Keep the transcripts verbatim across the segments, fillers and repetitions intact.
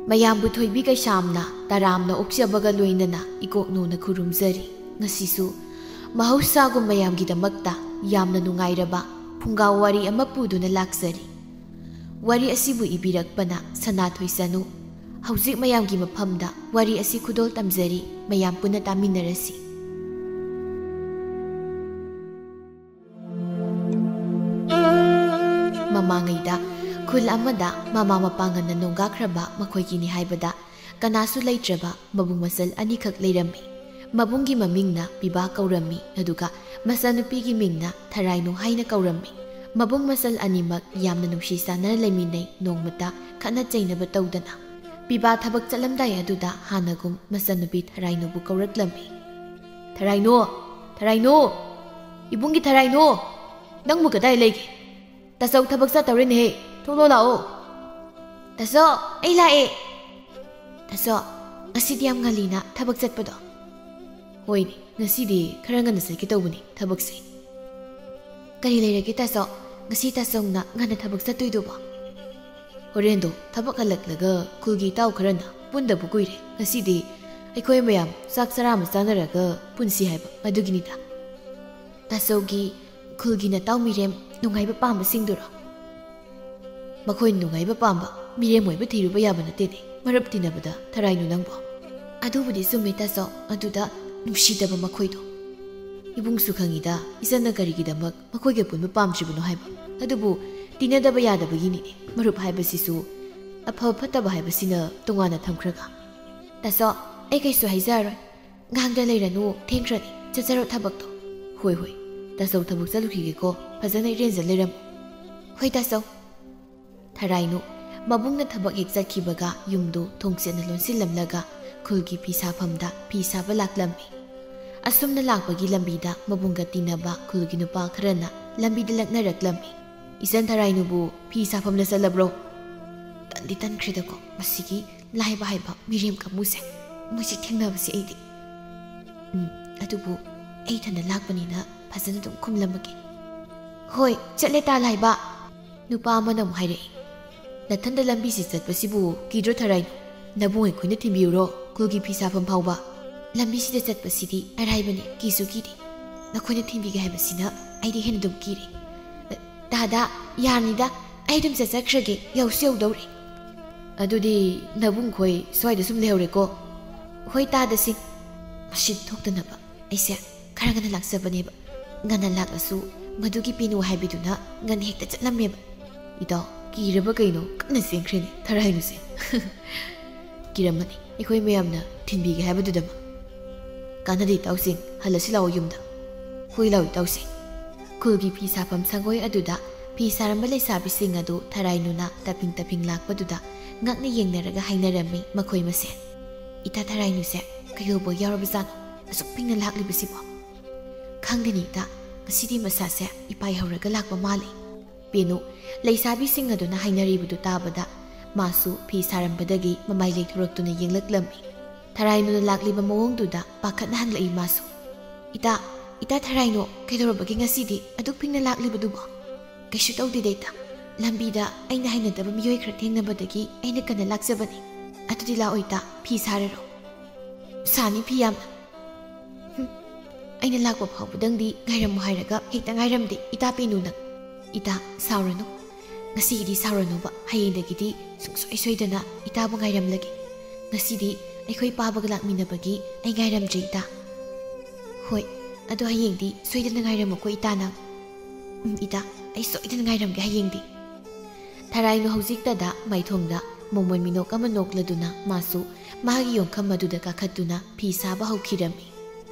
ꯃꯌꯥꯝꯕꯨ ꯊꯣꯏꯕꯤ ꯀꯩꯁꯥꯝꯅ ꯇꯔꯥꯝꯅ ꯑꯣꯛꯆꯕꯒ ꯂꯣꯏꯅꯅ ꯏꯀꯣꯛꯅꯧꯅ ꯈꯨꯔꯨꯝꯖꯔꯤ꯫ ꯉꯁꯤꯁꯨ ꯃꯍꯧꯁꯥꯒꯨꯝ ꯃꯌꯥꯝꯒꯤꯗꯃꯛꯇ ꯌꯥꯝꯅ ꯅꯨꯡꯉꯥꯏꯔꯕ ꯐꯨꯡꯒꯥ ꯋꯥꯔꯤ ꯑꯃ ꯄꯨꯗꯨꯅ ꯂꯥꯛꯆꯔꯤ꯫ ꯋꯥꯔꯤ ꯑꯁꯤꯕꯨ ꯏꯕꯤꯔꯛꯄꯅ ꯁꯅꯥꯊꯣꯏ ꯆꯅꯨ꯫ ꯍꯧꯖꯤꯛ ꯃꯌꯥꯝꯒꯤ ꯃꯐꯝꯗ ꯋꯥꯔꯤ ꯑꯁꯤ ꯈꯨꯗꯣꯜ ꯇꯝꯖꯔꯤ, ꯃꯌꯥꯝ ꯄꯨꯟꯅ ꯇꯥꯃꯤꯟꯅꯔꯁꯤ꯫ ꯃꯃꯥꯡꯉꯩꯗ ꯈꯨꯜ ꯑꯃꯗ ꯃꯃꯥ ꯃꯄꯥ ꯉꯟꯅ ꯅꯣꯡꯒꯥꯈ꯭ꯔꯕ ꯃꯈꯣꯏꯒꯤꯅꯤ ꯍꯥꯏꯕꯗ ꯀꯅꯥꯁꯨ ꯂꯩꯇ꯭ꯔꯕ ꯃꯕꯨꯡ ꯃꯆꯜ ꯑꯅꯤꯈꯛ ꯂꯩꯔꯝꯃꯤ꯫ ꯃꯕꯨꯡꯒꯤ ꯃꯃꯤꯡꯅ ꯄꯤꯕꯥ ꯀꯧꯔꯝꯃꯤ, ꯑꯗꯨꯒ ꯃꯆꯥꯅꯨꯄꯤꯒꯤ ꯃꯤꯡꯅ ꯊꯔꯥꯏꯅꯨ ꯍꯥꯏꯅ ꯀꯧꯔꯝꯃꯤ꯫ ꯃꯕꯨꯡ ꯃꯆꯜ ꯑꯅꯤꯃꯛ ꯌꯥꯝꯅ ꯅꯨꯡꯁꯤ ꯆꯥꯟꯅꯅ ꯂꯩꯃꯤꯟꯅꯩ, ꯅꯣꯡꯃꯇ ꯈꯠꯅ ꯆꯩꯅꯕ ꯇꯧꯗꯅ꯫ ꯄꯤꯕꯥ ꯊꯕꯛ ꯆꯠꯂꯝꯗꯥꯏ ꯑꯗꯨꯗ ꯍꯥꯟꯅꯒꯨꯝ ꯃꯆꯟꯅꯨꯄꯤ ꯊꯔꯥꯏꯅꯨꯕꯨ ꯀꯧꯔꯛꯂꯝꯃꯤ꯫ "ꯊꯔꯥꯏꯅꯨ! ꯊꯔꯥꯏꯅꯨ! ꯏꯕꯨꯡꯒꯤ ꯊꯔꯥꯏꯅꯨ! ꯅꯪꯕꯨ ꯀꯗꯥꯏ ꯂꯩꯒꯦ? ꯇꯥꯆꯧ ꯊꯕꯛ ꯆꯠꯇꯧꯔꯦꯅꯦꯍꯦ, ꯊꯣꯛꯂꯛꯑꯣ ꯂꯥꯛꯑꯣ!" "ꯇꯥꯆꯧ, ꯑꯩ ꯂꯥꯛꯑꯦ!" "ꯇꯥꯆꯧ, ꯉꯁꯤꯗꯤ ꯌꯥꯝ ꯉꯜꯂꯤꯅ ꯊꯕꯛ ꯆꯠꯄꯗꯣ?" "ꯍꯣꯏꯅꯦ, ꯉꯁꯤꯗꯤ ꯈꯔ ꯉꯟꯅ ꯆꯠꯀꯦ ꯇꯧꯕꯅꯤ ꯊꯕꯛꯁꯦ꯫" "ꯀꯔꯤ ꯂꯩꯔꯒꯦ ꯇꯥꯆꯧ? ꯉꯁꯤ ꯇꯥꯆꯧꯅ ꯉꯟꯅ ꯊꯕꯛ ꯆꯠꯇꯣꯏꯗꯨꯕꯣ?" "ꯍꯣꯔꯦꯟꯗꯣ ꯊꯕꯛ ꯍꯜꯂꯛꯂꯒ ꯈꯨꯜꯒꯤ ꯏꯇꯥꯎ ꯈꯔꯅ ꯄꯨꯟꯗꯕ ꯀꯨꯏꯔꯦ, ꯉꯁꯤꯗꯤ ꯑꯩꯈꯣꯏ ꯃꯌꯥꯝ ꯆꯥꯛ ꯆꯔꯥ ꯑꯃ ꯆꯥꯅꯔꯒ ꯄꯨꯟꯁꯤ ꯍꯥꯏꯕ ꯑꯗꯨꯒꯤꯅꯤꯗ꯫" "ꯇꯥꯆꯧꯒꯤ ꯈꯨꯜꯒꯤ ꯅꯇꯥꯎ ꯃꯤꯔꯦꯝ ꯅꯨꯡꯉꯥꯏꯕ ꯄꯥꯝꯕꯁꯤꯡꯗꯨꯔꯣ?" "ꯃꯈꯣꯏꯅ ꯅꯨꯡꯉꯥꯏꯕ ꯄꯥꯝꯕ ꯃꯤꯔꯦꯝ ꯑꯣꯏꯕ ꯊꯤꯔꯨꯕ ꯌꯥꯕ ꯅꯠꯇꯦꯅꯦ, ꯃꯔꯨꯞ ꯇꯤꯟꯅꯕꯗ ꯊꯔꯥꯏꯅꯨ ꯅꯪꯕꯣ꯫" "ꯑꯗꯨꯕꯨꯗꯤ ꯆꯨꯝꯃꯦ ꯇꯥꯆꯧ, ꯑꯗꯨꯗ ꯅꯨꯡꯁꯤꯗꯕ ꯃꯈꯣꯏꯗꯣ꯫ ꯏꯕꯨꯡꯁꯨ ꯈꯪꯉꯤꯗ ꯏꯆꯟꯅ ꯀꯔꯤꯒꯤꯗꯃꯛ ꯃꯈꯣꯏꯒ ꯄꯨꯟꯕ ꯄꯥꯝꯗ꯭ꯔꯤꯕꯅꯣ ꯍꯥꯏꯕ꯫ ꯑꯗꯨꯕꯨ ꯇꯤꯟꯅꯗꯕ ꯌꯥꯗꯕꯒꯤꯅꯤꯅꯦ, ꯃꯔꯨꯞ ꯍꯥꯏꯕꯁꯤꯁꯨ꯫ ꯑꯐꯕ ꯐꯠꯇꯕ ꯍꯥꯏꯕꯁꯤꯅ ꯇꯣꯉꯥꯟꯅ ꯊꯝꯈ꯭ꯔꯒ꯫" "ꯇꯥꯆꯧ, ꯑꯩ ꯀꯩꯁꯨ ꯍꯥꯏꯖꯔꯔꯣꯏ꯫ ꯉꯥꯡꯗ ꯂꯩꯔꯅꯨ, ꯊꯦꯡꯈ꯭ꯔꯅꯤ꯫ ꯆꯠꯆꯔꯣ ꯊꯕꯛꯇꯣ꯫" "ꯍꯣꯏ, ꯍꯣꯏ꯫ ꯇꯥꯆꯧ ꯊꯕꯛ ꯆꯠꯂꯨꯈꯤꯒꯦꯀꯣ, ꯐꯖꯅ ꯏꯔꯦꯟꯖ ꯂꯩꯔꯝꯃꯨ꯫" "ꯍꯣꯏ ꯇꯥꯆꯧ꯫" ꯊꯔꯥꯏꯅꯨ ꯃꯕꯨꯡꯅ ꯊꯕꯛ ꯍꯦꯛ ꯆꯠꯈꯤꯕꯒ ꯌꯨꯝꯗꯨ ꯊꯣꯡꯁꯦꯟꯅ ꯂꯣꯟꯁꯤꯜꯂꯝꯂꯒ ꯈꯨꯜꯒꯤ ꯐꯤ ꯁꯥꯐꯝꯗ ꯐꯤ ꯁꯥꯕ ꯂꯥꯛꯂꯝꯃꯤ꯫ ꯑꯁꯨꯝꯅ ꯂꯥꯛꯄꯒꯤ ꯂꯝꯕꯤꯗ ꯃꯕꯨꯡꯒ ꯇꯤꯟꯅꯕ ꯈꯨꯜꯒꯤ ꯅꯨꯄꯥ ꯈꯔꯅ ꯂꯝꯕꯤꯗ ꯂꯛꯅꯔꯛꯂꯝꯃꯤ꯫ "ꯏꯆꯟ ꯊꯔꯥꯏꯅꯨꯕꯨ ꯐꯤ ꯁꯥꯐꯝꯗ ꯆꯠꯂꯕ꯭ꯔꯣ? ꯇꯟꯗꯤ ꯇꯟꯈ꯭ꯔꯦꯗꯀꯣ ꯃꯁꯤꯒꯤ ꯂꯥꯏꯕ ꯍꯥꯏꯕ ꯃꯤꯔꯦꯝ ꯀꯥꯡꯕꯨꯁꯦ꯫ ꯃꯣꯏꯁꯦ ꯊꯦꯡꯅꯕꯁꯦ ꯑꯩꯗꯤ꯫ ꯎꯝ, ꯑꯗꯨꯕꯨ ꯑꯩ ꯏꯊꯟꯗ ꯂꯥꯛꯄꯅꯤꯅ ꯐꯖꯅ ꯑꯗꯨꯝ ꯈꯨꯝꯂꯝꯃꯒꯦ꯫" "ꯍꯣꯏ, ꯆꯠꯂꯦ ꯇꯥ ꯂꯥꯏꯕ꯫" ꯅꯨꯄꯥ ꯑꯃꯅ ꯑꯃꯨꯛ ꯍꯥꯏꯔꯛꯏ, "ꯅꯊꯟꯗ ꯂꯝꯕꯤꯁꯤ ꯆꯠꯄꯁꯤꯕꯨ ꯀꯤꯗ꯭ꯔꯣ ꯊꯔꯥꯏꯅꯨ? ꯅꯕꯨꯡ ꯑꯩꯈꯣꯏꯅ ꯊꯤꯟꯕꯤꯌꯨꯔꯣ ꯈꯨꯜꯒꯤ ꯐꯤ ꯁꯥꯐꯝ ꯐꯥꯎꯕ? ꯂꯝꯕꯤꯁꯤꯗ ꯆꯠꯄꯁꯤꯗꯤ ꯑꯔꯥꯏꯕꯅꯤ, ꯀꯤꯁꯨ ꯀꯤꯗꯦ꯫ ꯅꯈꯣꯏꯅ ꯊꯤꯟꯕꯤꯒꯦ ꯍꯥꯏꯕꯁꯤꯅ ꯑꯩꯗꯤ ꯍꯦꯟꯅ ꯑꯗꯨꯝ ꯀꯤꯔꯦ꯫ ꯇꯥꯗ, ꯌꯥꯔꯅꯤꯗ, ꯑꯩ ꯑꯗꯨꯝ ꯆꯠꯆꯈ꯭ꯔꯒꯦ, ꯌꯧꯁꯨ ꯌꯧꯗꯧꯔꯦ꯫ ꯑꯗꯨꯗꯤ ꯅꯕꯨꯡꯈꯣꯏ ꯁ꯭ꯋꯥꯏꯗ ꯁꯨꯝ ꯂꯩꯍꯧꯔꯦꯀꯣ? ꯍꯣꯏ ꯇꯥꯗꯁꯤꯡ꯫ ꯃꯁꯤ ꯊꯣꯛꯇꯅꯕ ꯑꯩꯁꯦ ꯈꯔ ꯉꯟꯅ ꯂꯥꯛꯆꯕꯅꯦꯕ꯫ ꯉꯟꯅ ꯂꯥꯛꯂꯁꯨ ꯃꯗꯨꯒꯤ ꯄꯦꯅꯨ ꯍꯥꯏꯕꯤꯗꯨꯅ ꯉꯟꯅ ꯍꯦꯛꯇ ꯆꯠꯂꯝꯃꯦꯕ꯫ ꯏꯇꯥꯎ, ꯀꯤꯔꯕ ꯀꯩꯅꯣ ꯀꯟꯅ ꯆꯦꯟꯈ꯭ꯔꯦꯅꯦ ꯊꯔꯥꯏꯅꯨꯁꯦ꯫ ꯀꯤꯔꯝꯃꯅꯤ ꯑꯩꯈꯣꯏ ꯃꯌꯥꯝꯅ ꯊꯤꯟꯕꯤꯒꯦ ꯍꯥꯏꯕꯗꯨꯗꯃꯛ꯫ ꯀꯥꯟꯅꯗꯦ ꯏꯇꯥꯎꯁꯤꯡ, ꯍꯜꯂꯁꯤ ꯂꯥꯛꯑꯣ ꯌꯨꯝꯗ꯫ ꯍꯣꯏ ꯂꯥꯛꯑꯣ ꯏꯇꯥꯎꯁꯤꯡ꯫ ꯈꯨꯜꯒꯤ ꯐꯤ ꯁꯥꯐꯝ ꯁꯪꯒꯣꯏ ꯑꯗꯨꯗ ꯐꯤ ꯁꯥꯔꯝꯕ ꯂꯩꯁꯥꯕꯤꯁꯤꯡ ꯑꯗꯨ ꯊꯔꯥꯏꯅꯨꯅ ꯇꯞꯐꯤꯡ ꯇꯞꯐꯤꯡ ꯂꯥꯛꯄꯗꯨꯗ ꯉꯛꯅ ꯌꯦꯡꯅꯔꯒ ꯍꯥꯏꯅꯔꯝꯃꯤ ꯃꯈꯣꯏ ꯃꯁꯦꯟ꯫ "ꯏꯇꯥ ꯊꯔꯥꯏꯅꯨꯁꯦ ꯀꯩꯗꯧꯕ ꯌꯥꯎꯔꯕꯖꯥꯠꯅꯣ ꯑꯁꯨꯛ ꯄꯤꯛꯅ ꯂꯥꯛꯂꯤꯕꯁꯤꯕꯣ?" "ꯈꯪꯗꯦꯅꯦ ꯏꯇꯥ, ꯉꯁꯤꯗꯤ ꯃꯁꯥꯁꯦ ꯏꯄꯥꯏ ꯍꯧꯔꯒ ꯂꯥꯛꯄ ꯃꯥꯜꯂꯤ꯫" ꯄꯦꯅꯨ ꯂꯩꯁꯥꯕꯤꯁꯤꯡ ꯑꯗꯨꯅ ꯍꯥꯏꯅꯔꯤꯕꯗꯨ ꯇꯥꯕꯗ ꯃꯥꯁꯨ ꯐꯤ ꯁꯥꯔꯝꯕꯗꯒꯤ ꯃꯃꯥꯏ ꯂꯩꯊꯣꯔꯛꯇꯨꯅ ꯌꯦꯡꯂꯛꯂꯝꯃꯤ꯫ ꯊꯔꯥꯏꯅꯨꯅ ꯂꯥꯛꯂꯤꯕ ꯃꯑꯣꯡꯗꯨꯗ ꯄꯥꯈꯠꯅ ꯍꯪꯂꯛꯏ ꯃꯥꯁꯨ꯫ "ꯏꯇꯥ, ꯏꯇꯥ ꯊꯔꯥꯏꯅꯣ, ꯀꯩꯗꯧꯔꯕꯒꯦ ꯉꯁꯤꯗꯤ ꯑꯗꯨꯛ ꯄꯤꯛꯅ ꯂꯥꯛꯂꯤꯕꯗꯨꯕꯣ?" "ꯀꯩꯁꯨ ꯇꯧꯗꯦꯗ ꯏꯇꯥ, ꯂꯝꯕꯤꯗ ꯑꯩꯅ ꯍꯩꯅꯗꯕ ꯃꯤꯑꯣꯏ ꯈꯔ ꯊꯦꯡꯅꯕꯗꯒꯤ ꯑꯩꯅ ꯀꯟꯅ ꯂꯥꯛꯆꯕꯅꯤ꯫ ꯑꯗꯨꯗꯤ ꯂꯥꯛꯑꯣ ꯏꯇꯥ, ꯐꯤ ꯁꯥꯔꯔꯣ꯫" "ꯁꯥꯅꯤ ꯐꯤ ꯌꯥꯝꯅ꯫" "ꯍꯨꯝ, ꯑꯩꯅ ꯂꯥꯛꯄ ꯐꯥꯎꯕꯗꯪꯗꯤ ꯉꯥꯏꯔꯝꯃꯨ ꯍꯥꯏꯔꯒ ꯍꯦꯛꯇ ꯉꯥꯏꯔꯝꯗꯦ ꯏꯇꯥ ꯄꯦꯅꯨ ꯅꯪ꯫ ꯏꯇꯥ, ꯁꯥꯎꯔꯅꯨ꯫ ꯉꯁꯤꯒꯤꯗꯤ ꯁꯥꯎꯔꯅꯨꯕ, ꯍꯌꯦꯡꯗꯒꯤꯗꯤ ꯁꯨꯡꯁꯣꯏ ꯁꯣꯏꯗꯅ ꯏꯇꯥꯕꯨ ꯉꯥꯏꯔꯝꯂꯒꯦ꯫ ꯉꯁꯤꯗꯤ ꯑꯩꯈꯣꯏ ꯄꯥꯕꯒ ꯂꯥꯛꯃꯤꯟꯅꯕꯒꯤ ꯑꯩ ꯉꯥꯏꯔꯝꯗ꯭ꯔꯦ ꯏꯇꯥ꯫" "ꯍꯣꯏ, ꯑꯗꯣ ꯍꯌꯦꯡꯗꯤ ꯁꯣꯏꯗꯅ ꯉꯥꯏꯔꯝꯃꯨꯀꯣ ꯏꯇꯥ ꯅꯪ꯫" "ꯎꯝ ꯏꯇꯥ, ꯑꯩ ꯁꯣꯏꯗꯅ ꯉꯥꯏꯔꯝꯒꯦ ꯍꯌꯦꯡꯗꯤ꯫" ꯊꯔꯥꯏꯅꯨ ꯍꯧꯖꯤꯛꯇꯗ ꯃꯥꯏꯊꯣꯡꯗ ꯃꯣꯃꯣꯟ ꯃꯤꯅꯣꯛ ꯑꯃ ꯅꯣꯛꯂꯗꯨꯅ ꯃꯥꯁꯨ ꯃꯥꯒꯤ ꯌꯣꯡꯈꯝ ꯑꯗꯨꯗ ꯀꯥꯈꯠꯇꯨꯅ ꯐꯤ ꯁꯥꯕ ꯍꯧꯈꯤꯔꯝꯃꯤ꯫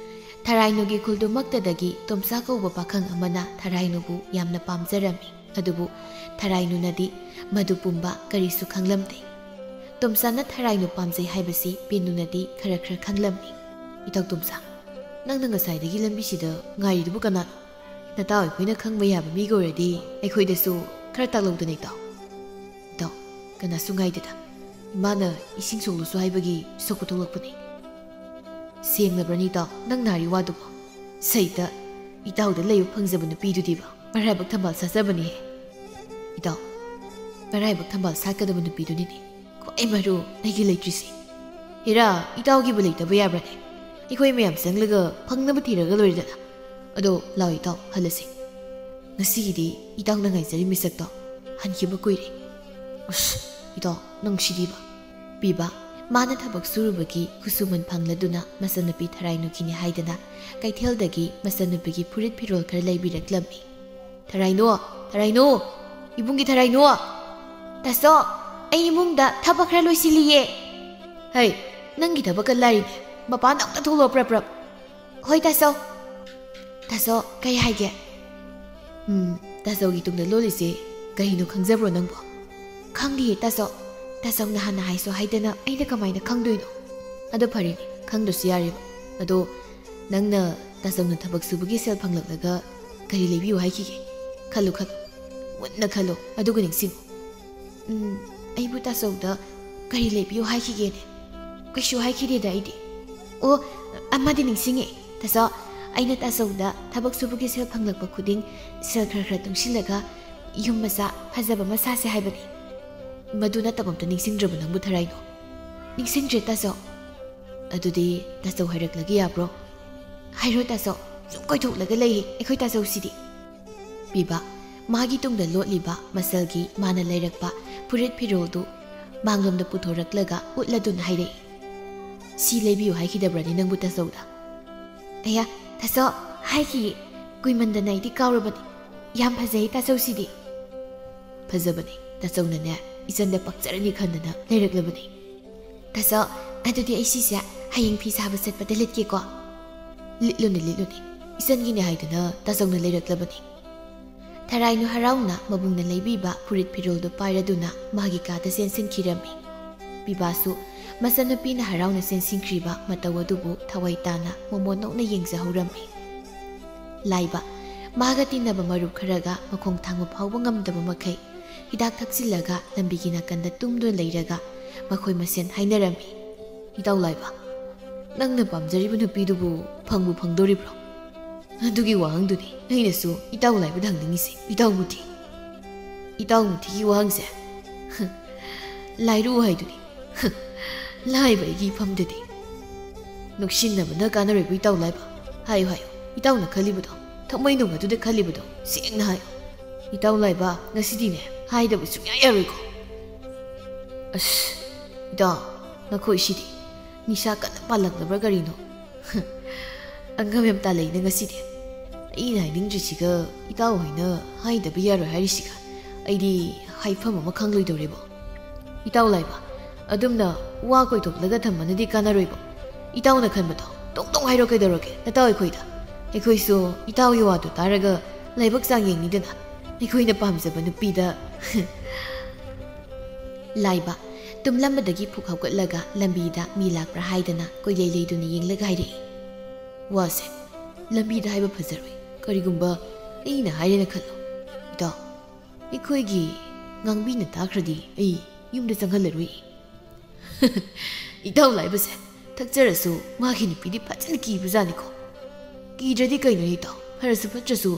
ꯊꯔꯥꯏꯅꯨꯒꯤ ꯈꯨꯜꯗꯨꯃꯛꯇꯗꯒꯤ ꯇꯣꯝꯆꯥ ꯀꯧꯕ ꯄꯥꯈꯪ ꯑꯃꯅ ꯊꯔꯥꯏꯅꯨꯕꯨ ꯌꯥꯝꯅ ꯄꯥꯝꯖꯔꯝꯃꯤ꯫ ꯑꯗꯨꯕꯨ ꯊꯔꯥꯏꯅꯨꯅꯗꯤ ꯃꯗꯨ ꯄꯨꯝꯕ ꯀꯔꯤꯁꯨ ꯈꯪꯂꯝꯗꯦ꯫ ꯇꯣꯝꯆꯥꯅ ꯊꯔꯥꯏꯅꯨ ꯄꯥꯝꯖꯩ ꯍꯥꯏꯕꯁꯤ ꯄꯦꯅꯨꯅꯗꯤ ꯈꯔ ꯈꯔ ꯈꯪꯂꯝꯃꯤ꯫ "ꯏꯇꯥꯎ ꯇꯣꯝꯆꯥ, ꯅꯪꯅ ꯉꯁꯥꯏꯗꯒꯤ ꯂꯝꯕꯤꯁꯤꯗ ꯉꯥꯏꯔꯤꯗꯨꯕꯨ ꯀꯅꯥꯅꯣ? ꯅꯇꯥꯎ ꯑꯩꯈꯣꯏꯅ ꯈꯪꯕ ꯌꯥꯕ ꯃꯤꯒ ꯑꯣꯏꯔꯗꯤ ꯑꯩꯈꯣꯏꯗꯁꯨ ꯈꯔ ꯇꯥꯛꯂꯧꯗꯅ ꯏꯇꯥꯎ꯫" "ꯏꯇꯥꯎ, ꯀꯅꯥꯁꯨ ꯉꯥꯏꯗꯦꯗ꯫ ꯏꯃꯥꯅ ꯏꯁꯤꯡ ꯁꯣꯛꯂꯨꯁꯨ ꯍꯥꯏꯕꯒꯤ ꯁꯣꯛꯄ ꯊꯣꯛꯂꯛꯄꯅꯤ꯫" "ꯁꯦꯡꯂꯕ꯭ꯔꯅꯤ ꯏꯇꯥꯎ, ꯅꯪ ꯅꯥꯔꯤ ꯋꯥꯗꯨꯕꯣ? ꯁꯩꯇ, ꯏꯇꯥꯎꯗ ꯂꯩꯕ ꯐꯪꯖꯕ ꯅꯨꯄꯤꯗꯨꯗꯤꯕ ꯃꯔꯥꯏꯕꯛ ꯊꯝꯕꯥꯜ ꯁꯥꯠꯆꯕꯅꯤꯍꯦ꯫" "ꯏꯇꯥꯎ, ꯃꯔꯥꯏꯕꯛ ꯊꯝꯕꯥꯜ ꯁꯥꯠꯀꯗꯕ ꯅꯨꯄꯤꯗꯨꯅꯤꯅꯦ ꯈ꯭ꯋꯥꯏ ꯃꯔꯨ ꯑꯩꯒꯤ ꯂꯩꯇ꯭ꯔꯤꯁꯦ꯫ ꯍꯦꯔꯥ, ꯏꯇꯥꯎꯒꯤꯕꯨ ꯂꯩꯇꯕ ꯌꯥꯕ꯭ꯔꯅꯦ? ꯑꯩꯈꯣꯏ ꯃꯌꯥꯝ ꯆꯪꯂꯒ ꯐꯪꯅꯕ ꯊꯤꯔꯒ ꯂꯣꯏꯔꯦꯗꯅ꯫ ꯑꯗꯣ ꯂꯥꯎ ꯏꯇꯥꯎ, ꯍꯜꯂꯁꯤ꯫ ꯉꯁꯤꯒꯤꯗꯤ ꯏꯇꯥꯎꯅ ꯉꯥꯏꯖꯔꯤ ꯃꯤꯁꯛꯇꯣ ꯍꯟꯈꯤꯕ ꯀꯨꯏꯔꯦ꯫ ꯑꯁ, ꯏꯇꯥꯎ, ꯅꯪ ꯁꯤꯗꯤꯕ꯫ ꯄꯤꯕ, ꯃꯥꯅ ꯊꯕꯛ ꯁꯨꯔꯨꯕꯒꯤ ꯈꯨꯠꯁꯨꯃꯟ ꯐꯪꯂꯗꯨꯅ ꯃꯆꯟꯅꯨꯄꯤ ꯊꯔꯥꯏꯅꯨꯒꯤꯅꯤ ꯍꯥꯏꯗꯅ ꯀꯩꯊꯦꯜꯗꯒꯤ ꯃꯆꯟꯅꯨꯄꯤꯒꯤ ꯐꯨꯔꯤꯠ ꯐꯤꯔꯣꯜ ꯈꯔ ꯂꯩꯕꯤꯔꯛꯂꯝꯃꯤ꯫ "ꯊꯔꯥꯏꯅꯣ, ꯊꯔꯥꯏꯅꯣ, ꯏꯕꯨꯡꯒꯤ ꯊꯔꯥꯏꯅꯣ!" "ꯇꯥꯆꯧ, ꯑꯩ ꯏꯃꯨꯡꯗ ꯊꯕꯛ ꯈꯔ ꯂꯣꯏꯁꯤꯜꯂꯤꯌꯦ꯫" "ꯍꯩ, ꯅꯪꯒꯤ ꯊꯕꯛꯀ ꯂꯥꯏꯔꯤꯅꯦ, ꯃꯄꯥꯟꯗ ꯑꯝꯇ ꯊꯣꯛꯂꯛꯑꯣ ꯄ꯭ꯔꯞ ꯄ꯭ꯔꯞ꯫" "ꯍꯣꯏ ꯇꯥꯆꯧ꯫" "ꯇꯥꯆꯧ, ꯀꯩ ꯍꯥꯏꯒꯦ?" "ꯎꯝ, ꯇꯥꯆꯧꯒꯤ ꯇꯨꯡꯗ ꯂꯣꯜꯂꯤꯁꯦ ꯀꯩꯅꯣ ꯈꯪꯖꯕ꯭ꯔꯣ ꯅꯪꯕꯣ?" "ꯈꯪꯗꯤꯌꯦ ꯇꯥꯆꯧ, ꯇꯥꯆꯧꯅ ꯍꯥꯟꯅ ꯍꯥꯏꯁꯨ ꯍꯥꯏꯗꯅ ꯑꯩꯅ ꯀꯃꯥꯏꯅ ꯈꯪꯗꯣꯏꯅꯣ?" "ꯑꯗꯣ ꯐꯔꯦꯅꯦ, ꯈꯪꯗ꯭ꯔꯁꯨ ꯌꯥꯔꯦꯕ꯫ ꯑꯗꯣ ꯅꯪꯅ ꯇꯥꯆꯧꯅ ꯊꯕꯛ ꯁꯨꯕꯒꯤ ꯁꯦꯜ ꯐꯪꯂꯛꯂꯒ ꯀꯔꯤ ꯂꯩꯕꯤꯌꯨ ꯍꯥꯏꯈꯤꯒꯦ? ꯈꯜꯂꯨ ꯈꯜꯂꯨ, ꯃꯨꯟꯅ ꯈꯜꯂꯣ, ꯑꯗꯨꯒ ꯅꯤꯡꯁꯤꯡꯉꯨ꯫" "ꯎꯝ, ꯑꯩꯕꯨ ꯇꯥꯆꯧꯗ ꯀꯔꯤ ꯂꯩꯕꯤꯌꯨ ꯍꯥꯏꯈꯤꯒꯦꯅꯦ? ꯀꯩꯁꯨ ꯍꯥꯏꯈꯤꯗꯦꯗ ꯑꯩꯗꯤ꯫ ꯑꯣ, ꯑꯃꯗꯤ ꯅꯤꯡꯁꯤꯡꯉꯦ ꯇꯥꯆꯧ, ꯑꯩꯅ ꯇꯥꯆꯧꯗ ꯊꯕꯛ ꯁꯨꯕꯒꯤ ꯁꯦꯜ ꯐꯪꯂꯛꯄ ꯈꯨꯗꯤꯡ ꯁꯦꯜ ꯈꯔ ꯈꯔ ꯇꯨꯡꯁꯤꯜꯂꯒ ꯌꯨꯝ ꯃꯆꯥ ꯐꯖꯕ ꯑꯃ ꯁꯥꯁꯦ ꯍꯥꯏꯕꯅꯤ꯫ ꯃꯗꯨ ꯅꯠꯇꯕ ꯑꯝꯇ ꯅꯤꯡꯁꯤꯡꯗ꯭ꯔꯕ ꯅꯪꯕꯨ ꯊꯔꯥꯏꯅꯣ?" "ꯅꯤꯡꯁꯤꯡꯗ꯭ꯔꯦ ꯇꯥꯆꯧ꯫" "ꯑꯗꯨꯗꯤ ꯇꯥꯆꯧ ꯍꯥꯏꯔꯛꯂꯒ ꯌꯥꯕ꯭ꯔꯣ?" "ꯍꯥꯏꯔꯣ ꯇꯥꯆꯧ, ꯁꯨꯝ ꯀꯣꯏꯊꯣꯛꯂꯒ ꯂꯩꯌꯦ ꯑꯩꯈꯣꯏ ꯇꯥꯆꯧꯁꯤꯗꯤ꯫" ꯄꯤꯕ, ꯃꯥꯒꯤ ꯇꯨꯡꯗ ꯂꯣꯠꯂꯤꯕ ꯃꯆꯜꯒꯤ ꯃꯥꯅ ꯂꯩꯔꯛꯄ ꯐꯨꯔꯤꯠ ꯐꯤꯔꯣꯜꯗꯨ ꯃꯥꯡꯂꯣꯝꯗ ꯄꯨꯊꯣꯔꯛꯂꯒ ꯎꯠꯂꯗꯨꯅ ꯍꯥꯏꯔꯛꯏ꯫ "ꯁꯤ ꯂꯩꯕꯤꯌꯨ ꯍꯥꯏꯈꯤꯗꯕ꯭ꯔꯅꯦ ꯅꯪꯕꯨ ꯇꯥꯆꯧꯗ?" "ꯑꯌꯥ, ꯇꯥꯆꯧ, ꯍꯥꯏꯈꯤꯌꯦ꯫ ꯀꯨꯏꯃꯟꯗꯅ ꯑꯩꯗꯤ ꯀꯥꯎꯔꯕꯅꯤ꯫ ꯌꯥꯝ ꯐꯖꯩ ꯇꯥꯆꯧꯁꯤꯗꯤ꯫" "ꯐꯖꯕꯅꯦ, ꯇꯥꯆꯧꯅꯅꯦ ꯏꯆꯟꯗ ꯄꯛꯆꯔꯅꯤ ꯈꯟꯗꯅ ꯂꯩꯔꯛꯂꯕꯅꯤ꯫" "ꯇꯥꯆꯧ, ꯑꯗꯨꯗꯤ ꯑꯩ ꯁꯤꯁꯦ ꯍꯌꯦꯡ ꯐꯤ ꯁꯥꯕ ꯆꯠꯄꯗ ꯂꯤꯠꯀꯦꯀꯣ?" "ꯂꯤꯠꯂꯨꯅꯦ, ꯂꯤꯠꯂꯨꯅꯦ, ꯏꯆꯟꯒꯤꯅꯦ ꯍꯥꯏꯗꯅ ꯇꯥꯆꯧꯅ ꯂꯩꯔꯛꯂꯕꯅꯤ꯫" ꯊꯔꯥꯏꯅꯨ ꯍꯔꯥꯎꯅ ꯃꯕꯨꯡꯅ ꯂꯩꯕꯤꯕ ꯐꯨꯔꯤꯠ ꯐꯤꯔꯣꯜꯗꯨ ꯄꯥꯏꯔꯗꯨꯅ ꯃꯥꯒꯤ ꯀꯥꯗ ꯆꯦꯟꯁꯤꯟꯈꯤꯔꯝꯃꯤ꯫ ꯄꯤꯕꯥꯁꯨ ꯃꯆꯟꯅꯨꯄꯤꯅ ꯍꯔꯥꯎꯅ ꯆꯦꯟꯁꯤꯟꯈ꯭ꯔꯤꯕ ꯃꯇꯧ ꯑꯗꯨꯕꯨ ꯊꯋꯥꯏ ꯇꯥꯅ ꯃꯣꯃꯣꯟ ꯅꯣꯛꯅ ꯌꯦꯡꯖꯍꯧꯔꯝꯃꯤ꯫ ꯂꯥꯏꯕ, ꯃꯥꯒ ꯇꯤꯟꯅꯕ ꯃꯔꯨꯞ ꯈꯔꯒ ꯃꯈꯣꯡ ꯊꯥꯡꯕ ꯐꯥꯎꯕ ꯉꯝꯗꯕ ꯃꯈꯩ ꯍꯤꯗꯥꯛ ꯊꯛꯆꯤꯜꯂꯒ ꯂꯝꯕꯤꯒꯤ ꯅꯥꯀꯟꯗ ꯇꯨꯝꯗꯨꯅ ꯂꯩꯔꯒ ꯃꯈꯣꯏ ꯃꯁꯦꯟ ꯍꯥꯏꯅꯔꯝꯃꯤ꯫ "ꯏꯇꯥꯎ ꯂꯥꯏꯕ, ꯅꯪꯅ ꯄꯥꯝꯖꯔꯤꯕ ꯅꯨꯄꯤꯗꯨꯕꯨ ꯐꯪꯕꯨ ꯐꯪꯗꯣꯔꯤꯕ꯭ꯔꯣ?" "ꯑꯗꯨꯒꯤ ꯋꯥꯍꯪꯗꯨꯅꯤ ꯑꯩꯅꯁꯨ ꯏꯇꯥꯎ ꯂꯥꯏꯕꯗ ꯍꯪꯅꯤꯡꯉꯤꯁꯦ, ꯏꯇꯥꯎ ꯃꯨꯊꯤ꯫" "ꯏꯇꯥꯎ ꯃꯨꯊꯤꯒꯤ ꯋꯥꯍꯪꯁꯦ?" ꯂꯥꯏꯔꯨ ꯍꯥꯏꯗꯨꯅꯤ꯫ ꯂꯥꯏꯕ ꯑꯩꯒꯤ ꯏꯐꯝꯗꯗꯤ꯫ ꯅꯨꯡꯁꯤꯟꯅꯕꯅ ꯀꯥꯟꯅꯔꯣꯏꯕꯨ ꯏꯇꯥꯎ ꯂꯥꯏꯕ꯫ ꯍꯥꯏꯌꯨ ꯍꯥꯏꯌꯨ, ꯏꯇꯥꯎꯅ ꯈꯜꯂꯤꯕꯗꯣ, ꯊꯃꯣꯏꯅꯨꯡ ꯑꯗꯨꯗ ꯈꯜꯂꯤꯕꯗꯣ ꯁꯦꯡꯅ ꯍꯥꯏꯌꯨ꯫ ꯏꯇꯥꯎ ꯂꯥꯏꯕ, ꯉꯁꯤꯗꯤꯅꯦ ꯍꯥꯏꯗꯕ ꯁꯨꯡꯌꯥ ꯌꯥꯔꯣꯏꯀꯣ꯫ ꯑꯁ, ꯏꯇꯥꯎ, ꯅꯈꯣꯏꯁꯤꯗꯤ ꯅꯤꯁꯥ ꯀꯟꯅ ꯄꯥꯜꯂꯛꯂꯕ꯭ꯔꯥ ꯀꯔꯤꯅꯣ? ꯑꯉꯝ ꯌꯥꯝ ꯇꯥꯜꯂꯛꯏꯅ ꯉꯁꯤꯗꯤ꯫ ꯑꯩꯅ ꯍꯥꯏꯅꯤꯡꯗ꯭ꯔꯤꯁꯤꯒ ꯏꯇꯥꯎ ꯍꯣꯏꯅ ꯍꯥꯏꯗꯕ ꯌꯥꯔꯣꯏ ꯍꯥꯏꯔꯤꯁꯤꯒ ꯑꯩꯗꯤ ꯍꯥꯏꯐꯝ ꯑꯃ ꯈꯪꯂꯣꯏꯗꯧꯔꯤꯕꯣ꯫ ꯏꯇꯥꯎ ꯂꯥꯏꯕ, ꯑꯗꯨꯝꯅ ꯋꯥ ꯀꯣꯏꯊꯣꯛꯂꯒ ꯊꯝꯕꯅꯗꯤ ꯀꯥꯟꯅꯔꯣꯏꯕꯣ꯫ ꯏꯇꯥꯎꯅ ꯈꯟꯕꯗꯣ ꯇꯣꯡ ꯇꯣꯡ ꯍꯥꯏꯔꯣ ꯀꯩꯗꯧꯔꯒꯦ ꯅꯇꯥꯎ ꯑꯩꯈꯣꯏꯗ꯫ ꯑꯩꯈꯣꯏꯁꯨ ꯏꯇꯥꯎꯒꯤ ꯋꯥꯗꯨ ꯇꯥꯔꯒ ꯂꯥꯏꯕꯛ ꯆꯥꯡ ꯌꯦꯡꯅꯤꯗꯅ꯫ ꯑꯩꯈꯣꯏꯅ ꯄꯥꯝꯖꯕ ꯅꯨꯄꯤꯗ꯫ ꯂꯥꯏꯕ, ꯇꯨꯝꯂꯝꯕꯗꯒꯤ ꯐꯨꯛ ꯍꯧꯒꯠꯂꯒ ꯂꯝꯕꯤꯗ ꯃꯤ ꯂꯥꯛꯄ꯭ꯔꯥ ꯍꯥꯏꯗꯅ ꯀꯣꯏꯂꯩ ꯂꯩꯗꯨꯅ ꯌꯦꯡꯂꯒ ꯍꯥꯏꯔꯛꯏ꯫ ꯋꯥꯁꯦ ꯂꯝꯕꯤꯗ ꯍꯥꯏꯕ ꯐꯖꯔꯣꯏ꯫ ꯀꯔꯤꯒꯨꯝꯕ ꯑꯩꯅ ꯍꯥꯏꯔꯦꯅ ꯈꯜꯂꯣ꯫ ꯏꯇꯥꯎ, ꯑꯩꯈꯣꯏꯒꯤ ꯉꯥꯡꯕꯤꯅ ꯇꯥꯈ꯭ꯔꯗꯤ ꯑꯩ ꯌꯨꯝꯗ ꯆꯪꯍꯜꯂꯔꯣꯏ꯫ ꯏꯇꯥꯎ ꯂꯥꯏꯕꯁꯦ ꯊꯛꯆꯔꯁꯨ ꯃꯥꯒꯤ ꯅꯨꯄꯤꯗꯤ ꯐꯖꯅ ꯀꯤꯕꯖꯥꯠꯅꯤꯀꯣ꯫ ꯀꯤꯗ꯭ꯔꯗꯤ ꯀꯩꯅꯣ ꯏꯇꯥꯎ, ꯐꯔꯁꯨ ꯐꯠꯇ꯭ꯔꯁꯨ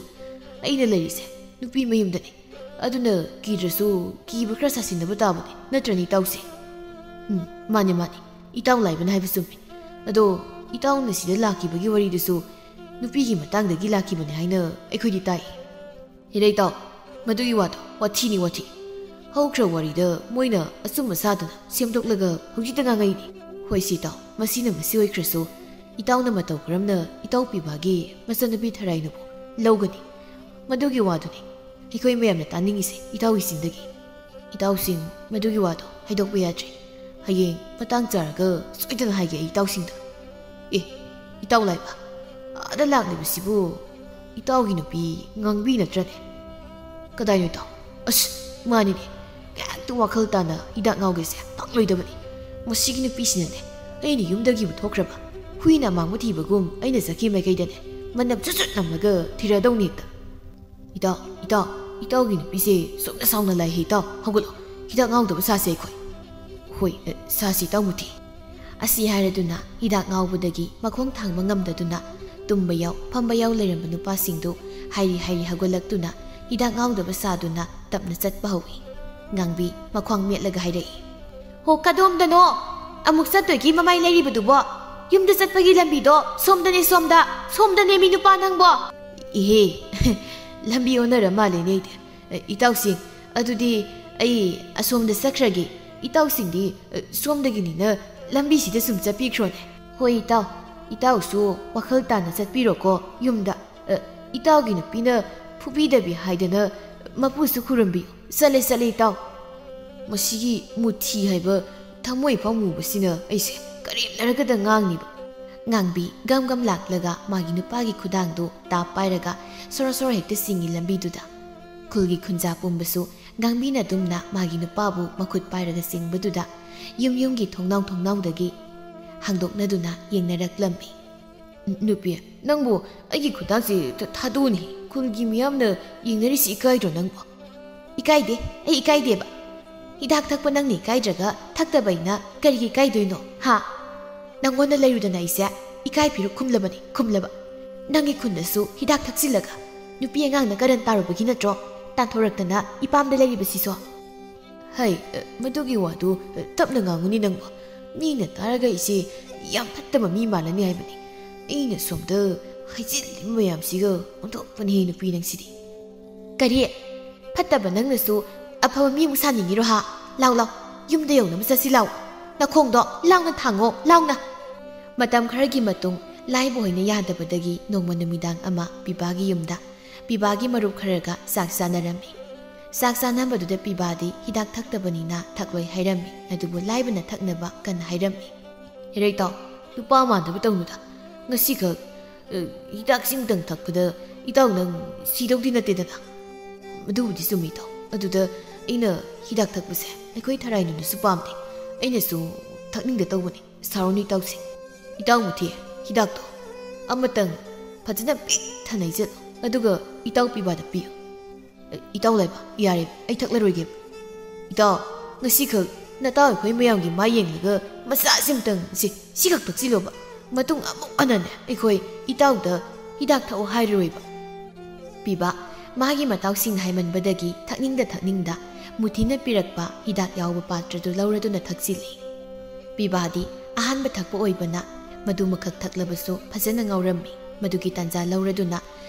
ꯑꯩꯅ ꯂꯩꯔꯤꯁꯦ ꯅꯨꯄꯤ ꯃꯌꯨꯝꯗꯅꯤ꯫ ꯑꯗꯨꯅ ꯀꯤꯗ꯭ꯔꯁꯨ ꯀꯤꯕ ꯈꯔ ꯁꯥꯁꯤꯟꯅꯕ ꯇꯥꯕꯅꯤ, ꯅꯠꯇ꯭ꯔꯅꯦ ꯏꯇꯥꯎꯁꯦ? ꯎꯝ, ꯃꯥꯅꯦ, ꯃꯥꯅꯦ, ꯏꯇꯥꯎ ꯂꯥꯏꯕꯅ ꯍꯥꯏꯕ ꯆꯨꯝꯃꯤ꯫ ꯑꯗꯣ ꯏꯇꯥꯎꯅ ꯁꯤꯗ ꯂꯥꯛꯈꯤꯕꯒꯤ ꯋꯥꯔꯤꯗꯨꯁꯨ ꯅꯨꯄꯤꯒꯤ ꯃꯇꯥꯡꯗꯒꯤ ꯂꯥꯛꯈꯤꯕꯅꯤ ꯍꯥꯏꯅ ꯑꯩꯈꯣꯏꯗꯤ ꯇꯥꯏ꯫ ꯍꯦꯔꯩ ꯏꯇꯥꯎ, ꯃꯗꯨꯒꯤ ꯋꯥꯗꯣ ꯋꯥꯊꯤꯅꯤ, ꯋꯥꯊꯤ꯫ ꯍꯧꯈ꯭ꯔ ꯋꯥꯔꯤꯗ ꯃꯣꯏꯅ ꯑꯆꯨꯝꯕ ꯁꯥꯗꯨꯅ ꯁꯦꯝꯗꯣꯛꯂꯒ ꯍꯧꯖꯤꯛꯇ ꯉꯥꯡꯉꯛꯏꯅꯤ꯫ ꯍꯣꯏ ꯁꯤ ꯏꯇꯥꯎ, ꯃꯁꯤꯅ ꯃꯁꯤ ꯑꯣꯏꯈ꯭ꯔꯁꯨ, ꯏꯇꯥꯎꯅ ꯃꯇꯧ ꯀꯔꯝꯅ ꯏꯇꯥꯎ ꯄꯤꯕꯥꯒꯤ ꯃꯆꯟꯅꯨꯄꯤ ꯊꯔꯥꯏꯅꯕꯨ ꯂꯧꯒꯅꯤ? ꯃꯗꯨꯒꯤ ꯋꯥꯗꯨꯅꯤ ꯑꯩꯈꯣꯏ ꯃꯌꯥꯝꯅ ꯇꯥꯅꯤꯡꯉꯤꯁꯦ ꯏꯇꯥꯎꯒꯤ ꯆꯤꯟꯗꯒꯤ꯫ ꯏꯇꯥꯎꯁꯤꯡ, ꯃꯗꯨꯒꯤ ꯋꯥꯗꯣ ꯍꯥꯏꯗꯣꯛꯄ ꯌꯥꯗ꯭ꯔꯦ꯫ ꯍꯌꯦꯡ ꯃꯇꯥꯡ ꯆꯥꯔꯒ ꯁꯣꯏꯗꯅ ꯍꯥꯏꯒꯦ ꯑꯩ ꯏꯇꯥꯎꯁꯤꯡꯗ꯫ ꯑꯦ, ꯏꯇꯥꯎ ꯂꯥꯏꯕ, ꯑꯥꯗ ꯂꯥꯛꯂꯤꯕꯁꯤꯕꯨ ꯏꯇꯥꯎꯒꯤ ꯅꯨꯄꯤ ꯉꯥꯡꯕꯤ ꯅꯠꯇ꯭ꯔꯅꯦ? ꯀꯗꯥꯏꯅꯣ ꯏꯇꯥꯎ? ꯑꯁ, ꯃꯥꯅꯤꯅꯦ꯫ ꯀꯌꯥꯝꯇ ꯋꯥꯈꯜ ꯇꯥꯅ ꯍꯤꯗꯥꯛ ꯉꯥꯎꯒꯦꯁꯦ ꯐꯪꯂꯣꯏꯗꯕꯅꯤ꯫ ꯃꯁꯤꯒꯤ ꯅꯨꯄꯤꯁꯤꯅꯅꯦ, ꯑꯩꯅ ꯌꯨꯝꯗꯒꯤꯕꯨ ꯊꯣꯛꯈ꯭ꯔꯕ ꯍꯨꯏꯅ ꯑꯃꯥꯡꯕ ꯊꯤꯕꯒꯨꯝ ꯑꯩꯅ ꯆꯠꯈꯤ ꯃꯥꯏꯀꯩꯗꯅꯦ ꯃꯅꯝ ꯆꯨꯠ ꯆꯨꯠ ꯅꯝꯂꯒ ꯊꯤꯔꯛꯑꯗꯧꯅꯤ ꯍꯦꯛꯇ꯫ ꯏꯇꯥꯎ, ꯏꯇꯥꯎ, ꯏꯇꯥꯎꯒꯤ ꯅꯨꯄꯤꯁꯦ ꯁꯨꯝꯅ ꯁꯥꯎꯅ ꯂꯥꯛꯏꯍꯦ ꯏꯇꯥꯎ, ꯍꯧꯒꯠꯂꯣ, ꯍꯤꯗꯥꯛ ꯉꯥꯎꯗꯕ ꯁꯥꯁꯦ ꯑꯩꯈꯣꯏ꯫ ꯍꯣꯏ, ꯑ, ꯁꯥꯁꯤ ꯏꯇꯥꯎ ꯃꯨꯊꯤ꯫ ꯑꯁꯤ ꯍꯥꯏꯔꯗꯨꯅ ꯍꯤꯗꯥꯛ ꯉꯥꯎꯕꯗꯒꯤ ꯃꯈꯣꯡ ꯊꯥꯡꯕ ꯉꯝꯗꯗꯨꯅ ꯇꯨꯝꯕ ꯌꯥꯎ, ꯐꯝꯕ ꯌꯥꯎ ꯂꯩꯔꯝꯕ ꯅꯨꯄꯥꯁꯤꯡꯗꯨ ꯍꯥꯏꯔꯤ ꯍꯥꯏꯔꯤ ꯍꯧꯒꯠꯂꯛꯇꯨꯅ ꯍꯤꯗꯥꯛ ꯉꯥꯎꯗꯕ ꯁꯥꯗꯨꯅ ꯇꯞꯅ ꯆꯠꯄ ꯍꯧꯏ꯫ ꯉꯥꯡꯕꯤ ꯃꯈ꯭ꯋꯥꯡ ꯃꯦꯠꯂꯒ ꯍꯥꯏꯔꯛꯏ꯫ ꯍꯣ, ꯀꯗꯣꯝꯗꯅꯣ? ꯑꯃꯨꯛ ꯆꯠꯇꯣꯏꯒꯤ ꯃꯃꯥꯏ ꯂꯩꯔꯤꯕꯗꯨꯕꯣ? ꯌꯨꯝꯗ ꯆꯠꯄꯒꯤ ꯂꯝꯕꯤꯗꯣ ꯁꯣꯝꯗꯅꯦ, ꯁꯣꯝꯗ꯫ ꯁꯣꯝꯗꯅꯦ, ꯃꯤ ꯅꯨꯄꯥ ꯅꯪꯕꯣ꯫ ꯏꯍꯦ, ꯂꯝꯕꯤ ꯑꯣꯟꯅꯔ ꯃꯥꯜꯂꯦꯅꯦ ꯑꯩꯗꯤ꯫ ꯑ, ꯏꯇꯥꯎꯁꯤꯡ, ꯑꯗꯨꯗꯤ ꯑꯩ ꯑꯁꯣꯝꯗ ꯆꯠꯈ꯭ꯔꯒꯦ꯫ ꯏꯇꯥꯎꯁꯤꯡꯗꯤ, ꯑ, ꯁꯣꯝꯗꯒꯤꯅꯤꯅ ꯂꯝꯕꯤꯁꯤꯗ ꯁꯨꯝ ꯆꯠꯄꯤꯈ꯭ꯔꯣꯅꯦ꯫ ꯍꯣꯏ ꯏꯇꯥꯎ, ꯏꯇꯥꯎꯁꯨ ꯋꯥꯈꯜ ꯇꯥꯅ ꯆꯠꯄꯤꯔꯣꯀꯣ ꯌꯨꯝꯗ꯫ ꯑ, ꯏꯇꯥꯎꯒꯤ ꯅꯨꯄꯤꯅ ꯐꯨꯕꯤꯗꯕꯤ ꯍꯥꯏꯗꯅ ꯃꯄꯨꯁꯨ ꯈꯨꯔꯨꯝꯕꯤꯌꯨ꯫ ꯆꯠꯂꯦ, ꯆꯠꯂꯦ ꯏꯇꯥꯎ꯫ ꯃꯁꯤꯒꯤ ꯃꯨꯊꯤ ꯍꯥꯏꯕ ꯊꯃꯣꯏ ꯐꯥꯎ ꯃꯨꯕꯁꯤꯅ ꯑꯩꯁꯦ ꯀꯔꯦꯝꯅꯔꯒꯗ ꯉꯥꯡꯅꯤꯕ꯫ ꯉꯥꯡꯕꯤ ꯒꯝ ꯒꯝ ꯂꯥꯛꯂꯒ ꯃꯥꯒꯤ ꯅꯨꯄꯥꯒꯤ ꯈꯨꯗꯥꯡꯗꯨ ꯇꯥꯞ ꯄꯥꯏꯔꯒ ꯁꯣꯔꯣ ꯁꯣꯔꯣ ꯍꯦꯛꯇ ꯆꯤꯡꯏ ꯂꯝꯕꯤꯗꯨꯗ꯫ ꯈꯨꯜꯒꯤ ꯈꯨꯟꯖꯥ ꯄꯨꯝꯕꯁꯨ ꯉꯥꯡꯕꯤꯅ ꯑꯗꯨꯝꯅ ꯃꯥꯒꯤ ꯅꯨꯄꯥꯕꯨ ꯃꯈꯨꯠ ꯄꯥꯏꯔꯒ ꯆꯤꯡꯕꯗꯨꯗ ꯌꯨꯝ ꯌꯨꯝꯒꯤ ꯊꯣꯡꯅꯥꯎ ꯊꯣꯡꯅꯥꯎꯗꯒꯤ ꯍꯥꯡꯗꯣꯛꯅꯗꯨꯅ ꯌꯦꯡꯅꯔꯛꯂꯝꯃꯤ꯫ "ꯅꯨꯄꯤ, ꯅꯪꯕꯨ ꯑꯩꯒꯤ ꯈꯨꯗꯥꯡꯁꯤ ꯊ-, ꯊꯥꯗꯣꯛꯎꯅꯦ꯫ ꯈꯨꯜꯒꯤ ꯃꯤꯌꯥꯝꯅ ꯌꯦꯡꯅꯔꯤꯁꯤ ꯏꯀꯥꯏꯗ꯭ꯔꯣ ꯅꯪꯕꯨ?" "ꯏꯀꯥꯏꯗꯦ, ꯑꯩ ꯏꯀꯥꯏꯗꯦꯕ꯫ ꯍꯤꯗꯥꯛ ꯊꯛꯄ ꯅꯪꯅ ꯏꯀꯥꯏꯗ꯭ꯔꯒ ꯊꯛꯇꯕ ꯑꯩꯅ ꯀꯔꯤꯒꯤ ꯏꯀꯥꯏꯗꯣꯏꯅꯣ, ꯍꯥ? ꯅꯪꯉꯣꯟꯗ ꯂꯩꯔꯨꯗꯅ ꯑꯩꯁꯦ ꯏꯀꯥꯏ ꯐꯤꯔꯨꯛ ꯈꯨꯝꯂꯕꯅꯤ, ꯈꯨꯝꯂꯕ꯫ ꯅꯪꯒꯤ ꯈꯨꯟꯗꯁꯨ ꯍꯤꯗꯥꯛ ꯊꯛꯆꯤꯜꯂꯒ ꯅꯨꯄꯤ ꯑꯉꯥꯡꯅ ꯀꯔꯟ ꯇꯥꯔꯨꯕꯒꯤ ꯅꯠꯇ꯭ꯔꯣ ꯇꯥꯟꯊꯣꯔꯛꯇꯅ ꯏꯄꯥꯝꯗ ꯂꯩꯔꯤꯕꯁꯤꯁꯨ?" "ꯍꯩ, ꯃꯗꯨꯒꯤ ꯋꯥꯗꯨ ꯇꯞꯅ ꯉꯥꯡꯉꯨꯅꯤ ꯅꯪꯕꯨ꯫ ꯃꯤꯅ ꯇꯥꯔꯒ ꯑꯩꯁꯦ ꯌꯥꯝ ꯐꯠꯇꯕ ꯃꯤ ꯃꯥꯜꯂꯅꯤ ꯍꯥꯏꯕꯅꯤ꯫ ꯑꯩꯅ ꯁꯣꯝꯗ ꯍꯥꯏꯖꯤꯜꯂꯤꯕ ꯃꯌꯥꯝꯁꯤꯒ ꯑꯣꯟꯊꯣꯛꯄꯅꯤ ꯅꯨꯄꯤ ꯅꯪꯁꯤꯗꯤ꯫" "ꯀꯔꯤ? ꯐꯠꯇꯕ ꯅꯪꯅꯁꯨ ꯑꯐꯕ ꯃꯤ ꯑꯃꯨꯛ ꯁꯥꯅꯤꯡꯉꯤꯔꯣ ꯍꯥ? ꯂꯥꯎ, ꯂꯥꯎ, ꯌꯨꯝꯗ ꯌꯧꯅꯕ ꯆꯠꯁꯤ ꯂꯥꯎ꯫ ꯅꯈꯣꯡꯗꯣ ꯂꯥꯎꯅ ꯊꯥꯡꯉꯣ, ꯂꯥꯎꯅ꯫" ꯃꯇꯝ ꯈꯔꯒꯤ ꯃꯇꯨꯡ ꯂꯥꯏꯕ ꯍꯣꯏꯅ ꯌꯥꯗꯕꯗꯒꯤ ꯅꯣꯡꯃ ꯅꯨꯃꯤꯗꯥꯡ ꯑꯃ ꯄꯤꯕꯥꯒꯤ ꯌꯨꯝꯗ ꯄꯤꯕꯥꯒꯤ ꯃꯔꯨꯞ ꯈꯔꯒ ꯆꯥꯛ ꯆꯥꯅꯔꯝꯃꯤ꯫ ꯆꯥꯛ ꯆꯥꯅꯕꯗꯨꯗ ꯄꯤꯕꯥꯗꯤ ꯍꯤꯗꯥꯛ ꯊꯛꯇꯕꯅꯤꯅ ꯊꯛꯂꯣꯏ ꯍꯥꯏꯔꯝꯃꯤ, ꯑꯗꯨꯕꯨ ꯂꯥꯏꯕꯅ ꯊꯛꯅꯕ ꯀꯟꯅ ꯍꯥꯏꯔꯝꯃꯤ꯫ "ꯍꯦꯔꯩ ꯇꯥꯎ, ꯅꯨꯄꯥ ꯃꯥꯟꯗꯕ ꯇꯧꯅꯨꯗ꯫ ꯉꯁꯤꯈꯛ, ꯑ, ꯍꯤꯗꯥꯛꯁꯤꯃꯇꯪ ꯊꯛꯄꯗ ꯏꯇꯥꯎ ꯅꯪ ꯁꯤꯗꯧꯗꯤ ꯅꯠꯇꯦꯗꯅ?" "ꯃꯗꯨꯕꯨꯗꯤ ꯆꯨꯝꯃꯤ ꯏꯇꯥꯎ꯫ ꯑꯗꯨꯗ ꯑꯩꯅ ꯍꯤꯗꯥꯛ ꯊꯛꯄꯁꯦ ꯑꯩꯈꯣꯏ ꯊꯔꯥꯏꯅꯨꯅꯁꯨ ꯄꯥꯝꯗꯦ꯫ ꯑꯩꯅꯁꯨ ꯊꯛꯅꯤꯡꯗ ꯇꯧꯕꯅꯤ꯫ ꯁꯥꯎꯔꯅꯨ ꯏꯇꯥꯎꯁꯦ꯫ ꯏꯇꯥꯎ ꯃꯨꯊꯤ, ꯍꯤꯗꯥꯛꯇꯣ ꯑꯃꯇꯪ ꯐꯖꯅ ꯄꯤꯛ ꯊꯟꯅ ꯍꯩꯖꯜꯂꯨ, ꯑꯗꯨꯒ ꯏꯇꯥꯎ ꯄꯤꯕꯥꯗ ꯄꯤꯌꯨ꯫" "ꯏꯇꯥꯎ ꯂꯥꯏꯕ, ꯌꯥꯔꯦ, ꯑꯩ ꯊꯛꯂꯔꯣꯏꯒꯦ꯫" "ꯏꯇꯥꯎ, ꯉꯁꯤꯈꯛ ꯅꯇꯥꯎ ꯑꯩꯈꯣꯏ ꯃꯌꯥꯝꯒꯤ ꯃꯥꯏ ꯌꯦꯡꯂꯒ ꯃꯆꯥꯁꯤꯃꯇꯪ ꯁꯤ, ꯁꯤꯈꯛ ꯊꯛꯆꯤꯜꯂꯣꯕ꯫ ꯃꯇꯨꯡ ꯑꯃꯨꯛ ꯍꯟꯅꯅꯦ ꯑꯩꯈꯣꯏ ꯏꯇꯥꯎꯗ ꯍꯤꯗꯥꯛ ꯊꯛꯑꯣ ꯍꯥꯏꯔꯔꯣꯏꯕ꯫" ꯄꯤꯕ ꯃꯥꯒꯤ ꯃꯇꯥꯎꯁꯤꯡꯅ ꯍꯥꯏꯃꯟꯕꯗꯒꯤ ꯊꯛꯅꯤꯡꯗ ꯊꯛꯅꯤꯡꯗ ꯃꯨꯊꯤꯅ ꯄꯤꯔꯛꯄ ꯍꯤꯗꯥꯛ ꯌꯥꯎꯕ ꯄꯥꯇ꯭ꯔꯗꯨ ꯂꯧꯔꯗꯨꯅ ꯊꯛꯆꯤꯜꯂꯤ꯫ ꯄꯤꯕꯥꯗꯤ ꯑꯍꯥꯟꯕ ꯊꯛꯄ ꯑꯣꯏꯕꯅ ꯃꯗꯨꯃꯈꯛ ꯊꯛꯂꯕꯁꯨ ꯐꯖꯅ ꯉꯥꯎꯔꯝꯃꯤ꯫ ꯃꯗꯨꯒꯤ ꯇꯥꯟꯖꯥ ꯂꯧꯔꯗꯨꯅ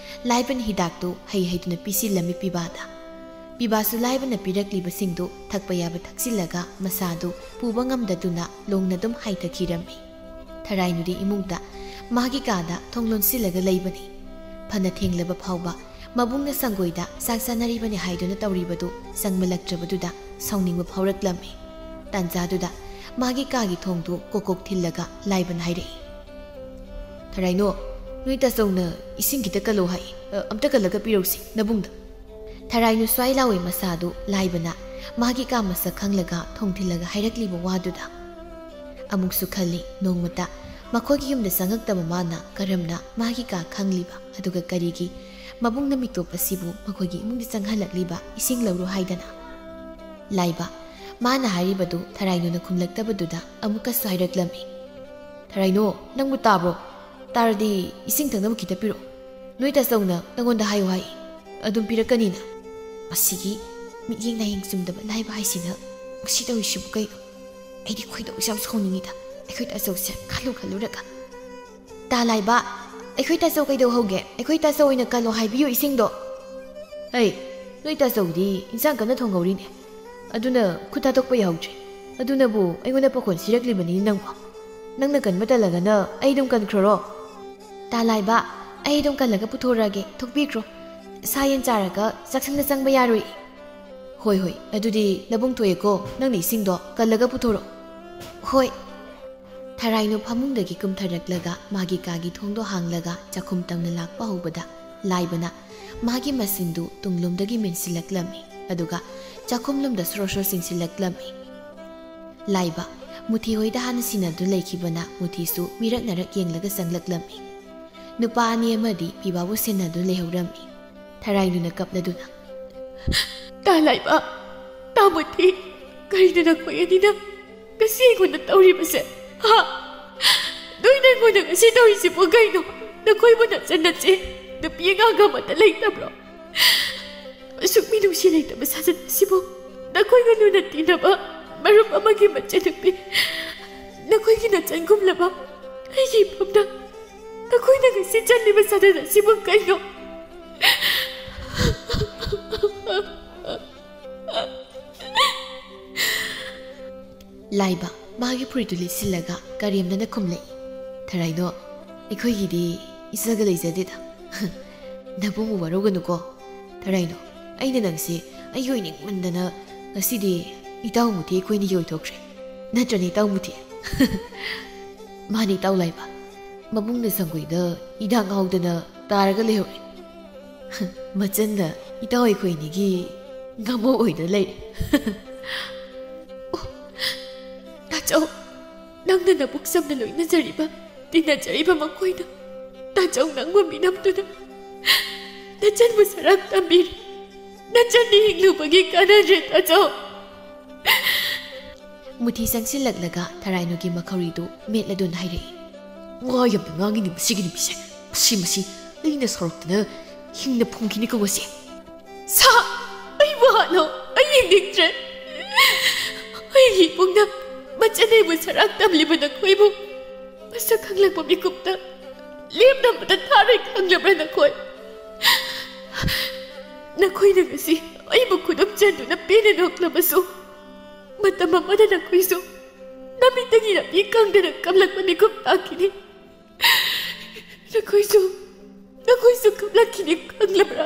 ꯂꯥꯏꯕꯅ ꯍꯤꯗꯥꯛꯇꯨ ꯍꯩ ꯍꯩꯗꯨꯅ ꯄꯤꯁꯤꯜꯂꯝꯃꯤ ꯄꯤꯕꯥꯗ꯫ ꯄꯤꯕꯥꯁꯨ ꯂꯥꯏꯕꯅ ꯄꯤꯔꯛꯂꯤꯕꯁꯤꯡꯗꯨ ꯊꯛꯄ ꯌꯥꯕ ꯊꯛꯆꯤꯜꯂꯒ ꯃꯁꯥꯗꯨ ꯄꯨꯕ ꯉꯝꯗꯗꯨꯅ ꯂꯣꯡꯅ ꯑꯗꯨꯝ ꯍꯥꯏꯊꯈꯤꯔꯝꯃꯤ꯫ ꯊꯔꯥꯏꯅꯨꯗꯤ ꯏꯃꯨꯡꯗ ꯃꯥꯒꯤ ꯀꯥꯗ ꯊꯣꯡ ꯂꯣꯟꯁꯤꯜꯂꯒ ꯂꯩꯕꯅꯤ꯫ ꯐꯅ ꯊꯦꯡꯂꯕ ꯐꯥꯎꯕ ꯃꯕꯨꯡꯅ ꯁꯪꯒꯣꯏꯗ ꯆꯥꯛ ꯆꯥꯅꯔꯤꯕꯅꯤ ꯍꯥꯏꯗꯨꯅ ꯇꯧꯔꯤꯕꯗꯨ ꯆꯪꯃꯜꯂꯛꯇ꯭ꯔꯕꯗꯨꯗ ꯁꯥꯎꯅꯤꯡꯕ ꯐꯥꯎꯔꯛꯂꯝꯃꯤ꯫ ꯇꯥꯟꯖꯥꯗꯨꯗ ꯃꯥꯒꯤ ꯀꯥꯒꯤ ꯊꯣꯡꯗꯨ ꯀꯣꯛ ꯀꯣꯛ ꯊꯤꯜꯂꯒ ꯂꯥꯏꯕꯅ ꯍꯥꯏꯔꯛꯏ, "ꯊꯔꯥꯏꯅꯣ, ꯅꯣꯏ ꯇꯥꯆꯧꯅ ꯏꯁꯤꯡ ꯈꯤꯇ ꯀꯜꯂꯣ ꯍꯥꯏ꯫ ꯑ, ꯑꯝꯇ ꯀꯜꯂꯒ ꯄꯤꯔꯧꯁꯤ ꯅꯕꯨꯡꯗ꯫" ꯊꯔꯥꯏꯅꯨ ꯁ꯭ꯋꯥꯏ ꯂꯥꯎꯋꯦ ꯃꯁꯥꯗꯨ ꯂꯥꯏꯕꯅ ꯃꯥꯒꯤ ꯀꯥ ꯃꯁꯛ ꯈꯪꯂꯒ ꯊꯣꯡ ꯊꯤꯜꯂꯒ ꯍꯥꯏꯔꯛꯂꯤꯕ ꯋꯥꯗꯨꯗ꯫ ꯑꯃꯨꯛꯁꯨ ꯈꯜꯂꯤ, ꯅꯣꯡꯃꯇ ꯃꯈꯣꯏꯒꯤ ꯌꯨꯝꯗ ꯆꯪꯉꯛꯇꯕ ꯃꯥꯅ ꯀꯔꯝꯅ ꯃꯥꯒꯤ ꯀꯥ ꯈꯪꯂꯤꯕ? ꯑꯗꯨꯒ ꯀꯔꯤꯒꯤ ꯃꯕꯨꯡꯅ ꯃꯤꯇꯣꯞ ꯑꯁꯤꯕꯨ ꯃꯈꯣꯏꯒꯤ ꯏꯃꯨꯡꯗ ꯆꯪꯍꯜꯂꯛꯂꯤꯕ, ꯏꯁꯤꯡ ꯂꯧꯔꯨ ꯍꯥꯏꯗꯅ? ꯂꯥꯏꯕ, ꯃꯥꯅ ꯍꯥꯏꯔꯤꯕꯗꯨ ꯊꯔꯥꯏꯅꯨꯅ ꯈꯨꯝꯂꯛꯇꯕꯗꯨꯗ ꯑꯃꯨꯛꯀꯁꯨ ꯍꯥꯏꯔꯛꯂꯝꯃꯤ, "ꯊꯔꯥꯏꯅꯨ, ꯅꯪꯕꯨ ꯇꯥꯕ꯭ꯔꯣ? ꯇꯥꯔꯗꯤ ꯏꯁꯤꯡ ꯊꯛꯅꯕ ꯈꯤꯇ ꯄꯤꯔꯛꯑꯣ꯫ ꯅꯣꯏ ꯇꯥꯆꯧꯅ ꯅꯪꯉꯣꯟꯗ ꯍꯥꯏꯌꯨ ꯍꯥꯏ꯫ ꯑꯗꯨꯝ ꯄꯤꯔꯛꯀꯅꯤꯅ꯫" ꯃꯁꯤꯒꯤ ꯃꯤꯠꯌꯦꯡ ꯅꯥꯌꯦꯡ ꯆꯨꯝꯗꯕ ꯂꯥꯏꯕ ꯍꯥꯏꯁꯤꯅ ꯉꯁꯤ ꯇꯧꯔꯤꯁꯤꯕꯨ ꯀꯩꯅꯣ? ꯑꯩꯗꯤ ꯈꯣꯏꯗꯧꯁꯦ ꯌꯥꯝ ꯁꯥꯎꯅꯤꯡꯉꯤꯗ꯫ ꯑꯩꯈꯣꯏ ꯇꯥꯆꯧꯁꯦ ꯈꯜꯂꯨ ꯈꯜꯂꯨꯔꯒ꯫ "ꯇꯥ ꯂꯥꯏꯕ, ꯑꯩꯈꯣꯏ ꯇꯥꯆꯧ ꯀꯩꯗꯧꯍꯧꯒꯦ? ꯑꯩꯈꯣꯏ ꯇꯥꯆꯧ ꯑꯣꯏꯅ ꯀꯜꯂꯣ ꯍꯥꯏꯕꯤꯌꯨ ꯏꯁꯤꯡꯗꯣ꯫" "ꯍꯩ, ꯅꯣꯏ ꯇꯥꯆꯧꯗꯤ ꯏꯟꯁꯥꯡ ꯀꯟꯅ ꯊꯣꯡꯍꯧꯔꯤꯅꯦ꯫ ꯑꯗꯨꯅ ꯈꯨꯠ ꯊꯥꯗꯣꯛꯄ ꯌꯥꯍꯧꯗ꯭ꯔꯦ꯫ ꯑꯗꯨꯅꯕꯨ ꯑꯩꯉꯣꯟꯗ ꯄꯥꯈꯣꯟ ꯁꯤꯔꯛꯂꯤꯕꯅꯤꯅꯦ ꯅꯪꯕꯣ꯫ ꯅꯪꯅ ꯀꯟꯕ ꯇꯜꯂꯒꯅ ꯑꯩ ꯑꯗꯨꯝ ꯀꯟꯈ꯭ꯔꯔꯣ?" "ꯇꯥ ꯂꯥꯏꯕ, ꯑꯩ ꯑꯗꯨꯝ ꯀꯜꯂꯒ ꯄꯨꯊꯣꯔꯛꯑꯒꯦ, ꯊꯣꯛꯄꯤꯈ꯭ꯔꯣ꯫ ꯁꯥ ꯌꯦꯟ ꯆꯥꯔꯒ ꯆꯥꯛꯁꯪꯗ ꯆꯪꯕ ꯌꯥꯔꯣꯏ꯫" "ꯍꯣꯏ, ꯍꯣꯏ, ꯑꯗꯨꯗꯤ ꯅꯕꯨꯡ ꯊꯣꯛꯑꯦꯀꯣ, ꯅꯪꯅ ꯏꯁꯤꯡꯗꯣ ꯀꯜꯂꯒ ꯄꯨꯊꯣꯔꯛꯑꯣ꯫" "ꯍꯣꯏ꯫" ꯊꯔꯥꯏꯅꯨ ꯐꯃꯨꯡꯗꯒꯤ ꯀꯨꯝꯊꯔꯛꯂꯒ ꯃꯥꯒꯤ ꯀꯥꯒꯤ ꯊꯣꯡꯗꯣ ꯍꯥꯡꯂꯒ ꯆꯥꯛꯈꯨꯝ ꯇꯝꯅ ꯂꯥꯛꯄ ꯍꯧꯕꯗ ꯂꯥꯏꯕꯅ ꯃꯥꯒꯤ ꯃꯁꯤꯟꯗꯨ ꯇꯨꯡꯂꯣꯝꯗꯒꯤ ꯃꯦꯟꯁꯤꯜꯂꯛꯂꯝꯃꯤ, ꯑꯗꯨꯒ ꯆꯥꯛꯈꯨꯝꯂꯣꯝꯗ ꯁꯣꯔꯣ ꯁꯣꯔꯣ ꯆꯦꯟꯁꯤꯜꯂꯛꯂꯝꯃꯤ꯫ ꯂꯥꯏꯕ, ꯃꯨꯊꯤ ꯍꯣꯏꯗ ꯍꯥꯟꯅ ꯁꯤꯟꯅꯗꯨꯅ ꯂꯩꯈꯤꯕꯅ ꯃꯨꯊꯤꯁꯨ ꯃꯤꯔꯛ ꯅꯥꯔꯛ ꯌꯦꯡꯂꯒ ꯆꯪꯂꯛꯂꯝꯃꯤ꯫ ꯅꯨꯄꯥ ꯑꯅꯤ ꯑꯃꯗꯤ ꯄꯤꯕꯥꯕꯨ ꯁꯦꯟꯅꯗꯨꯅ ꯂꯩꯍꯧꯔꯝꯃꯤ꯫ ꯊꯔꯥꯏꯅꯨꯅ ꯀꯞꯂꯗꯨꯅ, "ꯇꯥ ꯂꯥꯏꯕ, ꯇꯥ ꯃꯨꯊꯤ, ꯀꯔꯤꯅꯣ ꯅꯈꯣꯏ ꯑꯅꯤꯅ ꯉꯁꯤ ꯑꯩꯉꯣꯟꯗ ꯇꯧꯔꯤꯕꯁꯦ? ꯍꯥ? ꯅꯣꯏꯅ ꯑꯩꯉꯣꯟꯗ ꯉꯁꯤ ꯇꯧꯔꯤꯁꯤꯕꯨ ꯀꯩꯅꯣ? ꯅꯈꯣꯏꯕꯨ ꯅꯆꯟ ꯅꯆꯦ ꯅꯨꯄꯤ ꯑꯉꯥꯡ ꯑꯃꯠꯇ ꯂꯩꯇꯕ꯭ꯔꯣ? ꯑꯁꯨꯛ ꯃꯤꯅꯨꯡꯁꯤ ꯂꯩꯇꯕ ꯁꯥꯖꯠ ꯑꯁꯤꯕꯨ ꯅꯈꯣꯏꯒ ꯂꯨꯅ ꯇꯤꯟꯅꯕ ꯃꯔꯨꯞ ꯑꯃꯒꯤ ꯃꯆꯟꯅꯨꯄꯤ, ꯅꯈꯣꯏꯒꯤ ꯅꯆꯟꯒꯨꯝꯂꯕ ꯑꯩꯒꯤ ꯏꯐꯝꯗ ꯅꯈꯣꯏꯅ ꯉꯁꯤ ꯆꯠꯂꯤꯕ ꯁꯗꯟ ꯑꯁꯤꯕꯨ ꯀꯩꯅꯣ? ꯂꯥꯏꯕ ꯃꯥꯒꯤ ꯐꯨꯔꯤꯠꯇꯨ ꯂꯤꯠꯁꯤꯜꯂꯒ ꯀꯔꯦꯝꯅꯅ ꯈꯨꯝꯂꯛꯏ꯫ "ꯊꯔꯥꯏꯗꯣ, ꯑꯩꯈꯣꯏꯒꯤꯗꯤ ꯏꯆꯜꯒ ꯂꯩꯖꯗꯦꯗ꯫ ꯅꯕꯨꯡ ꯋꯥꯔꯧꯒꯅꯨꯀꯣ꯫ ꯊꯔꯥꯏꯗꯣ, ꯑꯩꯅ ꯅꯪꯁꯦ ꯑꯩꯒꯤ ꯑꯣꯏꯅꯤꯡꯃꯟꯗꯅ ꯉꯁꯤꯗꯤ ꯏꯇꯥꯎ ꯃꯨꯊꯤ ꯑꯩꯈꯣꯏꯅꯤꯒꯤ ꯑꯣꯏꯊꯣꯛꯈ꯭ꯔꯦ꯫ ꯅꯠꯇ꯭ꯔꯅꯦ, ꯏꯇꯥꯎ ꯃꯨꯊꯤ?" "ꯃꯥꯅꯤ, ꯏꯇꯥꯎ ꯂꯥꯏꯕ꯫ ꯃꯕꯨꯡꯅ ꯁꯪꯒꯣꯏꯗ ꯍꯤꯗꯥꯛ ꯉꯥꯎꯗꯅ ꯇꯥꯔꯒ ꯂꯩꯍꯧꯔꯦ꯫ ꯃꯆꯟꯅ ꯏꯇꯥꯎ ꯑꯩꯈꯣꯏꯅꯤꯒꯤ ꯉꯥꯃꯧ ꯑꯣꯏꯗ ꯂꯩꯔꯦ꯫" "ꯑꯣ, ꯇꯥꯆꯧ, ꯅꯪꯅ ꯅꯕꯨꯛ ꯆꯝꯅ ꯂꯣꯏꯅꯖꯔꯤꯕ, ꯇꯤꯟꯅꯖꯔꯤꯕ ꯃꯈꯣꯏꯅ ꯇꯥꯆꯧ ꯅꯪꯕꯨ ꯃꯤꯅꯝꯗꯨꯅ ꯅꯆꯟꯕꯨ ꯁꯔꯥꯛ ꯇꯝꯕꯤꯔꯦ꯫ ꯅꯆꯟꯗꯤ ꯍꯤꯡꯂꯨꯕꯒꯤ ꯀꯥꯟꯅꯗ꯭ꯔꯦ, ꯇꯥꯆꯧ꯫" ꯃꯨꯊꯤ ꯆꯪꯁꯤꯜꯂꯛꯂꯒ ꯊꯔꯥꯏꯅꯨꯒꯤ ꯃꯈꯧꯔꯤꯗꯨ ꯃꯦꯠꯂꯗꯨꯅ ꯍꯥꯏꯔꯛꯏ꯫ "ꯋꯥ ꯌꯥꯝꯅ ꯉꯥꯡꯉꯤꯅꯦ ꯃꯁꯤꯒꯤ ꯅꯨꯄꯤꯁꯦ꯫ ꯃꯁꯤ, ꯃꯁꯤ, ꯑꯩꯅ ꯁꯥꯎꯔꯛꯇꯅ ꯍꯤꯡꯅ ꯐꯨꯝꯈꯤꯅꯤꯀꯣ ꯉꯁꯤ꯫" "ꯁꯥ, ꯑꯩꯕꯨ ꯍꯥꯠꯂꯣ, ꯑꯩ ꯌꯦꯡꯅꯤꯡꯗ꯭ꯔꯦ꯫ ꯑꯩꯒꯤ ꯏꯕꯨꯡꯅ ꯃꯆꯟ ꯑꯩꯕꯨ ꯁꯔꯥꯛ ꯇꯝꯂꯤꯕ ꯅꯈꯣꯏꯕꯨ ꯃꯁꯛ ꯈꯪꯂꯛꯄ ꯃꯤꯀꯨꯞꯇ ꯂꯦꯝꯅ ꯑꯃꯇ ꯊꯥꯔꯣꯏ ꯈꯪꯂꯕ꯭ꯔꯥ ꯅꯈꯣꯏ? ꯅꯈꯣꯏꯅ ꯉꯁꯤ ꯑꯩꯕꯨ ꯈꯨꯗꯨꯝ ꯆꯟꯗꯨꯅ ꯄꯦꯟꯅ ꯅꯣꯛꯂꯕꯁꯨ, ꯃꯇꯝ ꯑꯃꯗ ꯅꯈꯣꯏꯁꯨ ꯅꯃꯤꯠꯇꯒꯤ ꯅꯥꯄꯤ ꯀꯪꯗꯅ ꯀꯞꯂꯛꯄ ꯃꯤꯀꯨꯞ ꯇꯥꯈꯤꯅꯤ꯫ ꯅꯈꯣꯏꯁꯨ, ꯅꯈꯣꯏꯁꯨ ꯀꯞꯂꯛꯈꯤꯅꯤ ꯈꯪꯂꯕ꯭ꯔꯥ?"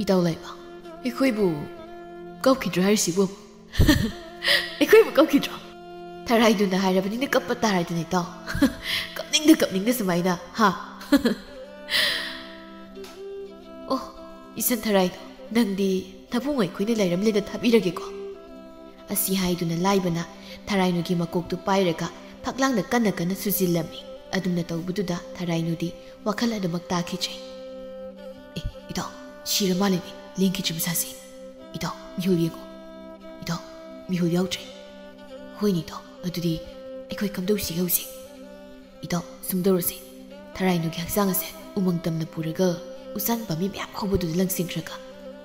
"ꯏꯇꯥꯎ ꯂꯥꯏꯕ, ꯑꯩꯈꯣꯏꯕꯨ ꯀꯞꯈꯤꯗ꯭ꯔꯣ ꯍꯥꯏꯔꯤꯁꯤꯕꯨ?" "ꯑꯩꯈꯣꯏꯕꯨ ꯀꯞꯈꯤꯗ꯭ꯔꯣ? ꯊꯔꯥꯏꯗꯨꯅ ꯍꯥꯏꯔꯕꯅꯤꯅ ꯀꯞꯄ ꯇꯥꯔꯦꯗꯅ, ꯏꯇꯥꯎ꯫ ꯀꯞꯅꯤꯡꯗ ꯀꯞꯅꯤꯡꯗ ꯁꯨꯃꯥꯏꯅ, ꯍꯥ?" "ꯑꯣ, ꯏꯆꯟ ꯊꯔꯥꯏꯗꯣ, ꯅꯪꯗꯤ ꯅꯕꯨꯡ ꯑꯩꯈꯣꯏꯅ ꯂꯩꯔꯝꯂꯦꯅ ꯊꯥꯕꯤꯔꯒꯦꯀꯣ꯫" ꯑꯁꯤ ꯍꯥꯏꯗꯨꯅ ꯂꯥꯏꯕꯅ ꯊꯔꯥꯏꯅꯨꯒꯤ ꯃꯀꯣꯛꯇꯨ ꯄꯥꯏꯔꯒ ꯐꯛꯂꯥꯡꯗ ꯀꯟꯅ ꯀꯟꯅ ꯁꯨꯖꯤꯜꯂꯝꯃꯤ꯫ ꯑꯗꯨꯝꯅ ꯇꯧꯕꯗꯨꯗ ꯊꯔꯥꯏꯅꯨꯗꯤ ꯋꯥꯈꯜ ꯑꯗꯨꯃꯛ ꯇꯥꯈꯤꯗ꯭ꯔꯦ꯫ "ꯑꯦ, ꯏꯇꯥꯎ, ꯁꯤꯔ ꯃꯥꯜꯂꯦꯅꯦ, ꯂꯦꯡꯈꯤꯗ꯭ꯔꯤꯕ ꯖꯥꯠꯁꯦ꯫ ꯏꯇꯥꯎ, ꯃꯤꯍꯨꯜ ꯌꯦꯡꯉꯣ꯫ ꯏꯇꯥꯎ, ꯃꯤꯍꯨꯜ ꯌꯥꯎꯗ꯭ꯔꯦ꯫ ꯍꯣꯏꯅꯦ, ꯏꯇꯥꯎ, ꯑꯗꯨꯗꯤ ꯑꯩꯈꯣꯏ ꯀꯝꯗꯧꯁꯤꯒꯦ ꯍꯧꯖꯤꯛ?" "ꯏꯇꯥꯎ, ꯁꯨꯝ ꯇꯧꯔꯁꯦ꯫ ꯊꯔꯥꯏꯅꯨꯒꯤ ꯍꯛꯆꯥꯡ ꯑꯁꯦ ꯎꯃꯪ ꯇꯝꯅ ꯄꯨꯔꯒ ꯎꯆꯥꯟ ꯄꯥꯝꯕꯤ ꯃꯌꯥꯝ ꯍꯧꯕꯗꯨꯗ ꯂꯪꯁꯤꯟꯈ꯭ꯔꯒ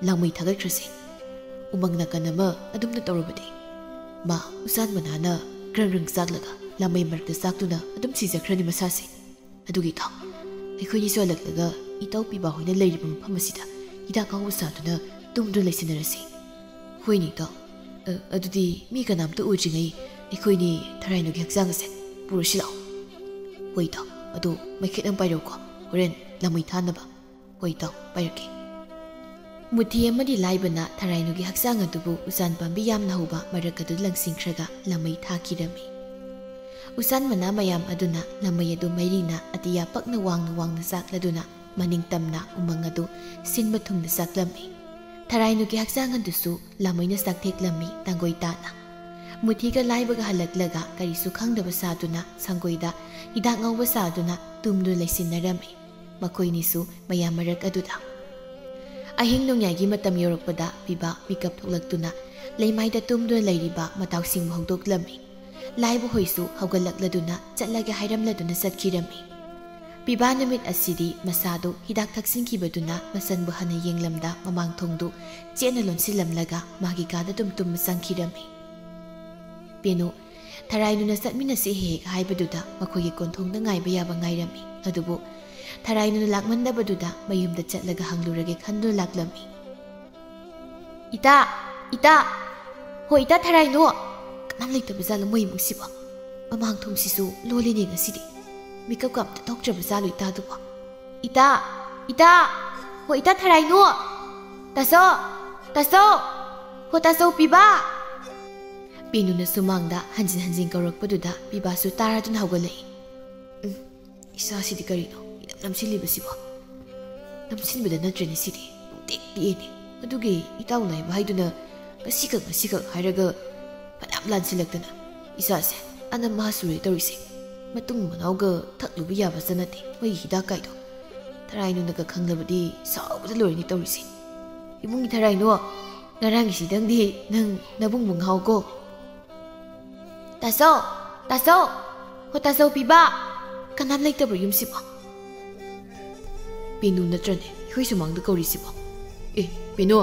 ꯂꯥꯡꯃꯩ ꯊꯥꯒꯠꯈ꯭ꯔꯁꯦ꯫ ꯎꯃꯪ ꯅꯥꯀꯟ ꯑꯃ ꯑꯗꯨꯝꯅ ꯇꯧꯔꯕꯗꯤ ꯃꯥ ꯎꯆꯥꯟ ꯃꯅꯥꯅ ꯒ꯭ꯔꯪ ꯒ꯭ꯔꯪ ꯆꯥꯛꯂꯒ ꯂꯥꯡꯃꯩ ꯃꯔꯛꯇ ꯆꯥꯛꯇꯨꯅ ꯑꯗꯨꯝ ꯁꯤꯖꯈ꯭ꯔꯅꯤ ꯃꯁꯥꯁꯦ꯫ ꯑꯗꯨꯒꯤ ꯏꯇꯥꯎ, ꯑꯩꯈꯣꯏꯅꯤꯁꯨ ꯍꯜꯂꯛꯂꯒ ꯏꯇꯥꯎ ꯄꯤꯕꯥ ꯍꯣꯏꯅ ꯂꯩꯔꯤꯕ ꯃꯐꯝ ꯑꯁꯤꯗ ꯍꯤꯗꯥꯛ ꯉꯥꯎꯕ ꯁꯥꯗꯨꯅ ꯇꯨꯝꯗꯨꯅ ꯂꯩꯁꯤꯟꯅꯔꯁꯤ꯫" "ꯍꯣꯏꯅꯦ ꯏꯇꯥꯎ꯫ ꯑ, ꯑꯗꯨꯗꯤ ꯃꯤ ꯀꯅꯥꯝꯇ ꯎꯗ꯭ꯔꯤꯉꯩ ꯑꯩꯈꯣꯏꯅꯤ ꯊꯔꯥꯏꯅꯨꯒꯤ ꯍꯛꯆꯥꯡ ꯑꯁꯦ ꯄꯨꯔꯁꯤ ꯂꯥꯛꯑꯣ꯫" "ꯍꯣꯏ ꯏꯇꯥꯎ, ꯑꯗꯨ ꯃꯩꯈꯦꯠ ꯑꯃ ꯄꯥꯏꯔꯛꯎꯀꯣ, ꯍꯣꯔꯦꯟ ꯂꯥꯡꯃꯩ ꯊꯥꯅꯕ꯫" "ꯍꯣꯏ ꯏꯇꯥꯎ, ꯄꯥꯏꯔꯛꯀꯦ꯫" ꯃꯨꯊꯤ ꯑꯃꯗꯤ ꯂꯥꯏꯕꯅ ꯊꯔꯥꯏꯅꯨꯒꯤ ꯍꯛꯆꯥꯡ ꯑꯗꯨꯕꯨ ꯎꯆꯥꯟ ꯄꯥꯝꯕꯤ ꯌꯥꯝꯅ ꯍꯧꯕ ꯃꯔꯛ ꯑꯗꯨ ꯂꯪꯁꯤꯟꯈ꯭ꯔꯒ ꯂꯥꯡꯃꯩ ꯊꯥꯈꯤꯔꯝꯃꯤ꯫ ꯎꯆꯥꯟ ꯃꯅꯥ ꯃꯌꯥꯝ ꯑꯗꯨꯅ ꯂꯥꯡꯃꯩ ꯑꯗꯨ ꯃꯩꯔꯤꯅ ꯑꯇꯤꯌꯥ ꯄꯛꯅ ꯋꯥꯡꯅ ꯋꯥꯡꯅ ꯆꯥꯛꯂꯗꯨꯅ ꯃꯅꯤꯡ ꯇꯝꯅ ꯎꯃꯪ ꯑꯗꯨ ꯁꯤꯟꯕ ꯊꯨꯡꯅ ꯆꯥꯛꯂꯝꯃꯤ꯫ ꯊꯔꯥꯏꯅꯨꯒꯤ ꯍꯛꯆꯥꯡ ꯑꯗꯨꯁꯨ ꯂꯥꯡꯃꯩꯅ ꯆꯥꯛꯊꯦꯛꯂꯝꯃꯤ ꯇꯥꯡꯒꯣꯏ ꯇꯥꯅ꯫ ꯃꯨꯊꯤꯒ ꯂꯥꯏꯕꯒ ꯍꯜꯂꯛꯂꯒ ꯀꯔꯤꯁꯨ ꯈꯪꯗꯕ ꯁꯥꯗꯨꯅ ꯁꯪꯒꯣꯏꯗ ꯍꯤꯗꯥꯛ ꯉꯧꯕ ꯁꯥꯗꯨꯅ ꯇꯨꯝꯗꯨꯅ ꯂꯩꯁꯤꯟꯅꯔꯝꯃꯤ꯫ ꯃꯈꯣꯏꯅꯤꯁꯨ ꯃꯌꯥꯝ ꯃꯔꯛ ꯑꯗꯨꯗ꯫ ꯑꯍꯤꯡ ꯅꯣꯡꯌꯥꯏꯒꯤ ꯃꯇꯝ ꯌꯧꯔꯛꯄꯗ ꯄꯤꯕꯥ ꯃꯤꯀꯞ ꯊꯣꯛꯂꯛꯇꯨꯅ ꯂꯩꯃꯥꯏꯗ ꯇꯨꯝꯗꯨꯅ ꯂꯩꯔꯤꯕ ꯃꯇꯥꯎꯁꯤꯡꯕꯨ ꯍꯧꯗꯣꯛꯂꯝꯃꯤ꯫ ꯂꯥꯏꯕ ꯍꯣꯏꯁꯨ ꯍꯧꯒꯠꯂꯛꯂꯗꯨꯅ ꯆꯠꯂꯒꯦ ꯍꯥꯏꯔꯝꯂꯗꯨꯅ ꯆꯠꯈꯤꯔꯝꯃꯤ꯫ ꯄꯤꯕꯥ ꯅꯨꯃꯤꯠ ꯑꯁꯤꯗꯤ ꯃꯁꯥꯗꯨ ꯍꯤꯗꯥꯛ ꯊꯛꯆꯤꯟꯈꯤꯕꯗꯨꯅ ꯃꯁꯟꯕꯨ ꯍꯟꯅ ꯌꯦꯡꯂꯝꯗ ꯃꯃꯥꯡ ꯊꯣꯡꯗꯨ ꯆꯦꯠꯅ ꯂꯣꯟꯁꯤꯜꯂꯝꯂꯒ ꯃꯥꯒꯤ ꯀꯥꯗ ꯑꯗꯨꯝ ꯇꯨꯝꯕ ꯆꯪꯈꯤꯔꯝꯃꯤ꯫ ꯄꯦꯅꯨ, ꯊꯔꯥꯏꯅꯨꯅ ꯆꯠꯃꯤꯟꯅꯁꯤ ꯍꯦꯛ ꯍꯦꯛ ꯍꯥꯏꯕꯗꯨꯗ ꯃꯈꯣꯏꯒꯤ ꯀꯣꯟꯊꯣꯡꯗ ꯉꯥꯏꯕ ꯌꯥꯕ ꯉꯥꯏꯔꯝꯃꯤ꯫ ꯑꯗꯨꯕꯨ ꯊꯔꯥꯏꯅꯨꯅ ꯂꯥꯛꯃꯟꯗꯕꯗꯨꯗ ꯃꯌꯨꯝꯗ ꯆꯠꯂꯒ ꯍꯪꯂꯨꯔꯒꯦ ꯈꯟꯗꯨꯅ ꯂꯥꯛꯂꯝꯃꯤ꯫ "ꯏꯇꯥ! ꯏꯇꯥ! ꯍꯣ ꯏꯇꯥ ꯊꯔꯥꯏꯅꯨ!" ꯀꯅꯥꯝ ꯂꯩꯇꯕ ꯖꯥꯠꯂꯣ ꯃꯣꯏ ꯏꯃꯨꯡꯁꯤꯕꯣ? ꯃꯃꯥꯡ ꯊꯣꯡꯁꯤꯁꯨ ꯂꯣꯜꯂꯤꯅꯦ ꯉꯁꯤꯗꯤ꯫ ꯃꯤꯀꯞꯀ ꯑꯝꯇ ꯊꯣꯛꯇ꯭ꯔꯕ ꯖꯥꯠꯂꯣ ꯏꯇꯥꯗꯨꯕꯣ? "ꯏꯇꯥ! ꯏꯇꯥ! ꯍꯣ ꯏꯇꯥ ꯊꯔꯥꯏꯅꯨ! ꯇꯥꯆꯧ! ꯇꯥꯆꯧ! ꯍꯣ ꯇꯥꯆꯧ ꯄꯤꯕꯥ!" ꯄꯦꯅꯨꯅ ꯁꯨꯃꯥꯡꯗ ꯍꯟꯖꯤꯟ ꯍꯟꯖꯤꯟ ꯀꯧꯔꯛꯄꯗꯨꯗ ꯄꯤꯕꯥꯁꯨ ꯇꯥꯔꯗꯨꯅ ꯍꯧꯒꯠꯂꯛꯏ꯫ "ꯎꯝ, ꯏꯆꯥꯁꯤꯗꯤ ꯀꯔꯤꯅꯣ ꯏꯅꯝ ꯅꯝꯁꯤꯜꯂꯤꯕꯁꯤꯕꯣ? ꯅꯝꯁꯤꯟꯕꯗ ꯅꯠꯇ꯭ꯔꯦꯅꯦ ꯁꯤꯗꯤ, ꯄꯨꯡꯇꯦꯛ ꯇꯦꯛꯑꯦꯅꯦ꯫ ꯑꯗꯨꯒꯤ ꯏꯇꯥꯎ ꯅꯥꯏꯕ ꯍꯥꯏꯗꯨꯅ ꯉꯁꯤꯈꯛ ꯉꯁꯤꯈꯛ ꯍꯥꯏꯔꯒ ꯐꯅꯌꯥꯝ ꯂꯥꯟꯁꯤꯜꯂꯛꯇꯅ ꯏꯆꯥꯁꯦ ꯑꯅꯝ ꯃꯍꯥ ꯁꯨꯔꯦ ꯇꯧꯔꯤꯁꯦ꯫ ꯃꯇꯨꯡ ꯃꯅꯥꯎꯒ ꯊꯛꯂꯨꯕ ꯌꯥꯕꯁꯨ ꯅꯠꯇꯦ ꯃꯣꯏꯒꯤ ꯍꯤꯗꯥꯛ ꯀꯥꯏꯗꯣ꯫ ꯊꯔꯥꯏꯅꯨꯅꯒ ꯈꯪꯂꯕꯗꯤ ꯁꯥꯎꯕꯗ ꯂꯣꯏꯔꯅꯤ ꯇꯧꯔꯤꯁꯦ꯫ ꯏꯕꯨꯡꯒꯤ ꯊꯔꯥꯏꯅꯨ, ꯉꯔꯥꯡꯒꯤꯁꯤꯗꯪꯗꯤ ꯅꯪ ꯅꯕꯨꯡꯕꯨ ꯉꯥꯎꯀꯣ꯫" "ꯇꯥꯆꯧ! ꯇꯥꯆꯧ! ꯍꯣ ꯇꯥꯆꯧ ꯄꯤꯕꯥ!" ꯀꯅꯥꯝ ꯂꯩꯇꯕ꯭ꯔꯣ ꯌꯨꯝꯁꯤꯕꯣ? ꯄꯦꯅꯨ ꯅꯠꯇ꯭ꯔꯅꯦ ꯑꯩꯈꯣꯏ ꯁꯨꯃꯥꯡꯗ ꯀꯧꯔꯤꯁꯤꯕꯣ? ꯑꯦ, ꯄꯦꯅꯨ,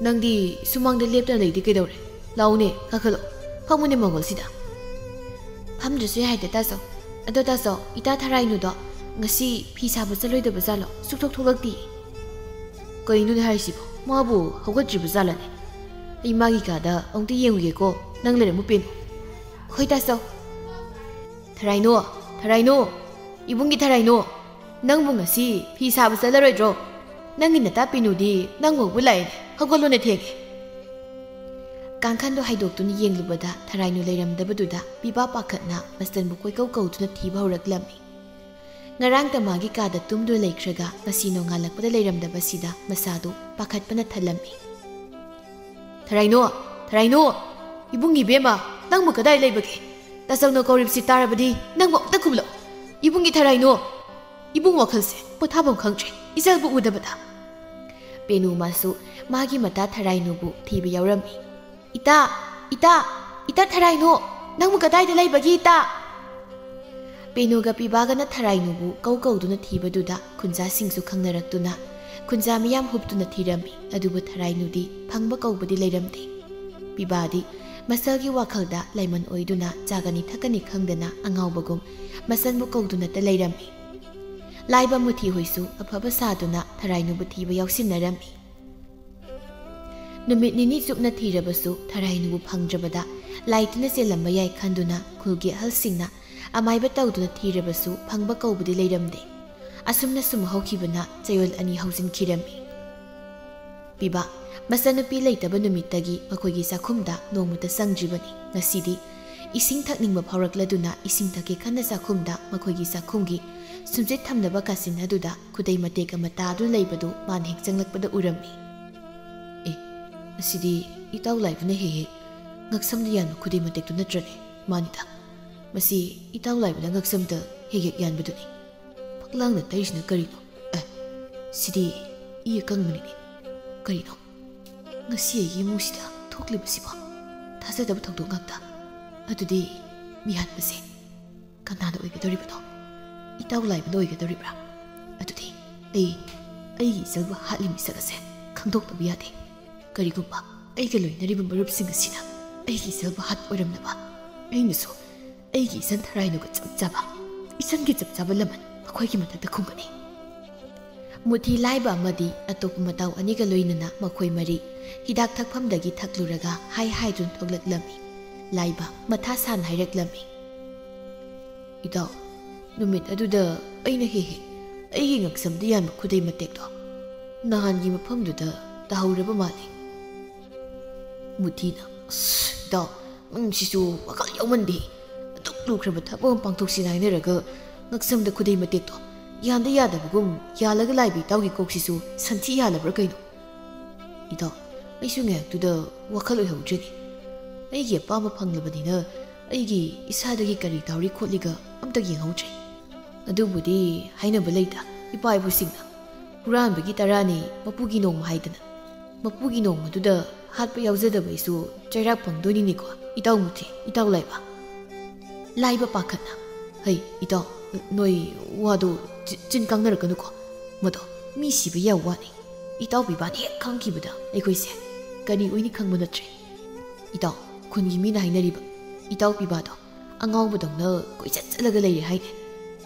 ꯅꯪꯗꯤ ꯁꯨꯃꯥꯡꯗ ꯂꯦꯞꯇꯅ ꯂꯩꯗꯤ ꯀꯩꯗꯧꯔꯦ? ꯂꯥꯛꯎꯅꯦ, ꯀꯥꯈꯠꯂꯣ꯫ ꯐꯝꯃꯨꯅꯦ ꯃꯪꯒꯣꯜꯁꯤꯗ꯫ ꯐꯝꯗ꯭ꯔꯁꯨ ꯌꯥꯏꯗ, ꯇꯥꯆꯧ꯫ ꯑꯗꯣ ꯇꯥꯆꯧ, ꯏꯇꯥ ꯊꯔꯥꯏꯅꯨꯗꯣ ꯉꯁꯤ ꯐꯤ ꯁꯥꯕ ꯆꯠꯂꯣꯏꯗꯕ ꯖꯥꯠꯂꯣ? ꯁꯨꯛꯊꯣꯛ ꯊꯣꯛꯂꯛꯇꯤꯌꯦ꯫ ꯀꯩꯅꯣꯅꯦ ꯍꯥꯏꯁꯤꯕꯣ? ꯃꯥꯕꯨ ꯍꯧꯒꯠꯇ꯭ꯔꯤꯕ ꯖꯥꯠꯂꯅꯦ? ꯑꯩ ꯃꯥꯒꯤ ꯀꯥꯗ ꯑꯃꯨꯛꯇ ꯌꯦꯡꯉꯨꯒꯦꯀꯣ꯫ ꯅꯪ ꯂꯩꯔꯝꯃꯨ ꯄꯦꯅꯨ꯫ ꯍꯣꯏ ꯇꯥꯆꯧ꯫ ꯊꯔꯥꯏꯅꯨ, ꯊꯔꯥꯏꯅꯨ, ꯏꯕꯨꯡꯒꯤ ꯊꯔꯥꯏꯅꯨ, ꯅꯪꯕꯨ ꯉꯁꯤ ꯐꯤ ꯁꯥꯕ ꯆꯠꯂꯔꯣꯏꯗ꯭ꯔꯣ? ꯅꯪꯒꯤ ꯅꯇꯥ ꯄꯦꯅꯨꯗꯤ ꯅꯪ ꯎꯕꯨ ꯂꯥꯛꯑꯦꯅꯦ, ꯍꯧꯒꯠꯂꯣꯅꯦ ꯊꯦꯡꯉꯦ꯫ ꯀꯥꯡꯈꯟꯗꯣ ꯍꯥꯏꯗꯣꯛꯇꯨꯅ ꯌꯦꯡꯂꯨꯕꯗ ꯊꯔꯥꯏꯅꯨ ꯂꯩꯔꯝꯗꯕꯗꯨꯗ ꯄꯤꯕꯥ ꯄꯥꯈꯠꯅ ꯃꯆꯟꯕꯨ ꯀꯣꯏꯀꯧ ꯀꯧꯗꯨꯅ ꯊꯤꯕ ꯍꯧꯔꯛꯂꯝꯃꯤ꯫ ꯉꯔꯥꯡꯇ ꯃꯥꯒꯤ ꯀꯥꯗ ꯇꯨꯝꯗꯨꯅ ꯂꯩꯈ꯭ꯔꯒ ꯉꯁꯤ ꯅꯣꯡꯉꯥꯜꯂꯛꯄꯗ ꯂꯩꯔꯝꯗꯕꯁꯤꯗ ꯃꯁꯥꯗꯨ ꯄꯥꯈꯠꯄꯅ ꯊꯜꯂꯝꯃꯤ꯫ ꯊꯔꯥꯏꯅꯣ, ꯊꯔꯥꯏꯅꯣ, ꯏꯕꯨꯡ ꯏꯕꯦꯝꯃ, ꯅꯪꯕꯨ ꯀꯗꯥꯏ ꯂꯩꯕꯒꯦ? ꯇꯥꯆꯧꯅ ꯀꯧꯔꯤꯕꯁꯤ ꯇꯥꯔꯕꯗꯤ ꯅꯪꯕꯨ ꯑꯝꯇ ꯈꯨꯝꯂꯛꯑꯣ꯫ ꯏꯕꯨꯡꯒꯤ ꯊꯔꯥꯏꯅꯣ, ꯏꯕꯨꯡ ꯋꯥꯈꯜꯁꯦ ꯄꯣꯊꯥꯐꯝ ꯈꯪꯗ꯭ꯔꯦ ꯏꯆꯜꯕꯨ ꯎꯗꯕꯗ꯫ ꯄꯦꯅꯨ ꯃꯥꯁꯨ ꯃꯥꯒꯤ ꯃꯇꯥ ꯊꯔꯥꯏꯅꯨꯕꯨ ꯊꯤꯕ ꯌꯥꯎꯔꯝꯃꯤ꯫ ꯏꯇꯥ! ꯏꯇꯥ! ꯏꯇꯥ ꯊꯔꯥꯏꯅꯨ! ꯅꯪꯕꯨ ꯀꯗꯥꯏꯗ ꯂꯩꯕꯒꯦ ꯏꯇꯥ? ꯄꯦꯅꯨꯒ ꯄꯤꯕꯥꯒꯅ ꯊꯔꯥꯏꯅꯨꯕꯨ ꯀꯧ ꯀꯧꯗꯨꯅ ꯊꯤꯕꯗꯨꯗ ꯈꯨꯟꯖꯥꯁꯤꯡꯁꯨ ꯈꯪꯅꯔꯛꯇꯨꯅ ꯈꯨꯟꯖꯥ ꯃꯤꯌꯥꯝ ꯍꯨꯞꯇꯨꯅ ꯊꯤꯔꯝꯃꯤ, ꯑꯗꯨꯕꯨ ꯊꯔꯥꯏꯅꯨꯗꯤ ꯐꯪꯕ ꯀꯧꯕꯗꯤ ꯂꯩꯔꯝꯗꯦ꯫ ꯄꯤꯕꯥꯗꯤ ꯃꯆꯜꯒꯤ ꯋꯥꯈꯜꯗ ꯂꯥꯏꯃꯟ ꯑꯣꯏꯗꯨꯅ ꯆꯥꯒꯅꯤ ꯊꯛꯀꯅꯤ ꯈꯪꯗꯅ ꯑꯉꯥꯎꯕꯒꯨꯝ ꯃꯆꯟꯕꯨ ꯀꯧꯗꯨꯅꯇ ꯂꯩꯔꯝꯃꯤ꯫ ꯂꯥꯏꯕ ꯃꯨꯊꯤ ꯍꯣꯏꯁꯨ ꯑꯐꯕ ꯁꯥꯗꯨꯅ ꯊꯔꯥꯏꯅꯨꯕꯨ ꯊꯤꯕ ꯌꯥꯎꯁꯤꯟꯅꯔꯝꯃꯤ꯫ ꯅꯨꯃꯤꯠ ꯅꯤꯅꯤ ꯆꯨꯞꯅ ꯊꯤꯔꯕꯁꯨ ꯊꯔꯥꯏꯅꯨꯕꯨ ꯐꯪꯗ꯭ꯔꯕꯗ ꯂꯥꯏ ꯇꯤꯟꯅ ꯆꯦꯜꯂꯝꯕ ꯌꯥꯏ ꯈꯟꯗꯨꯅ ꯈꯨꯜꯒꯤ ꯑꯍꯜꯁꯤꯡꯅ ꯑꯃꯥꯏꯕ ꯇꯧꯗꯨꯅ ꯊꯤꯔꯕꯁꯨ ꯐꯪꯕ ꯀꯧꯕꯗꯤ ꯂꯩꯔꯝꯗꯦ꯫ ꯑꯁꯨꯝꯅ ꯁꯨꯝ ꯍꯧꯈꯤꯕꯅ ꯆꯌꯣꯜ ꯑꯅꯤ ꯍꯧꯖꯤꯟꯈꯤꯔꯝꯃꯤ꯫ ꯄꯤꯕꯥ, ꯃꯆꯟꯅꯨꯄꯤ ꯂꯩꯇꯕ ꯅꯨꯃꯤꯠꯇꯒꯤ ꯃꯈꯣꯏꯒꯤ ꯆꯥꯛꯈꯨꯝꯗ ꯅꯣꯡꯃꯇ ꯆꯪꯗ꯭ꯔꯤꯕꯅꯤ꯫ ꯉꯁꯤꯗꯤ ꯏꯁꯤꯡ ꯊꯛꯅꯤꯡꯕ ꯐꯥꯎꯔꯛꯂꯗꯨꯅ ꯏꯁꯤꯡ ꯊꯛꯀꯦ ꯈꯟꯅ ꯆꯥꯛꯈꯨꯝꯗ ꯃꯈꯣꯏꯒꯤ ꯆꯥꯛꯈꯨꯝꯒꯤ ꯁꯨꯝꯆꯤꯠ ꯊꯝꯅꯕ ꯀꯥꯆꯤꯟ ꯑꯗꯨꯗ ꯈꯨꯗꯩ ꯃꯇꯦꯛ ꯑꯃ ꯇꯥꯗꯨꯅ ꯂꯩꯕꯗꯨ ꯃꯥꯅ ꯍꯦꯛ ꯆꯪꯂꯛꯄꯗ ꯎꯔꯝꯃꯤ꯫ ꯑꯦ, ꯃꯁꯤꯗꯤ ꯏꯇꯥꯎ ꯂꯥꯏꯕꯅ ꯍꯦꯛ ꯍꯦꯛ ꯉꯛꯁꯝꯗ ꯌꯥꯟꯕ ꯈꯨꯗꯩ ꯃꯇꯦꯛꯇꯨ ꯅꯠꯇ꯭ꯔꯅꯦ? ꯃꯥꯅꯤꯗ, ꯃꯁꯤ ꯏꯇꯥꯎ ꯂꯥꯏꯕꯅ ꯉꯛꯁꯝꯗ ꯍꯦꯛ ꯍꯦꯛ ꯌꯥꯟꯕꯗꯨꯅꯤ꯫ ꯐꯛꯂꯥꯡꯗ ꯇꯩꯔꯤꯁꯤꯅ ꯀꯔꯤꯅꯣ? ꯑꯦ, ꯁꯤꯗꯤ ꯏ ꯑꯀꯪꯕꯅꯤꯅꯦ꯫ ꯀꯔꯤꯅꯣ ꯉꯁꯤ ꯑꯩꯒꯤ ꯏꯃꯨꯡꯁꯤꯗ ꯊꯣꯛꯂꯤꯕꯁꯤꯕꯣ? ꯊꯥꯖꯗꯕ ꯊꯧꯗꯣꯛ ꯉꯥꯛꯇ꯫ ꯑꯗꯨꯗꯤ ꯃꯤꯍꯥꯠꯄꯁꯦ ꯀꯅꯥꯅ ꯑꯣꯏꯒꯗꯧꯔꯤꯕꯅꯣ? ꯏꯇꯥꯎ ꯂꯥꯏꯕꯅ ꯑꯣꯏꯒꯗꯧꯔꯤꯕ꯭ꯔꯥ? ꯑꯗꯨꯗꯤ ꯑꯩ ꯑꯩꯒꯤ ꯏꯆꯜꯕꯨ ꯍꯥꯠꯂꯤ ꯃꯤꯁꯛ ꯑꯁꯦ ꯈꯪꯗꯣꯛꯇꯕ ꯌꯥꯗꯦ꯫ ꯀꯔꯤꯒꯨꯝꯕ ꯑꯩꯒ ꯂꯣꯏꯅꯔꯤꯕ ꯃꯔꯨꯞꯁꯤꯡ ꯑꯁꯤꯅ ꯑꯩꯒꯤ ꯏꯆꯜꯕꯨ ꯍꯥꯠꯄ ꯑꯣꯏꯔꯝꯂꯕ, ꯑꯩꯅꯁꯨ ꯑꯩꯒꯤ ꯏꯆꯟ ꯊꯔꯥꯏꯅꯨꯒ ꯆꯞ ꯆꯥꯕ, ꯏꯆꯟꯒꯤ ꯆꯞ ꯆꯥꯕ ꯂꯃꯟ ꯃꯈꯣꯏꯒꯤ ꯃꯊꯛꯇ ꯈꯨꯝꯒꯅꯤ꯫ ꯃꯨꯊꯤ ꯂꯥꯏꯕ ꯑꯃꯗꯤ ꯑꯇꯣꯞꯄ ꯃꯇꯥꯎ ꯑꯅꯤꯒ ꯂꯣꯏꯅꯅ ꯃꯈꯣꯏ ꯃꯔꯤ ꯍꯤꯗꯥꯛ ꯊꯛꯐꯝꯗꯒꯤ ꯊꯛꯂꯨꯔꯒ ꯍꯥꯏ ꯍꯥꯏꯗꯨꯅ ꯊꯣꯛꯂꯛꯂꯝꯃꯤ꯫ ꯂꯥꯏꯕ ꯃꯊꯥ ꯁꯥꯅ ꯍꯥꯏꯔꯛꯂꯝꯃꯤ, "ꯏꯇꯥꯎ, ꯅꯨꯃꯤꯠ ꯑꯗꯨꯗ ꯑꯩꯅ ꯍꯦꯛ ꯍꯦꯛ ꯑꯩꯒꯤ ꯉꯛꯁꯝꯗ ꯌꯥꯟꯕ ꯈꯨꯗꯩ ꯃꯇꯦꯛꯇꯣ ꯅꯍꯥꯟꯒꯤ ꯃꯐꯝꯗꯨꯗ ꯇꯥꯍꯧꯔꯕ ꯃꯥꯜꯂꯤ꯫" ꯃꯨꯊꯤꯅ, "ꯑꯁ, ꯏꯇꯥꯎ, ꯅꯪꯁꯤꯁꯨ ꯋꯥꯈꯜ ꯌꯥꯎꯃꯟꯗꯦ꯫ ꯑꯗꯨꯛ ꯂꯨꯈ꯭ꯔꯕ ꯊꯕꯛ ꯑꯃ ꯄꯥꯡꯊꯣꯛꯁꯤꯅ ꯍꯥꯏꯅꯔꯒ ꯉꯛꯁꯝꯗ ꯈꯨꯗꯩ ꯃꯇꯦꯛꯇꯣ ꯌꯥꯟꯗ ꯌꯥꯗꯕꯒꯨꯝ ꯌꯥꯜꯂꯒ ꯂꯥꯏꯕ ꯏꯇꯥꯎꯒꯤ ꯀꯣꯛꯁꯤꯁꯨ ꯁꯟꯊꯤ ꯌꯥꯜꯂꯕ꯭ꯔꯥ ꯀꯩꯅꯣ? ꯏꯇꯥꯎ, ꯑꯩꯁꯨ ꯉꯥꯏꯍꯥꯛꯇꯨꯗ ꯋꯥꯈꯜ ꯑꯣꯏꯍꯧꯗ꯭ꯔꯦꯅꯦ꯫ ꯑꯩꯒꯤ ꯑꯄꯥꯝꯕ ꯐꯪꯂꯕꯅꯤꯅ ꯑꯩꯒꯤ ꯏꯁꯥꯗꯒꯤ ꯀꯔꯤ ꯇꯥꯎꯔꯤ ꯈꯣꯠꯂꯤꯒ ꯑꯝꯇ ꯌꯦꯡꯍꯧꯗ꯭ꯔꯦ꯫ ꯑꯗꯨꯕꯨꯗꯤ ꯍꯥꯏꯅꯕ ꯂꯩꯇ, ꯏꯄꯥ ꯏꯄꯨꯁꯤꯡꯅ ꯍꯨꯔꯥꯟꯕꯒꯤ ꯇꯔꯥꯅꯤ ꯃꯄꯨꯒꯤ ꯅꯣꯡꯃ ꯍꯥꯏꯗꯅ꯫ ꯃꯄꯨꯒꯤ ꯅꯣꯡꯃꯗꯨꯗ ꯍꯥꯠꯄ ꯌꯥꯎꯖꯗꯕ ꯑꯩꯁꯨ ꯆꯩꯔꯥꯛ ꯐꯪꯗꯣꯏꯅꯤꯅꯦꯀꯣ, ꯏꯇꯥꯎ ꯃꯨꯊꯤ, ꯏꯇꯥꯎ ꯂꯥꯏꯕ꯫" ꯂꯥꯏꯕ ꯄꯥꯈꯠꯅ, "ꯍꯩ, ꯏꯇꯥꯎ, ꯅꯣꯏ ꯋꯥꯗꯣ ꯆꯤ-, ꯆꯤꯟ ꯀꯥꯡꯅꯔꯛꯀꯅꯨꯀꯣ꯫ ꯃꯗꯣ ꯃꯤ ꯁꯤꯕ ꯌꯥꯎ ꯋꯥꯅꯤ꯫ ꯏꯇꯥꯎ ꯄꯤꯕꯥꯅ ꯍꯦꯛ ꯈꯪꯈꯤꯕꯗ ꯑꯩꯈꯣꯏꯁꯦ ꯀꯔꯤ ꯑꯣꯏꯅꯤ ꯈꯪꯕ ꯅꯠꯇ꯭ꯔꯦ꯫ ꯏꯇꯥꯎ, ꯈꯨꯟꯒꯤ ꯃꯤꯅ ꯍꯥꯏꯅꯔꯤꯕ ꯏꯇꯥꯎ ꯄꯤꯕꯥꯗꯣ ꯑꯉꯥꯎꯕꯗꯧꯅ ꯀꯣꯏꯆꯠ ꯆꯠꯂꯒ ꯂꯩꯔꯦ ꯍꯥꯏꯅꯦ꯫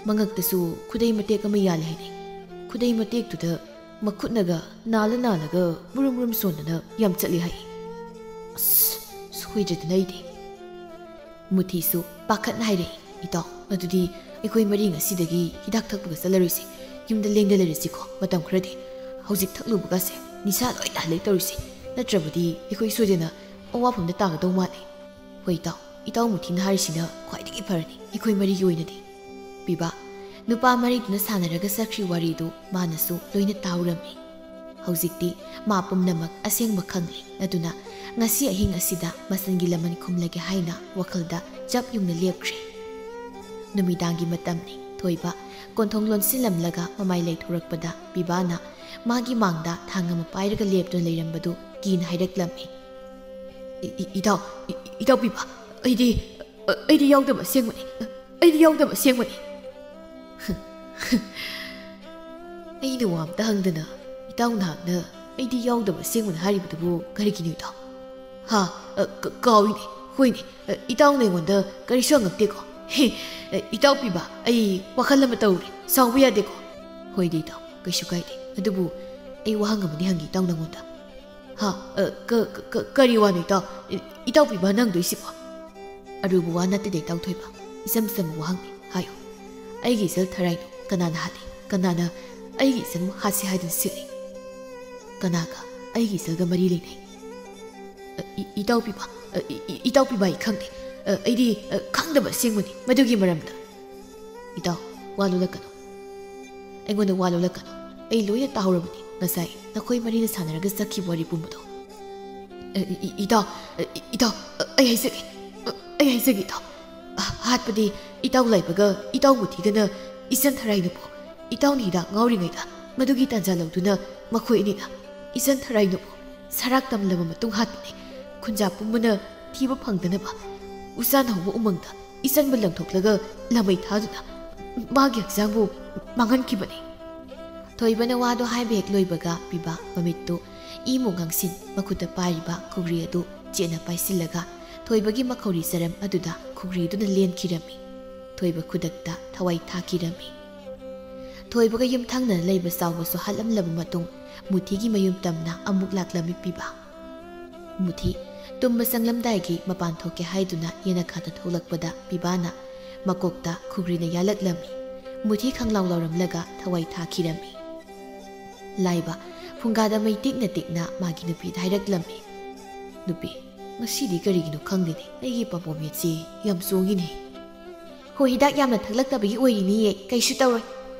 ꯃꯉꯛꯇꯁꯨ ꯈꯨꯗꯩ ꯃꯇꯦꯛ ꯑꯃ ꯌꯥꯜꯂꯦ ꯍꯥꯏꯅꯦ꯫ ꯈꯨꯗꯩ ꯃꯇꯦꯛꯇꯨꯗ ꯃꯈꯨꯠꯅꯒ ꯅꯥꯜꯂ ꯅꯥꯜꯂꯒ ꯃꯨꯔꯨꯝ ꯃꯨꯔꯨꯝ ꯁꯣꯟꯗꯅ ꯌꯥꯝ ꯆꯠꯂꯤ ꯍꯥꯏ꯫" "ꯑꯁ, ꯁꯣꯏꯗ꯭ꯔꯦꯗꯅ ꯑꯩꯗꯤ꯫" ꯃꯨꯊꯤꯁꯨ ꯄꯥꯈꯠꯅ ꯍꯥꯏꯔꯛꯏ, "ꯏꯇꯥꯎ, ꯑꯗꯨꯗꯤ ꯑꯩꯈꯣꯏ ꯃꯔꯤ ꯉꯁꯤꯗꯒꯤ ꯍꯤꯗꯥꯛ ꯊꯛꯄꯒ ꯆꯠꯂꯔꯣꯏꯁꯤ꯫ ꯌꯨꯝꯗ ꯂꯦꯡꯗ ꯂꯩꯔꯁꯤꯀꯣ ꯃꯇꯝ ꯈꯔꯗꯤ꯫ ꯍꯧꯖꯤꯛ ꯊꯛꯂꯨꯕꯒꯁꯦ ꯅꯤꯁꯥ ꯂꯣꯏ ꯇꯥꯍꯜꯂꯦ ꯇꯧꯔꯤꯁꯦ꯫ ꯅꯠꯇ꯭ꯔꯕꯗꯤ ꯑꯩꯈꯣꯏ ꯁꯣꯏꯗꯅ ꯑꯋꯥꯐꯝꯗ ꯇꯥꯒꯗꯧ ꯃꯥꯜꯂꯦ꯫" "ꯍꯣꯏ ꯏꯇꯥꯎ, ꯏꯇꯥꯎ ꯃꯨꯊꯤꯅ ꯍꯥꯏꯔꯤꯁꯤꯅ ꯈ꯭ꯋꯥꯏꯗꯒꯤ ꯐꯔꯅꯤ ꯑꯩꯈꯣꯏ ꯃꯔꯤꯒꯤ ꯑꯣꯏꯅꯗꯤ꯫" ꯄꯤꯕꯥ, ꯅꯨꯄꯥ ꯃꯔꯤꯗꯨꯅ ꯁꯥꯟꯅꯔꯒ ꯆꯠꯈ꯭ꯔꯤ ꯋꯥꯔꯤꯗꯨ ꯃꯥꯅꯁꯨ ꯂꯣꯏꯅ ꯇꯥꯍꯧꯔꯝꯃꯤ꯫ ꯍꯧꯖꯤꯛꯇꯤ ꯃꯥ ꯄꯨꯝꯅꯃꯛ ꯑꯁꯦꯡꯕ ꯈꯪꯂꯦ꯫ ꯑꯗꯨꯅ ꯉꯁꯤ ꯑꯍꯤꯡ ꯑꯁꯤꯗ ꯃꯆꯟꯒꯤ ꯂꯃꯟ ꯈꯨꯝꯂꯒꯦ ꯍꯥꯏꯅ ꯋꯥꯈꯜꯗ ꯆꯞ ꯌꯨꯡꯅ ꯂꯦꯞꯈ꯭ꯔꯦ꯫ ꯅꯨꯃꯤꯗꯥꯡꯒꯤ ꯃꯇꯝꯅꯤ꯫ ꯊꯣꯏꯕ ꯀꯣꯟꯊꯣꯡ ꯂꯣꯟꯁꯤꯜꯂꯝꯂꯒ ꯃꯃꯥꯏ ꯂꯩꯊꯣꯔꯛꯄꯗ ꯄꯤꯕꯥꯅ ꯃꯥꯒꯤ ꯃꯥꯡꯗ ꯊꯥꯡ ꯑꯃ ꯄꯥꯏꯔꯒ ꯂꯦꯞꯇꯨꯅ ꯂꯩꯔꯝꯕꯗꯨ ꯀꯤꯅ ꯍꯥꯏꯔꯛꯂꯝꯃꯤ꯫ "ꯏ-, ꯏ-, ꯏꯇꯥꯎ, ꯏ-, ꯏ-, ꯏꯇꯥꯎ ꯄꯤꯕꯥ, ꯑꯩꯗꯤ, ꯑ, ꯑꯩꯗꯤ ꯌꯥꯎꯗꯕ ꯑꯁꯦꯡꯕꯅꯤ꯫ ꯑꯩꯗꯤ ꯌꯥꯎꯗꯕ ꯑꯁꯦꯡꯕꯅꯤ꯫" ꯑꯩꯅ ꯋꯥ ꯑꯝꯇ ꯍꯪꯗꯅ ꯏꯇꯥꯎ ꯅꯍꯥꯛꯅ ꯑꯩꯗꯤ ꯌꯥꯎꯗꯕ ꯑꯁꯦꯡꯕꯅ ꯍꯥꯏꯔꯤꯕꯗꯨꯕꯨ ꯀꯔꯤꯒꯤꯅꯣ ꯏꯇꯥꯎ? ꯍꯥ? ꯑ, ꯀ-, ꯀꯥꯎꯏꯅꯦ꯫ ꯍꯣꯏꯅꯦ꯫ ꯑ, ꯏꯇꯥꯎꯅ ꯑꯩꯉꯣꯟꯗ ꯀꯔꯤꯁꯨ ꯍꯪꯉꯛꯇꯦꯀꯣ? ꯍꯦ, ꯑ, ꯏꯇꯥꯎ ꯄꯤꯕ, ꯑꯩ ꯋꯥꯈꯜ ꯑꯃ ꯇꯧꯔꯨꯔꯦ꯫ ꯁꯥꯎꯕ ꯌꯥꯗꯦꯀꯣ? ꯍꯣꯏꯗ ꯏꯇꯥꯎ, ꯀꯩꯁꯨ ꯀꯥꯏꯗꯦ꯫ ꯑꯗꯨꯕꯨ ꯑꯩ ꯋꯥꯍꯪ ꯑꯃꯗꯤ ꯍꯪꯒꯦ ꯏꯇꯥꯎ ꯅꯉꯣꯟꯗ꯫ ꯍꯥ? ꯑ, ꯀ-, ꯀ-, ꯀ-, ꯀꯔꯤ ꯋꯥꯅꯣ ꯏꯇꯥꯎ? ꯏ-, ꯏꯇꯥꯎ ꯄꯤꯕ ꯍꯪꯗꯣꯏꯁꯤꯕꯣ? ꯑꯔꯨꯕ ꯋꯥ ꯅꯠꯇꯦꯗ ꯏꯇꯥꯎ ꯊꯣꯏꯕ꯫ ꯏꯆꯝ ꯆꯝꯕ ꯋꯥꯍꯪꯅꯤ꯫ ꯍꯥꯏꯌꯨ꯫ ꯑꯩꯒꯤ ꯏꯆꯜ ꯊꯔꯥꯏꯗꯨ ꯀꯅꯥꯅ ꯍꯥꯠꯂꯤ? ꯀꯅꯥꯅ ꯑꯩꯒꯤ ꯏꯆꯜꯕꯨ ꯍꯥꯠꯁꯤ ꯍꯥꯏꯗꯨꯅ ꯁꯤꯜꯂꯤ? ꯀꯅꯥꯒ ꯑꯩꯒꯤ ꯏꯆꯜꯒ ꯃꯔꯤ ꯂꯩꯅꯩ? ꯑ, ꯏ-, ꯏꯇꯥꯎ ꯄꯤꯕ, ꯑ, ꯏ-, ꯏ-, ꯏꯇꯥꯎ ꯄꯤꯕ ꯑꯩ ꯈꯪꯗꯦ꯫ ꯑ, ꯑꯩꯗꯤ, ꯑ, ꯈꯪꯗꯕ ꯑꯁꯦꯡꯕꯅꯤ ꯃꯗꯨꯒꯤ ꯃꯔꯝꯗ꯫ ꯏꯇꯥꯎ, ꯋꯥ ꯂꯣꯜꯂꯛꯀꯅꯨ꯫ ꯑꯩꯉꯣꯟꯗ ꯋꯥ ꯂꯣꯜꯂꯛꯀꯅꯨ꯫ ꯑꯩ ꯂꯣꯏꯅ ꯇꯥꯍꯧꯔꯕꯅꯤ ꯉꯁꯥꯏ ꯅꯈꯣꯏ ꯃꯔꯤꯅ ꯁꯥꯟꯅꯔꯒ ꯆꯠꯈꯤꯕ ꯋꯥꯔꯤ ꯄꯨꯝꯕꯗꯣ꯫ ꯑ, ꯏ-, ꯏ-, ꯏꯇꯥꯎ, ꯑ, ꯏ-, ꯏꯇꯥꯎ, ꯑ, ꯑꯩ ꯍꯥꯏꯖꯒꯦ꯫ ꯑ, ꯑꯩ ꯍꯥꯏꯖꯒꯦ ꯏꯇꯥꯎ꯫ ꯑ, ꯍꯥꯠꯄꯗꯤ ꯏꯇꯥꯎ ꯂꯥꯏꯕꯒ ꯏꯇꯥꯎ ꯃꯨꯊꯤꯒꯅ ꯏꯆꯟ ꯊꯔꯥꯏꯅꯨꯕꯨ ꯏꯇꯥꯎꯅ ꯍꯤꯗꯥꯛ ꯉꯥꯎꯔꯤꯉꯩꯗ ꯃꯗꯨꯒꯤ ꯇꯥꯟꯖꯥ ꯂꯧꯗꯨꯅ ꯃꯈꯣꯏ ꯑꯅꯤꯅ ꯏꯆꯟ ꯊꯔꯥꯏꯅꯨꯕꯨ ꯁꯔꯥꯛ ꯇꯝꯂꯕ ꯃꯇꯨꯡ ꯍꯥꯠꯄꯅꯤ꯫ ꯈꯨꯟꯖꯥ ꯄꯨꯝꯕꯅ ꯊꯤꯕ ꯐꯪꯗꯅꯕ ꯎꯆꯥꯟ ꯍꯧꯕ ꯎꯃꯪꯗ ꯏꯆꯟꯕꯨ ꯂꯪꯊꯣꯛꯂꯒ ꯂꯃꯩ ꯊꯥꯗꯨꯅ ꯃꯥꯒꯤ ꯍꯛꯆꯥꯡꯕꯨ ꯃꯥꯡꯍꯟꯈꯤꯕꯅꯤ꯫ ꯊꯣꯏꯕꯅ ꯋꯥꯗꯣ ꯍꯥꯏꯕ ꯍꯦꯛ ꯂꯣꯏꯕꯒ ꯄꯤꯕ ꯃꯃꯤꯠꯇꯨ ꯏꯃꯨ ꯉꯥꯡꯁꯤꯟ ꯃꯈꯨꯠꯇ ꯄꯥꯏꯔꯤꯕ ꯈꯨꯒ꯭ꯔꯤ ꯑꯗꯨ ꯆꯦꯠꯅ ꯄꯥꯏꯁꯤꯜꯂꯒ ꯊꯣꯏꯕꯒꯤ ꯃꯈꯧꯔꯤ ꯆꯔꯝ ꯑꯗꯨꯗ ꯈꯨꯒ꯭ꯔꯤꯗꯨꯅ ꯂꯦꯟꯈꯤꯔꯝꯃꯤ꯫ ꯊꯣꯏꯕ ꯈꯨꯗꯛꯇ ꯊꯋꯥꯏ ꯊꯥꯈꯤꯔꯝꯃꯤ꯫ ꯊꯣꯏꯕꯒ ꯌꯨꯝꯊꯪꯅꯅ ꯂꯩꯕ ꯆꯥꯎꯕꯁꯨ ꯍꯥꯠꯂꯝꯂꯕ ꯃꯇꯨꯡ ꯃꯨꯊꯤꯒꯤ ꯃꯌꯨꯝ ꯇꯝꯅ ꯑꯃꯨꯛ ꯂꯥꯛꯂꯝꯃꯤ ꯄꯤꯕ꯫ ꯃꯨꯊꯤ ꯇꯨꯝꯕ ꯆꯪꯂꯝꯗꯥꯏꯒꯤ ꯃꯄꯥꯟ ꯊꯣꯛꯀꯦ ꯍꯥꯏꯗꯨꯅ ꯌꯦꯅꯈꯥꯗ ꯊꯣꯛꯂꯛꯄꯗ ꯄꯤꯕꯥꯅ ꯃꯀꯣꯛꯇ ꯈꯨꯒ꯭ꯔꯤꯅ ꯌꯥꯜꯂꯛꯂꯝꯃꯤ꯫ ꯃꯨꯊꯤ ꯈꯪꯂꯥꯎ ꯂꯥꯎꯔꯝꯂꯒ ꯊꯋꯥꯏ ꯊꯥꯈꯤꯔꯝꯃꯤ꯫ ꯂꯥꯏꯕ ꯐꯨꯡꯒꯥꯗ ꯃꯩ ꯇꯤꯛꯅ ꯇꯤꯛꯅ ꯃꯥꯒꯤ ꯅꯨꯄꯤꯗ ꯍꯥꯏꯔꯛꯂꯝꯃꯤ, "ꯅꯨꯄꯤ, ꯉꯁꯤꯗꯤ ꯀꯔꯤꯒꯤꯅꯣ ꯈꯪꯗꯦꯅꯦ, ꯑꯩꯒꯤ ꯄꯥꯝꯕꯣꯝ ꯌꯦꯠꯁꯤ ꯌꯥꯝ ꯆꯣꯡꯉꯤꯅꯦ꯫" "ꯍꯣ, ꯍꯤꯗꯥꯛ ꯌꯥꯝꯅ ꯊꯛꯂꯛꯇꯕꯒꯤ ꯑꯣꯏꯔꯤꯅꯤꯌꯦ, ꯀꯩꯁꯨ ꯇꯧꯔꯣꯏ꯫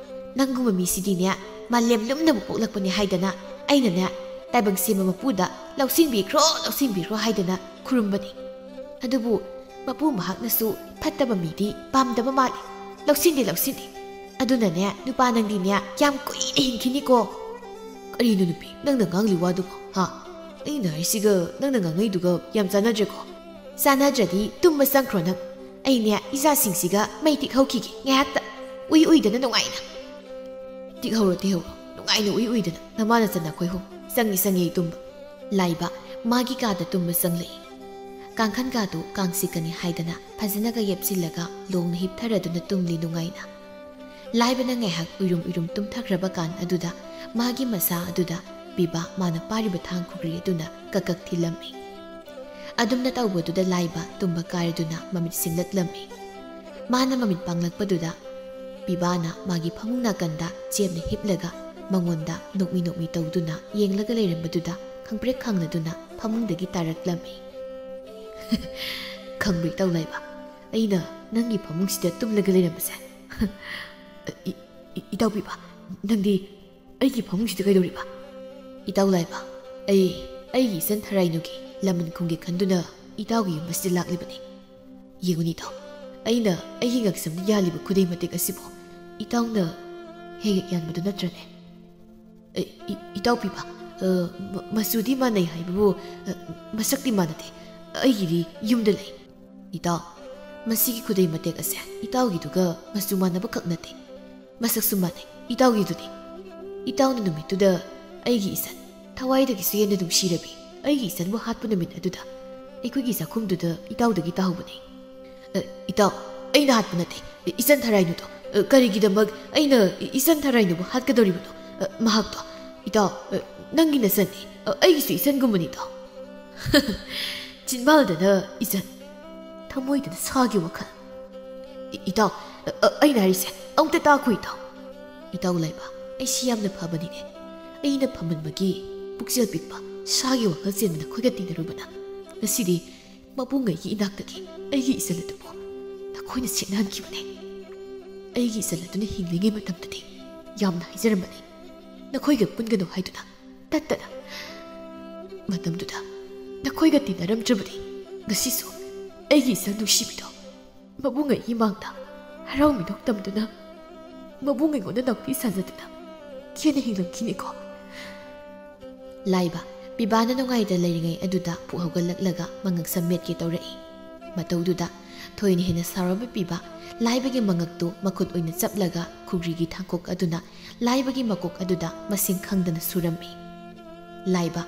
ꯅꯪꯒꯨꯝꯕ ꯃꯤꯁꯤꯗꯤꯅꯦ, ꯃꯥꯂꯦꯝ ꯂꯨꯝꯅꯕ ꯄꯣꯛꯂꯛꯄꯅꯦ ꯍꯥꯏꯗꯅ ꯑꯩꯅꯅꯦ, ꯇꯥꯏꯕꯪ ꯁꯦꯝꯕ ꯃꯄꯨꯗ ꯂꯧꯁꯤꯟꯕꯤꯈ꯭ꯔꯣ, ꯂꯧꯁꯤꯟꯕꯤꯈ꯭ꯔꯣ ꯍꯥꯏꯗꯅ ꯈꯨꯔꯨꯝꯕꯅꯤ꯫ ꯑꯗꯨꯕꯨ ꯃꯄꯨ ꯃꯍꯥꯛꯅꯁꯨ ꯐꯠꯇꯕ ꯃꯤꯗꯤ ꯄꯥꯝꯗꯕ ꯃꯥꯜꯂꯤ꯫ ꯂꯧꯁꯤꯟꯗꯦ, ꯂꯧꯁꯤꯟꯗꯦ꯫ ꯑꯗꯨꯅꯅꯦ, ꯅꯨꯄꯥ ꯅꯪꯗꯤꯅꯦ, ꯀꯌꯥꯝ ꯀꯨꯏꯅ ꯍꯤꯡꯈꯤꯅꯤꯀꯣ?" "ꯀꯔꯤꯅꯣ ꯅꯨꯄꯤ, ꯅꯪꯅ ꯉꯥꯡꯂꯤ ꯋꯥꯗꯨꯕꯣ? ꯍꯥ? ꯑꯩꯅ ꯍꯥꯏꯁꯤꯒ ꯅꯪꯅ ꯉꯥꯡꯉꯩꯗꯨꯒ ꯌꯥꯝ ꯆꯥꯟꯅꯗ꯭ꯔꯦꯀꯣ?" "ꯆꯥꯟꯅꯗ꯭ꯔꯗꯤ ꯇꯨꯝꯕ ꯆꯪꯈ꯭ꯔꯣ ꯅꯪ꯫ ꯑꯩꯅꯦ, ꯏꯆꯥꯁꯤꯡꯁꯤꯒ ꯃꯩ ꯇꯤꯛꯍꯧꯈꯤꯒꯦ ꯉꯥꯏꯍꯥꯛꯇ꯫" ꯎꯏ ꯎꯏꯗꯅ ꯅꯨꯡꯉꯥꯏꯅ꯫ "ꯇꯤꯛꯍꯧꯔꯣ, ꯇꯤꯛꯍꯧꯔꯣ, ꯅꯨꯡꯉꯥꯏꯅ ꯎꯏ ꯎꯏꯗꯅ, ꯅꯃꯥ ꯅꯆꯟ ꯑꯩꯈꯣꯏ ꯑꯍꯨꯝ꯫ ꯆꯪꯉꯤ, ꯆꯪꯉꯤ ꯑꯩ ꯇꯨꯝꯕ꯫" ꯂꯥꯏꯕ ꯃꯥꯒꯤ ꯀꯥꯗ ꯇꯨꯝꯕ ꯆꯪꯂꯛꯏ꯫ ꯀꯥꯡꯈꯟꯒꯥꯗꯨ ꯀꯥꯡꯆꯤꯛꯀꯅꯤ ꯍꯥꯏꯗꯅ ꯐꯖꯅꯒ ꯌꯦꯞꯁꯤꯜꯂꯒ ꯂꯣꯡꯅ ꯍꯤꯞꯊꯔꯗꯨꯅ ꯇꯨꯝꯂꯤ ꯅꯨꯡꯉꯥꯏꯅ꯫ ꯂꯥꯏꯕꯅ ꯉꯥꯏꯍꯥꯛ ꯎꯏꯔꯨꯝ ꯎꯏꯔꯨꯝ ꯇꯨꯝꯊꯈ꯭ꯔꯕ ꯀꯥꯟ ꯑꯗꯨꯗ ꯃꯥꯒꯤ ꯃꯁꯥ ꯑꯗꯨꯗ ꯄꯤꯕꯥ ꯃꯥꯅ ꯄꯥꯏꯔꯤꯕ ꯊꯥꯡ ꯈꯨꯒ꯭ꯔꯤ ꯑꯗꯨꯅ ꯀꯛ ꯀꯛ ꯊꯤꯜꯂꯝꯃꯤ꯫ ꯑꯗꯨꯝꯅ ꯇꯧꯕꯗꯨꯗ ꯂꯥꯏꯕ ꯇꯨꯝꯕ ꯀꯥꯏꯔꯗꯨꯅ ꯃꯃꯤꯠ ꯁꯤꯡꯂꯛꯂꯝꯃꯤ꯫ ꯃꯥꯅ ꯃꯃꯤꯠ ꯄꯥꯡꯂꯛꯄꯗꯨꯗ ꯄꯤꯕꯥꯅ ꯃꯥꯒꯤ ꯐꯃꯨꯡ ꯅꯥꯀꯟꯗ ꯆꯦꯞꯅ ꯍꯤꯞꯂꯒ ꯃꯉꯣꯟꯗ ꯅꯣꯛꯃꯤ ꯅꯣꯛꯃꯤ ꯇꯧꯗꯨꯅ ꯌꯦꯡꯂꯒ ꯂꯩꯔꯝꯕꯗꯨꯗ ꯈꯪꯄ꯭ꯔꯦꯛ ꯈꯪꯂꯗꯨꯅ ꯐꯃꯨꯡꯗꯒꯤ ꯇꯥꯔꯛꯂꯝꯃꯤ꯫ "ꯈꯪꯕ꯭ꯔꯦꯛ ꯇꯧ ꯂꯥꯏꯕ, ꯑꯩꯅ ꯅꯪꯒꯤ ꯐꯃꯨꯡꯁꯤꯗ ꯇꯨꯝꯂꯒ ꯂꯩꯔꯝꯕꯁꯦ?" "ꯏ-, ꯏ-, ꯏꯇꯥꯎ ꯄꯤꯕꯥ, ꯅꯪꯗꯤ ꯑꯩꯒꯤ ꯐꯃꯨꯡꯁꯤꯗ ꯀꯩꯗꯧꯔꯤꯕ?" "ꯏꯇꯥꯎ ꯂꯥꯏꯕ, ꯑꯩ ꯑꯩꯒꯤ ꯏꯆꯟ ꯊꯔꯥꯏꯅꯨꯒꯤ ꯂꯃꯟ ꯈꯨꯝꯒꯦ ꯈꯟꯗꯨꯅ ꯏꯇꯥꯎꯒꯤ ꯌꯨꯝ ꯑꯁꯤꯗ ꯂꯥꯛꯂꯤꯕꯅꯤ꯫ ꯌꯦꯡꯉꯨꯅꯦ ꯏꯇꯥꯎ, ꯑꯩꯅ ꯑꯩꯒꯤ ꯉꯛꯁꯝꯗ ꯌꯥꯜꯂꯤꯕ ꯈꯨꯗꯩ ꯃꯇꯦꯛ ꯑꯁꯤꯕꯨ ꯏꯇꯥꯎꯅ ꯍꯦꯛ ꯍꯦꯛ ꯌꯥꯟꯕꯗꯨ ꯅꯠꯇ꯭ꯔꯅꯦ?" "ꯑꯦ, ꯏ-, ꯏꯇꯥꯎ ꯄꯤꯕ, ꯑ, ꯃ-, ꯃꯆꯨꯗꯤ ꯃꯥꯟꯅꯩ ꯍꯥꯏꯕꯕꯨ, ꯑ, ꯃꯁꯛꯇꯤ ꯃꯥꯟꯅꯗꯦ꯫ ꯑꯩꯒꯤꯗꯤ ꯌꯨꯝꯗ ꯂꯩ꯫" "ꯏꯇꯥꯎ, ꯃꯁꯤꯒꯤ ꯈꯨꯗꯩ ꯃꯇꯦꯛ ꯑꯁꯦ ꯏꯇꯥꯎꯒꯤꯗꯨꯒ ꯃꯆꯨ ꯃꯥꯟꯅꯕ ꯈꯛ ꯅꯠꯇꯦ, ꯃꯁꯛꯁꯨ ꯃꯥꯟꯅꯩ ꯏꯇꯥꯎꯒꯤꯗꯨꯅꯤ꯫ ꯏꯇꯥꯎꯅ ꯅꯨꯃꯤꯠꯇꯨꯗ ꯑꯩꯒꯤ ꯏꯆꯟ, ꯊꯋꯥꯏꯗꯒꯤꯁꯨ ꯍꯦꯟꯅ ꯅꯨꯡꯁꯤꯔꯕꯤ ꯑꯩꯒꯤ ꯏꯆꯟꯕꯨ ꯍꯥꯠꯄ ꯅꯨꯃꯤꯠ ꯑꯗꯨꯗ ꯑꯩꯈꯣꯏꯒꯤ ꯆꯥꯛꯈꯨꯝꯗꯨꯗ ꯏꯇꯥꯎꯗꯒꯤ ꯇꯥꯍꯧꯕꯅꯤ꯫" "ꯑ, ꯏꯇꯥꯎ, ꯑꯩꯅ ꯍꯥꯠꯄ ꯅꯠꯇꯦ, ꯏꯆꯟ ꯊꯔꯥꯏꯅꯨꯗꯣ꯫ ꯑ, ꯀꯔꯤꯒꯤꯗꯃꯛ ꯑꯩꯅ ꯏ-, ꯏꯆꯟ ꯊꯔꯥꯏꯅꯨꯕꯨ ꯍꯥꯠꯀꯗꯧꯔꯤꯕꯅꯣ? ꯑ, ꯃꯍꯥꯛꯇꯣ, ꯏꯇꯥꯎ, ꯑ, ꯅꯪꯒꯤ ꯅꯆꯟꯅꯤ, ꯑ, ꯑꯩꯒꯤꯁꯨ ꯏꯆꯟꯒꯨꯝꯕꯅꯤꯗꯣ꯫" "ꯆꯤꯟꯕꯥꯜꯗꯅ ꯏꯆꯟ, ꯊꯃꯣꯏꯗꯅ ꯁꯥꯒꯤ ꯋꯥꯈꯜ꯫" "ꯏ-, ꯏꯇꯥꯎ, ꯑ, ꯑ, ꯑꯩꯅ ꯍꯥꯏꯔꯤꯁꯦ ꯑꯃꯨꯛꯇ ꯇꯥꯈꯣ ꯏꯇꯥꯎ꯫" "ꯏꯇꯥꯎ ꯂꯥꯏꯕ, ꯑꯩꯁꯤ ꯌꯥꯝꯅ ꯐꯕꯅꯤꯅꯦ꯫ ꯑꯩꯅ ꯐꯃꯟꯕꯒꯤ ꯄꯨꯛꯆꯦꯜ ꯄꯤꯛꯄ, ꯁꯥꯒꯤ ꯋꯥꯈꯜ ꯆꯦꯟꯕ ꯅꯈꯣꯏꯒ ꯇꯤꯟꯅꯔꯨꯕꯅ ꯉꯁꯤꯗꯤ ꯃꯕꯨꯡꯉꯩꯒꯤ ꯏꯅꯥꯛꯇꯒꯤ ꯑꯩꯒꯤ ꯏꯆꯜ ꯑꯗꯨꯕꯨ ꯅꯈꯣꯏꯅ ꯁꯤꯠꯅꯍꯟꯈꯤꯕꯅꯦ꯫ ꯑꯩꯒꯤ ꯏꯆꯜ ꯑꯗꯨꯅ ꯍꯤꯡꯂꯤꯉꯩ ꯃꯇꯝꯗꯗꯤ ꯌꯥꯝꯅ ꯍꯥꯏꯖꯔꯝꯕꯅꯤ, ꯅꯈꯣꯏꯒ ꯄꯨꯟꯒꯅꯨ ꯍꯥꯏꯗꯨꯅ ꯇꯠꯇꯅ꯫ ꯃꯇꯝꯗꯨꯗ ꯅꯈꯣꯏꯒ ꯇꯤꯟꯅꯔꯝꯗ꯭ꯔꯕꯗꯤ ꯉꯁꯤꯁꯨ ꯑꯩꯒꯤ ꯏꯆꯜ ꯅꯨꯡꯁꯤꯕꯤꯗꯣ ꯃꯕꯨꯡꯉꯩꯒꯤ ꯃꯥꯡꯗ ꯍꯔꯥꯎ ꯃꯤꯅꯣꯛ ꯇꯝꯗꯨꯅ, ꯃꯕꯨꯡ ꯑꯩꯉꯣꯟꯗ ꯅꯥꯎꯇꯤ ꯁꯥꯖꯗꯨꯅ ꯈꯦꯅ ꯍꯤꯡꯂꯝꯈꯤꯅꯤꯀꯣ꯫" ꯂꯥꯏꯕ, ꯄꯤꯕꯥꯅ ꯅꯨꯡꯉꯥꯏꯇ ꯂꯩꯔꯤꯉꯩ ꯑꯗꯨꯗ ꯄꯨꯛ ꯍꯧꯒꯠꯂꯛꯂꯒ ꯃꯉꯛꯁꯝ ꯃꯦꯠꯀꯦ ꯇꯧꯔꯛꯏ꯫ ꯃꯇꯧꯗꯨꯗ ꯊꯣꯏꯅ ꯍꯦꯟꯅ ꯁꯥꯎꯔꯕ ꯄꯤꯕ ꯂꯥꯏꯕꯒꯤ ꯃꯉꯛꯇꯨ ꯃꯈꯨꯠ ꯑꯣꯏꯅ ꯆꯞꯂꯒ ꯈꯨꯒ꯭ꯔꯤꯒꯤ ꯊꯥꯡꯀꯣꯛ ꯑꯗꯨꯅ ꯂꯥꯏꯕꯒꯤ ꯃꯀꯣꯛ ꯑꯗꯨꯗ ꯃꯁꯤꯡ ꯈꯪꯗꯅ ꯁꯨꯔꯝꯃꯤ꯫ ꯂꯥꯏꯕ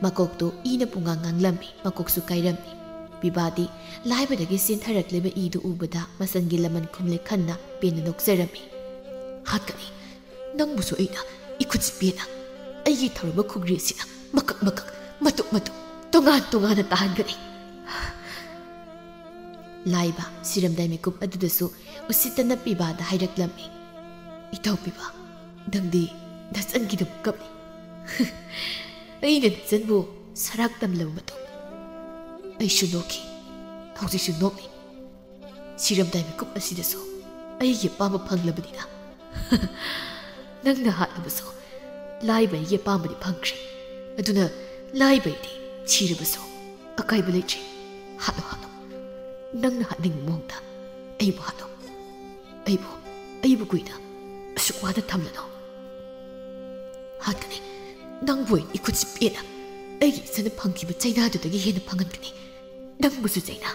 ꯃꯀꯣꯛꯇꯨ ꯏꯅ ꯄꯨꯡꯉꯥꯡ ꯉꯥꯡꯂꯝꯃꯤ, ꯃꯀꯣꯛꯁꯨ ꯀꯥꯏꯔꯝꯃꯤ꯫ ꯄꯤꯕꯥꯗꯤ ꯂꯥꯏꯕꯗꯒꯤ ꯆꯦꯟꯊꯔꯛꯂꯤꯕ ꯏꯗꯨ ꯎꯕꯗ ꯃꯆꯟꯒꯤ ꯂꯃꯟ ꯈꯨꯝꯂꯦ ꯈꯟꯅ ꯄꯦꯟꯅ ꯅꯣꯛꯆꯔꯝꯃꯤ꯫ "ꯍꯥꯠꯀꯅꯤ, ꯅꯪꯕꯨꯁꯨ ꯑꯩꯅ ꯏꯈꯨꯠꯁꯤ ꯄꯦꯟꯅ ꯑꯩꯒꯤ ꯊꯧꯔꯝꯕ ꯈꯨꯒ꯭ꯔꯤ ꯑꯁꯤꯅ ꯃꯀꯛ ꯃꯀꯛ, ꯃꯇꯨꯞ ꯃꯇꯨꯞ, ꯇꯣꯉꯥꯟ ꯇꯣꯉꯥꯟꯅ ꯇꯥꯍꯟꯒꯅꯤ꯫" ꯂꯥꯏꯕ ꯁꯤꯔꯝꯗꯥꯏ ꯃꯤꯀꯨꯞ ꯑꯗꯨꯗꯁꯨ ꯎꯁꯤꯠꯇꯅ ꯄꯤꯕꯥꯗ ꯍꯥꯏꯔꯛꯂꯝꯃꯤ, "ꯏꯇꯥꯎ ꯄꯤꯕꯥ, ꯅꯪꯗꯤ ꯅꯆꯟꯒꯤꯗꯃꯛ ꯀꯞꯂꯤ꯫ ꯑꯩꯅ ꯅꯆꯟꯕꯨ ꯁꯔꯥꯛ ꯇꯝꯂꯕ ꯃꯇꯨꯡ ꯑꯩꯁꯨ ꯅꯣꯛꯈꯤ, ꯍꯧꯖꯤꯛꯁꯨ ꯅꯣꯛꯂꯤ꯫ ꯁꯤꯔꯝꯗꯥꯏ ꯃꯤꯀꯨꯞ ꯑꯁꯤꯗꯁꯨ ꯑꯩꯒꯤ ꯑꯄꯥꯝꯕ ꯐꯪꯂꯕꯅꯤꯅ ꯅꯪꯅ ꯍꯥꯠꯂꯕꯁꯨ ꯂꯥꯏꯕ ꯑꯩꯒꯤ ꯑꯄꯥꯝꯕꯗꯤ ꯐꯪꯈ꯭ꯔꯦ꯫ ꯑꯗꯨꯅ ꯂꯥꯏꯕ ꯑꯩꯗꯤ ꯁꯤꯔꯕꯁꯨ ꯑꯀꯥꯏꯕ ꯂꯩꯇ꯭ꯔꯦ꯫ ꯍꯥꯠꯂꯣ, ꯍꯥꯠꯂꯣ꯫ ꯅꯪꯅ ꯍꯥꯠꯅꯤꯡꯕ ꯃꯑꯣꯡꯗ ꯑꯩꯕꯨ ꯍꯥꯠꯂꯣ꯫ ꯑꯩꯕꯨ, ꯑꯩꯕꯨ ꯀꯨꯏꯅ ꯑꯁꯨꯛ ꯋꯥꯅ ꯊꯝꯂꯅꯨ꯫ ꯍꯥꯠꯀꯅꯤ꯫ ꯅꯪꯕꯨ ꯑꯩꯅ ꯏꯈꯨꯠꯁꯤ ꯄꯦꯟꯅ ꯑꯩꯒꯤ ꯏꯆꯟꯅ ꯐꯪꯈꯤꯕ ꯆꯩꯅꯥꯗꯨꯗꯒꯤ ꯍꯦꯟꯅ ꯐꯪꯍꯟꯒꯅꯤ꯫ ꯅꯪꯕꯨꯁꯨ ꯆꯩꯅꯥ꯫"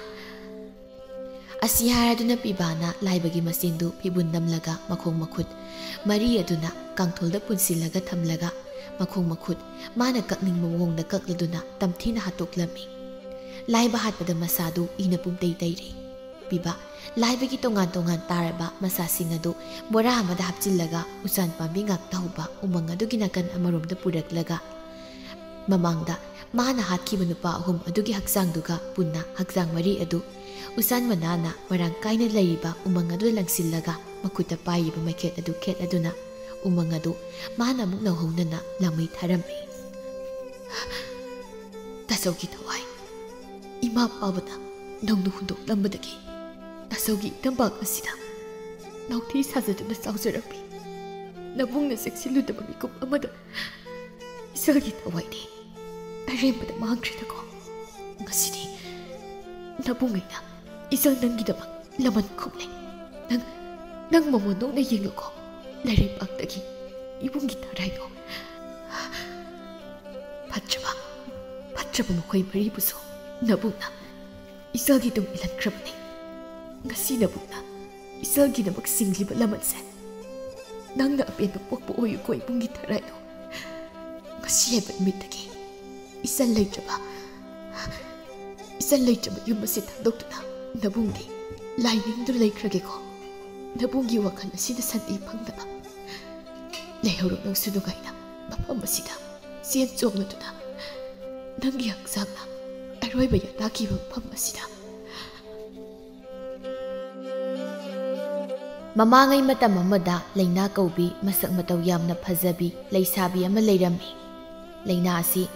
ꯑꯁꯤ ꯍꯥꯏꯔꯗꯨꯅ ꯄꯤꯕꯥꯅ ꯂꯥꯏꯕꯒꯤ ꯃꯆꯤꯟꯗꯨ ꯐꯤꯕꯨꯟ ꯅꯝꯂꯒ ꯃꯈꯣꯡ ꯃꯈꯨꯠ ꯃꯔꯤ ꯑꯗꯨꯅ ꯀꯥꯡꯊꯣꯜꯗ ꯄꯨꯟꯁꯤꯜꯂꯒ ꯊꯝꯂꯒ ꯃꯈꯣꯡ ꯃꯈꯨꯠ ꯃꯥꯅ ꯀꯛꯅꯤꯡꯕ ꯃꯑꯣꯡꯗ ꯀꯛꯂꯗꯨꯅ ꯇꯝꯊꯤꯅ ꯍꯥꯠꯇꯣꯛꯂꯝꯃꯤ꯫ ꯂꯥꯏꯕ ꯍꯥꯠꯄꯗ ꯃꯁꯥꯗꯨ ꯏꯅ ꯄꯨꯝꯇꯩ ꯇꯩꯔꯦ꯫ ꯄꯤꯕ ꯂꯥꯏꯕꯒꯤ ꯇꯣꯉꯥꯟ ꯇꯣꯉꯥꯟ ꯇꯥꯔꯕ ꯃꯁꯥꯁꯤꯡ ꯑꯗꯨ ꯕꯣꯔꯥ ꯑꯃꯗ ꯍꯥꯞꯆꯤꯜꯂꯒ ꯎꯆꯥꯟ ꯄꯥꯝꯕꯤ ꯉꯥꯛꯇ ꯍꯧꯕ ꯎꯃꯪ ꯑꯗꯨꯒꯤ ꯅꯥꯀꯟ ꯑꯃꯔꯣꯝꯗ ꯄꯨꯔꯛꯂꯒ ꯃꯃꯥꯡꯗ ꯃꯥꯅ ꯍꯥꯠꯈꯤꯕ ꯅꯨꯄꯥ ꯑꯍꯨꯝ ꯑꯗꯨꯒꯤ ꯍꯛꯆꯥꯡꯗꯨꯒ ꯄꯨꯟꯅ ꯍꯛꯆꯥꯡ ꯃꯔꯤ ꯑꯗꯨ ꯎꯆꯥꯟ ꯃꯅꯥꯅ ꯃꯔꯥꯡ ꯀꯥꯏꯅ ꯂꯩꯔꯤꯕ ꯎꯃꯪ ꯑꯗꯨꯗ ꯂꯪꯁꯤꯜꯂꯒ ꯃꯈꯨꯠꯇ ꯄꯥꯏꯔꯤꯕ ꯃꯩꯈꯦꯠ ꯑꯗꯨ ꯈꯦꯠꯂꯗꯨꯅ ꯎꯃꯪ ꯑꯗꯨ ꯃꯥꯅ ꯑꯃꯨꯛ ꯅꯧꯍꯧꯅꯅ ꯂꯥꯃꯩ ꯊꯥꯔꯝꯃꯤ꯫ ꯇꯥꯆꯧꯒꯤ ꯊꯋꯥꯏ, ꯏꯃꯥ ꯄꯥꯕꯅ ꯅꯧꯅ ꯍꯨꯟꯗꯣꯛꯂꯝꯕꯗꯒꯤ ꯇꯥꯆꯧꯒꯤ ꯏꯇꯝꯄꯥꯛ ꯑꯁꯤꯗ ꯅꯥꯎꯊꯤ ꯁꯥꯖꯗꯨꯅ ꯆꯥꯎꯖꯔꯝꯃꯤ꯫ ꯅꯕꯨꯡꯅ ꯆꯦꯛꯁꯤꯜꯂꯨꯗꯕ ꯃꯤꯀꯨꯞ ꯑꯃꯗ ꯏꯆꯜꯒꯤ ꯊꯋꯥꯏꯗꯤ ꯑꯔꯦꯝꯕꯗ ꯃꯥꯡꯈ꯭ꯔꯦꯗꯀꯣ꯫ ꯉꯁꯤꯗꯤ ꯅꯕꯨꯡ ꯑꯩꯅ ꯏꯆꯜ ꯅꯪꯒꯤꯗꯃꯛ ꯂꯃꯟ ꯈꯨꯝꯂꯦ꯫ ꯅꯪ, ꯅꯪ ꯃꯃꯣꯟ ꯅꯣꯛꯅ ꯌꯦꯡꯂꯨꯀꯣ꯫ ꯂꯩꯔꯩꯕꯥꯛꯇꯒꯤ ꯏꯕꯨꯡꯒꯤ ꯊꯔꯥꯏꯗꯣ꯫ ꯐꯠꯇ꯭ꯔꯕ, ꯐꯠꯇ꯭ꯔꯕ ꯃꯈꯣꯏ ꯃꯔꯤꯕꯨꯁꯨ ꯅꯕꯨꯡꯅ ꯏꯆꯜꯒꯤ ꯇꯨꯡ ꯏꯜꯍꯟꯈ꯭ꯔꯕꯅꯤ꯫ ꯉꯁꯤ ꯅꯕꯨꯡꯅ ꯏꯆꯜꯒꯤꯗꯃꯛ ꯁꯤꯡꯂꯤꯕ ꯂꯃꯟꯁꯦ ꯅꯪꯅ ꯑꯄꯦꯟꯕ ꯄꯣꯛꯄ ꯑꯣꯏꯌꯨꯀꯣ ꯏꯕꯨꯡꯒꯤ ꯊꯔꯥꯏꯗꯣ꯫ ꯉꯁꯤ ꯍꯥꯏꯕ ꯅꯨꯃꯤꯠꯇꯒꯤ ꯏꯆꯜ ꯂꯩꯇ꯭ꯔꯕ, ꯏꯆꯜ ꯂꯩꯇ꯭ꯔꯕ ꯌꯨꯝ ꯑꯁꯤ ꯊꯥꯗꯣꯛꯇꯨꯅ ꯅꯕꯨꯡꯗꯤ ꯂꯥꯏꯅꯤꯡꯗꯨꯅ ꯂꯩꯈ꯭ꯔꯒꯦꯀꯣ꯫ ꯅꯕꯨꯡꯒꯤ ꯋꯥꯈꯜ ꯑꯁꯤꯗ ꯁꯥꯟꯇꯤ ꯐꯪꯅꯕ ꯂꯩꯍꯧꯔꯣ ꯅꯪꯁꯨ ꯅꯨꯡꯉꯥꯏꯅ ꯃꯐꯝ ꯑꯁꯤꯗ ꯆꯦꯟ ꯆꯣꯡꯂꯗꯨꯅ ꯅꯪꯒꯤ ꯍꯛꯆꯥꯡꯅ ꯑꯔꯣꯏꯕ ꯌꯥꯇꯥꯈꯤꯕ ꯃꯐꯝ ꯑꯁꯤꯗ꯫ ꯃꯃꯥꯡꯉꯩ ꯃꯇꯝ ꯑꯃꯗ ꯂꯩꯅꯥ ꯀꯧꯕꯤ ꯃꯁꯛ ꯃꯇꯧ ꯌꯥꯝꯅ ꯐꯖꯕꯤ ꯂꯩꯁꯥꯕꯤ ꯑꯃ ꯂꯩꯔꯝꯃꯤ꯫ ꯂꯩꯅꯥ ꯑꯁꯤ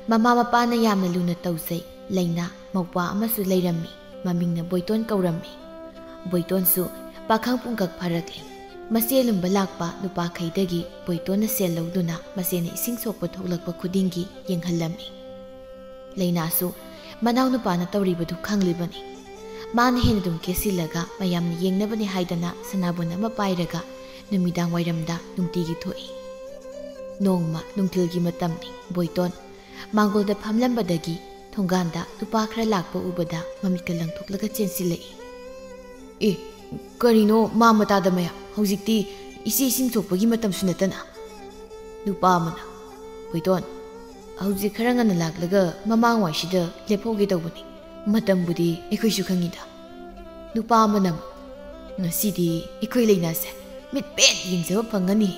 ꯃꯃꯥ ꯃꯄꯥꯅ ꯌꯥꯝꯅ ꯂꯨꯅ ꯇꯧꯖꯩ꯫ ꯂꯩꯅꯥ ꯃꯧꯄ꯭ꯋꯥ ꯑꯃꯁꯨ ꯂꯩꯔꯝꯃꯤ꯫ ꯃꯃꯤꯡꯅ ꯕꯣꯏꯇꯣꯟ ꯀꯧꯔꯝꯃꯤ꯫ ꯕꯣꯏꯇꯣꯟꯁꯨ ꯄꯥꯈꯪ ꯄꯨꯡꯀꯛ ꯐꯥꯔꯛꯂꯤ꯫ ꯃꯆꯦ ꯂꯨꯝꯕ ꯂꯥꯛꯄ ꯅꯨꯄꯥꯈꯩꯗꯒꯤ ꯕꯣꯏꯇꯣꯟꯅ ꯁꯦꯜ ꯂꯧꯗꯨꯅ ꯃꯆꯦꯅ ꯏꯁꯤꯡ ꯁꯣꯛꯄ ꯊꯣꯛꯂꯛꯄ ꯈꯨꯗꯤꯡꯒꯤ ꯌꯦꯡꯍꯜꯂꯝꯃꯤ꯫ ꯂꯩꯅꯥꯁꯨ ꯃꯅꯥꯎꯅꯨꯄꯥꯅ ꯇꯧꯔꯤꯕꯗꯨ ꯈꯪꯂꯤꯕꯅꯤ꯫ ꯃꯥꯅ ꯍꯦꯟꯅ ꯑꯗꯨꯝ ꯀꯦꯁꯤꯜꯂꯒ ꯃꯌꯥꯝꯅ ꯌꯦꯡꯅꯕꯅꯤ ꯍꯥꯏꯗꯅ ꯁꯅꯥꯕꯨꯟ ꯑꯃ ꯄꯥꯏꯔꯒ ꯅꯨꯃꯤꯗꯥꯡ ꯋꯥꯏꯔꯝꯗ ꯅꯨꯡꯇꯤꯒꯤ ꯊꯣꯛꯏ꯫ ꯅꯣꯡꯃ ꯅꯨꯡꯊꯤꯜꯒꯤ ꯃꯇꯝꯅꯤ꯫ ꯕꯣꯏꯇꯣꯟ ꯃꯥꯡꯒꯣꯜꯗ ꯐꯝꯂꯝꯕꯗꯒꯤ ꯊꯣꯡꯒꯥꯟꯗ ꯅꯨꯄꯥ ꯈꯔ ꯂꯥꯛꯄ ꯎꯕꯗ ꯃꯃꯤꯠꯀ ꯂꯪꯊꯣꯛꯂꯒ ꯆꯦꯟꯁꯤꯜꯂꯛꯏ꯫ "ꯑꯦ, ꯀꯔꯤꯅꯣ ꯃꯥ ꯃꯇꯥꯗ ꯃꯌꯥꯝ? ꯍꯧꯖꯤꯛꯇꯤ ꯏꯆꯦ ꯏꯁꯤꯡ ꯁꯣꯛꯄꯒꯤ ꯃꯇꯝꯁꯨ ꯅꯠꯇꯅ?" ꯅꯨꯄꯥ ꯑꯃꯅ, "ꯕꯣꯏꯇꯣꯟ, ꯍꯧꯖꯤꯛ ꯈꯔ ꯉꯟꯅ ꯂꯥꯛꯂꯒ ꯃꯃꯥꯡꯋꯥꯏꯁꯤꯗ ꯂꯦꯞꯍꯧꯒꯦ ꯇꯧꯕꯅꯤ꯫ ꯃꯇꯝꯕꯨꯗꯤ ꯑꯩꯈꯣꯏꯁꯨ ꯈꯪꯉꯤꯗ꯫" ꯅꯨꯄꯥ ꯑꯃꯅ ꯑꯃꯨꯛ, "ꯉꯁꯤꯗꯤ ꯑꯩꯈꯣꯏ ꯂꯩꯅꯥꯁꯦ ꯃꯤꯠ ꯄꯦꯠ ꯌꯦꯡꯖꯕ ꯐꯪꯒꯅꯤ꯫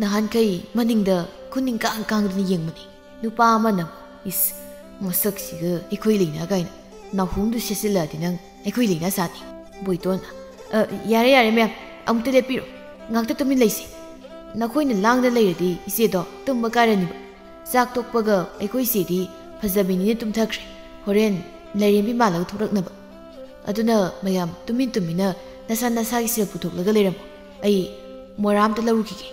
ꯅꯍꯥꯟꯈꯩ ꯃꯅꯤꯡꯗ ꯈꯨꯅꯤꯡ ꯀꯥꯡ ꯀꯥꯡꯗꯨꯅ ꯌꯦꯡꯕꯅꯤ꯫" ꯅꯨꯄꯥ ꯑꯃꯅ ꯑꯃꯨꯛ, "ꯏꯁ, ꯃꯁꯛꯁꯤꯒ ꯑꯩꯈꯣꯏ ꯂꯩꯅꯥ ꯀꯥꯏꯅ ꯅꯥꯍꯣꯡꯗꯨ ꯁꯦꯠꯆꯤꯜꯂꯛꯑꯗꯤ ꯅꯪ ꯑꯩꯈꯣꯏ ꯂꯩꯅꯥ ꯁꯥꯅꯤ꯫" ꯕꯣꯏꯇꯣꯟ, "ꯑ, ꯌꯥꯔꯦ, ꯌꯥꯔꯦ ꯃꯌꯥꯝ, ꯑꯃꯨꯛꯇ ꯂꯦꯞꯄꯤꯔꯣ꯫ ꯉꯥꯛꯇ ꯇꯨꯃꯤꯟ ꯂꯩꯁꯤ꯫ ꯅꯈꯣꯏꯅ ꯂꯥꯡꯗ ꯂꯩꯔꯗꯤ ꯏꯆꯦꯗꯣ ꯇꯨꯝꯕ ꯀꯥꯏꯔꯅꯤꯕ꯫ ꯆꯥꯛ ꯇꯣꯛꯄꯒ ꯑꯩꯈꯣꯏ ꯏꯆꯦꯗꯤ ꯐꯖꯕꯤꯅꯤꯅ ꯇꯨꯝꯊꯈ꯭ꯔꯦ꯫ ꯍꯣꯔꯦꯟ ꯂꯥꯏꯔꯦꯝꯕꯤ ꯃꯥꯜꯂꯒ ꯊꯣꯛꯂꯛꯅꯕ꯫ ꯑꯗꯨꯅ ꯃꯌꯥꯝ ꯇꯨꯃꯤꯟ ꯇꯨꯃꯤꯟꯅ ꯅꯁꯥ ꯅꯁꯥꯒꯤ ꯁꯦꯜ ꯄꯨꯊꯣꯛꯂꯒ ꯂꯩꯔꯝꯃꯣ꯫ ꯑꯩ ꯃꯣꯔꯥ ꯑꯝꯇ ꯂꯧꯔꯨꯈꯤꯒꯦ꯫"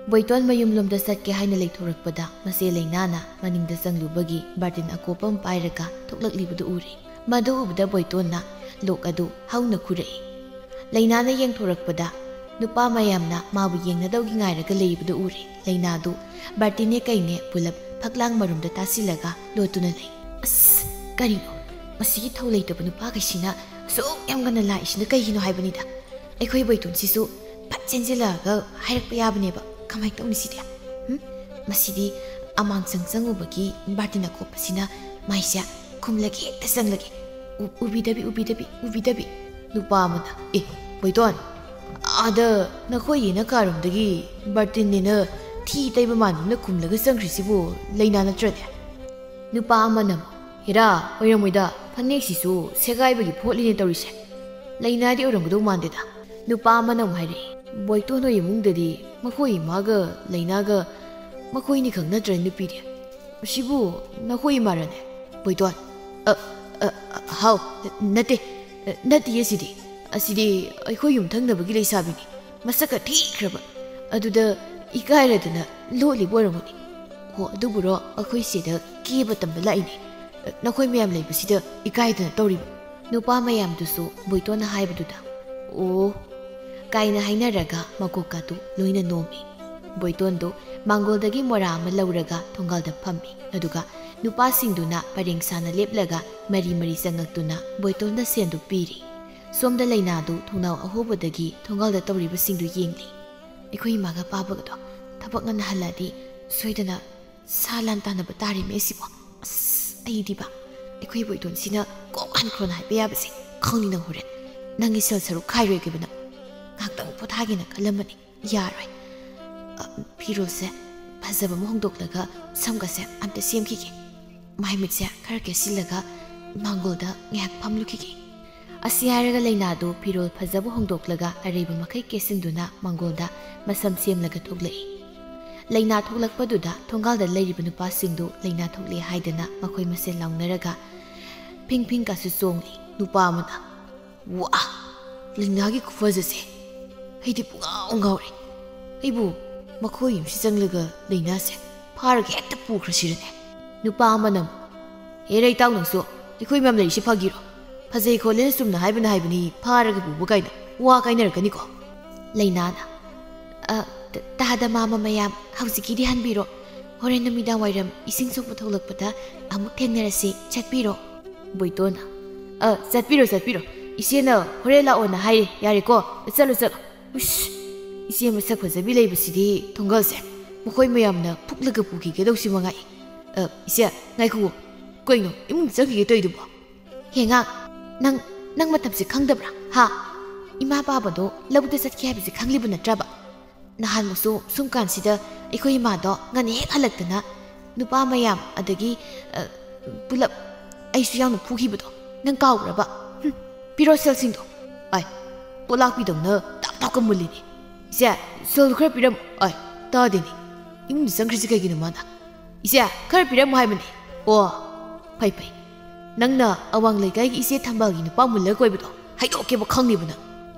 ꯕꯣꯏꯇꯣꯟ ꯃꯌꯨꯝꯂꯣꯝꯗ ꯆꯠꯀꯦ ꯍꯥꯏꯅ ꯂꯩꯊꯣꯔꯛꯄꯗ ꯃꯆꯦ ꯂꯩꯅꯥꯅ ꯃꯅꯤꯡꯗ ꯆꯪꯂꯨꯕꯒꯤ ꯕꯥꯔꯇꯤꯟ ꯑꯀꯣꯞꯄ ꯑꯃ ꯄꯥꯏꯔꯒ ꯊꯣꯛꯂꯛꯂꯤꯕꯗꯨ ꯎꯔꯦ꯫ ꯃꯗꯨ ꯎꯕꯗ ꯕꯣꯏꯇꯣꯟꯅ ꯂꯣꯛ ꯑꯗꯨ ꯍꯧꯅ ꯈꯨꯔꯛꯏ꯫ ꯂꯩꯅꯥꯅ ꯌꯦꯡꯊꯣꯔꯛꯄꯗ ꯅꯨꯄꯥ ꯃꯌꯥꯝꯅ ꯃꯥꯕꯨ ꯌꯦꯡꯅꯗꯧꯒꯤ ꯉꯥꯏꯔꯒ ꯂꯩꯕꯗꯨ ꯎꯔꯦ꯫ ꯂꯩꯅꯥꯗꯨ ꯕꯥꯔꯇꯤꯟꯅꯦ ꯀꯩꯅꯦ ꯄꯨꯂꯞ ꯐꯛꯂꯥꯡ ꯃꯔꯨꯝꯗ ꯇꯥꯁꯤꯜꯂꯒ ꯂꯣꯠꯇꯨꯅ ꯂꯩ꯫ "ꯑꯁ, ꯀꯔꯤꯅꯣ? ꯃꯁꯤꯒꯤ ꯊꯧ ꯂꯩꯇꯕ ꯅꯨꯄꯥꯈꯩꯁꯤꯅ ꯑꯁꯨꯛ ꯌꯥꯝ ꯉꯟꯅ ꯂꯥꯛꯏꯁꯤꯅ ꯀꯩꯒꯤꯅꯣ ꯍꯥꯏꯕꯅꯤꯗ꯫ ꯑꯩꯈꯣꯏ ꯕꯣꯏꯇꯣꯟꯁꯤꯁꯨ ꯐꯠ ꯆꯦꯟꯁꯤꯜꯂꯛꯑꯒ ꯍꯥꯏꯔꯛꯄ ꯌꯥꯕꯅꯦꯕ꯫ ꯀꯃꯥꯏꯅ ꯇꯧꯅꯤ ꯁꯤꯗꯤ? ꯎꯝ? ꯃꯁꯤꯗꯤ ꯑꯃꯥꯡꯁꯪ ꯆꯪꯉꯨꯕꯒꯤ ꯕꯥꯔꯇꯤꯟ ꯑꯀꯣꯞꯄꯁꯤꯅ ꯃꯥꯏꯁꯦ ꯈꯨꯝꯂꯒꯦ ꯍꯦꯛꯇ ꯆꯪꯂꯒꯦ꯫ ꯎ-, ꯎꯕꯤꯗꯕꯤ, ꯎꯕꯤꯗꯕꯤ, ꯎꯕꯤꯗꯕꯤ꯫ ꯅꯨꯄꯥ ꯑꯃꯅ, "ꯑꯦ, ꯕꯣꯏꯇꯣꯟ, ꯑꯥꯗ ꯅꯈꯣꯏ ꯌꯦꯅ ꯀꯥꯔꯣꯝꯗꯒꯤ ꯕꯥꯔꯇꯤꯟꯅꯦꯅ ꯊꯤ ꯇꯩꯕ ꯃꯥꯟꯕꯅ ꯈꯨꯝꯂꯒ ꯆꯪꯈ꯭ꯔꯤꯁꯤꯕꯨ ꯂꯩꯅꯥ ꯅꯠꯇ꯭ꯔꯅꯦ?" ꯅꯨꯄꯥ ꯑꯃꯅ ꯑꯃꯨꯛ, "ꯍꯦꯔꯥ, ꯑꯣꯏꯔꯝꯃꯣꯏꯗ, ꯐꯅꯦꯛꯁꯤꯁꯨ ꯁꯦꯒꯥꯏꯕꯒꯤ ꯐꯣꯠꯂꯤꯅꯦ ꯇꯧꯔꯤꯁꯦ꯫ ꯂꯩꯅꯥꯗꯤ ꯑꯣꯏꯔꯝꯒꯗꯧ ꯃꯥꯟꯗꯦꯗ꯫" ꯅꯨꯄꯥ ꯑꯃꯅ ꯑꯃꯨꯛ ꯍꯥꯏꯔꯛꯑꯦ, "ꯕꯣꯏꯇꯣꯟ ꯍꯣꯏ ꯏꯃꯨꯡꯗꯗꯤ ꯃꯈꯣꯏ ꯏꯃꯥꯒ ꯂꯩꯅꯥꯒ ꯃꯈꯣꯏꯅꯤ ꯈꯛ ꯅꯠꯇ꯭ꯔ ꯅꯨꯄꯤꯗꯤ? ꯃꯁꯤꯕꯨ ꯅꯈꯣꯏ ꯏꯃꯥꯔꯅꯦ, ꯕꯣꯏꯇꯣꯟ?" "ꯑ, ꯑ, ꯑ, ꯍꯥꯎ, ꯅꯠꯇꯦ, ꯅꯠꯇꯤꯌꯦ ꯁꯤꯗꯤ꯫ ꯑꯁꯤꯗꯤ ꯑꯩꯈꯣꯏ ꯌꯨꯝꯊꯪꯅꯕꯒꯤ ꯂꯩꯁꯥꯕꯤꯅꯤ꯫ ꯃꯁꯛꯀ ꯊꯤꯈ꯭ꯔꯕ꯫ ꯑꯗꯨꯗ ꯏꯀꯥꯏꯔꯗꯅ ꯂꯣꯠꯂꯤꯕ ꯑꯣꯏꯔꯝꯒꯅꯤ꯫ ꯍꯣ, ꯑꯗꯨꯕꯨꯔꯣ, ꯑꯩꯈꯣꯏ ꯁꯤꯗ ꯀꯦꯕ ꯇꯝꯕ ꯂꯥꯛꯏꯅꯦ꯫ ꯅꯈꯣꯏ ꯃꯌꯥꯝ ꯂꯩꯕꯁꯤꯗ ꯏꯀꯥꯏꯗꯅ ꯇꯧꯔꯤꯕ꯫" ꯅꯨꯄꯥ ꯃꯌꯥꯝꯗꯨꯁꯨ ꯕꯣꯏꯇꯣꯟꯅ ꯍꯥꯏꯕꯗꯨꯗ, "ꯑꯣ," ꯀꯥꯏꯅ ꯍꯥꯏꯅꯔꯒ ꯃꯀꯣꯛꯀꯥꯗꯨ ꯂꯣꯏꯅ ꯅꯣꯝꯃꯤ꯫ ꯕꯣꯏꯇꯣꯟꯗꯨ ꯃꯥꯡꯒꯣꯜꯗꯒꯤ ꯃꯣꯔꯥ ꯑꯃ ꯂꯧꯔꯒ ꯊꯣꯡꯒꯥꯜꯗ ꯐꯝꯃꯤ꯫ ꯑꯗꯨꯒ ꯅꯨꯄꯥꯁꯤꯡꯗꯨꯅ ꯄꯔꯦꯡ ꯁꯥꯅ ꯂꯦꯞꯂꯒ ꯃꯔꯤ ꯃꯔꯤ ꯆꯪꯉꯛꯇꯨꯅ ꯕꯣꯏꯇꯣꯟꯗ ꯁꯦꯟꯗꯨ ꯄꯤꯔꯤ꯫ ꯁꯣꯝꯗ ꯂꯩꯅꯥꯗꯨ ꯊꯣꯡꯅꯥꯎ ꯑꯍꯣꯕꯗꯒꯤ ꯊꯣꯡꯒꯥꯜꯗ ꯇꯧꯔꯤꯕꯁꯤꯡꯗꯨ ꯌꯦꯡꯂꯤ꯫ "ꯑꯩꯈꯣꯏ ꯏꯃꯥꯒ ꯄꯥꯕꯒꯗꯣ ꯊꯕꯛ ꯉꯟꯅ ꯍꯜꯂꯛꯑꯗꯤ ꯁꯣꯏꯗꯅ ꯁꯥ ꯂꯥꯟ ꯇꯥꯟꯅꯕ ꯇꯥꯔꯦꯅꯦ ꯑꯩꯁꯤꯕꯣ꯫ ꯑꯁ, ꯑꯩꯗꯤꯕ ꯑꯩꯈꯣꯏ ꯕꯣꯏꯇꯣꯟꯁꯤꯅ ꯀꯣꯛ ꯍꯟꯈ꯭ꯔꯣꯅ ꯍꯥꯏꯕ ꯌꯥꯕꯁꯦ ꯈꯪꯅꯤꯅ ꯍꯣꯔꯦꯟ ꯅꯪꯒꯤ ꯁꯦꯜ ꯁꯔꯨꯛ ꯈꯥꯏꯔꯣꯏꯒꯦꯕ ꯅꯪ꯫ ꯉꯥꯏꯍꯥꯛꯇꯪ ꯄꯣꯊꯥꯒꯦꯅ ꯈꯜꯂꯝꯕꯅꯤ, ꯌꯥꯔꯣꯏ꯫ ꯑ, ꯐꯤꯔꯣꯜꯁꯦ ꯐꯖꯕ ꯑꯃ ꯍꯣꯡꯗꯣꯛꯂꯒ ꯁꯝꯒꯁꯦ ꯑꯝꯇ ꯁꯦꯝꯈꯤꯒꯦ꯫ ꯃꯥꯏ ꯃꯤꯠꯁꯦ ꯈꯔ ꯀꯦꯁꯤꯜꯂꯒ ꯃꯥꯡꯒꯣꯜꯗ ꯉꯥꯏꯍꯥꯛ ꯐꯝꯂꯨꯈꯤꯒꯦ꯫" ꯑꯁꯤ ꯍꯥꯏꯔꯒ ꯂꯩꯅꯥꯗꯨ ꯐꯤꯔꯣꯜ ꯐꯖꯕ ꯍꯣꯡꯗꯣꯛꯂꯒ ꯑꯔꯩꯕ ꯃꯈꯩ ꯀꯦꯁꯤꯟꯗꯨꯅ ꯃꯥꯡꯒꯣꯜꯗ ꯃꯁꯝ ꯁꯦꯝꯂꯒ ꯊꯣꯛꯂꯛꯏ꯫ ꯂꯩꯅꯥ ꯊꯣꯛꯂꯛꯄꯗꯨꯗ ꯊꯣꯡꯒꯥꯜꯗ ꯂꯩꯔꯤꯕ ꯅꯨꯄꯥꯁꯤꯡꯗꯨ ꯂꯩꯅꯥ ꯊꯣꯛꯂꯦ ꯍꯥꯏꯗꯅ ꯃꯈꯣꯏ ꯃꯁꯦꯟ ꯂꯥꯎꯅꯔꯒ ꯐꯤꯡ ꯐꯤꯡ ꯀꯥꯁꯨ ꯆꯣꯡꯂꯤ꯫ ꯅꯨꯄꯥ ꯑꯃꯅ, "ꯋꯥ! ꯂꯩꯅꯥꯒꯤ ꯈꯨꯐꯖꯁꯦ! ꯑꯩꯗꯤ ꯄꯨꯡꯉꯥꯎ ꯉꯥꯎꯔꯦ꯫ ꯑꯩꯕꯨ ꯃꯈꯣꯏ ꯌꯨꯝꯁꯤ ꯆꯪꯂꯒ ꯂꯩꯅꯥꯁꯦ ꯐꯥꯔꯒ ꯍꯦꯛꯇ ꯄꯨꯈ꯭ꯔꯁꯤꯔꯅꯦ?" ꯅꯨꯄꯥ ꯑꯃꯅ ꯑꯃꯨꯛ, "ꯍꯦ ꯔꯩꯇꯥꯎ, ꯅꯪꯁꯨ ꯑꯩꯈꯣꯏ ꯃꯌꯥꯝ ꯂꯩꯔꯤꯁꯤ ꯐꯥꯒꯤꯔꯣ? ꯐꯖꯩ ꯈꯣꯠꯂꯦꯅ ꯆꯨꯝꯅ ꯍꯥꯏꯕꯅ ꯍꯥꯏꯕꯅꯤ, ꯐꯥꯔꯒ ꯄꯨꯕ ꯀꯥꯏꯅ ꯋꯥ ꯀꯥꯏꯅꯔꯛꯀꯅꯤꯀꯣ꯫" ꯂꯩꯅꯥꯅ, "ꯑ, ꯇ-, ꯇꯥꯗ ꯃꯥꯃ ꯃꯌꯥꯝ, ꯍꯧꯖꯤꯛꯀꯤꯗꯤ ꯍꯟꯕꯤꯔꯣ꯫ ꯍꯣꯔꯦꯟ ꯅꯨꯃꯤꯗꯥꯡ ꯋꯥꯏꯔꯝ ꯏꯁꯤꯡ ꯁꯣꯛꯄ ꯊꯣꯛꯂꯛꯄꯗ ꯑꯃꯨꯛ ꯊꯦꯡꯅꯔꯁꯤ, ꯆꯠꯄꯤꯔꯣ꯫" ꯕꯣꯏꯇꯣꯟꯅ, "ꯑ, ꯆꯠꯄꯤꯔꯣ, ꯆꯠꯄꯤꯔꯣ꯫ "ꯏꯆꯦꯅ ꯍꯣꯔꯦꯟ ꯂꯥꯛꯑꯣꯅ ꯍꯥꯏꯔꯦ, ꯌꯥꯔꯦꯀꯣ? ꯆꯠꯂꯣ, ꯆꯠꯂꯣ꯫ ꯎꯁ, ꯏꯆꯦ ꯃꯁꯛ ꯐꯖꯕꯤ ꯂꯩꯕꯁꯤꯗꯤ ꯊꯣꯡꯒꯜꯁꯦ ꯃꯈꯣꯏ ꯃꯌꯥꯝꯅ ꯐꯨꯛꯂꯒ ꯄꯨꯈꯤꯒꯗꯧꯁꯤ ꯃꯉꯥꯏ꯫ ꯑ, ꯏꯆꯦ, ꯉꯥꯏꯈꯣ꯫ ꯀꯩꯅꯣ ꯏꯃꯨꯡ ꯆꯪꯈꯤꯒꯦ ꯇꯧꯔꯤꯗꯨꯕꯣ?" "ꯍꯦ ꯉꯥ, ꯅꯪ, ꯅꯪ ꯃꯇꯝꯁꯦ ꯈꯪꯗꯕ꯭ꯔꯥ? ꯍꯥ? ꯏꯃꯥ ꯄꯥꯕꯗꯣ ꯂꯧꯕꯨꯛꯇ ꯆꯠꯈꯤ ꯍꯥꯏꯕꯁꯦ ꯈꯪꯂꯤꯕ ꯅꯠꯇ꯭ꯔꯕ? ꯅꯍꯥꯟꯃꯨꯛꯁꯨ ꯁꯨꯝ ꯀꯥꯟꯁꯤꯗ ꯑꯩꯈꯣꯏ ꯏꯃꯥꯗꯣ ꯉꯟꯅ ꯍꯦꯛ ꯍꯜꯂꯛꯇꯅ ꯅꯨꯄꯥ ꯃꯌꯥꯝ ꯑꯗꯒꯤ, ꯑ, ꯄꯨꯂꯞ ꯑꯩꯁꯨ ꯌꯥꯎꯅ ꯐꯨꯈꯤꯕꯗꯣ ꯅꯪ ꯀꯥꯎꯈ꯭ꯔꯕ? ꯍꯨꯝ, ꯄꯤꯔꯣ ꯁꯦꯜꯁꯤꯡꯗꯣ꯫ ꯑꯥꯏ, ꯄꯣꯂꯥꯛꯄꯤꯗꯧꯅ ꯇꯥꯞ ꯇꯥꯞꯀ ꯃꯨꯜꯂꯤꯅꯦ꯫ ꯏꯆꯦ, ꯁꯦꯜꯗꯣ ꯈꯔ ꯄꯤꯔꯝꯃꯨ꯫ ꯑꯥꯏ, ꯇꯥꯗꯦꯅꯦ꯫ ꯏꯃꯨꯡꯗ ꯆꯪꯈ꯭ꯔꯤꯁꯤ ꯀꯩꯒꯤꯅꯣ ꯃꯥꯅ? ꯏꯆꯦ, ꯈꯔ ꯄꯤꯔꯝꯃꯨ ꯍꯥꯏꯕꯅꯦ꯫ ꯑꯣ, ꯐꯩ ꯐꯩ꯫ ꯅꯪꯅ ꯑꯋꯥꯡ ꯂꯩꯀꯥꯏꯒꯤ ꯏꯆꯦ ꯊꯝꯕꯥꯜꯒꯤ ꯅꯨꯄꯥ ꯃꯨꯜꯂꯒ ꯀꯣꯏꯕꯗꯣ ꯍꯥꯏꯗꯣꯛꯀꯦꯕ ꯈꯪꯉꯤꯕ ꯅꯪ꯫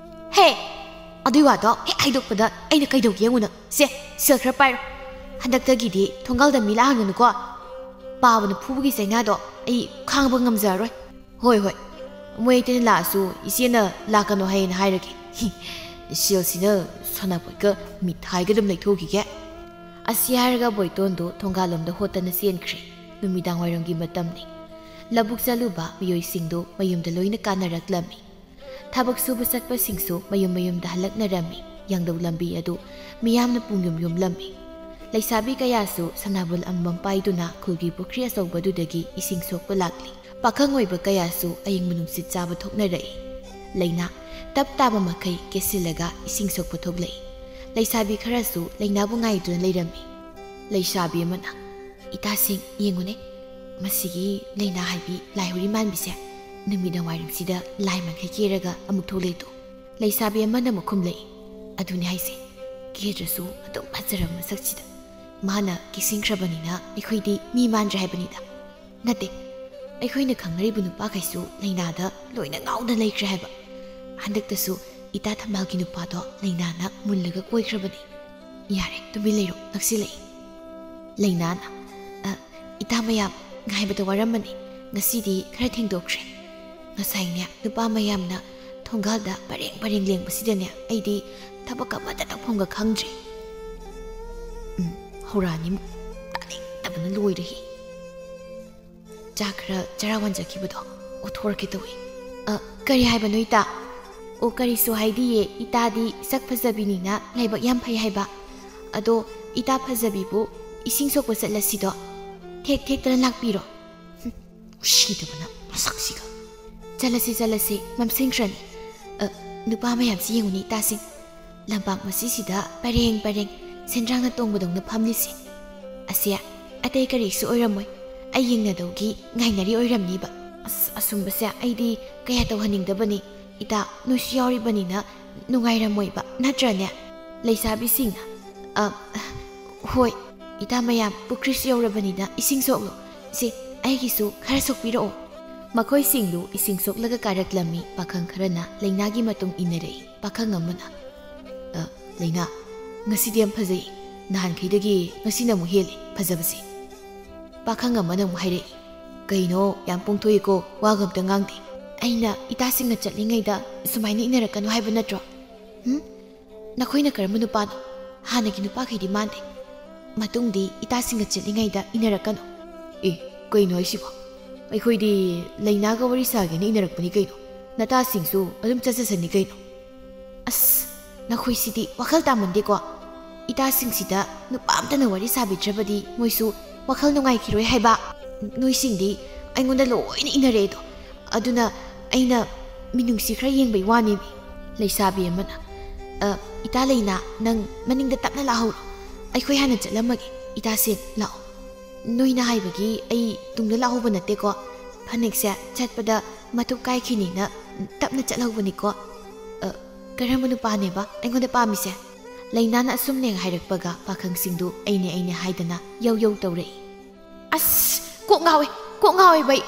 ꯍꯦ! ꯑꯗꯨꯏ ꯋꯥꯗꯣ ꯍꯦꯛ ꯍꯥꯏꯗꯣꯛꯄꯗ ꯑꯩꯅ ꯀꯩꯗꯧꯒꯦ ꯌꯦꯡꯉꯨ ꯅꯪ꯫ ꯁꯦ, ꯁꯦꯜ ꯈꯔ ꯄꯥꯏꯔꯣ꯫ ꯍꯟꯗꯛꯇꯒꯤꯗꯤ ꯊꯣꯡꯒꯥꯜꯗ ꯃꯤ ꯂꯥꯛꯍꯟꯒꯅꯨꯀꯣ꯫ ꯄꯥꯕꯅ ꯐꯨꯕꯒꯤ ꯆꯩꯅꯥꯗꯣ ꯑꯩ ꯈꯥꯡꯕ ꯉꯝꯖꯔꯔꯣꯏ꯫ ꯍꯣꯏ, ꯍꯣꯏ꯫ ꯃꯣꯏ ꯑꯇꯩꯅ ꯂꯥꯛꯑꯁꯨ ꯏꯆꯦꯅ ꯂꯥꯛꯀꯅꯨ ꯍꯥꯏꯌꯦꯅ ꯍꯥꯏꯔꯒꯦ꯫ ꯁꯦꯜꯁꯤꯅ ꯁꯥꯟꯅꯄꯣꯠꯀ ꯃꯤꯊꯥꯏꯒ ꯑꯗꯨꯝ ꯂꯩꯊꯣꯛꯈꯤꯒꯦ꯫ ꯑꯁꯤ ꯍꯥꯏꯔꯒ ꯕꯣꯏꯇꯣꯟꯗꯣ ꯊꯣꯡꯒꯥꯜꯂꯣꯝꯗ ꯍꯣꯠꯇꯅ ꯆꯦꯟꯈ꯭ꯔꯦ꯫ ꯅꯨꯃꯤꯗꯥꯡ ꯋꯥꯏꯔꯝꯒꯤ ꯃꯇꯝꯅꯤ꯫ ꯂꯧꯕꯨꯛ ꯆꯠꯂꯨꯕ ꯃꯤꯑꯣꯏꯁꯤꯡꯗꯨ ꯃꯌꯨꯝꯗ ꯂꯣꯏꯅ ꯀꯥꯅꯔꯛꯂꯝꯃꯤ꯫ ꯊꯕꯛ ꯁꯨꯕ ꯆꯠꯄꯁꯤꯡꯁꯨ ꯃꯌꯨꯝ ꯃꯌꯨꯝꯗ ꯍꯜꯂꯛꯅꯔꯝꯃꯤ꯫ ꯌꯥꯡꯂꯧ ꯂꯝꯕꯤ ꯑꯗꯨ ꯃꯤꯌꯥꯝꯅ ꯄꯨꯡꯌꯨꯝ ꯌꯨꯝꯂꯝꯃꯤ꯫ ꯂꯩꯁꯥꯕꯤ ꯀꯌꯥꯁꯨ ꯁꯅꯥꯕꯨꯜ ꯑꯃꯃꯝ ꯄꯥꯏꯗꯨꯅ ꯈꯨꯜꯒꯤ ꯄꯨꯈ꯭ꯔꯤ ꯑꯆꯧꯕꯗꯨꯗꯒꯤ ꯏꯁꯤꯡ ꯁꯣꯛꯄ ꯂꯥꯛꯂꯤ꯫ ꯄꯥꯈꯪ ꯑꯣꯏꯕ ꯀꯌꯥꯁꯨ ꯑꯏꯪꯕ ꯅꯨꯡꯁꯤꯠ ꯆꯥꯕ ꯊꯣꯛꯅꯔꯛꯏ꯫ ꯂꯩꯅꯥ ꯇꯞ ꯇꯥꯕ ꯃꯈꯩ ꯀꯦꯁꯤꯜꯂꯒ ꯏꯁꯤꯡ ꯁꯣꯛꯄ ꯊꯣꯛꯂꯛꯏ꯫ ꯂꯩꯁꯥꯕꯤ ꯈꯔꯁꯨ ꯂꯩꯅꯥꯕꯨ ꯉꯥꯏꯗꯨꯅ ꯂꯩꯔꯝꯃꯤ꯫ ꯂꯩꯁꯥꯕꯤ ꯑꯃꯅ, "ꯏꯇꯥꯁꯤꯡ, ꯌꯦꯡꯉꯨꯅꯦ, ꯃꯁꯤꯒꯤ ꯂꯩꯅꯥ ꯍꯥꯏꯕꯤ ꯂꯥꯏꯍꯧꯔꯤ ꯃꯥꯟꯕꯤꯁꯦ ꯅꯨꯃꯤꯗꯥꯡ ꯋꯥꯏꯔꯝꯁꯤꯗ ꯂꯥꯏ ꯃꯥꯟꯈꯩ ꯀꯦꯔꯒ ꯑꯃꯨꯛ ꯊꯣꯛꯂꯛꯏꯗꯣ?" ꯂꯩꯁꯥꯕꯤ ꯑꯃꯅ ꯑꯃꯨꯛ ꯈꯨꯝꯂꯛꯏ, "ꯑꯗꯨꯅꯤ ꯍꯥꯏꯁꯦ, ꯀꯦꯗ꯭ꯔꯁꯨ ꯑꯗꯨꯝ ꯐꯖꯔꯕ ꯃꯁꯛꯁꯤꯗ꯫ ꯃꯥꯅ ꯀꯦꯁꯤꯟꯈ꯭ꯔꯕꯅꯤꯅ ꯑꯩꯈꯣꯏꯗꯤ ꯃꯤ ꯃꯥꯟꯗ꯭ꯔꯦ ꯍꯥꯏꯕꯅꯤꯗ꯫ ꯅꯠꯇꯦ, ꯑꯩꯈꯣꯏꯅ ꯈꯪꯅꯔꯤꯕ ꯅꯨꯄꯥꯈꯩꯁꯨ ꯂꯩꯅꯥꯗ ꯂꯣꯏꯅ ꯉꯥꯎꯅ ꯂꯩꯈ꯭ꯔꯦ ꯍꯥꯏꯕ꯫ ꯍꯟꯗꯛꯇꯁꯨ ꯏꯇꯥ ꯊꯝꯕꯥꯜꯒꯤ ꯅꯨꯄꯥꯗꯣ ꯂꯩꯅꯥꯅ ꯃꯨꯜꯂꯒ ꯀꯣꯏꯈ꯭ꯔꯕꯅꯤ꯫ ꯌꯥꯔꯦ, ꯇꯨꯃꯤꯟ ꯂꯩꯔꯣ, ꯅꯛꯁꯤꯜꯂꯛꯏ꯫" ꯂꯩꯅꯥꯅ, "ꯑ, ꯏꯇꯥ ꯃꯌꯥꯝ, ꯉꯥꯏꯕꯗ ꯋꯥꯔꯝꯃꯅꯤ꯫ ꯉꯁꯤꯗꯤ ꯈꯔ ꯊꯦꯡꯗꯣꯛꯈ꯭ꯔꯦ꯫ ꯉꯁꯥꯏꯅꯦ, ꯅꯨꯄꯥ ꯃꯌꯥꯝꯅ ꯊꯣꯡꯒꯥꯜꯗ ꯄꯔꯦꯡ ꯄꯔꯦꯡ ꯂꯦꯡꯕꯁꯤꯗꯅꯦ, ꯑꯩꯗꯤ ꯊꯕꯛ ꯑꯃꯠꯇ ꯇꯧꯐꯝꯒ ꯈꯪꯗ꯭ꯔꯦ꯫" ꯎꯝ, ꯍꯧꯔꯛꯑꯅꯤ ꯑꯃꯨꯛ꯫ ꯇꯥꯅꯤꯡꯗꯕꯅ ꯂꯣꯏꯔꯦꯍꯦ꯫ ꯆꯥꯛ ꯈꯔ ꯆꯔꯥ ꯋꯥꯟꯖꯈꯤꯕꯗꯣ ꯑꯣꯊꯣꯔꯛꯀꯦ ꯇꯧꯏ꯫ "ꯑ, ꯀꯔꯤ ꯍꯥꯏꯕꯅꯣ, ꯏꯇꯥ? ꯑꯣ, ꯀꯔꯤꯁꯨ ꯍꯥꯏꯗꯤꯌꯦ꯫ ꯏꯇꯥꯗꯤ ꯁꯛ ꯐꯖꯕꯤꯅꯤꯅ ꯂꯥꯏꯕꯛ ꯌꯥꯝ ꯐꯩ ꯍꯥꯏꯕ꯫ ꯑꯗꯣ ꯏꯇꯥ ꯐꯖꯕꯤꯕꯨ ꯏꯁꯤꯡ ꯁꯣꯛꯄ ꯆꯠꯂꯁꯤꯗꯣ? ꯊꯦꯛ ꯊꯦꯛꯇꯅ ꯂꯥꯛꯄꯤꯔꯣ꯫ ꯍꯨꯝ, ꯎꯁꯤꯗꯕꯅ ꯃꯁꯛꯁꯤꯒ꯫ ꯆꯠꯂꯁꯤ, ꯆꯠꯂꯁꯤ, ꯃꯝꯁꯤꯟꯈ꯭ꯔꯅꯤ꯫ ꯑ, ꯅꯨꯄꯥ ꯃꯌꯥꯝꯁꯤ ꯌꯦꯡꯉꯨꯅꯦ, ꯏꯇꯥꯁꯤꯡ꯫ ꯂꯝꯄꯥꯛ ꯃꯁꯤꯁꯤꯗ ꯄꯔꯦꯡ ꯄꯔꯦꯡ ꯁꯦꯟꯗ꯭ꯔꯥꯡꯅ ꯇꯣꯡꯕꯗꯧꯅ ꯐꯝꯂꯤꯁꯦ꯫ ꯑꯁꯦ ꯑꯇꯩ ꯀꯔꯤꯁꯨ ꯑꯣꯏꯔꯝꯃꯣꯏ, ꯑꯩ ꯌꯦꯡꯅꯗꯧꯒꯤ ꯉꯥꯏꯅꯔꯤ ꯑꯣꯏꯔꯝꯅꯤꯕ꯫ ꯑꯁ, ꯑꯁꯨꯝꯕꯁꯦ ꯑꯩꯗꯤ ꯀꯌꯥ ꯇꯧꯍꯟꯅꯤꯡꯗꯕꯅꯤ꯫ ꯏꯇꯥ, ꯅꯣꯏꯁꯨ ꯌꯥꯎꯔꯤꯕꯅꯤꯅ ꯅꯨꯡꯉꯥꯏꯔꯝꯃꯣꯏꯕ, ꯅꯠꯇ꯭ꯔꯅꯦ? ꯂꯩꯁꯥꯕꯤꯁꯤꯡꯅ, "ꯑ, ꯍꯣꯏ, ꯏꯇꯥ ꯃꯌꯥꯝ, ꯄꯨꯈ꯭ꯔꯤꯁꯨ ꯌꯧꯔꯕꯅꯤꯅ ꯏꯁꯤꯡ ꯁꯣꯛꯂꯣ꯫ ꯁꯦ, ꯑꯩꯒꯤꯁꯨ ꯈꯔ ꯁꯣꯛꯄꯤꯔꯛꯑꯣ꯫" ꯃꯈꯣꯏꯁꯤꯡꯗꯨ ꯏꯁꯤꯡ ꯁꯣꯛꯂꯒ ꯀꯥꯔꯛꯂꯝꯃꯤ꯫ ꯄꯥꯈꯪ ꯈꯔꯅ ꯂꯩꯅꯥꯒꯤ ꯃꯇꯨꯡ ꯏꯟꯅꯔꯛꯏ꯫ ꯄꯥꯈꯪ ꯑꯃꯅ, "ꯑ, ꯂꯩꯅꯥ, ꯉꯁꯤꯗꯤ ꯌꯥꯝ ꯐꯖꯩ꯫ ꯅꯍꯥꯟꯈꯩꯗꯒꯤ ꯉꯁꯤꯅ ꯑꯃꯨꯛ ꯍꯦꯜꯂꯤ ꯐꯖꯕꯁꯦ꯫" ꯄꯥꯈꯪ ꯑꯃꯅ ꯑꯃꯨꯛ ꯍꯥꯏꯔꯛꯏ, "ꯀꯩꯅꯣ, ꯌꯥꯝ ꯄꯣꯡꯊꯣꯛꯏꯀꯣ, ꯋꯥꯒ ꯑꯝꯇ ꯉꯥꯡꯗꯦ꯫" "ꯑꯩꯅ ꯏꯇꯥꯁꯤꯡꯅ ꯆꯠꯂꯤꯉꯩꯗ ꯁꯨꯃꯥꯏꯅ ꯏꯟꯅꯔꯛꯀꯅꯨ ꯍꯥꯏꯕ ꯅꯠꯇ꯭ꯔꯣ? ꯍꯨꯝ? ꯅꯈꯣꯏꯅ ꯀꯔꯝꯕ ꯅꯨꯄꯥꯅꯣ? ꯍꯥꯟꯅꯒꯤ ꯅꯨꯄꯥꯈꯩꯗꯤ ꯃꯥꯟꯗꯦ꯫ ꯃꯇꯨꯡꯗꯤ ꯏꯇꯥꯁꯤꯡꯒ ꯆꯠꯂꯤꯉꯩꯗ ꯏꯟꯅꯔꯛꯀꯅꯨ꯫" "ꯑꯦ, ꯀꯩꯅꯣ ꯍꯥꯏꯁꯤꯕꯣ? ꯑꯩꯈꯣꯏꯗꯤ ꯂꯩꯅꯥꯒ ꯋꯥꯔꯤ ꯁꯥꯒꯦꯅ ꯏꯟꯅꯔꯛꯄꯅꯤ ꯀꯩꯅꯣ꯫ ꯅꯇꯥꯁꯤꯡꯁꯨ ꯑꯗꯨꯝ ꯆꯠꯆꯁꯅꯤ ꯀꯩꯅꯣ꯫" "ꯑꯁ, ꯅꯈꯣꯏꯁꯤꯗꯤ ꯋꯥꯈꯜ ꯇꯥꯃꯟꯗꯦꯀꯣ꯫ ꯏꯇꯥꯁꯤꯡꯁꯤꯗ ꯅꯨꯄꯥ ꯑꯝꯇꯅ ꯋꯥꯔꯤ ꯁꯥꯕꯤꯗ꯭ꯔꯕꯗꯤ ꯃꯣꯏꯁꯨ ꯋꯥꯈꯜ ꯅꯨꯡꯉꯥꯏꯈꯤꯔꯣꯏ ꯍꯥꯏꯕ꯫ ꯅꯣꯏꯁꯤꯡꯗꯤ ꯑꯩꯉꯣꯟꯗ ꯂꯣꯏꯅ ꯏꯟꯅꯔꯛꯑꯦꯗꯣ꯫ ꯑꯗꯨꯅ ꯑꯩꯅ ꯃꯤꯅꯨꯡꯁꯤ ꯈꯔ ꯌꯦꯡꯕꯩ ꯋꯥꯅꯦꯃꯤ꯫" ꯂꯩꯁꯥꯕꯤ ꯑꯃꯅ, "ꯑ, ꯏꯇꯥ ꯂꯩꯅꯥ, ꯅꯪ ꯃꯅꯤꯡꯗ ꯇꯞꯅ ꯂꯥꯛꯍꯧꯔꯣ꯫ ꯑꯩꯈꯣꯏ ꯍꯥꯟꯅ ꯆꯠꯂꯝꯃꯒꯦ꯫ ꯏꯇꯥꯁꯦ, ꯂꯥꯛꯑꯣ꯫ ꯅꯣꯏꯅ ꯍꯥꯏꯕꯒꯤ ꯑꯩ ꯇꯨꯡꯗ ꯂꯥꯛꯍꯧꯕ ꯅꯠꯇꯦꯀꯣ꯫ ꯐꯅꯦꯛꯁꯦ ꯆꯠꯄꯗ ꯃꯇꯨꯞ ꯀꯥꯏꯈꯤꯅꯤꯅ ꯇꯞꯅ ꯆꯠꯍꯧꯕꯅꯤꯀꯣ꯫" "ꯑ, ꯀꯔꯝꯕ ꯅꯨꯄꯥꯅꯦꯕ ꯑꯩꯉꯣꯟꯗ ꯄꯥꯝꯃꯤꯁꯦ?" ꯂꯩꯅꯥꯅ ꯑꯁꯨꯝ ꯂꯦꯡ ꯍꯥꯏꯔꯛꯄꯒ ꯄꯥꯈꯪꯁꯤꯡꯗꯨ ꯑꯩꯅꯦ ꯑꯩꯅꯦ ꯍꯥꯏꯗꯅ ꯌꯧ ꯌꯧ ꯇꯧꯔꯛꯏ꯫ "ꯑꯁ, ꯀꯣꯛ ꯉꯥꯎꯋꯦ, ꯀꯣꯛ ꯉꯥꯎꯋꯦ ꯕꯩ꯫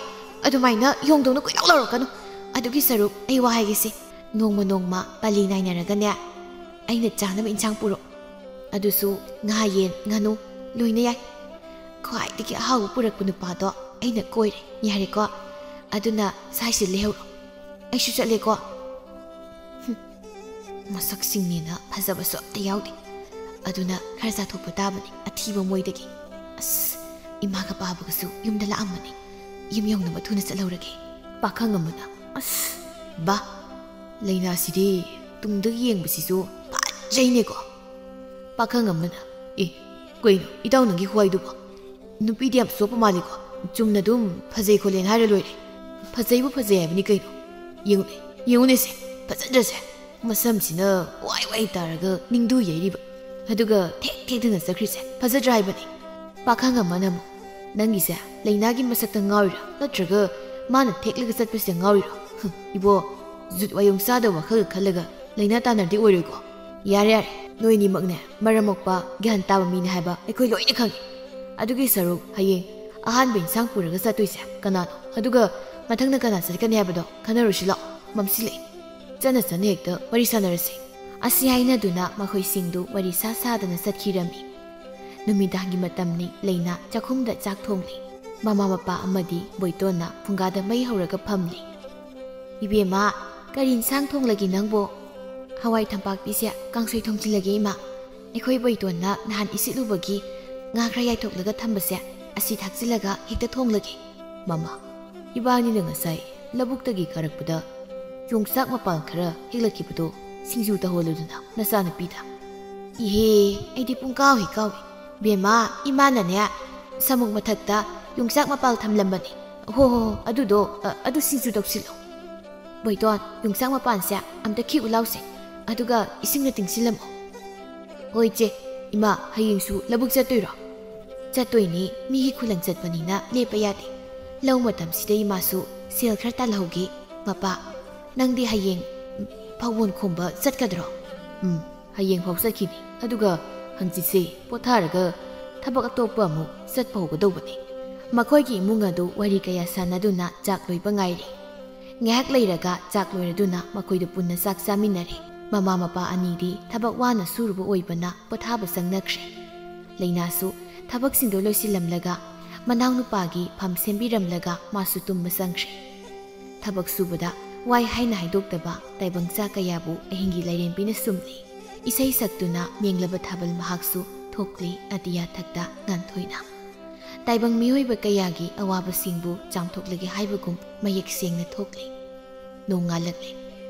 ꯑꯗꯨꯃꯥꯏꯅ ꯌꯣꯡꯗꯧꯅ ꯀꯣꯏꯂꯥꯎ ꯂꯥꯎꯔꯛꯀꯅꯨ꯫ ꯑꯗꯨꯒꯤ ꯁꯔꯨꯛ ꯑꯩ ꯋꯥ ꯍꯥꯏꯒꯦꯁꯦ꯫ ꯅꯣꯡꯃ ꯅꯣꯡꯃ ꯄꯥꯂꯤ ꯅꯥꯏꯅꯔꯒꯅꯦ, ꯑꯩꯅ ꯆꯥꯅꯕ ꯏꯟꯁꯥꯡ ꯄꯨꯔꯛꯑꯣ꯫ ꯑꯗꯨꯁꯨ ꯉꯥ, ꯌꯦꯟ, ꯉꯥꯅꯨ ꯂꯣꯏꯅ ꯌꯥꯏ꯫ ꯈ꯭ꯋꯥꯏꯗꯒꯤ ꯑꯍꯥꯎꯕ ꯄꯨꯔꯛꯄ ꯅꯨꯄꯥꯗꯣ ꯑꯩꯅ ꯀꯣꯏꯔꯦ, ꯌꯥꯔꯦꯀꯣ? ꯑꯗꯨꯅ ꯁ꯭ꯋꯥꯏꯁꯤꯗ ꯂꯩꯍꯧꯔꯣ꯫ ꯑꯩꯁꯨ ꯆꯠꯂꯦꯀꯣ꯫" ꯍꯨꯝ, ꯃꯁꯛꯁꯤꯡꯅꯦꯅ ꯐꯖꯕꯁꯨ ꯑꯝꯇ ꯌꯥꯎꯗꯦ꯫ ꯑꯗꯨꯅ ꯈꯔ ꯆꯥꯊꯣꯛꯄ ꯇꯥꯕꯅꯤ, ꯑꯊꯤꯕ ꯃꯣꯏꯗꯒꯤ꯫ ꯑꯁ, ꯏꯃꯥꯒ ꯄꯥꯕꯒꯁꯨ ꯌꯨꯝꯗ ꯂꯥꯛꯑꯝꯕꯅꯤ꯫ ꯌꯨꯝ ꯌꯧꯅꯕ ꯊꯨꯅ ꯆꯠꯍꯧꯔꯒꯦ꯫ ꯄꯥꯈꯪ ꯑꯃꯅ, "ꯑꯁ, ꯕꯥ, ꯂꯩꯅꯥꯁꯤꯗꯤ ꯇꯨꯡꯗ ꯌꯦꯡꯕꯁꯤꯁꯨ ꯐꯖꯩꯅꯦꯀꯣ꯫ ꯄꯥꯈꯪ ꯑꯃꯅ, "ꯑꯦ, ꯀꯩꯅꯣ ꯏꯇꯥꯎ ꯅꯪꯒꯤ ꯈꯨꯍꯥꯏꯗꯨꯕꯣ? ꯅꯨꯄꯤꯗꯤ ꯌꯥꯝ ꯆꯣꯞꯄ ꯃꯥꯜꯂꯤꯀꯣ꯫ ꯆꯨꯝꯅ ꯑꯗꯨꯝ ꯐꯖꯩ ꯈꯣꯠꯂꯦꯅ ꯍꯥꯏꯔ ꯂꯣꯏꯔꯦ꯫ ꯐꯖꯩꯕꯨ ꯐꯖꯩ ꯍꯥꯏꯕꯅꯤ ꯀꯩꯅꯣ꯫ ꯌꯦꯡꯉꯨꯅꯦ, ꯌꯦꯡꯉꯨꯅꯦꯁꯦ, ꯐꯖꯗ꯭ꯔꯁꯦ? ꯃꯁꯝꯁꯤꯅ ꯋꯥꯏ ꯋꯥꯏ ꯇꯥꯔꯒ ꯅꯤꯡꯗꯨ ꯌꯩꯔꯤꯕ, ꯑꯗꯨꯒ ꯊꯦꯛ ꯊꯦꯛꯇꯅ ꯆꯠꯈ꯭ꯔꯤꯁꯦ ꯐꯖꯗ꯭ꯔꯥ ꯍꯥꯏꯕꯅꯤ?" ꯄꯥꯈꯪ ꯑꯃꯅ ꯑꯃꯨꯛ, "ꯅꯪꯒꯤꯁꯦ ꯂꯩꯅꯥꯒꯤ ꯃꯁꯛꯇ ꯉꯥꯎꯔꯤꯔꯣ, ꯅꯠꯇ꯭ꯔꯒ ꯃꯥꯅ ꯊꯦꯛꯂꯒ ꯆꯠꯄꯁꯤꯗ ꯉꯥꯎꯔꯤꯔꯣ? ꯍꯨꯝ, ꯏꯕꯣ, ꯖꯨꯠ ꯋꯥꯌꯣꯡ ꯆꯥꯗꯕ ꯋꯥꯈꯜꯒ ꯈꯜꯂꯒ ꯂꯩꯅꯥ ꯇꯥꯟꯅꯔꯗꯤ ꯑꯣꯏꯔꯣꯏꯀꯣ꯫ ꯌꯥꯔꯦ ꯌꯥꯔꯦ, ꯅꯣꯏꯅꯤꯃꯛꯅꯦ ꯃꯔꯝ ꯃꯣꯛꯄ ꯒ꯭ꯌꯥꯟ ꯇꯥꯕ ꯃꯤꯅꯦ ꯍꯥꯏꯕ ꯑꯩꯈꯣꯏ ꯂꯣꯏꯅ ꯈꯪꯉꯤ꯫ ꯑꯗꯨꯒꯤ ꯁꯔꯨꯛ ꯍꯌꯦꯡ ꯑꯍꯥꯟꯕ ꯏꯟꯁꯥꯡ ꯄꯨꯔꯒ ꯆꯠꯇꯣꯏꯁꯦ ꯀꯅꯥꯅꯣ? ꯑꯗꯨꯒ ꯃꯊꯪꯅ ꯀꯅꯥ ꯆꯠꯀꯅꯤ ꯍꯥꯏꯕꯗꯣ ꯈꯟꯅꯔꯨꯁꯤ ꯂꯥꯛꯑꯣ꯫ ꯃꯝꯁꯤꯜꯂꯛꯑꯦ꯫ ꯆꯠꯅ ꯆꯠꯅ ꯍꯦꯛꯇ ꯋꯥꯔꯤ ꯁꯥꯟꯅꯔꯁꯤ꯫" ꯑꯁꯤ ꯍꯥꯏꯅꯗꯨꯅ ꯃꯈꯣꯏꯁꯤꯡꯗꯨ ꯋꯥꯔꯤ ꯁꯥ ꯁꯥꯗꯅ ꯆꯠꯈꯤꯔꯝꯃꯤ꯫ ꯅꯨꯃꯤꯗꯥꯡꯒꯤ ꯃꯇꯝꯅꯤ꯫ ꯂꯩꯅꯥ ꯆꯥꯛꯈꯨꯝꯗ ꯆꯥꯛ ꯊꯣꯡꯂꯤ꯫ ꯃꯃꯥ ꯃꯄꯥ ꯑꯃꯗꯤ ꯕꯣꯏꯇꯣꯟꯅ ꯐꯨꯡꯒꯥꯗ ꯃꯩ ꯍꯧꯔꯒ ꯐꯝꯂꯤ꯫ "ꯏꯕꯦꯝꯃ, ꯀꯔꯤ ꯏꯟꯁꯥꯡ ꯊꯣꯡꯂꯒꯦ ꯅꯪꯕꯣ?" "ꯍꯋꯥꯏ ꯊꯝꯄꯥꯛꯄꯤꯁꯦ ꯀꯥꯡꯁꯣꯏ ꯊꯣꯡꯖꯤꯜꯂꯒꯦ ꯏꯃꯥ꯫ ꯑꯩꯈꯣꯏ ꯕꯣꯏꯇꯣꯟꯅ ꯅꯍꯥꯟ ꯏꯁꯤꯠꯂꯨꯕꯒꯤ ꯉꯥ ꯈꯔ ꯌꯥꯏꯊꯣꯛꯂꯒ ꯊꯝꯕꯁꯦ ꯑꯁꯤ ꯊꯥꯛꯆꯤꯜꯂꯒ ꯍꯦꯛꯇ ꯊꯣꯡꯂꯒꯦ꯫" "ꯃꯃꯥ, ꯏꯕꯥꯅꯤꯅ ꯉꯁꯥꯏ ꯂꯧꯕꯨꯛꯇꯒꯤ ꯀꯥꯔꯛꯄꯗ ꯌꯣꯡꯆꯥꯛ ꯃꯄꯥꯟ ꯈꯔ ꯍꯦꯛꯂꯛꯈꯤꯕꯗꯣ ꯁꯤꯡꯖꯨ ꯇꯧꯍꯜꯂꯨꯗꯅ ꯅꯆꯥꯅꯨꯄꯤꯗ꯫" "ꯏꯍꯦ, ꯑꯩꯗꯤ ꯄꯨꯡꯀꯥꯎ ꯍꯦꯛ ꯀꯥꯎꯏ꯫ ꯕꯦꯝꯃ, ꯏꯃꯥꯅꯅꯦ ꯁꯃꯨꯛ ꯃꯊꯛꯇ ꯌꯣꯡꯆꯥꯛ ꯃꯄꯥꯜ ꯊꯝꯂꯝꯕꯅꯤ꯫ ꯍꯣ ꯍꯣ ꯍꯣ, ꯑꯗꯨꯗꯣ, ꯑ, ꯑꯗꯨ ꯁꯤꯡꯖꯨ ꯇꯧꯁꯤꯜꯂꯣ꯫ ꯕꯣꯏꯇꯣꯟ, ꯌꯣꯡꯆꯥꯛ ꯃꯄꯥꯟꯁꯦ ꯑꯝꯇ ꯈꯤꯛꯎ ꯂꯥꯎꯁꯦ, ꯑꯗꯨꯒ ꯏꯁꯤꯡꯅ ꯇꯤꯡꯁꯤꯜꯂꯝꯃꯣ꯫" "ꯍꯣꯏ ꯏꯆꯦ꯫ ꯏꯃꯥ, ꯍꯌꯦꯡꯁꯨ ꯂꯧꯕꯨꯛ ꯆꯠꯇꯣꯏꯔꯣ?" "ꯆꯠꯇꯣꯏꯅꯤ, ꯃꯤꯒꯤ ꯈꯨꯂꯪ ꯆꯠꯄꯅꯤꯅ ꯂꯦꯞꯄ ꯌꯥꯗꯦ꯫ ꯂꯧ ꯃꯇꯝꯁꯤꯗ ꯏꯃꯥꯁꯨ ꯁꯦꯜ ꯈꯔ ꯇꯥꯜꯍꯧꯒꯦ꯫ ꯃꯄꯥ, ꯅꯪꯗꯤ ꯍꯌꯦꯡ ꯐꯧꯕꯣꯟ ꯈꯣꯝꯕ ꯆꯠꯀꯗ꯭ꯔꯣ?" "ꯎꯝ, ꯍꯌꯦꯡ ꯐꯥꯎ ꯆꯠꯈꯤꯅꯤ, ꯑꯗꯨꯒ ꯍꯪꯆꯤꯠꯁꯦ ꯄꯣꯊꯥꯔꯒ ꯊꯕꯛ ꯑꯇꯣꯞꯄ ꯑꯃꯨꯛ ꯆꯠꯄ ꯍꯧꯒꯗꯧꯕꯅꯤ꯫" ꯃꯈꯣꯏꯒꯤ ꯏꯃꯨꯡ ꯑꯗꯨ ꯋꯥꯔꯤ ꯀꯌꯥ ꯁꯥꯟꯅꯗꯨꯅ ꯆꯥꯛ ꯂꯣꯏꯕ ꯉꯥꯏꯔꯤ꯫ ꯉꯥꯏꯍꯥꯛ ꯂꯩꯔꯒ ꯆꯥꯛ ꯂꯣꯏꯔꯗꯨꯅ ꯃꯈꯣꯏꯗꯨ ꯄꯨꯟꯅ ꯆꯥꯛ ꯆꯥꯃꯤꯟꯅꯔꯦ꯫ ꯃꯃꯥ ꯃꯄꯥ ꯑꯅꯤꯗꯤ ꯊꯕꯛ ꯋꯥꯅ ꯁꯨꯔꯨꯕ ꯑꯣꯏꯕꯅ ꯄꯣꯊꯥꯕ ꯆꯪꯅꯈ꯭ꯔꯦ꯫ ꯂꯩꯅꯥꯁꯨ ꯊꯕꯛꯁꯤꯡꯗꯨ ꯂꯣꯏꯁꯤꯜꯂꯝꯂꯒ ꯃꯅꯥꯎꯅꯨꯄꯥꯒꯤ ꯐꯝ ꯁꯦꯝꯕꯤꯔꯝꯂꯒ ꯃꯥꯁꯨ ꯇꯨꯝꯕ ꯆꯪꯈ꯭ꯔꯦ꯫ ꯊꯕꯛ ꯁꯨꯕꯗ ꯋꯥꯏ ꯍꯥꯏꯅ ꯍꯥꯏꯗꯣꯛꯇꯕ ꯇꯥꯏꯕꯪꯆꯥ ꯀꯌꯥꯕꯨ ꯑꯍꯤꯡꯒꯤ ꯂꯥꯏꯔꯦꯝꯕꯤꯅ ꯁꯨꯝꯂꯤ꯫ ꯏꯁꯩ ꯁꯛꯇꯨꯅ ꯃꯦꯡꯂꯕ ꯊꯥꯕꯜ ꯃꯍꯥꯛꯁꯨ ꯊꯣꯛꯂꯤ ꯑꯇꯤꯌꯥ ꯊꯛꯇ ꯉꯥꯟꯊꯣꯏꯅ꯫ ꯇꯥꯏꯕꯪ ꯃꯤꯑꯣꯏꯕ ꯀꯌꯥꯒꯤ ꯑꯋꯥꯕꯁꯤꯡꯕꯨ ꯆꯥꯝꯊꯣꯛꯂꯒꯦ ꯍꯥꯏꯕꯒꯨꯝ ꯃꯌꯦꯛ ꯁꯦꯡꯅ ꯊꯣꯛꯂꯤ꯫ ꯅꯣꯡꯉꯥꯜꯂꯛꯂꯦ꯫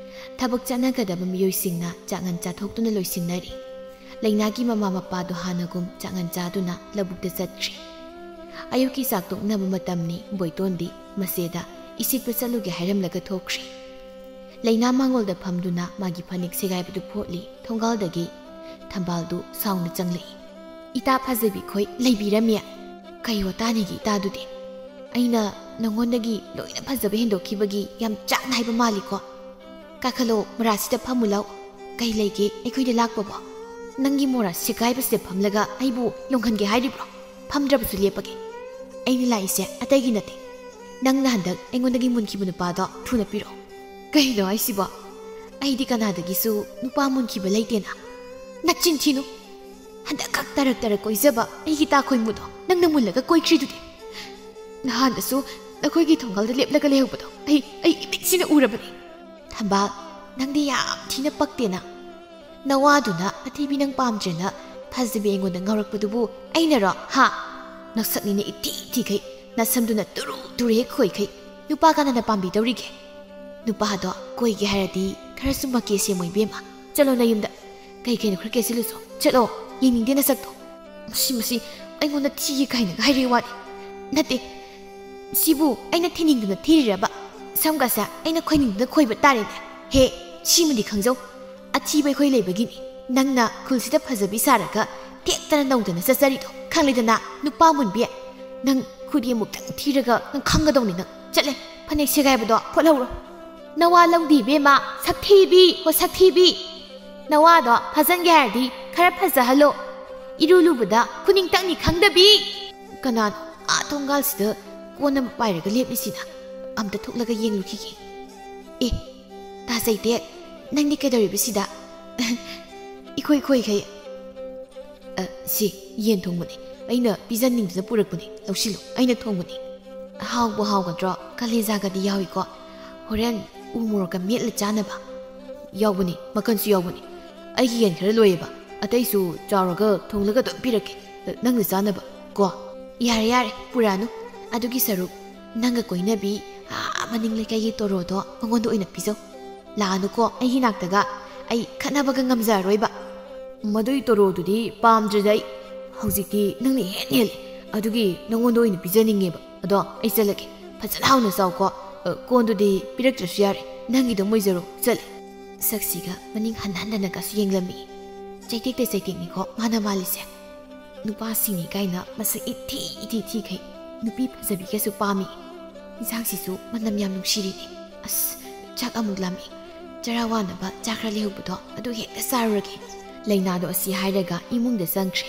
ꯊꯕꯛ ꯆꯠꯅꯒꯗꯕ ꯃꯤꯑꯣꯏꯁꯤꯡꯅ ꯆꯥꯛꯉꯟ ꯆꯥꯊꯣꯛꯇꯨꯅ ꯂꯣꯏꯁꯤꯟꯅꯔꯤ꯫ ꯂꯩꯅꯥꯒꯤ ꯃꯃꯥ ꯃꯄꯥꯗꯣ ꯍꯥꯟꯅꯒꯨꯝ ꯆꯥꯛꯉꯟ ꯆꯥꯗꯨꯅ ꯂꯧꯕꯨꯛꯇ ꯆꯠꯈ꯭ꯔꯦ꯫ ꯑꯌꯨꯛꯀꯤ ꯆꯥꯛ ꯇꯣꯛꯅꯕ ꯃꯇꯝꯅꯤ꯫ ꯕꯣꯏꯇꯣꯟꯗꯤ ꯃꯆꯦꯗ ꯏꯁꯤꯠꯄ ꯆꯠꯂꯨꯒꯦ ꯍꯥꯏꯔꯝꯂꯒ ꯊꯣꯛꯈ꯭ꯔꯦ꯫ ꯂꯩꯅꯥ ꯃꯥꯡꯒꯣꯜꯗ ꯐꯝꯗꯨꯅ ꯃꯥꯒꯤ ꯐꯅꯦꯛ ꯁꯦꯒꯥꯏꯕꯗꯨ ꯐꯣꯠꯂꯤ꯫ ꯊꯣꯡꯒꯥꯜꯗꯒꯤ ꯊꯝꯕꯥꯜꯗꯨ ꯁꯥꯎꯅ ꯆꯪꯂꯛꯏ꯫ "ꯏꯇꯥ ꯐꯖꯕꯤ ꯈꯣꯏ ꯂꯩꯕꯤꯔꯝꯃꯤ꯫ ꯀꯩ ꯋꯥꯇꯥꯅꯤꯒꯤ ꯏꯇꯥꯗꯨꯗꯤ? ꯑꯩꯅ ꯅꯉꯣꯟꯗꯒꯤ ꯂꯣꯏꯅ ꯐꯖꯕ ꯍꯦꯟꯗꯣꯛꯈꯤꯕꯒꯤ ꯌꯥꯝ ꯆꯥꯛ ꯅꯥꯏꯕ ꯃꯥꯜꯂꯤꯀꯣ꯫ ꯀꯥꯈꯠꯂꯣ, ꯃꯣꯔꯥꯁꯤꯗ ꯐꯝꯃꯨ ꯂꯥꯎ꯫ ꯀꯩ ꯂꯩꯒꯦ ꯑꯩꯈꯣꯏꯗ ꯂꯥꯛꯄꯕꯣ? ꯅꯪꯒꯤ ꯃꯣꯔꯥ ꯁꯦꯒꯥꯏꯕꯁꯤꯗ ꯐꯝꯂꯒ ꯑꯩꯕꯨ ꯂꯣꯡꯍꯟꯒꯦ ꯍꯥꯏꯔꯤꯕ꯭ꯔꯣ? ꯐꯝꯗ꯭ꯔꯕꯁꯨ ꯂꯦꯞꯄꯒꯦ꯫ ꯑꯩꯅ ꯂꯥꯛꯏꯁꯦ ꯑꯇꯩꯒꯤ ꯅꯠꯇꯦ꯫ ꯅꯪꯅ ꯍꯟꯗꯛ ꯑꯩꯉꯣꯟꯗꯒꯤ ꯃꯨꯟꯈꯤꯕ ꯅꯨꯄꯥꯗꯣ ꯊꯨꯅ ꯄꯤꯔꯛꯑꯣ꯫" "ꯀꯩꯅꯣ ꯍꯥꯏꯁꯤꯕꯣ? ꯑꯩꯗꯤ ꯀꯅꯥꯗꯒꯤꯁꯨ ꯅꯨꯄꯥ ꯃꯨꯟꯈꯤꯕ ꯂꯩꯇꯦꯅ꯫" "ꯅꯆꯤꯟ ꯊꯤꯅꯨ꯫ ꯍꯟꯗꯛ ꯈꯛ ꯇꯔꯛ ꯇꯔꯛ ꯀꯣꯏꯖꯕ ꯑꯩꯒꯤ ꯇꯥꯈꯣꯏꯃꯨꯗꯣ ꯅꯪꯅ ꯃꯨꯜꯂꯒ ꯀꯣꯏꯈ꯭ꯔꯤꯗꯨꯗꯤ꯫ ꯅꯍꯥꯟꯗꯁꯨ ꯅꯈꯣꯏꯒꯤ ꯊꯣꯡꯒꯜꯗ ꯂꯦꯞꯂꯒ ꯂꯩꯍꯧꯕꯗꯣ ꯑꯩ, ꯑꯩ ꯏꯃꯤꯠꯁꯤꯅ ꯎꯔꯕꯅꯤ꯫" "ꯊꯝꯕꯥꯜ, ꯅꯪꯗꯤ ꯌꯥꯝ ꯊꯤꯅ ꯄꯛꯇꯦꯅ꯫ ꯅꯋꯥꯗꯨꯅ ꯑꯊꯤꯕꯤ ꯅꯪ ꯄꯥꯝꯗ꯭ꯔꯦꯅ ꯐꯖꯕꯤ ꯑꯩꯉꯣꯟꯗ ꯉꯥꯎꯔꯛꯄꯗꯨꯕꯨ ꯑꯩꯅꯔꯣ, ꯍꯥ? ꯅꯁꯛꯅꯤꯅ ꯏꯊꯤ ꯊꯤꯈꯩ, ꯅꯁꯝꯗꯨꯅ ꯇꯨꯔꯨ ꯇꯨꯔꯨ ꯍꯦꯛ ꯈꯣꯏꯈꯩ, ꯅꯨꯄꯥ ꯀꯅꯥꯅ ꯄꯥꯝꯕꯤꯗꯧꯔꯤꯒꯦ? ꯅꯨꯄꯥꯗꯣ ꯀꯣꯏꯒꯦ ꯍꯥꯏꯔꯗꯤ ꯈꯔꯁꯨ ꯃꯀꯦ ꯁꯦꯝꯃꯣ ꯏꯕꯦꯝꯃ꯫ ꯆꯠꯂꯣ ꯅꯌꯨꯝꯗ꯫ ꯀꯩ ꯀꯩꯅꯣ ꯈꯔ ꯀꯦꯁꯤꯜꯂꯨꯆꯣ꯫ ꯆꯠꯂꯣ, ꯌꯦꯡꯅꯤꯡꯗꯦ ꯅꯁꯛꯇꯣ꯫" "ꯃꯁꯤ, ꯃꯁꯤ ꯑꯩꯉꯣꯟꯗ ꯊꯤꯒꯦ ꯀꯥꯏꯅꯒ ꯍꯥꯏꯔꯤ ꯋꯥꯅꯤ꯫ ꯅꯠꯇꯦ, ꯁꯤꯕꯨ ꯑꯩꯅ ꯊꯤꯅꯤꯡꯗꯨꯅ ꯊꯤꯔꯤꯔꯕ? ꯁꯝꯒꯁꯦ ꯑꯩꯅ ꯈꯣꯏꯅꯤꯡꯗꯨꯅ ꯈꯣꯏꯕ ꯇꯥꯔꯦꯅꯦ꯫ ꯍꯦ, ꯁꯤꯃꯗꯤ ꯈꯪꯖꯧ꯫ ꯑꯊꯤꯕ ꯑꯩꯈꯣꯏ ꯂꯩꯕꯒꯤꯅꯤ ꯅꯪꯅ ꯈꯨꯜꯁꯤꯗ ꯐꯖꯕꯤ ꯁꯥꯔꯒ ꯊꯦꯛꯇꯅ ꯅꯧꯗꯅ ꯆꯠꯆꯔꯤꯗꯣ꯫ ꯈꯪꯂꯦꯗꯅ, ꯅꯨꯄꯥ ꯃꯨꯟꯕꯤ? ꯅꯪ ꯈꯨꯗꯤ ꯑꯃꯨꯛꯇꯪ ꯊꯤꯔꯒ ꯅꯪ ꯈꯪꯒꯗꯧꯅꯤ ꯅꯪ꯫ ꯆꯠꯂꯦ, ꯐꯅꯦꯛ ꯁꯦꯒꯥꯏꯕꯗꯣ ꯐꯣꯠꯍꯧꯔꯣ꯫" "ꯅꯋꯥ ꯂꯧꯗꯦ ꯏꯕꯦꯝꯃ, ꯁꯛꯊꯤꯕꯤ ꯍꯣ ꯁꯛꯊꯤꯕꯤ꯫ ꯅꯋꯥꯗꯣ ꯐꯖꯟꯒꯦ ꯍꯥꯏꯔꯗꯤ ꯈꯔ ꯐꯖꯍꯜꯂꯣ꯫ ꯏꯔꯨ ꯂꯨꯕꯗ ꯈꯨꯅꯤꯡ ꯇꯪꯅꯤ ꯈꯪꯗꯕꯤ꯫" ꯀꯅꯥꯅꯣ ꯑꯥ ꯊꯣꯡꯒꯥꯜꯁꯤꯗ ꯀꯣꯟ ꯑꯃ ꯄꯥꯏꯔꯒ ꯂꯦꯞꯂꯤꯁꯤꯅ? ꯑꯝꯇ ꯊꯣꯛꯂꯒ ꯌꯦꯡꯂꯨꯈꯤꯒꯦ꯫ "ꯑꯦ, ꯇꯥꯖꯩꯗꯦ, ꯅꯪꯗꯤ ꯀꯩꯗꯧꯔꯤꯕ ꯁꯤꯗ?" "ꯏꯈꯣꯏ ꯈꯣꯏꯈꯩ꯫ ꯑ, ꯁꯤ ꯌꯦꯟ ꯊꯣꯡꯕꯅꯤ꯫ ꯑꯩꯅ ꯄꯤꯖꯅꯤꯡꯗꯨꯅ ꯄꯨꯔꯛꯄꯅꯤ꯫ ꯂꯧꯁꯤꯜꯂꯨ, ꯑꯩꯅ ꯊꯣꯡꯕꯅꯤ꯫" "ꯍꯥꯎꯕꯨ ꯍꯥꯎꯒꯗ꯭ꯔꯣ? ꯀꯂꯦꯖꯥꯒꯗꯤ ꯌꯥꯎꯏꯀꯣ꯫ ꯍꯣꯔꯦꯟ ꯎ ꯃꯣꯔꯣꯛꯀ ꯃꯦꯠꯂ ꯆꯥꯅꯕ꯫" "ꯌꯥꯎꯕꯅꯤ, ꯃꯈꯟꯁꯨ ꯌꯥꯎꯕꯅꯤ꯫ ꯑꯩꯒꯤ ꯌꯦꯟ ꯈꯔ ꯂꯣꯏꯌꯦꯕ, ꯑꯇꯩꯁꯨ ꯆꯥꯎꯔꯒ ꯊꯣꯡꯂꯒ ꯑꯗꯨꯝ ꯄꯤꯔꯛꯀꯦ, ꯅꯪꯅ ꯆꯥꯅꯕ ꯀꯣ꯫" "ꯌꯥꯔꯦ, ꯌꯥꯔꯦ, ꯄꯨꯔꯛꯑꯅꯨ꯫ ꯑꯗꯨꯒꯤ ꯁꯔꯨꯛ ꯅꯪꯒ ꯀꯣꯏꯅꯕꯤ ꯑꯥ ꯃꯅꯤꯡ ꯂꯩꯀꯥꯏꯒꯤ ꯇꯣꯔꯣꯗꯣ ꯃꯉꯣꯟꯗ ꯑꯣꯏꯅ ꯄꯤꯖꯧ꯫ ꯂꯥꯛꯑꯅꯨꯀꯣ ꯑꯩꯒꯤ ꯅꯥꯛꯇꯒ꯫ ꯑꯩ ꯈꯠꯅꯕꯒ ꯉꯝꯖꯔꯔꯣꯏꯕ꯫ ꯃꯗꯨꯏ ꯇꯣꯔꯣꯗꯨꯗꯤ ꯄꯥꯝꯗ꯭ꯔꯦꯗ ꯑꯩ꯫ ꯍꯧꯖꯤꯛꯇꯤ ꯅꯪꯅ ꯏꯍꯦꯟ ꯍꯦꯜꯂꯦ꯫ ꯑꯗꯨꯒꯤ ꯅꯉꯣꯟꯗ ꯑꯣꯏꯅ ꯄꯤꯖꯅꯤꯡꯉꯦꯕ꯫ ꯑꯗꯣ ꯑꯩ ꯆꯠꯂꯒꯦ꯫ ꯐꯖꯅ ꯍꯥꯎꯅ ꯆꯥꯎꯀꯣ꯫ ꯑ, ꯀꯣꯟꯗꯨꯗꯤ ꯄꯤꯔꯛꯇ꯭ꯔꯁꯨ ꯌꯥꯔꯦ꯫ ꯅꯪꯒꯤꯗꯣ ꯃꯣꯏꯖꯔꯣ꯫ ꯆꯠꯂꯦ꯫ ꯁꯛꯁꯤꯒ ꯃꯅꯤꯡ ꯍꯟ ꯍꯟꯗꯅꯒꯁꯨ ꯌꯦꯡꯂꯝꯃꯤ꯫ ꯆꯩꯇꯦꯛꯇ ꯆꯩꯇꯦꯛꯅꯤꯀꯣ ꯃꯥꯅ ꯃꯥꯜꯂꯤꯁꯦ꯫ ꯅꯨꯄꯥꯁꯤꯡꯅꯤ ꯀꯥꯏꯅ ꯃꯁꯛ ꯏꯊꯤ ꯏꯊꯤ ꯊꯤꯈꯩ ꯅꯨꯄꯤ ꯐꯖꯕꯤꯒꯁꯨ ꯄꯥꯝꯃꯤ꯫ ꯏꯟꯁꯥꯡꯁꯤꯁꯨ ꯃꯅꯝ ꯌꯥꯝ ꯅꯨꯡꯁꯤꯔꯤꯅꯦ꯫ ꯑꯁ, ꯆꯥꯛ ꯑꯃꯨꯛ ꯂꯥꯝꯃꯤ꯫ ꯆꯔꯥ ꯋꯥꯅꯕ ꯆꯥꯛ ꯈꯔ ꯂꯩꯍꯧꯕꯗꯣ ꯑꯗꯨ ꯍꯦꯛꯇ ꯆꯥꯔꯨꯔꯒꯦ꯫ ꯂꯩꯅꯥꯗꯣ ꯑꯁꯤ ꯍꯥꯏꯔꯒ ꯏꯃꯨꯡꯗ ꯆꯪꯈ꯭ꯔꯦ꯫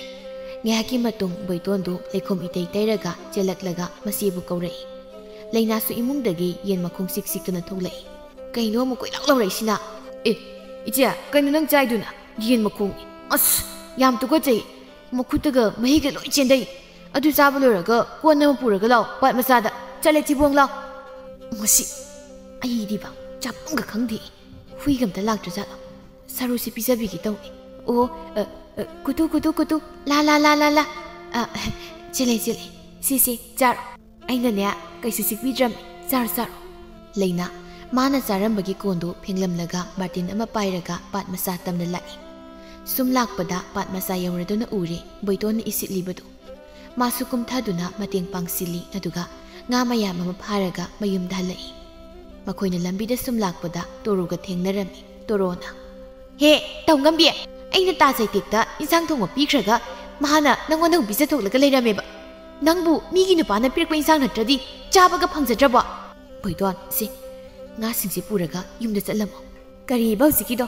ꯉꯥꯏꯍꯥꯛꯀꯤ ꯃꯇꯨꯡ ꯕꯣꯏꯇꯣꯟꯗꯨ ꯂꯩꯈꯣꯝ ꯏꯇꯩ ꯇꯩꯔꯒ ꯆꯦꯜꯂꯛꯂꯒ ꯃꯆꯦꯕꯨ ꯀꯧꯔꯛꯏ꯫ ꯂꯩꯅꯥꯁꯨ ꯏꯃꯨꯡꯗꯒꯤ ꯌꯦꯟ ꯃꯈꯣꯡ ꯁꯤꯛ ꯁꯤꯛꯇꯨꯅ ꯊꯣꯛꯂꯛꯏ꯫ "ꯀꯩꯅꯣ ꯑꯃꯨꯛ ꯀꯣꯏꯂꯥꯎ ꯂꯥꯎꯔꯛꯏꯁꯤꯅ?" "ꯑꯦ, ꯏꯆꯦ, ꯀꯩꯅꯣ ꯅꯪ ꯆꯥꯏꯗꯨꯅ?" "ꯌꯦꯟ ꯃꯈꯣꯡꯅꯤ꯫" "ꯑꯁ, ꯌꯥꯝ ꯇꯨꯀꯠꯆꯩ꯫ ꯃꯈꯨꯠꯇꯒ ꯃꯍꯤꯒ ꯂꯣꯏ ꯆꯦꯟꯗꯩ꯫ ꯑꯗꯨ ꯆꯥꯕ ꯂꯣꯏꯔꯒ ꯀꯣꯟ ꯑꯃ ꯄꯨꯔꯒ ꯂꯥꯛꯑꯣ, ꯄꯥꯠ ꯃꯆꯥꯗ꯫ ꯆꯠꯂꯦ, ꯊꯤꯕꯣꯡ ꯂꯥꯎ꯫" ꯃꯁꯤ ꯑꯩꯗꯤꯕ ꯆꯥꯐꯝꯒ ꯈꯪꯗꯦ꯫ ꯍꯨꯏꯒ ꯑꯝꯇ ꯂꯥꯛꯇ꯭ꯔꯖꯥꯠꯂꯣ? ꯁꯔꯨꯁꯤ ꯄꯤꯖꯕꯤꯒꯦ ꯇꯧꯅꯤ꯫ ꯑꯣ, ꯑ, ꯑ, ꯀꯨꯇꯨ, ꯀꯨꯇꯨ, ꯀꯨꯇꯨ, ꯂꯥ, ꯂꯥ, ꯂꯥ, ꯂꯥ, ꯂꯥ꯫ ꯑ, ꯆꯦꯜꯂꯦ, ꯆꯦꯜꯂꯦ꯫ ꯁꯤ, ꯁꯤ, ꯆꯥꯔꯣ꯫ ꯑꯩꯅꯅꯦ, ꯀꯩꯁꯨ ꯆꯤꯛꯄꯤꯗ꯭ꯔꯕꯅꯤ꯫ ꯆꯥꯔꯣ, ꯆꯥꯔꯣ꯫ ꯂꯩꯅꯥ, ꯃꯥꯅ ꯆꯥꯔꯝꯕꯒꯤ ꯀꯣꯟꯗꯨ ꯐꯦꯡꯂꯝꯂꯒ ꯕꯥꯔꯇꯤꯟ ꯑꯃ ꯄꯥꯏꯔꯒ ꯄꯥꯠ ꯃꯆꯥ ꯇꯝꯅ ꯂꯥꯛꯏ꯫ ꯁꯨꯝ ꯂꯥꯛꯄꯗ ꯄꯥꯠ ꯃꯆꯥ ꯌꯧꯔꯗꯨꯅ ꯎꯔꯦ ꯕꯣꯏꯇꯣꯟꯅ ꯏꯁꯤꯠꯂꯤꯕꯗꯨ꯫ ꯃꯥꯁꯨ ꯀꯨꯝꯊꯗꯨꯅ ꯃꯇꯦꯡ ꯄꯥꯡꯁꯤꯜꯂꯤ, ꯑꯗꯨꯒ ꯉꯥ ꯃꯌꯥꯝ ꯑꯃ ꯐꯥꯔꯒ ꯃꯌꯨꯝꯗ ꯍꯜꯂꯛꯏ꯫ ꯃꯈꯣꯏꯅ ꯂꯝꯕꯤꯗ ꯁꯨꯝ ꯂꯥꯛꯄꯗ ꯇꯣꯔꯣꯒ ꯊꯦꯡꯅꯔꯝꯃꯤ꯫ ꯇꯣꯔꯣꯅ, "ꯍꯦ, ꯇꯧꯉꯝꯕꯤ, ꯑꯩꯅ ꯇꯥ ꯆꯩꯇꯦꯛꯇ ꯏꯟꯁꯥꯡ ꯊꯣꯡꯕ ꯄꯤꯈ꯭ꯔꯒ ꯃꯍꯥꯛꯅ ꯅꯪꯉꯣꯟꯗ ꯑꯃꯨꯛ ꯄꯤꯖꯊꯣꯛꯂꯒ ꯂꯩꯔꯝꯃꯦꯕ꯫ ꯅꯪꯕꯨ ꯃꯤꯒꯤ ꯅꯨꯄꯥꯅ ꯄꯤꯔꯛꯄ ꯏꯟꯁꯥꯡ ꯅꯠꯇ꯭ꯔꯗꯤ ꯆꯥꯕꯒ ꯐꯪꯖꯗ꯭ꯔꯕꯣ?" ꯕꯣꯏꯇꯣꯟ, ꯁꯤ ꯉꯥꯁꯤꯡꯁꯦ ꯄꯨꯔꯒ ꯌꯨꯝꯗ ꯆꯠꯂꯝꯃꯣ꯫ ꯀꯔꯤꯕ ꯍꯧꯖꯤꯛꯀꯤꯗꯣ?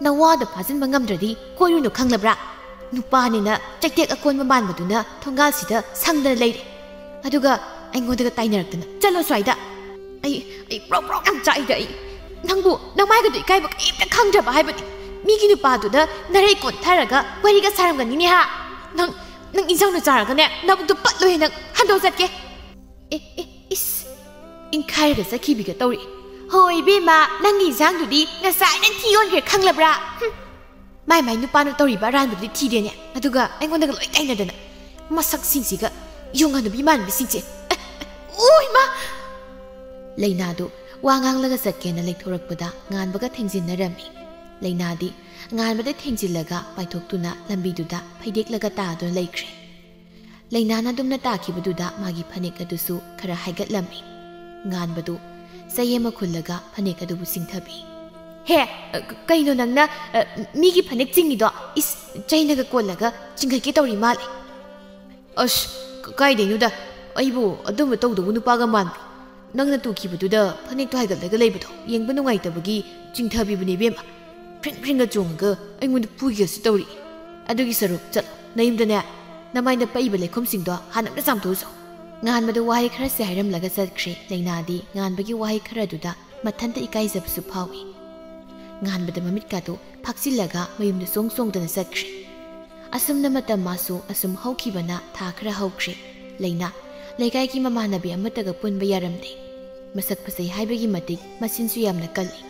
ꯅꯋꯥꯗ ꯐꯥꯖꯤꯟꯕ ꯉꯝꯗ꯭ꯔꯗꯤ ꯀꯣꯏꯔꯨꯅꯨ, ꯈꯪꯂꯕ꯭ꯔꯥ? ꯅꯨꯄꯥꯅꯤꯅ ꯆꯩꯇꯦꯛ ꯑꯀꯣꯟꯕ ꯃꯥꯟꯕꯗꯨꯅ ꯊꯣꯡꯒꯥꯜꯁꯤꯗ ꯁꯪꯗꯅ ꯂꯩꯔꯦ꯫ ꯑꯗꯨꯒ ꯑꯩꯉꯣꯟꯗꯒ ꯇꯥꯏꯅꯔꯛꯇꯅ꯫ ꯆꯠꯂꯣ ꯁ꯭ꯋꯥꯏꯗ꯫ ꯑꯩ, ꯑꯩ ꯄ꯭ꯔꯣꯛ ꯄ꯭ꯔꯣꯛ ꯌꯥꯝ ꯆꯥꯛꯏꯗ ꯑꯩ꯫ ꯅꯪꯕꯨ ꯅꯃꯥꯏꯒꯗꯣ ꯏꯀꯥꯏꯕ ꯀꯔꯤꯝꯇ ꯈꯪꯗ꯭ꯔꯕ ꯍꯥꯏꯕꯅꯤ꯫ ꯃꯤꯒꯤ ꯅꯨꯄꯥꯗꯨꯗ ꯅꯔꯩ ꯀꯣꯟꯊꯔꯒ ꯋꯥꯔꯤꯒ ꯁꯥꯔꯝꯒꯅꯤꯅꯦ ꯍꯥ? ꯅꯪ, ꯅꯪ ꯏꯟꯁꯥꯡꯗꯣ ꯆꯥꯔꯒꯅꯦ ꯅꯕꯨꯛꯇꯣ ꯄꯠꯂꯣꯏ ꯅꯪ꯫ ꯍꯟꯗꯣꯛ ꯆꯠꯀꯦ꯫ ꯑꯦ, ꯑꯦ, ꯏꯁ! ꯏꯟꯈꯥꯏꯔꯒ ꯆꯠꯈꯤꯕꯤꯒ ꯇꯧꯔꯤ꯫ ꯍꯣꯏ, ꯏꯕꯦꯝꯃ, ꯅꯪꯒꯤ ꯏꯟꯁꯥꯡꯗꯨꯗꯤ ꯉꯁꯥꯏꯅ ꯊꯤ ꯑꯣꯟꯈ꯭ꯔꯦ, ꯈꯪꯂꯕ꯭ꯔꯥ? ꯍꯨꯝ꯫ ꯃꯥꯏ ꯃꯥꯏ ꯅꯨꯄꯥꯅ ꯇꯧꯔꯤꯕ ꯑꯔꯥꯟꯕꯗꯨꯗꯤ ꯊꯤꯔꯦꯅꯦ, ꯑꯗꯨꯒ ꯑꯩꯉꯣꯟꯗꯒ ꯂꯣꯏ ꯇꯥꯏꯅꯗꯅ꯫ ꯃꯁꯛꯁꯤꯡꯁꯤꯒ, ꯌꯣꯡ ꯍꯅꯨꯕꯤ ꯃꯥꯟꯕꯁꯤꯡꯁꯦ꯫ ꯑꯦ, ꯑꯦ, ꯑꯣ, ꯏꯃꯥ! ꯂꯩꯅꯥꯗꯨ ꯋꯥ ꯉꯥꯡꯂꯒ ꯆꯠꯀꯦꯅ ꯂꯩꯊꯣꯔꯛꯄꯗ ꯉꯥꯟꯕꯒ ꯊꯦꯡꯖꯤꯟꯅꯔꯝꯃꯤ꯫ ꯂꯩꯅꯥꯗꯤ ꯉꯥꯟꯕꯗ ꯊꯦꯡꯖꯤꯜꯂꯒ ꯄꯥꯏꯊꯣꯛꯇꯨꯅ ꯂꯝꯕꯤꯗꯨꯗ ꯐꯩꯗꯦꯛꯂꯒ ꯇꯥꯗꯨꯅ ꯂꯩꯈ꯭ꯔꯦ꯫ ꯂꯩꯅꯥꯅ ꯑꯗꯨꯝꯅ ꯇꯥꯈꯤꯕꯗꯨꯗ ꯃꯥꯒꯤ ꯐꯅꯦꯛ ꯑꯗꯨꯁꯨ ꯈꯔ ꯍꯥꯏꯒꯠꯂꯝꯃꯤ꯫ ꯉꯥꯟꯕꯗꯨ ꯆꯩ ꯑꯃ ꯈꯨꯜꯂꯒ ꯐꯅꯦꯛ ꯑꯗꯨꯕꯨ ꯆꯤꯡꯊꯕꯤ꯫ "ꯍꯦ, ꯀ-, ꯀꯩꯅꯣ ꯅꯪꯅ, ꯑ, ꯃꯤꯒꯤ ꯐꯅꯦꯛ ꯆꯤꯡꯉꯤꯗꯣ? ꯏꯁ, ꯆꯩꯅꯒ ꯀꯣꯜꯂꯒ ꯆꯤꯡꯈꯠꯀꯦ ꯇꯧꯔꯤ ꯃꯥꯜꯂꯦ!" "ꯑꯁ, ꯀ-, ꯀꯥꯏꯗꯩꯅꯣꯗ, ꯑꯩꯕꯨ ꯑꯗꯨꯝꯕ ꯇꯧꯗꯧꯕ ꯅꯨꯄꯥꯒ ꯃꯥꯟꯕ꯭ꯔꯣ? ꯅꯪꯅ ꯇꯨꯈꯤꯕꯗꯨꯗ ꯐꯅꯦꯛꯇꯣ ꯍꯥꯏꯒꯠꯂꯒ ꯂꯩꯕꯗꯣ ꯌꯦꯡꯕ ꯅꯨꯡꯉꯥꯏꯇꯕꯒꯤ ꯆꯤꯡꯊꯕꯤꯕꯅꯦ ꯏꯕꯦꯝꯃ꯫ ꯐ꯭ꯔꯤꯡ ꯐ꯭ꯔꯤꯡꯒ ꯆꯣꯡꯉꯒ ꯑꯩꯉꯣꯟꯗ ꯐꯨꯒꯦꯁꯨ ꯇꯧꯔꯤ꯫ ꯑꯗꯨꯒꯤ ꯁꯔꯨꯛ ꯆꯠꯂꯣ, ꯅꯌꯨꯝꯗꯅꯦ ꯅꯃꯥꯏꯗ ꯄꯛꯏꯕ ꯂꯩꯈꯣꯝꯁꯤꯡꯗꯣ ꯍꯥꯟꯅ ꯑꯝꯇ ꯆꯥꯝꯊꯣꯛꯎꯆꯣ!" ꯉꯥꯟꯕꯗ ꯋꯥꯍꯩ ꯈꯔꯁꯦ ꯍꯥꯏꯔꯝꯂꯒ ꯆꯠꯈ꯭ꯔꯦ꯫ ꯂꯩꯅꯥꯗꯤ ꯉꯥꯟꯕꯒꯤ ꯋꯥꯍꯩ ꯈꯔꯗꯨꯗ ꯃꯊꯟꯇ ꯏꯀꯥꯏꯖꯕꯁꯨ ꯐꯥꯎꯏ꯫ ꯉꯥꯟꯕꯗ ꯃꯃꯤꯠꯀꯥꯗꯨ ꯐꯥꯛꯆꯤꯜꯂꯒ ꯃꯌꯨꯝꯗ ꯆꯣꯡ ꯆꯣꯡꯗꯅ ꯆꯠꯈ꯭ꯔꯦ꯫ ꯑꯁꯨꯝꯅ ꯃꯇꯝ ꯃꯥꯁꯨ ꯑꯁꯨꯝ ꯍꯧꯈꯤꯕꯅ ꯊꯥ ꯈꯔ ꯍꯧꯈ꯭ꯔꯦ꯫ ꯂꯩꯅꯥ ꯂꯩꯀꯥꯏꯒꯤ ꯃꯃꯥꯟꯅꯕꯤ ꯑꯃꯠꯇꯒ ꯄꯨꯟꯕ ꯌꯥꯔꯝꯗꯦ꯫ ꯃꯁꯛ ꯐꯖꯩ ꯍꯥꯏꯕꯒꯤ ꯃꯇꯤꯛ ꯃꯆꯤꯟꯁꯨ ꯌꯥꯝꯅ ꯀꯜꯂꯤ꯫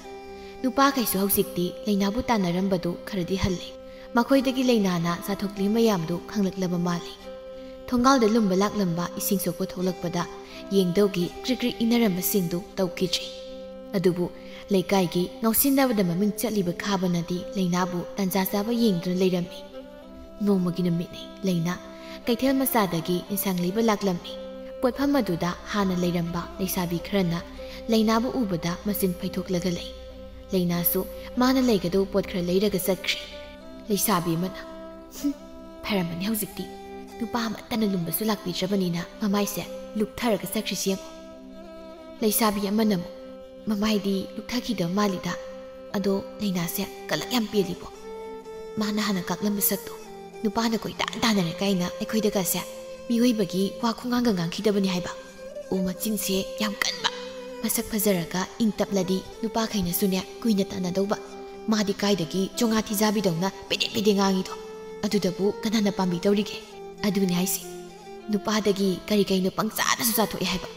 ꯅꯨꯄꯥꯈꯩꯁꯨ ꯍꯧꯖꯤꯛꯇꯤ ꯂꯩꯅꯥꯕꯨ ꯇꯥꯟꯅꯔꯝꯕꯗꯨ ꯈꯔꯗꯤ ꯍꯜꯂꯦ꯫ ꯃꯈꯣꯏꯗꯒꯤ ꯂꯩꯅꯥꯅ ꯆꯥꯊꯣꯛꯂꯤ ꯃꯌꯥꯝꯗꯨ ꯈꯪꯂꯛꯂꯕ ꯃꯥꯜꯂꯤ꯫ ꯊꯣꯡꯒꯥꯜꯗ ꯂꯨꯝꯕ ꯂꯥꯛꯂꯝꯕ ꯏꯁꯤꯡ ꯁꯣꯛꯄ ꯊꯣꯛꯂꯛꯄꯗ ꯌꯦꯡꯗꯧꯒꯤ ꯀ꯭ꯔꯤꯛ ꯀ꯭ꯔꯤꯛ ꯏꯟꯅꯔꯝꯕꯁꯤꯡꯗꯨ ꯇꯧꯈꯤꯗ꯭ꯔꯤ꯫ ꯑꯗꯨꯕꯨ ꯂꯩꯀꯥꯏꯒꯤ ꯉꯥꯎꯁꯤꯟꯅꯕꯗ ꯃꯃꯤꯡ ꯆꯠꯂꯤꯕ ꯈꯥꯕꯅꯗꯤ ꯂꯩꯅꯥꯕꯨ ꯇꯥꯟꯖꯥ ꯆꯥꯕ ꯌꯦꯡꯗꯨꯅ ꯂꯩꯔꯝꯃꯤ꯫ ꯅꯣꯡꯃꯒꯤ ꯅꯨꯃꯤꯠꯅꯤ꯫ ꯂꯩꯅꯥ ꯀꯩꯊꯦꯜ ꯃꯆꯥꯗꯒꯤ ꯏꯟꯁꯥꯡ ꯂꯩꯕ ꯂꯥꯛꯂꯝꯃꯤ꯫ ꯄꯣꯠꯐꯝ ꯑꯗꯨꯗ ꯍꯥꯟꯅ ꯂꯩꯔꯝꯕ ꯂꯩꯁꯥꯕꯤ ꯈꯔꯅ ꯂꯩꯅꯥꯕꯨ ꯎꯕꯗ ꯃꯆꯤꯟ ꯐꯩꯊꯣꯛꯂꯒ ꯂꯩ꯫ ꯂꯩꯅꯥꯁꯨ ꯃꯥꯅ ꯂꯩꯒꯗꯧꯕ ꯄꯣꯠ ꯈꯔ ꯂꯩꯔꯒ ꯆꯠꯈ꯭ꯔꯦ꯫ ꯂꯩꯁꯥꯕꯤ ꯑꯃꯅ, "ꯍꯨꯝ, ꯐꯔꯝꯃꯅꯤ ꯍꯧꯖꯤꯛꯇꯤ꯫ ꯅꯨꯄꯥ ꯑꯃꯠꯇꯅ ꯂꯨꯝꯕꯁꯨ ꯂꯥꯛꯄꯤꯗ꯭ꯔꯕꯅꯤꯅ ꯃꯃꯥꯏꯁꯦ ꯂꯨꯛꯊꯔꯒ ꯆꯠꯈ꯭ꯔꯤꯁꯤ ꯌꯦꯡꯉꯨ"꯫ ꯂꯩꯁꯥꯕꯤ ꯑꯃꯅ ꯑꯃꯨꯛ, "ꯃꯃꯥꯏꯗꯤ ꯂꯨꯛꯊꯈꯤꯗꯕ ꯃꯥꯜꯂꯤꯗ꯫ ꯑꯗꯣ ꯂꯩꯅꯥꯁꯦ ꯀꯂꯛ ꯌꯥꯝ ꯄꯦꯜꯂꯤꯕꯣ꯫ ꯃꯥꯅ ꯍꯥꯟꯅ ꯀꯥꯛꯂꯝꯕ ꯁꯛꯇꯣ, ꯅꯨꯄꯥꯅ ꯀꯣꯏꯇꯥꯟ ꯇꯥꯟꯅꯔꯦ ꯀꯥꯏꯅ ꯑꯩꯈꯣꯏꯗꯒꯁꯦ ꯃꯤꯑꯣꯏꯕꯒꯤ ꯋꯥ ꯈꯣꯡꯉꯥꯡꯒ ꯉꯥꯡꯈꯤꯗꯕꯅꯤ ꯍꯥꯏꯕ꯫ ꯑꯣ, ꯃꯆꯤꯟꯁꯦ ꯌꯥꯝ ꯀꯟꯕ, ꯃꯁꯛ ꯐꯖꯔꯒ ꯏꯪ ꯇꯞꯂꯗꯤ ꯅꯨꯄꯥꯈꯩꯅꯁꯨꯅꯦ ꯀꯨꯏꯅ ꯇꯥꯟꯅꯗꯧꯕ꯫ ꯃꯥꯗꯤ ꯀꯥꯏꯗꯒꯤ ꯆꯣꯉꯥ ꯊꯤꯖꯥꯕꯤꯗꯧꯅ ꯄꯦꯗꯦ ꯄꯦꯗꯦ ꯉꯥꯡꯉꯤꯗꯣ? ꯑꯗꯨꯗꯕꯨ ꯀꯅꯥꯅ ꯄꯥꯝꯕꯤꯗꯧꯔꯤꯒꯦ?" ꯑꯗꯨꯅꯤ ꯍꯥꯏꯁꯦ꯫ ꯅꯨꯄꯥꯗꯒꯤ ꯀꯔꯤ ꯀꯩꯅꯣ ꯄꯪꯆꯥꯗꯁꯨ ꯆꯥꯊꯣꯛꯑꯦ ꯍꯥꯏꯕ꯫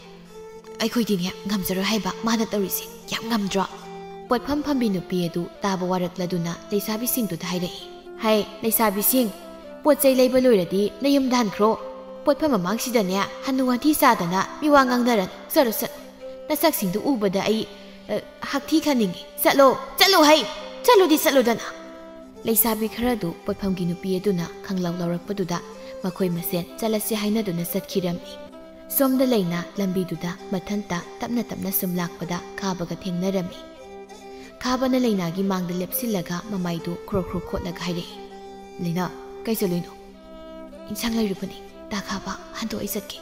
ꯑꯩꯈꯣꯏꯗꯤꯅꯦ ꯉꯝꯖꯔꯣꯏ ꯍꯥꯏꯕ ꯃꯥꯅ ꯇꯧꯔꯤꯁꯦ꯫ ꯌꯥꯝ ꯉꯝꯗ꯭ꯔꯣ? ꯄꯣꯠꯐꯝ ꯐꯝꯕꯤ ꯅꯨꯄꯤ ꯑꯗꯨ ꯇꯥꯕ ꯋꯥꯔꯛꯂꯗꯨꯅ ꯂꯩꯁꯥꯕꯤꯁꯤꯡꯗꯨꯗ ꯍꯥꯏꯔꯛꯏ꯫ "ꯍꯥꯏ, ꯂꯩꯁꯥꯕꯤꯁꯤꯡ, ꯄꯣꯠ ꯆꯩ ꯂꯩꯕ ꯂꯣꯏꯔꯗꯤ ꯅꯌꯨꯝꯗ ꯍꯟꯈ꯭ꯔꯣ꯫ ꯄꯣꯠꯐꯝ ꯃꯃꯥꯡꯁꯤꯗꯅꯦ ꯍꯅꯨ ꯍꯟꯊꯤ ꯆꯥꯗꯅ ꯃꯤꯋꯥ ꯉꯥꯡꯅꯔꯅꯨ꯫ ꯆꯠꯂꯣ, ꯆꯠꯂꯣ꯫ ꯅꯁꯛꯁꯤꯡꯗꯨ ꯎꯕꯗ ꯑꯩ, ꯑ, ꯍꯛꯊꯤ ꯈꯟꯅꯤꯡꯉꯤ꯫ ꯆꯠꯂꯣ, ꯆꯠꯂꯣ ꯍꯩ! ꯆꯠꯂꯨꯗꯤ ꯆꯠꯂꯨꯗꯅ!" ꯂꯩꯁꯥꯕꯤ ꯈꯔꯗꯨ ꯄꯣꯠꯐꯝꯒꯤ ꯅꯨꯄꯤ ꯑꯗꯨꯅ ꯈꯪꯂꯧ ꯂꯧꯔꯛꯄꯗꯨꯗ ꯃꯈꯣꯏ ꯃꯁꯦꯟ ꯆꯠꯂꯁꯤ ꯍꯥꯏꯅꯗꯨꯅ ꯆꯠꯈꯤꯔꯝꯃꯤ꯫ ꯁꯣꯝꯗ ꯂꯩꯅꯥ ꯂꯝꯕꯤꯗꯨꯗ ꯃꯊꯟꯇ ꯇꯞꯅ ꯇꯞꯅ ꯁꯨꯝ ꯂꯥꯛꯄꯗ ꯈꯥꯕꯒ ꯊꯦꯡꯅꯔꯝꯃꯤ꯫ ꯈꯥꯕꯅ ꯂꯩꯅꯥꯒꯤ ꯃꯥꯡꯗ ꯂꯦꯞꯁꯤꯜꯂꯒ ꯃꯃꯥꯏꯗꯨ ꯈ꯭ꯔꯣ ꯈ꯭ꯔꯣ ꯈꯣꯠꯂꯒ ꯍꯥꯏꯔꯛꯏ, "ꯂꯩꯅꯥ, ꯀꯥꯏ ꯆꯠꯂꯨꯏꯅꯣ?" "ꯏꯟꯁꯥꯡ ꯂꯩꯔꯨꯕꯅꯤ, ꯇꯥ ꯈꯥꯕ, ꯍꯟꯗꯣꯛ ꯑꯩ ꯆꯠꯀꯦ꯫"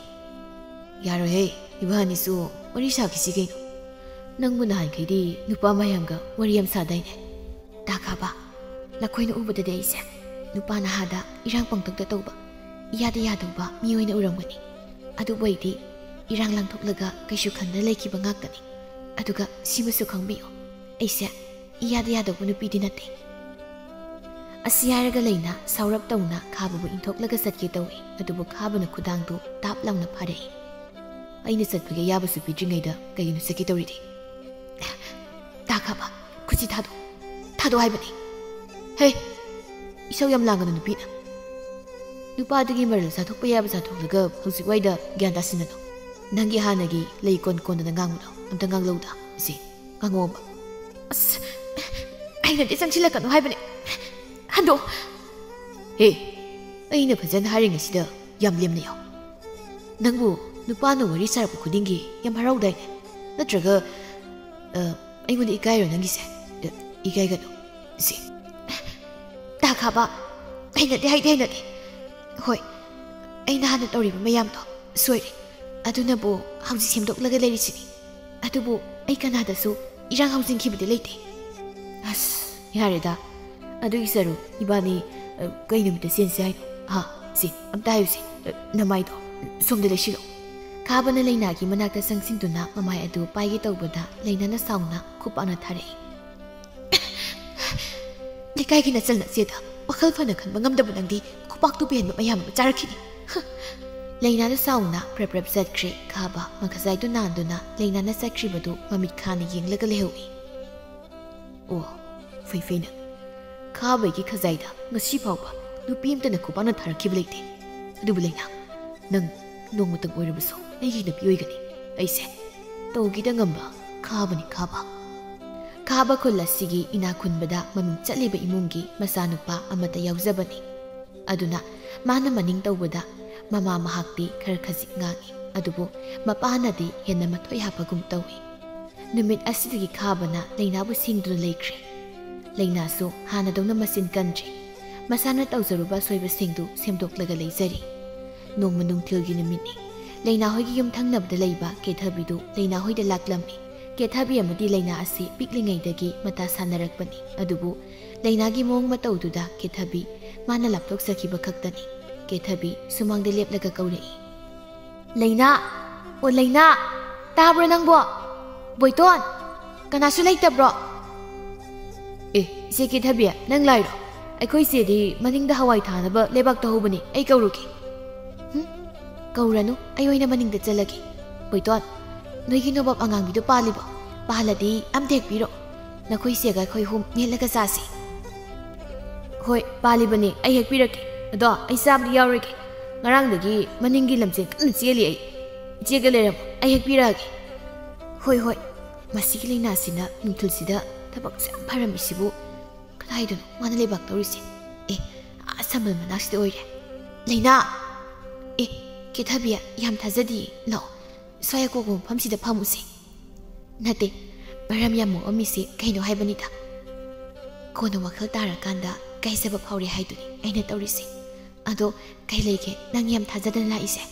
"ꯌꯥꯔꯣꯏꯍꯦ, ꯏꯕꯥꯅꯤꯁꯨ ꯋꯥꯔꯤ ꯁꯥꯈꯤꯁꯤ ꯀꯩꯅꯣ꯫ ꯅꯪꯕꯨ ꯅꯍꯥꯟꯈꯩꯗꯤ ꯅꯨꯄꯥ ꯃꯌꯥꯝꯒ ꯋꯥꯔꯤ ꯌꯥꯝ ꯁꯥꯗꯥꯏꯅꯦ?" "ꯇꯥ ꯈꯥꯕ, ꯅꯈꯣꯏꯅ ꯎꯕꯗꯗꯤ ꯑꯩꯁꯦ ꯅꯨꯄꯥ ꯅꯍꯥꯗ ꯏꯔꯥꯡ ꯄꯪꯇꯧꯗ ꯇꯧꯕ, ꯏꯌꯥꯗ ꯌꯥꯗꯧꯕ ꯃꯤ ꯑꯣꯏꯅ ꯎꯔꯝꯒꯅꯤ꯫ ꯑꯗꯨꯕꯨ ꯑꯩꯗꯤ ꯏꯔꯥꯡ ꯂꯥꯡꯊꯣꯛꯂꯒ ꯀꯩꯁꯨ ꯈꯟꯗꯅ ꯂꯩꯈꯤꯕ ꯉꯥꯛꯇꯅꯤ꯫ ꯑꯗꯨꯒ ꯁꯤꯃꯁꯨ ꯈꯪꯕꯤꯌꯨ, ꯑꯩꯁꯦ ꯏꯌꯥꯗ ꯌꯥꯗꯧꯕ ꯅꯨꯄꯤꯗꯤ ꯅꯠꯇꯦ꯫" ꯑꯁꯤ ꯍꯥꯏꯔꯒ ꯂꯩꯅꯥ ꯁꯥꯎꯔꯞ ꯇꯧꯅ ꯈꯥꯕꯕꯨ ꯏꯟꯊꯣꯛꯂꯒ ꯆꯠꯀꯦ ꯇꯧꯏ꯫ ꯑꯗꯨꯕꯨ ꯈꯥꯕꯅ ꯈꯨꯗꯥꯡꯗꯨ ꯇꯥꯞ ꯂꯥꯎꯅ ꯐꯥꯔꯛꯏ꯫ "ꯑꯩꯅ ꯆꯠꯄꯒꯤ ꯑꯌꯥꯕꯁꯨ ꯄꯤꯗ꯭ꯔꯤꯉꯩꯗ ꯀꯩꯒꯤꯅꯣ ꯆꯠꯀꯦ ꯇꯧꯔꯤꯗꯤ?" "ꯇꯥ ꯈꯥꯕ, ꯈꯨꯠꯁꯤ ꯊꯥꯗꯣꯛ, ꯊꯥꯗꯣꯛ ꯍꯥꯏꯕꯅꯤ꯫" "ꯍꯦ, ꯏꯁꯧ ꯌꯥꯝ ꯂꯥꯡꯒꯅꯨ ꯅꯨꯄꯤꯅ꯫ ꯅꯨꯄꯥꯗꯨꯒꯤ ꯃꯔꯜ ꯆꯥꯊꯣꯛꯄ ꯌꯥꯕ ꯆꯥꯊꯣꯛꯂꯒ ꯍꯧꯖꯤꯛ ꯋꯥꯏꯗ ꯒ꯭ꯌꯥꯟ ꯇꯥꯁꯤꯟꯅꯅꯨ꯫ ꯅꯪꯒꯤ ꯍꯥꯟꯅꯒꯤ ꯂꯩ ꯀꯣꯟ ꯀꯣꯟꯗꯅ ꯉꯥꯡꯕꯗꯣ ꯑꯝꯇ ꯉꯥꯡꯂꯧꯗ꯫ ꯁꯤ, ꯉꯥꯡꯉꯛꯑꯣꯕ꯫" "ꯑꯁ, ꯑꯩꯅꯗꯤ ꯆꯪꯁꯤꯜꯂꯛꯀꯅꯨ ꯍꯥꯏꯕꯅꯦ꯫ ꯍꯟꯗꯣꯛ!" "ꯍꯦ, ꯑꯩꯅ ꯐꯖꯅ ꯍꯥꯏꯔꯤꯉꯩꯁꯤꯗ ꯌꯥꯝ ꯂꯦꯝꯅ ꯌꯥꯎ꯫ ꯅꯪꯕꯨ ꯅꯨꯄꯥꯅ ꯋꯥꯔꯤ ꯁꯥꯔꯛꯄ ꯈꯨꯗꯤꯡꯒꯤ ꯌꯥꯝ ꯍꯔꯥꯎꯗꯥꯏꯅꯦ? ꯅꯠꯇ꯭ꯔꯒ, ꯑ, ꯑꯩꯉꯣꯟꯗ ꯏꯀꯥꯏꯔꯣ ꯅꯪꯒꯤꯁꯦ?" "ꯑ, ꯏꯀꯥꯏꯒꯅꯨ꯫ ꯁꯤ, ꯇꯥ ꯈꯥꯕ, ꯑꯩꯅꯗꯤ ꯍꯩꯗꯤ ꯍꯩꯅꯗꯦ꯫ ꯍꯣꯏ, ꯑꯩꯅ ꯍꯥꯟꯅ ꯇꯧꯔꯤꯕ ꯃꯌꯥꯝꯗꯣ ꯁꯣꯏꯔꯦ꯫ ꯑꯗꯨꯅꯕꯨ ꯍꯧꯖꯤꯛ ꯁꯦꯝꯗꯣꯛꯂꯒ ꯂꯩꯔꯤꯁꯤꯅꯤ꯫ ꯑꯗꯨꯕꯨ ꯑꯩ ꯀꯅꯥꯗꯁꯨ ꯏꯔꯥꯡ ꯍꯧꯖꯤꯟꯈꯤꯕꯗꯤ ꯂꯩꯇꯦ꯫" "ꯑꯁ, ꯌꯥꯔꯦꯗ꯫ ꯑꯗꯨꯒꯤ ꯁꯔꯨꯛ ꯏꯕꯥꯅꯤ, ꯑ, ꯀꯩ ꯅꯨꯃꯤꯠꯇ ꯆꯦꯟꯁꯦ ꯍꯥꯏꯅꯣ? ꯍꯥ? ꯁꯤ, ꯑꯝꯇ ꯍꯥꯏꯌꯨꯁꯦ꯫ ꯑ, ꯅꯃꯥꯏꯗꯣ ꯁꯣꯝꯗ ꯂꯩꯁꯤꯜꯂꯣ꯫" ꯈꯥꯕꯅ ꯂꯩꯅꯥꯒꯤ ꯃꯅꯥꯛꯇ ꯆꯪꯁꯤꯟꯗꯨꯅ ꯃꯃꯥꯏ ꯑꯗꯨ ꯄꯥꯏꯒꯦ ꯇꯧꯕꯗ ꯂꯩꯅꯥꯅ ꯁꯥꯎꯅ ꯈꯨꯄꯥꯛꯅ ꯊꯥꯔꯛꯏ꯫ "ꯂꯩꯀꯥꯏꯒꯤ ꯅꯆꯜ ꯅꯆꯦꯗ ꯋꯥꯈꯜ ꯐꯅ ꯈꯟꯕ ꯉꯝꯗꯕ ꯅꯪꯗꯤ ꯈꯨꯄꯥꯛꯇꯨ ꯄꯦꯟꯕ ꯃꯌꯥꯝ ꯑꯃ ꯆꯥꯔꯛꯈꯤꯅꯤ꯫" ꯂꯩꯅꯥꯗꯨ ꯁꯥꯎꯅ ꯄ꯭ꯔꯞ ꯄ꯭ꯔꯞ ꯆꯠꯈ꯭ꯔꯦ꯫ ꯈꯥꯕ ꯃꯈꯖꯥꯏꯗꯨ ꯅꯥꯟꯗꯨꯅ ꯂꯩꯅꯥꯅ ꯆꯠꯈ꯭ꯔꯤꯕꯗꯨ ꯃꯃꯤꯠ ꯈꯥꯅ ꯌꯦꯡꯂꯒ ꯂꯩꯍꯧꯏ꯫ "ꯑꯣ, ꯐꯩ ꯐꯩ ꯅꯪ꯫ ꯈꯥꯕꯒꯤ ꯈꯖꯥꯏꯗ ꯉꯁꯤ ꯐꯥꯎꯕ ꯅꯨꯄꯤ ꯑꯃꯇꯅ ꯈꯨꯄꯥꯛꯅ ꯊꯥꯔꯛꯈꯤꯕ ꯂꯩꯇꯦ꯫ ꯑꯗꯨꯕꯨ ꯂꯩꯅꯥ, ꯅꯪ ꯅꯣꯡꯃꯇꯪ ꯑꯣꯏꯔꯕꯁꯨ ꯑꯩꯒꯤ ꯅꯨꯄꯤ ꯑꯣꯏꯒꯅꯤ꯫ ꯑꯩꯁꯦ ꯇꯧꯒꯤꯗ ꯉꯝꯕ ꯈꯥꯕꯅꯤ ꯈꯥꯕ꯫ ꯈꯥꯕ ꯈꯨꯜ ꯑꯁꯤꯒꯤ ꯏꯅꯥꯛ ꯈꯨꯟꯕꯗ ꯃꯃꯤꯡ ꯆꯠꯂꯤꯕ ꯏꯃꯨꯡꯒꯤ ꯃꯆꯥꯅꯨꯄꯥ ꯑꯃꯠꯇ ꯌꯥꯎꯖꯕꯅꯤ꯫ ꯑꯗꯨꯅ ꯃꯥꯅ ꯃꯅꯤꯡ ꯇꯧꯕꯗ ꯃꯃꯥ ꯃꯍꯥꯛꯇꯤ ꯈꯔ ꯈꯖꯤꯛ ꯉꯥꯡꯏ, ꯑꯗꯨꯕꯨ ꯃꯄꯥꯅꯗꯤ ꯍꯦꯟꯅ ꯃꯊꯣꯏ ꯍꯥꯞꯄꯒꯨꯝ ꯇꯧꯏ꯫ ꯅꯨꯃꯤꯠ ꯑꯁꯤꯗꯒꯤ ꯈꯥꯕꯅ ꯂꯩꯅꯥꯕꯨ ꯁꯦꯡꯗꯨꯅ ꯂꯩꯈ꯭ꯔꯦ꯫ ꯂꯩꯅꯥꯁꯨ ꯍꯥꯟꯅꯗꯧꯅ ꯃꯆꯤꯟ ꯀꯟꯗ꯭ꯔꯦ꯫ ꯃꯁꯥꯅ ꯇꯧꯖꯔꯨꯕ ꯑꯁꯣꯏꯕꯁꯤꯡꯗꯨ ꯁꯦꯝꯗꯣꯛꯂꯒ ꯂꯩꯖꯔꯤ꯫ ꯅꯣꯡꯃ ꯅꯨꯡꯊꯤꯜꯒꯤ ꯅꯨꯃꯤꯠꯅꯤ꯫ ꯂꯩꯅꯥ ꯍꯣꯏꯒꯤ ꯌꯨꯝ ꯊꯪꯅꯕꯗ ꯂꯩꯕ ꯀꯦꯊꯕꯤꯗꯨ ꯂꯩꯅꯥ ꯍꯣꯏꯗ ꯂꯥꯛꯂꯝꯃꯤ꯫ ꯀꯦꯊꯕꯤ ꯑꯃꯗꯤ ꯂꯩꯅꯥ ꯑꯁꯤ ꯄꯤꯛꯂꯤꯉꯩꯗꯒꯤ ꯃꯇꯥ ꯁꯥꯟꯅꯔꯛꯄꯅꯤ꯫ ꯑꯗꯨꯕꯨ ꯂꯩꯅꯥꯒꯤ ꯃꯑꯣꯡ ꯃꯇꯧꯗꯨꯗ ꯀꯦꯊꯕꯤ ꯃꯥꯅ ꯂꯥꯞꯊꯣꯛꯆꯈꯤꯕ ꯈꯛꯇꯅꯤ꯫ ꯀꯦꯊꯕꯤ ꯁꯨꯃꯥꯡꯗ ꯂꯦꯞꯂꯒ ꯀꯧꯔꯛꯏ꯫ "ꯂꯩꯅꯥ! ꯑꯣ ꯂꯩꯅꯥ! ꯇꯥꯕ꯭ꯔꯣ ꯅꯪꯕꯣ? ꯕꯣꯏꯇꯣꯟ! ꯀꯅꯥꯁꯨ ꯂꯩꯇꯕ꯭ꯔꯣ?" "ꯑꯦ, ꯏꯆꯦ ꯀꯦꯊꯕꯤ, ꯅꯪ ꯂꯥꯛꯏꯔꯣ? ꯑꯩꯈꯣꯏ ꯏꯆꯦꯗꯤ ꯃꯅꯤꯡꯗ ꯍꯋꯥꯏ ꯊꯥꯅꯕ ꯂꯩꯕꯥꯛ ꯇꯧꯍꯧꯕꯅꯦ, ꯑꯩ ꯀꯧꯔꯨꯒꯦ꯫" "ꯍꯨꯝ? ꯀꯧꯔꯅꯨ, ꯑꯩ ꯑꯣꯏꯅ ꯃꯅꯤꯡꯗ ꯆꯠꯂꯒꯦ꯫ ꯕꯣꯏꯇꯣꯟ, ꯅꯣꯏꯒꯤ ꯅꯣꯕꯥꯞ ꯑꯉꯥꯡꯕꯤꯗꯣ ꯄꯥꯜꯂꯤꯕꯣ? ꯄꯥꯜꯂꯗꯤ ꯑꯝꯇ ꯍꯦꯛꯄꯤꯔꯣ꯫ ꯅꯈꯣꯏ ꯏꯆꯦꯒ ꯑꯩꯈꯣꯏ ꯑꯍꯨꯝ ꯃꯦꯠꯂꯒ ꯆꯥꯁꯤ꯫" "ꯍꯣꯏ, ꯄꯥꯜꯂꯤꯕꯅꯦ, ꯑꯩ ꯍꯦꯛꯄꯤꯔꯛꯀꯦ꯫ ꯑꯗꯣ ꯑꯩ ꯆꯥꯕꯗꯤ ꯌꯥꯎꯔꯣꯏꯒꯦ꯫ ꯉꯔꯥꯡꯗꯒꯤ ꯃꯅꯤꯡꯒꯤ ꯂꯝꯖꯦꯟ ꯀꯟꯅ ꯆꯦꯜꯂꯤ ꯑꯩ꯫ ꯏꯆꯦꯒ ꯂꯩꯔꯝꯃꯣ, ꯑꯩ ꯍꯦꯛꯄꯤꯔꯛꯑꯒꯦ꯫" "ꯍꯣꯏ, ꯍꯣꯏ꯫ ꯃꯁꯤꯒꯤ ꯂꯩꯅꯥꯁꯤꯅ ꯅꯨꯡꯊꯤꯜꯁꯤꯗ ꯊꯕꯛꯁꯨ ꯌꯥꯝ ꯐꯔꯝꯃꯤꯁꯤꯕꯨ꯫ ꯀꯗꯥꯏꯗꯅꯣ ꯃꯥꯅ ꯂꯩꯕꯥꯛ ꯇꯧꯔꯤꯁꯦ? ꯑꯦ, ꯑꯥ ꯁꯝꯕꯜ ꯃꯅꯥꯛꯁꯤꯗ ꯑꯣꯏꯔꯦ꯫ ꯂꯩꯅꯥ! ꯑꯦ, ꯀꯦꯊꯕꯤ, ꯌꯥꯝ ꯊꯥꯖꯗꯤꯌꯦ꯫ ꯂꯥꯛꯑꯣ, ꯁ꯭ꯋꯥꯏ ꯑꯀꯣꯛꯄ ꯃꯐꯝꯁꯤꯗ ꯐꯝꯃꯨꯁꯦ꯫" "ꯅꯠꯇꯦ, ꯃꯔꯝ ꯌꯥꯝ ꯃꯣꯛꯑꯝꯃꯤꯁꯦ ꯀꯩꯅꯣ ꯍꯥꯏꯕꯅꯤꯗ꯫ ꯀꯣꯟꯅ ꯋꯥꯈꯜ ꯇꯥꯔꯀꯥꯟꯗ ꯏꯀꯥꯏꯖꯕ ꯐꯥꯎꯔꯦ ꯍꯥꯏꯗꯨꯅꯤ ꯑꯩꯅ ꯇꯧꯔꯤꯁꯦ꯫ ꯑꯗꯣ ꯀꯩ ꯂꯩꯒꯦ ꯅꯪ ꯌꯥꯝ ꯊꯥꯖꯗꯅ ꯂꯥꯛꯏꯁꯦ?"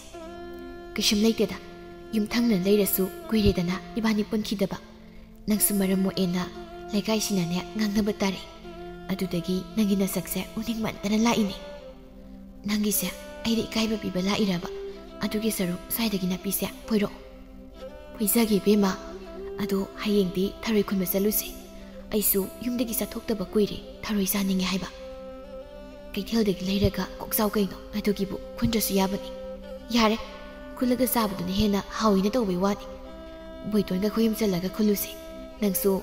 "ꯀꯩꯁꯨꯝ ꯂꯩꯇꯦꯗ, ꯌꯨꯝꯊꯪꯅ ꯂꯩꯔꯁꯨ ꯀꯨꯏꯔꯦꯗꯅ ꯏꯕꯥꯅꯤ ꯄꯨꯟꯈꯤꯗꯕ꯫ ꯅꯪꯁꯨ ꯃꯔꯝ ꯃꯣꯛꯑꯦꯅ ꯂꯩꯀꯥꯏꯁꯤꯅꯅꯦ ꯉꯥꯡꯅꯕ ꯇꯥꯔꯦ꯫ ꯑꯗꯨꯗꯒꯤ ꯅꯪꯒꯤ ꯅꯁꯛꯁꯦ ꯎꯅꯤꯡꯃꯟꯗꯅ ꯂꯥꯛꯏꯅꯦ꯫" "ꯅꯪꯒꯤꯁꯦ ꯑꯩꯗ ꯏꯀꯥꯏꯕ ꯄꯤꯕ ꯂꯥꯛꯏꯔꯕ? ꯑꯗꯨꯒꯤ ꯁꯔꯨꯛ ꯁ꯭ꯋꯥꯏꯗꯒꯤ ꯅꯥꯄꯤꯁꯦ ꯐꯣꯏꯔꯛꯑꯣ꯫" "ꯐꯣꯏꯖꯒꯦ ꯏꯕꯦꯝꯃ꯫ ꯑꯗꯣ ꯍꯌꯦꯡꯗꯤ ꯊꯔꯣꯏ ꯈꯨꯟꯕ ꯆꯠꯂꯨꯁꯦ꯫ ꯑꯩꯁꯨ ꯌꯨꯝꯗꯒꯤ ꯆꯠꯊꯣꯛꯇꯕ ꯀꯨꯏꯔꯦ, ꯊꯔꯣꯏ ꯆꯥꯅꯤꯡꯉꯦ ꯍꯥꯏꯕ꯫" "ꯀꯩꯊꯦꯜꯗꯒꯤ ꯂꯩꯔꯒ ꯀꯣꯛ ꯆꯥꯎ ꯀꯩꯅꯣ, ꯑꯗꯨꯒꯤꯕꯨ ꯈꯨꯟꯗ꯭ꯔꯁꯨ ꯌꯥꯕꯅꯤ꯫" "ꯌꯥꯔꯦ, ꯈꯨꯜꯂꯒ ꯆꯥꯕꯗꯨꯅ ꯍꯦꯟꯅ ꯍꯥꯎꯏꯅ ꯇꯧꯕꯩ ꯋꯥꯅꯤ꯫ ꯕꯣꯏꯇꯣꯟꯒ ꯑꯩꯈꯣꯏ ꯌꯨꯝ ꯆꯠꯂꯒ ꯈꯨꯜꯂꯨꯁꯦ꯫ ꯅꯪꯁꯨ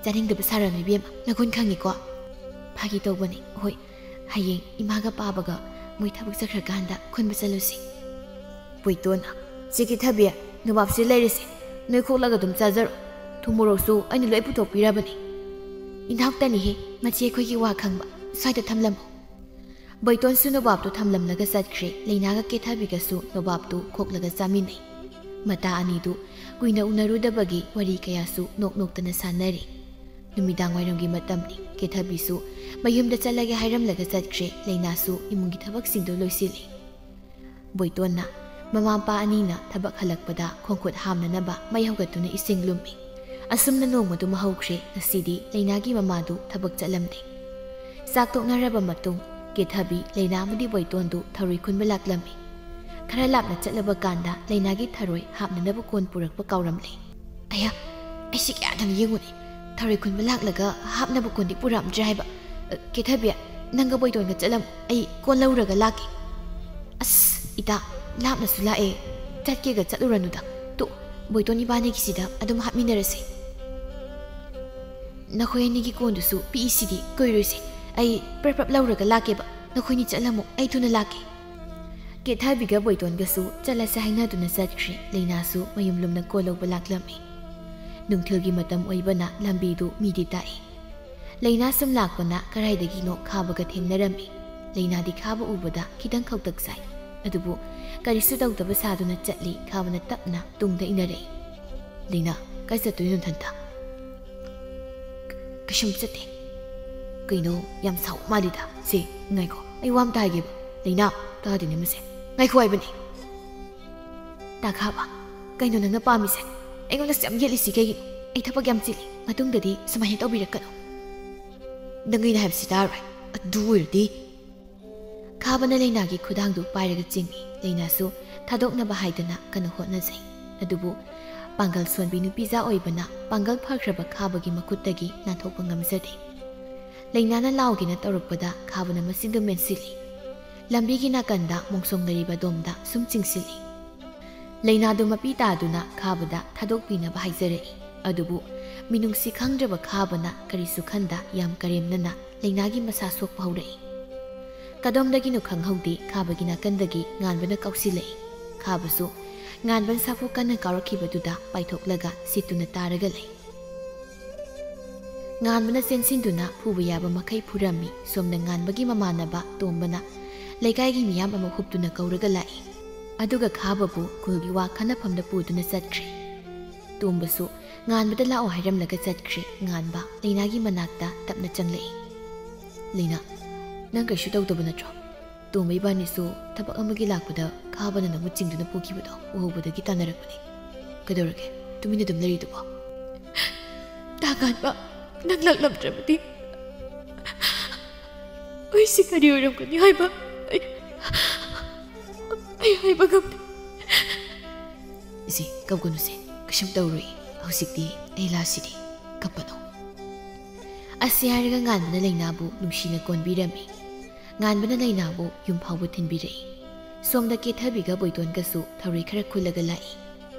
ꯆꯥꯅꯤꯡꯗꯕ ꯁꯥꯔꯅꯨ ꯏꯕꯦꯝꯃ, ꯅꯒꯨꯟ ꯈꯪꯉꯤꯀꯣ꯫" "ꯐꯥꯒꯤ ꯇꯧꯕꯅꯤ꯫ ꯍꯣꯏ, ꯍꯌꯦꯡ ꯏꯃꯥꯒ ꯄꯥꯕꯒ ꯃꯣꯏ ꯊꯕꯛ ꯆꯠꯈ꯭ꯔꯀꯥꯟꯗ ꯈꯨꯟꯕ ꯆꯠꯂꯨꯁꯤ꯫" ꯕꯣꯏꯇꯣꯟꯅ, "ꯆꯦ ꯀꯦꯊꯕꯤ, ꯅꯣꯕꯥꯞꯁꯤ ꯂꯩꯔꯁꯦ꯫ ꯅꯣꯏ ꯈꯣꯛꯂꯒ ꯑꯗꯨꯝ ꯆꯥꯖꯔꯣ꯫ ꯊꯨꯝ ꯃꯣꯔꯣꯛꯁꯨ ꯑꯩꯅ ꯂꯣꯏ ꯄꯨꯊꯣꯛꯄꯤꯔꯕꯅꯤ꯫ ꯏꯅꯥꯎꯇꯅꯤꯍꯦ, ꯃꯆꯦ ꯑꯩꯈꯣꯏꯒꯤ ꯋꯥ ꯈꯪꯕ꯫ ꯁ꯭ꯋꯥꯏꯗ ꯊꯝꯂꯝꯃꯣ꯫ ꯕꯣꯏꯇꯣꯟꯁꯨ ꯅꯣꯕꯥꯞꯇꯨ ꯊꯝꯂꯝꯂꯒ ꯆꯠꯈ꯭ꯔꯦ꯫ ꯂꯩꯅꯥꯒ ꯀꯦꯊꯕꯤꯒꯁꯨ ꯅꯣꯕꯥꯞꯇꯨ ꯈꯣꯛꯂꯒ ꯆꯥꯃꯤꯟꯅꯩ꯫ ꯃꯇꯥ ꯑꯅꯤꯗꯨ ꯀꯨꯏꯅ ꯎꯅꯔꯨꯗꯕꯒꯤ ꯋꯥꯔꯤ ꯀꯌꯥꯁꯨ ꯅꯣꯛ ꯅꯣꯛꯇꯅ ꯁꯥꯟꯅꯔꯤ꯫ ꯅꯨꯃꯤꯗꯥꯡ ꯋꯥꯏꯔꯝꯒꯤ ꯃꯇꯝꯅꯤ꯫ ꯀꯦꯊꯕꯤꯁꯨ ꯃꯌꯨꯝꯗ ꯆꯠꯂꯒꯦ ꯍꯥꯏꯔꯝꯂꯒ ꯆꯠꯈ꯭ꯔꯦ꯫ ꯂꯩꯅꯥꯁꯨ ꯏꯃꯨꯡꯒꯤ ꯊꯕꯛꯁꯤꯡꯗꯨ ꯂꯣꯏꯁꯤꯜꯂꯤ꯫ ꯕꯣꯏꯇꯣꯟꯅ ꯃꯃꯥ ꯃꯄꯥ ꯑꯅꯤꯅ ꯊꯕꯛ ꯍꯜꯂꯛꯄꯗ ꯈꯣꯡꯈꯨꯠ ꯍꯥꯝꯅꯅꯕ ꯃꯩ ꯍꯧꯒꯠꯇꯨꯅ ꯏꯁꯤꯡ ꯂꯨꯝꯃꯤ꯫ ꯑꯁꯨꯝꯅ ꯅꯣꯡꯃꯗꯨꯃ ꯍꯧꯈ꯭ꯔꯦ꯫ ꯉꯁꯤꯗꯤ ꯂꯩꯅꯥꯒꯤ ꯃꯃꯥꯗꯨ ꯊꯕꯛ ꯆꯠꯂꯝꯗꯦ꯫ ꯆꯥꯛ ꯇꯣꯛꯅꯔꯕ ꯃꯇꯨꯡ ꯀꯦꯊꯕꯤ, ꯂꯩꯅꯥ ꯑꯃꯗꯤ ꯕꯣꯏꯇꯣꯟꯗꯨ ꯊꯔꯣꯏ ꯈꯨꯟꯕ ꯂꯥꯛꯂꯝꯃꯤ꯫ ꯈꯔ ꯂꯥꯞꯅ ꯆꯠꯂꯕ ꯀꯥꯟꯗ ꯂꯩꯅꯥꯒꯤ ꯊꯔꯣꯏ ꯍꯥꯞꯅꯅꯕ ꯀꯣꯟ ꯄꯨꯔꯛꯄ ꯀꯥꯎꯔꯝꯂꯦ꯫ "ꯑꯌꯥ, ꯑꯩꯁꯤ ꯀꯌꯥꯗꯪ ꯌꯦꯡꯉꯨꯅꯦ꯫ ꯊꯔꯣꯏ ꯈꯨꯟꯕ ꯂꯥꯛꯂꯒ ꯍꯥꯞꯅꯕ ꯀꯣꯟꯗꯤ ꯄꯨꯔꯛꯑꯝꯗ꯭ꯔꯦ ꯍꯥꯏꯕ꯫ ꯑ, ꯀꯦꯊꯕꯤ, ꯅꯪꯒ ꯕꯣꯏꯇꯣꯟꯒ ꯆꯠꯂꯝꯃꯨ, ꯑꯩ ꯀꯣꯟ ꯂꯧꯔꯒ ꯂꯥꯛꯀꯦ꯫" "ꯑꯁ, ꯏꯇꯥ, ꯂꯥꯞꯅꯁꯨ ꯂꯥꯛꯑꯦ, ꯆꯠꯀꯦꯒ ꯆꯠꯂꯨꯔꯅꯨꯗ꯫ ꯇꯣ, ꯕꯣꯏꯇꯣꯟ ꯏꯕꯥꯅꯤꯒꯤꯁꯤꯗ ꯑꯗꯨꯝ ꯍꯥꯞꯃꯤꯟꯅꯔꯁꯦ꯫ ꯅꯈꯣꯏ ꯑꯅꯤꯒꯤ ꯀꯣꯟꯗꯨꯁꯨ ꯄꯤꯛꯏꯁꯤꯗꯤ, ꯀꯨꯏꯔꯣꯏꯁꯦ꯫ ꯑꯩ ꯄ꯭ꯔꯞ ꯄ꯭ꯔꯞ ꯂꯧꯔꯒ ꯂꯥꯛꯀꯦꯕ, ꯅꯈꯣꯏꯅꯤ ꯆꯠꯂꯝꯃꯨ, ꯑꯩ ꯊꯨꯅ ꯂꯥꯛꯀꯦ꯫" ꯀꯦꯊꯕꯤꯒ ꯕꯣꯏꯇꯣꯟꯒꯁꯨ ꯆꯠꯂꯁꯦ ꯍꯥꯏꯅꯗꯨꯅ ꯆꯠꯈ꯭ꯔꯦ꯫ ꯂꯩꯅꯥꯁꯨ ꯃꯌꯨꯝ ꯂꯨꯝꯅ ꯀꯣꯜ ꯂꯧꯕ ꯂꯥꯛꯂꯝꯃꯤ꯫ ꯅꯨꯡꯊꯤꯜꯒꯤ ꯃꯇꯝ ꯑꯣꯏꯕꯅ ꯂꯝꯕꯤꯗꯨ ꯃꯤꯗꯤ ꯇꯥꯛꯏ꯫ ꯂꯩꯅꯥ ꯁꯨꯝ ꯂꯥꯛꯄꯅ ꯀꯗꯥꯏꯗꯒꯤꯅꯣ ꯈꯥꯕꯒ ꯊꯦꯡꯅꯔꯝꯃꯤ꯫ ꯂꯩꯅꯥꯗꯤ ꯈꯥꯕ ꯎꯕꯗ ꯈꯤꯇꯪ ꯈꯧꯇꯛ ꯆꯥꯏ꯫ ꯑꯗꯨꯕꯨ ꯀꯔꯤꯁꯨ ꯇꯧꯗꯕ ꯁꯥꯗꯨꯅ ꯆꯠꯂꯤ꯫ ꯈꯥꯕꯅ ꯇꯞꯅ ꯇꯨꯡꯗ ꯏꯟꯅꯔꯛꯏ꯫ "ꯂꯩꯅꯥ, ꯀꯥꯏ ꯆꯠꯇꯣꯏꯅꯣ ꯅꯊꯟꯇ?" "ꯀꯩꯁꯨꯝ ꯆꯠꯇꯦ꯫" "ꯀꯩꯅꯣ, ꯌꯥꯝ ꯁꯥꯎ ꯃꯥꯜꯂꯤꯗ꯫ ꯁꯦ, ꯉꯥꯏꯈꯣ, ꯑꯩ ꯋꯥ ꯑꯝꯇ ꯍꯥꯏꯒꯦꯕ꯫" "ꯂꯩꯅꯥ, ꯇꯥꯗꯦꯅꯦ ꯃꯁꯦ꯫ ꯉꯥꯏꯈꯣ ꯍꯥꯏꯕꯅꯦ꯫" "ꯇꯥꯈꯥꯕ, ꯀꯩꯅꯣ ꯅꯪꯅ ꯄꯥꯝꯃꯤꯁꯦ? ꯑꯩꯉꯣꯟꯗꯁꯨ ꯌꯥꯝ ꯌꯦꯠꯂꯤꯁꯤ ꯀꯩꯒꯤꯅꯣ? ꯑꯩ ꯊꯕꯛ ꯌꯥꯝ ꯆꯤꯜꯂꯤ꯫ ꯃꯇꯨꯡꯗꯗꯤ ꯁꯨꯃꯥꯏꯅ ꯇꯧꯕꯤꯔꯛꯀꯅꯨ꯫" "ꯅꯪ ꯑꯩꯅ ꯍꯥꯏꯕꯁꯤ ꯇꯥꯔꯣꯏ꯫ ꯑꯗꯨ ꯑꯣꯏꯔꯗꯤ꯫" ꯈꯥꯕꯅ ꯂꯩꯅꯥꯒꯤ ꯈꯨꯗꯥꯡꯗꯨ ꯄꯥꯏꯔꯒ ꯆꯤꯡꯏ꯫ ꯂꯩꯅꯥꯁꯨ ꯊꯥꯗꯣꯛꯅꯕ ꯍꯥꯏꯗꯅ ꯀꯟꯅ ꯍꯣꯠꯅꯖꯩ꯫ ꯑꯗꯨꯕꯨ ꯄꯥꯡꯒꯜ ꯁꯣꯟꯕꯤ ꯅꯨꯄꯤꯖꯥ ꯑꯣꯏꯕꯅ ꯄꯥꯡꯒꯜ ꯐꯈ꯭ꯔꯕ ꯈꯥꯕꯒꯤ ꯃꯈꯨꯠꯇꯒꯤ ꯅꯥꯟꯊꯣꯛꯄ ꯉꯝꯖꯗꯦ꯫ ꯂꯩꯅꯥꯅ ꯂꯥꯎꯒꯦꯅ ꯇꯧꯔꯛꯄꯗ ꯈꯥꯕꯅ ꯃꯆꯤꯟꯗꯨ ꯃꯦꯟꯁꯤꯜꯂꯤ꯫ ꯂꯝꯕꯤꯒꯤ ꯅꯥꯀꯟꯗ ꯃꯣꯡꯁꯣꯡꯅꯔꯤꯕ ꯑꯗꯣꯝꯗ ꯁꯨꯝ ꯆꯤꯡꯁꯤꯜꯂꯤ꯫ ꯂꯩꯅꯥꯗꯨ ꯃꯄꯤ ꯇꯥꯗꯨꯅ ꯈꯥꯕꯗ ꯊꯥꯗꯣꯛꯄꯤꯅꯕ ꯍꯥꯏꯖꯔꯛꯏ꯫ ꯑꯗꯨꯕꯨ ꯃꯤꯅꯨꯡꯁꯤ ꯈꯪꯗ꯭ꯔꯕ ꯈꯥꯕꯅ ꯀꯔꯤꯁꯨ ꯈꯟꯗ ꯌꯥꯝ ꯀꯔꯦꯝꯅꯅ ꯂꯩꯅꯥꯒꯤ ꯃꯁꯥ ꯁꯣꯛꯄ ꯍꯧꯔꯛꯏ꯫ ꯀꯗꯣꯝꯗꯒꯤꯅꯣ ꯈꯪꯍꯧꯗꯦ, ꯈꯥꯕꯒꯤ ꯅꯥꯀꯟꯗꯒꯤ ꯉꯥꯟꯕꯅ ꯀꯥꯎꯁꯤꯜꯂꯛꯏ꯫ ꯈꯥꯕꯁꯨ ꯉꯥꯟꯕꯅ ꯁꯥꯐꯨ ꯀꯟꯅ ꯀꯥꯎꯔꯛꯈꯤꯕꯗꯨꯗ ꯄꯥꯏꯊꯣꯛꯂꯒ ꯁꯤꯠꯇꯨꯅ ꯇꯥꯔꯒ ꯂꯩ꯫ ꯉꯥꯟꯕꯅ ꯆꯦꯟꯁꯤꯟꯗꯨꯅ ꯐꯨꯕ ꯌꯥꯕ ꯃꯈꯩ ꯐꯨꯔꯝꯃꯤ꯫ ꯁꯣꯝꯗ ꯉꯥꯟꯕꯒꯤ ꯃꯃꯥꯟꯅꯕ ꯇꯣꯝꯕꯅ ꯂꯩꯀꯥꯏꯒꯤ ꯃꯤꯌꯥꯝ ꯑꯃ ꯍꯨꯞꯇꯨꯅ ꯀꯧꯔꯒ ꯂꯥꯛꯏ꯫ ꯑꯗꯨꯒ ꯈꯥꯕꯕꯨ ꯈꯨꯜꯒꯤ ꯋꯥ ꯈꯟꯅꯐꯝꯗ ꯄꯨꯗꯨꯅ ꯆꯠꯈ꯭ꯔꯦ꯫ ꯇꯣꯝꯕꯁꯨ ꯉꯥꯟꯕꯗ ꯂꯥꯛꯑꯣ ꯍꯥꯏꯔꯝꯂꯒ ꯆꯠꯈ꯭ꯔꯦ꯫ ꯉꯥꯟꯕ ꯂꯩꯅꯥꯒꯤ ꯃꯅꯥꯛꯇ ꯇꯞꯅ ꯆꯪꯂꯛꯏ꯫ "ꯂꯩꯅꯥ, ꯅꯪ ꯀꯩꯁꯨ ꯇꯧꯗꯕ ꯅꯠꯇ꯭ꯔꯣ? ꯇꯣꯝꯕ ꯏꯕꯥꯅꯤꯁꯨ ꯊꯕꯛ ꯑꯃꯒꯤ ꯂꯥꯛꯄꯗ ꯈꯥꯕꯅ ꯅꯪꯕꯨ ꯆꯤꯡꯗꯨꯅ ꯄꯨꯈꯤꯕꯗꯣ ꯎꯍꯧꯕꯗꯒꯤ ꯇꯥꯟꯅꯔꯛꯄꯅꯤ꯫ ꯀꯩꯗꯧꯔꯒꯦ ꯇꯨꯃꯤꯟꯅ ꯑꯗꯨꯝ ꯂꯩꯔꯤꯗꯨꯕꯣ?" "ꯇꯥ ꯉꯥꯟꯕ, ꯅꯪ ꯂꯥꯛꯂꯝꯗ꯭ꯔꯕꯗꯤ ꯑꯩꯁꯦ ꯀꯔꯤ ꯑꯣꯏꯔꯝꯒꯅꯤ ꯍꯥꯏꯕ ꯑꯩ, ꯑꯩ ꯍꯥꯏꯕ ꯉꯝꯗꯦ꯫" "ꯏꯆꯦ, ꯀꯞꯀꯅꯨꯁꯦ, ꯀꯩꯁꯨꯝ ꯇꯧꯔꯣꯏ꯫ ꯍꯧꯖꯤꯛꯇꯤ ꯑꯩ ꯂꯥꯁꯤꯗꯤ, ꯀꯞꯄꯅꯨ꯫" ꯑꯁꯤ ꯍꯥꯏꯔꯒ ꯉꯥꯟꯕꯅ ꯂꯩꯅꯥꯕꯨ ꯅꯨꯡꯁꯤꯅ ꯀꯣꯟꯕꯤꯔꯝꯃꯤ꯫ ꯉꯥꯟꯕꯅ ꯂꯩꯅꯥꯕꯨ ꯌꯨꯝ ꯐꯥꯎꯕ ꯊꯤꯟꯕꯤꯔꯛꯏ꯫ ꯁꯣꯝꯗ ꯀꯦꯊꯕꯤꯒ ꯕꯣꯏꯇꯣꯟꯒꯁꯨ ꯊꯧꯔꯤ ꯈꯔ ꯈꯨꯜꯂꯒ ꯂꯥꯛꯏ꯫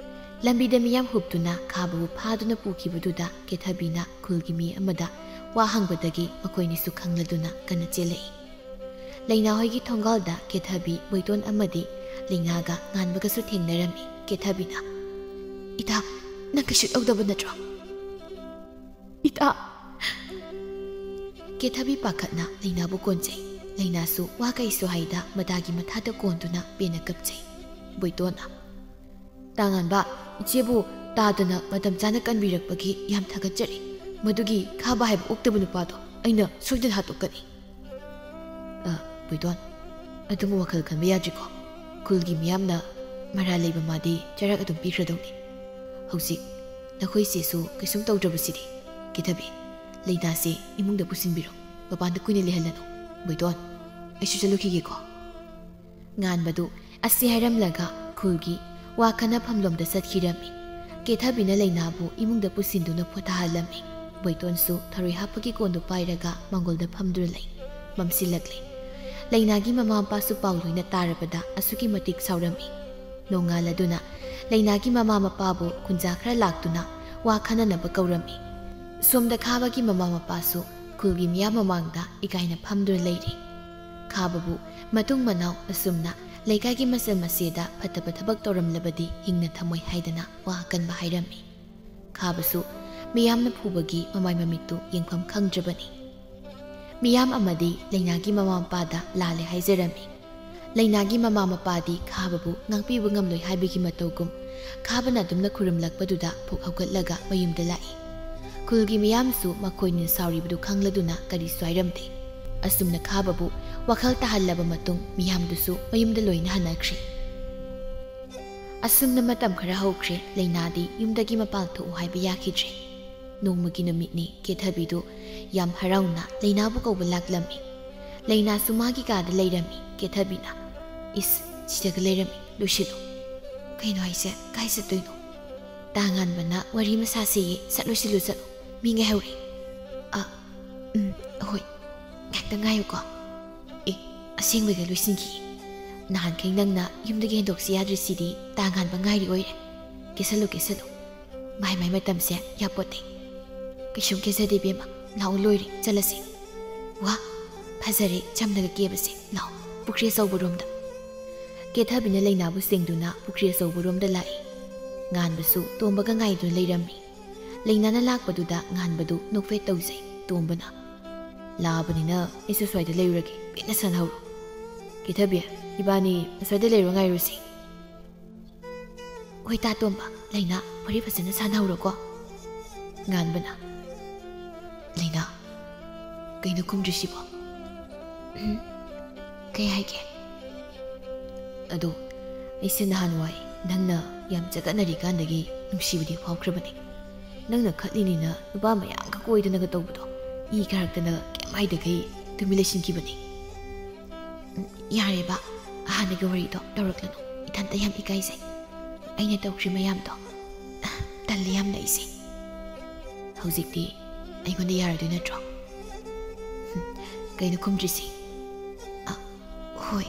ꯂꯝꯕꯤꯗ ꯃꯤꯌꯥꯝ ꯍꯨꯞꯇꯨꯅ ꯈꯥꯕꯕꯨ ꯐꯥꯗꯨꯅ ꯄꯨꯈꯤꯕꯗꯨꯗ ꯀꯦꯊꯕꯤꯅ ꯈꯨꯜꯒꯤ ꯃꯤ ꯑꯃꯗ ꯋꯥ ꯍꯪꯕꯗꯒꯤ ꯃꯈꯣꯏꯅꯤꯁꯨ ꯈꯪꯂꯗꯨꯅ ꯀꯟꯅ ꯆꯦꯜꯂꯛꯏ꯫ ꯂꯩꯅꯥ ꯍꯣꯏꯒꯤ ꯊꯣꯡꯒꯥꯜꯗ ꯀꯦꯊꯕꯤ, ꯕꯣꯏꯇꯣꯟ ꯑꯃꯗꯤ ꯂꯩꯅꯥꯒ ꯉꯥꯟꯕꯒꯁꯨ ꯊꯦꯡꯅꯔꯝꯃꯤ꯫ ꯀꯦꯊꯕꯤꯅ, "ꯏꯇꯥ, ꯅꯪ ꯀꯩꯁꯨ ꯇꯧꯗꯕ ꯅꯠꯇ꯭ꯔꯣ?" "ꯏꯇꯥ!" ꯀꯦꯊꯕꯤ ꯄꯥꯈꯠꯅ ꯂꯩꯅꯥꯕꯨ ꯀꯣꯟꯖꯩ꯫ ꯂꯩꯅꯥꯁꯨ ꯋꯥ ꯀꯩꯁꯨ ꯍꯥꯏꯗ ꯃꯇꯥꯒꯤ ꯃꯊꯥꯗ ꯀꯣꯟꯗꯨꯅ ꯄꯦꯟꯅ ꯀꯞꯆꯩ꯫ ꯕꯣꯏꯇꯣꯟꯅ, "ꯇꯥꯉꯥꯟꯕ, ꯏꯆꯦꯕꯨ ꯇꯥꯗꯅ ꯃꯇꯝ ꯆꯥꯅ ꯀꯟꯕꯤꯔꯛꯄꯒꯤ ꯌꯥꯝ ꯊꯥꯒꯠꯆꯔꯤ꯫ ꯃꯗꯨꯒꯤ ꯈꯥꯕ ꯍꯥꯏꯕ ꯑꯣꯛꯇꯕ ꯅꯨꯄꯥꯗꯣ ꯑꯩꯅ ꯁꯣꯏꯗꯅ ꯍꯥꯠꯇꯣꯛꯀꯅꯤ꯫" "ꯑ, ꯕꯣꯏꯇꯣꯟ, ꯑꯗꯨꯝ ꯋꯥꯈꯜ ꯈꯟꯕ ꯌꯥꯗ꯭ꯔꯤꯀꯣ꯫ ꯈꯨꯜꯒꯤ ꯃꯤꯌꯥꯝꯅ ꯃꯔꯥꯜ ꯂꯩꯕ ꯃꯥꯗꯤ ꯆꯩꯔꯥꯛ ꯑꯗꯨꯝ ꯄꯤꯈ꯭ꯔꯗꯧꯅꯤ꯫ ꯍꯧꯖꯤꯛ ꯅꯈꯣꯏ ꯆꯦꯁꯨ ꯀꯩꯁꯨꯝ ꯇꯧꯗ꯭ꯔꯕꯁꯤꯗꯤ꯫ ꯀꯦꯊꯕꯤ, ꯂꯩꯅꯥꯁꯦ ꯏꯃꯨꯡꯗ ꯄꯨꯁꯤꯟꯕꯤꯔꯣ꯫ ꯃꯄꯥꯟꯗ ꯀꯨꯏꯅ ꯂꯩꯍꯜꯂꯅꯨ꯫ ꯕꯣꯏꯇꯣꯟ, ꯑꯩꯁꯨ ꯆꯠꯂꯨꯈꯤꯒꯦꯀꯣ꯫" ꯉꯥꯟꯕꯗꯨ ꯑꯁꯤ ꯍꯥꯏꯔꯝꯂꯒ ꯈꯨꯜꯒꯤ ꯋꯥ ꯈꯟꯅꯐꯝꯂꯣꯝꯗ ꯆꯠꯈꯤꯔꯝꯃꯤ꯫ ꯀꯦꯊꯕꯤꯅ ꯂꯩꯅꯥꯕꯨ ꯏꯃꯨꯡꯗ ꯄꯨꯁꯤꯟꯗꯨꯅ ꯄꯣꯊꯥꯍꯜꯂꯝꯃꯤ꯫ ꯕꯣꯏꯇꯣꯟꯁꯨ ꯊꯔꯣꯏ ꯍꯥꯞꯄꯒꯤ ꯀꯣꯟꯗꯨ ꯄꯥꯏꯔꯒ ꯃꯥꯡꯒꯣꯜꯗ ꯐꯝꯗꯨꯅ ꯂꯩ꯫ ꯃꯝꯁꯤꯜꯂꯛꯂꯦ꯫ ꯂꯩꯅꯥꯒꯤ ꯃꯃꯥ ꯃꯄꯥꯁꯨ ꯄꯥꯎ ꯂꯣꯏꯅ ꯇꯥꯔꯕꯗ ꯑꯁꯨꯛꯀꯤ ꯃꯇꯤꯛ ꯁꯥꯎꯔꯝꯃꯤ꯫ ꯅꯣꯡꯉꯥꯜꯂꯗꯨꯅ ꯂꯩꯅꯥꯒꯤ ꯃꯃꯥ ꯃꯄꯥꯕꯨ ꯈꯨꯟꯖꯥ ꯈꯔ ꯂꯥꯛꯇꯨꯅ ꯋꯥ ꯈꯟꯅꯅꯕ ꯀꯧꯔꯝꯃꯤ꯫ ꯁꯣꯝꯗ ꯈꯥꯕꯒꯤ ꯃꯃꯥ ꯃꯄꯥꯁꯨ ꯈꯨꯜꯒꯤ ꯃꯤꯌꯥꯝ ꯃꯃꯥꯡꯗ ꯏꯀꯥꯏꯅ ꯐꯝꯗꯨꯅ ꯂꯩꯔꯤ꯫ ꯈꯥꯕꯕꯨ ꯃꯇꯨꯡ ꯃꯅꯥꯎ ꯑꯁꯨꯝꯅ ꯂꯩꯀꯥꯏꯒꯤ ꯃꯆꯜ ꯃꯆꯦꯗ ꯐꯠꯇꯕ ꯊꯕꯛ ꯇꯧꯔꯝꯂꯕꯗꯤ ꯍꯤꯡꯅ ꯊꯝꯃꯣꯏ ꯍꯥꯏꯗꯅ ꯋꯥ ꯑꯀꯟꯕ ꯍꯥꯏꯔꯝꯃꯤ꯫ ꯈꯥꯕꯁꯨ ꯃꯤꯌꯥꯝꯅ ꯐꯨꯕꯒꯤ ꯃꯃꯥꯏ ꯃꯃꯤꯠꯇꯨ ꯌꯦꯡꯐꯝ ꯈꯪꯗ꯭ꯔꯕꯅꯤ꯫ ꯃꯤꯌꯥꯝ ꯑꯃꯗꯤ ꯂꯩꯅꯥꯒꯤ ꯃꯃꯥ ꯃꯄꯥꯗ ꯂꯥꯜꯂꯦ ꯍꯥꯏꯖꯔꯝꯃꯤ꯫ ꯂꯩꯅꯥꯒꯤ ꯃꯃꯥ ꯃꯄꯥꯗꯤ ꯈꯥꯕꯕꯨ ꯉꯥꯛꯄꯤꯕ ꯉꯝꯂꯣꯏ ꯍꯥꯏꯕꯒꯤ ꯃꯇꯧꯒꯨꯝ ꯈꯥꯕꯅ ꯑꯗꯨꯝꯅ ꯈꯨꯔꯨꯝꯂꯛꯄꯗꯨꯗ ꯐꯨꯛ ꯍꯧꯒꯠꯂꯒ ꯃꯌꯨꯝꯗ ꯂꯥꯛꯏ꯫ ꯈꯨꯜꯒꯤ ꯃꯤꯌꯥꯝꯁꯨ ꯃꯈꯣꯏꯅ ꯁꯥꯎꯔꯤꯕꯗꯨ ꯈꯪꯂꯗꯨꯅ ꯀꯔꯤꯁꯨ ꯍꯥꯏꯔꯝꯗꯦ꯫ ꯑꯁꯨꯝꯅ ꯈꯥꯕꯕꯨ ꯋꯥꯈꯜ ꯇꯥꯍꯜꯂꯕ ꯃꯇꯨꯡ ꯃꯤꯌꯥꯝꯗꯨꯁꯨ ꯃꯌꯨꯝꯗ ꯂꯣꯏꯅ ꯍꯟꯅꯈ꯭ꯔꯦ꯫ ꯑꯁꯨꯝꯅ ꯃꯇꯝ ꯈꯔ ꯍꯧꯈ꯭ꯔꯦ꯫ ꯂꯩꯅꯥꯗꯤ ꯌꯨꯝꯗꯒꯤ ꯃꯄꯥꯟ ꯊꯣꯛꯎ ꯍꯥꯏꯕ ꯌꯥꯈꯤꯗ꯭ꯔꯦ꯫ ꯅꯣꯡꯃꯒꯤ ꯅꯨꯃꯤꯠꯅꯤ꯫ ꯀꯦꯊꯕꯤꯗꯨ ꯌꯥꯝ ꯍꯔꯥꯎꯅ ꯂꯩꯅꯥꯕꯨ ꯀꯧꯕ ꯂꯥꯛꯂꯝꯃꯤ꯫ ꯂꯩꯅꯥꯁꯨ ꯃꯥꯒꯤ ꯀꯥꯗ ꯂꯩꯔꯝꯃꯤ꯫ ꯀꯦꯊꯕꯤꯅ, "ꯏꯁ, ꯁꯤꯗꯒ ꯂꯩꯔꯝꯃꯤ, ꯂꯣꯏꯁꯤꯜꯂꯨ꯫" "ꯀꯩꯅꯣ ꯍꯥꯏꯁꯦ? ꯀꯥꯏ ꯆꯠꯇꯣꯏꯅꯣ?" "ꯇꯥꯉꯥꯟꯕꯅ ꯋꯥꯔꯤ ꯑꯃ ꯁꯥꯁꯦꯌꯦ, ꯁꯠ ꯂꯣꯏꯁꯤꯜꯂꯨ ꯆꯠꯂꯨ, ꯃꯤ ꯉꯥꯏꯍꯧꯔꯦ꯫" "ꯑ, ꯎꯝ, ꯍꯣꯏ, ꯉꯥꯏꯍꯥꯛꯇꯪ ꯉꯥꯏꯌꯨꯀꯣ꯫ ꯑꯦ, ꯑꯁꯦꯡꯕꯩꯒ ꯂꯣꯏꯁꯤꯟꯈꯤ꯫ ꯅꯍꯥꯟꯈꯩ ꯅꯪꯅ ꯌꯨꯝꯗꯒꯤ ꯍꯦꯟꯗꯣꯛꯁꯤ ꯌꯥꯗ꯭ꯔꯤꯁꯤꯗꯤ ꯇꯥꯉꯥꯟꯕ ꯉꯥꯏꯔꯤ ꯑꯣꯏꯔꯦ꯫ ꯀꯦꯁꯜꯂꯨ, ꯀꯦꯁꯜꯂꯨ꯫ ꯃꯥꯏ ꯃꯥꯏ ꯃꯇꯝꯁꯦ ꯌꯥꯄꯣꯠꯇꯦ꯫ ꯀꯩꯁꯨꯝ ꯀꯦꯖꯗꯦ ꯏꯕꯦꯝꯃ, ꯂꯥꯛꯑꯣ ꯂꯣꯏꯔꯦ, ꯆꯠꯂꯁꯤ꯫" "ꯋꯥ, ꯐꯖꯔꯦ ꯆꯝꯅꯒ ꯀꯦꯕꯁꯦ, ꯂꯥꯛꯑꯣ ꯄꯨꯈ꯭ꯔꯤ ꯑꯆꯧꯕꯔꯣꯝꯗ꯫" ꯀꯦꯊꯕꯤꯅ ꯂꯩꯅꯥꯕꯨ ꯁꯦꯡꯗꯨꯅ ꯄꯨꯈ꯭ꯔꯤ ꯑꯆꯧꯕꯔꯣꯝꯗ ꯂꯥꯛꯏ꯫ ꯉꯥꯟꯕꯁꯨ ꯇꯣꯝꯕꯒ ꯉꯥꯏꯗꯨꯅ ꯂꯩꯔꯝꯃꯤ꯫ ꯂꯩꯅꯥꯅ ꯂꯥꯛꯄꯗꯨꯗ ꯉꯥꯟꯕꯗꯨ ꯅꯣꯛꯐꯦꯠ ꯇꯧꯖꯩ꯫ ꯇꯣꯝꯕꯅ, "ꯂꯥꯛꯑꯕꯅꯤꯅ ꯑꯩꯁꯨ ꯁ꯭ꯋꯥꯏꯗ ꯂꯩꯔꯨꯔꯒꯦ, ꯄꯦꯟꯅ ꯁꯥꯟꯅꯍꯧꯔꯣ꯫ ꯀꯦꯊꯕꯤ, ꯏꯕꯥꯅꯤ ꯑꯁ꯭ꯋꯥꯏꯗ ꯂꯩꯔꯨꯔ ꯉꯥꯏꯔꯨꯁꯤ꯫" "ꯍꯣꯏ ꯇꯥ ꯇꯣꯝꯕ, ꯂꯩꯅꯥ ꯋꯥꯔꯤ ꯐꯖꯅ ꯁꯥꯟꯅꯍꯧꯔꯣꯀꯣ꯫" ꯉꯥꯟꯕꯅ, "ꯂꯩꯅꯥ, ꯀꯩꯅꯣ ꯈꯨꯝꯗ꯭ꯔꯤꯁꯤꯕꯣ?" "ꯎꯝ, ꯀꯩ ꯍꯥꯏꯒꯦ?" "ꯑꯗꯣ ꯑꯩꯁꯦ ꯅꯍꯥꯟꯋꯥꯏ ꯅꯪꯅ ꯌꯥꯝ ꯆꯒꯠꯅꯔꯤꯀꯥꯟꯗꯒꯤ ꯅꯨꯡꯁꯤꯕꯗꯤ ꯐꯥꯎꯈ꯭ꯔꯕꯅꯤ꯫ ꯅꯪꯅ ꯈꯠꯂꯤꯅꯤꯅ ꯅꯨꯄꯥ ꯃꯌꯥꯝꯒ ꯀꯣꯏꯗꯅꯒ ꯇꯧꯕꯗꯣ, ꯏ ꯀꯥꯔꯛꯇꯅ ꯀꯩꯝ ꯍꯥꯏꯗꯈꯩ ꯇꯨꯃꯤꯟ ꯂꯩꯁꯤꯟꯈꯤꯕꯅꯤ꯫" "ꯎꯝ, ꯌꯥꯔꯦꯕ, ꯍꯥꯟꯅꯒꯤ ꯋꯥꯔꯤꯗꯣ ꯇꯧꯔꯛꯂꯅꯨ꯫ ꯏꯊꯟꯇ ꯌꯥꯝ ꯏꯀꯥꯏꯖꯩ꯫ ꯑꯩꯅ ꯇꯧꯈ꯭ꯔꯤ ꯃꯌꯥꯝꯗꯣ ꯇꯜꯂꯤ ꯌꯥꯝꯅ ꯑꯩꯁꯦ꯫ ꯍꯧꯖꯤꯛꯇꯤ ꯑꯩꯉꯣꯟꯗ ꯌꯥꯔꯗꯣꯏ ꯅꯠꯇ꯭ꯔꯣ?" "ꯀꯩꯅꯣ ꯈꯨꯝꯗ꯭ꯔꯤꯁꯤ?" "ꯑ, ꯍꯣꯏ꯫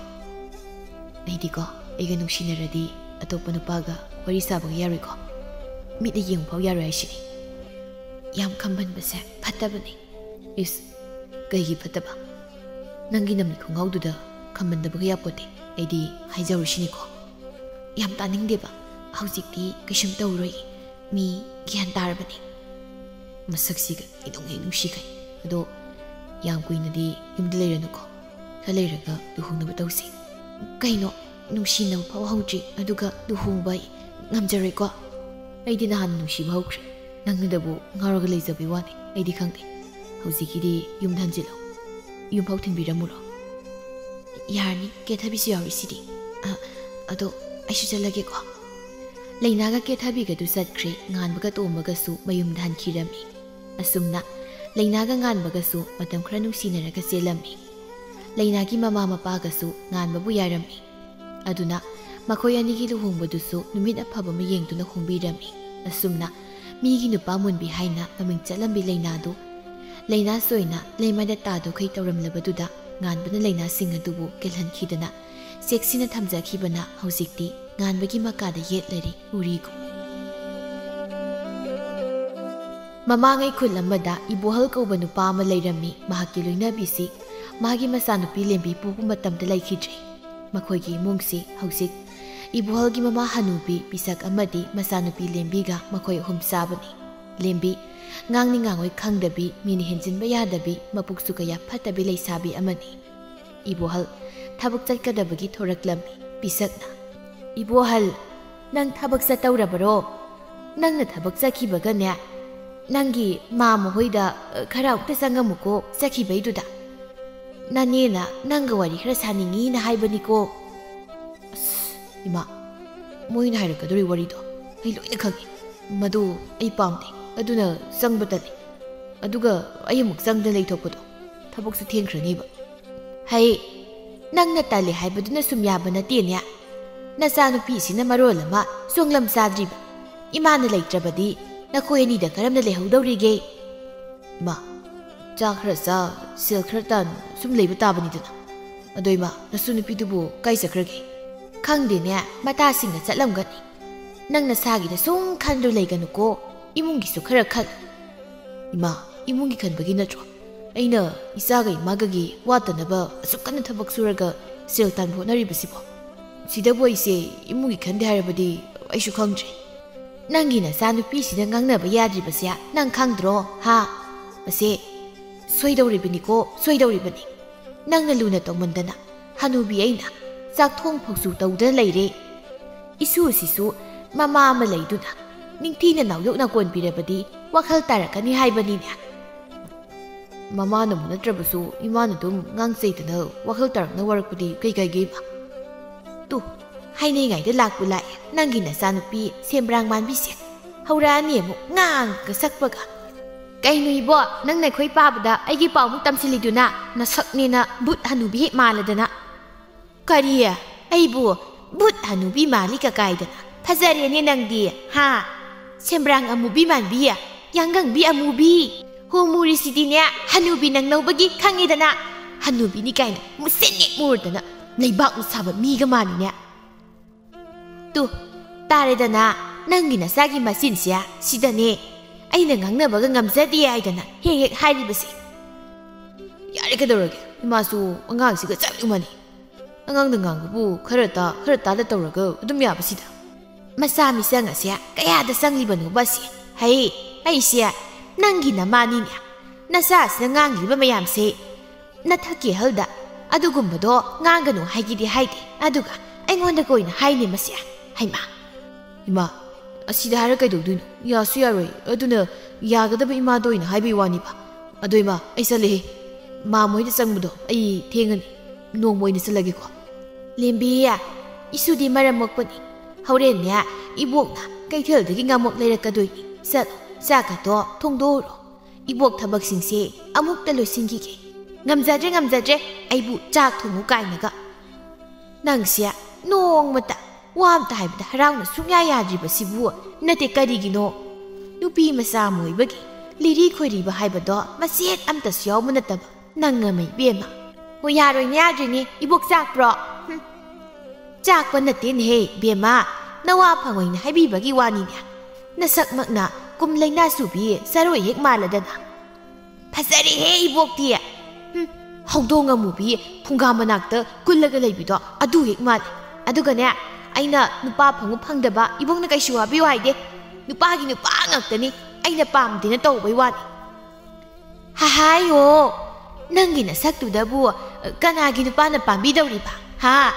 ꯑꯩꯗꯤꯀꯣ, ꯑꯩꯒ ꯅꯨꯡꯁꯤꯅꯔꯗꯤ ꯑꯇꯣꯞꯄ ꯅꯨꯄꯥꯒ ꯋꯥꯔꯤ ꯁꯥꯕꯒ ꯌꯥꯔꯣꯏꯀꯣ꯫ ꯃꯤꯠꯅ ꯌꯦꯡꯕ ꯐꯥꯎ ꯌꯥꯔꯣꯏ ꯍꯥꯏꯁꯤꯅꯤ꯫ ꯌꯥꯝ ꯈꯝꯕꯟꯕꯁꯦ ꯐꯠꯇꯕꯅꯤ꯫" "ꯏꯁ, ꯀꯩꯒꯤ ꯐꯠꯇꯕ?" ꯅꯪꯒꯤ ꯅꯃꯤꯠ ꯈꯣꯡꯒꯥꯎꯗꯨꯗ ꯈꯝꯕꯟꯗꯕꯒ ꯌꯥꯄꯣꯠꯇꯦ꯫ ꯑꯩꯗꯤ ꯍꯥꯏꯖꯔꯨꯁꯤꯅꯤꯀꯣ꯫ ꯌꯥꯝ ꯇꯥꯅꯤꯡꯗꯦꯕ꯫ ꯍꯧꯖꯤꯛꯇꯤ ꯀꯩꯁꯨꯝ ꯇꯧꯔꯣꯏ꯫ ꯃꯤ ꯒ꯭ꯌꯥꯟ ꯇꯥꯔꯕꯅꯤ꯫ ꯃꯁꯛꯁꯤꯒ ꯀꯩꯗꯧꯉꯩ ꯅꯨꯡꯁꯤꯈꯩ꯫ ꯑꯗꯣ ꯌꯥꯝ ꯀꯨꯏꯅꯗꯤ ꯌꯨꯝꯗ ꯂꯩꯔꯅꯨꯀꯣ꯫ ꯈꯔ ꯂꯩꯔꯒ ꯂꯨꯍꯣꯡꯅꯕ ꯇꯧꯁꯤ꯫ ꯀꯩꯅꯣ? ꯅꯨꯡꯁꯤꯅꯕ ꯐꯥꯎ ꯍꯧꯗ꯭ꯔꯤ, ꯑꯗꯨꯒ ꯂꯨꯍꯣꯡꯕ ꯑꯩ ꯉꯝꯖꯔꯣꯏꯀꯣ꯫ ꯑꯩꯗꯤ ꯅꯍꯥꯟ ꯅꯨꯡꯁꯤꯕ ꯍꯧꯈ꯭ꯔꯦ꯫ ꯅꯪꯅꯗꯕꯨ ꯉꯥꯎꯔꯒ ꯂꯩꯖꯕꯩ ꯋꯥꯅꯤ꯫ ꯑꯩꯗꯤ ꯈꯪꯗꯦ꯫ ꯍꯧꯖꯤꯛꯀꯤꯗꯤ ꯌꯨꯝꯗ ꯍꯟꯖꯤꯜꯂꯣ꯫ ꯌꯨꯝꯐꯥꯎ ꯊꯤꯟꯕꯤꯔꯝꯃꯨꯔꯣ꯫ ꯌꯥꯔꯅꯤ, ꯀꯦꯊꯕꯤꯁꯨ ꯌꯥꯎꯔꯤꯁꯤꯗꯤ꯫ ꯑ, ꯑꯗꯣ ꯑꯩꯁꯨ ꯆꯠꯂꯒꯦꯀꯣ꯫ ꯂꯩꯅꯥꯒ ꯀꯦꯊꯕꯤꯒꯗꯨ ꯆꯠꯈ꯭ꯔꯦ꯫ ꯉꯥꯟꯕꯒ ꯇꯣꯝꯕꯒꯁꯨ ꯃꯌꯨꯝꯗ ꯍꯟꯈꯤꯔꯝꯃꯤ꯫ ꯑꯁꯨꯝꯅ ꯂꯩꯅꯥꯒ ꯉꯥꯟꯕꯒꯁꯨ ꯃꯇꯝ ꯈꯔ ꯅꯨꯡꯁꯤꯅꯔꯒ ꯆꯦꯜꯂꯝꯃꯤ꯫ ꯂꯩꯅꯥꯒꯤ ꯃꯃꯥ ꯃꯄꯥꯒꯁꯨ ꯉꯥꯟꯕꯕꯨ ꯌꯥꯔꯝꯃꯤ꯫ ꯑꯗꯨꯅ ꯃꯈꯣꯏ ꯑꯅꯤꯒꯤ ꯂꯨꯍꯣꯡꯕꯗꯨꯁꯨ ꯅꯨꯃꯤꯠ ꯑꯐꯕ ꯑꯃ ꯌꯦꯡꯗꯨꯅ ꯍꯣꯡꯕꯤꯔꯝꯃꯤ꯫ ꯑꯁꯨꯝꯅ ꯃꯤꯒꯤ ꯅꯨꯄꯥ ꯃꯨꯟꯕꯤ ꯍꯥꯏꯅ ꯃꯃꯤꯡ ꯆꯠꯂꯝꯕꯤ ꯂꯩꯅꯥꯗꯨ ꯂꯩꯅꯥ ꯁꯣꯏꯅ ꯂꯩꯃꯥꯏꯗ ꯇꯥꯗꯨꯈꯩ ꯇꯧꯔꯝꯂꯕꯗꯨꯗ ꯉꯥꯟꯕꯅ ꯂꯩꯅꯥꯁꯤꯡ ꯑꯗꯨꯕꯨ ꯀꯦꯜꯍꯟꯈꯤꯗꯅ ꯆꯦꯛꯁꯤꯟꯅ ꯊꯝꯖꯈꯤꯕꯅ ꯍꯧꯖꯤꯛꯇꯤ ꯉꯥꯟꯕꯒꯤ ꯃꯀꯥꯗ ꯌꯦꯠꯂꯔꯤ ꯎꯔꯤꯒꯨꯝ꯫ ꯃꯃꯥꯡꯉꯩ ꯈꯨꯜ ꯑꯃꯗ ꯏꯕꯣꯍꯜ ꯀꯧꯕ ꯅꯨꯄꯥ ꯑꯃ ꯂꯩꯔꯝꯃꯤ꯫ ꯃꯍꯥꯛꯀꯤ ꯂꯣꯏꯅꯕꯤꯁꯤ ꯃꯥꯒꯤ ꯃꯆꯥꯅꯨꯄꯤ ꯂꯦꯝꯕꯤ ꯄꯣꯛꯄ ꯃꯇꯝꯗ ꯂꯩꯈꯤꯗ꯭ꯔꯦ꯫ ꯃꯈꯣꯏꯒꯤ ꯏꯃꯨꯡꯁꯤ ꯍꯧꯖꯤꯛ ꯏꯕꯣꯍꯜꯒꯤ ꯃꯃꯥ ꯍꯅꯨꯕꯤ ꯄꯤꯁꯛ ꯑꯃꯗꯤ ꯃꯆꯥꯅꯨꯄꯤ ꯂꯦꯝꯕꯤꯒ ꯃꯈꯣꯏ ꯑꯍꯨꯝ ꯆꯥꯕꯅꯤ꯫ ꯂꯦꯝꯕꯤ ꯉꯥꯡꯅꯤ ꯉꯥꯡꯉꯣꯏ ꯈꯪꯗꯕꯤ, ꯃꯤꯅ ꯍꯦꯟꯖꯤꯟꯕ ꯌꯥꯗꯕꯤ, ꯃꯄꯨꯛꯁꯨ ꯀꯌꯥ ꯐꯠꯇꯕꯤ ꯂꯩꯁꯥꯕꯤ ꯑꯃꯅꯤ꯫ ꯏꯕꯣꯍꯜ ꯊꯕꯛ ꯆꯠꯀꯗꯕꯒꯤ ꯊꯣꯔꯛꯂꯝꯃꯤ꯫ ꯄꯤꯁꯛꯅ, "ꯏꯕꯣꯍꯜ, ꯅꯪ ꯊꯕꯛ ꯆꯠꯇꯧꯔꯕꯔꯣ? ꯅꯪꯅ ꯊꯕꯛ ꯆꯠꯈꯤꯕꯒꯅꯦ, ꯅꯪꯒꯤ ꯃꯥꯃ ꯍꯣꯏꯗ, ꯑ, ꯈꯔ ꯑꯃꯨꯛꯇ ꯆꯪꯉꯝꯃꯨꯀꯣ, ꯆꯠꯈꯤꯕꯩꯗꯨꯗ꯫ ꯅꯅꯦꯅ ꯅꯪꯒ ꯋꯥꯔꯤ ꯈꯔ ꯁꯥꯅꯤꯡꯉꯤꯅ ꯍꯥꯏꯕꯅꯤꯀꯣ꯫" "ꯑꯁ, ꯏꯃꯥ, ꯃꯣꯏꯅ ꯍꯥꯏꯔꯛꯀꯗꯧꯔꯤ ꯋꯥꯔꯤꯗꯣ ꯑꯩ ꯂꯣꯏꯅ ꯈꯪꯉꯤ꯫ ꯃꯗꯨ ꯑꯩ ꯄꯥꯝꯗꯦ, ꯑꯗꯨꯅ ꯆꯪꯕ ꯇꯜꯂꯤ꯫ ꯑꯗꯨꯒ ꯑꯩ ꯑꯃꯨꯛ ꯆꯪꯗꯅ ꯂꯩꯊꯣꯛꯄꯗꯣ ꯊꯕꯛꯁꯨ ꯊꯦꯡꯈ꯭ꯔꯅꯤꯕ꯫ ꯍꯩ, ꯅꯪꯅ ꯇꯜꯂꯦ ꯍꯥꯏꯕꯗꯨꯅ ꯁꯨꯝ ꯌꯥꯕ ꯅꯠꯇꯦꯅꯦ꯫ ꯅꯆꯥꯅꯨꯄꯤꯁꯤꯅ ꯃꯔꯣꯜ ꯑꯃ ꯆꯣꯡꯂꯝ ꯆꯥꯗ꯭ꯔꯤꯕ꯫ ꯏꯃꯥꯅ ꯂꯩꯇ꯭ꯔꯕꯗꯤ ꯅꯈꯣꯏ ꯑꯅꯤꯗ ꯀꯔꯝꯅ ꯂꯩꯍꯧꯗꯧꯔꯤꯒꯦ?" "ꯏꯃꯥ, ꯆꯥꯛ ꯈꯔ ꯆꯥ, ꯁꯦꯜ ꯈꯔ ꯇꯥꯟ, ꯁꯨꯝ ꯂꯩꯕ ꯇꯥꯕꯅꯤꯗꯅ꯫ ꯑꯗꯣ ꯏꯃꯥ, ꯅꯁꯨ ꯅꯨꯄꯤꯗꯨꯕꯨ ꯀꯥꯏ ꯆꯠꯈ꯭ꯔꯒꯦ?" "ꯈꯪꯗꯦꯅꯦ, ꯃꯇꯥꯁꯤꯡꯅ ꯆꯠꯂꯝꯒꯅꯤ꯫ ꯅꯪ ꯅꯁꯥꯒꯤꯗ ꯁꯨꯝ ꯈꯟꯗꯨ ꯂꯩꯒꯅꯨꯀꯣ, ꯏꯃꯨꯡꯒꯤꯁꯨ ꯈꯔ ꯈꯜ꯫" "ꯏꯃꯥ, ꯏꯃꯨꯡꯒꯤ ꯈꯟꯕꯒꯤ ꯅꯠꯇ꯭ꯔꯣ ꯑꯩꯅ ꯏꯆꯥꯒ ꯏꯃꯥꯒꯒꯤ ꯋꯥꯠꯇꯅꯕ ꯑꯁꯨꯛ ꯀꯟꯅ ꯊꯕꯛ ꯁꯨꯔꯒ ꯁꯦꯜ ꯇꯥꯟꯕ ꯍꯣꯠꯅꯔꯤꯕꯁꯤꯕꯣ? ꯁꯤꯗꯕꯨ ꯑꯩꯁꯦ ꯏꯃꯨꯡꯒꯤ ꯈꯟꯗꯦ ꯍꯥꯏꯔꯕꯗꯤ ꯑꯩꯁꯨ ꯈꯪꯗ꯭ꯔꯦ꯫ ꯅꯪꯒꯤ ꯅꯆꯥꯅꯨꯄꯤꯁꯤꯅ ꯉꯥꯡꯅꯕ ꯌꯥꯗ꯭ꯔꯤꯕꯁꯦ ꯅꯪ ꯈꯪꯗ꯭ꯔꯣ, ꯍꯥ? ꯃꯁꯦ ꯁꯣꯏꯗꯧꯔꯤꯕꯅꯤꯀꯣ, ꯁꯣꯏꯗꯧꯔꯤꯕꯅꯤ꯫ ꯅꯪꯅ ꯂꯨꯅ ꯇꯧꯃꯟꯗꯅ ꯍꯅꯨꯕꯤ ꯑꯩꯅ ꯆꯥꯛ ꯊꯣꯡ ꯐꯥꯎꯁꯨ ꯇꯧꯗꯅ ꯂꯩꯔꯦ꯫ ꯏꯁꯨꯁꯤꯁꯨ ꯃꯃꯥ ꯑꯃ ꯂꯩꯗꯨꯅ ꯅꯤꯡꯊꯤꯅ ꯅꯥꯎꯌꯣꯛꯅ ꯀꯣꯟꯕꯤꯔꯕꯗꯤ ꯋꯥꯈꯜ ꯇꯥꯔꯛꯀꯅꯤ ꯍꯥꯏꯕꯅꯤꯅꯦ꯫ ꯃꯃꯥꯅꯃꯛ ꯅꯠꯇ꯭ꯔꯕꯁꯨ ꯏꯃꯥꯅ ꯑꯗꯨꯝ ꯉꯥꯡꯆꯩꯗꯅ ꯋꯥꯈꯜ ꯇꯥꯔꯛꯅ ꯋꯥꯔꯛꯄꯗꯤ ꯀꯩ ꯀꯥꯏꯒꯦ ꯏꯃꯥ? ꯇꯨ, ꯍꯥꯏꯅꯤꯡꯉꯥꯏꯗ ꯂꯥꯛꯄꯨ ꯂꯥꯛꯑꯦ ꯅꯪꯒꯤ ꯅꯆꯥꯅꯨꯄꯤ ꯁꯦꯝꯕ꯭ꯔꯥꯡ ꯃꯥꯟꯕꯤꯁꯦ꯫ ꯍꯧꯔꯛꯑꯅꯤ ꯑꯃꯨꯛ ꯉꯥꯡꯒ ꯁꯛꯄꯒ꯫ ꯀꯩꯅꯣ ꯏꯕꯣ, ꯅꯪꯅ ꯑꯩꯈꯣꯏ ꯄꯥꯕꯗ ꯑꯩꯒꯤ ꯄꯥꯎꯃꯨꯛ ꯇꯝꯁꯤꯜꯂꯤꯗꯨꯅ? ꯅꯁꯛꯅꯦꯅ ꯕꯨꯠ ꯍꯅꯨꯕꯤ ꯍꯦꯛ ꯃꯥꯜꯂꯗꯅ꯫ ꯀꯔꯤ? ꯑꯩꯕꯨ ꯕꯨꯠ ꯍꯅꯨꯕꯤ ꯃꯥꯜꯂꯤ ꯀꯀꯥꯏꯗꯅ? ꯐꯖꯔꯦꯅꯦ ꯅꯪꯗꯤ, ꯍꯥ? ꯁꯦꯝꯕ꯭ꯔꯥꯡ ꯑꯃꯨꯕꯤ ꯃꯥꯟꯕꯤ, ꯌꯥꯡꯒꯪꯕꯤ ꯑꯃꯨꯕꯤ꯫ ꯍꯣ ꯃꯨꯔꯤꯁꯤꯗꯤꯅꯦ, ꯍꯅꯨꯕꯤ ꯅꯪ ꯂꯧꯕꯒꯤ ꯈꯪꯉꯦꯗꯅ꯫ ꯍꯅꯨꯕꯤꯅꯤ ꯀꯥꯏꯅ ꯃꯨꯁꯤꯟꯅꯦ ꯃꯨꯔꯗꯅ ꯂꯩꯕꯥꯛꯅ ꯁꯥꯕ ꯃꯤꯒ ꯃꯥꯜꯂꯤꯅꯦ꯫ ꯇꯨ, ꯇꯥꯔꯦꯗꯅ, ꯅꯪꯒꯤ ꯅꯆꯥꯒꯤ ꯃꯆꯤꯟꯁꯦ ꯁꯤꯗꯅꯦ ꯑꯩꯅ ꯉꯥꯡꯅꯕꯒ ꯉꯝꯖꯗꯦ ꯍꯥꯏꯗꯅ ꯍꯦꯛ ꯍꯦꯛ ꯍꯥꯏꯔꯤꯕꯁꯦ꯫ ꯌꯥꯔꯦ, ꯀꯩꯗꯧꯔꯒꯦ? ꯏꯃꯥꯁꯨ ꯑꯉꯥꯡꯁꯤꯒ ꯆꯞ ꯃꯥꯟꯅꯩ꯫ ꯑꯉꯥꯡꯗ ꯉꯥꯡꯕꯕꯨ ꯈꯔ ꯇꯥ, ꯈꯔ ꯇꯥꯗ ꯇꯧꯔꯒ ꯑꯗꯨꯝ ꯌꯥꯕꯁꯤꯗ꯫ ꯃꯆꯥ ꯃꯤꯆꯪ ꯑꯁꯦ ꯀꯌꯥꯗ ꯆꯪꯂꯤꯕꯅꯣꯕ ꯑꯁꯦ? ꯍꯩ, ꯑꯩꯁꯦ ꯅꯪꯒꯤ ꯅꯃꯥꯅꯤꯅꯦ꯫ ꯅꯆꯥꯁꯤꯅ ꯉꯥꯡꯂꯤꯕ ꯃꯌꯥꯝꯁꯦ ꯅꯊꯛꯀꯤ ꯑꯍꯜꯗ ꯑꯗꯨꯒꯨꯝꯕꯗꯣ ꯉꯥꯡꯒꯅꯨ ꯍꯥꯏꯒꯤꯗꯤ ꯍꯥꯏꯗꯦ, ꯑꯗꯨꯒ ꯑꯩꯉꯣꯟꯗꯒ ꯑꯣꯏꯅ ꯍꯥꯏꯅꯦ ꯃꯁꯦ꯫ ꯍꯩꯃꯥ! ꯏꯃꯥ, ꯑꯁꯤꯗ ꯍꯥꯏꯔ ꯀꯩꯗꯧꯗꯣꯏꯅꯣ? ꯌꯥꯁꯨ ꯌꯥꯔꯣꯏ꯫ ꯑꯗꯨꯅ ꯌꯥꯒꯗꯕ ꯏꯃꯥꯗ ꯑꯣꯏꯅ ꯍꯥꯏꯕꯩ ꯋꯥꯅꯤꯕ꯫ ꯑꯗꯣ ꯏꯃꯥ, ꯑꯩ ꯆꯠꯂꯦꯍꯦ꯫ ꯃꯥꯝꯃ ꯍꯣꯏꯗ ꯆꯪꯕꯗꯣ ꯑꯩ ꯊꯦꯡꯉꯅꯤ꯫ ꯅꯣꯡꯃ ꯑꯣꯏꯅ ꯆꯠꯂꯒꯦꯀꯣ꯫ ꯂꯦꯝꯕꯤ, ꯏꯁꯨꯗꯤ ꯃꯔꯝ ꯃꯣꯛꯄꯅꯤ꯫ ꯍꯣꯔꯦꯟꯅꯦ ꯏꯕꯣꯛꯅ ꯀꯩꯊꯦꯜꯗꯒꯤ ꯉꯥꯃꯣꯛ ꯂꯩꯔꯛꯀꯗꯣꯏꯅꯤ꯫ ꯆꯠꯂꯣ, ꯆꯥꯛꯀꯗꯣ ꯊꯣꯡꯗꯣꯛꯎꯔꯣ꯫ ꯏꯕꯣꯛ ꯊꯕꯛꯁꯤꯡꯁꯦ ꯑꯃꯨꯛꯇ ꯂꯣꯏꯁꯤꯟꯈꯤꯒꯦ꯫ ꯉꯝꯖꯗ꯭ꯔꯦ, ꯉꯝꯖꯗ꯭ꯔꯦ, ꯑꯩꯕꯨ ꯆꯥꯛ ꯊꯣꯡꯉꯨ ꯀꯥꯏꯅꯒ꯫ ꯅꯪꯁꯦ ꯅꯣꯡꯃꯇ ꯋꯥ ꯑꯝꯇ ꯍꯥꯏꯕꯗ ꯍꯔꯥꯎꯅ ꯁꯨꯡꯌꯥ ꯌꯥꯗ꯭ꯔꯤꯕꯁꯤꯕꯨ ꯅꯠꯇꯦ ꯀꯔꯤꯒꯤꯅꯣ? ꯅꯨꯄꯤ ꯃꯆꯥ ꯑꯃ ꯑꯣꯏꯕꯒꯤ ꯂꯤꯔꯤ ꯈꯣꯏꯔꯤꯕ ꯍꯥꯏꯕꯗꯣ ꯃꯆꯦꯠ ꯑꯝꯇꯁꯨ ꯌꯥꯎꯕ ꯅꯠꯇꯕ ꯅꯪ ꯑꯃ ꯏꯕꯦꯝꯃ꯫ ꯍꯣ, ꯌꯥꯔꯣꯏꯅꯦ, ꯌꯥꯗ꯭ꯔꯤꯅꯦ, ꯏꯕꯣꯛ ꯆꯥꯛꯄ꯭ꯔꯣ? ꯍꯨꯝ꯫ ꯆꯥꯛꯄ ꯅꯠꯇꯦꯅꯦꯍꯦ ꯏꯕꯦꯝꯃ, ꯅꯋꯥ ꯐꯪꯉꯣꯏꯅ ꯍꯥꯏꯕꯤꯕꯒꯤ ꯋꯥꯅꯤꯅꯦ꯫ ꯅꯁꯛꯃꯛꯅ ꯀꯨꯝ ꯂꯩꯅꯥ ꯆꯨꯕꯤ ꯆꯔꯣꯏ ꯍꯦꯛ ꯃꯥꯜꯂꯗꯅ꯫ ꯐꯖꯔꯦꯍꯦ ꯏꯕꯣꯛꯇꯤ꯫ ꯍꯨꯝ, ꯍꯧꯗꯣꯡ ꯑꯃꯨꯕꯤ ꯐꯨꯡꯒꯥ ꯃꯅꯥꯛꯇ ꯀꯨꯜꯂꯒ ꯂꯩꯕꯤꯗꯣ ꯑꯗꯨ ꯍꯦꯛ ꯃꯥꯜꯂꯦ꯫ ꯑꯗꯨꯒꯅꯦ, ꯑꯩꯅ ꯅꯨꯄꯥ ꯐꯪꯉꯨ ꯐꯪꯗꯕ ꯏꯕꯣꯛꯅ ꯀꯩꯁꯨ ꯋꯥꯕꯤꯌꯨ ꯍꯥꯏꯗꯦ꯫ ꯅꯨꯄꯥꯒꯤ ꯅꯨꯄꯥ ꯉꯥꯛꯇꯅꯤ, ꯑꯩꯅ ꯄꯥꯝꯗꯦꯅ ꯇꯧꯕꯩ ꯋꯥꯅꯤ꯫ ꯍꯥꯍꯥꯏꯌꯣ, ꯅꯪꯒꯤ ꯅꯁꯛꯇꯨꯗꯕꯨ ꯀꯅꯥꯒꯤ ꯅꯨꯄꯥꯅ ꯄꯥꯝꯕꯤꯗꯧꯔꯤꯕ? ꯍꯥ?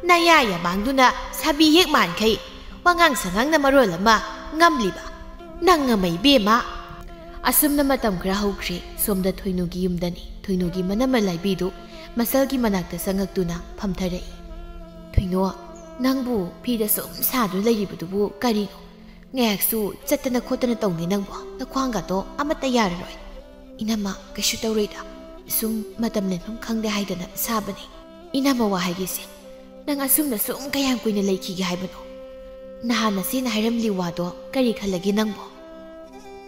ꯅꯌꯥ ꯌꯥꯃꯥꯡꯗꯨꯅ ꯁꯥꯕꯤ ꯍꯦꯛ ꯃꯥꯟꯈꯩ, ꯋꯥꯉꯥꯡ ꯁꯉꯥꯡꯅ ꯃꯔꯣꯜ ꯑꯃ ꯉꯝꯂꯤꯕ꯫ ꯅꯪ ꯑꯃ ꯏꯕꯦꯝꯃ꯫ ꯑꯁꯨꯝꯅ ꯃꯇꯝ ꯈꯔ ꯍꯧꯈ꯭ꯔꯦ꯫ ꯁꯣꯝꯗ ꯊꯣꯏꯅꯨꯒꯤ ꯌꯨꯝꯗꯅꯤ꯫ ꯊꯣꯏꯅꯨꯒꯤ ꯃꯅꯝꯃ ꯂꯥꯏꯕꯤꯗꯨ ꯃꯁꯜꯒꯤ ꯃꯅꯥꯛꯇ ꯆꯪꯉꯛꯇꯨꯅ ꯐꯝꯊꯔꯛꯏ꯫ "ꯊꯣꯏꯅꯣ, ꯅꯪꯕꯨ ꯐꯤꯗ ꯁꯨꯝ ꯁꯥꯗꯨꯅ ꯂꯩꯔꯤꯕꯗꯨꯕꯨ ꯀꯔꯤꯅꯣ? ꯉꯥꯏꯍꯥꯛꯁꯨ ꯆꯠꯇꯅ ꯈꯣꯠꯇꯅ ꯇꯧꯅꯦ ꯅꯪꯕꯣ꯫ ꯅꯈ꯭ꯋꯥꯡꯒꯗꯣ ꯑꯃꯠꯇ ꯌꯥꯔꯔꯣꯏ꯫" "ꯏꯅꯝꯃ, ꯀꯩꯁꯨ ꯇꯧꯔꯣꯏꯗ꯫ ꯁꯨꯝ ꯃꯇꯝ ꯂꯦꯟꯐꯝ ꯈꯪꯗꯦ ꯍꯥꯏꯗꯅ ꯁꯥꯕꯅꯤ꯫" "ꯏꯅꯝꯃ, ꯋꯥ ꯍꯥꯏꯒꯦꯁꯦ꯫ ꯅꯪ ꯑꯁꯨꯝꯅ ꯁꯨꯝ ꯀꯌꯥꯝ ꯀꯨꯏꯅ ꯂꯩꯈꯤꯒꯦ ꯍꯥꯏꯕꯅꯣ? ꯅꯍꯥꯟ ꯅꯆꯦꯅ ꯍꯥꯏꯔꯝꯂꯤ ꯋꯥꯗꯣ ꯀꯔꯤ ꯈꯜꯂꯒꯦ ꯅꯪꯕꯣ?"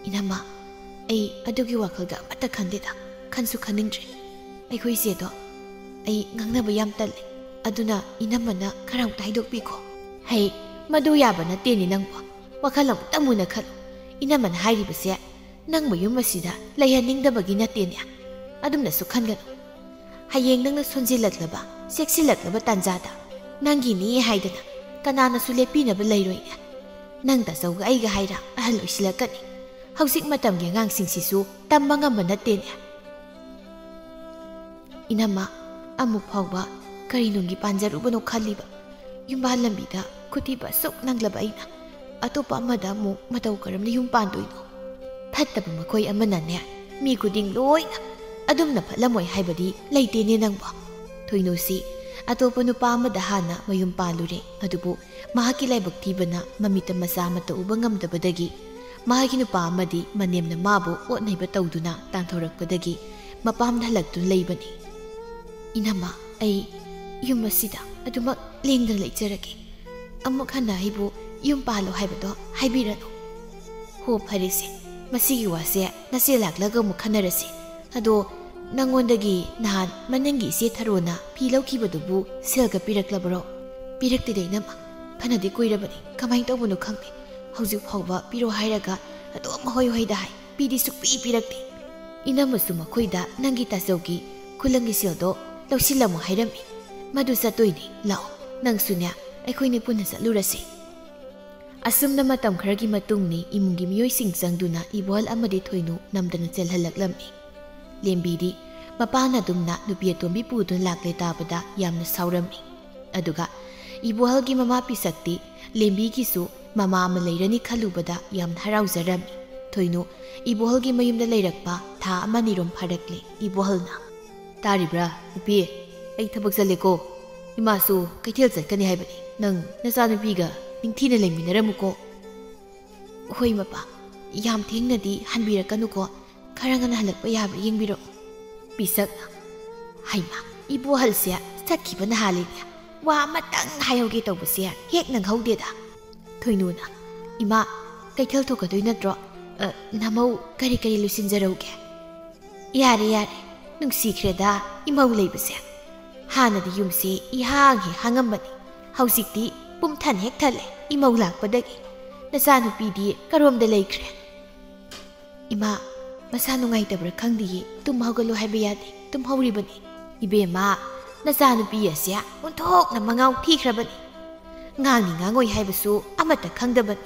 "ꯏꯅꯝꯃ, ꯑꯩ ꯑꯗꯨꯒꯤ ꯋꯥꯈꯜꯗ ꯑꯃꯠꯇ ꯈꯟꯗꯦꯗ꯫ ꯈꯟꯁꯨ ꯈꯟꯅꯤꯡꯗ꯭ꯔꯦ꯫ ꯑꯩꯈꯣꯏ ꯏꯆꯦꯗꯣ ꯑꯩ ꯉꯥꯡꯅꯕ ꯌꯥꯝ ꯇꯜꯂꯦ꯫ ꯑꯗꯨꯅ ꯏꯅꯝꯃꯅ ꯈꯔ ꯑꯃꯨꯛꯇ ꯍꯥꯏꯗꯣꯛꯄꯤꯈꯣ꯫" "ꯍꯩ, ꯃꯗꯨ ꯌꯥꯕ ꯅꯠꯇꯦꯅꯦ ꯅꯪꯕꯣ꯫ ꯋꯥꯈꯜ ꯑꯃꯨꯛꯇ ꯃꯨꯟꯅ ꯈꯜꯂꯨ꯫ ꯏꯅꯝꯃꯅ ꯍꯥꯏꯔꯤꯕꯁꯦ ꯅꯪꯕꯨ ꯌꯨꯝ ꯑꯁꯤꯗ ꯂꯩꯍꯟꯅꯤꯡꯗꯕꯒꯤ ꯅꯠꯇꯦꯅꯦ꯫ ꯑꯗꯨꯝꯅꯁꯨ ꯈꯟꯒꯅꯨ꯫ ꯍꯌꯦꯡ ꯅꯪꯅ ꯁꯣꯟꯖꯤꯜꯂꯛꯂꯕ, ꯆꯦꯛꯁꯤꯜꯂꯛꯂꯕ ꯇꯥꯟꯖꯥꯗ ꯅꯪꯒꯤꯅꯤ ꯍꯥꯏꯗꯅ ꯀꯅꯥꯅꯁꯨ ꯂꯦꯞꯄꯤꯅꯕ ꯂꯩꯔꯣꯏꯅꯦ꯫ ꯅꯪ ꯇꯥꯆꯧꯒ ꯑꯩꯒ ꯍꯥꯏꯔ ꯑꯍꯜ ꯑꯣꯏꯁꯤꯜꯂꯛꯀꯅꯤ꯫ ꯍꯧꯖꯤꯛ ꯃꯇꯝꯒꯤ ꯑꯉꯥꯡꯁꯤꯡꯁꯤꯁꯨ ꯇꯝꯕ ꯉꯝꯕ ꯅꯠꯇꯦꯅꯦ꯫" "ꯏꯅꯝꯃ, ꯑꯃꯨꯛ ꯐꯥꯎꯕ ꯀꯔꯤ ꯅꯨꯡꯒꯤ ꯄꯥꯟꯖꯔꯨꯕꯅꯣ ꯈꯜꯂꯤꯕ? ꯌꯨꯝꯕꯥꯜ ꯂꯝꯕꯤꯗ ꯈꯨꯠ ꯊꯤꯕ ꯑꯁꯨꯛ ꯅꯪꯂꯕ ꯑꯩꯅ ꯑꯇꯣꯞꯄ ꯑꯃꯗ ꯑꯃꯨꯛ ꯃꯇꯧ ꯀꯔꯝꯅ ꯌꯨꯝ ꯄꯥꯟꯗꯣꯏꯅꯣ? ꯐꯠꯇꯕ ꯃꯈꯣꯏ ꯑꯃꯅꯅꯦ, ꯃꯤ ꯈꯨꯗꯤꯡ ꯂꯣꯏꯅ ꯑꯗꯨꯝꯅ ꯐꯠꯂꯝꯃꯣꯏ ꯍꯥꯏꯕꯗꯤ ꯂꯩꯇꯦꯅꯦ ꯅꯪꯕꯣ꯫" ꯊꯣꯏꯅꯨꯁꯤ ꯑꯇꯣꯞꯄ ꯅꯨꯄꯥ ꯑꯃꯗ ꯍꯥꯟꯅ ꯃꯌꯨꯝ ꯄꯥꯜꯂꯨꯔꯦ꯫ ꯑꯗꯨꯕꯨ ꯃꯍꯥꯛꯀꯤ ꯂꯥꯏꯕꯛ ꯊꯤꯕꯅ ꯃꯃꯤꯠꯇ ꯃꯆꯥ ꯑꯃꯠꯇ ꯎꯕ ꯉꯝꯗꯕꯗꯒꯤ ꯃꯍꯥꯛꯀꯤ ꯅꯨꯄꯥ ꯑꯃꯗꯤ ꯃꯅꯦꯝꯅ ꯃꯥꯕꯨ ꯑꯣꯠꯅꯩꯕ ꯇꯧꯗꯨꯅ ꯇꯥꯟꯊꯣꯔꯛꯄꯗꯒꯤ ꯃꯄꯥꯝꯗ ꯍꯜꯂꯛꯇꯨꯅ ꯂꯩꯕꯅꯤ꯫ "ꯏꯅꯝꯃ, ꯑꯩ ꯌꯨꯝ ꯑꯁꯤꯗ ꯑꯗꯨꯃꯛ ꯂꯦꯡꯗꯅ ꯂꯩꯖꯔꯒꯦ꯫ ꯑꯃꯨꯛ ꯍꯟꯅ ꯑꯩꯕꯨ ꯌꯨꯝ ꯄꯥꯜꯂꯣ ꯍꯥꯏꯕꯗꯣ ꯍꯥꯏꯕꯤꯔꯅꯨ꯫" "ꯍꯣ, ꯐꯔꯦꯁꯦ, ꯃꯁꯤꯒꯤ ꯋꯥꯁꯦ ꯅꯆꯦ ꯂꯥꯛꯂꯒ ꯑꯃꯨꯛ ꯈꯟꯅꯔꯁꯤ꯫ ꯑꯗꯣ ꯅꯪꯉꯣꯟꯗꯒꯤ ꯅꯍꯥꯟ ꯃꯅꯤꯡꯒꯤ ꯏꯆꯦ ꯊꯔꯣꯅ ꯐꯤ ꯂꯧꯈꯤꯕꯗꯨꯕꯨ ꯁꯦꯜꯒ ꯄꯤꯔꯛꯂꯕ꯭ꯔꯣ?" "ꯄꯤꯔꯛꯇꯦꯗ ꯏꯅꯝꯃ, ꯐꯅꯗꯤ ꯀꯨꯏꯔꯕꯅꯤ꯫ ꯀꯃꯥꯏꯅ ꯇꯧꯕꯅꯣ ꯈꯪꯗꯦ꯫ ꯍꯧꯖꯤꯛ ꯐꯥꯎꯕ ꯄꯤꯔꯣ ꯍꯥꯏꯔꯒ ꯑꯗꯨꯝ ꯍꯣꯏ ꯍꯣꯏꯗ ꯍꯥꯏ, ꯄꯤꯗꯤ ꯁꯨꯛꯄꯤ ꯄꯤꯔꯛꯇꯦ꯫" ꯏꯅꯝꯃꯁꯨ ꯃꯈꯣꯏꯗ ꯅꯪꯒꯤ ꯇꯥꯖꯧꯒꯤ ꯈꯨꯂꯪꯒꯤ ꯁꯦꯜꯗꯣ ꯂꯧꯁꯤꯜꯂꯝꯃꯣ ꯍꯥꯏꯔꯝꯃꯤ꯫ ꯃꯗꯨ ꯆꯠꯇꯣꯏꯅꯤ꯫ ꯂꯥꯛꯑꯣ, ꯅꯪꯁꯨꯅꯦ, ꯑꯩꯈꯣꯏꯅꯤ ꯄꯨꯟꯅ ꯆꯠꯂꯨꯔꯁꯤ꯫ ꯑꯁꯨꯝꯅ ꯃꯇꯝ ꯈꯔꯒꯤ ꯃꯇꯨꯡꯅꯤ ꯏꯃꯨꯡꯒꯤ ꯃꯤꯑꯣꯏꯁꯤꯡ ꯆꯪꯗꯨꯅ ꯏꯕꯣꯍꯜ ꯑꯃꯗꯤ ꯊꯣꯏꯅꯨ ꯅꯝꯗꯅ ꯆꯦꯜꯍꯜꯂꯛꯂꯝꯃꯤ꯫ ꯂꯦꯝꯕꯤꯗꯤ ꯃꯄꯥꯅ ꯑꯗꯨꯝꯅ ꯅꯨꯄꯤ ꯑꯇꯣꯝꯕꯤ ꯄꯨꯗꯨꯅ ꯂꯥꯛꯂꯦ ꯇꯥꯕꯗ ꯌꯥꯝꯅ ꯁꯥꯎꯔꯝꯃꯤ꯫ ꯑꯗꯨꯒ ꯏꯕꯣꯍꯜꯒꯤ ꯃꯃꯥ ꯄꯤꯁꯛꯇꯤ ꯂꯦꯝꯕꯤꯒꯤꯁꯨ ꯃꯃꯥ ꯑꯃ ꯂꯩꯔꯅꯤ ꯈꯜꯂꯨꯕꯗ ꯌꯥꯝꯅ ꯍꯔꯥꯎꯖꯔꯝꯃꯤ꯫ ꯊꯣꯏꯅꯨ ꯏꯕꯣꯍꯜꯒꯤ ꯃꯌꯨꯝꯗ ꯂꯩꯔꯛꯄ ꯊꯥ ꯑꯃꯅꯤꯔꯣꯝ ꯐꯥꯔꯛꯂꯦ꯫ ꯏꯕꯣꯍꯜꯅ, "ꯇꯥꯔꯤꯕ꯭ꯔꯥ ꯅꯨꯄꯤ? ꯑꯩ ꯊꯕꯛ ꯆꯠꯂꯦꯀꯣ꯫ ꯏꯃꯥꯁꯨ ꯀꯩꯊꯦꯜ ꯆꯠꯀꯅꯤ ꯍꯥꯏꯕꯅꯤ꯫ ꯅꯪ ꯅꯆꯥꯅꯨꯄꯤꯒ ꯅꯤꯡꯊꯤꯅ ꯂꯩꯃꯤꯟꯅꯔꯝꯃꯨꯀꯣ꯫" "ꯍꯣꯏ ꯃꯄꯥ, ꯌꯥꯝ ꯊꯦꯡꯅꯗꯤ ꯍꯟꯕꯤꯔꯛꯀꯅꯨꯀꯣ꯫ ꯈꯔ ꯉꯟꯅ ꯍꯜꯂꯛꯄ ꯌꯥꯕ꯭ꯔꯥ ꯌꯦꯡꯕꯤꯔꯛꯑꯣ꯫" ꯄꯤꯁꯛꯅ, "ꯍꯩꯃꯥ, ꯏꯕꯣꯍꯜꯁꯦ ꯆꯠꯈꯤꯕꯅ ꯍꯥꯜꯂꯤꯅꯦ꯫ ꯋꯥ ꯑꯃꯇꯪ ꯍꯥꯏꯍꯧꯒꯦ ꯇꯧꯕꯁꯦ ꯍꯦꯛ ꯅꯪꯍꯧꯗꯦꯗ꯫" ꯊꯣꯏꯅꯨꯅ, "ꯏꯃꯥ, ꯀꯩꯊꯦꯜ ꯊꯣꯛꯀꯗꯣꯏ ꯅꯠꯇ꯭ꯔꯣ? ꯑ, ꯅꯃꯧ ꯀꯔꯤ ꯀꯔꯤ ꯂꯣꯏꯁꯤꯟꯖꯔꯧꯒꯦ?" "ꯌꯥꯔꯦ, ꯌꯥꯔꯦ, ꯅꯨꯡꯁꯤꯈ꯭ꯔꯦꯗ ꯏꯃꯧ ꯂꯩꯕꯁꯦ꯫ ꯍꯥꯟꯅꯗꯤ ꯌꯨꯝꯁꯤ ꯏꯍꯥꯡ ꯍꯦꯛ ꯍꯥꯡꯉꯝꯕꯅꯤ꯫ ꯍꯧꯖꯤꯛꯇꯤ ꯄꯨꯝꯊꯟ ꯍꯦꯛ ꯊꯜꯂꯦ ꯏꯃꯧ ꯂꯥꯛꯄꯗꯒꯤ꯫ ꯅꯆꯥꯅꯨꯄꯤꯗꯤ ꯀꯔꯣꯝꯗ ꯂꯩꯈ꯭ꯔꯦ?" "ꯏꯃꯥ, ꯃꯁꯥ ꯅꯨꯡꯉꯥꯏꯇꯕ꯭ꯔꯥ ꯈꯪꯗꯤꯌꯦ, ꯇꯨꯝ ꯍꯧꯒꯠꯂꯣ ꯍꯥꯏꯕ ꯌꯥꯗꯦ, ꯇꯨꯝꯍꯧꯔꯤꯕꯅꯤ꯫" "ꯏꯕꯦꯝꯃ, ꯅꯆꯥꯅꯨꯄꯤ ꯑꯁꯦ ꯑꯣꯟꯊꯣꯛꯅ ꯃꯉꯥꯎ ꯊꯤꯈ꯭ꯔꯕꯅꯤ꯫ ꯉꯥꯡꯅꯤ ꯉꯥꯡꯉꯣꯏ ꯍꯥꯏꯕꯁꯨ ꯑꯃꯠꯇ ꯈꯪꯗꯕꯅꯤ꯫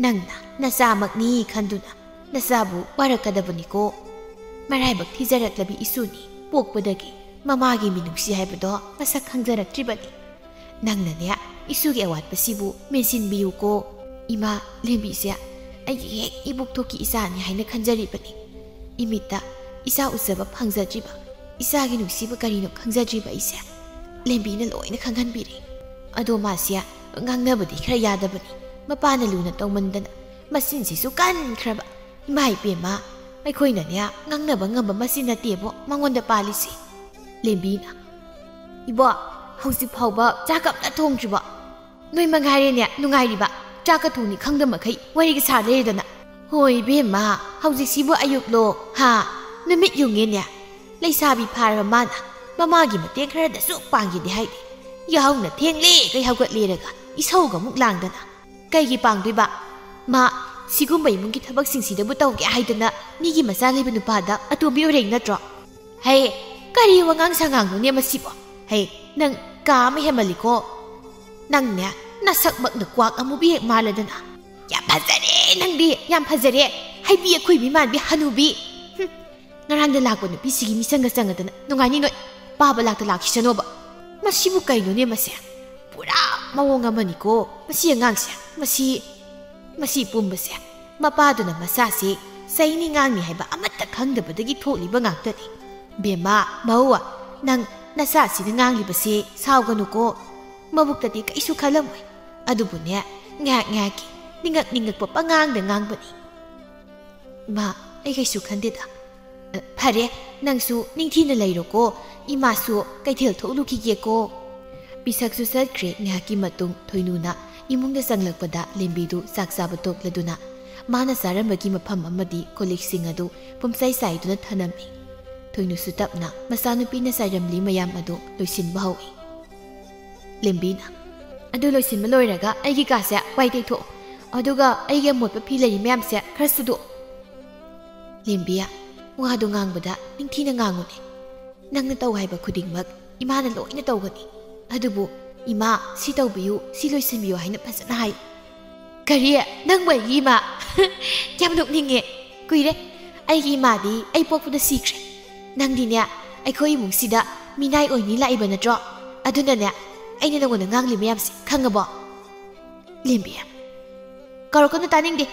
ꯅꯪꯅ ꯅꯆꯥꯃꯛꯅꯤ ꯈꯟꯗꯨꯅ ꯅꯆꯥꯕꯨ ꯋꯥꯔꯛꯀꯗꯕꯅꯤꯀꯣ꯫ ꯃꯔꯥꯏꯕꯛ ꯊꯤꯖꯔꯛꯂꯕꯤ ꯏꯁꯨꯅꯤ, ꯄꯣꯛꯄꯗꯒꯤ ꯃꯃꯥꯒꯤ ꯃꯤꯅꯨꯡꯁꯤ ꯍꯥꯏꯕꯗꯣ ꯃꯁꯛ ꯈꯪꯖꯔꯛꯇ꯭ꯔꯤꯕꯅꯤ꯫ ꯅꯪꯅꯅꯦ, ꯏꯁꯨꯒꯤ ꯑꯋꯥꯠꯄꯁꯤꯕꯨ ꯃꯦꯟꯁꯤꯟꯕꯤꯌꯨꯀꯣ꯫" "ꯏꯃꯥ, ꯂꯦꯝꯕꯤꯁꯦ ꯑꯩꯒꯤ ꯍꯦꯛ ꯏꯕꯣꯛꯊꯣꯛꯀꯤ ꯏꯆꯥꯅꯤ ꯍꯥꯏꯅ ꯈꯟꯖꯔꯤꯕꯅꯤ꯫ ꯏꯃꯤꯠꯇ ꯏꯆꯥ ꯎꯖꯕ ꯐꯪꯖꯗ꯭ꯔꯤꯕ, ꯏꯆꯥꯒꯤ ꯅꯨꯡꯁꯤꯕ ꯀꯔꯤꯅꯣ ꯈꯪꯖꯗ꯭ꯔꯤꯕ ꯑꯩꯁꯦ ꯂꯦꯝꯕꯤꯅ ꯂꯣꯏꯅ ꯈꯪꯍꯟꯕꯤꯔꯦ꯫ ꯑꯗꯣ ꯃꯥꯁꯦ ꯉꯥꯡꯅꯕꯗꯤ ꯈꯔ ꯌꯥꯗꯕꯅꯤ, ꯃꯄꯥꯅ ꯂꯨꯅ ꯇꯧꯃꯟꯗꯅ ꯃꯆꯤꯟꯁꯤꯁꯨ ꯀꯟꯈ꯭ꯔꯕ꯫ ꯏꯃꯥ ꯏꯕꯦꯝꯃ, ꯑꯩꯈꯣꯏꯅꯅꯦ ꯉꯥꯡꯅꯕ ꯉꯝꯕ ꯃꯆꯤꯟ ꯅꯠꯇꯦꯕꯣ ꯃꯉꯣꯟꯗ ꯄꯥꯜꯂꯤꯁꯤ꯫" ꯂꯦꯝꯕꯤꯅ, "ꯏꯕꯣ, ꯍꯧꯖꯤꯛ ꯐꯥꯎꯕ ꯆꯥꯛ ꯑꯝꯇ ꯊꯣꯡꯗ꯭ꯔꯤꯕꯣ? ꯅꯣꯏ ꯃꯉꯥꯏꯔꯦꯅꯦ ꯅꯨꯡꯉꯥꯏꯔꯤꯕ, ꯆꯥꯛꯀ ꯊꯣꯡꯅꯤ ꯈꯪꯗ ꯃꯈꯩ ꯋꯥꯔꯤꯒ ꯁꯥ ꯂꯩꯔꯗꯅ꯫" "ꯍꯣꯏ ꯏꯕꯦꯝꯃ, ꯍꯧꯖꯤꯛꯁꯤꯕꯨ ꯑꯌꯨꯛꯂꯣ? ꯍꯥ? ꯅꯨꯃꯤꯠ ꯌꯨꯡꯉꯦꯅꯦ꯫ ꯂꯩꯁꯥꯕꯤ ꯐꯥꯔꯕ ꯃꯥꯅ ꯃꯃꯥꯒꯤ ꯃꯇꯦꯡ ꯈꯔꯗꯁꯨ ꯄꯥꯡꯒꯦꯗꯤ ꯍꯥꯏꯗꯦ꯫ ꯌꯥꯍꯧꯅ ꯊꯦꯡꯂꯦ ꯀꯩ ꯍꯧꯒꯠꯂꯦꯔꯒ ꯏꯁꯧꯒ ꯑꯃꯨꯛ ꯂꯥꯡꯗꯅ꯫ ꯀꯩꯒꯤ ꯄꯥꯡꯗꯣꯏꯕ? ꯃꯥ ꯁꯤꯒꯨꯝꯕ ꯏꯃꯨꯡꯒꯤ ꯊꯕꯛꯁꯤꯡꯁꯤꯗꯕꯨ ꯇꯧꯒꯦ ꯍꯥꯏꯗꯅ ꯃꯤꯒꯤ ꯃꯆꯥ ꯂꯩꯕ ꯅꯨꯄꯥꯗ ꯑꯇꯣꯝꯕꯤ ꯑꯣꯏꯔꯛꯏ ꯅꯠꯇ꯭ꯔꯣ? ꯍꯩ, ꯀꯔꯤ ꯋꯥꯉꯥꯡ ꯁꯉꯥꯡꯅꯣꯅꯦ ꯃꯁꯤꯕꯣ? ꯍꯩ, ꯅꯪ ꯀꯥ ꯑꯃ ꯍꯦꯃꯜꯂꯤꯀꯣ꯫ ꯅꯪꯅꯦ, ꯅꯁꯛꯃꯛꯅ ꯀ꯭ꯋꯥꯛ ꯑꯃꯨꯕꯤ ꯍꯦꯛ ꯃꯥꯜꯂꯗꯅ꯫ ꯌꯥꯝ ꯐꯖꯔꯦ ꯅꯪꯗꯤ, ꯌꯥꯝ ꯐꯖꯔꯦ꯫ ꯍꯩꯕꯤ ꯑꯩꯈꯣꯏꯕꯤ ꯃꯥꯟꯕꯤ ꯍꯅꯨꯕꯤ꯫ ꯍꯨꯝ, ꯉꯔꯥꯡꯗ ꯂꯥꯛꯄ ꯅꯨꯄꯤꯁꯤꯒꯤ ꯃꯤꯆꯪꯒ ꯆꯪꯉꯗꯅ ꯅꯨꯡꯉꯥꯏꯅꯤ ꯅꯣꯏ꯫ ꯄꯥꯕ ꯂꯥꯛꯇ ꯂꯥꯛꯈꯤꯁꯅꯣꯕ꯫ ꯃꯁꯤꯕꯨ ꯀꯩꯅꯣꯅꯦ ꯃꯁꯦ? ꯄꯨꯔꯥ ꯃꯑꯣꯡ ꯑꯃꯅꯤꯀꯣ ꯃꯁꯤ ꯑꯉꯥꯡꯁꯦ꯫ ꯃꯁꯤ, ꯃꯁꯤ ꯄꯨꯝꯕꯁꯦ ꯃꯄꯥꯗꯨꯅ ꯃꯆꯥꯁꯦ ꯆꯩꯅꯤ ꯉꯥꯡꯅꯤ ꯍꯥꯏꯕ ꯑꯃꯠꯇ ꯈꯪꯗꯕꯗꯒꯤ ꯊꯣꯛꯂꯤꯕ ꯉꯥꯛꯇꯅꯤ꯫ ꯕꯦꯝꯃ, ꯃꯧ, ꯅꯪ ꯅꯆꯥꯁꯤꯅ ꯉꯥꯡꯂꯤꯕꯁꯦ ꯁꯥꯎꯒꯅꯨꯀꯣ꯫ ꯃꯕꯨꯛꯇꯗꯤ ꯀꯩꯁꯨ ꯈꯜꯂꯝꯃꯣꯏ꯫ ꯑꯗꯨꯕꯨꯅꯦ, ꯉꯥꯏꯍꯥꯛ ꯉꯥꯏꯍꯥꯛꯀꯤ ꯅꯤꯡꯉꯛ ꯅꯤꯡꯉꯛꯄ ꯄꯉꯥꯡꯗ ꯉꯥꯡꯕꯅꯤ꯫ ꯏꯃꯥ, ꯑꯩ ꯀꯩꯁꯨ ꯈꯟꯗꯦꯗ꯫ ꯑ, ꯐꯔꯦ, ꯅꯪꯁꯨ ꯅꯤꯡꯊꯤꯅ ꯂꯩꯔꯣꯀꯣ꯫ ꯏꯃꯥꯁꯨ ꯀꯩꯊꯦꯜ ꯊꯣꯛꯂꯨꯈꯤꯒꯦꯀꯣ꯫ ꯄꯤꯁꯛꯁꯨ ꯆꯠꯈ꯭ꯔꯦ꯫ ꯉꯥꯏꯍꯥꯛꯀꯤ ꯃꯇꯨꯡ ꯊꯣꯏꯅꯨꯅ ꯏꯃꯨꯡꯗ ꯆꯪꯂꯛꯄꯗ ꯂꯦꯝꯕꯤꯗꯨ ꯆꯥꯛ ꯆꯥꯕ ꯇꯣꯛꯂꯗꯨꯅ ꯃꯥꯅ ꯆꯥꯔꯝꯕꯒꯤ ꯃꯐꯝ ꯑꯃꯗꯤ ꯀꯣꯜꯂꯤꯛꯁꯤꯡ ꯑꯗꯨ ꯄꯨꯝꯆꯥꯏ ꯆꯥꯏꯗꯨꯅ ꯊꯅꯝꯃꯤ꯫ ꯊꯣꯏꯅꯨꯁꯨ ꯇꯞꯅ ꯃꯆꯥꯅꯨꯄꯤꯅ ꯆꯥꯏꯔꯝꯂꯤ ꯃꯌꯥꯝ ꯑꯗꯨ ꯂꯣꯏꯁꯤꯟꯕ ꯍꯧꯏ꯫ ꯂꯦꯝꯕꯤꯅ, "ꯑꯗꯨ ꯂꯣꯏꯁꯤꯟꯕ ꯂꯣꯏꯔꯒ ꯑꯩꯒꯤ ꯀꯥꯁꯦ ꯋꯥꯏ ꯇꯩꯊꯣꯛꯑꯣ꯫ ꯑꯗꯨꯒ ꯑꯩꯒꯤ ꯑꯃꯣꯠꯄ ꯐꯤ ꯂꯩꯔꯤ ꯃꯌꯥꯝꯁꯦ ꯈꯔ ꯁꯨꯗꯣꯛꯑꯣ꯫" ꯂꯦꯝꯕꯤ, ꯋꯥꯗꯨ ꯉꯥꯡꯕꯗ ꯅꯤꯡꯊꯤꯅ ꯉꯥꯡꯉꯨꯅꯦ꯫ ꯅꯪꯅ ꯇꯧ ꯍꯥꯏꯕ ꯈꯨꯗꯤꯡꯃꯛ ꯏꯃꯥꯅ ꯂꯣꯏꯅ ꯇꯧꯒꯅꯤ꯫ ꯑꯗꯨꯕꯨ ꯏꯃꯥ, ꯁꯤ ꯇꯧꯕꯤꯌꯨ, ꯁꯤ ꯂꯣꯏꯁꯤꯟꯕꯤꯌꯨ ꯍꯥꯏꯅ ꯐꯖꯅ ꯍꯥꯏꯌꯨ꯫ ꯀꯔꯤ? ꯅꯪꯕꯨ ꯑꯩꯒꯤ ꯏꯃꯥ? ꯌꯥꯝ ꯅꯣꯛꯅꯤꯡꯉꯦ꯫ ꯀꯨꯏꯔꯦ꯫ ꯑꯩꯒꯤ ꯏꯃꯥꯗꯤ ꯑꯩ ꯄꯣꯛꯄꯗ ꯁꯤꯈ꯭ꯔꯦ꯫ ꯅꯪꯗꯤꯅꯦ, ꯑꯩꯈꯣꯏ ꯏꯃꯨꯡꯁꯤꯗ ꯃꯤꯅꯥꯏ ꯑꯣꯏꯅꯤ ꯂꯥꯛꯏꯕ ꯅꯠꯇ꯭ꯔꯣ? ꯑꯗꯨꯅꯅꯦ, ꯑꯩꯅ ꯅꯉꯣꯟꯗ ꯉꯥꯡꯂꯤ ꯃꯌꯥꯝꯁꯦ ꯈꯪꯉꯕꯣ? ꯂꯦꯝꯕꯤ, ꯀꯧꯔꯛꯀꯅꯨ, ꯇꯥꯅꯤꯡꯗꯦ꯫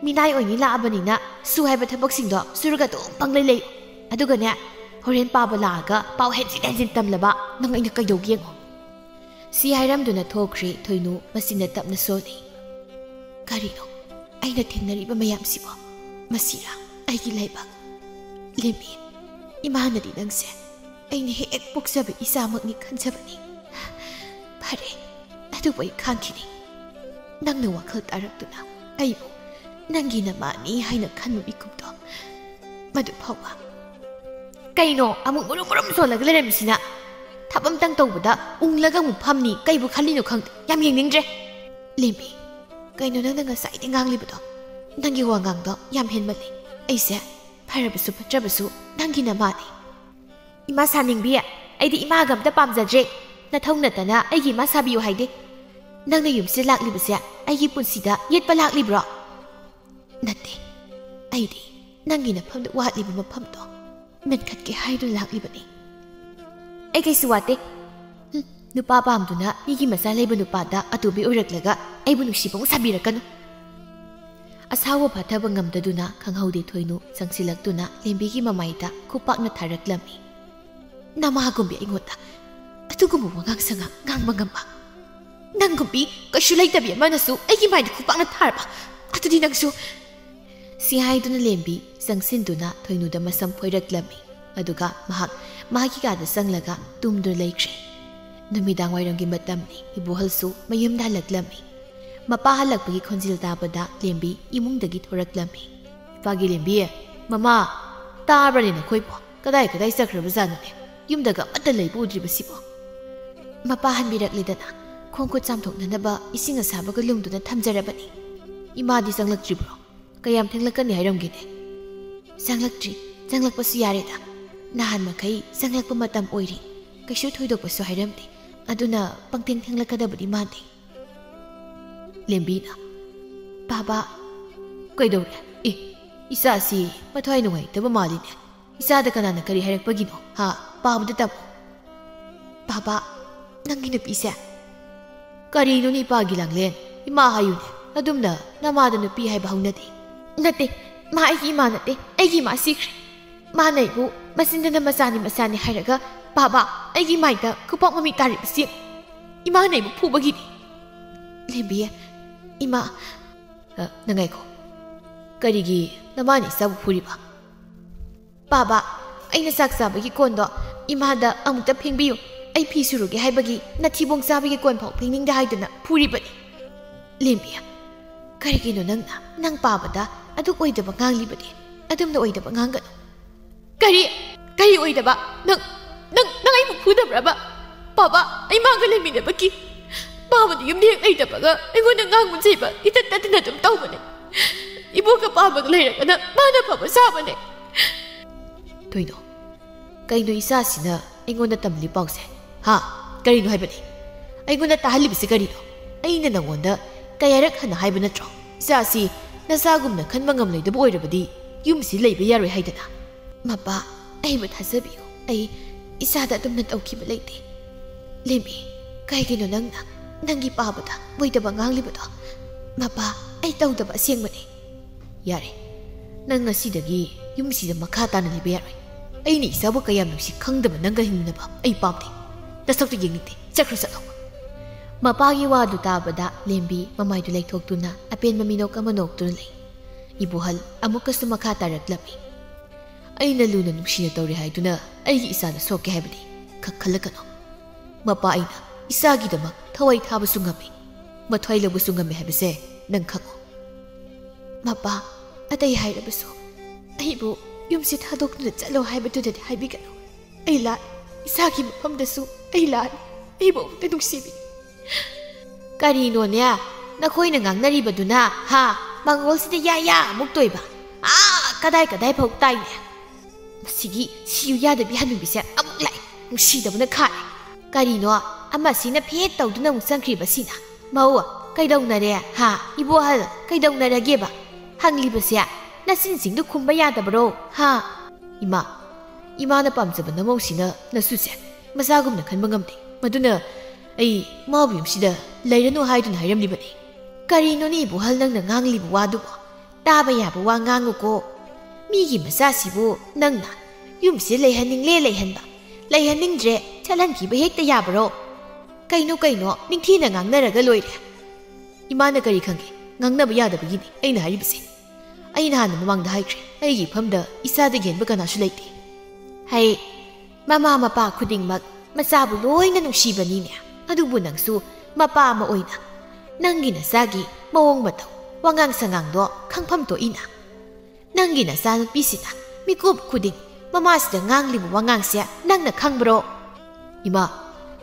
ꯃꯤꯅꯥꯏ ꯑꯣꯏꯅꯤ ꯂꯥꯛꯑꯕꯅꯤꯅ ꯁꯨ ꯍꯥꯏꯕ ꯊꯕꯛꯁꯤꯡꯗꯣ ꯁꯨꯔꯒ ꯑꯗꯨꯝ ꯄꯪꯂꯩ ꯂꯩ꯫ ꯑꯗꯨꯒꯅꯦ, ꯍꯣꯔꯦꯟ ꯄꯥꯕ ꯂꯥꯛꯑꯒ ꯄꯥꯎ ꯍꯦꯟꯖꯤꯟ ꯍꯦꯟꯖꯤꯟ ꯇꯝꯂꯕ ꯅꯪ ꯑꯩꯅ ꯀꯩꯗꯧꯒꯦ ꯌꯦꯡꯉꯣ꯫ ꯁꯤ ꯍꯥꯏꯔꯝꯗꯨꯅ ꯊꯣꯛꯈ꯭ꯔꯦ ꯊꯣꯏꯅꯨ꯫ ꯃꯆꯤꯟꯅ ꯇꯞꯅ ꯁꯣꯜꯂꯤ꯫ ꯀꯔꯤꯅꯣ ꯑꯩꯅ ꯊꯦꯡꯅꯔꯤꯕ ꯃꯌꯥꯝꯁꯤꯕꯣ? ꯃꯁꯤꯔꯥ ꯑꯩꯒꯤ ꯂꯥꯏꯕꯛ? ꯂꯦꯝꯕꯤ, ꯏꯃꯥꯅꯗꯤ ꯅꯪꯁꯦ ꯑꯩꯅ ꯍꯦꯛ ꯄꯣꯛꯆꯕ ꯏꯆꯥꯃꯛꯅꯤ ꯈꯟꯖꯕꯅꯤ꯫ ꯐꯔꯦ, ꯑꯗꯨꯕꯨ ꯑꯩ ꯈꯥꯡꯈꯤꯅꯤ꯫ ꯅꯪꯅ ꯋꯥꯈꯜ ꯇꯥꯔꯛꯇꯨꯅ ꯑꯩꯕꯨ ꯅꯪꯒꯤ ꯅꯃꯥꯅꯤ ꯍꯥꯏꯅ ꯈꯟꯕ ꯃꯤꯀꯨꯞꯇꯣ, ꯃꯗꯨ ꯐꯥꯎꯕ꯫ ꯀꯩꯅꯣ ꯑꯃꯨꯛ ꯃꯨꯔꯨꯝ ꯃꯨꯔꯨꯝ ꯁꯣꯜꯂꯒ ꯂꯩꯔꯝꯃꯤꯁꯤꯅ? ꯊꯕꯛ ꯑꯝꯇꯪ ꯇꯧꯕꯗ ꯎꯪꯂꯒ ꯑꯃꯨꯛ ꯐꯝꯅꯤ꯫ ꯀꯩꯕꯨ ꯈꯜꯂꯤꯅꯣ ꯈꯪꯗꯦ꯫ ꯌꯥꯝ ꯌꯦꯡꯅꯤꯡꯗ꯭ꯔꯦ꯫ ꯂꯦꯝꯕꯤ, ꯀꯩꯅꯣ ꯅꯪꯅ ꯉꯁꯥꯏꯗꯩ ꯉꯥꯡꯂꯤꯕꯗꯣ? ꯅꯪꯒꯤ ꯋꯥꯉꯥꯡꯗꯣ ꯌꯥꯝ ꯍꯦꯟꯃꯜꯂꯤ꯫ ꯑꯩꯁꯦ ꯐꯔꯕꯁꯨ ꯐꯠꯇ꯭ꯔꯕꯁꯨ ꯅꯪꯒꯤ ꯅꯃꯥꯅꯤ꯫ ꯏꯃꯥ ꯁꯥꯅꯤꯡꯕꯤ, ꯑꯩꯗꯤ ꯏꯃꯥꯒ ꯑꯝꯇ ꯄꯥꯝꯖꯗ꯭ꯔꯦ꯫ ꯅꯊꯧ ꯅꯠꯇꯅ ꯑꯩꯒꯤ ꯏꯃꯥ ꯁꯥꯕꯤꯌꯨ ꯍꯥꯏꯗꯦ꯫ ꯅꯪꯅ ꯌꯨꯝꯁꯤꯗ ꯂꯥꯛꯂꯤꯕꯁꯦ ꯑꯩꯒꯤ ꯄꯨꯟꯁꯤꯗ ꯌꯦꯠꯄ ꯂꯥꯛꯂꯤꯕ꯭ꯔꯣ? ꯅꯠꯇꯦ, ꯑꯩꯗꯤ ꯅꯪꯒꯤ ꯅꯐꯝꯗ ꯋꯥꯠꯂꯤꯕ ꯃꯐꯝꯗꯣ ꯃꯦꯟꯈꯠꯀꯦ ꯍꯥꯏꯗꯨꯅ ꯂꯥꯛꯂꯤꯕꯅꯤ꯫ ꯑꯩ ꯀꯩꯁꯨ ꯋꯥꯠꯇꯦ꯫ ꯍꯨꯝ, ꯅꯨꯄꯥ ꯄꯥꯝꯗꯨꯅ ꯃꯤꯒꯤ ꯃꯆꯥ ꯂꯩꯕ ꯅꯨꯄꯥꯗ ꯑꯇꯣꯝꯕꯤ ꯑꯣꯏꯔꯛꯂꯒ ꯑꯩꯕꯨ ꯅꯨꯡꯁꯤꯕ ꯑꯃꯨꯛ ꯁꯥꯕꯤꯔꯛꯀꯅꯨ꯫ ꯑꯁꯥꯎꯕ ꯐꯥꯊꯕ ꯉꯝꯗꯗꯨꯅ ꯈꯪꯍꯧꯗꯦ ꯊꯣꯏꯅꯨ ꯆꯪꯁꯤꯜꯂꯛꯇꯨꯅ ꯂꯦꯝꯕꯤꯒꯤ ꯃꯃꯥꯏꯗ ꯈꯨꯄꯥꯛꯅ ꯊꯥꯔꯛꯂꯝꯃꯤ꯫ ꯅꯃꯥꯒꯨꯝꯕꯤ ꯑꯩꯉꯣꯟꯗ ꯑꯗꯨꯒꯨꯝꯕ ꯋꯥꯉꯥꯡ ꯁꯉꯥꯡ ꯉꯥꯡꯕ ꯉꯝꯕ? ꯅꯪꯒꯨꯝꯕꯤ ꯀꯩꯁꯨ ꯂꯩꯇꯕꯤ ꯑꯃꯅꯁꯨ ꯑꯩꯒꯤ ꯃꯥꯏꯗ ꯈꯨꯄꯥꯛꯅ ꯊꯥꯔꯕ? ꯑꯗꯨꯗꯤ ꯅꯪꯁꯨ꯫ ꯁꯤ ꯍꯥꯏꯗꯨꯅ ꯂꯦꯝꯕꯤ ꯆꯪꯁꯤꯟꯗꯨꯅ ꯊꯣꯏꯅꯨꯗ ꯃꯁꯝ ꯐꯣꯏꯔꯛꯂꯝꯃꯤ꯫ ꯑꯗꯨꯒ ꯃꯍꯥꯛ ꯃꯥꯒꯤ ꯀꯥꯗ ꯆꯪꯂꯒ ꯇꯨꯝꯗꯨꯅ ꯂꯩꯈ꯭ꯔꯦ꯫ ꯅꯨꯃꯤꯗꯥꯡ ꯋꯥꯏꯔꯝꯒꯤ ꯃꯇꯝꯅꯤ꯫ ꯏꯕꯣꯍꯜꯁꯨ ꯃꯌꯨꯝꯗ ꯍꯜꯂꯛꯂꯝꯃꯤ꯫ ꯃꯄꯥ ꯍꯜꯂꯛꯄꯒꯤ ꯈꯣꯟꯖꯦꯜ ꯇꯥꯕꯗ ꯂꯦꯝꯕꯤ ꯏꯃꯨꯡꯗꯒꯤ ꯊꯣꯔꯛꯂꯝꯃꯤ꯫ ꯏꯄꯥꯒꯤ ꯂꯦꯝꯕꯤ, "ꯃꯃꯥ, ꯇꯥꯕ꯭ꯔꯅꯦ ꯅꯈꯣꯏꯕꯣ? ꯀꯗꯥꯏ ꯀꯗꯥꯏ ꯆꯠꯈ꯭ꯔꯕꯖꯥꯠꯅꯣꯅꯦ? ꯌꯨꯝꯗꯒ ꯑꯃꯠꯇ ꯂꯩꯕ ꯎꯗ꯭ꯔꯤꯕꯁꯤꯕꯣ?" ꯃꯄꯥ ꯍꯟꯕꯤꯔꯛꯂꯦꯗꯅ ꯈꯣꯡ ꯈꯨꯠ ꯆꯥꯝꯊꯣꯛꯅꯅꯕ ꯏꯁꯤꯡ ꯑꯁꯥꯕꯒ ꯂꯨꯝꯗꯨꯅ ꯊꯝꯖꯔꯕꯅꯤ꯫ ꯏꯃꯥꯗꯤ ꯆꯪꯂꯛꯇ꯭ꯔꯤꯕ꯭ꯔꯣ? ꯀꯌꯥꯝ ꯊꯦꯡꯂꯛꯀꯅꯤ ꯍꯥꯏꯔꯝꯒꯦꯅꯦ? ꯆꯪꯂꯛꯇ꯭ꯔꯤ꯫ ꯆꯪꯂꯛꯄꯁꯨ ꯌꯥꯔꯦꯗ꯫ ꯅꯍꯥꯟ ꯃꯈꯩ ꯆꯪꯂꯛꯄ ꯃꯇꯝ ꯑꯣꯏꯔꯤ꯫ ꯀꯩꯁꯨ ꯊꯣꯏꯗꯣꯛꯄꯁꯨ ꯍꯥꯏꯔꯝꯗꯦ꯫ ꯑꯗꯨꯅ ꯄꯪꯊꯦꯡ ꯊꯦꯡꯂꯛꯀꯗꯕꯗꯤ ꯃꯥꯟꯗꯦ꯫ ꯂꯦꯝꯕꯤꯅ, "ꯕꯥꯕꯥ, ꯀꯩꯗꯧꯔꯦ? ꯑꯦ, ꯏꯆꯥꯁꯤ ꯃꯊ꯭ꯋꯥꯏ ꯅꯨꯡꯉꯥꯏꯇꯕ ꯃꯥꯜꯂꯤꯅꯦ꯫ ꯏꯆꯥꯗ ꯀꯅꯥꯅ ꯀꯔꯤ ꯍꯥꯏꯔꯛꯄꯒꯤꯅꯣ? ꯍꯥ? ꯄꯥꯕꯗ ꯇꯝꯃꯨ꯫ ꯕꯥꯕꯥ, ꯅꯪꯒꯤ ꯅꯨꯄꯤꯁꯦ"꯫ "ꯀꯔꯤꯅꯣꯅꯦ ꯏꯄꯥꯒꯤ ꯂꯥꯡꯂꯦꯟ? ꯏꯃꯥ ꯍꯥꯏꯌꯨꯅꯦ꯫ ꯑꯗꯨꯝꯅ ꯅꯃꯥꯗ ꯅꯨꯄꯤ ꯍꯥꯏꯕ ꯍꯧꯅꯗꯦ"꯫ "ꯅꯠꯇꯦ, ꯃꯥ ꯑꯩꯒꯤ ꯏꯃꯥ ꯅꯠꯇꯦ꯫ ꯑꯩꯒꯤ ꯏꯃꯥ ꯁꯤꯈ꯭ꯔꯦ꯫ ꯃꯥꯅ ꯑꯩꯕꯨ ꯃꯆꯤꯟꯗꯅ ꯃꯆꯥꯅꯤ, ꯃꯆꯥꯅꯤ ꯍꯥꯏꯔꯒ ꯕꯥꯕꯥ ꯑꯩꯒꯤ ꯃꯥꯏꯗ ꯈꯨꯄꯥꯛ ꯃꯃꯤ ꯇꯥꯔꯤꯕꯁꯤ ꯏꯃꯥꯅ ꯑꯩꯕꯨ ꯐꯨꯕꯒꯤꯅꯤ"꯫ ꯂꯦꯝꯕꯤ, ꯏꯃꯥ꯫ ꯑ, ꯅꯪ ꯉꯥꯏꯈꯣ꯫ ꯀꯔꯤꯒꯤ ꯅꯃꯥꯅ ꯏꯆꯥꯕꯨ ꯐꯨꯔꯤꯕ? "ꯕꯥꯕꯥ, ꯑꯩꯅ ꯆꯥꯛ ꯆꯥꯕꯒꯤ ꯀꯣꯟꯗꯣ ꯏꯃꯥꯗ ꯑꯃꯨꯛꯇ ꯐꯦꯡꯕꯤꯌꯨ, ꯑꯩ ꯐꯤ ꯁꯨꯔꯨꯒꯦ" ꯍꯥꯏꯕꯒꯤ ꯅꯊꯤꯕꯣꯡ ꯆꯥꯕꯒꯤ ꯀꯣꯟ ꯐꯥꯎ ꯐꯦꯡꯅꯤꯡꯗꯦ ꯍꯥꯏꯗꯨꯅ ꯐꯨꯔꯤꯕꯅꯤ꯫ ꯂꯦꯝꯕꯤ, ꯀꯔꯤꯒꯤꯅꯣ ꯅꯪꯅ ꯅꯪ ꯄꯥꯕꯗ ꯑꯗꯨꯛ ꯑꯣꯏꯗꯕ ꯉꯥꯡꯂꯤꯕꯗꯤ? ꯑꯗꯨꯝꯅ ꯑꯣꯏꯗꯕ ꯉꯥꯡꯒꯅꯨ꯫ ꯀꯔꯤ? ꯀꯔꯤ ꯑꯣꯏꯗꯕ? ꯅꯪ, ꯅꯪ, ꯅꯪ ꯑꯩꯕꯨ ꯐꯨꯗꯕ꯭ꯔꯕ? ꯕꯥꯕꯥ, ꯑꯩ ꯃꯥꯒ ꯂꯩꯃꯤꯟꯅꯕꯒꯤ ꯄꯥꯕꯗ ꯌꯨꯝꯗ ꯍꯦꯛ ꯂꯩꯇꯕꯒ ꯑꯩꯉꯣꯟꯗ ꯉꯥꯡꯕ ꯆꯩꯕ ꯏꯇꯠ ꯇꯠꯇꯅ ꯑꯗꯨꯝ ꯇꯧꯕꯅꯦ꯫ ꯏꯕꯣꯛꯀ ꯄꯥꯕꯒ ꯂꯩꯔꯒꯅ ꯃꯥꯅ ꯐꯕ ꯁꯥꯕꯅꯦ꯫ ꯀꯩꯅꯣ? ꯀꯩꯅꯣ ꯏꯆꯥꯁꯤꯅ ꯑꯩꯉꯣꯟꯗ ꯇꯝꯂꯤ ꯄꯥꯎꯁꯦ? ꯍꯥ? ꯀꯔꯤꯅꯣ ꯍꯥꯏꯕꯅꯤ? ꯑꯩꯉꯣꯟꯗ ꯇꯥꯍꯜꯂꯤꯕꯁꯤ ꯀꯔꯤꯅꯣ? ꯑꯩꯅ ꯅꯉꯣꯟꯗ ꯀꯌꯥꯔꯛ ꯍꯟꯅ ꯍꯥꯏꯕ ꯅꯠꯇ꯭ꯔꯣ? ꯏꯆꯥꯁꯤ ꯅꯆꯥꯒꯨꯝꯅ ꯈꯟꯕ ꯉꯝꯂꯣꯏꯗꯕ ꯑꯣꯏꯔꯕꯗꯤ ꯌꯨꯝꯁꯤ ꯂꯩꯕ ꯌꯥꯔꯣꯏ ꯍꯥꯏꯗꯅ꯫ ꯃꯄꯥ, ꯑꯩꯕꯨ ꯊꯥꯖꯕꯤꯌꯨ꯫ ꯑꯩ ꯏꯆꯥꯗ ꯑꯗꯨꯝꯅ ꯇꯧꯈꯤꯕ ꯂꯩꯇꯦ꯫ ꯂꯦꯝꯕꯤ, ꯀꯩꯒꯤꯅꯣ ꯅꯪꯅ ꯅꯪꯒꯤ ꯄꯥꯕꯗ ꯑꯣꯏꯗꯕ ꯉꯥꯡꯂꯤꯕꯗꯣ? ꯃꯄꯥ, ꯑꯩ ꯇꯧꯗꯕ ꯑꯁꯦꯡꯕꯅꯤ꯫ ꯌꯥꯔꯦ, ꯅꯪ ꯉꯁꯤꯗꯒꯤ ꯌꯨꯝꯁꯤꯗ ꯃꯈꯥ ꯇꯥꯅ ꯂꯩꯕ ꯌꯥꯔꯣꯏ꯫ ꯑꯩꯅ ꯏꯆꯥꯕꯨ ꯀꯌꯥꯝ ꯅꯨꯡꯁꯤ ꯈꯪꯗꯕ ꯅꯪꯒ ꯍꯤꯡꯃꯤꯟꯅꯕ ꯑꯩ ꯄꯥꯝꯗꯦ꯫ ꯅꯁꯛꯇꯨ ꯌꯦꯡꯅꯤꯡꯗꯦ꯫ ꯆꯠꯈ꯭ꯔꯣ, ꯆꯠꯂꯣ꯫ ꯃꯄꯥꯒꯤ ꯋꯥꯗꯨ ꯇꯥꯕꯗ ꯂꯦꯝꯕꯤ ꯃꯃꯥꯏꯗꯨ ꯂꯩꯊꯣꯛꯇꯨꯅ ꯑꯄꯦꯟꯕ ꯃꯤꯅꯣꯛ ꯑꯃ ꯅꯣꯛꯇꯨꯅ ꯂꯩ꯫ ꯏꯕꯣꯍꯜ ꯑꯃꯨꯛꯀꯁꯨ ꯃꯈꯥ ꯇꯥꯔꯛꯂꯝꯃꯤ꯫ ꯑꯩꯅ ꯂꯨꯅ ꯅꯨꯡꯁꯤꯅ ꯇꯧꯔꯦ ꯍꯥꯏꯗꯨꯅ ꯑꯩꯒꯤ ꯏꯆꯥꯗ ꯁꯣꯛꯀꯦ ꯍꯥꯏꯕꯗꯤ ꯈꯛ ꯈꯜꯂꯛꯀꯅꯨ꯫ ꯃꯄꯥ ꯑꯩꯅ ꯏꯆꯥꯒꯤꯗꯃꯛ ꯊꯋꯥꯏ ꯊꯥꯕꯁꯨ ꯉꯝꯃꯤ, ꯃꯊ꯭ꯋꯥꯏ ꯂꯧꯕꯁꯨ ꯉꯝꯃꯤ ꯍꯥꯏꯕꯁꯦ ꯅꯪ ꯈꯪꯉꯨ꯫ ꯃꯄꯥ, ꯑꯇꯩ ꯍꯥꯏꯔꯕꯁꯨ ꯑꯩꯕꯨ ꯌꯨꯝꯁꯤ ꯊꯥꯗꯣꯛꯇꯨꯅ ꯆꯠꯂꯣ ꯍꯥꯏꯕꯗꯨꯗꯗꯤ ꯍꯥꯏꯕꯤꯒꯅꯨ꯫ ꯑꯩ ꯂꯥꯜꯂꯤ꯫ ꯏꯆꯥꯒꯤ ꯃꯐꯝꯗꯁꯨ ꯑꯩ ꯂꯥꯜꯂꯤ꯫ ꯑꯩꯕꯨ ꯑꯃꯨꯛꯇ ꯅꯨꯡꯁꯤꯕꯤ꯫ ꯀꯔꯤꯅꯣꯅꯦ? ꯅꯈꯣꯏꯅ ꯉꯥꯡꯅꯔꯤꯕꯗꯨꯅ, ꯍꯥ? ꯃꯉꯣꯜꯁꯤꯗ ꯌꯥ ꯌꯥ ꯑꯃꯨꯛ ꯇꯣꯏꯕ꯫ ꯑꯥ, ꯀꯗꯥꯏ ꯀꯗꯥꯏ ꯐꯥꯎ ꯇꯥꯏꯅꯦ? ꯃꯁꯤꯒꯤ ꯁꯤꯌꯨ ꯌꯥꯗꯕꯤ ꯍꯅꯨꯕꯤꯁꯦ ꯑꯃꯨꯛ ꯂꯥꯛꯑꯦ꯫ ꯅꯨꯡꯁꯤꯗꯕꯅ ꯈꯥꯔꯦ꯫ ꯀꯔꯤꯅꯣ? ꯑꯃꯁꯤꯅ ꯐꯦꯠ ꯇꯧꯗꯨꯅ ꯑꯃꯨꯛ ꯆꯪꯈ꯭ꯔꯤꯕꯁꯤꯅ? ꯃꯧ, ꯀꯩꯗꯧꯅꯔꯦ? ꯍꯥ? ꯏꯕꯣꯍꯜ, ꯀꯩꯗꯧꯅꯔꯒꯦꯕ? ꯍꯪꯂꯤꯕꯁꯦ ꯅꯆꯤꯟꯁꯤꯡꯗꯨ ꯈꯨꯝꯕ ꯌꯥꯗꯕꯔꯣ? ꯍꯥ? ꯏꯃꯥ, ꯏꯃꯥꯅ ꯄꯥꯝꯖꯕ ꯅꯃꯧꯁꯤꯅ ꯅꯁꯨꯁꯦ ꯃꯆꯥꯒꯨꯝꯅ ꯈꯟꯕ ꯉꯝꯗꯦ꯫ ꯃꯗꯨꯅ ꯑꯩ ꯃꯥꯕꯨ ꯌꯨꯝꯁꯤꯗ ꯂꯩꯔꯅꯨ ꯍꯥꯏꯗꯨꯅ ꯍꯥꯏꯔꯝꯂꯤꯕꯅꯤ꯫ ꯀꯔꯤꯅꯣꯅꯦ ꯏꯕꯣꯍꯜ ꯅꯪꯅ ꯉꯥꯡꯂꯤꯕ ꯋꯥꯗꯨꯕꯣ? ꯇꯥꯕ ꯌꯥꯕ ꯋꯥ ꯉꯥꯡꯉꯨꯀꯣ꯫ ꯃꯤꯒꯤ ꯃꯆꯥꯁꯤꯕꯨ ꯅꯪꯅ ꯌꯨꯝꯁꯤꯗ ꯂꯩꯍꯟꯅꯤꯡꯂꯦ ꯂꯩꯍꯟꯕ, ꯂꯩꯍꯟꯅꯤꯡꯗ꯭ꯔꯦ ꯆꯠꯍꯟꯈꯤꯕ ꯍꯦꯛꯇ ꯌꯥꯕꯔꯣ? ꯀꯩꯅꯣ ꯀꯩꯅꯣ ꯅꯤꯡꯊꯤꯅ ꯉꯥꯡꯅꯔꯒ ꯂꯣꯏꯔꯦ꯫ ꯏꯃꯥꯅ ꯀꯔꯤ ꯈꯪꯒꯦ? ꯉꯥꯡꯅꯕ ꯌꯥꯗꯕꯒꯤꯅꯤ ꯑꯩꯅ ꯍꯥꯏꯔꯤꯕꯁꯦ꯫ ꯑꯩ ꯅꯍꯥꯟ ꯃꯃꯥꯡꯗ ꯍꯥꯏꯈ꯭ꯔꯦ, ꯑꯩꯒꯤ ꯏꯐꯝꯗ ꯏꯆꯥꯗꯒꯤ ꯍꯦꯟꯕ ꯀꯅꯥꯁꯨ ꯂꯩꯇꯦ꯫ ꯍꯩ, ꯃꯃꯥ ꯃꯄꯥ ꯈꯨꯗꯤꯡꯃꯛ ꯃꯆꯥꯕꯨ ꯂꯣꯏꯅ ꯅꯨꯡꯁꯤꯕꯅꯤꯅꯦ꯫ ꯑꯗꯨꯕꯨ ꯅꯪꯁꯨ ꯃꯄꯥ ꯑꯃ ꯑꯣꯏꯅ ꯅꯪꯒꯤ ꯅꯆꯥꯒꯤ ꯃꯑꯣꯡ ꯃꯇꯧ, ꯋꯥꯉꯥꯡ ꯁꯉꯥꯡꯗꯣ ꯈꯪꯐꯝ ꯊꯣꯛꯏꯅ꯫ ꯅꯪꯒꯤ ꯅꯆꯥꯅꯨꯄꯤꯁꯤꯅ ꯃꯤꯀꯨꯞ ꯈꯨꯗꯤꯡ ꯃꯃꯥꯁꯤꯗ ꯉꯥꯡꯂꯤꯕ ꯋꯥꯉꯥꯡꯁꯦ ꯅꯪꯅ ꯈꯪꯕ꯭ꯔꯣ? ꯏꯃꯥ,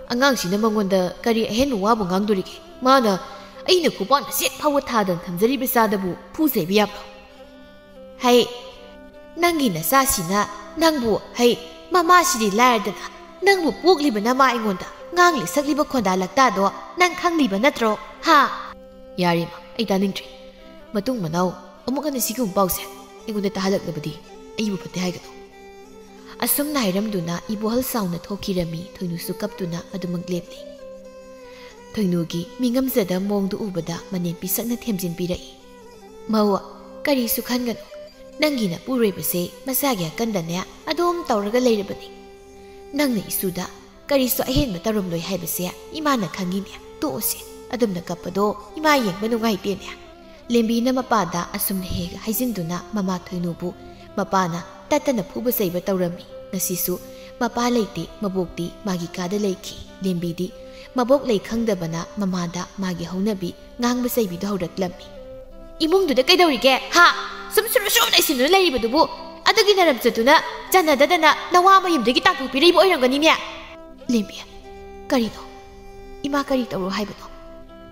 ꯑꯉꯥꯡꯁꯤꯅ ꯃꯉꯣꯟꯗ ꯀꯔꯤ ꯑꯍꯦꯟꯕ ꯋꯥꯕꯨ ꯉꯥꯡꯗꯣꯔꯤꯒꯦ? ꯃꯥꯅ ꯑꯩꯅ ꯈꯨꯄꯥꯛ ꯃꯆꯦꯠ ꯐꯥꯎꯕ ꯊꯥꯗꯅ ꯊꯝꯖꯔꯤꯕ ꯏꯆꯥꯗꯕꯨ ꯐꯨꯖꯩꯕ ꯌꯥꯕ꯭ꯔꯣ? ꯍꯩ, ꯅꯪꯒꯤ ꯅꯆꯥꯁꯤꯅ ꯅꯪꯕꯨ, ꯍꯩ, ꯃꯃꯥꯁꯤꯗꯤ ꯂꯥꯏꯔꯗꯅ, ꯅꯪꯕꯨ ꯄꯣꯛꯂꯤꯕ ꯅꯃꯥ ꯑꯩꯉꯣꯟꯗ ꯉꯥꯡꯂꯤ ꯁꯛꯂꯤꯕ ꯈꯣꯟꯗꯥ ꯂꯛꯇꯥꯗꯣ ꯅꯪ ꯈꯪꯂꯤꯕ ꯅꯠꯇ꯭ꯔꯣ? ꯍꯥ? ꯌꯥꯔꯦ ꯏꯃꯥ, ꯑꯩ ꯇꯥꯅꯤꯡꯗ꯭ꯔꯦ꯫ ꯃꯇꯨꯡ ꯃꯅꯥꯎ ꯑꯃꯨꯛ ꯍꯟꯅ ꯁꯤꯒꯨꯝꯕ ꯄꯥꯎꯁꯦ ꯑꯩꯉꯣꯟꯗ ꯇꯥꯍꯜꯂꯛꯂꯕꯗꯤ ꯑꯩꯕꯨ ꯐꯠꯇꯦ ꯍꯥꯏꯒꯅꯨ꯫ ꯑꯁꯨꯝꯅ ꯍꯥꯏꯔꯝꯗꯨꯅ ꯏꯕꯣꯍꯜ ꯁꯥꯎꯅ ꯊꯣꯛꯈꯤꯔꯝꯃꯤ꯫ ꯊꯣꯏꯅꯨꯁꯨ ꯀꯞꯇꯨꯅ ꯑꯗꯨꯃꯛ ꯂꯦꯞꯂꯤ꯫ ꯊꯣꯏꯅꯨꯒꯤ ꯃꯤꯉꯝꯖꯗ ꯃꯑꯣꯡꯗꯨ ꯎꯕꯗ ꯃꯅꯦꯝ ꯄꯤꯁꯛꯅ ꯊꯦꯝꯖꯤꯟꯕꯤꯔꯛꯏ꯫ "ꯃꯧ, ꯀꯔꯤꯁꯨ ꯈꯟꯒꯅꯨ꯫ ꯅꯪꯒꯤ ꯅꯄꯨꯔꯣꯏꯕꯁꯦ ꯃꯁꯥꯒꯤ ꯑꯀꯟꯗꯅꯦ ꯑꯗꯨꯝ ꯇꯧꯔꯒ ꯂꯩꯔꯕꯅꯤ꯫ ꯅꯪꯅ ꯏꯁꯨꯗ ꯀꯔꯤꯁꯨ ꯑꯍꯦꯟꯕ ꯇꯧꯔꯝꯂꯣꯏ ꯍꯥꯏꯕꯁꯦ ꯏꯃꯥꯅ ꯈꯪꯉꯤꯅꯦ꯫ ꯇꯣꯛꯑꯁꯦ꯫ ꯑꯗꯨꯝꯅ ꯀꯞꯄꯗꯣ ꯏꯃꯥ ꯌꯦꯡꯕ ꯅꯨꯡꯉꯥꯏꯇꯦꯅꯦ꯫" ꯂꯦꯝꯕꯤꯅ ꯃꯄꯥꯗ ꯑꯁꯨꯝꯅ ꯍꯦꯛ ꯍꯥꯏꯖꯤꯟꯗꯨꯅ ꯃꯃꯥ ꯊꯣꯏꯅꯨꯕꯨ ꯃꯄꯥꯅ ꯇꯠꯇꯅ ꯐꯨꯕ ꯆꯩꯕ ꯇꯧꯔꯝꯃꯤ꯫ ꯉꯁꯤꯁꯨ ꯃꯄꯥ ꯂꯩꯇꯦ, ꯃꯕꯣꯛꯇꯤ ꯃꯥꯒꯤ ꯀꯥꯗ ꯂꯩꯈꯤ꯫ ꯂꯦꯝꯕꯤꯗꯤ ꯃꯕꯣꯛ ꯂꯩ ꯈꯪꯗꯕꯅ ꯃꯃꯥꯗ ꯃꯥꯒꯤ ꯍꯧꯅꯕꯤ ꯉꯥꯡꯕ ꯆꯩꯕꯤꯗꯨ ꯍꯧꯔꯛꯂꯝꯃꯤ꯫ "ꯏꯃꯨꯡꯗꯨꯗ ꯀꯩꯗꯧꯔꯤꯒꯦ, ꯍꯥ? ꯁꯨꯝ ꯁꯨꯔꯨ ꯁꯨꯔꯨ ꯅꯩꯁꯤꯟꯗꯨꯅ ꯂꯩꯔꯤꯕꯗꯨꯕꯨ?" "ꯑꯗꯨꯒꯤ ꯅꯔꯝꯆꯠꯇꯨꯅ ꯆꯥꯟꯅꯗꯗꯅ ꯅꯋꯥ ꯃꯌꯨꯝꯗꯒꯤ ꯇꯥꯟꯊꯣꯛꯄꯤꯔꯛꯏꯕ ꯑꯣꯏꯔꯝꯒꯅꯤꯅꯦ꯫" ꯂꯦꯝꯕꯤ, "ꯀꯔꯤꯅꯣ? ꯏꯃꯥ ꯀꯔꯤ ꯇꯧꯔꯣ ꯍꯥꯏꯕꯅꯣ?"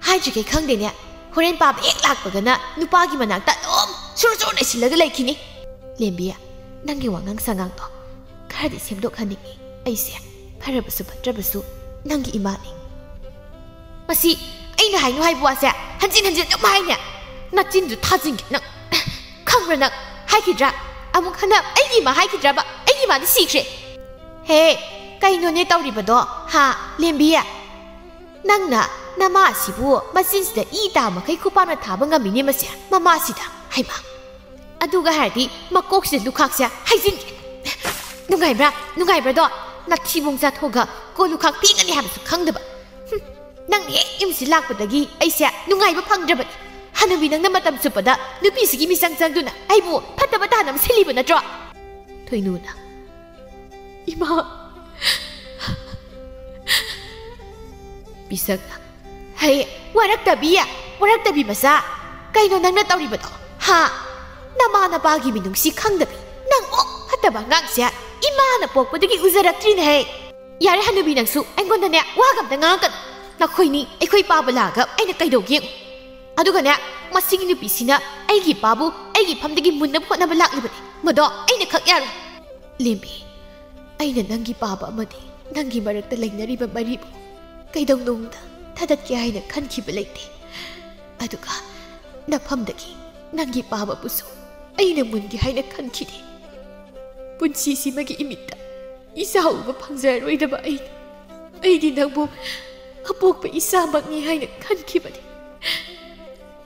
"ꯍꯥꯏꯗ꯭ꯔꯤꯈꯩ ꯈꯪꯗꯦꯅꯦ꯫ ꯍꯣꯔꯦꯟ ꯄꯥꯕ ꯍꯦꯛ ꯂꯥꯛꯄꯒꯅ ꯅꯨꯄꯥꯒꯤ ꯃꯅꯥꯛꯇ ꯑꯗꯨꯝ ꯁꯨꯔꯨ ꯁꯨꯔꯨ ꯅꯩꯁꯤꯜꯂꯒ ꯂꯩꯈꯤꯅꯤ꯫" "ꯂꯦꯝꯕꯤ, ꯅꯪꯒꯤ ꯋꯥꯉꯥꯡ ꯁꯉꯥꯡꯗꯣ ꯈꯔꯗꯤ ꯁꯦꯝꯗꯣꯛꯍꯟꯅꯤꯡꯉꯤ꯫ ꯑꯩꯁꯦ ꯐꯔꯕꯁꯨ ꯐꯠꯇ꯭ꯔꯕꯁꯨ ꯅꯪꯒꯤ ꯏꯃꯥꯅꯤ꯫" "ꯃꯁꯤ ꯑꯩꯅ ꯍꯥꯏꯅꯨ ꯍꯥꯏꯕ ꯋꯥꯁꯦ ꯍꯟꯖꯤꯟ ꯍꯟꯖꯤꯟ ꯑꯗꯨꯝ ꯍꯥꯏꯅꯦ꯫ ꯅꯆꯤꯟꯗꯨ ꯊꯥꯖꯤꯟꯒꯦ ꯅꯪ꯫ ꯈꯪꯕ꯭ꯔꯥ ꯅꯪ? ꯍꯥꯏꯈꯤꯗ꯭ꯔꯥ? ꯑꯃꯨꯛ ꯍꯟꯅ ꯑꯩꯒꯤ ꯏꯃꯥ ꯍꯥꯏꯈꯤꯗ꯭ꯔꯕ? ꯑꯩꯒꯤ ꯏꯃꯥꯗꯤ ꯁꯤꯈ꯭ꯔꯦ꯫" "ꯍꯦ, ꯀꯩꯅꯣꯅꯦ ꯇꯧꯔꯤꯕꯗꯣ, ꯍꯥ, ꯂꯦꯝꯕꯤ? ꯅꯪꯅ ꯅꯃꯥ ꯑꯁꯤꯕꯨ ꯃꯆꯤꯟꯁꯤꯗ ꯏ ꯇꯥ ꯃꯈꯩ ꯈꯨꯄꯥꯛꯅ ꯊꯥꯕ ꯉꯝꯃꯤꯅꯦ ꯃꯁꯦ, ꯃꯃꯥꯁꯤꯗ꯫ ꯍꯩꯃꯥ! ꯑꯗꯨꯒ ꯍꯥꯏꯔꯗꯤ ꯃꯀꯣꯛꯁꯤꯗ ꯂꯨꯈꯥꯛꯁꯦ ꯍꯩꯖꯤꯟꯒꯦ꯫ ꯅꯨꯡꯉꯥꯏꯕ꯭ꯔꯥ? ꯅꯨꯡꯉꯥꯏꯕ꯭ꯔꯥꯗꯣ? ꯅꯥꯊꯤꯕꯣꯡ ꯆꯥꯊꯣꯛꯑꯒ ꯀꯣꯜ ꯂꯨꯈꯥꯛ ꯐꯦꯡꯒꯅꯤ ꯍꯥꯏꯕꯁꯨ ꯈꯪꯗꯕ꯫ ꯍꯨꯝ, ꯅꯪꯅ ꯍꯦꯛ ꯌꯨꯝꯁꯤ ꯂꯥꯛꯄꯗꯒꯤ ꯑꯩꯁꯦ ꯅꯨꯡꯉꯥꯏꯕ ꯐꯪꯗ꯭ꯔꯕꯅꯤ꯫ ꯍꯅꯨꯕꯤ, ꯅꯪꯅ ꯃꯇꯝ ꯆꯨꯞꯄꯗ ꯅꯨꯄꯤꯁꯤꯒꯤ ꯃꯤꯆꯪ ꯆꯪꯗꯨꯅ ꯑꯩꯕꯨ ꯐꯠꯇꯕ ꯇꯥꯍꯟꯅꯕ ꯁꯤꯜꯂꯤꯕ ꯅꯠꯇ꯭ꯔꯣ?" ꯊꯣꯏꯅꯨꯅ, "ꯏꯃꯥ, ꯄꯤꯁꯛꯅ, ꯍꯩ, ꯋꯥꯔꯛꯇꯕꯤ, ꯋꯥꯔꯛꯇꯕꯤ ꯃꯆꯥ, ꯀꯩꯅꯣ ꯅꯪꯅ ꯇꯧꯔꯤꯕꯗꯣ? ꯍꯥ? ꯅꯃꯥ ꯅꯄꯥꯒꯤ ꯃꯤꯅꯨꯡꯁꯤ ꯈꯪꯗꯕꯤ, ꯅꯪ ꯃꯨꯛ ꯐꯠꯇꯕ ꯑꯉꯥꯡꯁꯦ ꯏꯃꯥꯅ ꯄꯣꯛꯄꯗꯒꯤ ꯎꯖꯔꯛꯇ꯭ꯔꯤꯅꯦ ꯍꯦ꯫ ꯌꯥꯔꯦ ꯍꯅꯨꯕꯤ, ꯅꯪꯁꯨ ꯑꯩꯉꯣꯟꯗꯅꯦ ꯋꯥꯒ ꯑꯝꯇ ꯉꯥꯡꯉꯛꯀꯅꯨ꯫ ꯅꯈꯣꯏꯅꯤ ꯑꯩꯈꯣꯏ ꯄꯥꯕ ꯂꯥꯛꯑꯒ ꯑꯩꯅ ꯀꯩꯗꯧꯒꯦ ꯌꯦꯡꯉꯨ꯫ ꯑꯗꯨꯒꯅꯦ, ꯃꯁꯤꯒꯤ ꯅꯨꯄꯤꯁꯤꯅ ꯑꯩꯒꯤ ꯏꯄꯥꯕꯨ ꯑꯩꯒꯤ ꯏꯐꯝꯗꯒꯤ ꯃꯨꯟꯅꯕ ꯍꯣꯠꯅꯕ ꯂꯥꯛꯂꯤꯕꯅꯤ꯫ ꯃꯗꯣ ꯑꯩꯅ ꯈꯛ ꯌꯥꯔꯣꯏ꯫ ꯂꯦꯝꯕꯤ, ꯑꯩꯅ ꯅꯪꯒꯤ ꯄꯥꯕ ꯑꯃꯗꯤ ꯅꯪꯒꯤ ꯃꯔꯛꯇ ꯂꯩꯅꯔꯤꯕ ꯃꯔꯤꯕꯨ ꯀꯩꯗꯧꯅꯨꯡꯗ ꯊꯥꯗꯠꯀꯦ ꯍꯥꯏꯅ ꯈꯟꯈꯤꯕ ꯂꯩꯇꯦ꯫ ꯑꯗꯨꯒ ꯅꯐꯝꯗꯒꯤ ꯅꯪꯒꯤ ꯄꯥꯕꯕꯨꯁꯨ ꯑꯩꯅ ꯃꯨꯟꯒꯦ ꯍꯥꯏꯅ ꯈꯟꯈꯤꯗꯦ꯫ ꯄꯨꯟꯁꯤꯁꯤꯃꯒꯤ ꯏꯃꯤꯠꯇ ꯏꯆꯥ ꯎꯕ ꯐꯪꯖꯔꯔꯣꯏꯗꯕ ꯑꯩꯅ, ꯑꯩꯗꯤ ꯅꯪꯕꯨ ꯑꯄꯣꯛꯄ ꯏꯆꯥꯃꯛꯅꯤ ꯍꯥꯏꯅ ꯈꯟꯈꯤꯕꯅꯤ꯫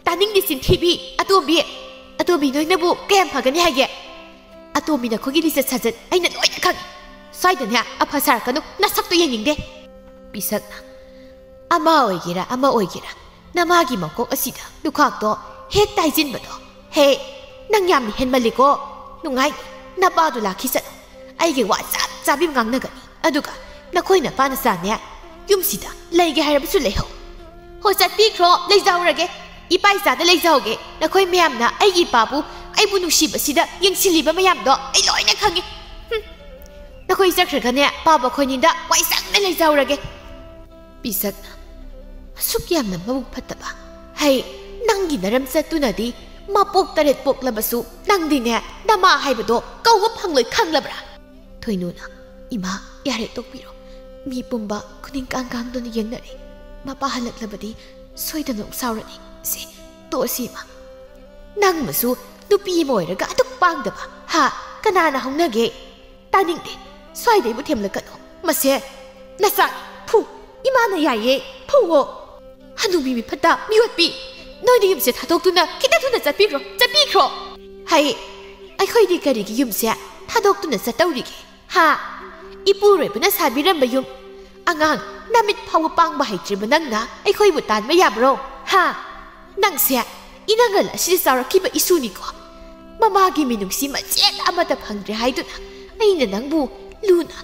ꯇꯥꯅꯤꯡꯗꯦ ꯆꯤꯟꯊꯤꯕꯤ, ꯑꯇꯣꯝꯕꯤ꯫ ꯑꯇꯣꯝꯕꯤ ꯅꯣꯏꯅꯕꯨ ꯀꯌꯥꯝ ꯐꯒꯅꯤ ꯍꯥꯏꯒꯦ? ꯑꯇꯣꯝꯕꯤ ꯅꯈꯣꯏꯒꯤ ꯂꯤꯆꯠ ꯁꯥꯖꯠ ꯑꯩꯅ ꯂꯣꯏꯅ ꯈꯪꯉꯤ꯫ ꯁ꯭ꯋꯥꯏꯗꯅꯦ ꯑꯐ ꯁꯥꯔꯛꯀꯅꯨ, ꯅꯁꯛꯇꯣ ꯌꯦꯡꯅꯤꯡꯗꯦ꯫ ꯄꯤꯁꯛꯅ, ꯑꯃ ꯑꯣꯏꯒꯦꯔꯥ ꯑꯃ ꯑꯣꯏꯒꯦꯔꯥ, ꯅꯃꯥꯒꯤ ꯃꯀꯣꯛ ꯑꯁꯤꯗ ꯂꯨꯈꯥꯛꯇꯣ ꯍꯦꯛꯇ ꯍꯩꯖꯤꯟꯕꯗꯣ꯫ ꯍꯦ, ꯅꯪ ꯌꯥꯝꯅ ꯍꯦꯟꯃꯜꯂꯤꯀꯣ꯫ ꯅꯨꯡꯉꯥꯏ, ꯅꯄꯥꯗꯨ ꯂꯥꯛꯈꯤ ꯆꯠꯂꯣ꯫ ꯑꯩꯒꯤ ꯋꯥ ꯆꯞ ꯆꯥꯕꯤ ꯉꯥꯡꯅꯒꯅꯤ꯫ ꯑꯗꯨꯒ ꯅꯈꯣꯏ ꯅꯄꯥ ꯅꯆꯥꯅꯦ ꯌꯨꯝꯁꯤꯗ ꯂꯩꯒꯦ ꯍꯥꯏꯔꯕꯁꯨ ꯂꯩꯍꯧ꯫ ꯍꯣ, ꯆꯠꯄꯤꯈ꯭ꯔꯣ, ꯂꯩꯖꯍꯧꯔꯒꯦ꯫ ꯏꯄꯥ ꯏꯆꯥꯗ ꯂꯩꯖꯍꯧꯒꯦ꯫ ꯅꯈꯣꯏ ꯃꯌꯥꯝꯅ ꯑꯩꯒꯤ ꯏꯄꯥꯕꯨ, ꯑꯩꯕꯨ ꯅꯨꯡꯁꯤꯕꯁꯤꯗ ꯌꯦꯡꯁꯤꯜꯂꯤꯕ ꯃꯌꯥꯝꯗꯣ ꯑꯩ ꯂꯣꯏꯅ ꯈꯪꯉꯤ꯫ ꯍꯨꯝ꯫ ꯅꯈꯣꯏ ꯆꯠꯈ꯭ꯔꯒꯅꯦ, ꯄꯥꯕ ꯈꯣꯏꯅꯤꯗ ꯋꯥꯏ ꯁꯪꯅ ꯂꯩꯖꯍꯧꯔꯒꯦ꯫ ꯄꯤꯁꯛꯅ, ꯑꯁꯨꯛ ꯌꯥꯝꯅ ꯃꯕꯨꯛ ꯐꯠꯇꯕ꯫ ꯍꯩ, ꯅꯪꯒꯤ ꯅꯔꯝꯆꯠꯇꯨꯅꯗꯤ ꯃꯄꯣꯛ ꯇꯔꯦꯠ ꯄꯣꯛꯂꯕꯁꯨ ꯅꯪꯗꯤꯅꯦ, ꯅꯃꯥ ꯍꯥꯏꯕꯗꯣ ꯀꯧꯕ ꯐꯪꯂꯣꯏ ꯈꯪꯂꯕ꯭ꯔꯥ? ꯊꯣꯏꯅꯨꯅ, ꯏꯃꯥ, ꯌꯥꯔꯦ, ꯇꯣꯛꯄꯤꯔꯣ꯫ ꯃꯤ ꯄꯨꯝꯕ ꯈꯨꯅꯤꯡ ꯀꯥꯡ ꯀꯥꯡꯗꯨꯅ ꯌꯦꯡꯅꯔꯦ꯫ ꯃꯄꯥ ꯍꯜꯂꯛꯂꯕꯗꯤ ꯁꯣꯏꯗꯅ ꯑꯃꯨꯛ ꯁꯥꯎꯔꯅꯤ꯫ ꯁꯦ, ꯇꯣꯛꯑꯁꯤ, ꯏꯃꯥ꯫ ꯅꯪꯅꯁꯨ ꯅꯨꯄꯤ ꯑꯃ ꯑꯣꯏꯔꯒ ꯑꯗꯨꯛ ꯄꯥꯡꯗꯕ, ꯍꯥ? ꯀꯅꯥꯅ ꯍꯧꯅꯒꯦ? ꯇꯥꯅꯤꯡꯗꯦ꯫ ꯁ꯭ꯋꯥꯏꯗꯩꯕꯨ ꯊꯦꯝꯂꯛꯀꯅꯨ꯫ ꯃꯁꯦ ꯅꯆꯥ꯫ ꯐꯨ꯫ ꯏꯃꯥꯅ ꯌꯥꯏꯌꯦ꯫ ꯐꯨꯋꯣ꯫ ꯍꯅꯨꯕꯤ ꯃꯤꯐꯠꯇ, ꯃꯤꯑꯣꯠꯄꯤ꯫ ꯅꯣꯏꯅ ꯌꯨꯝꯁꯦ ꯊꯥꯗꯣꯛꯇꯨꯅ ꯈꯤꯇ ꯊꯨꯅ ꯆꯠꯄꯤꯈ꯭ꯔꯣ꯫ ꯆꯠꯄꯤꯈ꯭ꯔꯣ꯫ ꯍꯩ, ꯑꯩꯈꯣꯏꯗꯤ ꯀꯔꯤꯒꯤ ꯌꯨꯝꯁꯦ ꯊꯥꯗꯣꯛꯇꯨꯅ ꯆꯠꯇꯧꯔꯤꯒꯦ? ꯍꯥ? ꯏꯄꯨꯔꯣꯏꯕꯅ ꯁꯥꯕꯤꯔꯝꯕ ꯌꯨꯝ꯫ ꯑꯉꯥꯡ, ꯅꯃꯤꯠ ꯐꯥꯎꯕ ꯄꯥꯡꯕ ꯍꯩꯇ꯭ꯔꯤꯕ ꯅꯪꯅ ꯑꯩꯈꯣꯏꯕꯨ ꯇꯥꯟꯕ ꯌꯥꯕ꯭ꯔꯣ? ꯍꯥ? ꯅꯪꯁꯦ ꯏꯅꯪꯒꯜ ꯑꯁꯤꯗ ꯆꯥꯎꯔꯛꯈꯤꯕ ꯏꯁꯨꯅꯤꯀꯣ꯫ ꯃꯃꯥꯒꯤ ꯃꯤꯅꯨꯡꯁꯤ ꯃꯆꯦꯠ ꯑꯃꯠꯇ ꯐꯪꯗ꯭ꯔꯦ ꯍꯥꯏꯗꯨꯅ ꯑꯩꯅ ꯅꯪꯕꯨ ꯂꯨꯅ,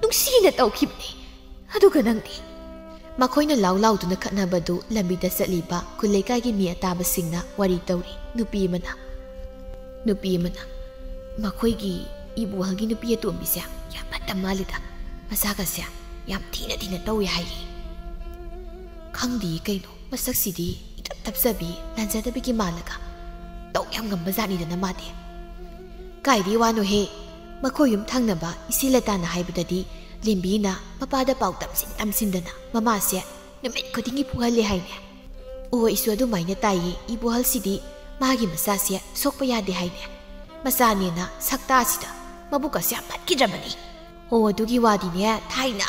ꯅꯨꯡꯁꯤꯅ ꯇꯧꯈꯤꯕꯅꯤ꯫ ꯑꯗꯨꯒ ꯅꯪꯗꯤ? ꯃꯈꯣꯏꯅ ꯂꯥꯎ ꯂꯥꯎꯗꯨꯅ ꯈꯠꯅꯕꯗꯨ ꯂꯝꯕꯤꯗ ꯆꯠꯂꯤꯕ ꯈꯨꯜ ꯂꯩꯀꯥꯏꯒꯤ ꯃꯤ ꯑꯇꯥꯕꯁꯤꯡꯅ ꯋꯥꯔꯤ ꯇꯧꯔꯤ꯫ ꯅꯨꯄꯤ ꯑꯃꯅ, ꯅꯨꯄꯤ ꯑꯃꯅ, "ꯃꯈꯣꯏꯒꯤ ꯏꯕꯣꯍꯜꯒꯤ ꯅꯨꯄꯤ ꯑꯇꯣꯝꯕꯤꯁꯦ ꯌꯥꯝ ꯐꯠꯇ ꯃꯥꯜꯂꯤꯗ꯫ ꯃꯆꯥꯒꯁꯦ ꯌꯥꯝ ꯊꯤꯅ ꯊꯤꯅ ꯇꯧꯏ ꯍꯥꯏꯌꯦ"꯫ ꯈꯪꯗꯦ ꯀꯩꯅꯣ, ꯃꯁꯛꯁꯤꯗꯤ ꯏꯇꯞ ꯇꯞꯆꯕꯤ, ꯂꯥꯟꯖꯗꯕꯤꯒꯤ ꯃꯥꯜꯂꯒ ꯇꯧ ꯌꯥꯝ ꯉꯝꯕ ꯖꯥꯠꯅꯤꯗꯅ ꯃꯥꯗꯤ꯫ ꯀꯥꯏꯗꯩ ꯋꯥꯅꯣꯍꯦ, ꯃꯈꯣꯏ ꯌꯨꯝ ꯊꯪꯅꯕ ꯏꯆꯦ ꯂꯇꯥꯅ ꯍꯥꯏꯕꯗꯗꯤ, ꯂꯦꯝꯕꯤꯅ ꯃꯄꯥꯗ ꯄꯥꯎ ꯇꯝꯁꯤꯟ ꯇꯝꯁꯤꯟꯗꯅ ꯃꯃꯥꯁꯦ ꯅꯨꯃꯤꯠ ꯈꯨꯗꯤꯡꯒꯤ ꯐꯨꯍꯜꯂꯦ ꯍꯥꯏꯅꯦ꯫ ꯑꯣ, ꯑꯩꯁꯨ ꯑꯗꯨꯃꯥꯏꯅ ꯇꯥꯏꯌꯦ꯫ ꯏꯕꯣꯍꯜꯁꯤꯗꯤ ꯃꯥꯒꯤ ꯃꯆꯥꯁꯦ ꯁꯣꯛꯄ ꯌꯥꯗꯦ ꯍꯥꯏꯅꯦ꯫ ꯃꯆꯥꯅꯦꯅ ꯁꯛꯇꯥꯁꯤꯗ ꯃꯕꯨꯛꯀꯁꯦ ꯌꯥꯝ ꯐꯠꯈꯤꯗ꯭ꯔꯕꯅꯤ꯫ ꯑꯣ, ꯑꯗꯨꯒꯤ ꯋꯥꯗꯤꯅꯦ, ꯊꯥꯏꯅ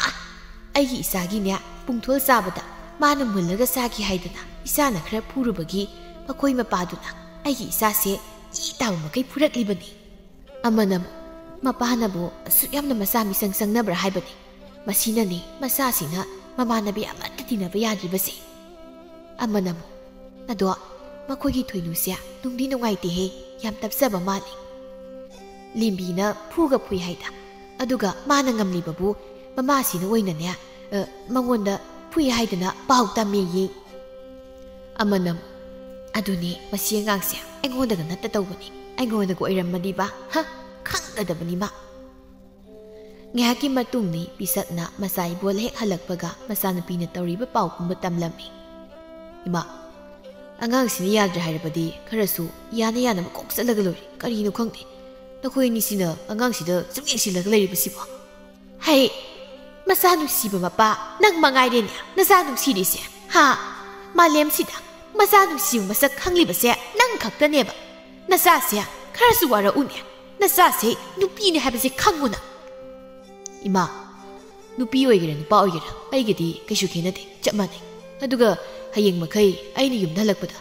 ꯑꯩꯒꯤ ꯏꯆꯥꯒꯤꯅꯦ ꯄꯨꯡꯊꯣꯜ ꯆꯥꯕꯗ ꯃꯥꯅ ꯃꯨꯜꯂꯒ ꯆꯥꯈꯤ ꯍꯥꯏꯗꯅ ꯏꯆꯥꯅ ꯈꯔ ꯐꯨꯔꯨꯕꯒꯤ ꯃꯈꯣꯏ ꯃꯄꯥꯗꯨꯅ ꯑꯩꯒꯤ ꯏꯆꯥꯁꯦ ꯏ ꯇꯥꯕ ꯃꯈꯩ ꯐꯨꯔꯛꯂꯤꯕꯅꯤ꯫ ꯑꯃꯅ ꯑꯃꯨꯛ, ꯃꯄꯥꯅꯕꯨ ꯑꯁꯨꯛ ꯌꯥꯝꯅ ꯃꯆꯥ ꯃꯤꯆꯪ ꯆꯪꯅꯕ꯭ꯔꯥ ꯍꯥꯏꯕꯅꯤ꯫ ꯃꯁꯤꯅꯅꯤ ꯃꯆꯥꯁꯤꯅ ꯃꯃꯥꯟꯅꯕꯤ ꯑꯃꯠꯇ ꯇꯤꯟꯅꯕ ꯌꯥꯗ꯭ꯔꯤꯕꯁꯦ꯫ ꯑꯃꯅ ꯑꯃꯨꯛ, ꯑꯗꯣ ꯃꯈꯣꯏꯒꯤ ꯊꯣꯏꯅꯨꯁꯦ ꯅꯨꯡꯗꯤ ꯅꯨꯡꯉꯥꯏꯇꯦꯍꯦ, ꯌꯥꯝ ꯇꯞꯆꯕ ꯃꯥꯜꯂꯤ꯫ ꯂꯦꯝꯕꯤꯅ ꯐꯨꯒ ꯐꯨꯏ ꯍꯥꯏꯗ, ꯑꯗꯨꯒ ꯃꯥꯅ ꯉꯝꯂꯤꯕꯕꯨ ꯃꯃꯥꯁꯤꯅ ꯑꯣꯏꯅꯅꯦ, ꯑ, ꯃꯉꯣꯟꯗ ꯐꯨꯏ ꯍꯥꯏꯗꯅ ꯄꯥꯎ ꯇꯝꯃꯦꯌꯦ꯫ ꯑꯃꯅ ꯑꯃꯨꯛ, ꯑꯗꯨꯅꯦ, ꯃꯁꯤ ꯑꯉꯥꯡꯁꯦ ꯑꯩꯉꯣꯟꯗꯒ ꯅꯠꯇ ꯇꯧꯕꯅꯤ, ꯑꯩꯉꯣꯟꯗꯒ ꯑꯣꯏꯔꯝꯃꯗꯤꯕ, ꯍ, ꯈꯪꯒꯗꯕꯅꯤ ꯃꯥ꯫ ꯉꯥꯏꯍꯥꯛꯀꯤ ꯃꯇꯨꯡꯅꯤ ꯄꯤꯁꯛꯅ ꯃꯆꯥ ꯏꯕꯣꯜ ꯍꯦꯛ ꯍꯜꯂꯛꯄꯒ ꯃꯆꯥꯅꯨꯄꯤꯅ ꯇꯧꯔꯤꯕ ꯄꯥꯎ ꯄꯨꯝꯕ ꯇꯝꯂꯝꯃꯤ꯫ ꯏꯃꯥ, ꯑꯉꯥꯡꯁꯤꯅ ꯌꯥꯗ꯭ꯔꯦ ꯍꯥꯏꯔꯕꯗꯤ ꯈꯔꯁꯨ ꯌꯥꯅ ꯌꯥꯅꯕ ꯀꯣꯛ ꯆꯠꯂꯒ ꯂꯣꯏꯔꯦ꯫ ꯀꯔꯤꯅꯣ ꯈꯪꯗꯦ, ꯅꯈꯣꯏ ꯑꯅꯤꯁꯤꯅ ꯑꯉꯥꯡꯁꯤꯗ ꯁꯨꯝ ꯌꯦꯡꯁꯤꯜꯂꯒ ꯂꯩꯔꯤꯕꯁꯤꯕꯣ? ꯍꯩ, ꯃꯆꯥ ꯅꯨꯡꯁꯤꯕ ꯃꯄꯥ, ꯅꯪ ꯃꯉꯥꯏꯔꯦꯅꯦ ꯅꯆꯥ ꯅꯨꯡꯁꯤꯔꯤꯁꯦ, ꯍꯥ? ꯃꯥꯂꯦꯝꯁꯤꯗ ꯃꯆꯥ ꯅꯨꯡꯁꯤꯕ ꯃꯁꯛ ꯈꯪꯂꯤꯕꯁꯦ ꯅꯪ ꯈꯛꯇꯅꯦꯕ꯫ ꯅꯆꯥꯁꯦ ꯈꯔꯁꯨ ꯋꯥꯔꯛꯎꯅꯦ꯫ ꯅꯆꯥꯁꯦ ꯅꯨꯄꯤꯅꯦ ꯍꯥꯏꯕꯁꯦ ꯈꯪꯉꯨꯅ꯫ ꯏꯃꯥ, ꯅꯨꯄꯤ ꯑꯣꯏꯒꯦꯔꯥ ꯅꯨꯄꯥ ꯑꯣꯏꯒꯦꯔꯥ ꯑꯩꯒꯤꯗꯤ ꯀꯩꯁꯨ ꯈꯦꯠꯅꯗꯦ, ꯆꯞ ꯃꯥꯟꯅꯩ꯫ ꯑꯗꯨꯒ ꯍꯌꯦꯡ ꯃꯈꯩ ꯑꯩꯅ ꯌꯨꯝꯗ ꯍꯜꯂꯛꯄꯗ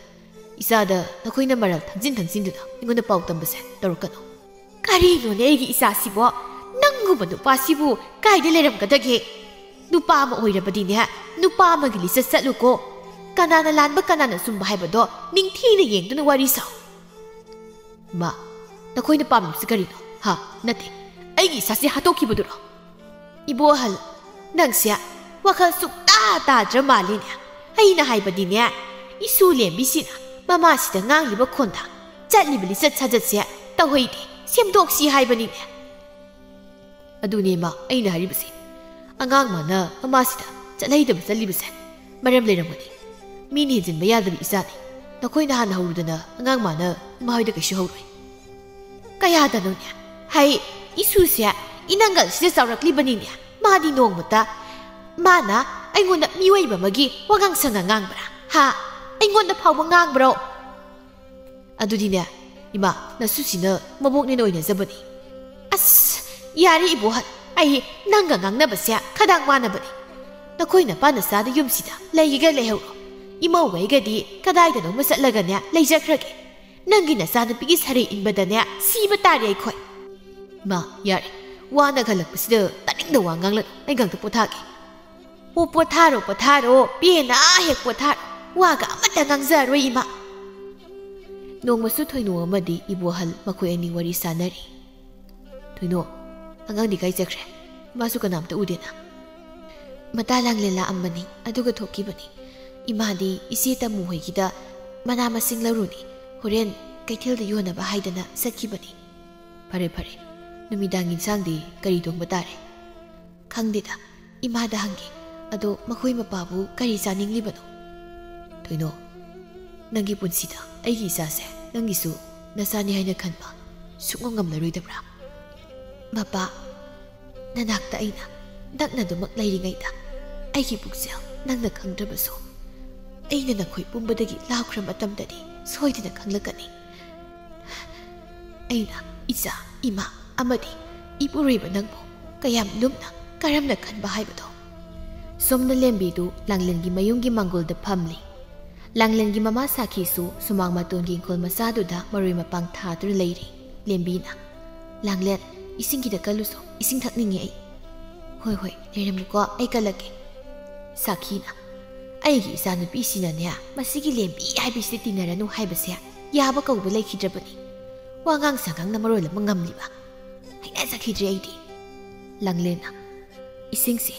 ꯏꯆꯥꯗ ꯅꯈꯣꯏꯅ ꯃꯔꯜ ꯊꯪꯖꯤꯟ ꯊꯪꯖꯤꯟꯗꯨꯅ ꯑꯩꯉꯣꯟꯗ ꯄꯥꯎ ꯇꯝꯕꯁꯦ ꯇꯧꯔꯛꯀꯅꯨ꯫ ꯀꯔꯤꯅꯣꯅꯦ ꯑꯩꯒꯤ ꯏꯆꯥꯁꯤꯕꯣ? ꯅꯪꯒꯨꯝꯕ ꯅꯨꯄꯥꯁꯤꯕꯨ ꯀꯥꯏꯗ ꯂꯩꯔꯝꯒꯗꯒꯦ? ꯅꯨꯄꯥ ꯑꯃ ꯑꯣꯏꯔꯕꯗꯤꯅꯦ, ꯅꯨꯄꯥ ꯑꯃꯒꯤ ꯂꯤꯆꯠ ꯆꯠꯂꯨꯀꯣ꯫ ꯀꯅꯥꯅ ꯂꯥꯟꯕ ꯀꯅꯥꯅ ꯆꯨꯝꯕ ꯍꯥꯏꯕꯗꯣ ꯅꯤꯡꯊꯤꯅ ꯌꯦꯡꯗꯨꯅ ꯋꯥꯔꯤ ꯁꯥꯎ꯫ ꯏꯃꯥ, ꯅꯈꯣꯏꯅ ꯄꯥꯝꯂꯤꯕꯁꯤ ꯀꯔꯤꯅꯣ? ꯍꯥ? ꯅꯠꯇꯦ, ꯑꯩꯒꯤ ꯏꯆꯥꯁꯤ ꯍꯥꯠꯇꯣꯛꯈꯤꯕꯗꯨꯔꯣ? ꯏꯕꯣ ꯑꯍꯜ, ꯅꯪꯁꯦ ꯋꯥꯈꯜ ꯁꯨꯛꯇꯥ ꯇꯥꯗ꯭ꯔ ꯃꯥꯜꯂꯤꯅꯦ꯫ ꯑꯩꯅ ꯍꯥꯏꯕꯗꯤꯅꯦ, ꯏꯁꯨ ꯂꯦꯝꯕꯤꯁꯤꯅ ꯃꯃꯥꯁꯤꯗ ꯉꯥꯡꯂꯤꯕ ꯈꯣꯟꯗ, ꯆꯠꯂꯤꯕ ꯂꯤꯆꯠ ꯁꯥꯖꯠꯁꯦ ꯇꯧꯍꯩꯗꯦ, ꯁꯦꯝꯗꯣꯛꯁꯤ ꯍꯥꯏꯕꯅꯤꯅꯦ꯫ ꯑꯗꯨꯅꯦ ꯃꯥ ꯑꯩꯅ ꯍꯥꯏꯔꯤꯕꯁꯦ꯫ ꯑꯉꯥꯡ ꯃꯥꯅ ꯃꯃꯥꯁꯤꯗ ꯆꯠꯍꯩꯗꯕ ꯆꯠꯂꯤꯕꯁꯦ ꯃꯔꯝ ꯂꯩꯔꯝꯒꯅꯤ꯫ ꯃꯤꯅ ꯍꯦꯟꯖꯤꯟꯕ ꯌꯥꯗꯕ ꯏꯆꯥꯅꯤ꯫ ꯅꯈꯣꯏꯅ ꯍꯥꯟꯅ ꯍꯧꯔꯨꯗꯅ ꯑꯉꯥꯡ ꯃꯥꯅ ꯏꯃꯥ ꯍꯣꯏꯗ ꯀꯩꯁꯨ ꯍꯧꯔꯣꯏ꯫ ꯀꯌꯥꯗꯅꯣꯅꯦ? ꯍꯩ, ꯏꯁꯨꯁꯦ ꯏꯅꯪꯒꯜꯁꯤꯗ ꯆꯥꯎꯔꯛꯂꯤꯕꯅꯤꯅꯦ꯫ ꯃꯥꯗꯤ ꯅꯣꯡꯃꯇ ꯃꯥꯅ ꯑꯩꯉꯣꯟꯗ ꯃꯤꯑꯣꯏꯕ ꯑꯃꯒꯤ ꯋꯥꯉꯥꯡ ꯁꯉꯥꯡ ꯉꯥꯡꯕ꯭ꯔꯥ? ꯍꯥ? ꯑꯩꯉꯣꯟꯗ ꯐꯥꯎꯕ ꯉꯥꯡꯕ꯭ꯔꯣ? ꯑꯗꯨꯗꯤꯅꯦ, ꯏꯃꯥ, ꯅꯁꯨꯁꯤꯅ ꯃꯕꯣꯛꯅꯦꯅ ꯑꯣꯏꯅꯖꯕꯅꯤ꯫ ꯑꯁ, ꯌꯥꯔꯦ ꯏꯕꯣꯍꯜ, ꯑꯩ ꯅꯪꯒ ꯉꯥꯡꯅꯕꯁꯦ ꯈꯗꯥꯡ ꯃꯥꯟꯅꯕꯅꯤ꯫ ꯅꯈꯣꯏ ꯅꯄꯥ ꯅꯆꯥꯗ ꯌꯨꯝꯁꯤꯗ ꯂꯩꯒꯦꯒ ꯂꯩꯍꯧꯔꯣ꯫ ꯏꯃꯧꯒꯩꯒꯗꯤ ꯀꯗꯥꯏꯗꯅꯣꯃ ꯆꯠꯂꯒꯅꯦ ꯂꯩꯖꯈ꯭ꯔꯒꯦ꯫ ꯅꯪꯒꯤ ꯅꯆꯥꯅꯨꯄꯤꯒꯤ ꯁꯔꯩ ꯏꯟꯕꯗꯅꯦ ꯁꯤꯕ ꯇꯥꯔꯦ ꯑꯩꯈꯣꯏ꯫ ꯏꯃꯥ, ꯌꯥꯔꯦ, ꯋꯥꯅ ꯈꯜꯂꯛꯄꯁꯤꯗ ꯇꯥꯅꯤꯡꯗ ꯋꯥ ꯉꯥꯡꯂꯛ, ꯑꯩ ꯉꯥꯛꯇ ꯄꯣꯊꯥꯒꯦ꯫ ꯑꯣ, ꯄꯣꯊꯥꯔꯣ, ꯄꯣꯊꯥꯔꯣ, ꯄꯦꯟꯅ ꯍꯦꯛ ꯄꯣꯊꯥꯔꯣ꯫ ꯋꯥꯒ ꯑꯃꯠꯇ ꯉꯥꯡꯖꯔꯔꯣꯏ, ꯏꯃꯥ꯫ ꯅꯣꯡꯃꯁꯨ ꯊꯣꯏꯅꯣ ꯑꯃꯗꯤ ꯏꯕꯣꯍꯜ ꯃꯈꯣꯏ ꯑꯅꯤ ꯋꯥꯔꯤ ꯁꯥꯟꯅꯔꯤ꯫ "ꯊꯣꯏꯅꯣ, ꯑꯉꯥꯡꯗꯤ ꯀꯥꯏ ꯆꯠꯈ꯭ꯔꯦ? ꯃꯥꯁꯨ ꯀꯅꯥꯝꯇ ꯎꯗꯦꯅ?" "ꯃꯇꯥ ꯂꯥꯡꯂꯦꯟ ꯂꯥꯛꯑꯝꯕꯅꯤ, ꯑꯗꯨꯒ ꯊꯣꯛꯈꯤꯕꯅꯤ꯫ ꯏꯃꯥꯗꯤ ꯏꯆꯦ ꯇꯃꯨ ꯍꯣꯏꯒꯤꯗ ꯃꯅꯥ ꯃꯁꯤꯡ ꯂꯧꯔꯨꯅꯤ, ꯍꯣꯔꯦꯟ ꯀꯩꯊꯦꯜꯗ ꯌꯣꯟꯅꯕ ꯍꯥꯏꯗꯅ ꯆꯠꯈꯤꯕꯅꯤ꯫" "ꯐꯔꯦ, ꯐꯔꯦ꯫ ꯅꯨꯃꯤꯗꯥꯡ ꯏꯟꯁꯥꯡꯗꯤ ꯀꯔꯤ ꯊꯣꯡꯕ ꯇꯥꯔꯦ?" "ꯈꯪꯗꯦꯗ, ꯏꯃꯥꯗ ꯍꯪꯒꯦ꯫ ꯑꯗꯣ ꯃꯈꯣꯏ ꯃꯄꯥꯕꯨ ꯀꯔꯤ ꯆꯥꯅꯤꯡꯂꯤꯕꯅꯣ?" "ꯊꯣꯏꯅꯣ, ꯅꯪꯒꯤ ꯄꯨꯟꯁꯤꯗ ꯑꯩꯒꯤ ꯏꯆꯥꯁꯦ ꯅꯪꯒꯤꯁꯨ ꯅꯆꯥꯅꯤ ꯍꯥꯏꯅ ꯈꯟꯕ ꯁꯨꯛꯉꯝ ꯉꯝꯂꯔꯣꯏꯗꯕ꯭ꯔꯥ?" "ꯃꯄꯥ, ꯅꯅꯥꯛꯇ ꯑꯩꯅ ꯅꯛꯅꯗꯨꯃꯛ ꯂꯩꯔꯤꯉꯩꯗ ꯑꯩꯒꯤ ꯄꯨꯛꯆꯦꯜ ꯅꯪꯅ ꯈꯪꯗ꯭ꯔꯕꯁꯨ, ꯑꯩꯅ ꯅꯈꯣꯏ ꯄꯨꯝꯕꯗꯒꯤ ꯂꯥꯞꯈ꯭ꯔ ꯃꯇꯝꯗꯗꯤ ꯁꯣꯏꯗꯅ ꯈꯪꯂꯛꯀꯅꯤ꯫ ꯑꯩꯅ ꯏꯆꯥ, ꯏꯃꯥ ꯑꯃꯗꯤ ꯏꯄꯨꯔꯣꯏꯕ ꯅꯪꯕꯨ ꯀꯌꯥꯝ ꯂꯨꯝꯅ, ꯀꯔꯝꯅ ꯈꯟꯕ ꯍꯥꯏꯕꯗꯣ꯫" ꯁꯣꯝꯗ ꯂꯦꯝꯕꯤꯗꯨ ꯂꯥꯡꯂꯦꯟꯒꯤ ꯃꯌꯨꯝꯒꯤ ꯃꯥꯡꯒꯣꯜꯗ ꯐꯝꯂꯤ꯫ ꯂꯥꯡꯂꯦꯟꯒꯤ ꯃꯃꯥ ꯁꯥꯈꯤꯁꯨ ꯁꯨꯃꯥꯡ ꯃꯇꯣꯟꯒꯤ ꯏꯪꯈꯣꯜ ꯃꯆꯥꯗꯨꯗ ꯃꯔꯣꯏ ꯃꯄꯥꯡ ꯊꯥꯗꯨꯅ ꯂꯩꯔꯤ꯫ ꯂꯦꯝꯕꯤꯅ, "ꯂꯥꯡꯂꯦꯟ, ꯏꯁꯤꯡ ꯈꯤꯇ ꯀꯜꯂꯨꯁꯣ, ꯏꯁꯤꯡ ꯊꯛꯅꯤꯡꯉꯦ ꯑꯩ꯫" "ꯍꯣꯏ, ꯍꯣꯏ, ꯂꯩꯔꯝꯃꯨꯀꯣ, ꯑꯩ ꯀꯜꯂꯛꯀꯦ꯫" ꯁꯥꯈꯤꯅ, "ꯑꯩꯒꯤ ꯏꯆꯥꯅꯨꯄꯤꯁꯤꯅꯅꯦ, ꯃꯁꯤꯒꯤ ꯂꯦꯝꯕꯤ ꯍꯥꯏꯕꯁꯤꯗ ꯇꯤꯟꯅꯔꯅꯨ ꯍꯥꯏꯕꯁꯦ ꯌꯥꯕ ꯀꯧꯕ ꯂꯩꯈꯤꯗ꯭ꯔꯕꯅꯤ꯫ ꯋꯥꯉꯥꯡ ꯁꯉꯥꯡꯅ ꯃꯔꯣꯜ ꯑꯃ ꯉꯝꯂꯤꯕ꯫ ꯍꯩꯅꯖꯈꯤꯗ꯭ꯔꯦ ꯑꯩꯗꯤ꯫" ꯂꯥꯡꯂꯦꯟꯅ, "ꯏꯁꯤꯡꯁꯦ,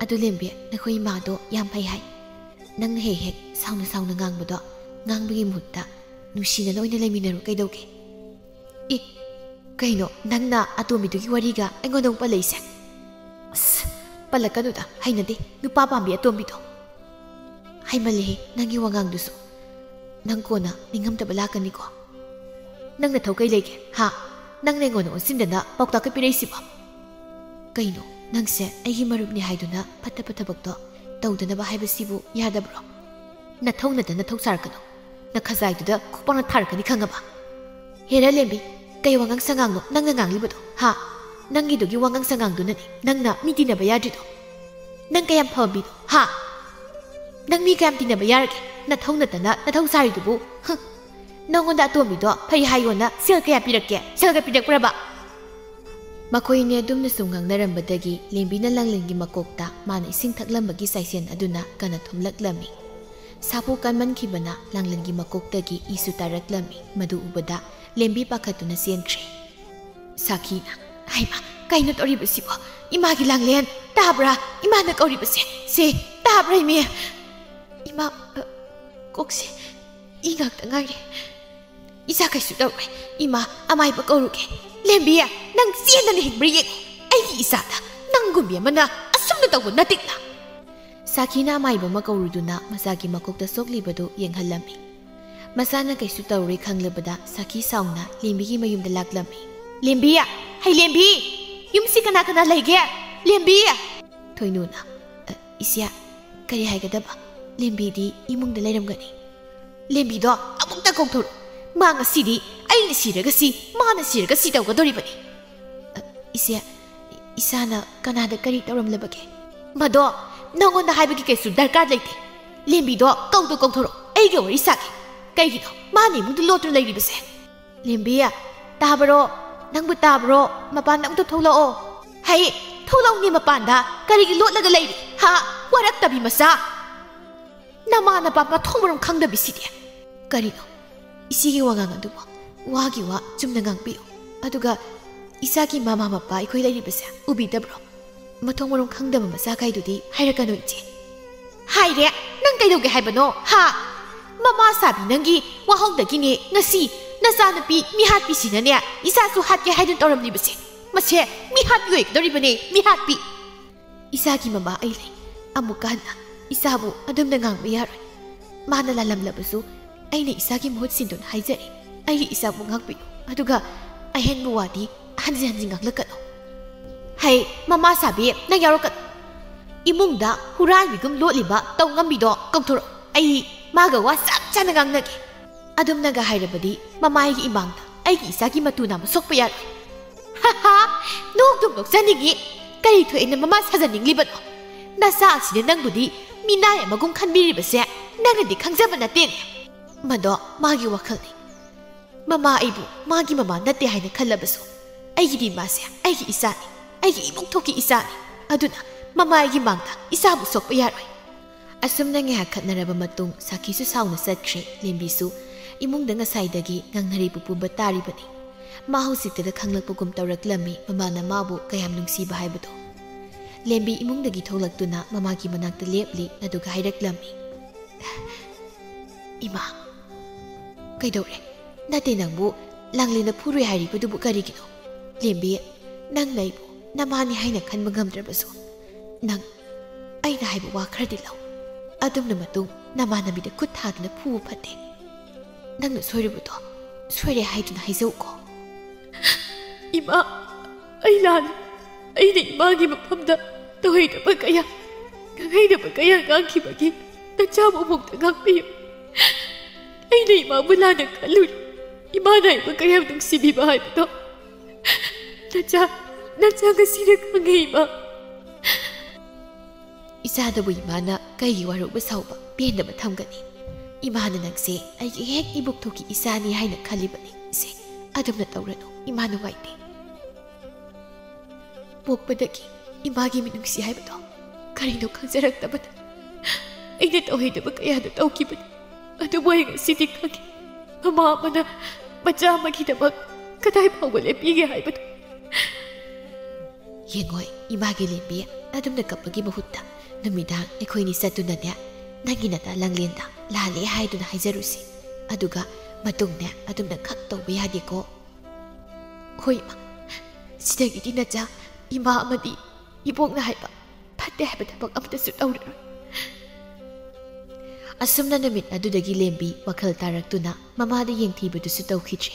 ꯑꯗꯨ ꯂꯦꯝꯕꯤ, ꯅꯈꯣꯏ ꯏꯃꯥꯗꯣ ꯌꯥꯝ ꯐꯩ ꯍꯥꯏ꯫ ꯅꯪꯅ ꯍꯦꯛ ꯍꯦꯛ ꯁꯥꯎꯅ ꯁꯥꯎꯅ ꯉꯥꯡꯕꯗꯣ ꯉꯥꯡꯕꯒꯤ ꯃꯍꯨꯠꯇ ꯅꯨꯡꯁꯤꯅꯅ ꯑꯣꯏꯅ ꯂꯩꯃꯤꯟꯅꯔꯣ ꯀꯩꯗꯧꯒꯦ?" "ꯑꯦ, ꯀꯩꯅꯣ ꯅꯪꯅ ꯑꯇꯣꯝꯕꯤꯗꯨꯒꯤ ꯋꯥꯔꯤꯒ ꯑꯩꯉꯣꯟꯗ ꯑꯃꯨꯛ ꯄꯜꯂꯛꯏꯁꯦ?" "ꯑꯁ, ꯄꯜꯂꯛꯀꯅꯨꯗ, ꯍꯩꯅꯗꯦ ꯅꯨꯄꯥ ꯄꯥꯝꯕꯤ ꯑꯇꯣꯝꯕꯤꯗꯣ꯫" ꯍꯩꯃꯜꯂꯦꯍꯦ, ꯅꯪꯒꯤ ꯋꯥꯉꯥꯡꯗꯨꯁꯨ꯫ ꯅꯪ ꯀꯣꯟꯅ ꯅꯤꯡꯉꯝꯗꯕ ꯂꯥꯛꯀꯅꯤꯀꯣ꯫ ꯅꯪ ꯅꯊꯧ ꯀꯩ ꯂꯩꯒꯦ, ꯍꯥ? ꯅꯪꯅ ꯑꯩꯉꯣꯟꯗ ꯑꯣꯟꯁꯤꯟꯗꯅ ꯄꯥꯎꯇꯥꯛꯀ ꯄꯤꯔꯛꯏꯁꯤꯕꯣ? ꯀꯩꯅꯣ, ꯅꯪꯁꯦ ꯑꯩꯒꯤ ꯃꯔꯨꯞꯅꯤ ꯍꯥꯏꯗꯨꯅ ꯐꯠꯇꯕ ꯊꯕꯛꯇꯣ ꯇꯧꯗꯅꯕ ꯍꯥꯏꯕꯁꯤꯕꯨ ꯌꯥꯗꯕ꯭ꯔꯣ? ꯅꯊꯧ ꯅꯠꯇꯅ ꯊꯧ ꯁꯥꯔꯛꯀꯅꯨ꯫ ꯅꯈꯖꯥꯏꯗꯨꯗ ꯈꯨꯄꯥꯛꯅ ꯊꯥꯔꯛꯀꯅꯤ, ꯈꯪꯉꯕ? ꯍꯦꯔꯥ ꯂꯦꯝꯕꯤ, ꯀꯩ ꯋꯥꯉꯥꯡ ꯁꯉꯥꯡꯅꯣ ꯅꯪꯅ ꯉꯥꯡꯂꯤꯕꯗꯣ, ꯍꯥ? ꯅꯪꯒꯤꯗꯨꯒꯤ ꯋꯥꯉꯥꯡ ꯁꯉꯥꯡꯗꯨꯅꯅꯤ ꯅꯪꯅ ꯃꯤ ꯇꯤꯟꯅꯕ ꯌꯥꯗ꯭ꯔꯤꯗꯣ꯫ ꯅꯪ ꯀꯌꯥꯝ ꯐꯕ ꯃꯤꯅꯣ, ꯍꯥ? ꯅꯪ ꯃꯤ ꯀꯌꯥꯝ ꯇꯤꯟꯅꯕ ꯌꯥꯔꯒꯦ? ꯅꯊꯧ ꯅꯠꯇꯅ ꯅꯊꯧ ꯁꯥꯔꯤꯗꯨꯕꯨ, ꯍꯨꯝ꯫ ꯅꯪꯉꯣꯟꯗ ꯑꯇꯣꯝꯕꯤꯗꯣ ꯐꯩ ꯍꯥꯏꯌꯣꯅ ꯁꯦꯜ ꯀꯌꯥ ꯄꯤꯔꯛꯀꯦ? ꯁꯦꯜꯒ ꯄꯤꯔꯛꯄ꯭ꯔꯕ? ꯃꯈꯣꯏ ꯑꯅꯤ ꯑꯗꯨꯝꯅ ꯁꯨꯝ ꯉꯥꯡꯅꯔꯝꯕꯗꯒꯤ ꯂꯦꯝꯕꯤꯅ ꯂꯥꯡꯂꯦꯟꯒꯤ ꯃꯀꯣꯛꯇ ꯃꯥꯅ ꯏꯁꯤꯡ ꯊꯛꯂꯝꯕꯒꯤ ꯆꯥꯏꯁꯦꯟ ꯑꯗꯨꯅ ꯀꯟꯅ ꯊꯨꯝꯂꯛꯂꯝꯃꯤ꯫ ꯁꯥꯐꯨ ꯀꯟꯃꯟꯈꯤꯕꯅ ꯂꯥꯡꯂꯦꯟꯒꯤ ꯃꯀꯣꯛꯇꯒꯤ ꯏꯁꯨ ꯇꯥꯔꯛꯂꯝꯃꯤ꯫ ꯃꯗꯨ ꯎꯕꯗ ꯂꯦꯝꯕꯤ ꯄꯥꯈꯠꯇꯨꯅ ꯆꯦꯟꯈ꯭ꯔꯦ꯫ ꯁꯥꯈꯤꯅ, "ꯍꯩꯃꯥ, ꯀꯩꯅꯣ ꯇꯧꯔꯤꯕꯁꯤꯕꯣ? ꯏꯃꯥꯒꯤ ꯂꯥꯡꯂꯦꯟ! ꯇꯥꯕ꯭ꯔꯥ? ꯏꯃꯥꯅ ꯀꯧꯔꯤꯕꯁꯦ! ꯁꯦ, ꯇꯥꯕ꯭ꯔꯥ, ꯏꯃꯦ? ꯏꯃꯥ, ꯑ, ꯀꯣꯛꯁꯦ ꯏ ꯉꯥꯛꯇ ꯉꯥꯏꯔꯦ꯫ ꯏꯆꯥ ꯀꯩꯁꯨ ꯇꯧꯔꯣꯏ꯫ ꯏꯃꯥ, ꯑꯃꯥꯏꯕ ꯀꯧꯔꯨꯒꯦ꯫ ꯂꯦꯝꯕꯤ, ꯅꯪ ꯆꯦꯟꯗꯅ ꯍꯤꯡꯕ꯭ꯔꯥ ꯌꯦꯡꯉꯨ꯫ ꯑꯩꯒꯤ ꯏꯆꯥꯗ ꯅꯪꯒꯨꯝꯕꯤ ꯑꯃꯅ ꯑꯁꯨꯝꯅ ꯇꯧꯕ ꯅꯠꯇꯦꯛꯅ!" ꯁꯥꯈꯤꯅ ꯑꯃꯥꯏꯕ ꯑꯃ ꯀꯧꯔꯨꯗꯨꯅ ꯃꯆꯥꯒꯤ ꯃꯀꯣꯛꯇ ꯁꯣꯛꯂꯤꯕꯗꯨ ꯌꯦꯡꯍꯜꯂꯝꯃꯤ꯫ ꯃꯆꯥꯅ ꯀꯩꯁꯨ ꯇꯧꯔꯣꯏ ꯈꯪꯂꯕꯗ ꯁꯥꯈꯤ ꯁꯥꯎꯅ ꯂꯦꯝꯕꯤꯒꯤ ꯃꯌꯨꯝꯗ ꯂꯥꯛꯂꯝꯃꯤ꯫ "ꯂꯦꯝꯕꯤ! ꯍꯩ ꯂꯦꯝꯕꯤ! ꯌꯨꯝꯁꯤ ꯀꯅꯥ ꯀꯅꯥ ꯂꯩꯒꯦ? ꯂꯦꯝꯕꯤ!" ꯊꯣꯏꯅꯨꯅ, "ꯑ, ꯏꯆꯦ, ꯀꯔꯤ ꯍꯥꯏꯒꯗꯕ? ꯂꯦꯝꯕꯤꯗꯤ ꯏꯃꯨꯡꯗ ꯂꯩꯔꯝꯒꯅꯤ꯫ ꯂꯦꯝꯕꯤꯗꯣ ꯑꯃꯨꯛꯇ ꯀꯧꯊꯣꯔꯛꯎ꯫ ꯃꯥ ꯉꯁꯤꯗꯤ ꯑꯩꯅ ꯁꯤꯔꯒ ꯁꯤ, ꯃꯥꯅ ꯁꯤꯔꯒ ꯁꯤ ꯇꯧꯒꯗꯧꯔꯤꯕꯅꯤ꯫" "ꯑ, ꯏꯆꯦ, ꯏꯆꯥꯅ ꯀꯅꯥꯗ ꯀꯔꯤ ꯇꯧꯔꯝꯂꯕꯒꯦ?" "ꯃꯗꯣ ꯅꯉꯣꯟꯗ ꯍꯥꯏꯕꯒꯤ ꯀꯩꯁꯨ ꯗꯔꯀꯥꯔ ꯂꯩꯇꯦ꯫ ꯂꯦꯝꯕꯤꯗꯣ ꯀꯧꯗꯣ ꯀꯧꯊꯣꯔꯛꯑꯣ, ꯑꯩꯒ ꯋꯥꯔꯤ ꯁꯥꯒꯦ꯫ ꯀꯩꯒꯤꯅꯣ ꯃꯥꯅ ꯏꯃꯨꯡꯗ ꯂꯣꯠꯇꯨꯅ ꯂꯩꯔꯤꯕꯁꯦ?" "ꯂꯦꯝꯕꯤ, ꯇꯥꯕꯔꯣ? ꯅꯪꯕꯨ ꯇꯥꯕ꯭ꯔꯣ? ꯃꯄꯥꯟꯗ ꯑꯃꯨꯛꯇ ꯊꯣꯛꯂꯛꯑꯣ꯫" "ꯍꯩ, ꯊꯣꯛꯂꯛꯎꯅꯦ ꯃꯄꯥꯟꯗ꯫ ꯀꯔꯤꯒꯤ ꯂꯣꯠꯂꯒ ꯂꯩꯔꯤ? ꯍꯥ? ꯋꯥꯔꯛꯇꯕꯤ ꯃꯆꯥ! ꯅꯃꯥ ꯅꯄꯥ ꯃꯊꯣꯡ ꯃꯔꯝ ꯈꯪꯗꯕꯤꯁꯤꯗꯤ!" "ꯀꯔꯤꯅꯣ? ꯏꯆꯦꯒꯤ ꯋꯥꯉꯥꯡ ꯑꯗꯨꯕꯨ ꯋꯥꯒꯤ ꯋꯥ ꯆꯨꯝꯅ ꯉꯥꯡꯕꯤꯌꯨ꯫ ꯑꯗꯨꯒ ꯏꯆꯥꯒꯤ ꯃꯃꯥ ꯃꯄꯥ ꯑꯩꯈꯣꯏ ꯂꯩꯔꯤꯕꯁꯦ ꯎꯕꯤꯗꯕ꯭ꯔꯣ? ꯃꯊꯣꯡ ꯃꯔꯝ ꯈꯪꯗꯕ ꯃꯆꯥꯈꯩꯗꯨꯗꯤ ꯍꯥꯏꯔꯛꯀꯅꯨ, ꯏꯆꯦ꯫" "ꯍꯥꯏꯔꯦ꯫ ꯅꯪ ꯀꯩꯗꯧꯒꯦ ꯍꯥꯏꯕꯅꯣ, ꯍꯥ? ꯃꯃꯥ ꯁꯥꯕꯤ ꯅꯪꯒꯤ ꯋꯥꯍꯧꯗꯒꯤꯅꯦ ꯉꯁꯤ ꯅꯆꯥꯅꯨꯄꯤ ꯃꯤꯍꯥꯠꯄꯤꯁꯤꯅꯅꯦ ꯏꯆꯥꯁꯨ ꯍꯥꯠꯀꯦ ꯍꯥꯏꯗꯨꯅ ꯇꯧꯔꯝꯂꯤꯕꯁꯦ꯫ ꯃꯁꯦ ꯃꯤꯍꯥꯠꯄꯤ ꯑꯣꯏꯒꯗꯧꯔꯤꯕꯅꯦ, ꯃꯤꯍꯥꯠꯄꯤ!" "ꯏꯆꯥꯒꯤ ꯃꯃꯥ ꯑꯩ ꯂꯩ꯫ ꯑꯃꯨꯛꯀ ꯍꯟꯅ ꯏꯆꯥꯕꯨ ꯑꯗꯨꯝꯅ ꯉꯥꯡꯕ ꯌꯥꯔꯣꯏ꯫ ꯃꯥꯅ ꯂꯥꯜꯂꯝꯂꯕꯁꯨ ꯑꯩꯅ ꯏꯆꯥꯒꯤ ꯃꯍꯨꯠ ꯁꯤꯟꯗꯨꯅ ꯍꯥꯏꯖꯔꯤ꯫ ꯑꯩꯒꯤ ꯏꯆꯥꯕꯨ ꯉꯥꯛꯄꯤꯌꯨ, ꯑꯗꯨꯒ ꯑꯍꯦꯟꯕ ꯋꯥꯗꯤ ꯍꯟꯖꯤꯟ ꯍꯟꯖꯤꯟ ꯉꯥꯡꯂꯛꯀꯅꯨ꯫ ꯍꯩ, ꯃꯃꯥ ꯁꯥꯕꯤ, ꯅꯪ ꯌꯥꯎꯔꯛꯀꯅꯨ꯫ ꯏꯃꯨꯡꯗ ꯍꯨꯔꯥꯟꯕꯤꯒꯨꯝ ꯂꯣꯠꯂꯤꯕ ꯇꯧ ꯉꯝꯕꯤꯗꯣ ꯀꯧꯊꯣꯔꯛꯎ꯫ ꯑꯩ ꯃꯥꯒ ꯋꯥ ꯆꯞ ꯆꯥꯅ ꯉꯥꯡꯅꯒꯦ꯫ ꯑꯗꯨꯝꯅꯒ ꯍꯥꯏꯔꯕꯗꯤ ꯃꯃꯥ ꯑꯩꯒꯤ ꯏꯃꯥꯡꯗ ꯑꯩꯒꯤ ꯏꯆꯥꯒꯤ ꯃꯇꯨ ꯅꯥꯝꯃ ꯁꯣꯛꯄ ꯌꯥꯔꯣꯏ꯫ ꯍꯥ ꯍꯥ, ꯅꯣꯛꯇꯨꯝ ꯅꯣꯛꯆꯅꯤꯡꯉꯤ꯫ ꯀꯔꯤ ꯊꯣꯛꯑꯦꯅ ꯃꯃꯥ ꯁꯥꯖꯅꯤꯡꯂꯤꯕꯅꯣ? ꯅꯆꯥ ꯑꯁꯤꯅ ꯅꯪꯕꯨꯗꯤ ꯃꯤꯅꯥꯏ ꯑꯃꯒꯨꯝ ꯈꯟꯕꯤꯔꯤꯕꯁꯦ ꯅꯪꯅꯗꯤ ꯈꯪꯖꯕ ꯅꯠꯇꯦꯅꯦ꯫ ꯃꯗꯣ ꯃꯥꯒꯤ ꯋꯥꯈꯜꯅꯤ꯫ ꯃꯃꯥ ꯑꯩꯕꯨ ꯃꯥꯒꯤ ꯃꯃꯥ ꯅꯠꯇꯦ ꯍꯥꯏꯅ ꯈꯜꯂꯕꯁꯨ, ꯑꯩꯒꯤꯗꯤ ꯃꯥꯁꯦ ꯑꯩꯒꯤ ꯏꯆꯥꯅꯤ, ꯑꯩꯒꯤ ꯏꯕꯨꯡꯊꯣꯛꯀꯤ ꯏꯆꯥꯅꯤ꯫ ꯑꯗꯨꯅ ꯃꯃꯥ ꯑꯩꯒꯤ ꯃꯥꯡꯗ ꯏꯆꯥꯕꯨ ꯁꯣꯛꯄ ꯌꯥꯔꯣꯏ꯫ ꯑꯁꯨꯝꯅ ꯉꯥꯏꯍꯥꯛ ꯈꯠꯅꯔꯕ ꯃꯇꯨꯡ ꯁꯥꯈꯤꯁꯨ ꯁꯥꯎꯅ ꯆꯠꯈ꯭ꯔꯦ꯫ ꯂꯦꯝꯕꯤꯁꯨ ꯏꯃꯨꯡꯗ ꯉꯁꯥꯏꯗꯒꯤ ꯉꯥꯡꯅꯔꯤꯕ ꯄꯨꯝꯕ ꯇꯥꯔꯤꯕꯅꯤ꯫ ꯃꯥ ꯍꯧꯖꯤꯛꯇꯗ ꯈꯪꯂꯛꯄꯒꯨꯝ ꯇꯧꯔꯛꯂꯝꯃꯤ ꯃꯃꯥꯅ ꯃꯥꯕꯨ ꯀꯌꯥꯝ ꯅꯨꯡꯁꯤꯕ ꯍꯥꯏꯕꯗꯣ꯫ ꯂꯦꯝꯕꯤ ꯏꯃꯨꯡꯗꯒꯤ ꯊꯣꯛꯂꯛꯇꯨꯅ ꯃꯃꯥꯒꯤ ꯃꯅꯥꯛꯇ ꯂꯦꯞꯂꯤ, ꯑꯗꯨꯒ ꯍꯥꯏꯔꯛꯂꯝꯃꯤ, "ꯏꯃꯥ, ꯀꯩꯗꯧꯔꯦ? ꯅꯠꯇꯦ, ꯅꯪꯕꯨ ꯂꯥꯡꯂꯦꯟꯅ ꯐꯨꯔꯣꯏ ꯍꯥꯏꯔꯤꯕꯗꯨꯕꯨ ꯀꯔꯤꯒꯤꯅꯣ? ꯂꯦꯝꯕꯤ, ꯅꯪꯅ ꯑꯩꯕꯨ ꯅꯃꯥꯅꯤ ꯍꯥꯏꯅ ꯈꯟꯕ ꯉꯝꯗ꯭ꯔꯕꯁꯨ, ꯅꯪ ꯑꯩꯅ ꯍꯥꯏꯕ ꯋꯥ ꯈꯔꯗꯤ ꯂꯧ꯫ ꯑꯗꯨꯝꯅ ꯃꯇꯨꯡ ꯅꯃꯥꯟꯅꯕꯤꯗ ꯈꯨꯠ ꯊꯥꯗꯨꯅ ꯐꯨꯕ ꯐꯠꯇꯦ꯫ ꯅꯪꯅ ꯁꯣꯏꯔꯨꯕꯗꯣ ꯁꯣꯏꯔꯦ ꯍꯥꯏꯗꯨꯅ ꯍꯥꯏꯖꯧꯀꯣ꯫" "ꯏꯃꯥ, ꯑꯩ ꯂꯥꯜꯂꯦ꯫ ꯑꯩꯅ ꯏꯃꯥꯒꯤ ꯃꯐꯝꯗ ꯇꯧꯍꯩꯗꯕ ꯀꯌꯥ, ꯈꯪꯍꯩꯗꯕ ꯀꯌꯥ ꯉꯥꯡꯈꯤꯕꯒꯤ ꯅꯆꯥꯕꯨ ꯑꯃꯨꯛꯇ ꯉꯥꯛꯄꯤꯌꯨ꯫ ꯑꯩꯅ ꯏꯃꯥꯕꯨ ꯂꯥꯟꯅ ꯈꯜꯂꯨꯔꯦ꯫ ꯏꯃꯥꯅ ꯑꯩꯕꯨ ꯀꯌꯥꯝ ꯅꯨꯡꯁꯤꯕꯤꯕ ꯍꯥꯏꯕꯗꯣ ꯅꯆꯥ, ꯅꯆꯥ ꯉꯁꯤꯅ ꯈꯪꯉꯦ, ꯏꯃꯥ꯫" ꯏꯆꯥꯗꯕꯨ ꯏꯃꯥꯅ ꯀꯩꯒꯤ ꯋꯥꯔꯧꯕ ꯁꯥꯎꯕ ꯄꯦꯟꯗꯕ ꯊꯝꯒꯅꯤ? ꯏꯃꯥꯅ ꯅꯪꯁꯦ ꯑꯩꯒꯤ ꯍꯦꯛ ꯏꯕꯨꯛꯊꯣꯛꯀꯤ ꯏꯆꯥꯅꯤ ꯍꯥꯏꯅ ꯈꯜꯂꯤꯕꯅꯤ꯫ ꯏꯆꯦ, ꯑꯗꯨꯝꯅ ꯇꯧꯔꯅꯨ, ꯏꯃꯥ ꯅꯨꯡꯉꯥꯏꯇꯦ꯫ ꯄꯣꯛꯄꯗꯒꯤ ꯏꯃꯥꯒꯤ ꯃꯤꯅꯨꯡꯁꯤ ꯍꯥꯏꯕꯗꯣ ꯀꯔꯤꯅꯣ ꯈꯪꯖꯔꯛꯇꯕꯗ ꯑꯩꯅ ꯇꯧꯍꯩꯗꯕ ꯀꯌꯥꯗꯣ ꯇꯧꯈꯤꯕꯅꯤ꯫ ꯑꯗꯨꯕꯨ ꯑꯩ ꯉꯁꯤꯗꯤ ꯈꯪꯉꯤ, ꯃꯃꯥ ꯑꯃꯅ ꯃꯆꯥ ꯑꯃꯒꯤꯗꯃꯛ ꯀꯗꯥꯏ ꯐꯥꯎꯕ ꯂꯦꯞꯄꯤꯒꯦ ꯍꯥꯏꯕꯗꯣ꯫ ꯌꯦꯡꯉꯣꯏ, ꯏꯃꯥꯒꯤ ꯂꯦꯝꯕꯤ, ꯑꯗꯨꯝꯅ ꯀꯞꯄꯒꯤ ꯃꯍꯨꯠꯇ ꯅꯨꯃꯤꯗꯥꯡ ꯑꯩꯈꯣꯏꯅꯤ ꯆꯠꯇꯨꯅꯅꯦ, ꯅꯪꯒꯤ ꯅꯇꯥ ꯂꯥꯡꯂꯦꯟꯗ ꯂꯥꯜꯂꯦ ꯍꯥꯏꯗꯨꯅ ꯍꯥꯏꯖꯔꯨꯁꯤ꯫ ꯑꯗꯨꯒ ꯃꯇꯨꯡꯅꯦ ꯑꯗꯨꯝꯅ ꯈꯛ ꯇꯧꯕ ꯌꯥꯗꯦꯀꯣ꯫ ꯍꯣꯏ, ꯏꯃꯥ꯫ ꯁꯤꯗꯒꯤꯗꯤ ꯅꯆꯥ, ꯏꯃꯥ ꯑꯃꯗꯤ ꯏꯕꯣꯛꯅ ꯍꯥꯏꯕ ꯐꯠꯇꯦ ꯍꯥꯏꯕ ꯊꯕꯛ ꯑꯃꯠꯇꯁꯨ ꯇꯧꯔꯔꯣꯏ꯫ ꯑꯁꯨꯝꯅ ꯅꯨꯃꯤꯠ ꯑꯗꯨꯗꯒꯤ ꯂꯦꯝꯕꯤ ꯋꯥꯈꯜ ꯇꯥꯔꯛꯇꯨꯅ ꯃꯃꯥꯗ ꯌꯦꯡꯊꯤꯕꯗꯨꯁꯨ ꯇꯧꯈꯤꯗ꯭ꯔꯦ꯫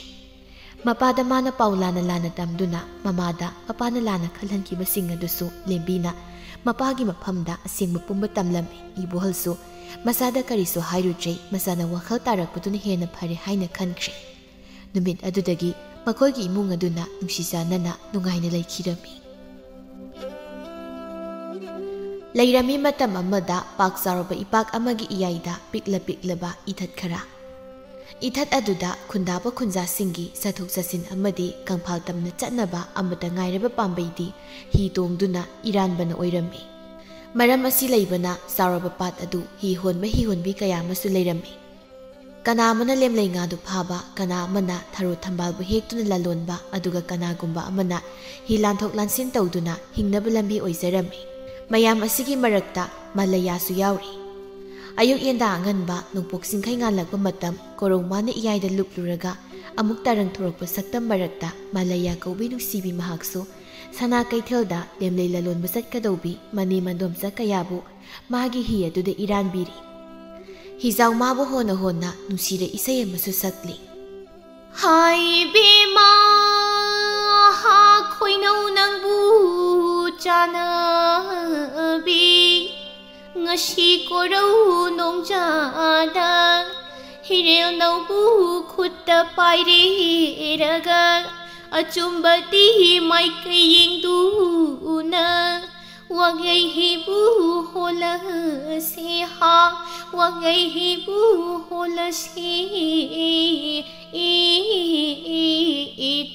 ꯃꯄꯥꯗ ꯃꯥꯅ ꯄꯥꯎ ꯂꯥꯟꯅ ꯂꯥꯟꯅ ꯇꯝꯗꯨꯅ ꯃꯃꯥꯗ ꯃꯄꯥꯅ ꯂꯥꯟꯅ ꯈꯜꯍꯟꯈꯤꯕꯁꯤꯡ ꯑꯗꯨꯁꯨ ꯂꯦꯝꯕꯤꯅ ꯃꯄꯥꯒꯤ ꯃꯐꯝꯗ ꯑꯁꯦꯡꯕ ꯄꯨꯝꯕ ꯇꯝꯂꯝꯃꯤ꯫ ꯏꯕꯣꯍꯜꯁꯨ ꯃꯆꯥꯗ ꯀꯔꯤꯁꯨ ꯍꯥꯏꯔꯨꯗ꯭ꯔꯦ, ꯃꯆꯥꯅ ꯋꯥꯈꯜ ꯇꯥꯔꯛꯄꯗꯨꯅ ꯍꯦꯟꯅ ꯐꯔꯦ ꯍꯥꯏꯅ ꯈꯟꯈ꯭ꯔꯦ꯫ ꯅꯨꯃꯤꯠ ꯑꯗꯨꯗꯒꯤ ꯃꯈꯣꯏꯒꯤ ꯏꯃꯨꯡ ꯑꯗꯨꯅ ꯅꯨꯡꯁꯤ ꯆꯥꯟꯅꯅ ꯅꯨꯡꯉꯥꯏꯅ ꯂꯩꯈꯤꯔꯝꯃꯤ꯫ ꯂꯩꯔꯝꯃꯤ ꯃꯇꯝ ꯑꯃꯗ ꯄꯥꯛ ꯆꯥꯎꯔꯕ ꯏꯄꯥꯛ ꯑꯃꯒꯤ ꯏꯌꯥꯏꯗ ꯄꯤꯛꯂ ꯄꯤꯛꯂꯕ ꯏꯊꯠ ꯈꯔ꯫ ꯏꯊꯠ ꯑꯗꯨꯗ ꯈꯨꯟꯗꯥꯕ ꯈꯨꯟꯖꯥꯁꯤꯡꯒꯤ ꯆꯠꯊꯣꯛ ꯆꯠꯁꯤꯟ ꯑꯃꯗꯤ ꯀꯪꯐꯥꯜ ꯇꯝꯅ ꯆꯠꯅꯕ ꯑꯃꯠꯇ ꯉꯥꯏꯔꯕ ꯄꯥꯝꯕꯩꯗꯤ ꯍꯤ ꯇꯣꯡꯗꯨꯅ ꯏꯔꯥꯟꯕꯅ ꯑꯣꯏꯔꯝꯃꯤ꯫ ꯃꯔꯝ ꯑꯁꯤ ꯂꯩꯕꯅ ꯆꯥꯎꯔꯕ ꯄꯥꯠ ꯑꯗꯨ ꯍꯤ ꯍꯣꯟꯕ ꯍꯤ ꯍꯣꯟꯕꯤ ꯀꯌꯥ ꯑꯃꯁꯨ ꯂꯩꯔꯝꯃꯤ꯫ ꯀꯅꯥ ꯑꯃꯅ ꯂꯦꯝꯂꯩ ꯉꯥꯗꯨ ꯐꯥꯕ, ꯀꯅꯥ ꯑꯃꯅ ꯊꯔꯣ ꯊꯝꯕꯥꯜꯕꯨ ꯍꯦꯛꯇꯨꯅ ꯂꯂꯣꯟꯕ, ꯑꯗꯨꯒ ꯀꯅꯥꯒꯨꯝꯕ ꯑꯃꯅ ꯍꯤ ꯂꯥꯟꯊꯣꯛ ꯂꯥꯟꯁꯤꯟ ꯇꯧꯗꯨꯅ ꯍꯤꯡꯅꯕ ꯂꯝꯕꯤ ꯑꯣꯏꯖꯔꯝꯃꯤ꯫ ꯃꯌꯥꯝ ꯑꯁꯤꯒꯤ ꯃꯔꯛꯇ ꯃꯂꯌꯥꯁꯨ ꯌꯥꯎꯔꯤ꯫ ꯑꯌꯨꯛ ꯌꯦꯟꯗꯥ ꯑꯉꯟꯕ ꯅꯣꯡꯄꯣꯛ ꯆꯤꯡꯈꯩ ꯉꯥꯜꯂꯛꯄ ꯃꯇꯝ, ꯀꯣꯔꯧ ꯃꯥꯅ ꯏꯌꯥꯏꯗ ꯂꯨꯞꯂꯨꯔꯒ ꯑꯃꯨꯛ ꯇꯥꯔꯪ ꯊꯣꯔꯛꯄ ꯁꯛꯇꯝ ꯃꯔꯛꯇ ꯃꯂꯌꯥ ꯀꯧꯕꯤ ꯅꯨꯡꯁꯤꯕꯤ ꯃꯍꯥꯛꯁꯨ ꯁꯅꯥ ꯀꯩꯊꯦꯜꯗ ꯂꯦꯝꯂꯩ ꯂꯂꯣꯟꯕ ꯆꯠꯀꯗꯧꯕꯤ ꯃꯅꯦ ꯃꯟꯗꯣꯝꯆꯥ ꯀꯌꯥꯕꯨ ꯃꯥꯒꯤ ꯍꯤ ꯑꯗꯨꯗ ꯏꯔꯥꯟꯕꯤꯔꯤ꯫ ꯍꯤꯖꯥꯎ ꯃꯥꯕꯨ ꯍꯣꯟꯅ ꯍꯣꯟꯅ ꯅꯨꯡꯁꯤꯔ ꯏꯁꯩ ꯑꯃꯁꯨ ꯁꯛꯂꯤ꯫ ꯍꯥꯏ ꯕꯦꯝꯃ, ꯍꯥ ꯈꯣꯏꯅꯧ ꯅꯪꯕꯨ ꯆꯥꯅꯕꯤ, ꯉꯁꯤ ꯀꯣꯔꯧ ꯅꯣꯡꯖꯥꯗ ꯍꯤꯔꯦꯜ ꯅꯧꯕꯨ ꯈꯨꯠꯇ ꯄꯥꯏꯔꯦꯔꯒ, ꯑꯆꯨꯝꯕꯗꯤ ꯃꯥꯏꯀꯩ ꯌꯦꯡꯗꯨꯅ ꯋꯥꯒꯩ ꯍꯤꯕꯨ ꯍꯣꯜꯂꯁꯦ ꯍꯥ, ꯋꯥꯒꯩ ꯍꯤꯕꯨ ꯍꯣꯜꯂꯁꯦ꯫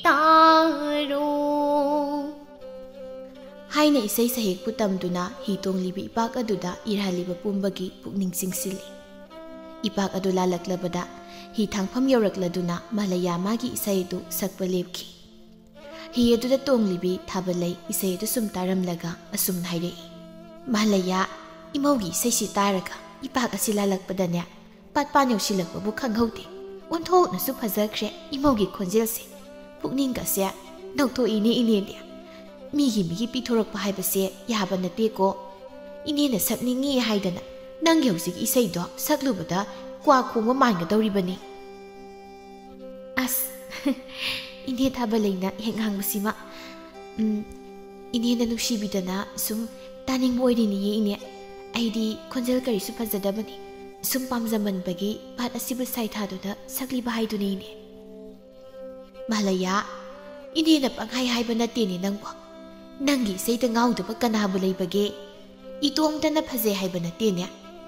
ꯇꯥꯔꯣ꯫ ꯍꯥꯏꯅ ꯏꯁꯩ ꯁꯩꯍꯦꯛꯄꯨ ꯇꯝꯗꯨꯅ ꯍꯤ ꯇꯣꯡꯂꯤꯕ ꯏꯄꯥꯛ ꯑꯗꯨꯗ ꯏꯔꯥꯜꯂꯤꯕ ꯄꯨꯝꯕꯒꯤ ꯄꯨꯛꯅꯤꯡ ꯆꯤꯡꯁꯤꯜꯂꯤ꯫ ꯏꯄꯥꯛ ꯑꯗꯨ ꯂꯥꯜꯂꯛꯂꯕꯗ ꯍꯤ ꯊꯥꯡꯐꯝ ꯌꯧꯔꯛꯂꯗꯨꯅ ꯃꯂꯌꯥ ꯃꯥꯒꯤ ꯏꯁꯩ ꯑꯗꯨ ꯁꯛꯄ ꯂꯦꯞꯈꯤ꯫ ꯍꯤ ꯑꯗꯨꯗ ꯇꯣꯡꯂꯤꯕꯤ ꯊꯥꯕꯂꯩ ꯏꯁꯩ ꯑꯗꯨ ꯁꯨꯝ ꯇꯥꯔꯝꯂꯒ ꯑꯁꯨꯝꯅ ꯍꯥꯏꯔꯛꯏ, ꯃꯂꯌꯥ, ꯏꯃꯧꯒꯤ ꯏꯁꯩꯁꯤ ꯇꯥꯔꯒ ꯏꯄꯥꯛ ꯑꯁꯤ ꯂꯥꯜꯂꯛꯄꯗꯅꯦ, ꯄꯥꯠ ꯄꯥꯟ ꯌꯧꯁꯤꯜꯂꯛꯄꯕꯨ ꯈꯪꯍꯧꯗꯦ꯫ ꯑꯣꯟꯊꯣꯛꯅꯁꯨ ꯐꯖꯈ꯭ꯔꯦ ꯏꯃꯧꯒꯤ ꯈꯣꯟꯖꯦꯜꯁꯦ꯫ ꯄꯨꯛꯅꯤꯡꯒꯁꯦ ꯅꯧꯊꯣꯛꯏꯅꯦ ꯏꯅꯦꯗꯤ꯫ ꯃꯤꯒꯤ ꯃꯤꯒꯤ ꯄꯤꯊꯣꯔꯛꯄ ꯍꯥꯏꯕꯁꯦ ꯌꯥꯕ ꯅꯠꯇꯦꯀꯣ꯫ ꯏꯅꯦꯅ ꯁꯛꯅꯤꯡꯉꯤ ꯍꯥꯏꯗꯅ ꯅꯪꯒꯤ ꯍꯧꯖꯤꯛ ꯏꯁꯩꯗꯣ ꯁꯛꯂꯨꯕꯗ ꯀ꯭ꯋꯥ ꯈꯣꯡꯕ ꯃꯥꯟꯒꯗꯧꯔꯤꯕꯅꯤ꯫ ꯑꯁ, ꯏꯅꯦ ꯊꯥꯕꯂꯩꯅ ꯍꯦꯛ ꯉꯥꯡꯕꯁꯤꯃ꯫ ꯎꯝ, ꯏꯅꯦꯅ ꯅꯨꯡꯁꯤꯕꯤꯗꯅ ꯁꯨꯝ ꯇꯥꯅꯤꯡꯕ ꯑꯣꯏꯔꯤꯅꯤꯌꯦ, ꯏꯅꯦ꯫ ꯑꯩꯗꯤ ꯈꯣꯟꯖꯦꯜ ꯀꯔꯤꯁꯨ ꯐꯖꯗꯕꯅꯤ꯫ ꯁꯨꯝ ꯄꯥꯝꯖꯃꯟꯕꯒꯤ ꯄꯥꯠ ꯑꯁꯤꯕꯨ ꯁꯥꯏꯊꯥꯗꯨꯅ ꯁꯛꯂꯤꯕ ꯍꯥꯏꯗꯨꯅꯤ, ꯏꯅꯦ꯫ ꯃꯥꯂꯩꯌꯥ, ꯏꯅꯦꯅ ꯄꯪꯍꯥꯏ ꯍꯥꯏꯕ ꯅꯠꯇꯦꯅꯦ ꯅꯪꯕꯨ꯫ ꯅꯪꯒꯤ ꯏꯁꯩꯗ ꯉꯥꯎꯗꯕ ꯀꯅꯥꯕꯨ ꯂꯩꯕꯒꯦ? ꯏꯇꯣꯝꯇꯅ ꯐꯖꯩ ꯍꯥꯏꯕ ꯅꯠꯇꯦꯅꯦ꯫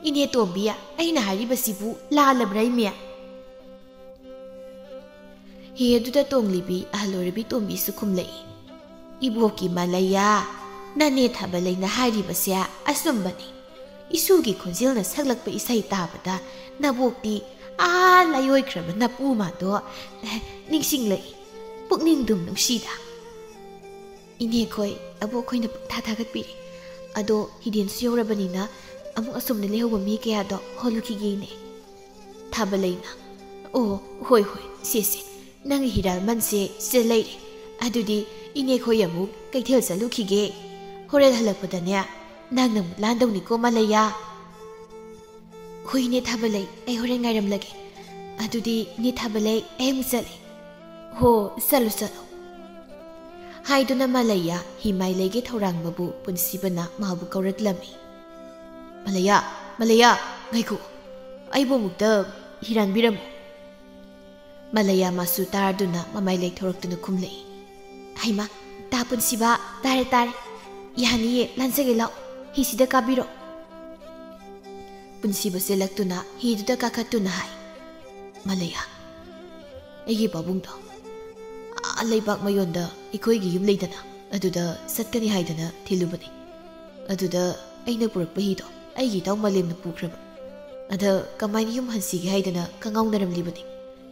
ꯏꯅꯦ ꯇꯣꯝꯕꯤ, ꯑꯩꯅ ꯍꯥꯏꯔꯤꯕꯁꯤꯕꯨ ꯂꯥꯜꯂꯕ꯭ꯔꯥ, ꯏꯃꯦ? ꯍꯤ ꯑꯗꯨꯗ ꯇꯣꯡꯂꯤꯕꯤ ꯑꯍꯜ ꯑꯣꯏꯔꯕꯤ ꯇꯣꯝꯕꯤꯁꯨ ꯈꯨꯝꯂꯛꯏ꯫ "ꯏꯕꯣꯛꯀꯤ ꯃꯥꯂꯩꯌꯥ, ꯅꯅꯦ ꯊꯥꯕꯂꯩꯅ ꯍꯥꯏꯔꯤꯕꯁꯦ ꯑꯆꯨꯝꯕꯅꯤ꯫ ꯏꯁꯨꯒꯤ ꯈꯣꯟꯖꯦꯜꯅ ꯁꯛꯂꯛꯄ ꯏꯁꯩ ꯇꯥꯕꯗ ꯅꯕꯣꯛꯇꯤ ꯑꯥ ꯂꯥꯏꯑꯣꯏꯈ꯭ꯔꯕ ꯅꯄꯨ ꯃꯥꯗꯣ, ꯑꯦ, ꯅꯤꯡꯁꯤꯡꯂꯛꯏ꯫ ꯄꯨꯛꯅꯤꯡꯗꯨꯝ ꯅꯨꯡꯁꯤꯗ꯫" "ꯏꯅꯦꯈꯣꯏ, ꯑꯕꯣꯛꯈꯣꯏꯅ ꯄꯨꯛꯊꯥ ꯊꯥꯒꯠꯄꯤꯔꯤ꯫ ꯑꯗꯣ ꯍꯤꯗꯦꯟꯁꯨ ꯌꯧꯔꯕꯅꯤꯅ ꯑꯃꯨꯛ ꯑꯁꯣꯝꯗ ꯂꯩꯍꯧꯕ ꯃꯤ ꯀꯌꯥꯗꯣ ꯍꯣꯜꯂꯨꯈꯤꯒꯦ, ꯏꯅꯦ꯫" ꯊꯥꯕꯂꯩꯅ, "ꯑꯣ, ꯍꯣꯏ, ꯍꯣꯏ, ꯁꯦ, ꯁꯦ, ꯅꯪꯒꯤ ꯍꯤꯔꯥꯜꯃꯟꯁꯦ ꯁꯤꯗ ꯂꯩꯔꯦ꯫ ꯑꯗꯨꯗꯤ ꯏꯅꯦꯈꯣꯏ ꯑꯃꯨꯛ ꯀꯩꯊꯦꯜ ꯆꯠꯂꯨꯈꯤꯒꯦ꯫ ꯍꯣꯔꯦꯟ ꯍꯜꯂꯛꯄꯗꯅꯦ, ꯅꯪꯅ ꯑꯃꯨꯛ ꯂꯥꯟꯗꯧꯅꯤꯀꯣ, ꯃꯥꯂꯩꯌꯥ꯫" "ꯍꯣꯏ, ꯏꯅꯦ ꯊꯥꯕꯂꯩ, ꯑꯩ ꯍꯣꯔꯦꯟ ꯉꯥꯏꯔꯝꯂꯒꯦ꯫ ꯑꯗꯨꯗꯤ ꯏꯅꯦ ꯊꯥꯕꯂꯩ, ꯑꯩ ꯑꯃꯨꯛ ꯆꯠꯂꯦ꯫" "ꯍꯣ, ꯆꯠꯂꯨ, ꯆꯠꯂꯨ꯫" ꯍꯥꯏꯗꯨꯅ ꯃꯥꯂꯩꯌꯥ ꯍꯤ ꯃꯥꯏꯂꯩꯒꯤ ꯊꯧꯔꯥꯡꯕꯕꯨ ꯄꯨꯟꯁꯤꯕꯅ ꯃꯍꯥꯛꯄꯨ ꯀꯧꯔꯛꯂꯝꯃꯤ꯫ "ꯃꯥꯂꯩꯌꯥ, ꯃꯥꯂꯩꯌꯥ, ꯉꯥꯏꯈꯣ꯫ ꯑꯩꯕꯨ ꯑꯃꯨꯛꯇ ꯍꯤꯔꯥꯟꯕꯤꯔꯝꯃꯨ꯫" ꯃꯥꯂꯩꯌꯥ ꯃꯥꯁꯨ ꯇꯥꯔꯗꯨꯅ ꯃꯃꯥꯏ ꯂꯩꯊꯣꯔꯛꯇꯨꯅ ꯈꯨꯝꯂꯛꯏ꯫ "ꯍꯩꯃꯥ, ꯇꯥ ꯄꯨꯟꯁꯤꯕ, ꯇꯥꯔꯦ, ꯇꯥꯔꯦ꯫ ꯌꯥꯅꯤꯌꯦ, ꯂꯥꯟꯖꯒꯦ, ꯂꯥꯛꯑꯣ, ꯍꯤꯁꯤꯗ ꯀꯥꯕꯤꯔꯣ꯫" ꯄꯨꯟꯁꯤꯕ ꯆꯦꯜꯂꯛꯇꯨꯅ ꯍꯤꯗꯨꯗ ꯀꯥꯈꯠꯇꯨꯅ ꯍꯥꯏ, "ꯃꯥꯂꯩꯌꯥ, ꯑꯩꯒꯤ ꯄꯥꯕꯨꯡꯗꯣ ꯑꯥ ꯂꯩꯕꯥꯛ ꯃꯌꯣꯟꯗ ꯑꯩꯈꯣꯏꯒꯤ ꯌꯨꯝ ꯂꯩꯗꯅ, ꯑꯗꯨꯗ ꯆꯠꯀꯅꯤ ꯍꯥꯏꯗꯅ ꯊꯤꯜꯂꯨꯕꯅꯤ꯫ ꯑꯗꯨꯗ ꯑꯩꯅ ꯄꯨꯔꯛꯄ ꯍꯤꯗꯣ ꯑꯩꯒꯤ ꯏꯇꯥꯎ ꯃꯥꯂꯦꯝꯅ ꯄꯨꯈ꯭ꯔꯕ꯫ ꯑꯗ ꯀꯃꯥꯏꯅ ꯌꯨꯝ ꯍꯟꯁꯤꯒꯦ ꯍꯥꯏꯗꯅ ꯀꯉꯥꯎꯅꯔꯝꯂꯤꯕꯅꯤ꯫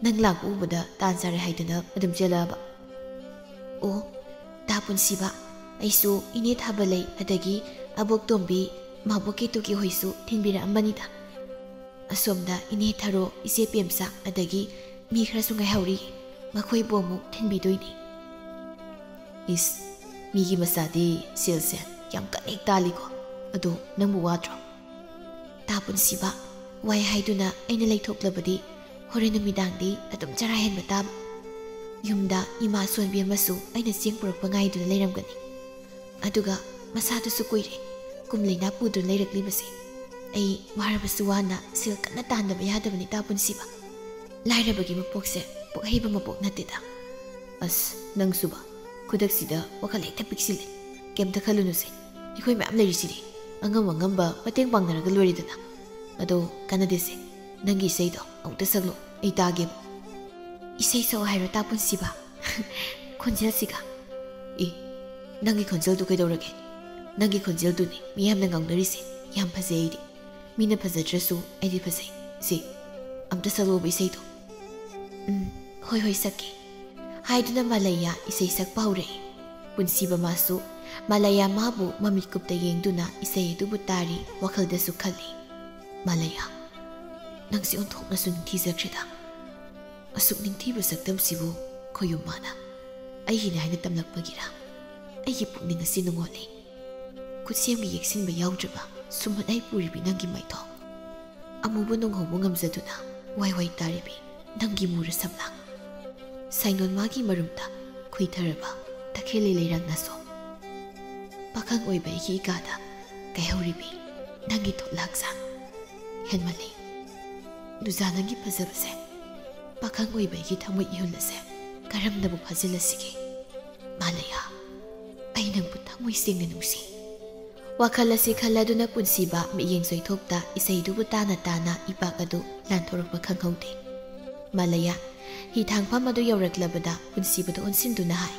ꯅꯪ ꯂꯥꯛꯄ ꯎꯕꯗ ꯇꯥꯟ ꯆꯥꯔꯦ ꯍꯥꯏꯗꯅ ꯑꯗꯨꯝ ꯆꯦꯜꯂꯛꯑꯕ꯫" "ꯑꯣ, ꯇꯥ ꯄꯨꯟꯁꯤꯕ, ꯑꯩꯁꯨ ꯏꯅꯦ ꯊꯥꯕꯂꯩ ꯑꯗꯒꯤ ꯑꯕꯣꯛ ꯇꯣꯝꯕꯤ, ꯃꯥꯕꯣꯛ ꯀꯦꯇꯨꯀꯤ ꯍꯣꯏꯁꯨ ꯊꯤꯟꯕꯤꯔꯛꯑꯝꯕꯅꯤꯗ꯫ ꯑꯁꯣꯝꯗ ꯏꯅꯦ ꯊꯔꯣ, ꯏꯆꯦ ꯄꯦꯝꯆꯥ ꯑꯗꯒꯤ ꯃꯤ ꯈꯔꯁꯨ ꯉꯥꯏꯍꯧꯔꯤ, ꯃꯈꯣꯏꯕꯨ ꯑꯃꯨꯛ ꯊꯤꯟꯕꯤꯗꯣꯏꯅꯤ꯫" "ꯏꯁ, ꯃꯤꯒꯤ ꯃꯆꯥꯗꯤ ꯁꯦꯜꯁꯦ ꯌꯥꯝ ꯀꯟꯅ ꯍꯦꯛ ꯇꯥꯜꯂꯤꯀꯣ꯫ ꯑꯗꯣ ꯅꯪꯕꯨ ꯋꯥꯗ꯭ꯔꯣ?" "ꯇꯥ ꯄꯨꯟꯁꯤꯕ, ꯋꯥꯏ ꯍꯥꯏꯗꯨꯅ ꯑꯩꯅ ꯂꯩꯊꯣꯛꯂꯕꯗꯤ ꯍꯣꯔꯦꯟ ꯅꯨꯃꯤꯗꯥꯡꯗꯤ ꯑꯗꯨꯝ ꯆꯔꯥ ꯍꯦꯟꯕ ꯇꯥꯕ꯫ ꯌꯨꯝꯗ ꯏꯃꯥ ꯁꯣꯟꯕꯤ ꯑꯃꯁꯨ ꯑꯩꯅ ꯆꯦꯡ ꯄꯨꯔꯛꯄ ꯉꯥꯏꯗꯨꯅ ꯂꯩꯔꯝꯒꯅꯤ꯫ ꯑꯗꯨꯒ ꯃꯁꯥꯗꯨꯁꯨ ꯀꯨꯏꯔꯦ ꯀꯨꯝ ꯂꯩꯅꯥ ꯄꯨꯗꯨꯅ ꯂꯩꯔꯛꯂꯤꯕꯁꯦ꯫ ꯑꯩ ꯋꯥꯔꯕꯁꯨ ꯋꯥꯅ ꯁꯦꯜ ꯀꯟꯅ ꯇꯥꯟꯗꯕ ꯌꯥꯗꯕꯅꯤ ꯇꯥ ꯄꯨꯟꯁꯤꯕ꯫ ꯂꯥꯏꯔꯕꯒꯤ ꯃꯄꯣꯛꯁꯦ ꯄꯣꯛꯍꯩꯕ ꯃꯄꯣꯛ ꯅꯠꯇꯦꯗ꯫ ꯑꯁ, ꯅꯪꯁꯨꯕ, ꯈꯨꯗꯛꯁꯤꯗ ꯋꯥꯈꯜ ꯍꯦꯛꯇ ꯄꯤꯛꯁꯤꯜꯂꯦ꯫ ꯀꯩꯝꯇ ꯈꯜꯂꯨꯅꯨꯁꯦ, ꯑꯩꯈꯣꯏ ꯃꯌꯥꯝ ꯂꯩꯔꯤꯁꯤꯗꯤ꯫ ꯑꯉꯝ ꯑꯉꯝꯕ ꯃꯇꯦꯡ ꯄꯥꯡꯅꯔꯒ ꯂꯣꯏꯔꯦꯗꯅ꯫ ꯑꯗꯣ ꯀꯥꯟꯅꯗꯦꯁꯦ, ꯅꯪꯒꯤ ꯏꯁꯩꯗꯣ ꯑꯃꯨꯛꯇ ꯁꯛꯂꯛꯑꯣ, ꯑꯩ ꯇꯥꯒꯦꯕ꯫ ꯏꯁꯩ ꯁꯛꯑꯣ ꯍꯥꯏꯔꯣ ꯇꯥ ꯄꯨꯟꯁꯤꯕ? ꯈꯣꯟꯖꯦꯜꯁꯤꯒ꯫ ꯑꯦ, ꯅꯪꯒꯤ ꯈꯣꯟꯖꯦꯜꯗꯨ ꯀꯩꯗꯧꯔꯒꯦ? ꯅꯪꯒꯤ ꯈꯣꯟꯖꯦꯜꯗꯨꯅꯤ ꯃꯤꯌꯥꯝꯅ ꯉꯥꯎꯅꯔꯤꯁꯦ꯫ ꯌꯥꯝ ꯐꯖꯩ ꯑꯩꯗꯤ꯫ ꯃꯤꯅ ꯐꯖꯗ꯭ꯔꯁꯨ ꯑꯩꯗꯤ ꯐꯖꯩ꯫ ꯁꯤ, ꯑꯝꯇ ꯁꯛꯂꯛꯑꯣꯕ ꯏꯁꯩꯗꯣ꯫ ꯎꯝ, ꯍꯣꯏ ꯍꯣꯏ ꯁꯛꯀꯦ꯫ ꯍꯥꯏꯗꯨꯅ ꯃꯥꯂꯩꯌꯥ ꯏꯁꯩ ꯁꯛꯄ ꯍꯧꯔꯛꯏ꯫ ꯄꯨꯟꯁꯤꯕ ꯃꯥꯁꯨ ꯃꯥꯂꯩꯌꯥ ꯃꯥꯕꯨ ꯃꯃꯤꯠ ꯀꯨꯞꯇ ꯌꯦꯡꯗꯨꯅ ꯏꯁꯩ ꯑꯗꯨꯕꯨ ꯇꯥꯔꯤ, ꯋꯥꯈꯜꯗꯁꯨ ꯈꯜꯂꯤ꯫ ꯃꯥꯂꯩꯌꯥ, ꯅꯪꯁꯦ ꯑꯣꯟꯊꯣꯛꯅꯁꯨ ꯅꯤꯡꯊꯤꯖꯈ꯭ꯔꯦꯗ꯫ ꯑꯁꯨꯛ ꯅꯤꯡꯊꯤꯕ ꯁꯛꯇꯝꯁꯤꯕꯨ ꯈꯣꯌꯨꯝ ꯃꯥꯅ ꯑꯩꯒꯤꯅꯤ ꯍꯥꯏꯅ ꯇꯝꯂꯛꯄꯒꯤꯔꯥ? ꯑꯩꯒꯤ ꯄꯨꯛꯅꯤꯡ ꯑꯁꯤ ꯅꯨꯡꯉꯣꯜꯂꯤ꯫ ꯈꯨꯠꯁꯦꯝꯒꯤ ꯌꯦꯛꯁꯤꯟꯕ ꯌꯥꯎꯗ꯭ꯔꯕ ꯁꯨꯝꯍꯠ ꯑꯩ ꯄꯨꯔꯤꯕꯤ ꯅꯪꯒꯤ ꯃꯥꯏꯊꯣꯡ꯫ ꯑꯃꯨꯕ ꯅꯣꯡꯍꯧꯕ ꯉꯝꯖꯗꯨꯅ ꯋꯥꯏ ꯋꯥꯏ ꯇꯥꯔꯤꯕꯤ ꯅꯪꯒꯤ ꯃꯨꯔ ꯁꯝꯂꯥꯡ꯫ ꯁꯥꯏꯅꯣꯟ ꯃꯥꯒꯤ ꯃꯔꯨꯝꯗ ꯈꯨꯏꯊꯔꯕ ꯇꯈꯦꯜꯂꯩ ꯂꯩꯔꯥꯡ ꯅꯥꯁꯣꯝ꯫ ꯄꯥꯈꯪ ꯑꯣꯏꯕ ꯑꯩꯒꯤ ꯏꯀꯥꯗ ꯀꯥꯏꯍꯧꯔꯤꯕꯤ ꯅꯪꯒꯤ ꯊꯣꯠꯂ ꯍꯛꯆꯥꯡ꯫ ꯍꯦꯟꯃꯜꯂꯤ꯫ ꯅꯨꯖꯥ ꯅꯪꯒꯤ ꯐꯖꯕꯁꯦ꯫ ꯄꯥꯈꯪ ꯑꯣꯏꯕ ꯑꯩꯒꯤ ꯊꯃꯣꯏ ꯏꯍꯨꯜ ꯑꯁꯦ ꯀꯔꯝꯅꯕꯨ ꯐꯥꯖꯤꯜꯂꯁꯤꯒꯦ? ꯃꯥꯂꯩꯌꯥ, ꯑꯩ ꯅꯪꯕꯨ ꯊꯃꯣꯏ ꯁꯦꯡꯅ ꯅꯨꯡꯁꯤ꯫ ꯋꯥꯈꯜ ꯑꯁꯤ ꯈꯜꯂꯗꯨꯅ ꯄꯨꯟꯁꯤꯕ ꯃꯤꯠꯌꯦꯡ ꯆꯣꯏꯊꯣꯛꯇ ꯏꯁꯩꯗꯨꯕꯨ ꯇꯥꯅ ꯇꯥꯅ ꯏꯄꯥꯛ ꯑꯗꯨ ꯂꯥꯟꯊꯣꯔꯛꯄ ꯈꯪꯍꯧꯗꯦ꯫ ꯃꯥꯂꯩꯌꯥ, ꯍꯤ ꯊꯥꯡꯐꯝ ꯑꯗꯨ ꯌꯧꯔꯛꯂꯕꯗ ꯄꯨꯟꯁꯤꯕꯗ ꯑꯣꯟꯁꯤꯟꯗꯨꯅ ꯍꯥꯏ,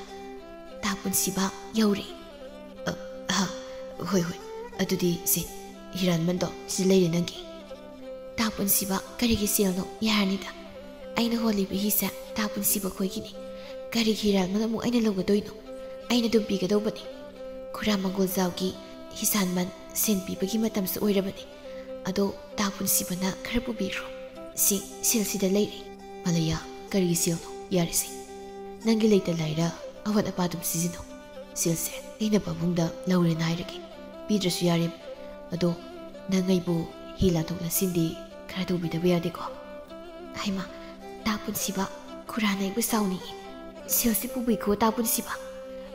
"ꯇꯥ ꯄꯨꯟꯁꯤꯕ, ꯌꯧꯔꯦ꯫" "ꯑ, ꯑꯍ, ꯍꯣꯏ, ꯍꯣꯏ꯫ ꯑꯗꯨꯗꯤ ꯁꯦ, ꯍꯤꯔꯥꯟꯃꯟꯗꯣ ꯁꯤꯗ ꯂꯩꯔꯦ ꯅꯪꯒꯤ꯫" "ꯇꯥ ꯄꯨꯟꯁꯤꯕ, ꯀꯔꯤꯒꯤ ꯁꯦꯜꯅꯣ? ꯌꯥꯔꯅꯤꯗ꯫ ꯑꯩꯅ ꯍꯣꯜꯂꯤꯕ ꯍꯤꯁꯦ ꯇꯥ ꯄꯨꯟꯁꯤꯕ ꯈꯣꯏꯒꯤꯅꯤ꯫ ꯀꯔꯤꯒꯤ ꯍꯤꯔꯥꯟꯃꯟ ꯑꯃꯨꯛ ꯑꯩꯅ ꯂꯧꯒꯗꯣꯏꯅꯣ? ꯑꯩꯅ ꯑꯗꯨꯝ ꯄꯤꯒꯗꯧꯕꯅꯤ꯫ ꯈꯨꯔꯥ ꯃꯪꯒꯣꯜꯖꯥꯎꯒꯤ ꯍꯤꯁꯥꯟꯃꯟ ꯁꯦꯟ ꯄꯤꯕꯒꯤ ꯃꯇꯝꯁꯨ ꯑꯣꯏꯔꯕꯅꯤ꯫ ꯑꯗꯣ ꯇꯥ ꯄꯨꯟꯁꯤꯕꯅ ꯈꯔ ꯄꯨꯕꯤꯈ꯭ꯔꯣ꯫ ꯁꯤ, ꯁꯦꯜꯁꯤꯗ ꯂꯩꯔꯦ꯫" "ꯃꯥꯂꯩꯌꯥ, ꯀꯔꯤꯒꯤ ꯁꯦꯜꯅꯣ? ꯌꯥꯔꯦꯁꯦ꯫ ꯅꯪꯒꯤ ꯂꯩꯇ ꯂꯥꯏꯔ ꯑꯋꯥꯠ ꯑꯄꯥ ꯑꯗꯨꯝ ꯁꯤꯖꯤꯟꯅꯧ꯫ ꯁꯦꯜꯁꯦ ꯑꯩꯅ ꯄꯥꯕꯨꯡꯗ ꯂꯧꯔꯦꯅ ꯍꯥꯏꯔꯒꯦ꯫ ꯄꯤꯗ꯭ꯔꯁꯨ ꯌꯥꯔꯦ꯫ ꯑꯗꯣ ꯅꯪ ꯑꯩꯕꯨ ꯍꯤ ꯂꯥꯟꯊꯣꯛ ꯂꯥꯟꯁꯤꯟꯗꯤ ꯈꯔ ꯇꯧꯕꯤꯗꯕ ꯌꯥꯗꯦꯀꯣ꯫ ꯍꯩꯃꯥ, ꯇꯥ ꯄꯨꯟꯁꯤꯕ, ꯈꯨꯔꯥꯅ ꯑꯩꯕꯨ ꯁꯥꯎꯅꯤꯡꯏ꯫ ꯁꯦꯜꯁꯤ ꯄꯨꯕꯤꯈꯣ, ꯇꯥ ꯄꯨꯟꯁꯤꯕ꯫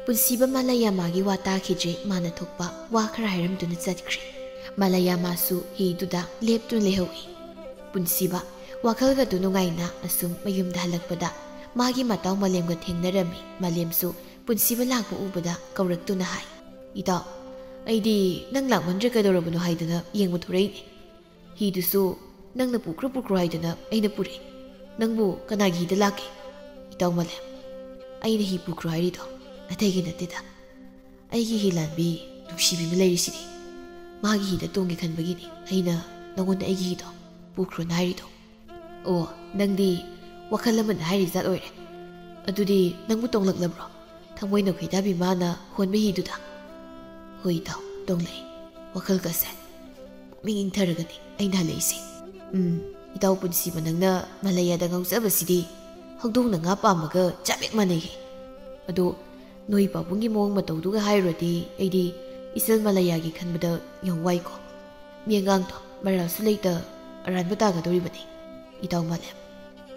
ꯄꯨꯟꯁꯤꯕ ꯃꯥꯂꯩꯌꯥꯃꯥꯒꯤ ꯋꯥ ꯇꯥꯈꯤꯗ꯭ꯔꯦ, ꯃꯥꯅ ꯊꯣꯛꯄ ꯋꯥ ꯈꯔ ꯍꯥꯏꯔꯝꯗꯨꯅ ꯆꯠꯈ꯭ꯔꯦ꯫ ꯃꯥꯂꯩꯌꯥꯃꯥꯁꯨ ꯍꯤꯗꯨꯗ ꯂꯦꯞꯇꯨꯅ ꯂꯩꯍꯧꯏ꯫ ꯄꯨꯟꯁꯤꯕ ꯋꯥꯈꯜꯒꯗꯨ ꯅꯨꯡꯉꯥꯏꯅ ꯑꯁꯨꯝ ꯃꯌꯨꯝꯗ ꯍꯜꯂꯛꯄꯗ ꯃꯥꯒꯤ ꯃꯇꯥꯎ ꯃꯥꯂꯦꯝꯒ ꯊꯦꯡꯅꯔꯝꯃꯤ꯫ ꯃꯥꯂꯦꯝꯁꯨ ꯄꯨꯟꯁꯤꯕ ꯂꯥꯛꯄ ꯎꯕꯗ ꯀꯧꯔꯛꯇꯨꯅ ꯍꯥꯏ, "ꯏꯇꯥꯎ, ꯑꯩꯗꯤ ꯅꯪ ꯂꯥꯛꯃꯟꯗ꯭ꯔꯦ ꯀꯩꯗꯧꯔꯕꯅꯣ ꯍꯥꯏꯗꯅ ꯌꯦꯡꯕ ꯊꯣꯔꯛꯏꯅꯤ꯫ ꯍꯤꯗꯨꯁꯨ ꯅꯪꯅ ꯄꯨꯈ꯭ꯔꯣ ꯄꯨꯈ꯭ꯔꯣ ꯍꯥꯏꯗꯅ ꯑꯩꯅ ꯄꯨꯔꯛꯏ꯫ ꯅꯪꯕꯨ ꯀꯅꯥꯒꯤ ꯍꯤꯗ ꯂꯥꯛꯀꯦ?" "ꯏꯇꯥꯎ ꯃꯥꯂꯦꯝ, ꯑꯩꯅ ꯍꯤ ꯄꯨꯈ꯭ꯔꯣ ꯍꯥꯏꯔꯤꯗꯣ ꯑꯇꯩꯒꯤ ꯅꯠꯇꯦꯗ꯫ ꯑꯩꯒꯤ ꯍꯤ ꯂꯥꯟꯕꯤ ꯅꯨꯡꯁꯤꯕꯤ ꯑꯃ ꯂꯩꯔꯤꯁꯤꯗꯤ꯫ ꯃꯥꯒꯤ ꯍꯤꯗ ꯇꯣꯡꯒꯦ ꯈꯟꯕꯒꯤꯅꯤ ꯑꯩꯅ ꯅꯉꯣꯟꯗ ꯑꯩꯒꯤ ꯍꯤꯗꯣ ꯄꯨꯈ꯭ꯔꯣꯅ ꯍꯥꯏꯔꯤꯗꯣ꯫ ꯑꯣ, ꯅꯪꯗꯤ ꯋꯥꯈꯜ ꯑꯃꯗ ꯍꯥꯏꯔꯤ ꯖꯥꯠ ꯑꯣꯏꯔꯦ꯫ ꯑꯗꯨꯗꯤ ꯅꯪꯕꯨ ꯇꯣꯡꯂꯛꯂꯕ꯭ꯔꯣ? ꯊꯃꯣꯏꯅ ꯈꯣꯏꯗꯥꯕꯤ ꯃꯥꯅ ꯍꯣꯟꯕ ꯍꯤꯗꯨꯗ?" "ꯍꯣꯏ ꯏꯇꯥꯎ, ꯇꯣꯡꯂꯛꯏ꯫ ꯋꯥꯈꯜꯒꯁꯦ ꯄꯨꯛꯅꯤꯡ ꯏꯪꯊꯔꯒꯅꯤ ꯑꯩꯅ ꯍꯜꯂꯛꯏꯁꯦ꯫ ꯎꯝ, ꯏꯇꯥꯎ ꯄꯨꯟꯁꯤꯕ, ꯅꯪꯅ ꯃꯥꯂꯩꯌꯥꯗ ꯉꯥꯎꯖꯕꯁꯤꯗꯤ ꯍꯧꯗꯣꯡꯅ ꯉꯥ ꯄꯥꯝꯕꯒ ꯆꯞ ꯍꯦꯛ ꯃꯥꯟꯅꯩꯌꯦ꯫ ꯑꯗꯣ ꯅꯣꯏ ꯄꯥꯕꯨꯡꯒꯤ ꯃꯑꯣꯡ ꯃꯇꯧꯗꯨꯒ ꯍꯥꯏꯔꯨꯔꯗꯤ ꯑꯩꯗꯤ ꯏꯆꯜ ꯃꯥꯂꯩꯌꯥꯒꯤ ꯈꯟꯕꯗ ꯌꯥꯝ ꯋꯥꯏꯀꯣ꯫ ꯃꯤ ꯑꯉꯥꯡꯗꯣ ꯃꯔꯥꯜꯁꯨ ꯂꯩꯇ ꯑꯔꯥꯟꯕ ꯇꯥꯒꯗꯧꯔꯤꯕꯅꯤ꯫ ꯏꯇꯥꯎ ꯃꯥꯂꯦꯝ,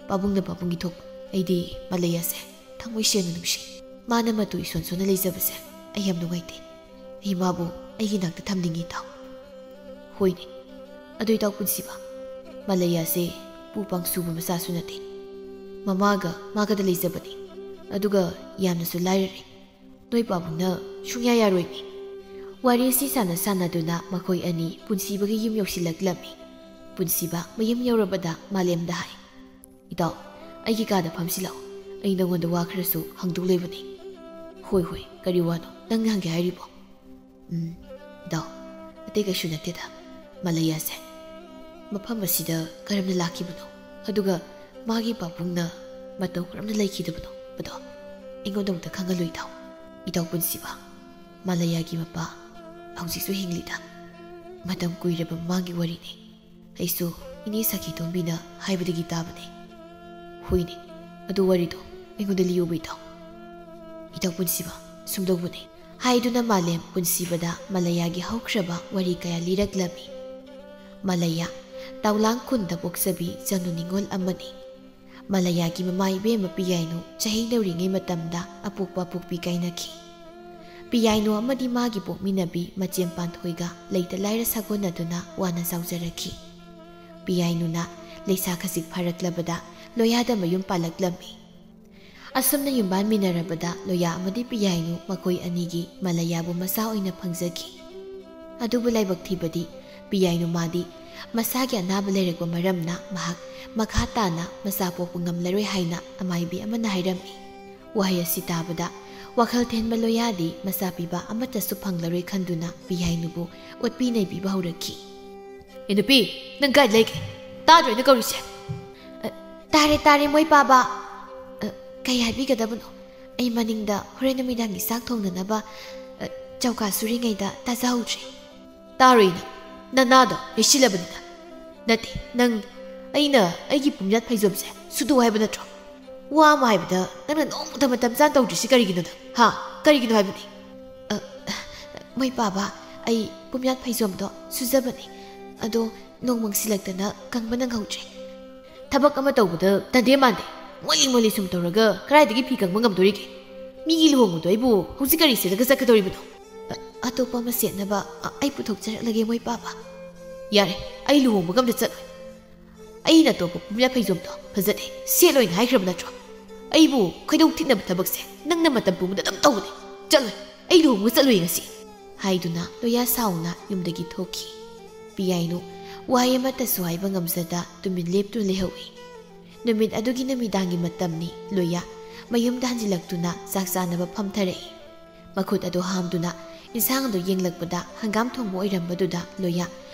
ꯄꯥꯕꯨꯡꯅ ꯄꯥꯕꯨꯡꯒꯤ ꯊꯣꯛꯄ, ꯑꯩꯗꯤ ꯃꯥꯂꯩꯌꯥꯁꯦ ꯊꯃꯣꯏ ꯁꯦꯡꯅ ꯅꯨꯡꯁꯤ꯫ ꯃꯥꯅ ꯃꯇꯨ ꯏꯁꯣꯟ ꯁꯣꯟꯅ ꯂꯩꯖꯕꯁꯦ ꯑꯩ ꯌꯥꯝ ꯅꯨꯡꯉꯥꯏꯇꯦ꯫ ꯑꯩ ꯃꯥꯕꯨ ꯑꯩꯒꯤ ꯅꯥꯛꯇ ꯊꯝꯅꯤꯡꯉꯤ ꯏꯇꯥꯎ꯫" "ꯍꯣꯏꯅꯦ, ꯑꯗꯨ ꯏꯇꯥꯎ ꯄꯨꯟꯁꯤꯕ, ꯃꯥꯂꯩꯌꯥꯁꯦ ꯄꯨ ꯄꯥꯡꯁꯨꯕ ꯃꯆꯥꯁꯨ ꯅꯠꯇꯦ꯫ ꯃꯃꯥꯒ ꯃꯥꯒꯗ ꯂꯩꯖꯕꯅꯤ꯫ ꯑꯗꯨꯒ ꯌꯥꯝꯅꯁꯨ ꯂꯥꯏꯔꯔꯦ꯫ ꯅꯣꯏ ꯄꯥꯕꯨꯡꯅ ꯁꯨꯡꯌꯥ ꯌꯥꯔꯣꯏꯅꯦ꯫" ꯋꯥꯔꯤ ꯑꯁꯤ ꯁꯥꯟꯅ ꯁꯥꯟꯅꯗꯨꯅ ꯃꯈꯣꯏ ꯑꯅꯤ ꯄꯨꯟꯁꯤꯕꯒꯤ ꯌꯨꯝ ꯌꯧꯁꯤꯜꯂꯛꯂꯝꯃꯤ꯫ ꯄꯨꯟꯁꯤꯕ ꯃꯌꯨꯝ ꯌꯧꯔꯕꯗ ꯃꯥꯂꯦꯝꯗ ꯍꯥꯏ, "ꯏꯇꯥꯎ, ꯑꯩꯒꯤ ꯀꯥꯗ ꯐꯝꯁꯤ ꯂꯥꯛꯑꯣ꯫ ꯑꯩ ꯅꯉꯣꯟꯗ ꯋꯥ ꯈꯔꯁꯨ ꯍꯪꯗꯧ ꯂꯩꯕꯅꯤ꯫" "ꯍꯣꯏ, ꯍꯣꯏ, ꯀꯔꯤ ꯋꯥꯅꯣ ꯅꯪꯅ ꯍꯪꯒꯦ ꯍꯥꯏꯔꯤꯕꯣ?" "ꯎꯝ, ꯏꯇꯥꯎ, ꯑꯇꯩ ꯀꯩꯁꯨ ꯅꯠꯇꯦꯗ꯫ ꯃꯥꯂꯩꯌꯥꯁꯦ ꯃꯐꯝ ꯑꯁꯤꯗ ꯀꯔꯝꯅ ꯂꯥꯛꯈꯤꯕꯅꯣ, ꯑꯗꯨꯒ ꯃꯥꯒꯤ ꯄꯥꯕꯨꯡꯅ ꯃꯇꯧ ꯀꯔꯝꯅ ꯂꯩꯈꯤꯗꯕꯅꯣ ꯍꯥꯏꯕꯗꯣ ꯑꯩꯉꯣꯟꯗ ꯑꯃꯨꯛꯇ ꯈꯪꯍꯜꯂꯨ ꯏꯇꯥꯎ꯫" "ꯏꯇꯥꯎ ꯄꯨꯟꯁꯤꯕ, ꯃꯥꯂꯩꯌꯥꯒꯤ ꯃꯄꯥ ꯍꯧꯖꯤꯛꯁꯨ ꯍꯤꯡꯂꯤꯗ꯫ ꯃꯇꯝ ꯀꯨꯏꯔꯕ ꯃꯃꯥꯡꯒꯤ ꯋꯥꯔꯤꯅꯤ꯫ ꯑꯩꯁꯨ ꯏꯅꯦ ꯁꯈꯤꯇꯣꯝꯕꯤꯅ ꯍꯥꯏꯕꯗꯒꯤ ꯇꯥꯕꯅꯤ꯫" "ꯍꯣꯏꯅꯦ, ꯑꯗꯨ ꯋꯥꯔꯤꯗꯣ ꯑꯩꯉꯣꯟꯗ ꯂꯤꯌꯨꯕ ꯏꯇꯥꯎ꯫" "ꯏꯇꯥꯎ ꯄꯨꯟꯁꯤꯕ, ꯁꯨꯝꯗꯧꯕꯅꯤ꯫" ꯍꯥꯏꯗꯨꯅ ꯃꯥꯂꯦꯝ ꯄꯨꯟꯁꯤꯕꯗ ꯃꯥꯂꯩꯌꯥꯒꯤ ꯍꯧꯈ꯭ꯔꯕ ꯋꯥꯔꯤ ꯀꯌꯥ ꯂꯤꯔꯛꯂꯝꯃꯤ꯫ ꯃꯂꯌꯥ, ꯇꯥꯎꯂꯥꯡ ꯈꯨꯟꯗ ꯄꯣꯛꯆꯕꯤ ꯖꯅꯨ ꯅꯤꯉꯣꯜ ꯑꯃꯅꯤ꯫ ꯃꯂꯌꯥꯒꯤ ꯃꯃꯥ ꯏꯕꯦꯝꯃ ꯄꯤꯌꯥꯏꯅꯨ ꯆꯍꯤ ꯅꯧꯔꯤꯉꯩ ꯃꯇꯝꯗ ꯑꯄꯣꯛꯄ ꯑꯄꯣꯛꯄꯤ ꯀꯥꯏꯅꯈꯤ꯫ ꯄꯤꯌꯥꯏꯅꯨ ꯑꯃꯗꯤ ꯃꯥꯒꯤ ꯄꯣꯛꯃꯤꯟꯅꯕꯤ ꯃꯆꯦꯝ ꯄꯥꯟꯊꯣꯏꯒ ꯂꯩꯇ ꯂꯥꯏꯔ ꯁꯥꯒꯣꯟꯅꯗꯨꯅ ꯋꯥꯅ ꯆꯥꯎꯖꯔꯛꯈꯤ꯫ ꯄꯤꯌꯥꯏꯅꯨꯅ ꯂꯩꯁꯥ ꯈꯖꯤꯛ ꯐꯥꯔꯛꯂꯕꯗ ꯂꯣꯌꯥꯗ ꯃꯌꯨꯝ ꯄꯥꯜꯂꯛꯂꯝꯃꯤ꯫ ꯑꯁꯨꯝꯅ ꯌꯨꯝꯕꯥꯟꯃꯤꯟꯅꯔꯕꯗ ꯂꯣꯌꯥ ꯑꯃꯗꯤ ꯄꯤꯌꯥꯏꯅꯨ ꯃꯈꯣꯏ ꯑꯅꯤꯒꯤ ꯃꯂꯌꯥꯕꯨ ꯃꯆꯥ ꯑꯣꯏꯅ ꯐꯪꯖꯈꯤ꯫ ꯑꯗꯨꯕꯨ ꯂꯥꯏꯕꯛ ꯊꯤꯕꯗꯤ ꯄꯤꯌꯥꯏꯅꯨ ꯃꯥꯗꯤ ꯃꯁꯥꯒꯤ ꯑꯅꯥꯕ ꯂꯩꯔꯛꯄ ꯃꯔꯝꯅ ꯃꯍꯥꯛ ꯃꯈꯥ ꯇꯥꯅ ꯃꯆꯥ ꯄꯣꯛꯄ ꯉꯝꯂꯔꯣꯏ ꯍꯥꯏꯅ ꯑꯃꯥꯏꯕꯤ ꯑꯃꯅ ꯍꯥꯏꯔꯝꯃꯤ꯫ ꯋꯥꯍꯩ ꯑꯁꯤ ꯇꯥꯕꯗ ꯋꯥꯈꯜ ꯊꯦꯟꯕ ꯂꯣꯌꯥꯗꯤ ꯃꯆꯥ ꯄꯤꯕ ꯑꯃꯠꯇꯁꯨ ꯐꯪꯂꯔꯣꯏ ꯈꯟꯗꯨꯅ ꯄꯤꯌꯥꯏꯅꯨꯕꯨ ꯑꯣꯠꯄꯤ ꯅꯩꯕꯤꯕ ꯍꯧꯔꯛꯈꯤ꯫ "ꯑꯦ ꯅꯨꯄꯤ, ꯅꯪ ꯀꯥꯏ ꯂꯩꯒꯦ? ꯇꯥꯗ꯭ꯔꯣ ꯑꯩꯅ ꯀꯧꯔꯤꯁꯦ?" "ꯑ, ꯇꯥꯔꯦ, ꯇꯥꯔꯦ, ꯃꯣꯏ ꯄꯥꯕ꯫ ꯑ, ꯀꯩ ꯍꯥꯏꯕꯤꯒꯗꯕꯅꯣ? ꯑꯩ ꯃꯅꯤꯡꯗ ꯍꯣꯔꯦꯟ ꯅꯨꯃꯤꯗꯥꯡꯒꯤ ꯆꯥꯛ ꯊꯣꯡꯅꯅꯕ, ꯑ, ꯆꯧꯀꯥ ꯁꯨꯔꯤꯉꯩꯗ ꯇꯥꯖꯍꯧꯗ꯭ꯔꯦ꯫" "ꯇꯥꯔꯣꯏꯅ, ꯅꯅꯥꯗꯣ ꯂꯩꯁꯤꯜꯂꯕꯅꯤꯅ꯫ ꯅꯠꯇꯦ, ꯅꯪ ꯑꯩꯅ ꯑꯩꯒꯤ ꯄꯨꯝꯌꯥꯠ ꯐꯩꯖꯣꯝꯁꯦ ꯁꯨꯗꯣꯛꯑꯣ ꯍꯥꯏꯕ ꯅꯠꯇ꯭ꯔꯣ? ꯋꯥ ꯑꯃ ꯍꯥꯏꯕꯗ ꯅꯪꯅ ꯅꯣꯡꯃꯇ ꯃꯇꯝ ꯆꯥꯅ ꯇꯧꯗ꯭ꯔꯤꯁꯤ ꯀꯔꯤꯒꯤꯅꯣ ꯅꯪ? ꯍꯥ? ꯀꯔꯤꯒꯤꯅꯣ ꯍꯥꯏꯕꯅꯤ?" "ꯑ, ꯃꯣꯏ ꯄꯥꯕ, ꯑꯩ ꯄꯨꯝꯌꯥꯠ ꯐꯩꯖꯣꯝꯗꯣ ꯁꯨꯖꯕꯅꯤ꯫ ꯑꯗꯣ ꯅꯣꯡ ꯃꯪꯁꯤꯜꯂꯛꯇꯅ ꯀꯪꯕ ꯅꯪꯍꯧꯗ꯭ꯔꯦ꯫" "ꯊꯕꯛ ꯑꯃ ꯇꯧꯕꯗ ꯇꯟꯗꯦ ꯃꯥꯟꯗꯦ꯫ ꯃꯣꯂꯤ ꯃꯣꯂꯤ ꯁꯨꯝ ꯇꯧꯔꯒ ꯀꯗꯥꯏꯗꯒꯤ ꯐꯤ ꯀꯪꯕ ꯉꯝꯗꯣꯔꯤꯒꯦ? ꯃꯤꯒꯤ ꯂꯨꯍꯣꯡꯕꯗꯣ ꯑꯩꯕꯨ ꯍꯧꯖꯤꯛ ꯀꯔꯤ ꯁꯦꯠꯂꯒ ꯆꯠꯀꯗꯧꯔꯤꯕꯅꯣ?" "ꯑ, ꯑꯇꯣꯞꯄ ꯑꯃ ꯁꯦꯠꯅꯕ, ꯑ, ꯑꯩ ꯄꯨꯊꯣꯛꯆꯔꯛꯂꯒꯦ, ꯃꯣꯏ ꯄꯥꯕ꯫" "ꯌꯥꯔꯦ, ꯑꯩ ꯂꯨꯍꯣꯡꯕꯒ ꯑꯝꯇ ꯆꯠꯂꯣꯏ꯫ ꯑꯩꯅ ꯑꯇꯣꯞꯄ ꯄꯨꯝꯌꯥꯠ ꯐꯩꯖꯣꯝꯗꯣ ꯐꯖꯗꯦ, ꯁꯦꯠꯂꯣꯏꯅ ꯍꯥꯏꯈ꯭ꯔꯕ ꯅꯠꯇ꯭ꯔꯣ? ꯑꯩꯕꯨ ꯈꯣꯏꯗꯧ ꯊꯤꯠꯅꯕ ꯊꯕꯛꯁꯦ ꯅꯪꯅ ꯃꯇꯝ ꯄꯨꯝꯕꯗ ꯑꯗꯨꯝ ꯇꯧꯕꯅꯦ꯫ ꯆꯠꯂꯣꯏ, ꯑꯩ ꯂꯨꯍꯣꯡꯕ ꯆꯠꯂꯣꯏ ꯉꯁꯤ꯫" ꯍꯥꯏꯗꯨꯅ ꯂꯣꯌꯥ ꯁꯥꯎꯅ ꯌꯨꯝꯗꯒꯤ ꯊꯣꯛꯈꯤ꯫ ꯄꯤꯌꯥꯏꯅꯨ ꯋꯥꯍꯩ ꯑꯃꯠꯇꯁꯨ ꯍꯥꯏꯕ ꯉꯝꯖꯗ ꯇꯨꯃꯤꯟ ꯂꯦꯞꯇꯨꯅ ꯂꯩꯍꯧꯏ꯫ ꯅꯨꯃꯤꯠ ꯑꯗꯨꯒꯤ ꯅꯨꯃꯤꯗꯥꯡꯒꯤ ꯃꯇꯝꯅꯤ꯫ ꯂꯣꯌꯥ ꯃꯌꯨꯝꯗ ꯍꯟꯖꯤꯜꯂꯛꯇꯨꯅ ꯆꯥꯛ ꯆꯥꯅꯕ ꯐꯝꯊꯔꯛꯏ꯫ ꯃꯈꯨꯠ ꯑꯗꯨ ꯍꯥꯝꯗꯨꯅ ꯏꯟꯁꯥꯡ ꯑꯗꯨ ꯌꯦꯡꯂꯛꯄꯗ ꯍꯪꯒꯥꯝ ꯊꯣꯡꯕ ꯑꯣꯏꯔꯝꯕꯗꯨꯗ ꯂꯣꯌꯥ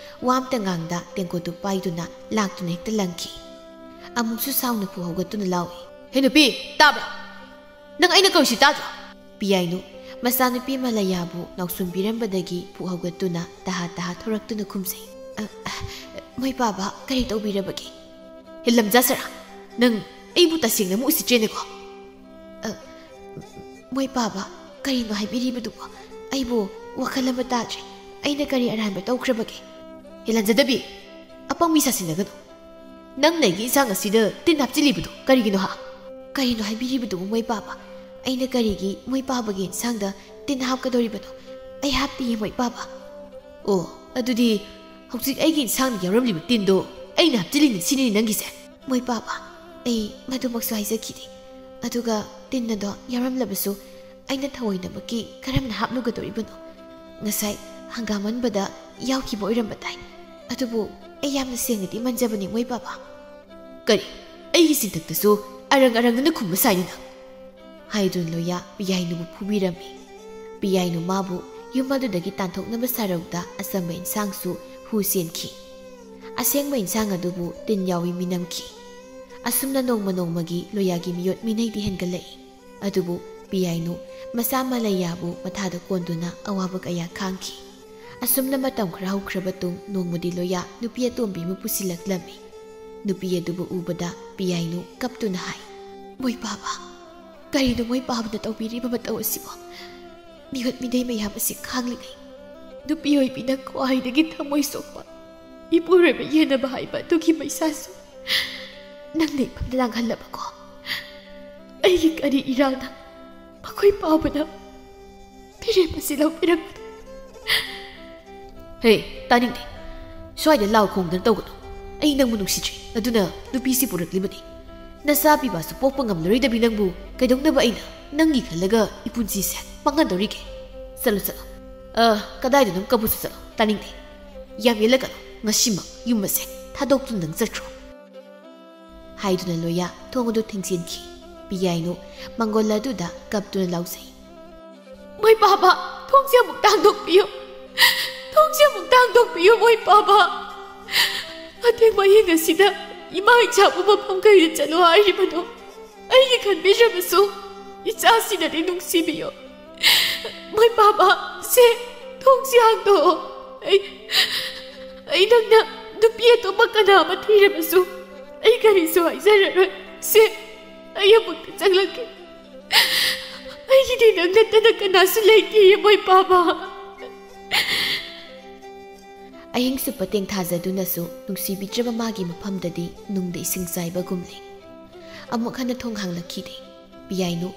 ꯋꯥ ꯑꯝꯇ ꯉꯥꯡꯗ ꯇꯦꯡꯀꯣꯠꯇꯨ ꯄꯥꯏꯗꯨꯅ ꯂꯥꯛꯇꯨꯅ ꯍꯦꯛꯇ ꯂꯪꯈꯤ꯫ ꯑꯃꯨꯛꯁꯨ ꯁꯥꯎꯅ ꯐꯨ ꯍꯧꯒꯠꯇꯨꯅ ꯂꯥꯎꯏ꯫ "ꯍꯦ ꯅꯨꯄꯤ, ꯇꯥꯕ꯭ꯔꯥ? ꯅꯪ ꯑꯩꯅ ꯀꯧꯔꯤꯁꯤ ꯇꯥꯗ꯭ꯔꯣ?" ꯄꯤꯌꯥꯏꯅꯨ ꯃꯆꯥꯅꯨꯄꯤ ꯃꯂꯌꯥꯕꯨ ꯅꯥꯎꯁꯨꯝꯕꯤꯔꯝꯕꯗꯒꯤ ꯐꯨ ꯍꯧꯒꯠꯇꯨꯅ ꯇꯍꯥ ꯇꯍꯥ ꯊꯣꯔꯛꯇꯨꯅ ꯈꯨꯝꯖꯩ꯫ "ꯑ, ꯑ, ꯃꯣꯏ ꯄꯥꯕ, ꯀꯔꯤ ꯇꯧꯕꯤꯔꯕꯒꯦ?" "ꯍꯦ ꯂꯝꯖꯥ ꯁꯔꯥ, ꯅꯪ ꯑꯩꯕꯨ ꯇꯁꯦꯡꯅ ꯑꯃꯨꯛ ꯎꯁꯤꯠꯇ꯭ꯔꯦꯅꯦꯀꯣ?" "ꯑ, ꯃꯣꯏ ꯄꯥꯕ, ꯀꯔꯤꯅꯣ ꯍꯥꯏꯕꯤꯔꯤꯕꯗꯨꯕꯣ? ꯑꯩꯕꯨ ꯋꯥꯈꯜ ꯑꯃ ꯇꯥꯗ꯭ꯔꯦ꯫ ꯑꯩꯅ ꯀꯔꯤ ꯑꯔꯥꯟꯕ ꯇꯧꯈ꯭ꯔꯕꯒꯦ?" "ꯍꯦ ꯂꯟꯖꯗꯕꯤ, ꯑꯄꯪꯕꯤ ꯁꯥꯁꯤꯟꯅꯒꯅꯨ꯫ ꯅꯪꯅ ꯑꯩꯒꯤ ꯏꯟꯁꯥꯡ ꯑꯁꯤꯗ ꯇꯤꯟ ꯍꯥꯞꯆꯤꯜꯂꯤꯕꯗꯨ ꯀꯔꯤꯒꯤꯅꯣ ꯍꯥ? ꯀꯔꯤꯅꯣ ꯍꯥꯏꯕꯤꯔꯤꯕꯗꯨꯕꯨ ꯃꯣꯏ ꯄꯥꯕ? ꯑꯩꯅ ꯀꯔꯤꯒꯤ ꯃꯣꯏ ꯄꯥꯕꯒꯤ ꯏꯟꯁꯥꯡꯗ ꯇꯤꯟ ꯍꯥꯞꯀꯗꯧꯔꯤꯕꯅꯣ? ꯑꯩ ꯍꯥꯞꯇꯤꯌꯦ ꯃꯣꯏ ꯄꯥꯕ꯫ ꯑꯣ, ꯑꯗꯨꯗꯤ ꯍꯧꯖꯤꯛ ꯑꯩꯒꯤ ꯏꯟꯁꯥꯡꯗ ꯌꯥꯎꯔꯝꯂꯤꯕ ꯇꯤꯟꯗꯣ ꯑꯩꯅ ꯍꯥꯞꯆꯤꯜꯂꯤꯅꯤ ꯁꯤꯅꯤꯅꯦ ꯅꯪꯒꯤꯁꯦ? ꯃꯣꯏ ꯄꯥꯕ, ꯑꯩ ꯃꯗꯨꯃꯛꯁꯨ ꯍꯥꯏꯖꯈꯤꯗꯦ꯫ ꯑꯗꯨꯒ ꯇꯤꯟ ꯑꯗꯣ ꯌꯥꯎꯔꯝꯂꯕꯁꯨ ꯑꯩꯅ ꯊꯑꯣꯏꯅꯃꯛꯀꯤ ꯀꯔꯝꯅ ꯍꯥꯞꯂꯨꯒꯗꯧꯔꯤꯕꯅꯣ? ꯉꯁꯥꯏ ꯍꯪꯒꯥꯝ ꯑꯟꯕꯗ ꯌꯥꯎꯈꯤꯕ ꯑꯣꯏꯔꯝꯕ ꯇꯥꯏ꯫ ꯑꯗꯨꯕꯨ ꯑꯩ ꯌꯥꯝꯅ ꯁꯦꯡꯅꯗꯤ ꯃꯟꯖꯕꯅꯤ ꯃꯣꯏ ꯄꯥꯕ꯫ ꯀꯔꯤ? ꯑꯩꯒꯤ ꯆꯤꯟꯊꯛꯇꯁꯨ ꯑꯔꯪ ꯑꯔꯪꯅꯅ ꯈꯨꯝꯕ ꯁꯥꯏꯅꯤ ꯅꯪ? ꯍꯥꯏꯗꯨꯅ ꯂꯣꯌꯥ ꯄꯤꯌꯥꯏꯅꯨꯕꯨ ꯐꯨꯕꯤꯔꯝꯃꯤ꯫ ꯄꯤꯌꯥꯏꯅꯨ ꯃꯥꯕꯨ ꯌꯨꯝ ꯑꯗꯨꯗꯒꯤ ꯇꯥꯟꯊꯣꯛꯅꯕ ꯁꯥꯔꯧꯗ ꯑꯆꯝꯕ ꯏꯟꯁꯥꯡꯁꯨ ꯍꯨ ꯆꯦꯟꯈꯤ꯫ ꯑꯁꯦꯡꯕ ꯏꯟꯁꯥꯡ ꯑꯗꯨꯕꯨ ꯇꯤꯟ ꯌꯥꯎꯏ ꯃꯤꯅꯝꯈꯤ꯫ ꯑꯁꯨꯝꯅ ꯅꯣꯡꯃ ꯅꯣꯡꯃꯒꯤ ꯂꯣꯌꯥꯒꯤ ꯃꯤꯑꯣꯠ ꯃꯤꯅꯩꯗꯤ ꯍꯦꯟꯒꯠꯂꯛꯏ꯫ ꯑꯗꯨꯕꯨ ꯄꯤꯌꯥꯏꯅꯨ ꯃꯆꯥ ꯃꯂꯩꯌꯥꯕꯨ ꯃꯊꯥꯗ ꯀꯣꯟꯗꯨꯅ ꯑꯋꯥꯕ ꯀꯌꯥ ꯈꯥꯡꯈꯤ꯫ ꯑꯁꯨꯝꯅ ꯃꯇꯝ ꯈꯔ ꯍꯧꯈ꯭ꯔꯕ ꯇꯨꯡ ꯅꯣꯡꯃꯗꯤ ꯂꯣꯌꯥ ꯅꯨꯄꯤ ꯑꯇꯣꯝꯕꯤ ꯑꯃ ꯄꯨꯁꯤꯜꯂꯛꯂꯝꯃꯤ꯫ ꯅꯨꯄꯤ ꯑꯗꯨꯕꯨ ꯎꯕꯗ ꯄꯤꯌꯥꯏꯅꯨ ꯀꯞꯇꯨꯅ ꯍꯥꯏ, "ꯃꯣꯏ ꯄꯥꯕ, ꯀꯔꯤꯅꯣ ꯃꯣꯏ ꯄꯥꯕꯅ ꯇꯧꯕꯤꯔꯤꯕ ꯃꯇꯧ ꯑꯁꯤꯕꯣ? ꯃꯤꯑꯣꯠ ꯃꯤꯅꯩ ꯃꯌꯥꯝ ꯑꯁꯤ ꯈꯥꯡꯂꯤꯉꯩ ꯅꯨꯄꯤ ꯑꯣꯏꯕꯤꯅ ꯈ꯭ꯋꯥꯏꯗꯒꯤ ꯊꯃꯣꯏ ꯁꯣꯛꯄ ꯏꯄꯨꯔꯣꯏꯕ ꯌꯦꯟꯅꯕ ꯍꯥꯏꯕ ꯑꯗꯨꯒꯤ ꯃꯩꯁꯥꯁꯨ ꯅꯪꯅ ꯏꯐꯝꯗ ꯂꯥꯡꯍꯜꯂꯕꯀꯣ? ꯑꯩꯒꯤ ꯀꯔꯤ ꯏꯔꯥꯜꯅ ꯃꯈꯣꯏ ꯄꯥꯕꯅ ꯐꯤꯔꯦꯞ ꯑꯁꯤ ꯂꯧꯕꯤꯔꯛꯄꯅꯣ?" ꯍꯦ, ꯇꯥꯅꯤꯡꯗꯦ꯫ ꯁ꯭ꯋꯥꯏꯗ ꯂꯥꯎ ꯈꯣꯡꯗꯅ ꯇꯧꯒꯅꯨ꯫ ꯑꯩ ꯅꯪꯕꯨ ꯅꯨꯡꯁꯤꯗ꯭ꯔꯤ, ꯑꯗꯨꯅ ꯅꯨꯄꯤꯁꯤ ꯄꯨꯔꯛꯂꯤꯕꯅꯤ꯫ ꯅꯆꯥ ꯄꯤꯕꯁꯨ ꯄꯣꯛꯄ ꯉꯝꯂꯔꯣꯏꯗꯕꯤ ꯅꯪꯕꯨ ꯀꯩꯗꯧꯅꯕ ꯑꯩꯅ ꯅꯪꯒꯤ ꯈꯜꯂꯒ ꯏꯄꯨꯟꯁꯤꯁꯦ ꯃꯥꯡꯍꯟꯗꯧꯔꯤꯒꯦ? ꯆꯠꯂꯣ, ꯆꯠꯂꯣ꯫ ꯑ, ꯀꯗꯥꯏꯗꯅꯣ ꯀꯞꯄꯨꯁꯨ ꯆꯠꯂꯣ, ꯇꯥꯅꯤꯡꯗꯦ꯫ ꯌꯥꯝ ꯌꯦꯠꯂꯒꯅꯨ, ꯉꯁꯤꯃꯛ ꯌꯨꯝ ꯑꯁꯦ ꯊꯥꯗꯣꯛꯇꯨꯅ ꯅꯪ ꯆꯠꯈ꯭ꯔꯣ꯫ ꯍꯥꯏꯗꯨꯅ ꯂꯣꯌꯥ ꯊꯣꯡ ꯑꯗꯨ ꯊꯤꯡꯖꯤꯟꯈꯤ꯫ ꯄꯤꯌꯥꯏꯅꯨ ꯃꯪꯒꯣꯜ ꯑꯗꯨꯗ ꯀꯞꯇꯨꯅ ꯂꯥꯎꯖꯩ, "ꯃꯣꯏ ꯄꯥꯕ, ꯊꯣꯡꯁꯦ ꯑꯃꯨꯛ ꯇꯥꯡꯗꯣꯛꯄꯤꯌꯨ! ꯊꯣꯡꯁꯦ ꯑꯃꯨꯛ ꯇꯥꯡꯗꯣꯛꯄꯤꯌꯨ, ꯃꯣꯏ ꯄꯥꯕ! ꯑꯊꯦꯡꯕ ꯑꯍꯤꯡ ꯑꯁꯤꯗ ꯏꯃꯥ ꯏꯆꯥꯕꯨ ꯃꯐꯝ ꯀꯩꯗ ꯆꯠꯂꯣ ꯍꯥꯏꯔꯤꯕꯅꯣ? ꯑꯩꯒꯤ ꯈꯟꯕꯤꯗ꯭ꯔꯕꯁꯨ ꯏꯆꯥꯁꯤꯡꯅꯗꯤ ꯅꯨꯡꯁꯤꯕꯤꯌꯨ꯫ ꯃꯣꯏ ꯄꯥꯕ, ꯁꯦ, ꯊꯣꯡꯁꯤ ꯍꯥꯡꯗꯣꯛꯑꯣ꯫ ꯑꯩ, ꯑꯩ ꯅꯪꯅ ꯅꯨꯄꯤ ꯑꯇꯣꯞꯄ ꯀꯅꯥ ꯑꯃ ꯊꯤꯔꯕꯁꯨ ꯑꯩ ꯀꯔꯤꯁꯨ ꯍꯥꯏꯖꯔꯔꯣꯏ꯫ ꯁꯦ, ꯑꯩ ꯑꯃꯨꯛꯇ ꯆꯪꯂꯛꯀꯦ꯫ ꯑꯩꯒꯤꯗꯤ ꯅꯪ ꯅꯠꯇꯅ ꯀꯅꯥꯁꯨ ꯂꯩꯇꯦ, ꯃꯣꯏ ꯄꯥꯕ꯫" ꯑꯍꯤꯡ ꯆꯨꯞꯄ ꯇꯦꯡꯊꯥꯖꯗꯨꯅꯁꯨ ꯅꯨꯡꯁꯤꯕꯤꯗ꯭ꯔꯕ ꯃꯥꯒꯤ ꯃꯐꯝꯗꯗꯤ ꯅꯨꯡꯗ ꯏꯁꯤꯡ ꯆꯥꯏꯕꯒꯨꯝꯂꯦ꯫ ꯑꯃꯨꯛ ꯍꯟꯅ ꯊꯣꯡ ꯍꯥꯡꯂꯛꯈꯤꯗꯦ꯫ ꯄꯤꯌꯥꯏꯅꯨ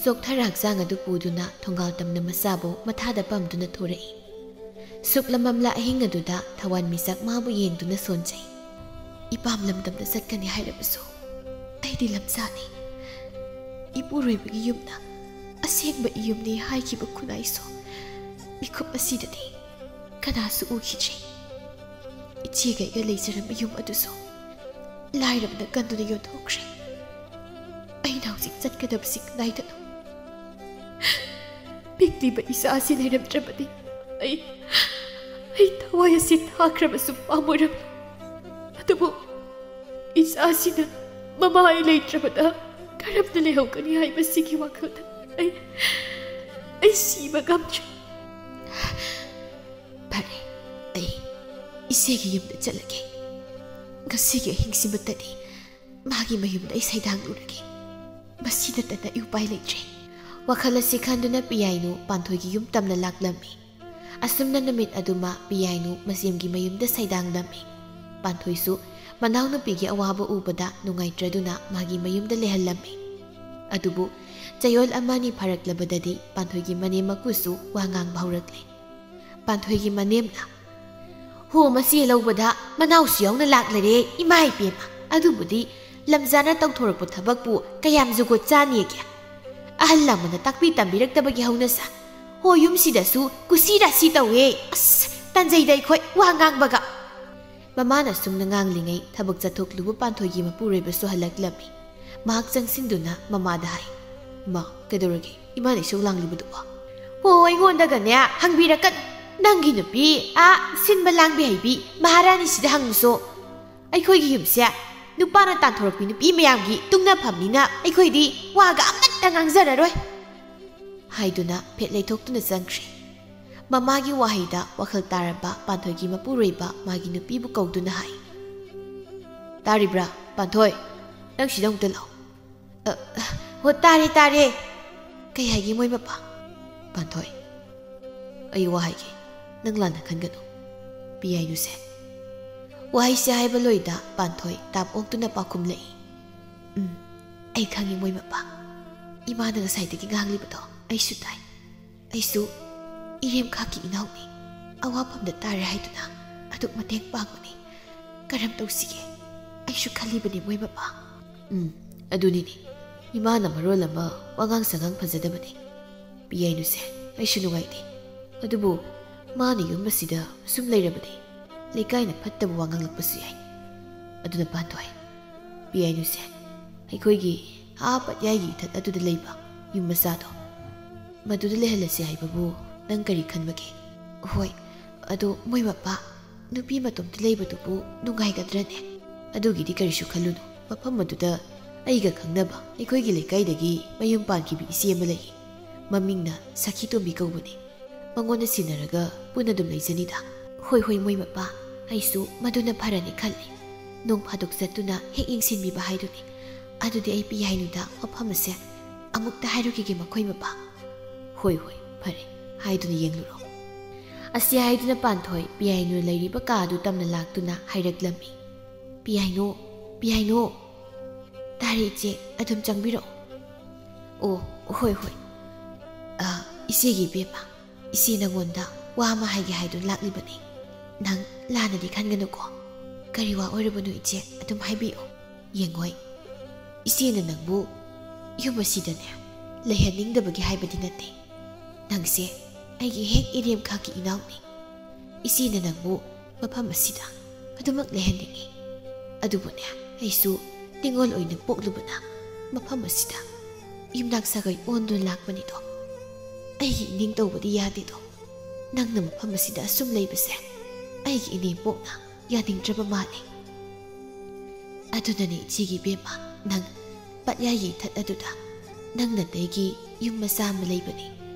ꯆꯣꯛꯊꯔ ꯍꯛꯆꯥꯡ ꯑꯗꯨ ꯄꯨꯗꯨꯅ ꯊꯣꯡꯒꯥꯜ ꯇꯝꯅ ꯃꯆꯥꯕꯨ ꯃꯊꯥꯗ ꯄꯝꯗꯨꯅ ꯊꯣꯔꯛꯏ꯫ ꯁꯨꯛꯂꯝ ꯃꯝꯂꯥ ꯑꯍꯤꯡ ꯑꯗꯨꯗ ꯊꯋꯥꯟꯃꯤꯆꯥꯛ ꯃꯥꯕꯨ ꯌꯦꯡꯗꯨꯅ ꯁꯣꯟꯖꯩ꯫ ꯏꯄꯥꯝ ꯂꯝꯗꯝꯗ ꯆꯠꯀꯅꯤ ꯍꯥꯏꯔꯕꯁꯨ ꯑꯩꯗꯤ ꯂꯝꯖꯥꯅꯤ꯫ ꯏꯄꯨꯔꯣꯏꯕꯒꯤ ꯌꯨꯝꯅ ꯑꯁꯦꯡꯕ ꯏꯌꯨꯝꯅꯤ ꯍꯥꯏꯈꯤꯕ ꯈꯨꯟꯅꯥꯏꯁꯨ ꯃꯤꯀꯨꯞ ꯑꯁꯤꯗꯗꯤ ꯀꯅꯥꯁꯨ ꯎꯈꯤꯗ꯭ꯔꯤ꯫ ꯏꯆꯦꯒ ꯑꯩꯒ ꯂꯩꯖꯔꯝꯕ ꯌꯨꯝ ꯑꯗꯨꯁꯨ ꯂꯥꯏꯔꯕꯅ ꯀꯟꯗꯨꯅ ꯌꯣꯟꯊꯣꯛꯈ꯭ꯔꯦ꯫ ꯑꯩꯅ ꯍꯧꯖꯤꯛ ꯆꯠꯀꯗꯕꯁꯤ ꯀꯗꯥꯏꯗꯅꯣ? ꯄꯤꯛꯂꯤꯕ ꯏꯆꯥ ꯑꯁꯤ ꯂꯩꯔꯝꯗ꯭ꯔꯕꯗꯤ ꯑꯩ, ꯑꯩ ꯊꯋꯥꯏ ꯑꯁꯤ ꯊꯥꯈ꯭ꯔꯕꯁꯨ ꯄꯥꯝꯃꯣꯏꯔꯝꯂꯣꯏ꯫ ꯑꯗꯨꯕꯨ ꯏꯆꯥꯁꯤꯅ ꯃꯃꯥ ꯑꯩ ꯂꯩꯇ꯭ꯔꯕꯗ ꯀꯔꯝꯅ ꯂꯩꯍꯧꯒꯅꯤ ꯍꯥꯏꯕꯁꯤꯒꯤ ꯋꯥꯈꯜꯗ ꯑꯩ, ꯑꯩ ꯁꯤꯕ ꯉꯝꯗ꯭ꯔꯦ꯫ ꯐꯔꯦ, ꯑꯩ ꯏꯆꯦꯒꯤ ꯌꯨꯝꯗ ꯆꯠꯂꯒꯦ꯫ ꯉꯁꯤꯒꯤ ꯑꯍꯤꯡꯁꯤꯃꯇꯗꯤ ꯃꯥꯒꯤ ꯃꯌꯨꯝꯗ ꯑꯩ ꯁꯩꯗꯥꯡꯂꯨꯔꯒꯦ꯫ ꯃꯁꯤ ꯅꯠꯇꯅ ꯑꯩ ꯎꯄꯥꯏ ꯂꯩꯇ꯭ꯔꯦ꯫ ꯋꯥꯈꯜ ꯑꯁꯤ ꯈꯟꯗꯨꯅ ꯄꯤꯌꯥꯏꯅꯨ ꯄꯥꯟꯊꯣꯏꯒꯤ ꯌꯨꯝ ꯇꯝꯅ ꯂꯥꯛꯂꯝꯃꯤ꯫ ꯑꯁꯨꯝꯅ ꯅꯨꯃꯤꯠ ꯑꯗꯨꯃ ꯄꯤꯌꯥꯏꯅꯨ ꯃꯆꯦꯝꯒꯤ ꯃꯌꯨꯝꯗ ꯁꯩꯗꯥꯡꯂꯝꯃꯤ꯫ ꯄꯥꯟꯊꯣꯏꯁꯨ ꯃꯅꯥꯎꯅꯨꯄꯤꯒꯤ ꯑꯋꯥꯕ ꯎꯕꯗ ꯅꯨꯡꯉꯥꯏꯇ꯭ꯔꯗꯨꯅ ꯃꯥꯒꯤ ꯃꯌꯨꯝꯗ ꯂꯩꯍꯜꯂꯝꯃꯤ꯫ ꯑꯗꯨꯕꯨ ꯆꯌꯣꯜ ꯑꯃꯅꯤ ꯐꯥꯔꯛꯂꯕꯗꯗꯤ ꯄꯥꯟꯊꯣꯏꯒꯤ ꯃꯅꯦꯝ ꯃꯀꯨꯁꯨ ꯋꯥ ꯉꯥꯡꯕ ꯍꯧꯔꯛꯂꯦ꯫ ꯄꯥꯟꯊꯣꯏꯒꯤ ꯃꯅꯦꯝꯅ, "ꯍꯣ, ꯃꯆꯦ ꯂꯧꯕꯗ ꯃꯅꯥꯎꯁꯨ ꯌꯥꯎꯅ ꯂꯥꯛꯂꯔꯦ, ꯏꯃꯥ ꯏꯕꯦꯝꯃ꯫ ꯑꯗꯨꯕꯨꯗꯤ ꯂꯝꯖꯥꯅ ꯇꯧꯊꯣꯔꯛꯄ ꯊꯕꯛꯄꯨ ꯀꯌꯥꯝ ꯖꯨꯒꯣꯠ ꯆꯥꯅꯤꯒꯦ? ꯑꯍꯜ ꯂꯃꯟꯅ ꯇꯥꯛꯄꯤ ꯇꯝꯕꯤꯔꯛꯇꯕꯒꯤ ꯍꯧꯅꯁꯥ꯫ ꯍꯣ, ꯌꯨꯝꯁꯤꯗꯁꯨ ꯀꯨꯁꯤ ꯔꯥꯁꯤ ꯇꯧꯋꯦ꯫ ꯑꯁ, ꯇꯟꯖꯩꯗ ꯑꯩꯈꯣꯏ ꯋꯥ ꯉꯥꯡꯕꯒ!" ꯃꯃꯥꯅ ꯁꯨꯝꯅ ꯉꯥꯡꯂꯤꯉꯩ ꯊꯕꯛ ꯆꯠꯊꯣꯛꯂꯨꯕ ꯄꯥꯟꯊꯣꯏꯒꯤ ꯃꯄꯨꯔꯣꯏꯕꯁꯨ ꯍꯜꯂꯛꯂꯝꯃꯤ꯫ ꯃꯍꯥꯛ ꯆꯪꯁꯤꯟꯗꯨꯅ ꯃꯃꯥꯗ ꯍꯥꯏ, "ꯃꯥ, ꯀꯩꯗꯧꯔꯒꯦ? ꯏꯃꯥꯅ ꯏꯁꯧ ꯂꯥꯡꯂꯤꯕꯗꯨꯕꯣ?" "ꯍꯣ, ꯑꯩꯉꯣꯟꯗꯒꯅꯦ ꯍꯪꯕꯤꯔꯛꯀꯅꯨ꯫ ꯅꯪꯒꯤ ꯅꯨꯄꯤ, ꯑꯥ, ꯁꯤꯟꯕ ꯂꯥꯡꯕꯤ ꯍꯩꯕꯤ ꯃꯍꯥꯔꯥꯅꯤꯁꯤꯗ ꯍꯪꯉꯨꯁꯣ꯫ ꯑꯩꯈꯣꯏꯒꯤ ꯌꯨꯝꯁꯦ ꯅꯨꯄꯥꯅ ꯇꯥꯟꯊꯣꯔꯛꯄꯤ ꯅꯨꯄꯤ ꯃꯌꯥꯝꯒꯤ ꯇꯨꯡꯅꯐꯝꯅꯤꯅ ꯑꯩꯈꯣꯏꯗꯤ ꯋꯥꯒ ꯑꯃꯠꯇ ꯉꯥꯡꯖꯔꯔꯣꯏ" ꯍꯥꯏꯗꯨꯅ ꯐꯦꯠ ꯂꯩꯊꯣꯛꯇꯨꯅ ꯆꯪꯈ꯭ꯔꯦ꯫ ꯃꯃꯥꯒꯤ ꯋꯥꯍꯩꯗ ꯋꯥꯈꯜ ꯇꯥꯔꯕ ꯄꯥꯟꯊꯣꯏꯒꯤ ꯃꯄꯨꯔꯣꯏꯕ ꯃꯥꯒꯤ ꯅꯨꯄꯤꯕꯨ ꯀꯧꯗꯨꯅ ꯍꯥꯏ, "ꯇꯥꯔꯤꯕ꯭ꯔꯥ, ꯄꯥꯟꯊꯣꯏ? ꯅꯪ ꯁꯤꯗ ꯑꯃꯨꯛꯇ ꯂꯥꯛꯑꯣ꯫" "ꯑ, ꯍꯣ, ꯇꯥꯔꯦ, ꯇꯥꯔꯦ꯫ ꯀꯩ ꯍꯥꯏꯒꯦ ꯃꯣꯏ ꯃꯄꯥ?" "ꯄꯥꯟꯊꯣꯏ, ꯑꯩ ꯋꯥ ꯍꯥꯏꯒꯦ, ꯅꯪ ꯂꯥꯟꯅ ꯈꯟꯒꯅꯨ꯫ ꯄꯤꯌꯥꯏꯅꯨꯁꯦ꯫ ꯋꯥꯍꯩꯁꯦ ꯍꯥꯏꯕ ꯂꯣꯏꯗ ꯄꯥꯟꯊꯣꯏ ꯇꯥꯞ ꯑꯣꯛꯇꯨꯅ ꯄꯥꯎꯈꯨꯝꯂꯛꯏ꯫ "ꯎꯝ, ꯑꯩ ꯈꯪꯉꯤ ꯃꯣꯏ ꯃꯄꯥ꯫ ꯏꯃꯥꯅ ꯉꯁꯥꯏꯗꯒꯤ ꯉꯥꯡꯂꯤꯕꯗꯣ ꯑꯩꯁꯨ ꯇꯥꯏ꯫ ꯑꯩꯁꯨ ꯏꯔꯦꯝꯈꯥꯛꯀꯤ ꯏꯅꯥꯎꯅꯤ꯫ ꯑꯋꯥꯐꯝꯗ ꯇꯥꯔꯦ ꯍꯥꯏꯗꯨꯅ ꯑꯗꯨꯛ ꯃꯇꯦꯡ ꯄꯥꯡꯕꯅꯤ꯫ ꯀꯔꯝ ꯇꯧꯁꯤꯒꯦ? ꯑꯩꯁꯨ ꯈꯜꯂꯤꯕꯅꯤ ꯃꯣꯏ ꯃꯄꯥ꯫" "ꯎꯝ, ꯑꯗꯨꯅꯤꯅꯦ꯫ ꯏꯃꯥꯅ ꯃꯔꯣꯜ ꯑꯃ ꯋꯥꯉꯥꯡ ꯁꯉꯥꯡ ꯐꯖꯗꯕꯅꯤ꯫ ꯄꯤꯌꯥꯏꯅꯨꯁꯦ, ꯑꯩꯁꯨ ꯅꯨꯡꯉꯥꯏꯇꯦ꯫ ꯑꯗꯨꯕꯨ ꯃꯥꯅ ꯌꯨꯝ ꯑꯁꯤꯗ ꯁꯨꯝ ꯂꯩꯔꯕꯗꯤ ꯂꯩꯀꯥꯏꯅ ꯐꯠꯇꯕ ꯋꯥ ꯉꯥꯡꯂꯛꯄꯁꯨ ꯌꯥꯏ꯫ ꯑꯗꯨꯅ ꯄꯥꯟꯊꯣꯏ, ꯄꯤꯌꯥꯏꯅꯨꯁꯦ, ꯑꯩꯈꯣꯏꯒꯤ ꯑꯥ ꯄꯠꯌꯥꯏꯒꯤ ꯏꯊꯠ ꯑꯗꯨꯗ ꯂꯩꯕ ꯌꯨꯝ ꯃꯆꯥꯗꯣ, ꯃꯗꯨꯗ ꯂꯩꯍꯜꯂꯁꯤ ꯍꯥꯏꯕꯕꯨ ꯅꯪ ꯀꯔꯤ ꯈꯟꯕꯒꯦ?" "ꯍꯣꯏ, ꯑꯗꯣ ꯃꯣꯏ ꯃꯄꯥ, ꯅꯨꯄꯤ ꯃꯇꯣꯝꯇ ꯂꯩꯕꯗꯨꯕꯨ ꯅꯨꯡꯉꯥꯏꯒꯗ꯭ꯔꯅꯦ?" "ꯑꯗꯨꯒꯤꯗꯤ ꯀꯔꯤꯁꯨ ꯈꯜꯂꯨꯅꯨ꯫ ꯃꯐꯝ ꯑꯗꯨꯗ ꯑꯩꯒ ꯈꯪꯅꯕ ꯑꯩꯈꯣꯏꯒꯤ ꯂꯩꯀꯥꯏꯗꯒꯤ ꯃꯌꯨꯝ ꯄꯥꯟꯈꯤꯕ ꯏꯆꯦ ꯑꯃ ꯂꯩ꯫ ꯃꯃꯤꯡꯅ ꯁꯈꯤꯇꯣꯝꯕꯤ ꯀꯧꯕꯅꯤ꯫ ꯃꯉꯣꯟꯗ ꯁꯤꯟꯅꯔꯒ ꯄꯨꯟꯅ ꯑꯗꯨꯝ ꯂꯩꯖꯅꯤꯗ꯫" "ꯍꯣꯏ, ꯍꯣꯏ, ꯃꯣꯏ ꯃꯄꯥ, ꯑꯩꯁꯨ ꯃꯗꯨꯅ ꯐꯔꯅꯤ ꯈꯜꯂꯤ꯫ ꯅꯣꯡ ꯐꯥꯗꯣꯛ ꯆꯠꯇꯨꯅ ꯍꯦꯛ ꯌꯦꯡꯁꯤꯟꯕꯤꯕ ꯍꯥꯏꯗꯨꯅꯤ꯫ ꯑꯗꯨꯗꯤ ꯑꯩ ꯄꯤꯌꯥꯏꯅꯨꯗ ꯋꯥꯐꯝ ꯑꯁꯦ ꯑꯃꯨꯛꯇ ꯍꯥꯏꯔꯨꯈꯤꯒꯦ ꯃꯈꯣꯏ ꯃꯄꯥ꯫" "ꯍꯣꯏ, ꯍꯣꯏ, ꯐꯔꯦ, ꯍꯥꯏꯗꯨꯅ ꯌꯦꯡꯂꯨꯔꯣ꯫" ꯑꯁꯤ ꯍꯥꯏꯗꯨꯅ ꯄꯥꯟꯊꯣꯏ ꯄꯤꯌꯥꯏꯅꯨ ꯂꯩꯔꯤꯕ ꯀꯥ ꯑꯗꯨ ꯇꯝꯅ ꯂꯥꯛꯇꯨꯅ ꯍꯥꯏꯔꯛꯂꯝꯃꯤ꯫ "ꯄꯤꯌꯥꯏꯅꯨ, ꯄꯤꯌꯥꯏꯅꯨ!" "ꯇꯥꯔꯦ ꯏꯆꯦ, ꯑꯗꯨꯝ ꯆꯪꯕꯤꯔꯛꯑꯣ꯫" "ꯑꯣ, ꯍꯣꯏ, ꯍꯣꯏ꯫ ꯑ, ꯏꯆꯦꯒꯤ ꯏꯕꯦꯝꯃ, ꯏꯆꯦ ꯅꯉꯣꯟꯗ ꯋꯥ ꯑꯃ ꯍꯥꯏꯒꯦ ꯍꯥꯏꯗꯨꯅ ꯂꯥꯛꯂꯤꯕꯅꯤ꯫ ꯅꯪ ꯂꯥꯟꯅꯗꯤ ꯈꯟꯒꯅꯨꯀꯣ꯫ ꯀꯔꯤ ꯋꯥ ꯑꯣꯏꯔꯕꯅꯣ ꯏꯆꯦ, ꯑꯗꯨꯝ ꯍꯥꯏꯕꯤꯌꯨ꯫ ꯌꯦꯡꯉꯣꯏ, ꯏꯆꯦꯅ ꯅꯪꯕꯨ ꯌꯨꯝ ꯑꯁꯤꯗꯅꯦ ꯂꯩꯍꯟꯅꯤꯡꯗꯕꯒꯤ ꯍꯥꯏꯕꯗꯤ ꯅꯠꯇꯦ꯫ ꯅꯪꯁꯦ ꯑꯩꯒꯤ ꯍꯦꯛ ꯏꯔꯦꯝꯈꯥꯛꯀꯤ ꯏꯅꯥꯎꯅꯤ꯫ ꯏꯆꯦꯅ ꯅꯪꯕꯨ ꯃꯐꯝ ꯑꯁꯤꯗ ꯑꯗꯨꯃꯛ ꯂꯩꯍꯟꯅꯤꯡꯏ꯫ ꯑꯗꯨꯕꯨꯅꯦ, ꯑꯩꯁꯨ ꯅꯤꯉꯣꯜ ꯑꯣꯏꯅ ꯄꯣꯛꯂꯨꯕꯅ ꯃꯐꯝ ꯑꯁꯤꯗ ꯌꯨꯝꯅꯥꯛ ꯁꯥꯒꯩ ꯑꯣꯟꯗꯨꯅ ꯂꯥꯛꯄꯅꯤꯗꯣ꯫ ꯑꯩꯒꯤ ꯏꯅꯤꯡ ꯇꯧꯕꯗꯤ ꯌꯥꯗꯦꯗꯣ꯫ ꯅꯪꯅ ꯃꯐꯝ ꯑꯁꯤꯗ ꯑꯁꯨꯝ ꯂꯩꯕꯁꯦ ꯑꯩꯒꯤ ꯏꯅꯦꯝꯄꯣꯛꯅ ꯌꯥꯅꯤꯡꯗ꯭ꯔꯕ ꯃꯥꯜꯂꯤ꯫ ꯑꯗꯨꯅꯅꯦ ꯏꯆꯦꯒꯤ ꯏꯕꯦꯝꯃ, ꯅꯪ ꯄꯠꯌꯥꯏꯒꯤ ꯏꯊꯠ ꯑꯗꯨꯗ ꯅꯪ ꯅꯇꯩꯒꯤ ꯌꯨꯝ ꯃꯆꯥ ꯑꯃ ꯂꯩꯕꯅꯤ,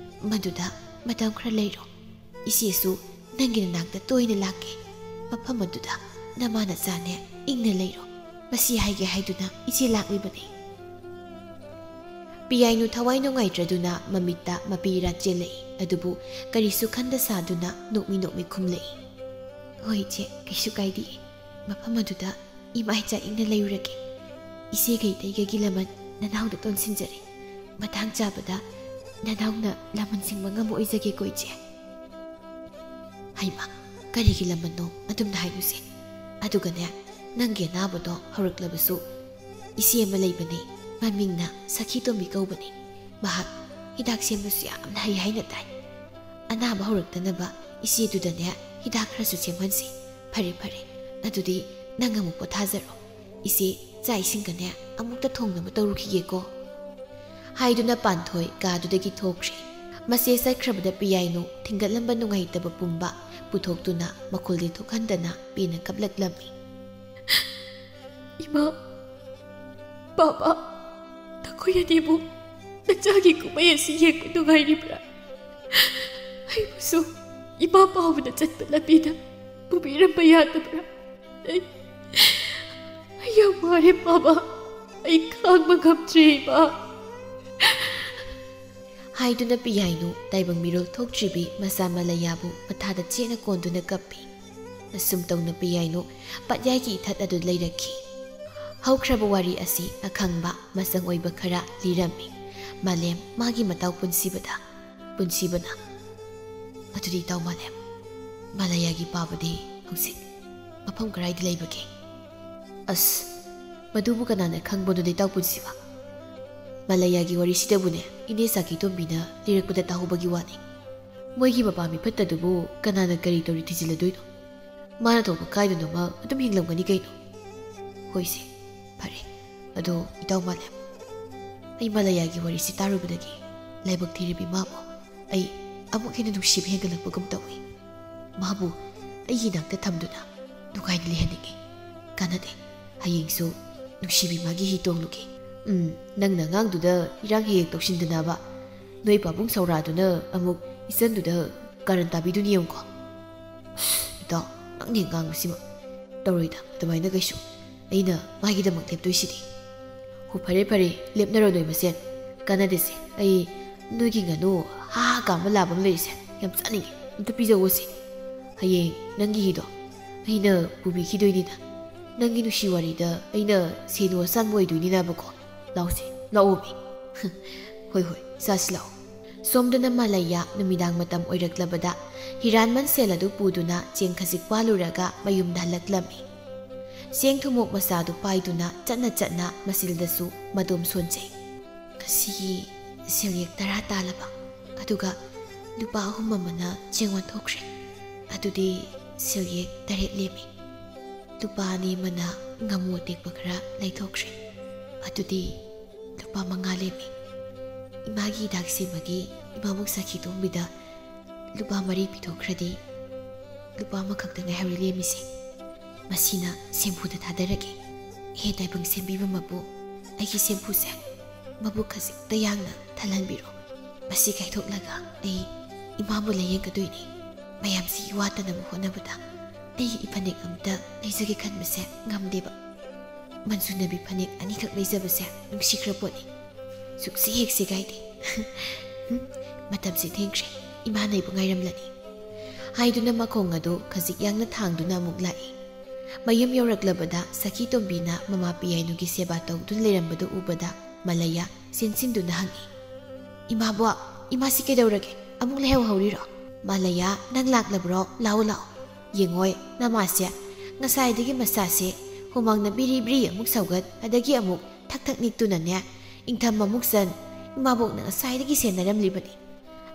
ꯃꯗꯨꯗ ꯃꯇꯝ ꯈꯔ ꯂꯩꯔꯣ꯫ ꯏꯆꯦꯁꯨ ꯅꯪꯒꯤ ꯅꯅꯥꯛꯇ ꯇꯣꯏꯅ ꯂꯥꯛꯀꯦ꯫ ꯃꯐꯝ ꯑꯗꯨꯗ ꯅꯃꯥ ꯅꯆꯥꯅꯦ ꯏꯪꯅ ꯂꯩꯔꯣ꯫ ꯃꯁꯤ ꯍꯥꯏꯒꯦ ꯍꯥꯏꯗꯨꯅ ꯏꯆꯦ ꯂꯥꯛꯂꯤꯕꯅꯤ꯫" ꯄꯤꯌꯥꯏꯅꯨ ꯊꯋꯥꯏ ꯅꯨꯡꯉꯥꯏꯇ꯭ꯔꯗꯨꯅ ꯃꯃꯤꯠꯇ ꯃꯄꯤ ꯏꯔꯥ ꯆꯦꯜꯂꯛꯏ, ꯑꯗꯨꯕꯨ ꯀꯔꯤꯁꯨ ꯈꯟꯗ ꯁꯥꯗꯨꯅ ꯅꯣꯛꯃꯤ ꯅꯣꯛꯃꯤ ꯈꯨꯝꯂꯛꯏ꯫ "ꯍꯣꯏ ꯏꯆꯦ, ꯀꯩꯁꯨ ꯀꯥꯏꯗꯦ꯫ ꯃꯐꯝ ꯑꯗꯨꯗ ꯏꯃꯥ ꯏꯆꯥ ꯏꯪꯅ ꯂꯩꯔꯨꯔꯒꯦ꯫ ꯏꯆꯦꯒ ꯏꯇꯩꯒꯒꯤ ꯂꯃꯟ ꯅꯅꯥꯎꯅ ꯇꯣꯟꯁꯤꯟꯖꯔꯦ꯫ ꯃꯇꯥꯡ ꯆꯥꯕꯗ ꯅꯅꯥꯎꯅ ꯂꯃꯟ ꯁꯤꯡꯕ ꯉꯝꯕ ꯑꯣꯏꯖꯒꯦꯀꯣ ꯏꯆꯦ꯫" "ꯍꯩꯃꯥ, ꯀꯔꯤꯒꯤ ꯂꯃꯟꯅꯣ ꯑꯗꯨꯝꯅ ꯍꯥꯏꯅꯨꯁꯦ꯫ ꯑꯗꯨꯒꯅꯦ, ꯅꯪꯒꯤ ꯑꯅꯥꯕꯗꯣ ꯍꯧꯔꯛꯂꯕꯁꯨ ꯏꯆꯦ ꯑꯃ ꯂꯩꯕꯅꯤ, ꯃꯃꯤꯡꯅ ꯁꯈꯤ ꯇꯣꯝꯕꯤ ꯀꯧꯕꯅꯤ꯫ ꯃꯍꯥꯛ ꯍꯤꯗꯥꯛ ꯁꯦꯝꯕꯁꯨ ꯌꯥꯝꯅ ꯍꯩ ꯍꯥꯏꯅ ꯇꯥꯏ꯫ ꯑꯅꯥꯕ ꯍꯧꯔꯛꯇꯅꯕ ꯏꯆꯦꯗꯨꯗꯅꯦ ꯍꯤꯗꯥꯛ ꯈꯔꯁꯨ ꯁꯦꯝꯍꯟꯁꯤ꯫ ꯐꯔꯦ, ꯐꯔꯦ, ꯑꯗꯨꯗꯤ ꯅꯪ ꯑꯃꯨꯛ ꯄꯣꯊꯥꯖꯔꯣ꯫ ꯏꯆꯦ ꯆꯥꯛ ꯏꯁꯤꯡꯒꯅꯦ ꯑꯃꯨꯛꯇ ꯊꯣꯡꯅꯕ ꯇꯧꯔꯨꯈꯤꯒꯦꯀꯣ꯫" ꯍꯥꯏꯗꯨꯅ ꯄꯥꯟꯊꯣꯏ ꯀꯥꯗꯨꯗꯒꯤ ꯊꯣꯛꯈ꯭ꯔꯦ꯫ ꯃꯆꯦ ꯆꯠꯈ꯭ꯔꯕꯗ ꯄꯤꯌꯥꯏꯅꯨ ꯊꯤꯡꯒꯠꯂꯝꯕ ꯅꯨꯡꯉꯥꯏꯇꯕ ꯄꯨꯝꯕ ꯄꯨꯊꯣꯛꯇꯨꯅ ꯃꯈꯣꯜꯗꯤ ꯊꯣꯛꯍꯟꯗꯅ ꯄꯦꯟꯅ ꯀꯞꯂꯛꯂꯝꯃꯤ꯫ "ꯏꯃꯥ, ꯄꯥꯕ, ꯅꯈꯣꯏ ꯑꯅꯤꯕꯨ ꯅꯆꯥꯒꯤ ꯀꯨꯝꯍꯩ ꯑꯁꯤ ꯌꯦꯡꯕ ꯅꯨꯡꯉꯥꯏꯔꯤꯕ꯭ꯔꯥ? ꯑꯩꯕꯨꯁꯨ ꯏꯃꯥ ꯄꯥꯎꯕꯗ ꯆꯠꯄ ꯂꯝꯕꯤꯗ ꯄꯨꯕꯤꯔꯝꯕ ꯌꯥꯗꯕ꯭ꯔꯥ? ꯑꯩ, ꯑꯩ ꯌꯥꯝ ꯋꯥꯔꯦ ꯄꯥꯕ꯫ ꯑꯩ ꯈꯥꯡꯕ ꯉꯝꯗ꯭ꯔꯦ ꯏꯃꯥ꯫" ꯍꯥꯏꯗꯨꯅ ꯄꯤꯌꯥꯏꯅꯨ ꯇꯥꯏꯕꯪ ꯃꯤꯔꯣꯜ ꯊꯣꯛꯇ꯭ꯔꯤꯕꯤ ꯃꯆꯥ ꯃꯂꯌꯥꯕꯨ ꯃꯊꯥꯗ ꯆꯦꯠꯅ ꯀꯣꯟꯗꯨꯅ ꯀꯞꯄꯤ꯫ ꯑꯁꯨꯝ ꯇꯧꯅ ꯄꯤꯌꯥꯏꯅꯨ ꯄꯥꯠꯌꯥꯏꯒꯤ ꯏꯊꯠ ꯑꯗꯨ ꯂꯩꯔꯛꯈꯤ꯫ ꯍꯧꯈ꯭ꯔꯕ ꯋꯥꯔꯤ ꯑꯁꯤ ꯑꯈꯪꯕ ꯃꯆꯪ ꯑꯣꯏꯕ ꯈꯔ ꯂꯤꯔꯝꯃꯤ꯫ ꯃꯥꯂꯦꯝ ꯃꯥꯒꯤ ꯃꯇꯥꯎ ꯄꯨꯟꯁꯤꯕꯗ꯫ ꯄꯨꯟꯁꯤꯕꯅ, "ꯑꯗꯨꯗꯤ ꯏꯇꯥꯎ ꯃꯥꯂꯦꯝ, ꯃꯂꯌꯥꯒꯤ ꯄꯥꯕꯗꯤ ꯍꯧꯖꯤꯛ ꯃꯐꯝ ꯀꯗꯥꯏꯗ ꯂꯩꯕꯒꯦ?" "ꯑꯁ, ꯃꯗꯨꯕꯨ ꯀꯅꯥꯅ ꯈꯪꯕꯅꯣꯗ ꯏꯇꯥꯎ ꯄꯨꯟꯁꯤꯕ? ꯃꯂꯌꯥꯒꯤ ꯋꯥꯔꯤꯁꯤꯗꯕꯨꯅꯦ, ꯏꯅꯦ ꯁꯈꯤ ꯇꯣꯝꯕꯤꯅ ꯂꯤꯔꯛꯄꯗ ꯇꯥꯍꯧꯕꯒꯤ ꯋꯥꯅꯤ꯫ ꯃꯣꯏꯒꯤ ꯃꯄꯥ ꯃꯤꯐꯠꯇꯗꯨꯕꯨ ꯀꯅꯥꯅ ꯀꯔꯤ ꯇꯧꯔꯤ ꯊꯤꯖꯤꯜꯂꯗꯣꯏꯅꯣ? ꯃꯥꯅ ꯊꯣꯛꯄ ꯀꯥꯏꯗꯅꯣꯃ ꯑꯗꯨꯝ ꯍꯤꯡꯂꯝꯒꯅꯤ ꯀꯩꯅꯣ꯫" "ꯍꯣꯏꯁꯦ, ꯐꯔꯦ꯫ ꯑꯗꯣ ꯏꯇꯥꯎ ꯃꯥꯂꯦꯝ, ꯑꯩ ꯃꯂꯌꯥꯒꯤ ꯋꯥꯔꯤꯁꯤ ꯇꯥꯔꯨꯕꯗꯒꯤ ꯂꯥꯏꯕꯛ ꯊꯤꯔꯕꯤ ꯃꯥꯕꯨ ꯑꯩ ꯑꯃꯨꯛ ꯍꯦꯟꯅ ꯅꯨꯡꯁꯤꯕ ꯍꯦꯟꯒꯠꯂꯛꯄꯒꯨꯝ ꯇꯧꯏ꯫ ꯃꯥꯕꯨ ꯑꯩꯒꯤ ꯏꯅꯥꯛꯇ ꯊꯝꯗꯨꯅ ꯅꯨꯡꯉꯥꯏꯅ ꯂꯩꯍꯟꯅꯤꯡꯉꯤ꯫ ꯀꯥꯟꯅꯗꯦ, ꯍꯌꯦꯡꯁꯨ ꯅꯨꯡꯁꯤꯕꯤ ꯃꯥꯒꯤ ꯍꯤ ꯇꯣꯡꯂꯨꯒꯦ꯫ ꯎꯝ, ꯅꯪꯅ ꯑꯉꯥꯡꯗꯨꯗ ꯏꯔꯥꯡ ꯍꯦꯛ ꯍꯦꯛ ꯇꯧꯁꯤꯟꯗꯅꯕ, ꯅꯣꯏ ꯄꯥꯕꯨꯡ ꯁꯧꯔꯥꯗꯨꯅ ꯑꯃꯨꯛ ꯏꯆꯟꯗꯨꯗ ꯀꯥꯔꯟ ꯇꯥꯕꯤꯗꯨꯅꯤ ꯌꯦꯡꯉꯨꯀꯣ꯫" "ꯑꯁ, ꯏꯇꯥꯎ, ꯅꯪꯅꯦ ꯉꯥꯡꯕꯁꯤꯃ꯫ ꯇꯧꯔꯣꯏꯗ ꯑꯗꯨꯃꯥꯏꯅ ꯀꯩꯁꯨ꯫ ꯑꯩꯅ ꯃꯥꯒꯤꯗꯃꯛ ꯂꯦꯞꯇꯣꯏꯁꯤꯗꯤ꯫" "ꯍꯣ, ꯐꯔꯦ, ꯐꯔꯦ, ꯂꯦꯞꯅꯔꯣ ꯅꯣꯏ ꯃꯁꯦꯟ꯫ ꯀꯥꯟꯅꯗꯦꯁꯦ, ꯑꯩ ꯅꯣꯏꯒꯤ ꯉꯥꯅꯨ ꯍꯥ ꯍꯥ ꯀꯥꯝꯕ ꯂꯥꯕ ꯑꯃ ꯂꯩꯔꯤꯁꯦ, ꯌꯥꯝ ꯆꯥꯅꯤꯡꯉꯦ, ꯑꯝꯇ ꯄꯤꯖꯧꯑꯣꯁꯦ꯫" ꯍꯌꯦꯡ ꯅꯪꯒꯤ ꯍꯤꯗꯣ ꯑꯩꯅ ꯄꯨꯕꯤꯈꯤꯗꯣꯏꯅꯤꯅ, ꯅꯪꯒꯤ ꯅꯨꯡꯁꯤ ꯋꯥꯔꯤꯗ ꯑꯩꯅ ꯁꯦꯅꯨ ꯑꯆꯥꯟꯕ ꯑꯣꯏꯗꯣꯏꯅꯤꯅꯕꯀꯣ꯫ ꯂꯥꯛꯑꯣꯁꯦ, ꯂꯥꯛꯑꯣꯃꯤ꯫ ꯍꯣꯏ ꯍꯣꯏ, ꯆꯥꯁꯤ ꯂꯥꯛꯑꯣ꯫ ꯁꯣꯝꯗꯅ ꯃꯥꯂꯩꯌꯥ ꯅꯨꯃꯤꯗꯥꯡ ꯃꯇꯝ ꯑꯣꯏꯔꯛꯂꯕꯗ ꯍꯤꯔꯥꯟꯃꯟ ꯁꯦꯜ ꯑꯗꯨ ꯄꯨꯗꯨꯅ ꯆꯦꯡ ꯈꯖꯤꯛ ꯋꯥꯜꯂꯨꯔꯒ ꯃꯌꯨꯝꯗ ꯍꯜꯂꯛꯂꯝꯃꯤ꯫ ꯆꯦꯡ ꯊꯨꯝꯃꯣꯛ ꯃꯆꯥꯗꯨ ꯄꯥꯏꯗꯨꯅ ꯆꯠꯅ ꯆꯠꯅ ꯃꯆꯤꯜꯗꯁꯨ ꯃꯗꯣꯝ ꯁꯣꯟꯖꯩ꯫ ꯉꯁꯤꯒꯤ ꯁꯦꯜꯌꯦꯛ ꯇꯔꯥ ꯇꯥꯜꯂꯕ, ꯑꯗꯨꯒ ꯂꯨꯄꯥ ꯑꯍꯨꯝ ꯑꯃꯅ ꯆꯦꯡ ꯑꯣꯟꯊꯣꯛꯈ꯭ꯔꯦ꯫ ꯑꯗꯨꯗꯤ ꯁꯦꯜꯌꯦꯛ ꯇꯔꯦꯠ ꯂꯦꯝꯃꯤ꯫ ꯂꯨꯄꯥ ꯑꯅꯤ ꯑꯃꯅ ꯉꯥꯃꯨ ꯑꯇꯦꯛꯄ ꯈꯔ ꯂꯩꯊꯣꯛꯈ꯭ꯔꯦ꯫ ꯑꯗꯨꯗꯤ ꯂꯨꯄꯥ ꯃꯉꯥ ꯂꯦꯝꯃꯤ꯫ ꯏꯃꯥꯒꯤ ꯍꯤꯗꯥꯛ ꯁꯦꯝꯕꯒꯤ ꯏꯃꯥꯕꯣꯛ ꯁꯈꯤ ꯇꯣꯝꯕꯤꯗ ꯂꯨꯄꯥ ꯃꯔꯤ ꯄꯤꯊꯣꯛꯈ꯭ꯔꯗꯤ ꯂꯨꯄꯥ ꯑꯃꯈꯛꯇ ꯉꯥꯏꯍꯧꯔꯤ ꯂꯦꯝꯃꯤꯁꯦ꯫ ꯃꯁꯤꯅ ꯁꯦꯝꯐꯨꯗ ꯊꯥꯗꯔꯒꯦ꯫ ꯍꯦ ꯇꯥꯏꯕꯪ ꯁꯦꯝꯕꯤꯕ ꯃꯄꯨ, ꯑꯩꯒꯤ ꯁꯦꯝꯐꯨꯁꯦ ꯃꯕꯨꯛ ꯈꯖꯤꯛꯇ ꯌꯥꯡꯅ ꯊꯜꯍꯟꯕꯤꯔꯣ꯫ ꯃꯁꯤ ꯀꯥꯏꯊꯣꯛꯂꯒ ꯑꯩ ꯏꯃꯥꯕꯨ ꯂꯥꯌꯦꯡꯒꯗꯣꯏꯅꯤ꯫ ꯃꯌꯥꯝꯁꯤꯒꯤ ꯋꯥꯠꯇꯅꯕ ꯍꯣꯠꯅꯕꯗ ꯑꯩꯒꯤ ꯏꯐꯅꯦꯛ ꯑꯝꯇ ꯂꯩꯖꯒꯦ ꯈꯟꯕꯁꯦ ꯉꯝꯗꯦꯕ꯫ ꯃꯟꯖꯨꯅꯕꯤ ꯐꯅꯦꯛ ꯑꯅꯤꯈꯛ ꯂꯩꯖꯕꯁꯦ ꯅꯨꯡꯁꯤꯈ꯭ꯔ ꯄꯣꯠꯅꯤ꯫ ꯁꯨꯛꯁꯤ ꯍꯦꯛ ꯁꯦꯒꯥꯏꯗꯦ꯫ ꯍꯨꯝ, ꯃꯇꯝꯁꯤ ꯊꯦꯡꯈ꯭ꯔꯦ꯫ ꯏꯃꯥ ꯅꯩꯕꯨ ꯉꯥꯏꯔꯝꯂꯅꯤ꯫ ꯍꯥꯏꯗꯨꯅ ꯃꯈꯣꯡ ꯑꯗꯨ ꯈꯖꯤꯛ ꯌꯥꯡꯅ ꯊꯥꯡꯗꯨꯅ ꯑꯃꯨꯛ ꯂꯥꯛꯏ꯫ ꯃꯌꯨꯝ ꯌꯧꯔꯛꯂꯕꯗ ꯁꯈꯤ ꯇꯣꯝꯕꯤꯅ ꯃꯃꯥ ꯄꯤꯌꯥꯏꯅꯨꯒꯤ ꯁꯦꯕꯥ ꯇꯧꯗꯨꯅ ꯂꯩꯔꯝꯕꯗꯨ ꯎꯕꯗ ꯃꯂꯩꯌꯥ ꯆꯦꯟꯁꯤꯟꯗꯨꯅ ꯍꯪꯉꯤ, "ꯏꯃꯥꯕꯣꯛ, ꯏꯃꯥꯁꯤ ꯀꯩꯗꯧꯔꯒꯦ? ꯑꯃꯨꯛ ꯂꯩꯍꯧꯍꯧꯔꯤꯔꯣ?" "ꯃꯂꯩꯌꯥ, ꯅꯪ ꯂꯥꯛꯂꯕ꯭ꯔꯣ? ꯂꯥꯛꯑꯣ, ꯂꯥꯛꯑꯣ꯫ ꯌꯦꯡꯉꯣꯏ, ꯅꯃꯥꯁꯦ ꯉꯁꯥꯏꯗꯒꯤ ꯃꯁꯥꯁꯦ ꯍꯨꯃꯥꯡꯅ ꯕꯤꯔꯤ ꯕꯤꯔꯤ ꯑꯃꯨꯛ ꯁꯧꯒꯠ, ꯑꯗꯒꯤ ꯑꯃꯨꯛ ꯊꯛ ꯊꯛ ꯅꯤꯛꯇꯨꯅꯅꯦ, ꯏꯪꯊꯝ ꯑꯃꯨꯛ ꯆꯟ꯫ ꯏꯃꯥꯕꯣꯛꯅ ꯉꯁꯥꯏꯗꯒꯤ ꯁꯦꯟꯅꯔꯝꯂꯤꯕꯅꯤ꯫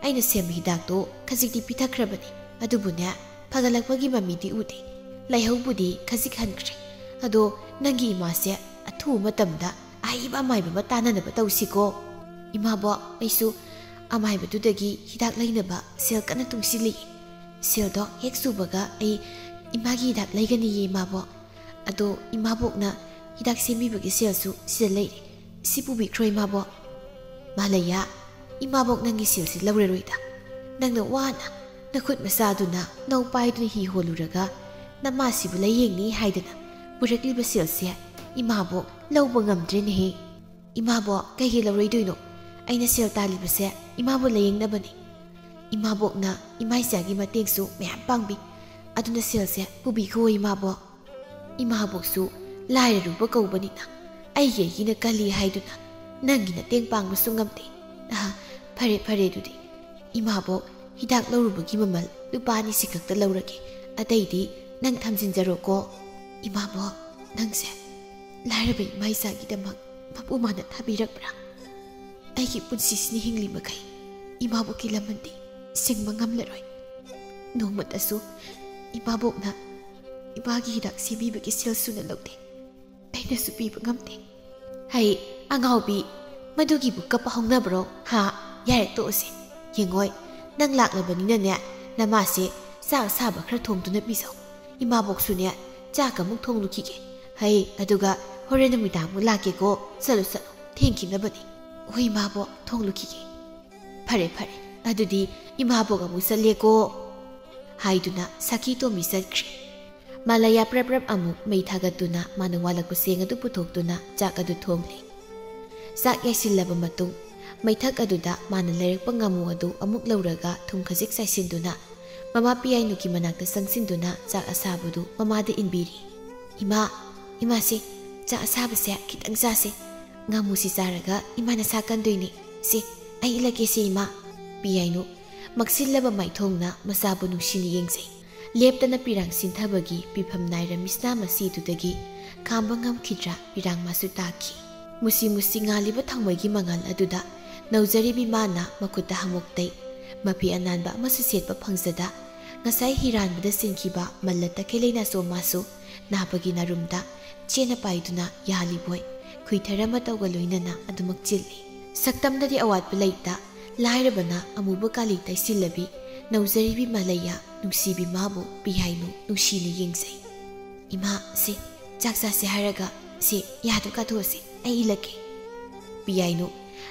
ꯑꯩꯅ ꯁꯦꯝꯕ ꯍꯤꯗꯥꯛꯇꯣ ꯈꯖꯤꯛꯇꯤ ꯄꯤꯊꯛꯈ꯭ꯔꯕꯅꯤ, ꯑꯗꯨꯕꯨꯅꯦ, ꯐꯒꯠꯂꯛꯄꯒꯤ ꯃꯃꯤꯗꯤ ꯎꯗꯦ꯫ ꯂꯥꯏꯍꯧꯕꯨꯗꯤ ꯈꯖꯤꯛ ꯍꯟꯈ꯭ꯔꯦ꯫ ꯑꯗꯣ ꯅꯪꯒꯤ ꯏꯃꯥꯁꯦ ꯑꯊꯨꯕ ꯃꯇꯝꯗ ꯑꯍꯩꯕ ꯑꯃꯥꯏꯕ ꯑꯃ ꯇꯥꯟꯅꯅꯕ ꯇꯧꯁꯤꯀꯣ꯫ ꯏꯃꯥꯕꯣꯛ, ꯑꯩꯁꯨ ꯑꯃꯥꯏꯕꯗꯨꯗꯒꯤ ꯍꯤꯗꯥꯛ ꯂꯩꯅꯕ ꯁꯦꯜ ꯀꯟꯅ ꯇꯨꯡꯁꯤꯜꯂꯤ꯫ ꯁꯦꯜꯗꯣ ꯍꯦꯛ ꯁꯨꯕꯒ ꯑꯩ ꯏꯃꯥꯒꯤ ꯍꯤꯗꯥꯛ ꯂꯩꯒꯅꯤꯌꯦ, ꯏꯃꯥꯕꯣꯛ꯫ ꯑꯗꯣ ꯏꯃꯥꯕꯣꯛꯅ ꯍꯤꯗꯥꯛ ꯁꯦꯝꯕꯤꯕꯒꯤ ꯁꯦꯜꯁꯨ ꯁꯤꯗ ꯂꯩꯔꯦ꯫ ꯁꯤ ꯄꯨꯕꯤꯈ꯭ꯔꯣ, ꯏꯃꯥꯕꯣꯛ꯫" "ꯃꯥꯂꯩꯌꯥ, ꯏꯃꯥꯕꯣꯛ ꯅꯪꯒꯤ ꯁꯦꯜꯁꯤ ꯂꯧꯔꯔꯣꯏꯗ꯫ ꯅꯪꯅ ꯋꯥꯅ ꯅꯈꯨꯠ ꯃꯆꯥꯗꯨꯅ ꯂꯧ ꯄꯥꯏꯗꯨꯅ ꯍꯤ ꯍꯣꯜꯂꯨꯔꯒ ꯅꯃꯥꯁꯤꯕꯨ ꯂꯥꯌꯦꯡꯅꯤ ꯍꯥꯏꯗꯅ ꯄꯨꯔꯛꯂꯤꯕ ꯁꯦꯜꯁꯦ ꯏꯃꯥꯕꯣꯛ ꯂꯧꯕ ꯉꯝꯗ꯭ꯔꯦꯅꯦꯍꯦ꯫" "ꯏꯃꯥꯕꯣꯛ, ꯀꯩꯒꯤ ꯂꯧꯔꯣꯏꯗꯣꯏꯅꯣ? ꯑꯩꯅ ꯁꯦꯜ ꯇꯥꯜꯂꯤꯕꯁꯦ ꯏꯃꯥꯕꯨ ꯂꯥꯌꯦꯡꯅꯕꯅꯤ꯫ ꯏꯃꯥꯕꯣꯛꯅ ꯏꯃꯥ ꯏꯆꯥꯒꯤ ꯃꯇꯦꯡꯁꯨ ꯃꯌꯥꯝ ꯄꯥꯡꯕꯤ꯫ ꯑꯗꯨꯅ ꯁꯦꯜꯁꯦ ꯄꯨꯕꯤꯈꯣ ꯏꯃꯥꯕꯣꯛ꯫ ꯏꯃꯥꯕꯣꯛꯁꯨ ꯂꯥꯏꯔꯔꯨꯕ ꯀꯧꯕꯅꯤꯅ ꯑꯩꯒꯤ ꯑꯩꯒꯤꯅ ꯀꯜꯂꯤ ꯍꯥꯏꯗꯨꯅ ꯅꯪꯒꯤ ꯃꯇꯦꯡ ꯄꯥꯡꯕꯁꯨ ꯉꯝꯗꯦ꯫ ꯑꯍ, ꯐꯔꯦ ꯐꯔꯦ, ꯑꯗꯨꯗꯤ ꯏꯃꯥꯕꯣꯛ, ꯍꯤꯗꯥꯛ ꯂꯧꯔꯨꯕꯒꯤ ꯃꯃꯜ ꯂꯨꯄꯥ ꯑꯅꯤꯁꯤ ꯈꯛꯇ ꯂꯧꯔꯒꯦ, ꯑꯇꯩꯗꯤ ꯅꯪ ꯊꯝꯖꯤꯟꯖꯔꯣꯀꯣ꯫ ꯏꯃꯥꯕꯣꯛ, ꯅꯪꯁꯦ ꯂꯥꯏꯔꯕ ꯏꯃꯥ ꯏꯆꯥꯒꯤꯗꯃꯛ ꯃꯄꯨ ꯃꯥꯅ ꯊꯥꯕꯤꯔꯛꯄ꯭ꯔꯥ? ꯑꯩꯒꯤ ꯄꯨꯟꯁꯤꯁꯤꯅ ꯍꯤꯡꯂꯤ ꯃꯈꯩ ꯏꯃꯥꯕꯣꯛꯀꯤ ꯂꯃꯟꯗꯤ ꯁꯤꯡꯕ ꯉꯝꯂꯔꯣꯏ꯫ ꯅꯣꯡꯃꯇꯁꯨ ꯏꯃꯥꯕꯣꯛꯅ ꯏꯃꯥꯒꯤ ꯍꯤꯗꯥꯛ ꯁꯦꯝꯕꯤꯕꯒꯤ ꯁꯦꯜ ꯁꯨꯅ ꯂꯧꯗꯦ꯫ ꯑꯩꯅꯁꯨ ꯄꯤꯕ ꯉꯝꯗꯦ꯫ ꯍꯩ, ꯑꯉꯥꯎꯕꯤ, ꯃꯗꯨꯒꯤꯕꯨ ꯀꯞꯄ ꯍꯧꯅꯕ꯭ꯔꯣ? ꯍꯥ? ꯌꯥꯔꯦ, ꯇꯣꯛꯑꯁꯦ꯫ ꯌꯦꯡꯉꯣꯏ, ꯅꯪ ꯂꯥꯛꯂꯕꯅꯤꯅꯅꯦ, ꯅꯃꯥꯁꯦ ꯆꯥꯛ ꯑꯁꯥꯕ ꯈꯔ ꯊꯣꯡꯗꯨꯅ ꯄꯤꯖꯧ꯫ ꯏꯃꯥꯕꯣꯛꯁꯨꯅꯦ, ꯆꯥꯛ ꯑꯃꯨꯛ ꯊꯣꯡꯂꯨꯈꯤꯒꯦ꯫ ꯍꯩ, ꯑꯗꯨꯒ ꯍꯣꯔꯦꯟ ꯅꯨꯃꯤꯗꯥꯡ ꯑꯃꯨꯛ ꯂꯥꯛꯀꯦꯀꯣ꯫ ꯆꯠꯂꯨ, ꯆꯠꯂꯨ, ꯊꯦꯡꯈꯤꯅꯕꯅꯤ꯫ ꯍꯣꯏ, ꯏꯃꯥꯕꯣꯛ, ꯊꯣꯡꯂꯨꯈꯤꯒꯦ꯫ ꯐꯔꯦ, ꯐꯔꯦ, ꯑꯗꯨꯗꯤ ꯏꯃꯥꯕꯣꯛ ꯑꯃꯨꯛ ꯆꯠꯂꯦꯀꯣ꯫ ꯍꯥꯏꯗꯨꯅ ꯁꯈꯤ ꯇꯣꯝꯕꯤ ꯆꯠꯈ꯭ꯔꯦ꯫ ꯃꯥꯂꯌꯥ ꯄ꯭ꯔꯞ ꯄ꯭ꯔꯞ ꯑꯃꯨꯛ ꯃꯩ ꯊꯥꯒꯠꯇꯨꯅ ꯃꯥꯅ ꯋꯥꯠꯂꯛꯄ ꯆꯦꯡ ꯑꯗꯨ ꯄꯨꯊꯣꯛꯇꯨꯅ ꯆꯥꯛ ꯑꯗꯨ ꯊꯣꯡꯂꯦ꯫ ꯆꯥꯛ ꯌꯥꯏꯁꯤꯜꯂꯕ ꯃꯇꯨꯡ, ꯃꯩꯊꯛ ꯑꯗꯨꯗ ꯃꯥꯅ ꯂꯩꯔꯛꯄ ꯉꯥꯃꯨ ꯑꯗꯨ ꯑꯃꯨꯛ ꯂꯧꯔꯒ ꯊꯨꯝ ꯈꯖꯤꯛ ꯆꯥꯏꯁꯤꯟꯗꯨꯅ ꯃꯃꯥ ꯄꯤꯌꯥꯏꯅꯨꯒꯤ ꯃꯅꯥꯛꯇ ꯆꯪꯁꯤꯟꯗꯨꯅ ꯆꯥꯛ ꯑꯁꯥꯕꯗꯨ ꯃꯃꯥꯗ ꯏꯟꯕꯤꯔꯤ꯫ "ꯏꯃꯥ, ꯏꯃꯥꯁꯦ, ꯆꯥꯛ ꯑꯁꯥꯕꯁꯦ ꯈꯤꯇꯪ ꯆꯥꯁꯦ꯫ ꯉꯥꯃꯨꯁꯤ ꯆꯥꯔꯒ ꯏꯃꯥ ꯅꯁꯥ ꯀꯟꯗꯣꯏꯅꯦ꯫ ꯁꯦ, ꯑꯩ ꯏꯜꯂꯛꯀꯦꯁꯦ, ꯏꯃꯥ꯫" ꯄꯤꯌꯥꯏꯅꯨ ꯃꯛꯁꯤꯜꯂꯕ ꯃꯥꯏꯊꯣꯡꯅ ꯃꯆꯥꯕꯨ ꯅꯨꯡꯁꯤꯅ ꯌꯦꯡꯖꯩ꯫ ꯂꯦꯞꯇꯅ ꯄꯤꯔꯥꯡ ꯁꯤꯟꯊꯕꯒꯤ ꯄꯤꯐꯝ ꯅꯥꯏꯔ ꯃꯤꯠꯁꯅꯥ ꯃꯁꯤꯗꯨꯗꯒꯤ ꯈꯥꯝꯕ ꯉꯝꯈꯤꯗ꯭ꯔꯥ ꯄꯤꯔꯥꯡ ꯃꯥꯁꯨ ꯇꯥꯈꯤ꯫ ꯃꯨꯁꯤ ꯃꯨꯁꯤ ꯉꯥꯜꯂꯤꯕ ꯊꯥꯎꯃꯩꯒꯤ ꯃꯉꯥꯜ ꯑꯗꯨꯗ ꯅꯧꯖꯔꯤꯕꯤ ꯃꯥꯅ ꯃꯈꯨꯠꯇ ꯍꯥꯃꯣꯛꯇꯩ, ꯃꯐꯤ ꯑꯅꯥꯟꯕ ꯑꯃꯁꯨ ꯁꯦꯠꯄ ꯐꯪꯖꯗ, ꯉꯁꯥꯏ ꯍꯤꯔꯥꯟꯕꯗ ꯁꯤꯟꯈꯤꯕ ꯃꯜꯂ ꯇꯈꯦꯜꯂꯩ ꯅꯥꯆꯣꯝ ꯃꯥꯁꯨ ꯅꯥꯕꯒꯤ ꯅꯥꯔꯨꯝꯗ ꯆꯦꯅ ꯄꯥꯏꯗꯨꯅ ꯌꯥꯜꯂꯤꯕꯣꯏ ꯈꯨꯏꯊꯔ ꯃꯇꯧꯒ ꯂꯣꯏꯅꯅ ꯑꯗꯨꯃꯛ ꯆꯤꯜꯂꯤ꯫ ꯁꯛꯇꯝꯗꯗꯤ ꯑꯋꯥꯠꯄ ꯂꯩꯇ, ꯂꯥꯏꯔꯕꯅ ꯑꯃꯨꯕ ꯀꯥꯂꯤ ꯇꯩꯁꯤꯜꯂꯕꯤ ꯅꯧꯖꯔꯤꯕꯤ ꯃꯥꯂꯩꯌꯥ ꯅꯨꯡꯁꯤꯕꯤ ꯃꯥꯕꯨ ꯄꯤꯌꯥꯏꯅꯨ ꯅꯨꯡꯁꯤꯅ ꯌꯦꯡꯖꯩ꯫ "ꯏꯃꯥ, ꯁꯦ, ꯆꯥꯛ ꯆꯥꯁꯦ ꯍꯥꯏꯔꯒ, ꯁꯦ, ꯌꯥꯗꯨ ꯀꯥꯊꯣꯛꯑꯁꯦ, ꯑꯩ ꯏꯜꯂꯛꯀꯦ꯫" ꯄꯤꯌꯥꯏꯅꯨ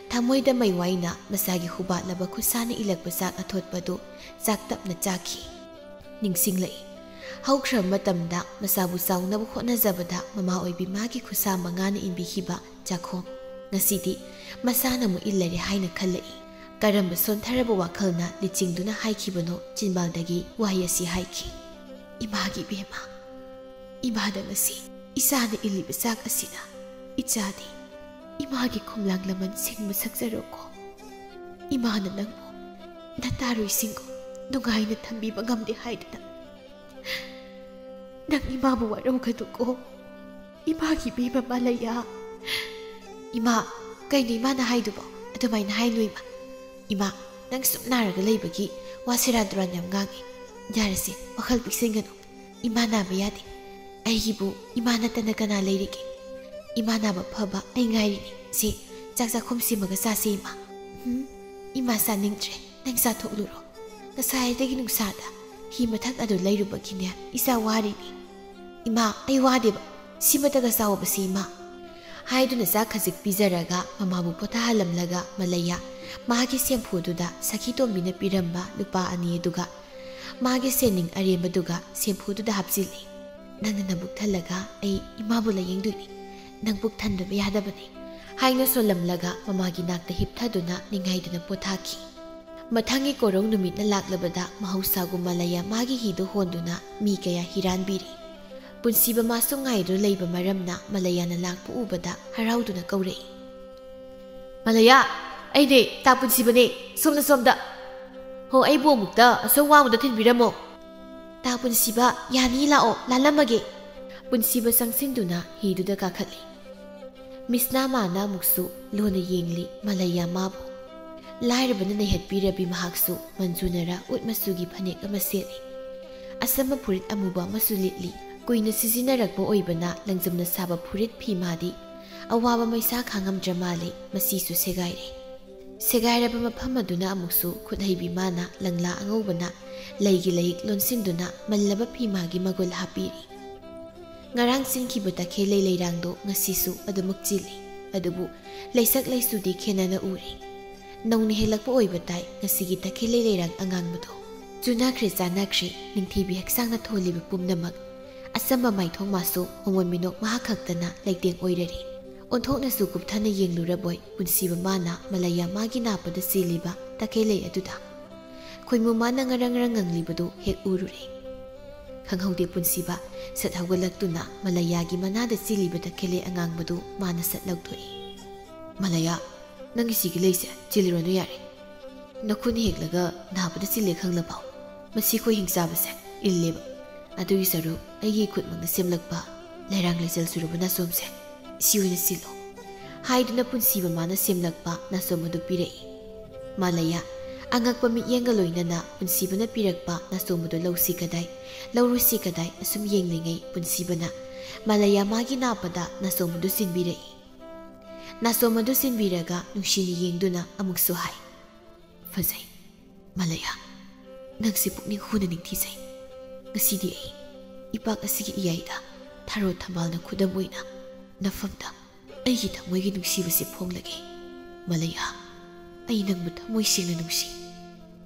ꯊꯃꯣꯏꯗ ꯃꯩ ꯋꯥꯏꯅ ꯃꯁꯥꯒꯤ ꯍꯨꯕꯥꯠꯂꯕ ꯈꯨꯠꯁꯥꯅ ꯏꯜꯂꯛꯄ ꯆꯥꯛ ꯑꯊꯣꯠꯄꯗꯨ ꯆꯥꯛ ꯇꯞꯅ ꯆꯥꯈꯤ꯫ ꯅꯤꯡꯁꯤꯡꯂꯛꯏ꯫ ꯍꯧꯈ꯭ꯔꯕ ꯃꯇꯝꯗ ꯃꯆꯥꯕꯨ ꯆꯥꯎꯅꯕ ꯍꯣꯠꯅꯖꯕꯗ ꯃꯃꯥ ꯑꯣꯏꯕꯤ ꯃꯥꯒꯤ ꯈꯨꯠꯁꯥ ꯃꯉꯥꯅ ꯏꯟꯕꯤꯈꯤꯕ ꯆꯥꯛꯈꯣꯝ꯫ ꯉꯁꯤꯗꯤ ꯃꯁꯥꯅ ꯑꯃꯨꯛ ꯏꯜꯂꯔꯦ ꯍꯥꯏꯅ ꯈꯜꯂꯛꯏ꯫ ꯀꯔꯝꯕ ꯁꯣꯟꯊꯔꯕ ꯋꯥꯈꯜꯅ ꯂꯤꯆꯤꯡꯗꯨꯅ ꯍꯥꯏꯈꯤꯕꯅꯣ ꯆꯤꯟꯕꯥꯜꯗꯒꯤ ꯋꯥꯍꯩ ꯑꯁꯤ ꯍꯥꯏꯈꯤ꯫ ꯏꯃꯥꯒꯤ ꯏꯕꯦꯝꯃ, ꯏꯃꯥꯗ ꯉꯁꯤ ꯏꯆꯥꯅ ꯏꯜꯂꯤꯕ ꯆꯥꯛ ꯑꯁꯤꯅ ꯏꯆꯥꯗꯤ ꯏꯃꯥꯒꯤ ꯈꯣꯝꯂꯥꯡ ꯂꯃꯟ ꯁꯤꯡꯕ ꯁꯛꯆꯔꯣꯀꯣ꯫ ꯏꯃꯥꯅ ꯅꯪꯕꯨ ꯅꯇꯥꯔꯨꯏꯁꯤꯡꯒꯨꯝ ꯅꯨꯡꯉꯥꯏꯅ ꯊꯝꯕꯤꯕ ꯉꯝꯗꯦ ꯍꯥꯏꯗꯨꯅ ꯅꯪ ꯏꯃꯥꯕꯨ ꯋꯥꯔꯧꯒꯅꯨꯀꯣ꯫ ꯏꯃꯥꯒꯤ ꯏꯕꯦꯝꯃ ꯃꯥꯂꯩꯌꯥ꯫ ꯏꯃꯥ, ꯀꯩꯅꯣ ꯏꯃꯥꯅ ꯍꯥꯏꯗꯨꯕꯣ? ꯑꯗꯨꯃꯥꯏꯅ ꯍꯥꯏꯅꯨ ꯏꯃꯥ꯫ ꯏꯃꯥ, ꯅꯪ ꯁꯨꯝ ꯅꯥꯔꯒ ꯂꯩꯕꯒꯤ ꯋꯥ ꯁꯦꯔꯥꯟ ꯇꯨꯔꯥꯟ ꯌꯥꯝ ꯉꯥꯡꯉꯤ꯫ ꯌꯥꯔꯦꯁꯦ, ꯋꯥꯈꯜ ꯄꯤꯛꯁꯤꯟꯒꯅꯨ꯫ ꯏꯃꯥ ꯅꯥꯕ ꯌꯥꯗꯦ꯫ ꯑꯩꯒꯤꯕꯨ ꯏꯃꯥ ꯅꯠꯇꯅ ꯀꯅꯥ ꯂꯩꯔꯤꯒꯦ? ꯏꯃꯥ ꯅꯥꯕ ꯐꯕ ꯑꯩ ꯉꯥꯏꯔꯤꯅꯤ꯫ ꯁꯦ, ꯆꯥꯛ ꯆꯥꯛꯈꯨꯝ ꯁꯦꯝꯃꯒ ꯆꯥꯁꯦ ꯏꯃꯥ꯫ ꯎꯝ, ꯏꯃꯥ ꯆꯥꯅꯤꯡꯗ꯭ꯔꯦ꯫ ꯅꯪ ꯆꯥꯊꯣꯛꯂꯨꯔꯣ꯫ ꯉꯁꯥꯏꯗꯒꯤ ꯅꯨꯡꯁꯥꯗ ꯍꯤ ꯃꯊꯛ ꯑꯗꯨ ꯂꯩꯔꯨꯕꯒꯤꯅꯦ ꯏꯆꯥ ꯋꯥꯔꯤꯅꯤ꯫ ꯏꯃꯥ, ꯑꯩ ꯋꯥꯗꯦꯕ꯫ ꯁꯤꯃꯇꯒ ꯆꯥꯎꯕꯁꯤ ꯏꯃꯥ꯫ ꯍꯥꯏꯗꯨꯅ ꯆꯥꯛ ꯈꯖꯤꯛ ꯄꯤꯖꯔꯒ ꯃꯃꯥꯕꯨ ꯄꯣꯊꯥꯍꯜꯂꯝꯂꯒ ꯃꯥꯂꯩꯌꯥ ꯃꯥꯒꯤ ꯁꯦꯝꯐꯨꯗꯨꯗ ꯁꯈꯤ ꯇꯣꯝꯕꯤꯅ ꯄꯤꯔꯝꯕ ꯂꯨꯄꯥ ꯑꯅꯤ ꯑꯗꯨꯒ ꯃꯥꯒꯤ ꯁꯦꯟꯅꯤꯡ ꯑꯔꯦꯝꯕꯗꯨꯒ ꯁꯦꯝꯐꯨꯗꯨꯗ ꯍꯥꯞꯆꯤꯜꯂꯤ꯫ "ꯅꯪꯅ ꯅꯕꯨꯛ ꯊꯜꯂꯒ ꯑꯩ ꯏꯃꯥꯕꯨ ꯂꯥꯌꯦꯡꯗꯣꯏꯅꯤ꯫ ꯅꯪ ꯄꯨꯛ ꯊꯟꯗꯕ ꯌꯥꯗꯕꯅꯤ," ꯍꯥꯏꯅ ꯁꯣꯜꯂꯝꯂꯒ ꯃꯃꯥꯒꯤ ꯅꯥꯛꯇ ꯍꯤꯞꯊꯗꯨꯅ ꯅꯤꯡꯉꯥꯏꯗꯨꯅ ꯄꯣꯊꯥꯈꯤ꯫ ꯃꯊꯪꯒꯤ ꯀꯣꯔꯧ ꯅꯨꯃꯤꯠꯅ ꯂꯥꯛꯂꯕꯗ ꯃꯍꯧꯁꯥꯒꯨꯝ ꯃꯥꯂꯩꯌꯥ ꯃꯥꯒꯤ ꯍꯤꯗꯨ ꯍꯣꯟꯗꯨꯅ ꯃꯤ ꯀꯌꯥ ꯍꯤꯔꯥꯟꯕꯤꯔꯤ꯫ ꯄꯨꯟꯁꯤꯕ ꯃꯥꯁꯨ ꯉꯥꯏꯗꯨꯅ ꯂꯩꯕ ꯃꯔꯝꯅ ꯃꯥꯂꯩꯌꯥꯅ ꯂꯥꯛꯄ ꯎꯕꯗ ꯍꯔꯥꯎꯗꯨꯅ ꯀꯧꯔꯛꯏ꯫ "ꯃꯥꯂꯩꯌꯥ, ꯑꯩꯅꯦ, ꯇꯥ ꯄꯨꯟꯁꯤꯕꯅꯦ, ꯁꯣꯝꯗ, ꯁꯣꯝꯗ꯫ ꯍꯣ, ꯑꯩꯕꯨ ꯑꯃꯨꯛꯇ ꯑꯁꯣꯝ ꯋꯥꯡꯃꯗ ꯊꯤꯟꯕꯤꯔꯝꯃꯣ꯫" "ꯇꯥ ꯄꯨꯟꯁꯤꯕ, ꯌꯥꯅꯤ, ꯂꯥꯛꯑꯣ, ꯂꯥꯜꯂꯝꯃꯒꯦ꯫" ꯄꯨꯟꯁꯤꯕ ꯆꯪꯁꯤꯟꯗꯨꯅ ꯍꯤꯗꯨꯗ ꯀꯥꯈꯠꯂꯤ꯫ ꯃꯤꯁꯅꯥ ꯃꯥꯅ ꯑꯃꯨꯛꯁꯨ ꯂꯨꯅ ꯌꯦꯡꯂꯤ ꯃꯥꯂꯩꯌꯥ ꯃꯥꯕꯨ꯫ ꯂꯥꯏꯔꯕꯅ ꯅꯩꯍꯠꯄꯤꯔꯕꯤ ꯃꯍꯥꯛꯁꯨ ꯃꯟꯖꯨꯅꯔ ꯎꯠ ꯃꯆꯨꯒꯤ ꯐꯅꯦꯛ ꯑꯃ ꯁꯦꯠꯂꯤ꯫ ꯑꯆꯝꯕ ꯐꯨꯔꯤꯠ ꯑꯃꯨꯕ ꯑꯃꯁꯨ ꯂꯤꯠꯂꯤ꯫ ꯀꯨꯏꯅ ꯁꯤꯖꯤꯟꯅꯔꯛꯄ ꯑꯣꯏꯕꯅ ꯂꯪꯖꯝꯅ ꯁꯥꯕ ꯐꯨꯔꯤꯠ ꯐꯤ ꯃꯥꯗꯤ ꯑꯋꯥꯕ ꯃꯩꯁꯥ ꯈꯥꯡꯉꯝꯗ꯭ꯔ ꯃꯥꯜꯂꯤ, ꯃꯆꯤꯁꯨ ꯁꯦꯒꯥꯏꯔꯦ꯫ ꯁꯦꯒꯥꯏꯔꯕ ꯃꯐꯝ ꯑꯗꯨꯅ ꯑꯃꯨꯛꯁꯨ ꯈꯨꯠꯍꯩꯕꯤ ꯃꯥꯅ ꯂꯪꯂꯥ ꯑꯉꯧꯕꯅ ꯂꯩꯒꯤ ꯂꯩꯏꯛ ꯂꯣꯟꯁꯤꯟꯗꯨꯅ ꯃꯜꯂꯕ ꯐꯤ ꯃꯥꯒꯤ ꯃꯒꯨꯜ ꯍꯥꯞꯄꯤꯔꯤ꯫ ꯉꯔꯥꯡ ꯆꯤꯟꯈꯤꯕ ꯇꯈꯦꯜꯂꯩ ꯂꯩꯔꯥꯡꯗꯣ ꯉꯁꯤꯁꯨ ꯑꯗꯨꯃꯛ ꯆꯤꯜꯂꯤ, ꯑꯗꯨꯕꯨ ꯂꯩꯁꯛ ꯂꯩꯆꯨꯗꯤ ꯈꯦꯟꯅꯅ ꯎꯔꯤ꯫ ꯅꯧꯅ ꯍꯦꯜꯂꯛꯄ ꯑꯣꯏꯕ ꯇꯥꯏ ꯉꯁꯤꯒꯤ ꯇꯈꯦꯜꯂꯩ ꯂꯩꯔꯥꯡ ꯑꯉꯥꯡꯕꯗꯣ꯫ ꯆꯨꯅꯈ꯭ꯔꯦ ꯆꯥꯅꯈ꯭ꯔꯦ ꯅꯤꯡꯊꯤꯕꯤ ꯍꯛꯆꯥꯡꯅ ꯊꯣꯜꯂꯤꯕ ꯄꯨꯝꯅꯃꯛ꯫ ꯑꯆꯝꯕ ꯃꯥꯏꯊꯣꯡ ꯃꯥꯁꯨ ꯍꯣꯃꯣꯟ ꯃꯤꯅꯣꯛ ꯃꯍꯥꯛ ꯈꯛꯇꯅ ꯂꯩꯇꯦꯡ ꯑꯣꯏꯔꯔꯤ꯫ ꯑꯣꯟꯊꯣꯛꯅꯁꯨ ꯀꯨꯞꯊꯅ ꯌꯦꯡꯂꯨꯔꯕꯣꯏ ꯄꯨꯟꯁꯤꯕ ꯃꯥꯅ ꯃꯥꯂꯩꯌꯥ ꯃꯥꯒꯤ ꯅꯥꯞꯄꯗ ꯆꯦꯜꯂꯤꯕ ꯇꯈꯦꯜꯂꯩ ꯑꯗꯨꯗ꯫ ꯈꯣꯏꯃꯨ ꯃꯥꯅ ꯉꯔꯪ ꯉꯔꯪ ꯉꯪꯂꯤꯕꯗꯨ ꯍꯦꯛ ꯎꯔꯨꯔꯦ꯫ ꯈꯪꯍꯧꯗꯦ ꯄꯨꯟꯁꯤꯕ ꯁꯠ ꯍꯧꯒꯠꯂꯛꯇꯨꯅ ꯃꯂꯩꯌꯥꯒꯤ ꯃꯅꯥꯗ ꯆꯤꯜꯂꯤꯕ ꯇꯈꯦꯜꯂꯩ ꯑꯉꯥꯡꯕꯗꯨ ꯃꯥꯅ ꯁꯠ ꯂꯧꯊꯣꯛꯏ꯫ "ꯃꯂꯩꯌꯥ, ꯅꯪꯒꯤ ꯁꯤꯒꯤ ꯂꯩꯁꯦ ꯆꯤꯜꯂꯨꯔꯅꯨ ꯌꯥꯔꯦ꯫ ꯅꯈꯨꯠꯅ ꯍꯦꯛꯂꯒ ꯅꯥꯕꯗ ꯆꯤꯜꯂꯦ ꯈꯪꯂꯕꯣ? ꯃꯁꯤ ꯑꯩꯈꯣꯏ ꯍꯤꯡꯆꯥꯕꯁꯦ ꯏꯜꯂꯦꯕ꯫ ꯑꯗꯨꯒꯤ ꯁꯔꯨꯛ ꯑꯩꯒꯤ ꯈꯨꯠꯃꯛꯅ ꯁꯦꯝꯂꯛꯄ ꯂꯩꯔꯥꯡ ꯂꯩꯆꯜ ꯁꯨꯔꯕ ꯅꯥꯆꯣꯝꯁꯦ ꯁꯤ ꯑꯣꯏꯅ ꯆꯤꯜꯂꯣ" ꯍꯥꯏꯗꯨꯅ ꯄꯨꯟꯁꯤꯕ ꯃꯥꯅ ꯁꯦꯝꯂꯛꯄ ꯅꯥꯆꯣꯝ ꯑꯗꯨ ꯄꯤꯔꯛꯏ꯫ ꯃꯂꯩꯌꯥ ꯑꯉꯛꯄ ꯃꯤꯠꯌꯦꯡꯒ ꯂꯣꯏꯅꯅ ꯄꯨꯟꯁꯤꯕꯅ ꯄꯤꯔꯛꯄ ꯅꯥꯆꯣꯝ ꯑꯗꯨ ꯂꯧꯁꯤ ꯀꯗꯥꯏ, ꯂꯧꯔꯨꯁꯤ ꯀꯗꯥꯏ ꯑꯁꯨꯝ ꯌꯦꯡꯂꯤꯉꯩ ꯄꯨꯟꯁꯤꯕꯅ ꯃꯂꯩꯌꯥ ꯃꯥꯒꯤ ꯅꯥꯄꯗ ꯅꯥꯆꯣꯝ ꯑꯗꯨ ꯆꯤꯟꯕꯤꯔꯛꯏ꯫ ꯅꯥꯆꯣꯝ ꯑꯗꯨ ꯆꯤꯟꯕꯤꯔꯒ ꯅꯨꯡꯁꯤꯅ ꯌꯦꯡꯗꯨꯅ ꯑꯃꯨꯛꯁꯨ ꯍꯥꯏ, "ꯐꯖꯩ꯫ ꯃꯂꯩꯌꯥ, ꯅꯪꯁꯦ ꯄꯨꯛꯅꯤꯡ ꯍꯨꯅ ꯅꯤꯡꯊꯤꯖꯩ꯫ ꯉꯁꯤꯗꯤ ꯑꯩ ꯏꯄꯥꯛ ꯑꯁꯤꯒꯤ ꯏꯌꯥꯏꯗ ꯊꯔꯣ ꯊꯝꯕꯥꯜꯅ ꯈꯨꯗꯝ ꯑꯣꯏꯅ ꯅꯐꯝꯗ ꯑꯩꯒꯤ ꯊꯃꯣꯏꯒꯤ ꯅꯨꯡꯁꯤꯕꯁꯦ ꯐꯣꯡꯂꯒꯦ꯫ ꯃꯂꯩꯌꯥ, ꯑꯩ ꯅꯪꯕꯨ ꯊꯃꯣꯏ ꯁꯦꯡꯅ ꯅꯨꯡꯁꯤ꯫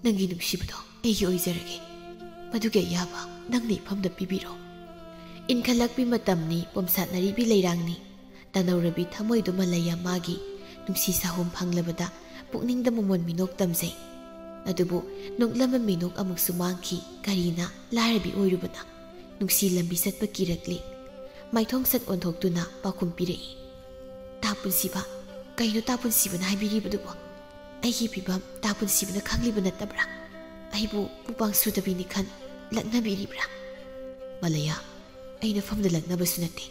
ꯅꯪꯒꯤ ꯅꯨꯡꯁꯤꯕꯗꯣ ꯑꯩꯒꯤ ꯑꯣꯏꯖꯔꯒꯦ꯫ ꯃꯗꯨꯒꯤ ꯑꯌꯥꯕ ꯅꯪꯅ ꯏꯐꯝꯗ ꯄꯤꯕꯤꯔꯣ"꯫ ꯏꯟꯈꯠꯂꯛꯄꯤ ꯃꯇꯝꯅꯤ, ꯄꯣꯝꯁꯥꯠꯅꯔꯤꯕꯤ ꯂꯩꯔꯥꯡꯅꯤ꯫ ꯇꯅꯧꯔꯕꯤ ꯊꯃꯣꯏꯗꯨ ꯃꯂꯩꯌꯥ ꯃꯥꯒꯤ ꯅꯨꯡꯁꯤ ꯁꯥꯍꯨꯝ ꯐꯪꯂꯕꯗ ꯄꯨꯛꯅꯤꯡꯗ ꯃꯃꯣꯟ ꯃꯤꯅꯣꯛ ꯇꯝꯖꯩ꯫ ꯑꯗꯨꯕꯨ ꯅꯣꯛꯂꯝꯕ ꯃꯤꯅꯣꯛ ꯑꯃꯨꯛꯁꯨ ꯃꯥꯡꯈꯤ꯫ ꯀꯔꯤꯅ ꯂꯥꯏꯔꯕꯤ ꯑꯣꯏꯔꯨꯕꯅ ꯅꯨꯡꯁꯤ ꯂꯝꯕꯤ ꯆꯠꯄ ꯀꯤꯔꯛꯂꯤ꯫ ꯃꯥꯏꯊꯣꯡ ꯁꯠ ꯑꯣꯟꯊꯣꯛꯇꯨꯅ ꯄꯥꯎꯈꯨꯝ ꯄꯤꯔꯛꯏ, "ꯇꯥ ꯄꯨꯟꯁꯤꯕ, ꯀꯩꯅꯣ ꯇꯥ ꯄꯨꯟꯁꯤꯕꯅ ꯍꯥꯏꯕꯤꯔꯤꯕꯗꯨꯕꯣ? ꯑꯩꯒꯤ ꯐꯤꯕꯝ ꯇꯥ ꯄꯨꯟꯁꯤꯕꯅ ꯈꯪꯂꯤꯕ ꯅꯠꯇꯕ꯭ꯔꯥ? ꯑꯩꯕꯨ ꯄꯨꯄꯥꯡ ꯁꯨꯗꯕꯤꯅꯤ ꯈꯟ ꯂꯛꯅꯕꯤꯔꯤꯕ꯭ꯔꯥ?" ꯃꯂꯩꯌꯥ, ꯑꯩꯅ ꯐꯝꯗ ꯂꯛꯅꯕꯁꯨ ꯅꯠꯇꯦ,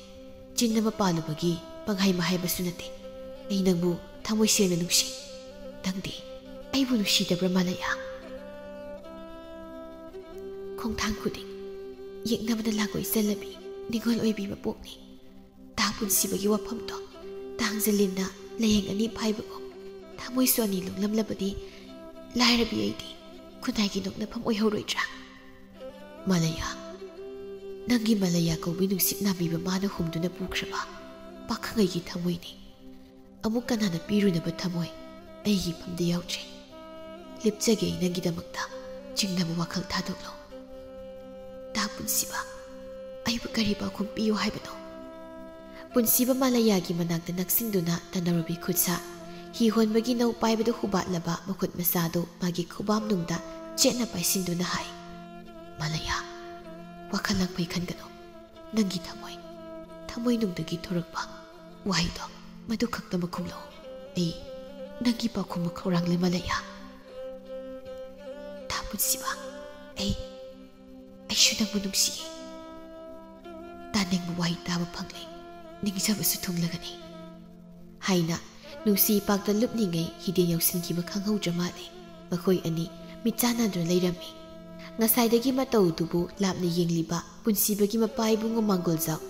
ꯆꯤꯟ ꯑꯃ ꯄꯥꯜꯂꯨꯕꯒꯤ ꯄꯪꯍꯥꯏ ꯃꯍꯥꯏꯕꯁꯨ ꯅꯠꯇꯦ꯫ ꯑꯩ ꯅꯪꯕꯨ ꯊꯃꯣꯏ ꯁꯦꯡꯅ ꯅꯨꯡꯁꯤ꯫ ꯅꯪꯗꯤ ꯑꯩꯕꯨ ꯅꯨꯡꯁꯤꯗꯕ꯭ꯔꯥ ꯃꯂꯩꯌꯥ? ꯈꯣꯡꯊꯥꯡ ꯈꯨꯗꯤꯡ ꯌꯦꯛꯅꯕꯗ ꯂꯥꯡꯒꯣꯏ ꯆꯜꯂꯕꯤ ꯅꯤꯡꯉꯣꯜ ꯑꯣꯏꯕꯤ ꯃꯄꯣꯛꯅꯤ꯫ ꯇꯥ ꯄꯨꯟꯁꯤꯕꯒꯤ ꯋꯥꯐꯝꯗꯣ ꯇꯥꯡꯖꯂꯤꯟꯅ ꯂꯥꯌꯦꯡ ꯑꯅꯤ ꯐꯥꯏꯕꯒꯨꯝ ꯊꯃꯣꯏꯁꯨ ꯑꯅꯤ ꯂꯣꯡꯂꯝꯂꯕꯗꯤ ꯂꯥꯏꯔꯕꯤ ꯑꯩꯗꯤ ꯈꯨꯟꯅꯥꯏꯒꯤ ꯅꯣꯛꯅꯐꯝ ꯑꯣꯏꯍꯧꯔꯣꯏꯗ꯭ꯔꯥ? ꯃꯂꯩꯌꯥ, ꯅꯪꯒꯤ ꯃꯂꯩꯌꯥ ꯀꯧꯕꯤ ꯅꯨꯡꯁꯤꯠ ꯅꯥꯝꯕꯤꯕ ꯃꯥꯅ ꯍꯨꯝꯗꯨꯅ ꯄꯨꯈ꯭ꯔꯕ ꯄꯥꯈꯪ ꯑꯩꯒꯤ ꯊꯃꯣꯏꯅꯤ꯫ ꯑꯃꯨꯛ ꯀꯅꯥꯅ ꯄꯤꯔꯨꯅꯕ ꯊꯃꯣꯏ ꯑꯩꯒꯤ ꯐꯝꯗ ꯌꯥꯎꯗ꯭ꯔꯦ꯫ ꯂꯦꯞꯆꯒꯦ ꯑꯩ ꯅꯪꯒꯤꯗꯃꯛꯇ ꯆꯤꯡꯅꯕ ꯋꯥꯈꯜ ꯊꯥꯗꯣꯛꯂꯣ꯫ ꯇꯥ ꯄꯨꯟꯁꯤꯕ, ꯑꯩꯕꯨ ꯀꯔꯤ ꯄꯥꯎꯈꯨꯝ ꯄꯤꯌꯨ ꯍꯥꯏꯕꯅꯣ? ꯄꯨꯟꯁꯤꯕ ꯃꯂꯩꯌꯥꯒꯤ ꯃꯅꯥꯛꯇ ꯅꯛꯁꯤꯟꯗꯨꯅ ꯇꯅꯧꯔꯕꯤ ꯈꯨꯠꯁꯥ ꯍꯤ ꯍꯣꯟꯕꯒꯤ ꯅꯧ ꯄꯥꯏꯕꯗ ꯍꯨꯕꯥꯠꯂꯕ ꯃꯈꯨꯠ ꯃꯁꯥꯗꯨ ꯃꯥꯒꯤ ꯈꯨꯕꯥꯝꯅꯨꯡꯗ ꯆꯦꯠꯅ ꯄꯥꯏꯁꯤꯟꯗꯨꯅ ꯍꯥꯏ, "ꯃꯂꯩꯌꯥ, ꯋꯥꯈꯜ ꯂꯥꯡꯐꯩ ꯈꯟꯒꯅꯨ꯫ ꯅꯪꯒꯤ ꯊꯃꯣꯏ, ꯊꯃꯣꯏꯅꯨꯡꯗꯒꯤ ꯊꯣꯔꯛꯄ ꯋꯥꯍꯩꯗꯣ ꯃꯗꯨ ꯈꯛꯇꯃꯛ ꯈꯨꯝꯂꯛꯎ꯫ ꯑꯩ ꯅꯪꯒꯤ ꯄꯥꯎꯈꯨꯝ ꯈꯧꯔꯥꯡꯂꯦ ꯃꯥꯂꯩꯌꯥ꯫ ꯇꯥ ꯄꯨꯟꯁꯤꯕ, ꯑꯩ, ꯑꯩꯁꯨ ꯅꯪꯕꯨ ꯅꯨꯡꯁꯤꯌꯦ꯫ ꯇꯥꯅꯤꯡꯕ ꯋꯥꯍꯩ ꯇꯥꯕ ꯐꯪꯂꯦ, ꯅꯤꯡꯖꯕꯁꯨ ꯊꯨꯡꯂꯒꯅꯤ꯫ ꯍꯥꯏꯅ ꯅꯨꯡꯁꯤ ꯏꯄꯥꯛꯇ ꯂꯨꯞꯂꯤꯉꯩ ꯍꯤꯗꯦꯟ ꯌꯧꯁꯤꯟꯈꯤꯕ ꯈꯪꯍꯧꯗ꯭ꯔ ꯃꯥꯜꯂꯦ꯫ ꯃꯈꯣꯏ ꯑꯅꯤ ꯃꯤꯠ ꯆꯥꯟꯅꯗꯨꯅ ꯂꯩꯔꯝꯃꯤ꯫ ꯉꯁꯥꯏꯗꯒꯤ ꯃꯇꯧꯗꯨꯕꯨ ꯂꯥꯞꯅ ꯌꯦꯡꯂꯤꯕ ꯄꯨꯟꯁꯤꯕꯒꯤ ꯃꯄꯥ ꯏꯕꯨꯡꯉꯣ ꯃꯥꯡꯒꯣꯜꯖꯥꯎ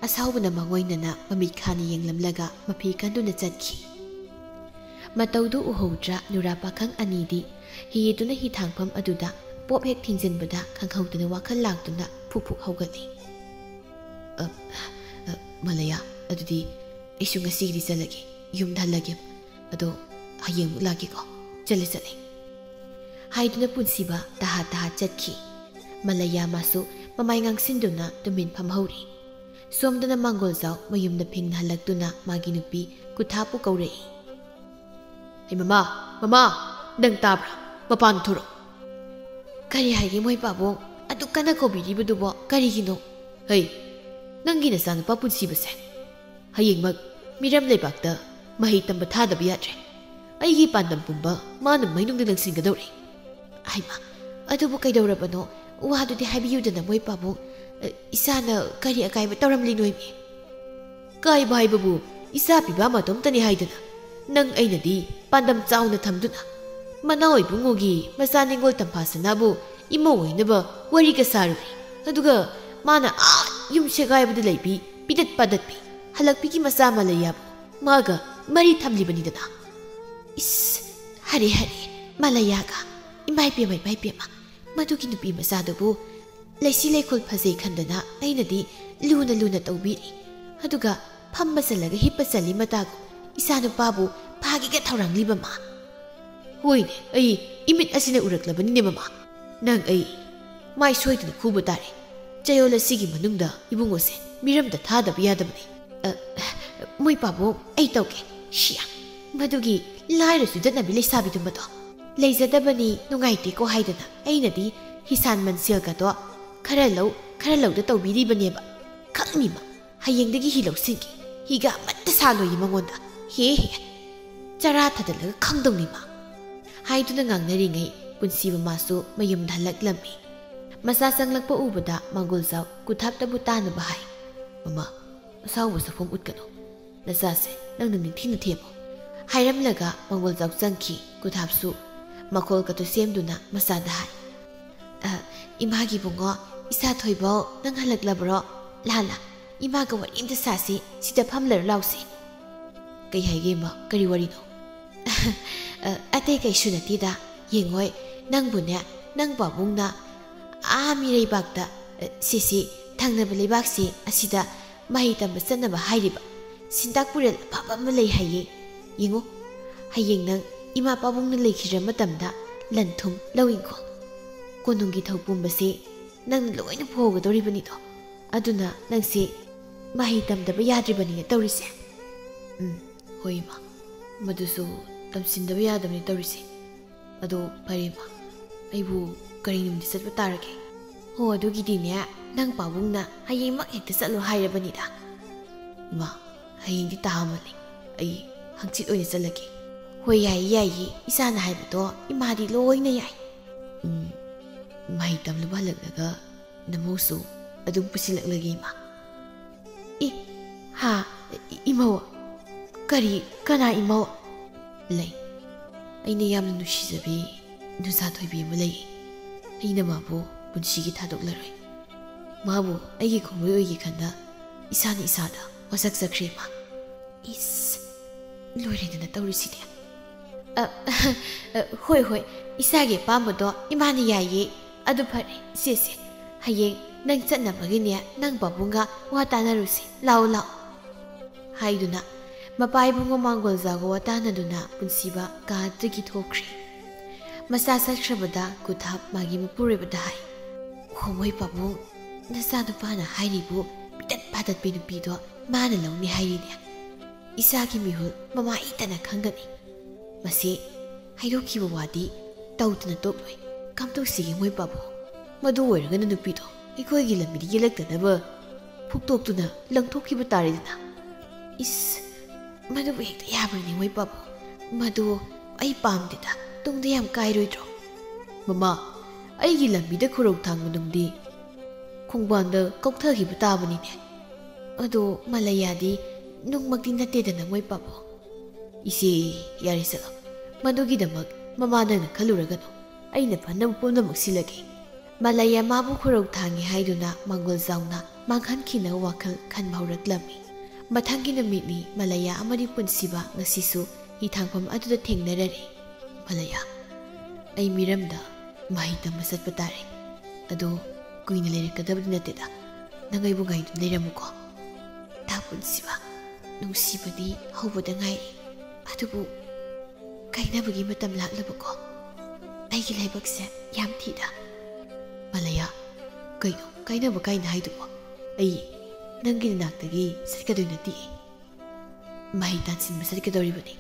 ꯑꯁꯥꯎꯕꯅ ꯃꯉꯣꯏꯅꯅ ꯃꯃꯤꯠ ꯈꯥꯅ ꯌꯦꯡꯂꯝꯂꯒ ꯃꯐꯤ ꯀꯟꯗꯨꯅ ꯆꯠꯈꯤ꯫ ꯃꯇꯧꯗꯨ ꯎꯍꯧꯗ꯭ꯔ ꯅꯨꯔꯥ ꯄꯥꯈꯪ ꯑꯅꯤꯗꯤ ꯍꯤ ꯌꯦꯠꯇꯨꯅ ꯍꯤ ꯊꯥꯡꯐꯝ ꯑꯗꯨꯗ ꯄꯣꯞ ꯍꯦꯛ ꯊꯤꯡꯖꯤꯟꯕꯗ ꯈꯪꯍꯧꯗꯅ ꯋꯥꯈꯜ ꯂꯥꯛꯇꯨꯅ ꯐꯨꯛ ꯐꯨꯛ ꯍꯧꯒꯠꯂꯤ꯫ "ꯑ, ꯑ, ꯃꯥꯂꯩꯌꯥ, ꯑꯗꯨꯗꯤ ꯑꯩꯁꯨ ꯉꯁꯤꯒꯤꯗꯤ ꯆꯠꯂꯒꯦ, ꯌꯨꯝꯗ ꯍꯜꯂꯒꯦ꯫ ꯑꯗꯣ ꯍꯌꯦꯡꯃꯨꯛ ꯂꯥꯛꯀꯦꯀꯣ꯫ ꯆꯠꯂꯦ, ꯆꯠꯂꯦ," ꯍꯥꯏꯗꯨꯅ ꯄꯨꯟꯁꯤꯕ ꯇꯍꯥ ꯇꯍꯥ ꯆꯠꯈꯤ꯫ ꯃꯥꯂꯩꯌꯥ ꯃꯥꯁꯨ ꯃꯃꯥꯏ ꯉꯥꯡꯁꯤꯟꯗꯨꯅ ꯇꯨꯃꯤꯟ ꯐꯝꯍꯧꯔꯤ꯫ ꯁꯣꯝꯗꯅ ꯃꯥꯡꯒꯣꯜꯖꯥꯎ ꯃꯌꯨꯝꯗ ꯐꯤꯡꯅ ꯍꯜꯂꯛꯇꯨꯅ ꯃꯥꯒꯤ ꯅꯨꯄꯤ ꯀꯨꯊꯥꯄꯨ ꯀꯧꯔꯛꯏ꯫ "ꯍꯩ ꯃꯃꯥ, ꯃꯃꯥ, ꯅꯪ ꯇꯥꯕ꯭ꯔꯥ? ꯃꯄꯥꯟ ꯊꯣꯔꯛꯑꯣ꯫" "ꯀꯔꯤ ꯍꯥꯏꯒꯦ ꯃꯣꯏ ꯄꯥꯕꯨꯡ? ꯑꯗꯨꯛ ꯀꯟꯅ ꯀꯧꯕꯤꯔꯤꯕꯗꯨꯕꯣ ꯀꯔꯤꯒꯤꯅꯣ?" "ꯍꯩ, ꯅꯪꯒꯤ ꯅꯆꯥꯅꯨꯄꯥ ꯄꯨꯟꯁꯤꯕꯁꯦ ꯍꯌꯦꯡꯃꯛ ꯃꯤꯔꯝ ꯂꯩꯕꯥꯛꯇ ꯃꯍꯩ ꯇꯝꯕ ꯊꯥꯗꯕ ꯌꯥꯗ꯭ꯔꯦ꯫ ꯑꯩꯒꯤ ꯄꯥꯟꯗꯝ ꯄꯨꯝꯕ ꯃꯥꯅ ꯃꯩꯅꯨꯡꯗ ꯂꯪꯁꯤꯟꯒꯗꯧꯔꯦ꯫" "ꯍꯩꯃꯥ, ꯑꯗꯨꯕꯨ ꯀꯩꯗꯧꯔꯕꯅꯣ? ꯋꯥꯗꯨꯗꯤ ꯍꯥꯏꯕꯤꯌꯨꯗꯅ ꯃꯣꯏ ꯄꯥꯕꯨꯡ꯫ ꯑ, ꯏꯆꯥꯅ ꯀꯔꯤ ꯑꯀꯥꯏꯕ ꯇꯧꯔꯝꯂꯤꯅꯣ ꯏꯃꯤ?" "ꯀꯥꯏꯕ ꯍꯥꯏꯕꯕꯨ ꯏꯆꯥ ꯄꯤꯕ ꯃꯇꯣꯝꯇꯅꯤ ꯍꯥꯏꯗꯅ ꯅꯪ ꯑꯩꯅꯗꯤ ꯄꯥꯟꯗꯝ ꯆꯥꯎꯅ ꯊꯝꯗꯨꯅ ꯃꯅꯥꯎ ꯏꯕꯨꯡꯉꯣꯒꯤ ꯃꯆꯥ ꯅꯤꯡꯉꯣꯜ ꯇꯝꯐꯥ ꯁꯅꯥꯕꯨ ꯏꯃꯧ ꯑꯣꯏꯅꯕ ꯋꯥꯔꯤꯒ ꯁꯥꯔꯨꯔꯦ꯫ ꯑꯗꯨꯒ ꯃꯥꯅ ꯑꯥ ꯌꯨꯝ ꯁꯦꯒꯥꯏꯕꯗ ꯂꯩꯕꯤ ꯄꯤꯗꯠ ꯄꯥꯗꯠꯄꯤ ꯍꯜꯂꯛꯄꯤꯒꯤ ꯃꯆꯥ ꯃꯥꯂꯩꯌꯥꯕꯨ ꯃꯥꯒ ꯃꯔꯤ ꯊꯝꯂꯤꯕꯅꯤꯗꯅ꯫" "ꯏꯁ, ꯍꯔꯦ ꯍꯔꯦ, ꯃꯥꯂꯩꯌꯥꯒ꯫ ꯏꯃꯥꯏ ꯄꯦꯝꯃ, ꯏꯃꯥꯏ ꯄꯦꯝꯃ, ꯃꯗꯨꯒꯤ ꯅꯨꯄꯤ ꯃꯆꯥꯗꯨꯕꯨ ꯂꯩꯁꯤ ꯂꯩꯈꯣꯜ ꯐꯖꯩ ꯈꯟꯗꯅ ꯑꯩꯅꯗꯤ ꯂꯨꯅ ꯂꯨꯅ ꯇꯧꯕꯤꯔꯤ꯫ ꯑꯗꯨꯒ ꯐꯝꯕ ꯆꯜꯂꯒ ꯍꯤꯞꯄ ꯆꯜꯂꯤ ꯃꯇꯥꯒꯨꯝ ꯏꯆꯥꯅꯨꯄꯥꯕꯨ ꯐꯥꯒꯦꯒ ꯊꯧꯔꯥꯡꯂꯤꯕ ꯃꯥ꯫" "ꯍꯣꯏꯅꯦ, ꯑꯩ ꯏꯃꯤꯠ ꯑꯁꯤꯅ ꯎꯔꯛꯂꯕꯅꯤꯅꯦ ꯃꯃꯥ꯫ ꯅꯪ ꯑꯩ ꯃꯥꯏ ꯁꯣꯏꯗꯅ ꯈꯨꯕ ꯇꯥꯔꯦ꯫ ꯆꯌꯣꯜ ꯑꯁꯤꯒꯤ ꯃꯅꯨꯡꯗ ꯏꯕꯨꯡꯉꯣꯁꯦ ꯃꯤꯔꯝꯗ ꯊꯥꯗꯕ ꯌꯥꯗꯕꯅꯤ꯫" "ꯑ, ꯃꯣꯏ ꯄꯥꯕꯨꯡ, ꯑꯩ ꯇꯧꯒꯦ꯫ ꯁꯤꯌꯥ, ꯃꯗꯨꯒꯤ ꯂꯥꯏꯔ ꯆꯨꯗꯠꯅꯕꯤ ꯂꯩꯁꯥꯕꯤꯗꯨ ꯃꯗꯣ ꯂꯩꯖꯗꯕꯅꯤ, ꯅꯨꯡꯉꯥꯏꯇꯦꯀꯣ ꯍꯥꯏꯗꯅ ꯑꯩꯅꯗꯤ ꯍꯤꯁꯥꯟ ꯃꯟꯁꯦꯜꯒꯗꯣ ꯈꯔ ꯂꯧ, ꯈꯔ ꯂꯧꯗ ꯇꯧꯕꯤꯔꯤꯕꯅꯦꯕ꯫ ꯈꯪꯅꯤ ꯃꯥ꯫ ꯍꯌꯦꯡꯗꯒꯤ ꯍꯤ ꯂꯧꯁꯤꯟꯒꯦ꯫ ꯍꯤꯒ ꯑꯃꯠꯇ ꯁꯥꯜꯂꯣꯏꯌꯦ ꯃꯉꯣꯟꯗ꯫ ꯍꯦ ꯍꯦ꯫ ꯆꯔꯥ ꯊꯥꯗꯠꯂꯒ ꯈꯪꯗꯧꯅꯤ ꯃꯥ꯫ ꯍꯥꯏꯗꯨꯅ ꯉꯥꯡꯅꯔꯤꯉꯩ ꯄꯨꯟꯁꯤ ꯃꯃꯥꯁꯨ ꯃꯌꯨꯝꯗ ꯍꯜꯂꯛꯂꯝꯃꯤ꯫ ꯃꯆꯥ ꯆꯪꯂꯛꯄ ꯎꯕꯗ ꯃꯥꯡꯒꯣꯜꯖꯥꯎ ꯀꯨꯊꯥꯞꯇꯕꯨ ꯇꯥꯅꯕ ꯍꯥꯏ꯫ "ꯃꯃꯥ, ꯑꯁꯥꯎꯕ ꯁꯛꯐꯝ ꯎꯠꯀꯅꯨ꯫ ꯅꯆꯥꯁꯦ ꯅꯪꯅ ꯅꯤꯡꯊꯤꯅ ꯊꯦꯝꯃꯨ," ꯍꯥꯏꯔꯝꯂꯒ ꯃꯥꯡꯒꯣꯜꯖꯥꯎ ꯆꯪꯈꯤ꯫ ꯀꯨꯊꯥꯞꯁꯨ ꯃꯈꯣꯜ ꯀꯇꯨ ꯁꯦꯝꯗꯨꯅ ꯃꯆꯥꯗ ꯍꯥꯏ, "ꯑ, ꯏꯃꯥꯒꯤ ꯏꯕꯨꯡꯉꯣ, ꯏꯆꯥ ꯊꯣꯏꯕꯧ, ꯅꯪ ꯍꯜꯂꯛꯂꯕ꯭ꯔꯣ? ꯂꯥ ꯂꯥ, ꯏꯃꯥꯒ ꯋꯥꯔꯤ ꯑꯝꯇ ꯁꯥꯁꯤ, ꯁꯤꯗ ꯐꯝꯂꯔ ꯂꯥꯎꯁꯤ꯫" "ꯀꯩ ꯍꯥꯏꯒꯦ ꯏꯃꯥ? ꯀꯔꯤ ꯋꯥꯔꯤꯅꯣ?" "ꯑ, ꯑꯇꯩ ꯀꯩꯁꯨ ꯅꯠꯇꯦꯗ꯫ ꯌꯦꯡꯉꯣꯏ, ꯅꯪꯕꯨꯅꯦ, ꯅꯪ ꯄꯥꯕꯨꯡꯅ ꯑꯥ ꯃꯤꯔꯩꯕꯥꯛꯇ, ꯑ, ꯁꯤꯁꯤ, ꯊꯪꯅꯕ ꯂꯩꯕꯥꯛꯁꯤ ꯑꯁꯤꯗ ꯃꯍꯩ ꯇꯝꯕ ꯆꯠꯅꯕ ꯍꯥꯏꯔꯤꯕ꯫ ꯁꯤꯟꯇꯥꯛ ꯄꯨꯔꯦꯜ ꯑꯐꯕ ꯑꯃ ꯂꯩ ꯍꯥꯏꯌꯦ꯫ ꯌꯦꯡꯉꯨ, ꯍꯌꯦꯡ ꯅꯪ ꯏꯃꯥ ꯄꯥꯕꯨꯡꯅ ꯂꯩꯈꯤꯗ꯭ꯔ ꯃꯇꯝꯗ ꯂꯟ ꯊꯨꯝ, ꯂꯧ ꯏꯪꯈꯣꯜ, ꯀꯣꯅꯨꯡꯒꯤ ꯊꯧ ꯄꯨꯝꯕꯁꯦ ꯅꯪꯅ ꯂꯣꯏꯅ ꯄꯨꯍꯧꯒꯗꯧꯔꯤꯕꯅꯤꯗꯣ꯫ ꯑꯗꯨꯅ ꯅꯪꯁꯦ ꯃꯍꯩ ꯇꯝꯗꯕ ꯌꯥꯗ꯭ꯔꯤꯕꯅꯤꯅ ꯇꯧꯔꯤꯁꯦ꯫" "ꯎꯝ, ꯍꯣꯏ ꯏꯃꯥ, ꯃꯗꯨꯁꯨ ꯇꯝꯁꯤꯟꯗꯕ ꯌꯥꯗꯕꯅꯤ ꯇꯧꯔꯤꯁꯦ꯫ ꯑꯗꯣ ꯐꯔꯦ ꯏꯃꯥ, ꯑꯩꯕꯨ ꯀꯔꯤ ꯅꯨꯃꯤꯠꯇ ꯆꯠꯄ ꯇꯥꯔꯒꯦ?" "ꯍꯣ, ꯑꯗꯨꯒꯤꯗꯤꯅꯦ, ꯅꯪ ꯄꯥꯕꯨꯡꯅ ꯍꯌꯦꯡꯃꯛ ꯍꯦꯛꯇ ꯆꯠꯂꯣ ꯍꯥꯏꯔꯕꯅꯤꯗ꯫" "ꯏꯃꯥ, ꯍꯌꯦꯡꯗꯤ ꯇꯥꯃꯜꯂꯦ꯫ ꯑꯩ ꯍꯪꯆꯤꯠ ꯑꯣꯏꯅ ꯆꯠꯂꯒꯦ꯫" "ꯍꯣꯏ, ꯌꯥꯏꯌꯦ, ꯌꯥꯏꯌꯦ꯫ ꯏꯆꯥꯅ ꯍꯥꯏꯕꯗꯣ ꯏꯃꯥꯗꯤ ꯂꯣꯏꯅ ꯌꯥꯏ꯫" "ꯎꯝ, ꯃꯍꯩ ꯇꯝꯂꯨꯕ ꯍꯜꯂꯛꯂꯒ ꯅꯃꯧꯁꯨ ꯑꯗꯨꯝ ꯄꯨꯁꯤꯜꯂꯛꯂꯒꯦ ꯏꯃꯥ꯫" "ꯏ, ꯍꯥ, ꯏ-, ꯏꯃꯧ? ꯀꯔꯤ, ꯀꯅꯥ ꯏꯃꯧ?" "ꯂꯩ, ꯑꯩꯅ ꯌꯥꯝꯅ ꯅꯨꯡꯁꯤꯖꯕꯤ ꯅꯨꯡꯁꯥ ꯊꯣꯏꯕꯤ ꯑꯃ ꯂꯩ꯫ ꯑꯩꯅ ꯃꯥꯕꯨ ꯄꯨꯟꯁꯤꯒꯤ ꯊꯥꯗꯣꯛꯂꯔꯣꯏ꯫ ꯃꯥꯕꯨ ꯑꯩꯒꯤ ꯈꯣꯡꯂꯣꯏ ꯑꯣꯏꯒꯦ ꯈꯟꯗ ꯏꯁꯥꯅ ꯏꯁꯥꯗ ꯋꯥꯁꯛꯆꯈ꯭ꯔꯦ ꯏꯃꯥ꯫" "ꯏꯁ, ꯂꯣꯏꯔꯦꯗꯅ ꯇꯧꯔꯤꯁꯤꯗꯤ꯫" "ꯑ, ꯑ, ꯍꯣꯏ, ꯍꯣꯏ, ꯏꯁꯥꯒꯤ ꯑꯄꯥꯝꯕꯗꯣ ꯏꯃꯥꯅ ꯌꯥꯏꯌꯦ꯫ ꯑꯗꯨ ꯐꯔꯦ, ꯁꯦ, ꯁꯦ, ꯍꯌꯦꯡ ꯅꯪ ꯆꯠꯅꯕꯒꯤꯅꯦ, ꯅꯪ ꯄꯥꯕꯨꯡꯒ ꯋꯥ ꯇꯥꯅꯔꯨꯁꯤ꯫ ꯂꯥꯛꯑꯣ, ꯂꯥꯛꯑꯣ꯫" ꯍꯥꯏꯗꯨꯅ ꯃꯄꯥ ꯏꯕꯨꯡꯉꯣ ꯃꯥꯡꯒꯣꯜꯖꯥꯎꯒ ꯋꯥ ꯇꯥꯅꯗꯨꯅ ꯄꯨꯟꯁꯤꯕ ꯀꯥꯗꯒꯤ ꯊꯣꯛꯈ꯭ꯔꯦ꯫ ꯃꯆꯥ ꯆꯠꯈ꯭ꯔꯕꯗ ꯀꯨꯊꯥꯞ ꯃꯥꯒꯤ ꯃꯄꯨꯔꯣꯏꯕꯗ ꯍꯥꯏ, "ꯍꯣ, ꯃꯣꯏ ꯄꯥꯕꯨꯡ, ꯅꯆꯥꯅꯨꯄꯥꯅ ꯍꯥꯏꯔꯤꯕꯨ ꯄꯤꯇꯠ ꯄꯥꯇꯠꯄꯤ ꯅꯨꯄꯤꯗꯣ ꯃꯥꯅ ꯂꯧꯅꯤ ꯍꯥꯏꯔꯤꯅꯦ꯫ ꯏꯆꯥꯒꯤ ꯃꯤꯍꯨꯜ ꯃꯃꯥ ꯏꯇꯅ ꯈꯪꯒꯅꯤ꯫ ꯃꯁꯤ ꯍꯥꯏꯗꯣꯛꯈꯤꯕ ꯋꯥꯗꯤ ꯇꯧꯗꯅ ꯇꯣꯛꯂꯣꯏ꯫ ꯀꯝꯗꯧꯁꯤꯒꯦ ꯃꯣꯏ ꯄꯥꯕꯨꯡ? ꯃꯗꯨ ꯑꯣꯏꯔꯒꯅ ꯅꯨꯄꯤꯗꯣ ꯑꯩꯈꯣꯏꯒꯤ ꯂꯝꯕꯤꯗ ꯌꯦꯜꯂꯛꯇꯅꯕ ꯐꯨꯛꯇꯣꯛꯇꯨꯅ ꯂꯪꯊꯣꯛꯈꯤꯕ ꯇꯥꯔꯦꯗꯅ꯫ ꯏꯁ, ꯃꯗꯨꯕꯨ ꯍꯦꯛꯇ ꯌꯥꯕ꯭ꯔꯅꯦ, ꯃꯣꯏ ꯄꯥꯕꯨꯡ? ꯃꯗꯨ ꯑꯩ ꯄꯥꯝꯗꯦꯗ, ꯇꯨꯡꯗ ꯌꯥꯝ ꯀꯥꯏꯔꯣꯏꯗ꯭ꯔꯣ? ꯃꯃꯥ, ꯑꯩꯒꯤ ꯂꯝꯕꯤꯗ ꯈꯨꯔꯧ ꯊꯥꯡꯕ ꯅꯨꯡꯗꯤ ꯈꯣꯡꯕꯥꯟꯗ ꯀꯧꯊꯈꯤꯕ ꯇꯥꯕꯅꯤꯅꯦ꯫ ꯑꯗꯣ ꯃꯂꯌꯥꯗꯤ ꯅꯨꯡꯃꯛꯇꯤ ꯅꯠꯇꯦꯗꯅ, ꯃꯣꯏ ꯄꯥꯕꯨꯡ꯫ ꯏꯆꯦ, ꯌꯥꯔꯦ ꯆꯠꯂꯣ꯫ ꯃꯗꯨꯒꯤꯗꯃꯛ ꯃꯃꯥ ꯅꯪꯅ ꯈꯜꯂꯨꯔꯒꯅꯨ꯫ ꯑꯩꯅ ꯐꯅꯕ ꯄꯨꯝꯅꯃꯛ ꯁꯤꯜꯂꯒꯦ꯫ ꯃꯂꯌꯥ ꯃꯥꯕꯨ ꯈꯨꯔꯧ ꯊꯥꯡꯉꯤ ꯍꯥꯏꯗꯨꯅ ꯃꯥꯡꯒꯣꯜ ꯖꯥꯎꯅ ꯃꯥꯡꯍꯟꯈꯤꯅꯕ ꯋꯥꯈꯜ ꯈꯟꯕ ꯍꯧꯔꯛꯂꯝꯃꯤ꯫ ꯃꯊꯪꯒꯤ ꯅꯨꯃꯤꯠꯅꯤ꯫ ꯃꯂꯌꯥ ꯑꯃꯗꯤ ꯄꯨꯟꯁꯤꯕ ꯉꯁꯤꯁꯨ ꯍꯤꯊꯥꯡꯐꯝ ꯑꯗꯨꯗ ꯊꯦꯡꯅꯔꯔꯦ꯫ "ꯃꯂꯌꯥ, ꯑꯩ ꯃꯤꯔꯝꯗ ꯃꯍꯩ ꯇꯝꯕ ꯆꯠꯄ ꯇꯥꯔꯦ꯫ ꯑꯗꯣ ꯀꯨꯏꯅ ꯂꯩꯔꯛꯀꯗꯕꯗꯤ ꯅꯠꯇꯦꯗ꯫ ꯅꯪ ꯑꯩꯕꯨ ꯉꯥꯏꯗꯨꯅ ꯂꯩꯔꯝꯃꯨꯀꯣ꯫" "ꯇꯥ ꯄꯨꯟꯁꯤꯕ, ꯅꯨꯡꯁꯤꯕꯗꯤ ꯍꯧꯕꯗ ꯉꯥꯏꯔꯤ꯫ ꯑꯗꯨꯕꯨ ꯀꯥꯏꯅꯕꯒꯤ ꯃꯇꯝ ꯂꯥꯛꯂꯕꯀꯣ꯫ ꯑꯩꯒꯤ ꯂꯥꯏꯕꯛꯁꯦ ꯌꯥꯝ ꯊꯤꯗ꯫" "ꯃꯂꯌꯥ, ꯀꯩꯅꯣ ꯀꯥꯏꯅꯕ ꯀꯥꯏꯅ ꯍꯥꯏꯗꯨꯕꯣ? ꯑꯩ ꯅꯪꯒꯤ ꯅꯅꯥꯛꯇꯒꯤ ꯆꯠꯀꯗꯣꯏ ꯅꯠꯇꯦ꯫ ꯃꯍꯩ ꯇꯥꯟꯁꯤꯟꯕ ꯆꯠꯀꯗꯧꯔꯤꯕꯅꯤ꯫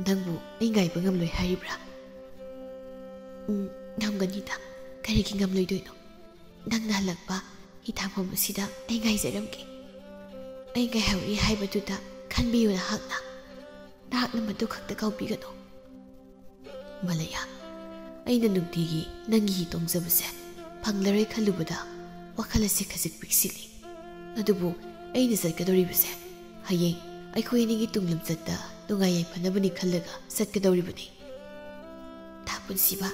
ꯅꯪꯕꯨ ꯑꯩ ꯉꯥꯏꯕ ꯉꯝꯂꯣꯏ ꯍꯥꯏꯔꯤꯕ꯭ꯔꯥ?" "ꯎꯝ, ꯉꯝꯒꯅꯤꯗ꯫ ꯀꯔꯤꯒꯤ ꯉꯝꯂꯣꯏꯗꯣꯏꯅꯣ? ꯅꯪꯅ ꯍꯜꯂꯛꯄ ꯍꯤꯊꯥꯡꯐꯝ ꯑꯁꯤꯗ ꯑꯩ ꯉꯥꯏꯖꯔꯝꯒꯦ꯫ ꯑꯩ ꯉꯥꯏꯍꯧꯔꯤ ꯍꯥꯏꯕꯗꯨꯗ ꯈꯟꯕꯤꯌꯨ ꯅꯍꯥꯛꯅ꯫ ꯅꯍꯥꯛꯅ ꯃꯗꯨ ꯈꯛꯇ ꯀꯥꯎꯕꯤꯒꯅꯨ꯫" "ꯃꯂꯌꯥ, ꯑꯩꯅ ꯅꯨꯡꯇꯤꯒꯤ ꯅꯪꯒꯤ ꯍꯤ ꯇꯣꯡꯖꯕꯁꯦ ꯐꯪꯂꯔꯣꯏ ꯈꯜꯂꯨꯕꯗ ꯋꯥꯈꯜ ꯑꯁꯤ ꯈꯖꯤꯛ ꯄꯤꯛꯁꯤꯜꯂꯤ꯫ ꯑꯗꯨꯕꯨ ꯑꯩꯅ ꯆꯠꯀꯗꯧꯔꯤꯕꯁꯦ ꯍꯌꯦꯡ ꯑꯩꯈꯣꯏ ꯑꯅꯤꯒꯤ ꯇꯨꯡ ꯂꯝꯆꯠꯇ ꯅꯨꯡꯉꯥꯏ ꯌꯥꯏꯐꯅꯕꯅꯤ ꯈꯜꯂꯒ ꯆꯠꯀꯗꯧꯔꯤꯕꯅꯤ꯫" "ꯇꯥ ꯄꯨꯟꯁꯤꯕ,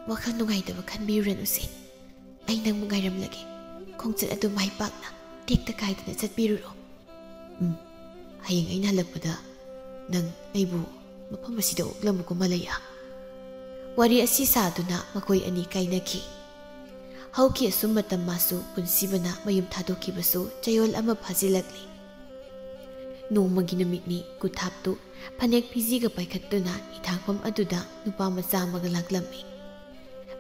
ꯋꯥꯈꯜ ꯅꯨꯡꯉꯥꯏꯇꯕ ꯈꯟꯕꯤꯔꯨꯔꯅꯨꯁꯦ꯫ ꯑꯩ ꯅꯪꯕꯨ ꯉꯥꯏꯔꯝꯂꯒꯦ꯫ ꯈꯣꯡꯆꯠ ꯑꯗꯨ ꯃꯥꯏ ꯄꯥꯛꯅ ꯇꯦꯛꯇ ꯀꯥꯏꯗꯅ ꯆꯠꯄꯤꯔꯨꯔꯣ꯫" "ꯎꯝ, ꯍꯌꯦꯡ ꯑꯩꯅ ꯍꯜꯂꯛꯄꯗ ꯅꯪ ꯑꯩꯕꯨ ꯃꯐꯝ ꯑꯁꯤꯗ ꯑꯣꯛꯂꯝꯃꯨꯀꯣ, ꯃꯂꯌꯥ꯫" ꯋꯥꯔꯤ ꯑꯁꯤ ꯁꯥꯗꯨꯅ ꯃꯈꯣꯏ ꯑꯅꯤ ꯀꯥꯏꯅꯈꯤ꯫ ꯍꯧꯈꯤ ꯑꯁꯨꯝ ꯃꯇꯝ ꯃꯥꯁꯨ ꯄꯨꯟꯁꯤꯕꯅ ꯃꯌꯨꯝ ꯊꯥꯗꯣꯛꯈꯤꯕꯁꯨ ꯆꯌꯣꯜ ꯑꯃ ꯐꯥꯖꯤꯜꯂꯛꯂꯤ꯫ ꯅꯣꯡꯃꯒꯤ ꯅꯨꯃꯤꯠꯅꯤ꯫ ꯀꯨꯊꯥꯞꯇꯨ ꯐꯅꯦꯛ ꯐꯤꯖꯤꯒ ꯄꯥꯏꯈꯠꯇꯨꯅ ꯍꯤꯊꯥꯡꯐꯝ ꯑꯗꯨꯗ ꯅꯨꯄꯥ ꯃꯆꯥ ꯑꯃꯒ ꯂꯥꯛꯂꯝꯃꯤ꯫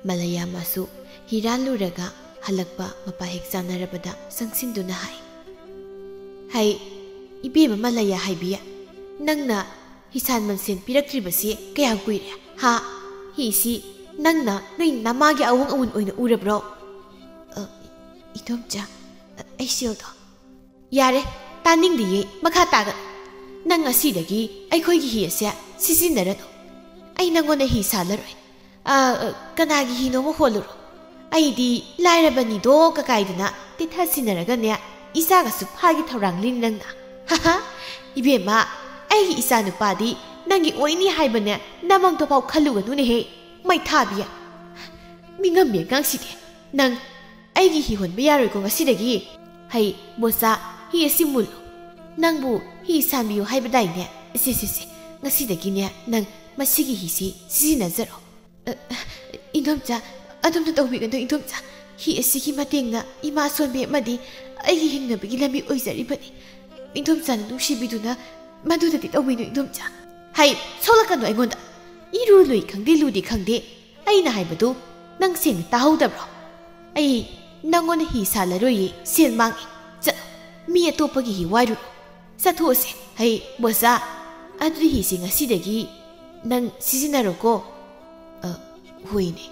ꯃꯂꯌꯥ ꯃꯥꯁꯨ ꯍꯤꯔꯥꯜꯂꯨꯔꯒ ꯍꯜꯂꯛꯄ ꯃꯄꯥ ꯍꯦꯛ ꯆꯥꯟꯅꯔꯕꯗ ꯆꯪꯁꯤꯟꯗꯨꯅ ꯍꯥꯏ, "ꯍꯩ, ꯏꯕꯦꯝꯃ ꯃꯂꯌꯥ ꯍꯥꯏꯕꯤ, ꯅꯪꯅ ꯍꯤꯁꯥꯟ ꯃꯟꯁꯦꯟ ꯄꯤꯔꯛꯇ꯭ꯔꯤꯕꯁꯤ ꯀꯌꯥꯝ ꯀꯨꯏꯔꯦ, ꯍꯥ? ꯍꯤꯁꯤ ꯅꯪꯅ ꯅꯣꯏ ꯅꯃꯥꯒꯤ ꯑꯋꯨꯡ ꯑꯋꯨꯟ ꯑꯣꯏꯅ ꯎꯔꯕ꯭ꯔꯣ?" "ꯑ, "ꯏꯗꯣꯝꯆꯥ, ꯑꯩ ꯁꯦꯜꯗꯣ"꯫ "ꯌꯥꯔꯦ, ꯇꯥꯅꯤꯡꯗꯤꯌꯦ, ꯃꯈꯥ ꯇꯥꯒꯅꯨ꯫ ꯅꯪ ꯉꯁꯤꯗꯒꯤ ꯑꯩꯈꯣꯏꯒꯤ ꯍꯤ ꯑꯁꯦ ꯁꯤꯖꯤꯟꯅꯔꯅꯨ꯫ ꯑꯩ ꯅꯪꯉꯣꯟꯗ ꯍꯤ ꯁꯥꯜꯂꯔꯣꯏ꯫ ꯑ, ꯑ, ꯀꯅꯥꯒꯤ ꯍꯤꯅꯣ ꯑꯃ ꯍꯣꯜꯂꯨꯔꯣ꯫ ꯑꯩꯗꯤ ꯂꯥꯏꯔꯕꯅꯤꯗꯣ ꯀꯀꯥꯏꯗꯨꯅ ꯇꯤꯊ ꯁꯤꯟꯅꯔꯒꯅꯦ, ꯏꯆꯥꯒꯁꯨ ꯐꯥꯒꯤ ꯊꯧꯔꯥꯡꯂꯤꯅꯤ ꯅꯪꯅ꯫ ꯍꯥꯍꯥ, ꯏꯕꯦꯝꯃ, ꯑꯩꯒꯤ ꯏꯆꯥ ꯅꯨꯄꯥꯗꯤ ꯅꯪꯒꯤ ꯑꯣꯏꯅꯤ ꯍꯥꯏꯕꯅꯦ, ꯅꯃꯪꯗꯣꯐꯥꯎ ꯈꯜꯂꯨꯒꯅꯨꯅꯦꯍꯦ, ꯃꯩꯊꯥꯕꯤ꯫ ꯃꯤꯉꯝꯃꯤ ꯑꯉꯥꯡꯁꯤꯗꯤ꯫ ꯅꯪ ꯑꯩꯒꯤ ꯍꯤ ꯍꯣꯟꯕ ꯌꯥꯔꯣꯏꯀꯣ ꯉꯁꯤꯗꯒꯤ꯫ ꯍꯩ, ꯕꯣꯆꯥ, ꯍꯤ ꯑꯁꯤ ꯃꯨꯜꯂꯨ꯫ ꯅꯪꯕꯨ ꯍꯤ ꯁꯥꯟꯕꯤꯌꯨ ꯍꯥꯏꯕꯗꯥꯏꯅꯦ? ꯁꯦ, ꯁꯦ, ꯁꯦ, ꯉꯁꯤꯗꯒꯤꯅꯦ ꯅꯪ ꯃꯁꯤꯒꯤ ꯍꯤꯁꯤ ꯁꯤꯖꯤꯟꯅꯖꯔꯣ꯫ ꯑ, ꯏꯗꯣꯝꯆꯥ, ꯑꯗꯨꯝꯅ ꯇꯧꯕꯤꯒꯅꯨ ꯏꯗꯣꯝꯆꯥ꯫ ꯍꯤ ꯑꯁꯤꯒꯤ ꯃꯇꯦꯡꯅ ꯏꯃꯥ ꯑꯁꯣꯟꯕꯤ ꯑꯃꯗꯤ ꯑꯩꯒꯤ ꯍꯤꯡꯅꯕꯒꯤ ꯂꯝꯕꯤ ꯑꯣꯏꯖꯔꯤꯕꯅꯤ꯫ ꯏꯗꯣꯝꯆꯥꯅ ꯅꯨꯡꯁꯤꯕꯤꯗꯨꯅ ꯃꯗꯨꯗꯗꯤ ꯇꯧꯕꯤꯅꯨ ꯏꯗꯣꯝꯆꯥ꯫ ꯍꯩ, ꯁꯣꯛꯂꯛꯀꯅꯨ ꯑꯩꯉꯣꯟꯗ꯫ ꯏꯔꯨ ꯂꯨꯏ ꯈꯪꯗꯦ ꯂꯨꯗꯦ ꯈꯪꯗꯦ꯫ ꯑꯩꯅ ꯍꯥꯏꯕꯗꯨ ꯅꯪ ꯁꯦꯡꯅ ꯇꯥꯍꯧꯗꯕ꯭ꯔꯣ? ꯑꯩ ꯅꯪꯉꯣꯟꯗ ꯍꯤ ꯁꯥꯜꯂꯔꯣꯏꯌꯦ, ꯁꯦꯜ ꯃꯥꯡꯉꯦ꯫ ꯆꯠꯂꯣ, ꯃꯤ ꯑꯇꯣꯞꯄꯒꯤ ꯍꯤ ꯋꯥꯏꯔꯨꯔꯣ꯫ ꯆꯠꯊꯣꯛꯑꯁꯦ꯫ ꯍꯩ, ꯕꯣꯆꯥ, ꯑꯗꯨꯗꯤ ꯍꯤꯁꯦ ꯉꯁꯤꯗꯒꯤ ꯅꯪ ꯁꯤꯖꯤꯟꯅꯔꯣꯀꯣ꯫ "ꯑ, ꯍꯣꯏꯅꯦ,"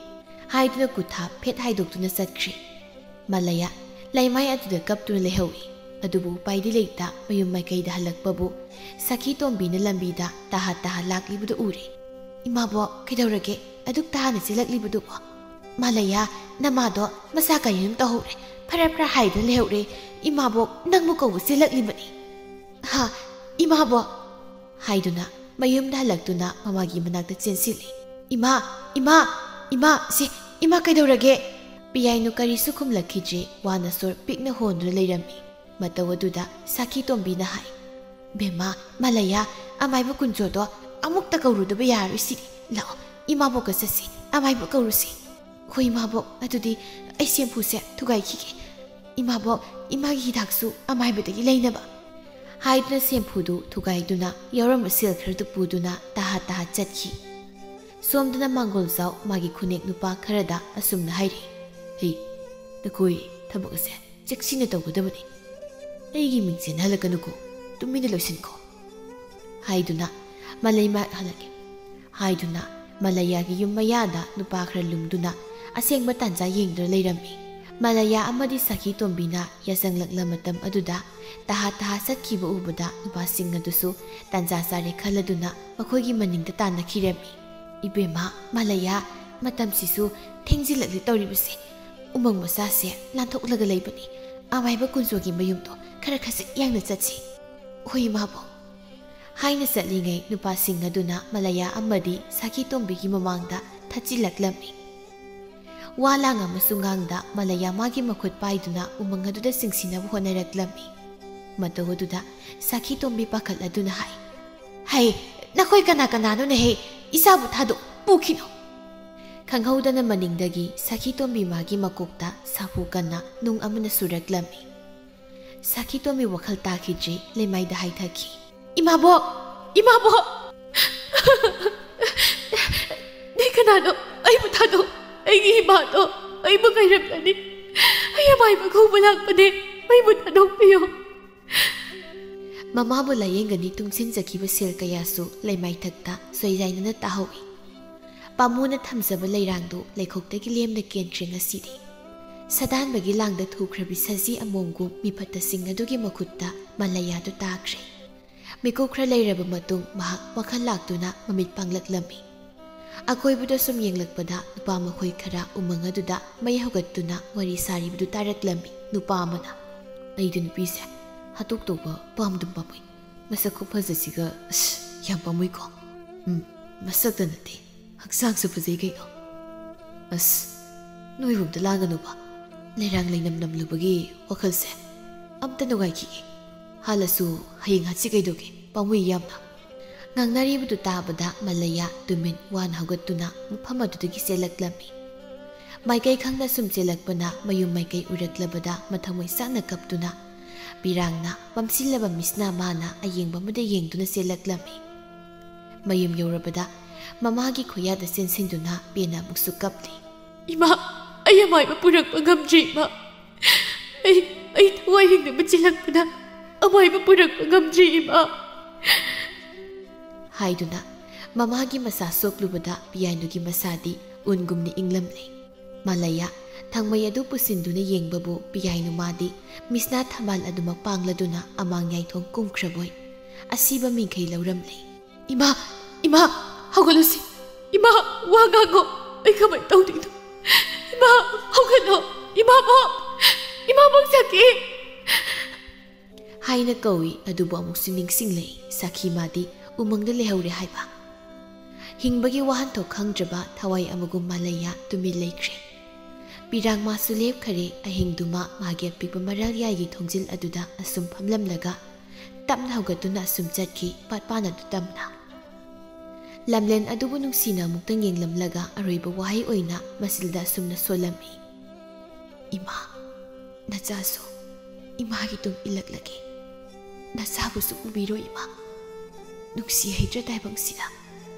ꯍꯥꯏꯗꯨꯅ ꯀꯨꯊꯥ ꯐꯦꯠ ꯍꯥꯏꯗꯣꯛꯇꯨꯅ ꯆꯠꯈ꯭ꯔꯦ꯫ ꯃꯂꯌꯥ ꯂꯩꯃꯥꯏ ꯑꯗꯨꯗ ꯀꯞꯇꯨꯅ ꯂꯩꯍꯧꯏ꯫ ꯑꯗꯨꯕꯨ ꯎꯄꯥꯏꯗꯤ ꯂꯩꯇ ꯃꯌꯨꯝ ꯃꯥꯏꯀꯩꯗ ꯍꯜꯂꯛꯄꯕꯨ ꯁꯈꯤ ꯇꯣꯝꯕꯤꯅ ꯂꯝꯕꯤꯗ ꯇꯍꯥ ꯇꯍꯥ ꯂꯥꯛꯂꯤꯕꯗꯨ ꯎꯔꯦ꯫ "ꯏꯃꯥꯕꯣꯛ, ꯀꯩꯗꯧꯔꯒꯦ ꯑꯗꯨꯛ ꯇꯍꯥꯅ ꯆꯦꯜꯂꯛꯂꯤꯕꯗꯨꯕꯣ?" "ꯃꯂꯌꯥ, ꯅꯃꯥꯗꯣ ꯃꯁꯥ ꯀꯔꯤꯅꯣꯝ ꯇꯧꯍꯧꯔꯦ, ꯐꯔ ꯐꯔ ꯍꯥꯏꯗꯨꯅ ꯂꯩꯍꯧꯔꯦ꯫ ꯏꯃꯥꯕꯣꯛ ꯅꯪꯕꯨ ꯀꯧꯕ ꯆꯦꯜꯂꯛꯂꯤꯕꯅꯤ꯫ ꯍꯥ, ꯏꯃꯥꯕꯣꯛ!" ꯍꯥꯏꯗꯨꯅ ꯃꯌꯨꯝꯗ ꯍꯜꯂꯛꯇꯨꯅ ꯃꯃꯥꯒꯤ ꯃꯅꯥꯛꯇ ꯆꯦꯟꯁꯤꯜꯂꯤ꯫ "ꯏꯃꯥ, ꯏꯃꯥ, ꯏꯃꯥ, ꯁꯦ, ꯏꯃꯥ ꯀꯩꯗꯧꯔꯒꯦ?" ꯄꯤꯌꯥꯏꯅꯨ ꯀꯔꯤꯁꯨ ꯈꯨꯝꯂꯛꯈꯤꯗ꯭ꯔꯦ, ꯋꯥꯅ ꯁꯣꯔ ꯄꯤꯛꯅ ꯍꯣꯟꯗꯨꯅ ꯂꯩꯔꯝꯃꯤ꯫ ꯃꯇꯧ ꯑꯗꯨꯗ ꯁꯈꯤ ꯇꯣꯝꯕꯤꯅ ꯍꯥꯏ, "ꯕꯦꯝꯃ, ꯃꯂꯌꯥ, ꯑꯃꯥꯏꯕ ꯀꯨꯟꯖꯣꯗꯣ ꯑꯃꯨꯛꯇ ꯀꯧꯔꯨꯗꯕ ꯌꯥꯔꯣꯏ ꯁꯤꯗꯤ꯫ ꯂꯥꯛꯑꯣ, ꯏꯃꯥꯕꯣꯛꯀ ꯆꯠꯁꯤ, ꯑꯃꯥꯏꯕ ꯀꯧꯔꯨꯁꯤ꯫" "ꯍꯣꯏ ꯏꯃꯥꯕꯣꯛ, ꯑꯗꯨꯗꯤ ꯑꯩ ꯁꯦꯝꯐꯨꯁꯦ ꯊꯨꯒꯥꯏꯈꯤꯒꯦ꯫ ꯏꯃꯥꯕꯣꯛ, ꯏꯃꯥꯒꯤ ꯍꯤꯗꯥꯛꯁꯨ ꯑꯃꯥꯏꯕꯗꯒꯤ ꯂꯩꯅꯕ꯫" ꯍꯥꯏꯗꯨꯅ ꯁꯦꯝꯐꯨꯗꯨ ꯊꯨꯒꯥꯏꯗꯨꯅ ꯌꯥꯎꯔꯝꯕ ꯁꯦꯜ ꯈꯔꯗꯨ ꯄꯨꯗꯨꯅ ꯇꯍꯥ ꯇꯍꯥ ꯆꯠꯈꯤ꯫ ꯁꯣꯝꯗꯅ ꯃꯥꯡꯒꯣꯜꯖꯥꯎ ꯃꯥꯒꯤ ꯈꯨꯅꯦꯛ ꯅꯨꯄꯥ ꯈꯔꯗ ꯑꯁꯨꯝꯅ ꯍꯥꯏꯔꯤ, "ꯍꯩ, ꯅꯈꯣꯏ ꯊꯕꯛ ꯑꯁꯦ ꯆꯦꯛꯁꯤꯟꯅ ꯇꯧꯒꯗꯕꯅꯤ꯫ ꯑꯩꯒꯤ ꯃꯤꯡ ꯆꯦꯟꯍꯜꯂꯛꯀꯅꯨꯀꯣ, ꯇꯨꯃꯤꯟꯅ ꯂꯣꯏꯁꯤꯟꯈꯣ꯫" ꯍꯥꯏꯗꯨꯅ ꯃꯂꯩꯃ ꯍꯜꯂꯛꯀꯦ ꯍꯥꯏꯗꯨꯅ ꯃꯂꯩꯌꯥꯒꯤ ꯌꯨꯝ ꯃꯌꯥꯗ ꯅꯨꯄꯥ ꯈꯔ ꯂꯨꯝꯗꯨꯅ ꯑꯁꯦꯡꯕ ꯇꯥꯟꯖꯥ ꯌꯦꯡꯗꯨꯅ ꯂꯩꯔꯝꯃꯤ꯫ ꯃꯂꯌꯥ ꯑꯃꯗꯤ ꯁꯈꯤ ꯇꯣꯝꯕꯤꯅ ꯌꯥꯆꯪꯂꯛꯂ ꯃꯇꯝ ꯑꯗꯨꯗ ꯇꯍꯥ ꯇꯍꯥ ꯆꯠꯈꯤꯕ ꯎꯕꯗ ꯅꯨꯄꯥꯁꯤꯡ ꯑꯗꯨꯁꯨ ꯇꯥꯟꯖꯥ ꯆꯥꯔꯦ ꯈꯜꯂꯗꯨꯅ ꯃꯈꯣꯏꯒꯤ ꯃꯅꯤꯡꯗ ꯇꯥꯟꯅꯈꯤꯔꯝꯃꯤ꯫ "ꯏꯕꯦꯝꯃ, ꯃꯂꯌꯥ, ꯃꯇꯝꯁꯤꯁꯨ ꯊꯦꯡꯖꯤꯜꯂꯛꯂꯦ ꯇꯧꯔꯤꯕꯁꯦ꯫ ꯎꯃꯪ ꯃꯆꯥꯁꯦ ꯂꯥꯟꯊꯣꯛꯂꯒ ꯂꯩꯕꯅꯤ꯫ ꯑꯃꯥꯏꯕ ꯀꯨꯟꯖꯣꯒꯤ ꯃꯌꯨꯝꯗꯣ ꯈꯔ ꯈꯖꯤꯛ ꯌꯥꯡꯅ ꯆꯠꯁꯤ꯫" "ꯍꯣꯏ, ꯏꯃꯥꯕꯣꯛ" ꯍꯥꯏꯅ ꯆꯠꯂꯤꯉꯩ ꯅꯨꯄꯥꯁꯤꯡ ꯑꯗꯨꯅ ꯃꯂꯌꯥ ꯑꯃꯗꯤ ꯁꯈꯤ ꯇꯣꯝꯕꯤꯒꯤ ꯃꯃꯥꯡꯗ ꯊꯠꯆꯤꯜꯂꯛꯂꯝꯃꯤ꯫ ꯋꯥ ꯂꯥꯡ ꯑꯃꯁꯨ ꯉꯥꯡꯗ ꯃꯂꯌꯥ ꯃꯥꯒꯤ ꯃꯈꯨꯠ ꯄꯥꯏꯗꯨꯅ ꯎꯃꯪ ꯑꯗꯨꯗ ꯆꯤꯡꯁꯤꯟꯅꯕ ꯍꯣꯠꯅꯔꯛꯂꯝꯃꯤ꯫ ꯃꯇꯧ ꯑꯗꯨꯗ ꯁꯈꯤ ꯇꯣꯝꯕꯤ ꯄꯥꯈꯠꯂꯗꯨꯅ ꯍꯥꯏ, "ꯍꯩ, ꯅꯈꯣꯏ ꯀꯅꯥ ꯀꯅꯥꯅꯣꯅꯦꯍꯦ? ꯏꯆꯥꯕꯨ ꯊꯥꯗꯣꯛ, ꯄꯨꯈꯤꯅꯨ!" ꯈꯪꯍꯧꯗꯅ ꯃꯅꯤꯡꯗꯒꯤ ꯁꯈꯤ ꯇꯣꯝꯕꯤ ꯃꯥꯒꯤ ꯃꯀꯣꯛꯇ ꯁꯥꯐꯨ ꯀꯟꯅ ꯅꯨꯡ ꯑꯃꯅ ꯁꯨꯔꯛꯂꯝꯃꯤ꯫ ꯁꯈꯤ ꯇꯣꯝꯕꯤ ꯋꯥꯈꯜ ꯇꯥꯈꯤꯗ꯭ꯔꯤ ꯂꯩꯃꯥꯏꯗ ꯍꯥꯏꯊꯈꯤ꯫ "ꯏꯃꯥꯕꯣꯛ! ꯏꯃꯥꯕꯣꯛ!" "ꯅꯣꯏ ꯀꯅꯥꯅꯣ? ꯑꯩꯕꯨ ꯊꯥꯗꯣꯛ꯫ ꯑꯩꯒꯤ ꯏꯃꯥꯗꯣ ꯑꯩꯕꯨ ꯉꯥꯏꯔꯝꯒꯅꯤ꯫ ꯑꯩ ꯑꯃꯥꯏꯕ ꯀꯧꯕ ꯂꯥꯛꯄꯅꯦ꯫ ꯑꯩꯕꯨ ꯊꯥꯗꯣꯛꯄꯤꯌꯨ꯫" ꯃꯃꯥꯕꯨ ꯂꯥꯌꯦꯡꯒꯅꯤ ꯇꯨꯡꯁꯤꯟꯖꯈꯤꯕ ꯁꯦꯜ ꯀꯌꯥꯁꯨ ꯂꯩꯃꯥꯏꯊꯛꯇ ꯁꯣꯏꯖꯥꯏꯅꯅ ꯇꯥꯍꯧꯏ꯫ ꯄꯥꯝꯃꯨꯅ ꯊꯝꯖꯕ ꯂꯩꯔꯥꯡꯗꯨ ꯂꯩꯈꯣꯛꯇꯒꯤ ꯂꯦꯝꯅ ꯀꯦꯟꯈ꯭ꯔꯦ ꯉꯁꯤꯗꯤ꯫ ꯁꯥꯗꯥꯟꯕꯒꯤ ꯂꯥꯡꯗ ꯊꯨꯈ꯭ꯔꯕꯤ ꯁꯖꯤ ꯑꯃꯣꯝꯒꯨꯝ ꯃꯤꯐꯠꯇꯁꯤꯡ ꯑꯗꯨꯒꯤ ꯃꯈꯨꯠꯇ ꯃꯂꯌꯥꯗꯨ ꯇꯥꯈ꯭ꯔꯦ꯫ ꯃꯤꯀꯨꯞ ꯈꯔ ꯂꯩꯔꯕ ꯃꯇꯨꯡ ꯃꯍꯥꯛ ꯋꯥꯈꯜ ꯂꯥꯛꯇꯨꯅ ꯃꯃꯤꯠ ꯄꯥꯡꯂꯛꯂꯝꯃꯤ꯫ ꯑꯀꯣꯏꯕꯗ ꯁꯨꯝ ꯌꯦꯡꯂꯛꯄꯗ ꯅꯨꯄꯥ ꯃꯈꯣꯏ ꯈꯔ ꯎꯃꯪ ꯑꯗꯨꯗ ꯃꯩ ꯍꯧꯒꯠꯇꯨꯅ ꯋꯥꯔꯤ ꯁꯥꯔꯤꯕꯗꯨ ꯇꯥꯔꯛꯂꯝꯃꯤ꯫ ꯅꯨꯄꯥ ꯑꯃꯅ, "ꯑꯩꯗꯤ ꯅꯨꯄꯤꯁꯦ ꯍꯥꯠꯇꯣꯛꯇꯧꯕ ꯄꯥꯝꯗꯨꯝ ꯄꯥꯝꯃꯨꯏ꯫ ꯃꯁꯛ ꯈꯨꯐꯖꯁꯤꯒ, ꯑꯁ, ꯌꯥꯝ ꯄꯥꯝꯃꯨꯏꯀꯣ꯫ ꯎꯝ, ꯃꯁꯛꯇ ꯅꯠꯇꯦ, ꯍꯛꯆꯥꯡꯁꯨ ꯐꯖꯩ ꯀꯩꯅꯣ꯫ ꯑꯁ, ꯅꯣꯏꯕꯨ ꯑꯝꯇ ꯂꯥꯡꯒꯅꯨꯕ꯫ ꯂꯩꯔꯥꯡ ꯂꯩꯅꯝ ꯅꯝꯂꯨꯕꯒꯤ ꯋꯥꯈꯜꯁꯦ ꯑꯝꯇ ꯅꯨꯡꯉꯥꯏꯈꯤꯒꯦ꯫ ꯍꯥꯜꯂꯁꯨ ꯍꯌꯦꯡ ꯍꯥꯠꯁꯤ ꯀꯩꯗꯧꯒꯦ, ꯄꯥꯝꯃꯨꯏ ꯌꯥꯝꯅ꯫" ꯉꯥꯡꯅꯔꯤꯕꯗꯨ ꯇꯥꯕꯗ ꯃꯂꯌꯥ ꯇꯨꯃꯤꯟ ꯋꯥꯅ ꯍꯧꯒꯠꯇꯨꯅ ꯃꯐꯝ ꯑꯗꯨꯗꯒꯤ ꯆꯦꯜꯂꯛꯂꯝꯃꯤ꯫ ꯃꯥꯏꯀꯩ ꯈꯪꯅ ꯁꯨꯝ ꯆꯦꯜꯂꯛꯄꯅ ꯃꯌꯨꯝ ꯃꯥꯏꯀꯩ ꯎꯔꯛꯂꯕꯗ ꯃꯊꯃꯣꯏ ꯆꯥꯛꯅ ꯀꯞꯇꯨꯅ, ꯄꯤꯔꯥꯡꯅ ꯄꯝꯁꯤꯜꯂꯕ ꯃꯤꯠꯁꯅ ꯃꯥꯅ ꯑꯌꯦꯡꯕ ꯑꯃꯗ ꯌꯦꯡꯗꯨꯅ ꯆꯦꯜꯂꯛꯂꯝꯃꯤ꯫ ꯃꯌꯨꯝ ꯌꯧꯔꯕꯗ ꯃꯃꯥꯒꯤ ꯈꯨꯌꯥꯗ ꯆꯦꯟꯁꯤꯟꯗꯨꯅ ꯄꯦꯟꯅ ꯑꯃꯨꯛꯁꯨ ꯀꯞꯂꯤ꯫ "ꯏꯃꯥ, ꯑꯩ ꯑꯃꯥꯏꯕ ꯄꯨꯔꯛꯄ ꯉꯝꯗ꯭ꯔꯤ, ꯏꯃꯥ꯫ ꯑꯩ, ꯑꯩ ꯊꯋꯥꯏ ꯍꯤꯡꯅꯕ ꯆꯦꯜꯂꯛꯄꯗ ꯑꯃꯥꯏꯕ ꯄꯨꯔꯛꯄ ꯉꯝꯗ꯭ꯔꯤ, ꯏꯃꯥ꯫" ꯍꯥꯏꯗꯨꯅ ꯃꯃꯥꯒꯤ ꯃꯁꯥ ꯁꯣꯛꯂꯨꯕꯗ ꯄꯤꯌꯥꯏꯅꯨꯒꯤ ꯃꯁꯥꯗꯤ ꯎꯟꯒꯨꯝꯅ ꯏꯪꯂꯝꯂꯦ꯫ ꯃꯥꯂꯩꯌꯥ ꯊꯥꯡꯃꯩ ꯑꯗꯨ ꯄꯨꯁꯤꯟꯗꯨꯅ ꯌꯦꯡꯕꯕꯨ ꯄꯤꯌꯥꯏꯅꯨꯃꯥꯗꯤ ꯃꯤꯁꯅꯥ ꯊꯝꯕꯥꯜ ꯑꯗꯨꯃꯛ ꯄꯥꯡꯂꯗꯨꯅ ꯑꯃꯥꯡꯌꯥꯏꯊꯣꯡ ꯀꯨꯝꯈ꯭ꯔꯕꯣꯏ ꯑꯁꯤꯕ ꯃꯤꯡꯈꯩ ꯂꯧꯔꯝꯂꯦ꯫ "ꯏꯃꯥ, ꯏꯃꯥ, ꯍꯧꯒꯠꯂꯨꯁꯤ꯫ ꯏꯃꯥ, ꯋꯥ ꯉꯥꯡꯉꯣ꯫ ꯑꯩ ꯀꯃꯥꯏ ꯇꯧꯗꯣꯏꯅꯣ? ꯏꯃꯥ, ꯍꯧꯒꯠꯂꯣ꯫ ꯏꯃꯥꯕꯣꯛ, ꯏꯃꯥꯕꯣꯛ ꯁꯥꯈꯤ!" ꯍꯥꯏꯅ ꯀꯧꯏ꯫ ꯑꯗꯨꯕꯨ ꯑꯃꯨꯛꯁꯨ ꯅꯤꯡꯁꯤꯡꯂꯛꯏ, ꯁꯥꯈꯤ ꯃꯥꯗꯤ ꯎꯃꯪꯗ ꯂꯩꯍꯧꯔꯦ ꯍꯥꯏꯕ꯫ ꯍꯤꯡꯕꯒꯤ ꯋꯥꯍꯟꯊꯣꯛ ꯈꯪꯗ꯭ꯔꯕ ꯊꯋꯥꯏ ꯑꯃꯒꯨꯝ ꯃꯥꯂꯩꯌꯥ ꯇꯨꯃꯤꯟ ꯂꯩꯈ꯭ꯔꯦ꯫ ꯄꯤꯔꯥꯡ ꯃꯥꯁꯨ ꯂꯦꯞꯈꯔꯦ꯫ ꯑꯍꯤꯡꯗꯨꯃ ꯃꯥꯒꯤ ꯑꯄꯤꯛꯄ ꯃꯔꯥꯜ ꯌꯥꯏꯒꯤ ꯊꯣꯡꯖꯤꯜ ꯑꯗꯨꯗ ꯑꯁꯨꯝ ꯐꯝꯂꯝꯂꯒ ꯇꯞꯅ ꯍꯧꯒꯠꯇꯨꯅ ꯑꯁꯨꯝ ꯆꯠꯈꯤ, ꯄꯥꯠ ꯄꯥꯠ ꯑꯗꯨ ꯇꯝꯅ꯫ ꯂꯝꯂꯦꯟ ꯑꯗꯨꯕꯨ ꯅꯨꯡꯁꯤꯅ ꯑꯃꯨꯛꯇꯪ ꯌꯦꯡꯂꯝꯂꯒ ꯑꯔꯣꯏꯕ ꯋꯥꯍꯩ ꯑꯣꯏꯅ ꯃꯁꯤꯗ ꯑꯁꯨꯝꯅ ꯁꯣꯜꯂꯝꯃꯤ, "ꯏꯃꯥ, ꯅꯆꯥꯁꯨ ꯏꯃꯥꯒꯤ ꯇꯨꯡ ꯏꯜꯂꯛꯂꯒꯦ꯫ ꯅꯆꯥꯕꯨꯁꯨ ꯎꯕꯤꯔꯣ ꯏꯃꯥ꯫ ꯅꯨꯡꯁꯤ ꯍꯩꯇ꯭ꯔ ꯇꯥꯏꯕꯪꯁꯤꯗ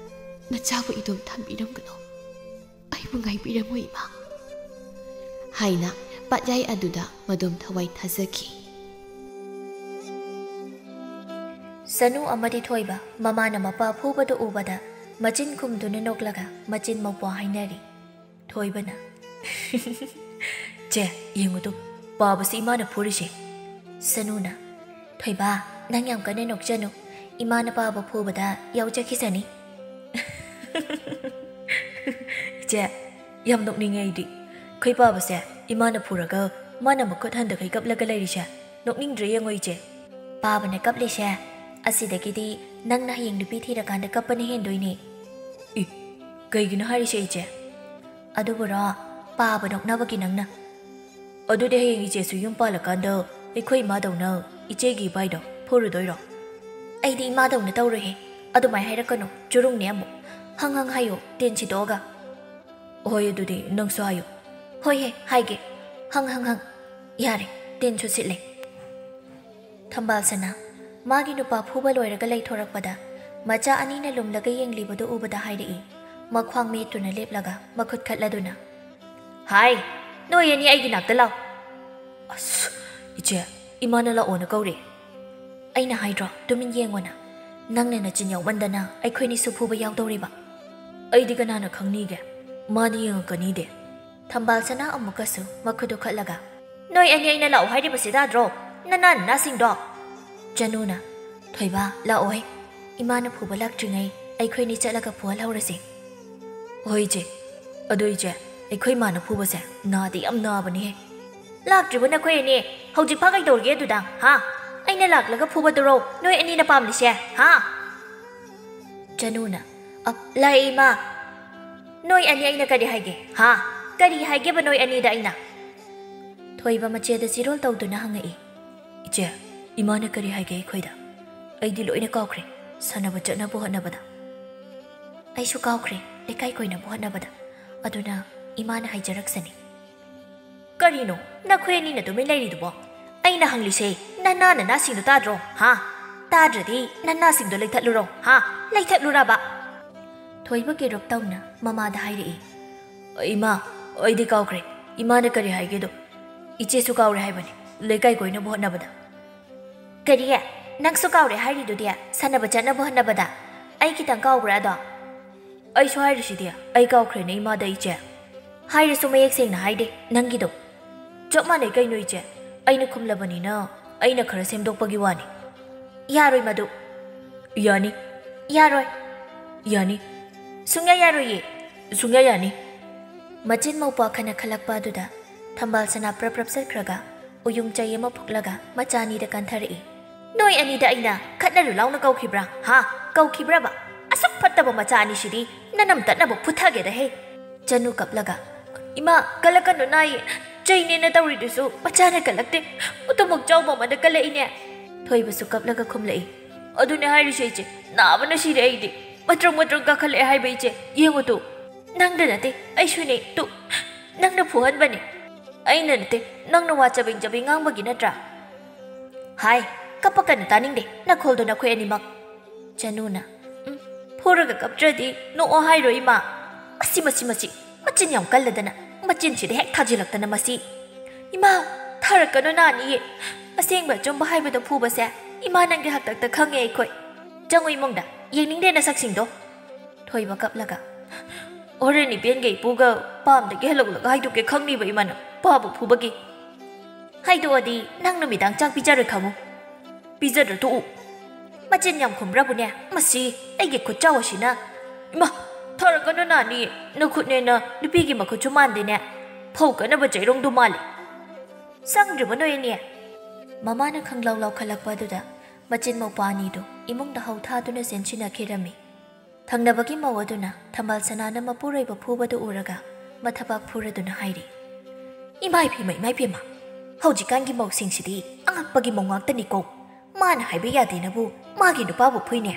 ꯅꯆꯥꯕꯨ ꯏꯗꯣꯝ ꯊꯝꯕꯤꯔꯝꯒꯅꯨ꯫ ꯑꯩꯕꯨ ꯉꯥꯏꯕꯤꯔꯝꯃꯣ ꯏꯃꯥ" ꯍꯥꯏꯅ ꯄꯥꯠꯌꯥꯏ ꯑꯗꯨꯗ ꯃꯗꯣꯝ ꯊꯋꯥꯏ ꯊꯥꯖꯈꯤ꯫ ꯁꯅꯨ ꯑꯃꯗꯤ ꯊꯣꯏꯕ ꯃꯃꯥꯅ ꯃꯄꯥ ꯐꯨꯕꯗꯨ ꯎꯕꯗ ꯃꯆꯤꯟ ꯈꯨꯝꯗꯨꯅ ꯅꯣꯛꯂꯒ ꯃꯆꯤꯟ ꯃꯧꯄ꯭ꯋꯥ ꯍꯥꯏꯅꯔꯤ꯫ ꯊꯣꯏꯕꯅ, "ꯆꯦ, ꯌꯦꯡꯉꯨꯗꯨ, ꯄꯥꯕꯁꯤ ꯏꯃꯥꯅ ꯐꯨꯔꯤꯁꯦ꯫" ꯁꯅꯨꯅ, "ꯊꯣꯏꯕ, ꯅꯪ ꯌꯥꯝ ꯀꯟꯅ ꯅꯣꯛꯆꯅꯨ꯫ ꯏꯃꯥꯅ ꯄꯥꯕ ꯐꯨꯕꯗ ꯌꯥꯎꯖꯈꯤꯁꯅꯤ꯫" "ꯏꯆꯦ, ꯌꯥꯝ ꯅꯣꯛꯅꯤꯡꯉꯦ ꯑꯩꯗꯤ꯫ ꯑꯩꯈꯣꯏ ꯄꯥꯕꯁꯦ ꯏꯃꯥꯅ ꯐꯨꯔꯒ ꯃꯥꯅ ꯃꯈꯨꯠ ꯍꯟꯗꯈꯩ ꯀꯞꯂꯒ ꯂꯩꯔꯤꯁꯦ꯫ ꯅꯣꯛꯅꯤꯡꯗ꯭ꯔꯦ ꯌꯦꯡꯉꯣ ꯏꯆꯦ꯫" "ꯄꯥꯕꯅ ꯀꯞꯂꯤꯁꯦ, ꯑꯁꯤꯗꯒꯤꯗꯤ ꯅꯪꯅ ꯍꯌꯦꯡ ꯅꯨꯄꯤ ꯊꯤꯔꯀꯥꯟꯗ ꯀꯞꯄꯅ ꯍꯦꯟꯗꯣꯏꯅꯦ꯫" "ꯏ, ꯀꯩꯒꯤꯅꯣ ꯍꯥꯏꯔꯤꯁꯦ ꯏꯆꯦ?" "ꯑꯗꯨꯕꯨꯔꯣ, ꯄꯥꯕ ꯅꯣꯛꯅꯕꯒꯤ ꯅꯪꯅ꯫" "ꯑꯗꯨꯗꯤ ꯍꯌꯦꯡ ꯏꯆꯦꯁꯨ ꯌꯨꯝ ꯄꯥꯜꯂꯀꯥꯟꯗ ꯑꯩꯈꯣꯏ ꯏꯃꯥꯗꯧꯅ ꯏꯆꯦꯒꯤ ꯏꯕꯥꯏꯗꯣ ꯐꯨꯔꯨꯗꯣꯏꯔꯣ?" "ꯑꯩꯗꯤ ꯏꯃꯥꯗꯧꯅ ꯇꯧꯔꯣꯏꯍꯦ꯫ ꯑꯗꯨꯃꯥꯏ ꯍꯥꯏꯔꯛꯀꯅꯨ, ꯆꯨꯔꯨꯡꯅꯦ ꯑꯃꯨꯛ꯫ ꯍꯪ ꯍꯪ ꯍꯥꯏꯌꯣ, ꯇꯤꯟ ꯁꯤꯠꯇꯣꯛꯑꯒ꯫" "ꯍꯣꯏ, ꯑꯗꯨꯗꯤ ꯅꯪꯁꯨ ꯍꯥꯏꯌꯨ꯫" "ꯍꯣꯏꯍꯦ, ꯍꯥꯏꯒꯦ꯫ ꯍꯪ ꯍꯪ ꯍꯪ꯫ ꯌꯥꯔꯦ, ꯇꯤꯟꯁꯨ ꯁꯤꯠꯂꯦ꯫" ꯊꯝꯕꯥꯜ ꯁꯅꯥ ꯃꯥꯒꯤ ꯅꯨꯄꯥ ꯐꯨꯕ ꯂꯣꯏꯔꯒ ꯂꯩꯊꯣꯔꯛꯄꯗ ꯃꯆꯥ ꯑꯅꯤꯅ ꯂꯨꯝꯂꯒ ꯌꯦꯡꯂꯤꯕꯗꯨ ꯎꯕꯗ ꯍꯥꯏꯔꯛꯏ, ꯃꯈ꯭ꯋꯥꯡ ꯃꯦꯠꯇꯨꯅ ꯂꯦꯞꯂꯒ ꯃꯈꯨꯠ ꯈꯠꯂꯗꯨꯅ, "ꯍꯥꯏ, ꯅꯣꯏ ꯑꯅꯤ ꯑꯩꯒꯤ ꯅꯥꯛꯇ ꯂꯥꯎ꯫" "ꯑꯁ, ꯏꯆꯦ, ꯏꯃꯥꯅ ꯂꯥꯛꯑꯣꯅ ꯀꯧꯔꯦ꯫" "ꯑꯩꯅ ꯍꯥꯏꯗ꯭ꯔꯣ, ꯇꯨꯃꯤꯟ ꯌꯦꯡꯉꯣꯅ꯫ ꯅꯪꯅ ꯅꯆꯤꯟ ꯌꯥꯎꯃꯟꯗꯅ ꯑꯩꯈꯣꯏꯅꯤꯁꯨ ꯐꯨꯕ ꯌꯥꯎꯗꯧꯔꯤꯕ꯫" "ꯑꯩꯗꯤ ꯀꯅꯥꯅ ꯈꯪꯅꯤꯒꯦ? ꯃꯥꯗꯤ ꯌꯦꯡꯉꯛꯀꯅꯤꯗꯦ꯫" ꯊꯝꯕꯥꯜ ꯁꯅꯥ ꯑꯃꯨꯛꯀꯁꯨ ꯃꯈꯨꯠ ꯎꯈꯠꯂꯒ, "ꯅꯣꯏ ꯑꯅꯤ ꯑꯩꯅ ꯂꯥꯛꯑꯣ ꯍꯥꯏꯔꯤꯕꯁꯤ ꯇꯥꯗ꯭ꯔꯣ? ꯅꯅꯥ ꯅꯅꯥꯁꯤꯡꯗꯣ!" ꯆꯅꯨꯅ, "ꯊꯣꯏꯕ, ꯂꯥꯛꯑꯣꯍꯦ꯫ ꯏꯃꯥꯅ ꯐꯨꯕ ꯂꯥꯛꯇ꯭ꯔꯤꯉꯩ ꯑꯩꯈꯣꯏꯅꯤ ꯆꯠꯂꯒ ꯐꯨꯍꯜꯍꯧꯔꯁꯤ꯫" "ꯍꯣꯏ ꯏꯆꯦ꯫ ꯑꯗꯣ ꯏꯆꯦ, ꯑꯩꯈꯣꯏ ꯃꯥꯅ ꯐꯨꯕꯁꯦ ꯅꯥꯗꯤ ꯌꯥꯝ ꯅꯥꯕꯅꯤꯍꯦ꯫" "ꯂꯥꯛꯇ꯭ꯔꯤꯕ ꯅꯈꯣꯏ ꯑꯅꯤ ꯍꯧꯖꯤꯛꯐꯥꯎ ꯀꯩꯗꯧꯔꯤꯒꯦ ꯑꯗꯨꯗ, ꯍꯥ? ꯑꯩꯅ ꯂꯥꯛꯂꯒ ꯐꯨꯕꯗꯨꯔꯣ ꯅꯣꯏ ꯑꯅꯤꯅ ꯄꯥꯝꯂꯤꯁꯦ, ꯍꯥ?" ꯆꯅꯨꯅ, "ꯑꯞ, ꯂꯥꯛꯑꯦ ꯏꯃꯥ꯫ ꯅꯣꯏ ꯑꯅꯤ ꯑꯩꯅ ꯀꯔꯤ ꯍꯥꯏꯒꯦ, ꯍꯥ? ꯀꯔꯤ ꯍꯥꯏꯒꯦꯕ ꯅꯣꯏ ꯑꯅꯤꯗ ꯑꯩꯅ?" ꯊꯣꯏꯕ ꯃꯆꯦꯗ ꯆꯤꯔꯣꯜ ꯇꯧꯗꯨꯅ ꯍꯪꯉꯛꯏ꯫ "ꯏꯆꯦ, ꯏꯃꯥꯅ ꯀꯔꯤ ꯍꯥꯏꯒꯦ ꯑꯩꯈꯣꯏꯗ? ꯑꯩꯗꯤ ꯂꯣꯏꯅ ꯀꯥꯎꯈ꯭ꯔꯦ, ꯁꯥꯟꯅꯕ ꯆꯠꯅꯕ ꯍꯣꯠꯅꯕꯗ꯫" "ꯑꯩꯁꯨ ꯀꯥꯎꯈ꯭ꯔꯦ, ꯂꯩꯀꯥꯏ ꯀꯣꯏꯅꯕ ꯍꯣꯠꯅꯕꯗ꯫ ꯑꯗꯨꯅ ꯏꯃꯥꯅ ꯍꯥꯏꯖꯔꯛꯁꯅꯤ꯫" "ꯀꯔꯤꯅꯣ ꯅꯈꯣꯏ ꯑꯅꯤꯅ ꯇꯨꯃꯤꯟ ꯂꯩꯔꯤꯗꯨꯕꯣ? ꯑꯩꯅ ꯍꯪꯂꯤꯁꯦ ꯅꯅꯥ ꯅꯅꯥꯁꯤꯡꯗꯣ ꯇꯥꯗ꯭ꯔꯣ, ꯍꯥ? ꯇꯥꯗ꯭ꯔꯗꯤ ꯅꯅꯥꯁꯤꯡꯗꯣ ꯂꯩꯊꯠꯂꯨꯔꯣ, ꯍꯥ? ꯂꯩꯊꯠꯂꯨꯔꯕ?" ꯊꯣꯏꯕ ꯀꯦꯔꯨꯞ ꯇꯧꯅ ꯃꯃꯥꯗ ꯍꯥꯏꯔꯛꯏ꯫ "ꯏꯃꯥ, ꯑꯩꯗꯤ ꯀꯥꯎꯈ꯭ꯔꯦ꯫ ꯏꯃꯥꯅ ꯀꯔꯤ ꯍꯥꯏꯒꯦꯗꯣ꯫ ꯏꯆꯦꯁꯨ ꯀꯥꯎꯔꯦ ꯍꯥꯏꯕꯅꯤ, ꯂꯩꯀꯥꯏ ꯀꯣꯏꯅꯕ ꯍꯣꯠꯅꯕꯗ꯫" "ꯀꯔꯤ? ꯅꯪꯁꯨ ꯀꯥꯎꯔꯦ ꯍꯥꯏꯔꯤꯗꯨꯗꯤ, ꯁꯥꯟꯅꯕ ꯆꯠꯅꯕ ꯍꯣꯠꯅꯕꯗ? ꯑꯩ ꯈꯤꯇꯪ ꯀꯥꯎꯕ꯭ꯔꯥ ꯑꯗꯣ?" "ꯑꯩꯁꯨ ꯍꯥꯏꯔꯤꯁꯤꯗꯤ, ꯑꯩ ꯀꯥꯎꯈ꯭ꯔꯦꯅꯦ ꯏꯃꯥꯗ ꯏꯆꯦ꯫" "ꯍꯥꯏꯔꯁꯨ ꯃꯌꯦꯛ ꯁꯦꯡꯅ ꯍꯥꯏꯗꯦ ꯅꯪꯒꯤꯗꯣ꯫" "ꯆꯞ ꯃꯥꯟꯅꯩ ꯀꯩꯅꯣ ꯏꯆꯦ, ꯑꯩꯅ ꯈꯨꯝꯂꯕꯅꯤꯅ ꯑꯩꯅ ꯈꯔ ꯁꯦꯝꯗꯣꯛꯄꯒꯤ ꯋꯥꯅꯤ꯫" "ꯌꯥꯔꯣꯏ ꯃꯗꯨ꯫" "ꯌꯥꯅꯤ꯫" "ꯌꯥꯔꯣꯏ꯫" "ꯌꯥꯅꯤ꯫" "ꯁꯨꯡꯌꯥ ꯌꯥꯔꯣꯏꯌꯦ꯫" "ꯁꯨꯡꯌꯥ ꯌꯥꯅꯤ꯫" ꯃꯆꯤꯟ ꯃꯧꯄ꯭ꯋꯥ ꯈꯟꯅ ꯈꯜꯂꯛꯄ ꯑꯗꯨꯗ ꯊꯝꯕꯥꯜ ꯁꯅꯥ ꯄ꯭ꯔꯞ ꯄ꯭ꯔꯞ ꯆꯠꯈ꯭ꯔꯒ ꯎꯌꯨꯡ ꯆꯩ ꯑꯃ ꯐꯨꯛꯂꯒ ꯃꯆꯥ ꯑꯅꯤꯗ ꯀꯟꯊꯔꯛꯏ꯫ "ꯅꯣꯏ ꯑꯅꯤꯗ ꯑꯩꯅ ꯈꯠꯅꯔꯨ ꯂꯥꯎꯅ ꯀꯧꯈꯤꯕ꯭ꯔꯥ? ꯍꯥ? ꯀꯧꯈꯤꯕ꯭ꯔꯕ? ꯑꯁꯨꯛ ꯐꯠꯇꯕ ꯃꯆꯥ ꯑꯅꯤꯁꯤꯗꯤ ꯅꯅꯝ ꯇꯠꯅꯕ ꯐꯨꯊꯒꯦꯗ ꯍꯦ!" ꯆꯅꯨ ꯀꯞꯂꯒ, "ꯏꯃꯥ, ꯀꯜꯂꯛꯀꯅꯨ, ꯅꯥꯏꯌꯦ꯫ ꯆꯩꯅꯦꯅ ꯇꯧꯔꯤꯗꯨꯁꯨ ꯃꯆꯥꯅ ꯀꯜꯂꯛꯇꯦ, ꯎꯇꯨꯃꯨꯛ ꯆꯥꯎꯕ ꯑꯃꯅ ꯀꯜꯂꯛꯏꯅꯦ꯫" ꯊꯣꯏꯕꯁꯨ ꯀꯞꯂꯒ ꯈꯨꯝꯂꯛꯏ꯫ "ꯑꯗꯨꯅꯦ ꯍꯥꯏꯔꯤꯁꯦ ꯏꯆꯦ, ꯅꯥꯕꯅ ꯁꯤꯔꯦ ꯑꯩꯗꯤ꯫ ꯃꯇ꯭ꯔꯪ ꯃꯇ꯭ꯔꯪ ꯀꯥꯈꯠꯂꯛꯑꯦ ꯍꯥꯏꯕ ꯏꯆꯦ, ꯌꯦꯡꯉꯨ ꯇꯨ꯫ ꯅꯪꯗ ꯅꯠꯇꯦ, ꯑꯩꯁꯨꯅꯦ ꯇꯨ꯫ ꯅꯪꯅ ꯐꯨꯍꯟꯕꯅꯦ꯫ ꯑꯩꯅ ꯅꯠꯇꯦ, ꯅꯪꯅ ꯋꯥ ꯆꯕꯦꯡ ꯆꯕꯦꯡ ꯉꯥꯡꯕꯒꯤ ꯅꯠꯇ꯭ꯔꯥ?" "ꯍꯥꯏ, ꯀꯞꯄꯛꯀꯅꯨ, ꯇꯥꯅꯤꯡꯗꯦ, ꯅꯈꯣꯜꯗꯣ ꯅꯈꯣꯏ ꯑꯅꯤꯃꯛ꯫" ꯆꯅꯨꯅ, "ꯎꯝ, ꯐꯨꯔꯒ ꯀꯞꯇ꯭ꯔꯗꯤ ꯅꯣꯛꯑꯣ ꯍꯥꯏꯔꯣ ꯏꯃꯥ? ꯃꯁꯤ, ꯃꯁꯤ, ꯃꯁꯤ, ꯃꯆꯤꯟ ꯌꯥꯝ ꯀꯜꯂꯗꯅ, ꯃꯆꯤꯟꯁꯤꯗ ꯍꯦꯛ ꯊꯥꯖꯤꯜꯂꯛꯇꯅ ꯃꯁꯤ꯫ ꯏꯃꯥ, ꯊꯥꯔꯛꯀꯅꯨ ꯅꯥꯅꯤꯌꯦ꯫ ꯑꯁꯦꯡꯕ ꯑꯆꯨꯝꯕ ꯍꯥꯏꯕꯗꯣ ꯐꯨꯕꯁꯦ ꯏꯃꯥ ꯅꯪꯒꯤ ꯍꯥꯛꯇꯛꯇ ꯈꯪꯉꯦ ꯑꯩꯈꯣꯏ꯫ ꯆꯪꯉꯨ ꯏꯃꯨꯡꯗ, ꯌꯦꯡꯅꯤꯡꯗꯦ ꯅꯁꯛꯁꯤꯡꯗꯣ꯫" ꯊꯣꯏꯕ ꯀꯞꯂꯒ, ꯍꯣꯔꯦꯟ ꯏꯕꯦꯟꯒ ꯏꯄꯨꯒ ꯄꯥꯝꯗꯒꯤ ꯍꯜꯂꯛꯂꯒ ꯍꯥꯏꯗꯣꯛꯀꯦ ꯈꯪꯅꯤꯕ ꯏꯃꯥꯅ ꯄꯥꯕ ꯐꯨꯕꯒꯤ꯫ ꯍꯥꯏꯗꯣꯛꯑꯗꯤ ꯅꯪ ꯅꯨꯃꯤꯗꯥꯡ ꯆꯥꯛ ꯄꯤꯖꯔꯣꯏ ꯈꯪꯉꯨ꯫ ꯄꯤꯖꯗ꯭ꯔ ꯇꯣꯛꯎ꯫ ꯃꯆꯤꯟ ꯌꯥꯝ ꯈꯨꯝꯕ꯭ꯔꯕꯨꯅꯦ ꯃꯁꯤ ꯑꯩꯒꯤ ꯈꯨꯠꯆꯥꯎ ꯑꯁꯤꯅ꯫ ꯏꯃꯥ, ꯊꯥꯔꯛꯀꯅꯨ ꯅꯥꯅꯤ, ꯅꯈꯨꯠꯅꯦꯅ ꯅꯨꯄꯤꯒꯤ ꯃꯈꯨꯠꯁꯨ ꯃꯥꯟꯗꯦꯅꯦ꯫ ꯐꯧ ꯀꯟꯅꯕ ꯆꯩꯔꯣꯡꯗꯣ ꯃꯥꯜꯂꯤ꯫ ꯁꯪꯗ꯭ꯔꯤꯕ ꯅꯣꯏ ꯑꯅꯤ? ꯃꯃꯥꯅ ꯈꯪꯂꯥꯎ ꯂꯥꯎꯈꯠꯂꯛꯄ ꯑꯗꯨꯗ ꯃꯆꯤꯟ ꯃꯧꯄꯥ ꯑꯅꯤꯗꯨ ꯏꯃꯨꯡꯗ ꯍꯧ ꯊꯥꯗꯨꯅ ꯆꯦꯟꯁꯤꯟꯅꯈꯤꯔꯝꯃꯤ꯫ ꯊꯪꯅꯕꯒꯤ ꯃꯧ ꯑꯗꯨꯅ ꯊꯝꯕꯥꯜ ꯁꯅꯥꯅ ꯃꯄꯨꯔꯣꯏꯕ ꯐꯨꯕꯗꯨ ꯎꯔꯒ ꯃꯊꯕꯥꯛ ꯐꯨꯔꯗꯨꯅ ꯍꯥꯏꯔꯤ, "ꯏꯃꯥꯏ ꯄꯦꯝꯃ, ꯏꯃꯥꯏ ꯄꯦꯝꯃ, ꯍꯧꯖꯤꯛꯀꯥꯟꯒꯤ ꯃꯧꯁꯤꯡꯁꯤꯗꯤ ꯑꯉꯛꯄꯒꯤ ꯃꯧ ꯉꯥꯛꯇꯅꯤꯀꯣ꯫ ꯃꯥꯅ ꯍꯥꯏꯕ ꯌꯥꯗꯦꯅꯕꯨ ꯃꯥꯒꯤ ꯅꯨꯄꯥꯕꯨ ꯐꯨꯏꯅꯦ꯫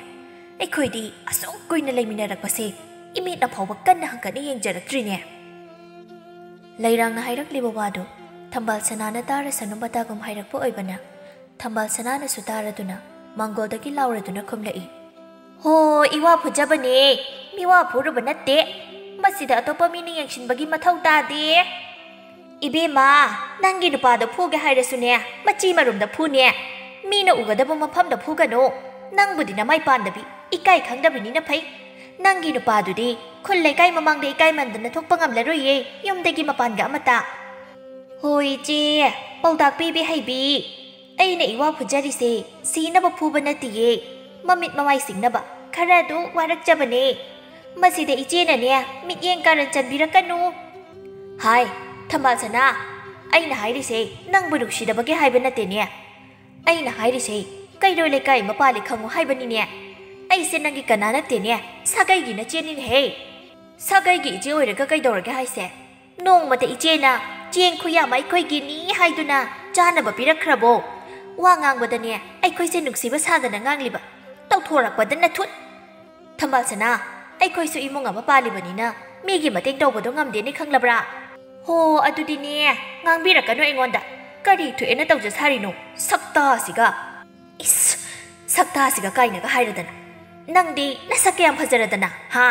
ꯑꯩꯈꯣꯏꯗꯤ ꯑꯁꯨꯛ ꯀꯨꯏꯅ ꯂꯩꯃꯤꯟꯅꯔꯛꯄꯁꯦ ꯏꯃꯤꯠꯅ ꯐꯥꯎꯕ ꯀꯟꯅ ꯍꯪꯀꯠꯅ ꯌꯦꯡꯖꯔꯛꯇ꯭ꯔꯤꯅꯦ꯫" ꯂꯩꯔꯥꯡꯅ ꯍꯥꯏꯔꯛꯂꯤꯕ ꯋꯥꯗꯨ ꯊꯝꯕꯥꯜ ꯁꯅꯥꯅ ꯇꯥꯔꯁꯅꯨ ꯃꯇꯥꯒꯨꯝ ꯍꯥꯏꯔꯛꯄ ꯑꯣꯏꯕꯅ, ꯊꯝꯕꯥꯜ ꯁꯅꯥꯅꯁꯨ ꯇꯥꯔꯗꯨꯅ ꯃꯥꯡꯒꯣꯜꯗꯒꯤ ꯂꯥꯎꯔꯗꯨꯅ ꯈꯨꯝꯂꯛꯏ, "ꯍꯣ, ꯏꯋꯥ ꯐꯨꯖꯕꯅꯦ, ꯃꯤꯋꯥ ꯐꯨꯔꯨꯕ ꯅꯠꯇꯦ꯫ ꯃꯁꯤꯗ ꯑꯇꯣꯞꯄ ꯃꯤꯅ ꯌꯦꯡꯁꯤꯟꯕꯒꯤ ꯃꯊꯧ ꯇꯥꯗꯦ꯫ ꯏꯕꯦꯝꯃ, ꯅꯪꯒꯤ ꯅꯨꯄꯥꯗꯣ ꯐꯨꯒꯦ ꯍꯥꯏꯔꯁꯨꯅꯦ, ꯃꯆꯤ ꯃꯔꯨꯝꯗ ꯐꯨꯅꯦ꯫ ꯃꯤꯅ ꯎꯒꯗꯕ ꯃꯐꯝꯗ ꯐꯨꯒꯅꯨ꯫ ꯅꯪꯕꯨꯗꯤ ꯅꯃꯥꯏ ꯄꯥꯟꯗꯕꯤ, ꯏꯀꯥꯏ ꯈꯪꯗꯕꯤꯅꯤꯅ ꯐꯩ꯫ ꯅꯪꯒꯤ ꯅꯨꯄꯥꯗꯨꯗꯤ ꯈꯨꯜ ꯂꯩꯀꯥꯏ ꯃꯃꯥꯡꯗ ꯏꯀꯥꯏꯃꯟꯗꯅ ꯊꯣꯛꯄ ꯉꯝꯂꯔꯣꯏꯌꯦ, ꯌꯨꯝꯗꯒꯤ ꯃꯄꯥꯟꯒ ꯑꯃꯇ꯫" "ꯍꯣꯏ ꯏꯆꯦ, ꯄꯥꯎꯇꯥꯛ ꯄꯤꯕꯤ ꯍꯩꯕꯤ꯫ ꯑꯩꯅ ꯏꯋꯥ ꯐꯨꯖꯔꯤꯁꯦ ꯁꯤꯅꯕ ꯐꯨꯕ ꯅꯠꯇꯤꯌꯦ, ꯃꯃꯤꯠ ꯃꯃꯥꯏ ꯁꯤꯡꯅꯕ ꯈꯔ ꯑꯗꯨ ꯋꯥꯔꯛꯆꯕꯅꯦ꯫ ꯃꯁꯤꯗ ꯏꯆꯦꯅꯅꯦ ꯃꯤꯠꯌꯦꯡ ꯀꯥꯔꯟ ꯆꯟꯕꯤꯔꯛꯀꯅꯨ꯫" "ꯍꯥꯏ, ꯊꯝꯕꯥꯜ ꯁꯅꯥ, ꯑꯩꯅ ꯍꯥꯏꯔꯤꯁꯦ ꯅꯪꯕꯨ ꯅꯨꯡꯁꯤꯗꯕꯒꯤ ꯍꯥꯏꯕ ꯅꯠꯇꯦꯅꯦ꯫ ꯑꯩꯅ ꯍꯥꯏꯔꯤꯁꯦ ꯀꯩꯔꯣꯏ ꯂꯩꯀꯥꯏ ꯃꯄꯥꯜꯂꯤ ꯈꯪꯉꯨ ꯍꯥꯏꯕꯅꯤꯅꯦ꯫ ꯑꯩꯁꯦ ꯅꯪꯒꯤ ꯀꯅꯥ ꯅꯠꯇꯦꯅꯦ, ꯁꯥꯒꯩꯒꯤ ꯅꯆꯦꯅꯤꯅꯦꯍꯦ꯫ ꯁꯥꯒꯩꯒꯤ ꯏꯆꯦ ꯑꯣꯏꯔꯒ ꯀꯩꯗꯧꯔꯒꯦ ꯍꯥꯏꯁꯦ? ꯅꯣꯡꯃꯇ ꯏꯆꯦꯅ ꯆꯦꯡ ꯈꯨꯌꯥꯝ ꯑꯩꯈꯣꯏꯒꯤꯅꯤ ꯍꯥꯏꯗꯨꯅ ꯆꯥꯅꯕ ꯄꯤꯔꯛꯈ꯭ꯔꯕꯣ? ꯋꯥ ꯉꯥꯡꯕꯗꯅꯦ ꯑꯩꯈꯣꯏꯁꯦ ꯅꯨꯡꯁꯤꯕ ꯁꯥꯗꯅ ꯉꯥꯡꯂꯤꯕ, ꯇꯧꯊꯣꯔꯛꯄꯗ ꯅꯊꯨꯠ꯫ ꯊꯝꯕꯥꯜ ꯁꯅꯥ, ꯑꯩꯈꯣꯏꯁꯨ ꯏꯃꯨꯡ ꯑꯃ ꯄꯥꯜꯂꯤꯕꯅꯤꯅ ꯃꯤꯒꯤ ꯃꯇꯦꯡ ꯇꯧꯕꯗꯣ ꯉꯝꯗꯦꯅꯦ, ꯈꯪꯂꯕ꯭ꯔꯥ?" "ꯍꯣ, ꯑꯗꯨꯗꯤꯅꯦ, ꯉꯥꯡꯕꯤꯔꯛꯀꯅꯨ ꯑꯩꯉꯣꯟꯗ꯫ ꯀꯔꯤ ꯊꯣꯛꯑꯦꯅ ꯇꯧꯖ ꯁꯥꯔꯤꯅꯣ? ꯁꯛꯇꯥꯁꯤꯒ!" "ꯏꯁ, ꯁꯛꯇꯥꯁꯤꯒ ꯀꯥꯏꯅꯒ ꯍꯥꯏꯔꯗꯅ꯫ ꯅꯪꯗꯤ ꯅꯁꯛ ꯀꯌꯥꯝ ꯐꯖꯔꯗꯅ, ꯍꯥ?"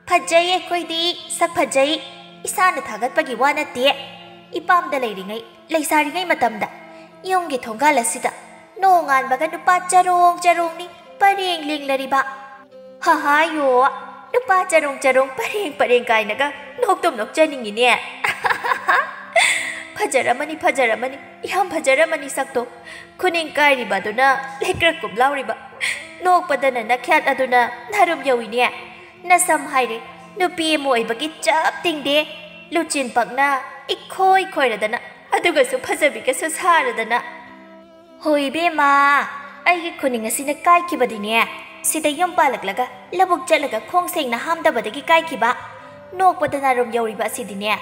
"ꯐꯖꯩ, ꯑꯩꯈꯣꯏꯗꯤ ꯁꯛ ꯐꯖꯩ꯫ ꯏꯁꯥꯅ ꯊꯥꯒꯠꯄꯒꯤ ꯋꯥ ꯅꯠꯇꯦ꯫ ꯏꯄꯥꯝꯗ ꯂꯩꯔꯤꯉꯩ, ꯂꯩꯁꯥꯔꯤꯉꯩ ꯃꯇꯝꯗ ꯌꯨꯝꯒꯤ ꯊꯣꯡꯒꯥꯜ ꯑꯁꯤꯗ ꯅꯣꯡꯉꯥꯟꯕꯒ ꯅꯨꯄꯥ ꯆꯔꯣꯡ ꯆꯔꯣꯡꯅꯤ ꯄꯔꯦꯡ ꯂꯦꯡꯂꯔꯤꯕ꯫ ꯍꯍꯥꯌꯣ!" ꯅꯨꯄꯥ ꯆꯔꯣꯡ ꯆꯔꯣꯡ ꯄꯔꯦꯡ ꯄꯔꯦꯡ ꯀꯥꯏꯅꯒ ꯅꯣꯛꯇꯨꯝ ꯅꯣꯛꯆꯅꯤꯡꯉꯤꯅꯦ꯫ ꯐꯖꯔꯝꯃꯅꯤ, ꯐꯖꯔꯝꯃꯅꯤ, ꯌꯥꯝ ꯐꯖꯔꯝꯃꯅꯤ ꯁꯛꯇꯣ꯫ ꯈꯨꯅꯤꯡ ꯀꯥꯏꯔꯤꯕ ꯑꯗꯨꯅ ꯂꯩꯀ꯭ꯔꯛ ꯀꯨꯝ ꯂꯥꯎꯔꯤꯕ꯫ ꯅꯣꯛꯄꯗꯅ ꯅꯈ꯭ꯌꯥꯠ ꯑꯗꯨꯅ ꯅꯥꯔꯨꯝ ꯌꯧꯏꯅꯦ꯫ ꯅꯁꯝ ꯍꯥꯏꯔꯦ, ꯅꯨꯄꯤ ꯑꯃ ꯑꯣꯏꯕꯒꯤ ꯆꯞ ꯇꯤꯡꯗꯦ꯫ ꯂꯨꯆꯤꯟ ꯄꯛꯅ ꯏꯈꯣꯏ ꯈꯣꯏꯔꯗꯅ, ꯑꯗꯨꯒꯁꯨ ꯐꯖꯕꯤꯒꯁꯨ ꯁꯥꯔꯗꯅ꯫ ꯍꯣꯏ ꯏꯕꯦꯝꯃ, ꯑꯩꯒꯤ ꯈꯨꯅꯤꯡ ꯑꯁꯤꯅ ꯀꯥꯏꯈꯤꯕꯗꯤꯅꯦ, ꯁꯤꯗ ꯌꯨꯝ ꯄꯥꯜꯂꯛꯂꯒ ꯂꯧꯕꯨꯛ ꯆꯠꯂꯒ ꯈꯣꯡ ꯁꯦꯡꯅ ꯍꯥꯝꯗꯕꯗꯒꯤ ꯀꯥꯏꯈꯤꯕ꯫ ꯅꯣꯛꯄꯗ ꯅꯥꯔꯨꯝ ꯌꯧꯔꯤꯕ ꯑꯁꯤꯗꯤꯅꯦ,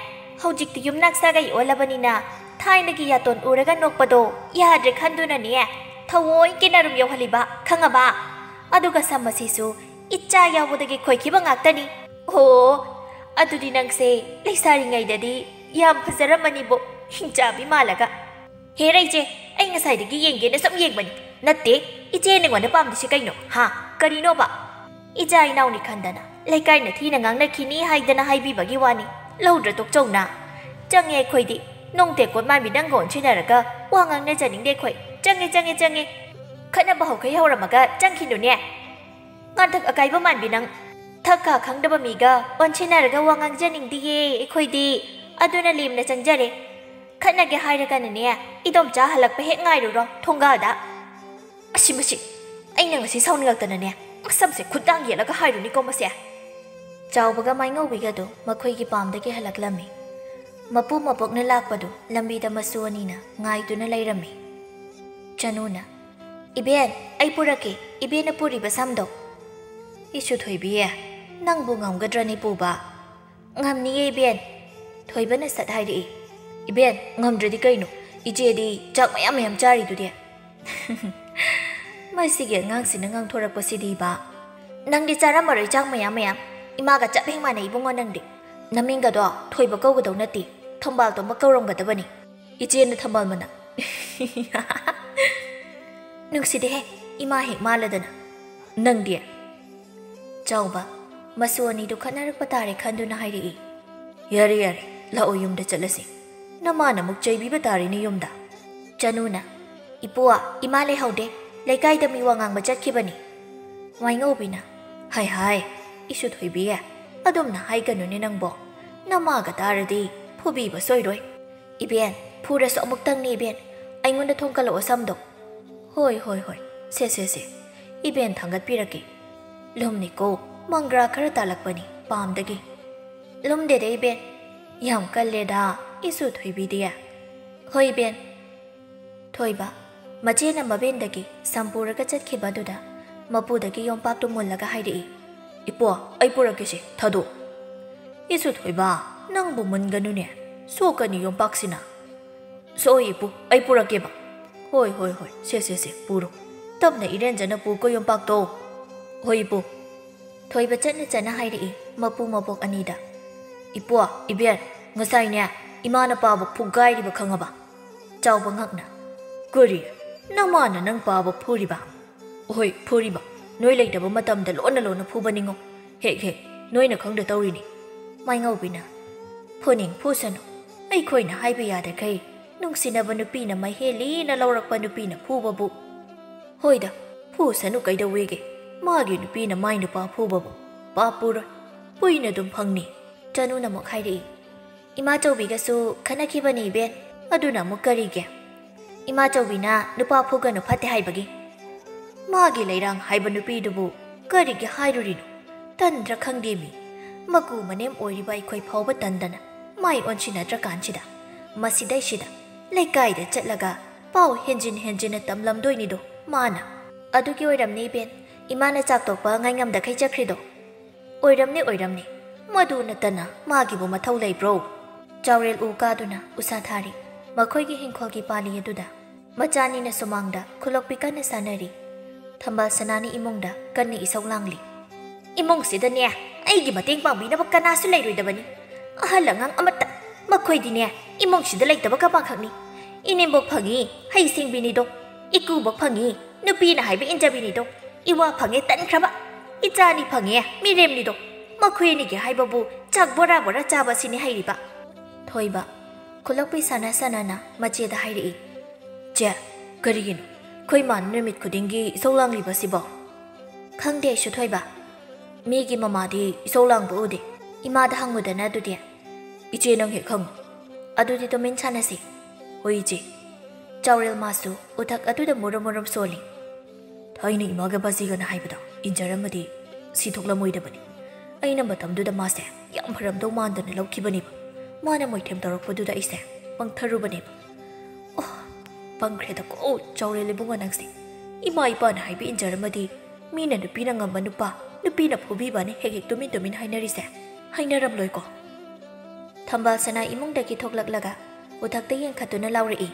ꯍꯧꯖꯤꯛꯇꯤ ꯌꯨꯝꯅꯥꯛ ꯁꯥꯒꯩ ꯑꯣꯜꯂꯕꯅꯤꯅ ꯊꯥꯏꯅꯒꯤ ꯌꯥꯇꯣꯟ ꯎꯔꯒ ꯅꯣꯛꯄꯗꯣ ꯌꯥꯗ꯭ꯔꯦ ꯈꯟꯗꯨꯅꯅꯦ, ꯊꯑꯣꯏꯀꯤ ꯅꯥꯔꯨꯝ ꯌꯧꯍꯜꯂꯤꯕ, ꯈꯪꯉꯕ? ꯑꯗꯨꯒ ꯁꯝ ꯑꯁꯤꯁꯨ ꯏꯆꯥ ꯌꯥꯎꯕꯗꯒꯤ ꯈꯣꯏꯈꯤꯕ ꯉꯥꯛꯇꯅꯤ꯫ ꯑꯣ, ꯑꯗꯨꯗꯤ ꯅꯪꯁꯦ ꯂꯩꯁꯥꯔꯤꯉꯩꯗꯗꯤ ꯌꯥꯝ ꯐꯖꯔꯝꯃꯅꯤꯕꯣ, ꯍꯤꯡꯆꯥꯕꯤ ꯃꯥꯜꯂꯒ꯫ ꯍꯦꯔꯥ ꯏꯆꯦ, ꯑꯩ ꯉꯁꯥꯏꯗꯒꯤ ꯌꯦꯡꯒꯦꯅ ꯁꯨꯝ ꯌꯦꯡꯕꯅꯤ꯫ ꯅꯠꯇꯦ, ꯏꯆꯦ ꯅꯉꯣꯟꯗ ꯄꯥꯝꯗ꯭ꯔꯤꯁꯦ ꯀꯩꯅꯣ? ꯍꯥ? ꯀꯔꯤꯅꯣꯕ? ꯏꯆꯥ ꯏꯅꯥꯎꯅꯤ ꯈꯟꯗꯅ ꯂꯩꯀꯥꯏꯅ ꯊꯤꯅ ꯉꯥꯡꯅꯈꯤꯅꯤ ꯍꯥꯏꯗꯅ ꯍꯥꯏꯕꯤꯕꯒꯤ ꯋꯥꯅꯤ꯫ ꯂꯧꯗ꯭ꯔ ꯇꯣꯛꯆꯧꯅ꯫ ꯆꯪꯉꯦ ꯑꯩꯈꯣꯏꯗꯤ꯫ ꯅꯣꯡ ꯇꯦꯛꯀꯣꯠ ꯃꯥꯟꯕꯤ ꯅꯪꯒ ꯑꯣꯟꯁꯤꯟꯅꯔꯒ ꯋꯥ ꯉꯥꯡꯅꯖꯅꯤꯡꯗꯦ ꯑꯩꯈꯣꯏ꯫ ꯆꯪꯉꯦ, ꯆꯪꯉꯦ, ꯆꯪꯉꯦ꯫ ꯈꯠꯅꯕ ꯍꯧꯈꯩ ꯍꯧꯔꯝꯃꯒ ꯆꯪꯈꯤꯅꯨꯅꯦ꯫ ꯉꯥꯡꯊꯛ ꯑꯀꯥꯏꯕ ꯃꯥꯟꯕꯤ ꯅꯪ꯫ ꯊꯛ ꯈꯥ ꯈꯪꯗꯕ ꯃꯤꯒ ꯑꯣꯟꯁꯤꯟꯅꯔꯒ ꯋꯥ ꯉꯥꯡꯖꯅꯤꯡꯗꯤꯌꯦ ꯑꯩꯈꯣꯏꯗꯤ꯫ ꯑꯗꯨꯅ ꯂꯦꯝꯅ ꯆꯪꯖꯔꯦ꯫ ꯈꯠꯅꯒꯦ ꯍꯥꯏꯔꯒꯅꯅꯦ, ꯏꯗꯣꯝꯆꯥ ꯍꯜꯂꯛꯄ ꯍꯦꯛ ꯉꯥꯏꯔꯨꯔꯣ ꯊꯣꯡꯒꯥꯜꯗ꯫ ꯑꯁꯤ ꯃꯁꯤ, ꯑꯩꯅ ꯉꯁꯤ ꯁꯥꯎꯅꯤꯡꯉꯛꯇꯅꯅꯦ, ꯃꯁꯝꯁꯦ ꯈꯨꯠꯇꯥꯡ ꯌꯦꯠꯂꯒ ꯍꯥꯏꯔꯨꯅꯤꯀꯣ ꯃꯁꯦ꯫ ꯆꯥꯎꯕꯒ ꯃꯥꯏꯉꯧꯕꯤꯒꯗꯨ ꯃꯈꯣꯏꯒꯤ ꯄꯥꯝꯗꯒꯤ ꯍꯜꯂꯛꯂꯝꯃꯤ꯫ ꯃꯄꯨ ꯃꯄꯣꯛꯅ ꯂꯥꯛꯄꯗꯨ ꯂꯝꯕꯤꯗ ꯃꯁꯨ ꯑꯅꯤꯅ ꯉꯥꯏꯗꯨꯅ ꯂꯩꯔꯝꯃꯤ꯫ ꯆꯅꯨꯅ, "ꯏꯕꯦꯟ, ꯑꯩ ꯄꯨꯔꯛꯀꯦ, ꯏꯕꯦꯟꯅ ꯄꯨꯔꯤꯕ ꯁꯝꯗꯣ꯫" "ꯏꯁꯨ ꯊꯣꯏꯕꯤ, ꯅꯪꯕꯨ ꯉꯝꯒꯗ꯭ꯔꯅꯦ ꯄꯨꯕ?" "ꯉꯝꯅꯤꯌꯦ ꯏꯕꯦꯟ꯫" ꯊꯣꯏꯕꯅ ꯁꯠ ꯍꯥꯏꯔꯛꯏ꯫ "ꯏꯕꯦꯟ, ꯉꯝꯗ꯭ꯔꯗꯤ ꯀꯩꯅꯣ? ꯏꯆꯦꯗꯤ ꯆꯥꯛ ꯃꯌꯥꯝ ꯃꯌꯥꯝ ꯆꯥꯔꯤꯗꯨꯗꯤ꯫" ꯃꯁꯤꯒꯤ ꯑꯉꯥꯡꯁꯤꯅ ꯉꯥꯡꯊꯣꯔꯛꯄꯁꯤꯗꯤꯕ꯫ "ꯅꯪꯗꯤ ꯆꯥꯔꯝꯃꯔꯣꯏ ꯆꯥꯛ ꯃꯌꯥꯝ ꯃꯌꯥꯝ꯫ ꯏꯃꯥꯒ ꯆꯞ ꯍꯦꯛ ꯃꯥꯟꯅꯩ ꯏꯕꯨꯡꯉꯣ ꯅꯪꯗꯤ꯫ ꯅꯃꯤꯡꯒꯗꯣ ꯊꯣꯏꯕ ꯀꯧꯒꯗꯧ ꯅꯠꯇꯦ, ꯊꯝꯕꯥꯜ ꯇꯣꯝꯕ ꯀꯧꯔꯝꯒꯗꯕꯅꯤ꯫ ꯏꯆꯦꯅ ꯊꯝꯕꯥꯜ ꯃꯅꯥ꯫" "ꯅꯨꯡꯁꯤꯗꯦꯍꯦ, ꯏꯃꯥ ꯍꯦꯛ ꯃꯥꯜꯂꯗꯅ꯫ ꯅꯪꯗꯤ?" ꯆꯥꯎꯕ, ꯃꯁꯨ ꯑꯅꯤꯗꯨ ꯈꯠꯅꯔꯛꯄ ꯇꯥꯔꯦ ꯈꯟꯗꯨꯅ ꯍꯥꯏꯔꯛꯏ꯫ "ꯌꯥꯔꯦ, ꯌꯥꯔꯦ, ꯂꯥꯛꯑꯣ, ꯌꯨꯝꯗ ꯆꯠꯂꯁꯤ꯫ ꯅꯃꯥꯅ ꯑꯃꯨꯛ ꯆꯩꯕꯤꯕ ꯇꯥꯔꯦꯅꯦ ꯌꯨꯝꯗ꯫" ꯆꯅꯨꯅ, "ꯏꯄꯨ, ꯏꯃꯥ ꯂꯩꯍꯧꯗꯦ, ꯂꯩꯀꯥꯏꯗ ꯃꯤ ꯋꯥ ꯉꯥꯡꯕ ꯆꯠꯈꯤꯕꯅꯤ꯫" ꯃꯥꯏꯉꯧꯕꯤꯅ, "ꯍꯥꯏ ꯍꯥꯏ, "ꯏꯁꯨ ꯊꯣꯏꯕꯤ, ꯑꯗꯨꯝꯅ ꯍꯥꯏꯒꯅꯨꯅꯦ ꯅꯪꯕꯣ꯫ ꯅꯃꯥꯒ ꯇꯥꯔꯗꯤ ꯐꯨꯕꯤꯕ ꯁꯣꯏꯔꯣꯏ꯫" "ꯏꯕꯦꯟ, ꯐꯨꯔꯁꯨ ꯑꯃꯨꯛꯇꯪꯅꯤ ꯏꯕꯦꯟ꯫ ꯑꯩꯉꯣꯟꯗ ꯊꯣꯡꯀꯠꯂꯛꯑꯣ ꯁꯝꯗꯣ꯫" "ꯍꯣꯏ, ꯍꯣꯏ, ꯍꯣꯏ꯫ ꯁꯦ, ꯁꯦ, ꯁꯦ꯫ ꯏꯕꯦꯟ ꯊꯥꯡꯒꯠꯄꯤꯔꯛꯀꯦ꯫ ꯂꯨꯝꯅꯤꯀꯣ, ꯃꯪꯒ꯭ꯔꯥ ꯈꯔ ꯇꯥꯜꯂꯛꯄꯅꯤ ꯄꯥꯝꯗꯒꯤ꯫" "ꯂꯨꯝꯗꯦꯗ ꯏꯕꯦꯟ꯫ ꯌꯥꯝ ꯀꯜꯂꯦꯗ, ꯏꯁꯨ ꯊꯣꯏꯕꯤꯗꯤ꯫" "ꯍꯣꯏ ꯏꯕꯦꯟ꯫" ꯊꯣꯏꯕ, ꯃꯆꯦꯅ ꯃꯕꯦꯟꯗꯒꯤ ꯁꯝ ꯄꯨꯔꯒ ꯆꯠꯈꯤꯕ ꯑꯗꯨꯗ ꯃꯄꯨꯗꯒꯤ ꯌꯣꯝꯄꯥꯛꯇꯨ ꯃꯨꯜꯂꯒ ꯍꯥꯏꯔꯛꯏ, "ꯏꯄ꯭ꯋꯥ, ꯑꯩ ꯄꯨꯔꯛꯀꯦꯁꯦ, ꯊꯥꯗꯣꯛ꯫" "ꯏꯁꯨ ꯊꯣꯏꯕ, ꯅꯪꯕꯨ ꯃꯨꯟꯒꯅꯨꯅꯦ, ꯁꯣꯛꯀꯅꯤ ꯌꯣꯝꯄꯥꯛꯁꯤꯅ꯫" "ꯁꯣꯛꯑꯣꯏ ꯏꯄꯨ, ꯑꯩ ꯄꯨꯔꯛꯀꯦꯕ꯫" "ꯍꯣꯏ, ꯍꯣꯏ, ꯍꯣꯏ, ꯁꯦ, ꯁꯦ, ꯁꯦ, ꯄꯨꯔꯣ꯫ ꯇꯞꯅ ꯏꯔꯦꯟꯖꯅ ꯄꯨꯀꯣ ꯌꯣꯝꯄꯥꯛꯇꯣ꯫" "ꯍꯣꯏ ꯏꯄꯨ꯫" ꯊꯣꯏꯕ ꯆꯠꯅ ꯆꯠꯅ ꯍꯥꯏꯔꯛꯏ ꯃꯄꯨ ꯃꯕꯣꯛ ꯑꯅꯤꯗ, "ꯏꯄ꯭ꯋꯥ, ꯏꯕꯦꯟ, ꯉꯁꯥꯏꯅꯦ ꯏꯃꯥꯅ ꯄꯥꯕ ꯐꯨꯒꯥꯏꯔꯤꯕ ꯈꯪꯉꯕ?" ꯆꯥꯎꯕ ꯉꯛꯅ, "ꯀꯔꯤ? ꯅꯃꯥꯅ ꯅꯪ ꯄꯥꯕ ꯐꯨꯔꯤꯕ?" "ꯍꯣꯏ, ꯐꯨꯔꯤꯕ꯫ ꯅꯣꯏ ꯂꯩꯇꯕ ꯃꯇꯝꯗ ꯂꯣꯟꯅ ꯂꯣꯟꯅ ꯐꯨꯕꯅꯤꯉꯣ꯫ ꯍꯦꯛ ꯍꯦꯛ, ꯅꯣꯏꯅ ꯈꯪꯗ ꯇꯧꯔꯤꯅꯤ꯫" ꯃꯥꯏꯉꯧꯕꯤꯅ, "ꯐꯨꯅꯤꯡ ꯐꯨꯁꯅꯨ꯫ ꯑꯩꯈꯣꯏꯅ ꯍꯥꯏꯕ ꯌꯥꯗꯈꯩ ꯅꯨꯡꯁꯤꯅꯕ ꯅꯨꯄꯤꯅ ꯃꯍꯦꯜꯂꯤꯅ ꯂꯧꯔꯛꯄ ꯅꯨꯄꯤꯅ ꯐꯨꯕꯕꯨ꯫" "ꯍꯣꯏꯗ, ꯐꯨꯁꯅꯨ ꯀꯩꯗꯧꯋꯦꯒꯦ? ꯃꯥꯒꯤ ꯅꯨꯄꯤꯅ ꯃꯥꯏ ꯅꯨꯄꯥ ꯐꯨꯕꯕꯨ ꯄꯥꯞ ꯄꯨꯔꯣꯏ꯫ ꯀꯨꯏꯅ ꯑꯗꯨꯝ ꯐꯪꯅꯤ꯫" ꯆꯅꯨꯅ ꯑꯃꯨꯛ ꯍꯥꯏꯔꯛꯏ, "ꯏꯃꯥꯆꯧꯕꯤꯒꯁꯨ ꯈꯠꯅꯈꯤꯕꯅꯤ ꯏꯕꯦꯟ꯫ ꯑꯗꯨꯅ ꯑꯃꯨꯛ ꯀꯔꯤꯒꯤ? ꯏꯃꯥꯆꯧꯕꯤꯅ ꯅꯨꯄꯥ ꯐꯨꯒꯅꯨ ꯐꯠꯇꯦ ꯍꯥꯏꯕꯒꯤ? ꯃꯥꯒꯤ ꯂꯩꯔꯥꯡ ꯍꯥꯏꯕ ꯅꯨꯄꯤꯗꯨꯕꯨ ꯀꯔꯤꯒꯤ ꯍꯥꯏꯔꯨꯔꯤꯅꯣ? ꯇꯟꯗ꯭ꯔ ꯈꯪꯗꯦꯃꯤ꯫ ꯃꯀꯨ ꯃꯅꯦꯝ ꯑꯣꯏꯔꯤꯕ ꯑꯩꯈꯣꯏ ꯐꯥꯎꯕ ꯇꯟꯗꯅ ꯃꯥꯏ ꯑꯣꯟꯁꯤꯟꯅꯗ꯭ꯔꯀꯥꯟꯁꯤꯗ, ꯃꯁꯤꯗꯩꯁꯤꯗ ꯂꯩꯀꯥꯏꯗ ꯆꯠꯂꯒ ꯄꯥꯎ ꯍꯦꯟꯖꯤꯟ ꯍꯦꯟꯖꯤꯟꯅ ꯇꯝꯂꯝꯗꯣꯏꯅꯤꯗꯣ ꯃꯥꯅ꯫" "ꯑꯗꯨꯒꯤ ꯑꯣꯏꯔꯝꯅꯤ ꯏꯕꯦꯟ, ꯏꯃꯥꯅ ꯆꯥꯛ ꯇꯣꯛꯄ ꯉꯥꯏꯉꯝꯗꯈꯩ ꯆꯠꯈ꯭ꯔꯤꯗꯣ꯫" "ꯑꯣꯏꯔꯝꯅꯤ, ꯑꯣꯏꯔꯝꯅꯤ꯫ ꯃꯗꯨ ꯅꯠꯇꯅ ꯃꯥꯒꯤꯕꯨ ꯃꯊꯧ ꯂꯩꯕ꯭ꯔꯣ?" ꯆꯥꯎꯔꯦꯜ ꯎ ꯀꯥꯗꯨꯅ ꯎꯁꯥ ꯊꯥꯔꯤ꯫ ꯃꯈꯣꯏꯒꯤ ꯍꯤꯡꯈꯣꯜꯒꯤ ꯄꯥꯂꯤ ꯑꯗꯨꯗ ꯃꯆꯥꯅꯤꯅ ꯁꯨꯃꯥꯡꯗ ꯈꯨꯂꯣꯛꯄꯤ ꯀꯟꯅ ꯁꯥꯟꯅꯔꯤ꯫ ꯊꯝꯕꯥꯜ ꯁꯅꯥꯅꯤ ꯏꯃꯨꯡꯗ ꯀꯟꯅ ꯏꯁꯧ ꯂꯥꯡꯂꯤ꯫ "ꯏꯃꯨꯡꯁꯤꯗꯅꯦ ꯑꯩꯒꯤ ꯃꯇꯦꯡ ꯄꯥꯡꯕꯤꯅꯕ ꯀꯅꯥꯁꯨ ꯂꯩꯔꯣꯏꯗꯕꯅꯤ꯫ ꯑꯍꯜ ꯑꯉꯥꯡ ꯑꯃꯠꯇ꯫ ꯃꯈꯣꯏꯗꯤꯅꯦ ꯏꯃꯨꯡꯁꯤꯗ ꯂꯩꯇꯕ ꯀꯕꯥꯈꯛꯅꯤ꯫ ꯏꯅꯦꯝꯕꯣꯛ ꯐꯪꯉꯤ, ꯍꯩ ꯁꯤꯡꯕꯤꯅꯤꯗꯣ꯫ ꯏꯀꯨꯕꯣꯛ ꯐꯪꯉꯤ, ꯅꯨꯄꯤꯅ ꯍꯥꯏꯕ ꯏꯟꯖꯕꯤꯅꯤꯗꯣ꯫ ꯏꯋꯥ ꯐꯪꯉꯦ ꯇꯟꯈ꯭ꯔꯕ꯫ ꯏꯆꯥꯅꯤ ꯐꯪꯉꯦ ꯃꯤꯔꯦꯝꯅꯤꯗꯣ꯫ ꯃꯈꯣꯏ ꯑꯅꯤꯒꯤ ꯍꯥꯏꯕꯕꯨ ꯆꯥꯛ ꯕꯣꯔꯥ ꯕꯣꯔꯥ ꯆꯥꯕ ꯑꯁꯤꯅꯤ ꯍꯩꯔꯤꯕ꯫" ꯊꯣꯏꯕ, ꯈꯨꯂꯣꯛꯄꯤ ꯁꯥꯟꯅ ꯁꯥꯟꯅꯅ ꯃꯆꯦꯗ ꯍꯥꯏꯔꯛꯏ, "ꯆꯦ, ꯀꯔꯤꯒꯤꯅꯣ ꯑꯩꯈꯣꯏ ꯃꯥꯅ ꯅꯨꯃꯤꯠ ꯈꯨꯗꯤꯡꯒꯤ ꯏꯁꯧ ꯂꯥꯡꯂꯤꯕꯁꯤꯕꯣ?" "ꯈꯪꯗꯦ ꯑꯩꯁꯨ ꯊꯣꯏꯕ꯫ ꯃꯤꯒꯤ ꯃꯃꯥꯗꯤ ꯏꯁꯧ ꯂꯥꯡꯕ ꯎꯗꯦ꯫ ꯏꯃꯥꯗ ꯍꯪꯉꯨꯗꯅ ꯑꯗꯨꯗꯤ꯫ ꯏꯆꯦ, ꯅꯪ ꯍꯦꯛ ꯍꯪꯉꯨ꯫ ꯑꯗꯨꯗꯤ ꯇꯨꯃꯤꯟ ꯁꯥꯟꯅꯁꯤ꯫ ꯍꯣꯏ ꯏꯆꯦ꯫ ꯆꯥꯎꯔꯦꯜ ꯃꯥꯁꯨ ꯎꯊꯛ ꯑꯗꯨꯗ ꯃꯨꯔꯨꯝ ꯃꯨꯔꯨꯝ ꯁꯣꯜꯂꯤ꯫ ꯊꯥꯏꯅ ꯏꯃꯥꯒ ꯕꯥꯖꯤꯒꯅ ꯍꯥꯏꯕꯗꯣ ꯏꯟꯖꯔꯝꯃꯗꯤ ꯁꯤ ꯊꯣꯛꯂꯝꯃꯣꯏꯗꯕꯅꯤ꯫ ꯑꯩꯅ ꯃꯇꯝꯗꯨꯗ ꯃꯥꯁꯦ ꯌꯥꯝ ꯐꯔꯝꯗꯧ ꯃꯥꯟꯗꯅ ꯂꯧꯈꯤꯕꯅꯦꯕ꯫ ꯃꯥꯅ ꯃꯣꯏꯊꯦꯝ ꯇꯧꯔꯛꯄꯗꯨꯗ ꯑꯩꯁꯦ ꯄꯪꯊꯔꯨꯕꯅꯦꯕ꯫ ꯑꯣ, ꯄꯪꯈ꯭ꯔꯦꯗꯀꯣ ꯆꯥꯎꯔꯦꯜ ꯏꯕꯨꯡꯉꯣ ꯅꯪꯁꯦ꯫ ꯏꯃꯥ ꯏꯄꯥꯅ ꯍꯥꯏꯕ ꯏꯟꯖꯔꯝꯃꯗꯤ ꯃꯤꯅ ꯅꯨꯄꯤꯅ ꯉꯝꯕ ꯅꯨꯄꯥ, ꯅꯨꯄꯤꯅ ꯐꯨꯕꯤꯕꯅꯤ ꯍꯦꯛ ꯍꯦꯛ ꯇꯨꯃꯤꯟ ꯇꯨꯃꯤꯟ ꯍꯥꯏꯅꯔꯤꯁꯦ꯫ ꯍꯥꯏꯅꯔꯝꯂꯣꯏꯀꯣ? ꯊꯝꯕꯥꯜ ꯁꯅꯥ ꯏꯃꯨꯡꯗꯒꯤ ꯊꯣꯛꯂꯛꯂꯒ ꯎꯊꯛꯇ ꯌꯦꯡꯈꯠꯇꯨꯅ ꯂꯥꯎꯔꯛꯏ꯫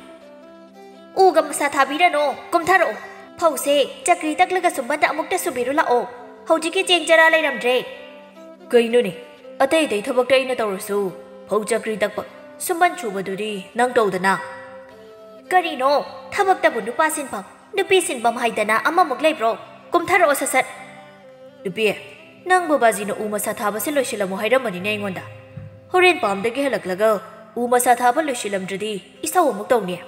ꯎꯒ ꯃꯁꯥ ꯊꯥꯕꯤꯔꯅꯣ, ꯀꯨꯝꯊꯔꯛꯑꯣ꯫ ꯐꯧꯁꯦ ꯆꯀ꯭ꯔꯤ ꯇꯛꯂꯒ ꯁꯨꯝꯕꯟꯗ ꯑꯃꯨꯛꯇ ꯁꯨꯕꯤꯔꯨ ꯂꯥꯛꯑꯣ꯫ ꯍꯧꯖꯤꯛꯀꯤ ꯆꯦꯡ ꯆꯔꯥ ꯂꯩꯔꯝꯗ꯭ꯔꯦ꯫ ꯀꯩꯅꯣꯅꯦ, ꯑꯇꯩ ꯑꯇꯩ ꯊꯕꯛꯇ ꯑꯩꯅ ꯇꯧꯔꯁꯨ ꯐꯧ ꯆꯀ꯭ꯔꯤ ꯇꯛꯄ, ꯁꯨꯝꯕꯟ ꯁꯨꯕꯗꯨꯗꯤ ꯅꯪ ꯇꯧꯗꯅ꯫ ꯀꯔꯤꯅꯣ, ꯊꯕꯛꯇꯕꯨ ꯅꯨꯄꯥ ꯁꯤꯟꯐꯝ, ꯅꯨꯄꯤ ꯁꯤꯟꯐꯝ ꯍꯥꯏꯗꯅ ꯑꯃꯃꯨꯛ ꯂꯩꯕ꯭ꯔꯣ? ꯀꯨꯝꯊꯔꯛꯑꯣ ꯁꯠ ꯁꯠ꯫ ꯅꯨꯄꯤ, ꯅꯪꯕꯨ ꯕꯥꯖꯤꯅ ꯎ ꯃꯁꯥ ꯊꯥꯕꯁꯦ ꯂꯣꯏꯁꯤꯜꯂꯝꯃꯣ ꯍꯥꯏꯔꯝꯕꯅꯤꯅꯦ ꯑꯩꯉꯣꯟꯗ꯫ ꯍꯣꯔꯦꯟ ꯄꯥꯝꯗꯒꯤ ꯍꯜꯂꯛꯂꯒ ꯎ ꯃꯁꯥ ꯊꯥꯕ ꯂꯣꯏꯁꯤꯜꯂꯝꯗ꯭ꯔꯗꯤ ꯏꯁꯧ ꯑꯃꯨꯛ ꯇꯧꯅꯤ꯫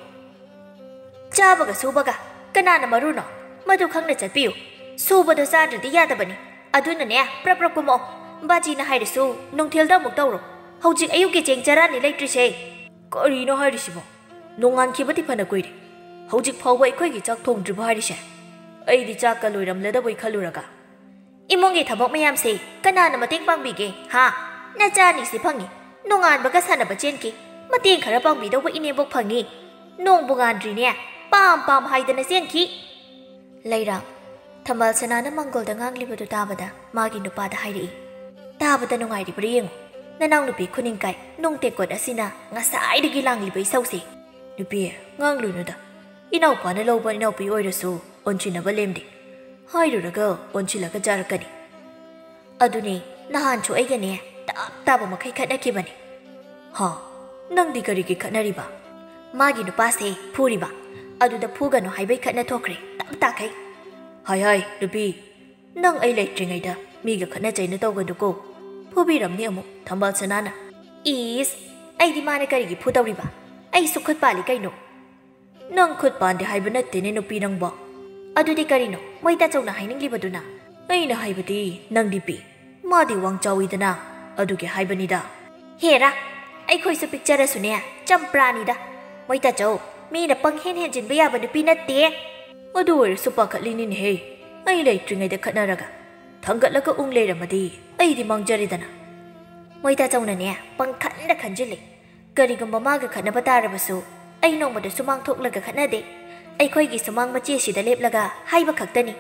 ꯆꯥꯕꯒ ꯁꯨꯕꯒ ꯀꯅꯥꯅ ꯃꯔꯨꯅꯣ? ꯃꯗꯨ ꯈꯪꯅ ꯆꯠꯄꯤꯌꯨ꯫ ꯁꯨꯕꯗꯣ ꯆꯥꯗ꯭ꯔꯗꯤ ꯌꯥꯗꯕꯅꯤ꯫ ꯑꯗꯨꯅꯅꯦ, ꯄ꯭ꯔꯞ ꯄ꯭ꯔꯞ ꯀꯨꯝꯃꯛꯑꯣ꯫ ꯕꯥꯖꯤꯅ ꯍꯥꯏꯔꯁꯨ ꯅꯨꯡꯊꯤꯜꯗ ꯑꯃꯨꯛ ꯇꯧꯔꯣ꯫ ꯍꯧꯖꯤꯛ ꯑꯌꯨꯛꯀꯤ ꯆꯦꯡ ꯆꯔꯥꯅꯤ ꯂꯩꯇ꯭ꯔꯤꯁꯦ꯫ ꯀꯔꯤꯅꯣ ꯍꯥꯏꯔꯤꯁꯤꯕꯣ? ꯅꯣꯡꯉꯥꯟꯈꯤꯕꯗꯤ ꯐꯅ ꯀꯨꯏꯔꯦ꯫ ꯍꯧꯖꯤꯛ ꯐꯥꯎꯕ ꯑꯩꯈꯣꯏꯒꯤ ꯆꯥꯛ ꯊꯣꯡꯗ꯭ꯔꯤꯕꯣ ꯍꯥꯏꯔꯤꯁꯦ? ꯑꯩꯗꯤ ꯆꯥꯛꯀ ꯂꯣꯏꯔꯝꯂꯗꯕꯣꯏ ꯈꯜꯂꯨꯔꯒ꯫ ꯏꯃꯨꯡꯒꯤ ꯊꯕꯛ ꯃꯌꯥꯝꯁꯦ ꯀꯅꯥꯅ ꯃꯇꯦꯡ ꯄꯥꯡꯕꯤꯒꯦ, ꯍꯥ? ꯅꯆꯥ ꯑꯅꯤꯁꯤ ꯐꯪꯉꯤ, ꯅꯣꯡꯉꯥꯟꯕꯒ ꯁꯥꯟꯅꯕ ꯆꯦꯟꯈꯤ, ꯃꯇꯦꯡ ꯈꯔ ꯄꯥꯡꯕꯤꯗꯧꯕ ꯏꯅꯦꯝꯕꯣꯛ ꯐꯪꯉꯤ꯫ ꯅꯣꯡꯕꯨ ꯉꯥꯟꯗ꯭ꯔꯤꯅꯦ, ꯄꯥꯝ ꯄꯥꯝ ꯍꯥꯏꯗꯅ ꯆꯦꯟꯈꯤ꯫ ꯂꯩꯔꯥ, ꯊꯝꯕꯥꯜ ꯁꯅꯥꯅ ꯃꯪꯒꯣꯜꯗ ꯉꯥꯡꯂꯤꯕꯗꯨ ꯇꯥꯕꯗ ꯃꯥꯒꯤ ꯅꯨꯄꯥꯗ ꯍꯥꯏꯔꯛꯏ꯫ ꯇꯥꯕꯗ ꯅꯨꯡꯉꯥꯏꯔꯤꯕ꯭ꯔꯥ ꯌꯦꯡꯉꯨ, ꯅꯅꯥꯎꯅꯨꯄꯤ ꯈꯨꯅꯤꯡꯀꯥꯏ ꯅꯨꯡ ꯇꯦꯡꯀꯣꯠ ꯑꯁꯤꯅ ꯉꯁꯥꯏꯗꯒꯤ ꯂꯥꯡꯂꯤꯕ ꯏꯁꯧꯁꯦ꯫ ꯅꯨꯄꯤ, ꯉꯥꯡꯂꯨꯅꯨꯗ꯫ ꯏꯅꯥꯎꯄꯥꯅ ꯂꯧꯕ ꯏꯅꯥꯎꯄꯤ ꯑꯣꯏꯔꯁꯨ ꯑꯣꯟꯁꯤꯟꯅꯕ ꯂꯦꯝꯗꯦ꯫ ꯍꯥꯏꯔꯨꯔꯒ ꯑꯣꯟꯁꯤꯜꯂꯒ ꯆꯥꯔꯛꯀꯅꯤ꯫ ꯑꯗꯨꯅꯦ, ꯅꯍꯥꯟꯁꯨ ꯑꯩꯒꯅꯦ ꯇꯞ ꯇꯥꯕ ꯃꯈꯩ ꯈꯠꯅꯈꯤꯕꯅꯦ꯫ ꯍꯥ? ꯅꯪꯗꯤ ꯀꯔꯤꯒꯤ ꯈꯠꯅꯔꯤꯕ? ꯃꯥꯒꯤ ꯅꯨꯄꯥꯁꯦ ꯐꯨꯔꯤꯕ꯫ ꯑꯗꯨꯗ ꯐꯨꯒꯅꯨ ꯍꯥꯏꯕꯩ ꯈꯠꯅ ꯊꯣꯛꯈ꯭ꯔꯦ, ꯇꯞ ꯇꯥꯈꯩ꯫ ꯍꯥꯏ ꯍꯥꯏ, ꯅꯨꯄꯤ, ꯅꯪ ꯑꯩ ꯂꯩꯇ꯭ꯔꯤꯉꯩꯗ ꯃꯤꯒ ꯈꯠꯅ ꯆꯩꯅ ꯇꯧꯒꯅꯨꯀꯣ꯫ ꯐꯨꯕꯤꯔꯝꯅꯤ ꯑꯃꯨꯛ ꯊꯝꯕꯥꯜ ꯁꯅꯥꯅ꯫ ꯏꯁ, ꯑꯩꯗꯤ ꯃꯥꯅ ꯀꯔꯤꯒꯤ ꯐꯨꯗꯧꯔꯤꯕ? ꯑꯩꯁꯨ ꯈꯨꯠ ꯄꯥꯜꯂꯤ ꯀꯩꯅꯣ꯫ ꯅꯪ ꯈꯨꯠ ꯄꯥꯟꯗꯦ ꯍꯥꯏꯕ ꯅꯠꯇꯦꯅꯦ ꯅꯨꯄꯤ ꯅꯪꯕꯣ꯫ ꯑꯗꯨꯗꯤ ꯀꯔꯤꯅꯣ ꯃꯣꯏ ꯇꯥꯆꯧꯅ ꯍꯥꯏꯅꯤꯡꯂꯤꯕꯗꯨꯅ? ꯑꯩꯅ ꯍꯥꯏꯕꯗꯤ ꯅꯪꯗꯤ ꯄꯤ, ꯃꯥꯗꯤ ꯋꯥꯡ ꯆꯥꯎꯏꯗꯅ, ꯑꯗꯨꯒꯤ ꯍꯥꯏꯕꯅꯤꯗ꯫ ꯍꯦꯔꯥ, ꯑꯩꯈꯣꯏꯁꯨ ꯄꯤꯛꯆꯔꯁꯨꯅꯦ, ꯆꯝꯄ꯭ꯔꯥꯅꯤꯗ꯫ ꯃꯣꯏ ꯇꯥꯆꯧ, ꯃꯤꯅ ꯄꯪꯍꯦꯟ ꯍꯦꯟꯖꯤꯟꯕ ꯌꯥꯕ ꯅꯨꯄꯤ ꯅꯠꯇꯦ꯫ ꯑꯗꯨ ꯑꯣꯏꯔꯁꯨ ꯄꯥꯈꯠꯂꯤꯅꯤꯅꯦꯍꯦ, ꯑꯩ ꯂꯩꯇ꯭ꯔꯤꯉꯩꯗ ꯈꯠꯅꯔꯒ ꯊꯥꯡꯒꯠꯂꯒ ꯎꯪ ꯂꯩꯔꯝꯃꯗꯤ ꯑꯩꯗꯤ ꯃꯥꯡꯖꯔꯦꯗꯅ꯫ ꯃꯣꯏ ꯇꯥꯆꯧꯅꯅꯦ, ꯄꯪꯈꯟꯗ ꯈꯟꯖꯤꯜꯂꯤ꯫ ꯀꯔꯤꯒꯨꯝꯕ ꯃꯥꯒ ꯈꯠꯅꯕ ꯇꯥꯔꯕꯁꯨ, ꯑꯩ ꯅꯣꯡꯃꯗ ꯁꯨꯃꯥꯡ ꯊꯣꯛꯂꯒ ꯈꯠꯅꯗꯦ꯫ ꯑꯩꯈꯣꯏꯒꯤ ꯁꯨꯃꯥꯡ ꯃꯆꯦꯁꯤꯗ ꯂꯦꯞꯂꯒ ꯍꯥꯏꯕ ꯈꯛꯇꯅꯤ꯫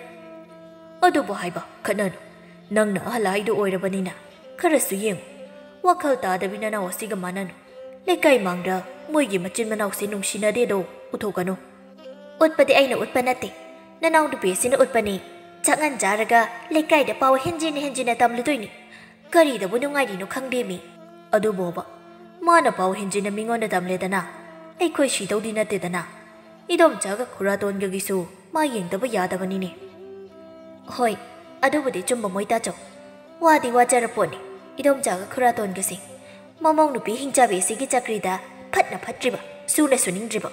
ꯑꯗꯨꯕꯨ ꯍꯥꯏꯕ ꯈꯠꯅꯅꯨ꯫ ꯅꯪꯅ ꯑꯍꯜ ꯍꯥꯏꯗꯨ ꯑꯣꯏꯔꯕꯅꯤꯅ ꯈꯔꯁꯨ ꯌꯦꯡꯉꯨ꯫ ꯋꯥꯈꯜ ꯇꯥꯗꯕꯤ ꯅꯅꯥꯎ ꯑꯁꯤꯒ ꯃꯥꯟꯅꯅꯨ꯫ ꯂꯩꯀꯥꯏ ꯃꯥꯡꯗ ꯃꯣꯏꯒꯤ ꯃꯆꯤꯟ ꯃꯅꯥꯎꯁꯦ ꯅꯨꯡꯁꯤꯅꯗꯦꯗꯣ ꯎꯠꯊꯣꯛꯀꯅꯨ꯫ ꯎꯠꯄꯗꯤ ꯑꯩꯅ ꯎꯠꯄ ꯅꯠꯇꯦ, ꯅꯅꯥꯎ ꯅꯨꯄꯤ ꯑꯁꯤꯅ ꯎꯠꯄꯅꯤ꯫ ꯆꯥꯛꯉꯟ ꯆꯥꯔꯒ ꯂꯩꯀꯥꯏꯗ ꯄꯥꯎ ꯍꯦꯟꯖꯤꯟ ꯍꯦꯟꯖꯤꯟꯅ ꯇꯝꯂꯨꯗꯣꯏꯅꯤ꯫ ꯀꯔꯤꯗꯕꯨ ꯅꯨꯡꯉꯥꯏꯔꯤꯅꯣ ꯈꯪꯗꯦꯃꯤ꯫ ꯑꯗꯨꯕꯣꯕ, ꯃꯥꯅ ꯄꯥꯎ ꯍꯦꯟꯖꯤꯟꯅ ꯃꯤꯉꯣꯟꯗ ꯇꯝꯂꯦꯗꯅ, ꯑꯩꯈꯣꯏ ꯁꯤꯗꯧꯗꯤ ꯅꯠꯇꯦꯗꯅ꯫ ꯏꯗꯣꯝꯆꯥꯒ ꯈꯨꯔꯥꯇꯣꯟꯒꯒꯤꯁꯨ ꯃꯥ ꯌꯦꯡꯗꯕ ꯌꯥꯗꯕꯅꯤꯅꯦ꯫ ꯍꯣꯏ, ꯑꯗꯨꯕꯨꯗꯤ ꯆꯨꯝꯕ ꯃꯣꯏ ꯇꯥꯆꯧ꯫ ꯋꯥꯗꯤ ꯋꯥꯖꯔ ꯄꯣꯠꯅꯤ ꯏꯗꯣꯝꯆꯥꯒ ꯈꯨꯔꯥꯇꯣꯟꯒꯁꯦ꯫ ꯃꯃꯧ ꯅꯨꯄꯤ ꯍꯤꯡꯆꯥꯕꯤ ꯑꯁꯤꯒꯤ ꯆꯀ꯭ꯔꯤꯗ ꯐꯠꯅ ꯐꯠꯇ꯭ꯔꯤꯕ, ꯁꯨꯅ ꯁꯨꯅꯤꯡꯗ꯭ꯔꯤꯕ꯫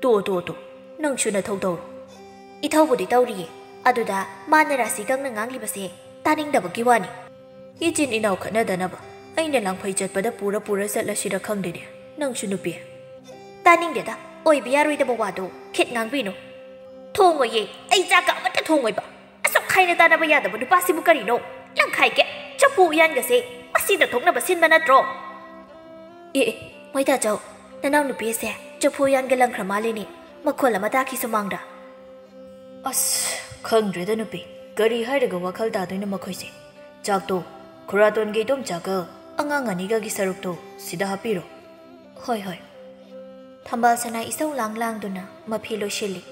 ꯇꯣ, ꯇꯣ, ꯇꯣ, ꯅꯪꯁꯨ ꯅꯊꯧ ꯇꯧꯔꯣ꯫ ꯏꯊꯧꯕꯨꯗꯤ ꯇꯧꯔꯤꯌꯦ, ꯑꯗꯨꯗ ꯃꯥꯅ ꯔꯥꯁꯤ ꯈꯪꯅ ꯉꯥꯡꯂꯤꯕꯁꯦ ꯇꯥꯅꯤꯡꯗꯕꯒꯤ ꯋꯥꯅꯤ꯫ ꯏꯆꯤꯟ ꯏꯅꯥꯎ ꯈꯠꯅꯗꯅꯕ ꯑꯩꯅ ꯂꯥꯡꯐꯩ ꯆꯠꯄꯗ ꯄꯨꯔ ꯄꯨꯔ ꯆꯠꯂꯁꯤꯔ ꯈꯪꯗꯦꯅꯦ, ꯅꯪꯁꯨ ꯅꯨꯄꯤ꯫ ꯇꯥꯅꯤꯡꯗꯦꯗ, ꯑꯣꯏꯕ ꯌꯥꯔꯣꯏꯗꯕ ꯋꯥꯗꯣ ꯈꯤꯠ ꯉꯥꯡꯕꯤꯅꯨ꯫ ꯊꯣꯡꯉꯣꯏꯌꯦ, ꯑꯩ ꯆꯥꯛꯀ ꯑꯃꯠꯇ ꯊꯣꯡꯉꯣꯏꯕ꯫ ꯑꯁꯨꯛ ꯍꯥꯏꯅ ꯇꯥꯟꯅꯕ ꯌꯥꯗꯕ ꯅꯨꯄꯥꯁꯤꯕꯨ ꯀꯔꯤꯅꯣ? ꯂꯪꯈꯥꯏꯒꯦ, ꯆꯐꯨ ꯎꯌꯥꯟꯒꯁꯦ ꯃꯁꯤꯗ ꯊꯣꯛꯅꯕ ꯁꯤꯟꯕ ꯅꯠꯇ꯭ꯔꯣ? ꯑꯦ, ꯑꯦ, ꯃꯣꯏ ꯇꯥꯆꯧ, ꯅꯅꯥꯎ ꯅꯨꯄꯤ ꯑꯁꯦ ꯆꯐꯨ ꯎꯌꯥꯟꯒ ꯂꯪꯈ꯭ꯔ ꯃꯥꯜꯂꯤꯅꯦ, ꯃꯈꯣꯜ ꯑꯃ ꯇꯥꯈꯤ ꯁꯨꯃꯥꯡꯗ꯫ ꯑꯁ, ꯈꯪꯗ꯭ꯔꯦꯗ ꯅꯨꯄꯤ, ꯀꯔꯤ ꯍꯥꯏꯔꯒ ꯋꯥꯈꯜ ꯇꯥꯗꯣꯏꯅꯣ ꯃꯈꯣꯏꯁꯦ꯫ ꯆꯥꯛꯇꯣ ꯈꯨꯔꯥꯇꯣꯟꯒꯤ ꯏꯗꯣꯝꯆꯥꯒ ꯑꯉꯥꯡ ꯑꯅꯤꯒꯒꯤ ꯁꯔꯨꯛꯇꯣ ꯁꯤꯗ ꯍꯥꯞꯄꯤꯔꯣ꯫ ꯍꯣꯏ, ꯍꯣꯏ꯫ ꯊꯝꯕꯥꯜ ꯁꯅꯥ ꯏꯁꯧ ꯂꯥꯡ ꯂꯥꯡꯗꯨꯅ ꯃꯐꯤ ꯂꯣꯏꯁꯤꯜꯂꯤ꯫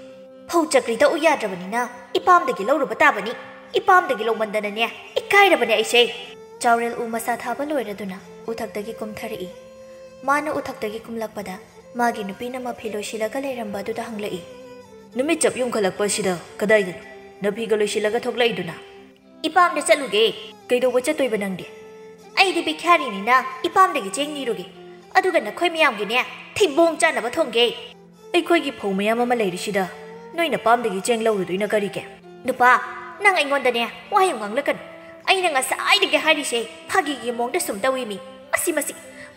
ꯐꯧ ꯆꯀ꯭ꯔꯤ ꯇꯛꯎ ꯌꯥꯗ꯭ꯔꯕꯅꯤꯅ ꯏꯄꯥꯝꯗꯒꯤ ꯂꯧꯔꯨꯕ ꯇꯥꯕꯅꯤ꯫ ꯏꯄꯥꯝꯗꯒꯤ ꯂꯧꯃꯟꯗꯅꯅꯦ, ꯏꯀꯥꯏꯔꯕꯅꯦ ꯑꯩꯁꯦ꯫ ꯆꯥꯎꯔꯦꯜ ꯎ ꯃꯁꯥ ꯊꯥꯕ ꯂꯣꯏꯔꯗꯨꯅ ꯎꯊꯛꯇꯒꯤ ꯀꯨꯝꯊꯔꯛꯏ꯫ ꯃꯥꯅ ꯎꯊꯛꯇꯒꯤ ꯀꯨꯝꯂꯛꯄꯗ ꯃꯥꯒꯤ ꯅꯨꯄꯤꯅ ꯃꯐꯤ ꯂꯣꯏꯁꯤꯜꯂꯒ ꯂꯩꯔꯝꯕ ꯑꯗꯨꯗ ꯍꯪꯂꯛꯏ꯫ ꯅꯨꯃꯤꯠ ꯆꯞ ꯌꯨꯡꯈꯠꯂꯛꯄꯁꯤꯗ ꯀꯗꯥꯏꯗꯅꯣ ꯅꯐꯤꯒ ꯂꯣꯏꯁꯤꯜꯂꯒ ꯊꯣꯛꯂꯛꯏꯗꯨꯅ? ꯏꯄꯥꯝꯗ ꯆꯠꯂꯨꯒꯦ꯫ ꯀꯩꯗꯧꯕ ꯆꯠꯇꯣꯏꯕ ꯅꯪꯗꯤ? ꯑꯩꯗꯤ ꯚꯤꯈ꯭ꯌꯥꯔꯤꯅꯤꯅ ꯏꯄꯥꯝꯗꯒꯤ ꯆꯦꯡ ꯅꯤꯔꯨꯒꯦ꯫ ꯑꯗꯨꯒ ꯅꯈꯣꯏ ꯃꯌꯥꯝꯒꯤꯅꯦ, ꯊꯩꯕꯣꯡ ꯆꯥꯅꯕ ꯊꯣꯡꯒꯦ꯫ ꯑꯩꯈꯣꯏꯒꯤ ꯐꯧ ꯃꯌꯥꯝ ꯑꯃ ꯂꯩꯔꯤꯁꯤꯗ ꯅꯣꯏꯅ ꯄꯥꯝꯗꯒꯤ ꯆꯦꯡ ꯂꯧꯔꯨꯗꯣꯏꯅ ꯀꯔꯤꯒꯤ? ꯅꯨꯄꯥ, ꯅꯪ ꯑꯩꯉꯣꯟꯗꯅꯦ ꯋꯥꯍꯩ ꯑꯃ ꯉꯥꯡꯂꯛꯀꯅꯨ꯫ ꯑꯩꯅ ꯉꯁꯥꯏꯗꯒꯤ ꯍꯥꯏꯔꯤꯁꯦ ꯐꯥꯒꯤꯒꯤ ꯃꯑꯣꯡꯗ ꯁꯨꯝ ꯇꯧꯏ ꯃꯤ꯫ ꯃꯁꯤ, ꯃꯁꯤ,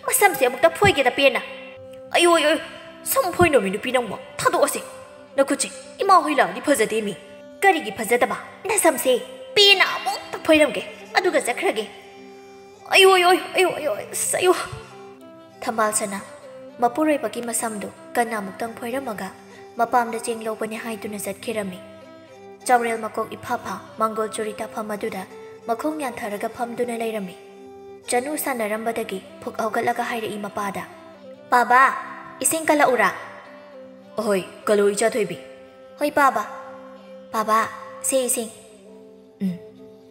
ꯃꯁꯝꯁꯦ ꯑꯃꯨꯛꯇ ꯐꯣꯏꯒꯦꯗ ꯄꯦꯟꯅ꯫ ꯑꯌꯣ, ꯑꯌꯣ, ꯁꯝ ꯐꯣꯏꯅꯣꯃꯤ ꯅꯨꯄꯤ ꯅꯪꯕꯣ, ꯊꯥꯗꯣꯛꯑꯁꯦ꯫ ꯅꯈꯨꯠꯁꯦ ꯏꯃꯥ ꯍꯣꯏ ꯂꯥꯛꯑꯗꯤ ꯐꯖꯗꯦ ꯃꯤ꯫ ꯀꯔꯤꯒꯤ ꯐꯖꯗꯕ? ꯅꯁꯝꯁꯦ ꯄꯦꯟꯅ ꯑꯃꯨꯛꯇ ꯐꯣꯏꯔꯝꯒꯦ, ꯑꯗꯨꯒ ꯆꯠꯈ꯭ꯔꯒꯦ꯫ ꯑꯌꯣ, ꯑꯌꯣ, ꯑꯌꯣ, ꯑꯌꯣ, ꯑꯁ, ꯑꯌꯣ꯫ ꯊꯝꯕꯥꯜ ꯁꯅꯥ ꯃꯄꯨꯔꯣꯏꯕꯒꯤ ꯃꯁꯝꯗꯨ ꯀꯅꯥꯃꯨꯛꯇꯪ ꯐꯣꯏꯔꯝꯃꯒ ꯃꯄꯥꯝꯗ ꯆꯦꯡ ꯂꯧꯕꯅꯤ ꯍꯥꯏꯗꯨꯅ ꯆꯠꯈꯤꯔꯝꯃꯤ꯫ ꯆꯥꯎꯔꯦꯜ ꯃꯀꯣꯛ ꯏꯐꯥ ꯐꯥ ꯃꯪꯒꯣꯜ ꯆꯨꯔꯤ ꯇꯥꯐꯝ ꯑꯗꯨꯗ ꯃꯈꯣꯡ ꯌꯥꯟꯊꯔꯒ ꯐꯝꯗꯨꯅ ꯂꯩꯔꯝꯃꯤ꯫ ꯆꯅꯨ ꯁꯥꯟꯅꯔꯝꯕꯗꯒꯤ ꯐꯨꯛ ꯍꯧꯒꯠꯂꯒ ꯍꯥꯏꯔꯛꯏ ꯃꯄꯥꯗ, "ꯄꯥꯕꯥ, ꯏꯁꯤꯡ ꯀꯜꯂꯛꯎꯔꯥ?" "ꯑꯍꯣꯏ, ꯀꯜꯂꯣ ꯏꯆꯥ ꯊꯣꯏꯕꯤ꯫" "ꯍꯣꯏ ꯄꯥꯕꯥ꯫ ꯄꯥꯕꯥ, ꯁꯦ ꯏꯁꯤꯡ꯫" "ꯎꯝ,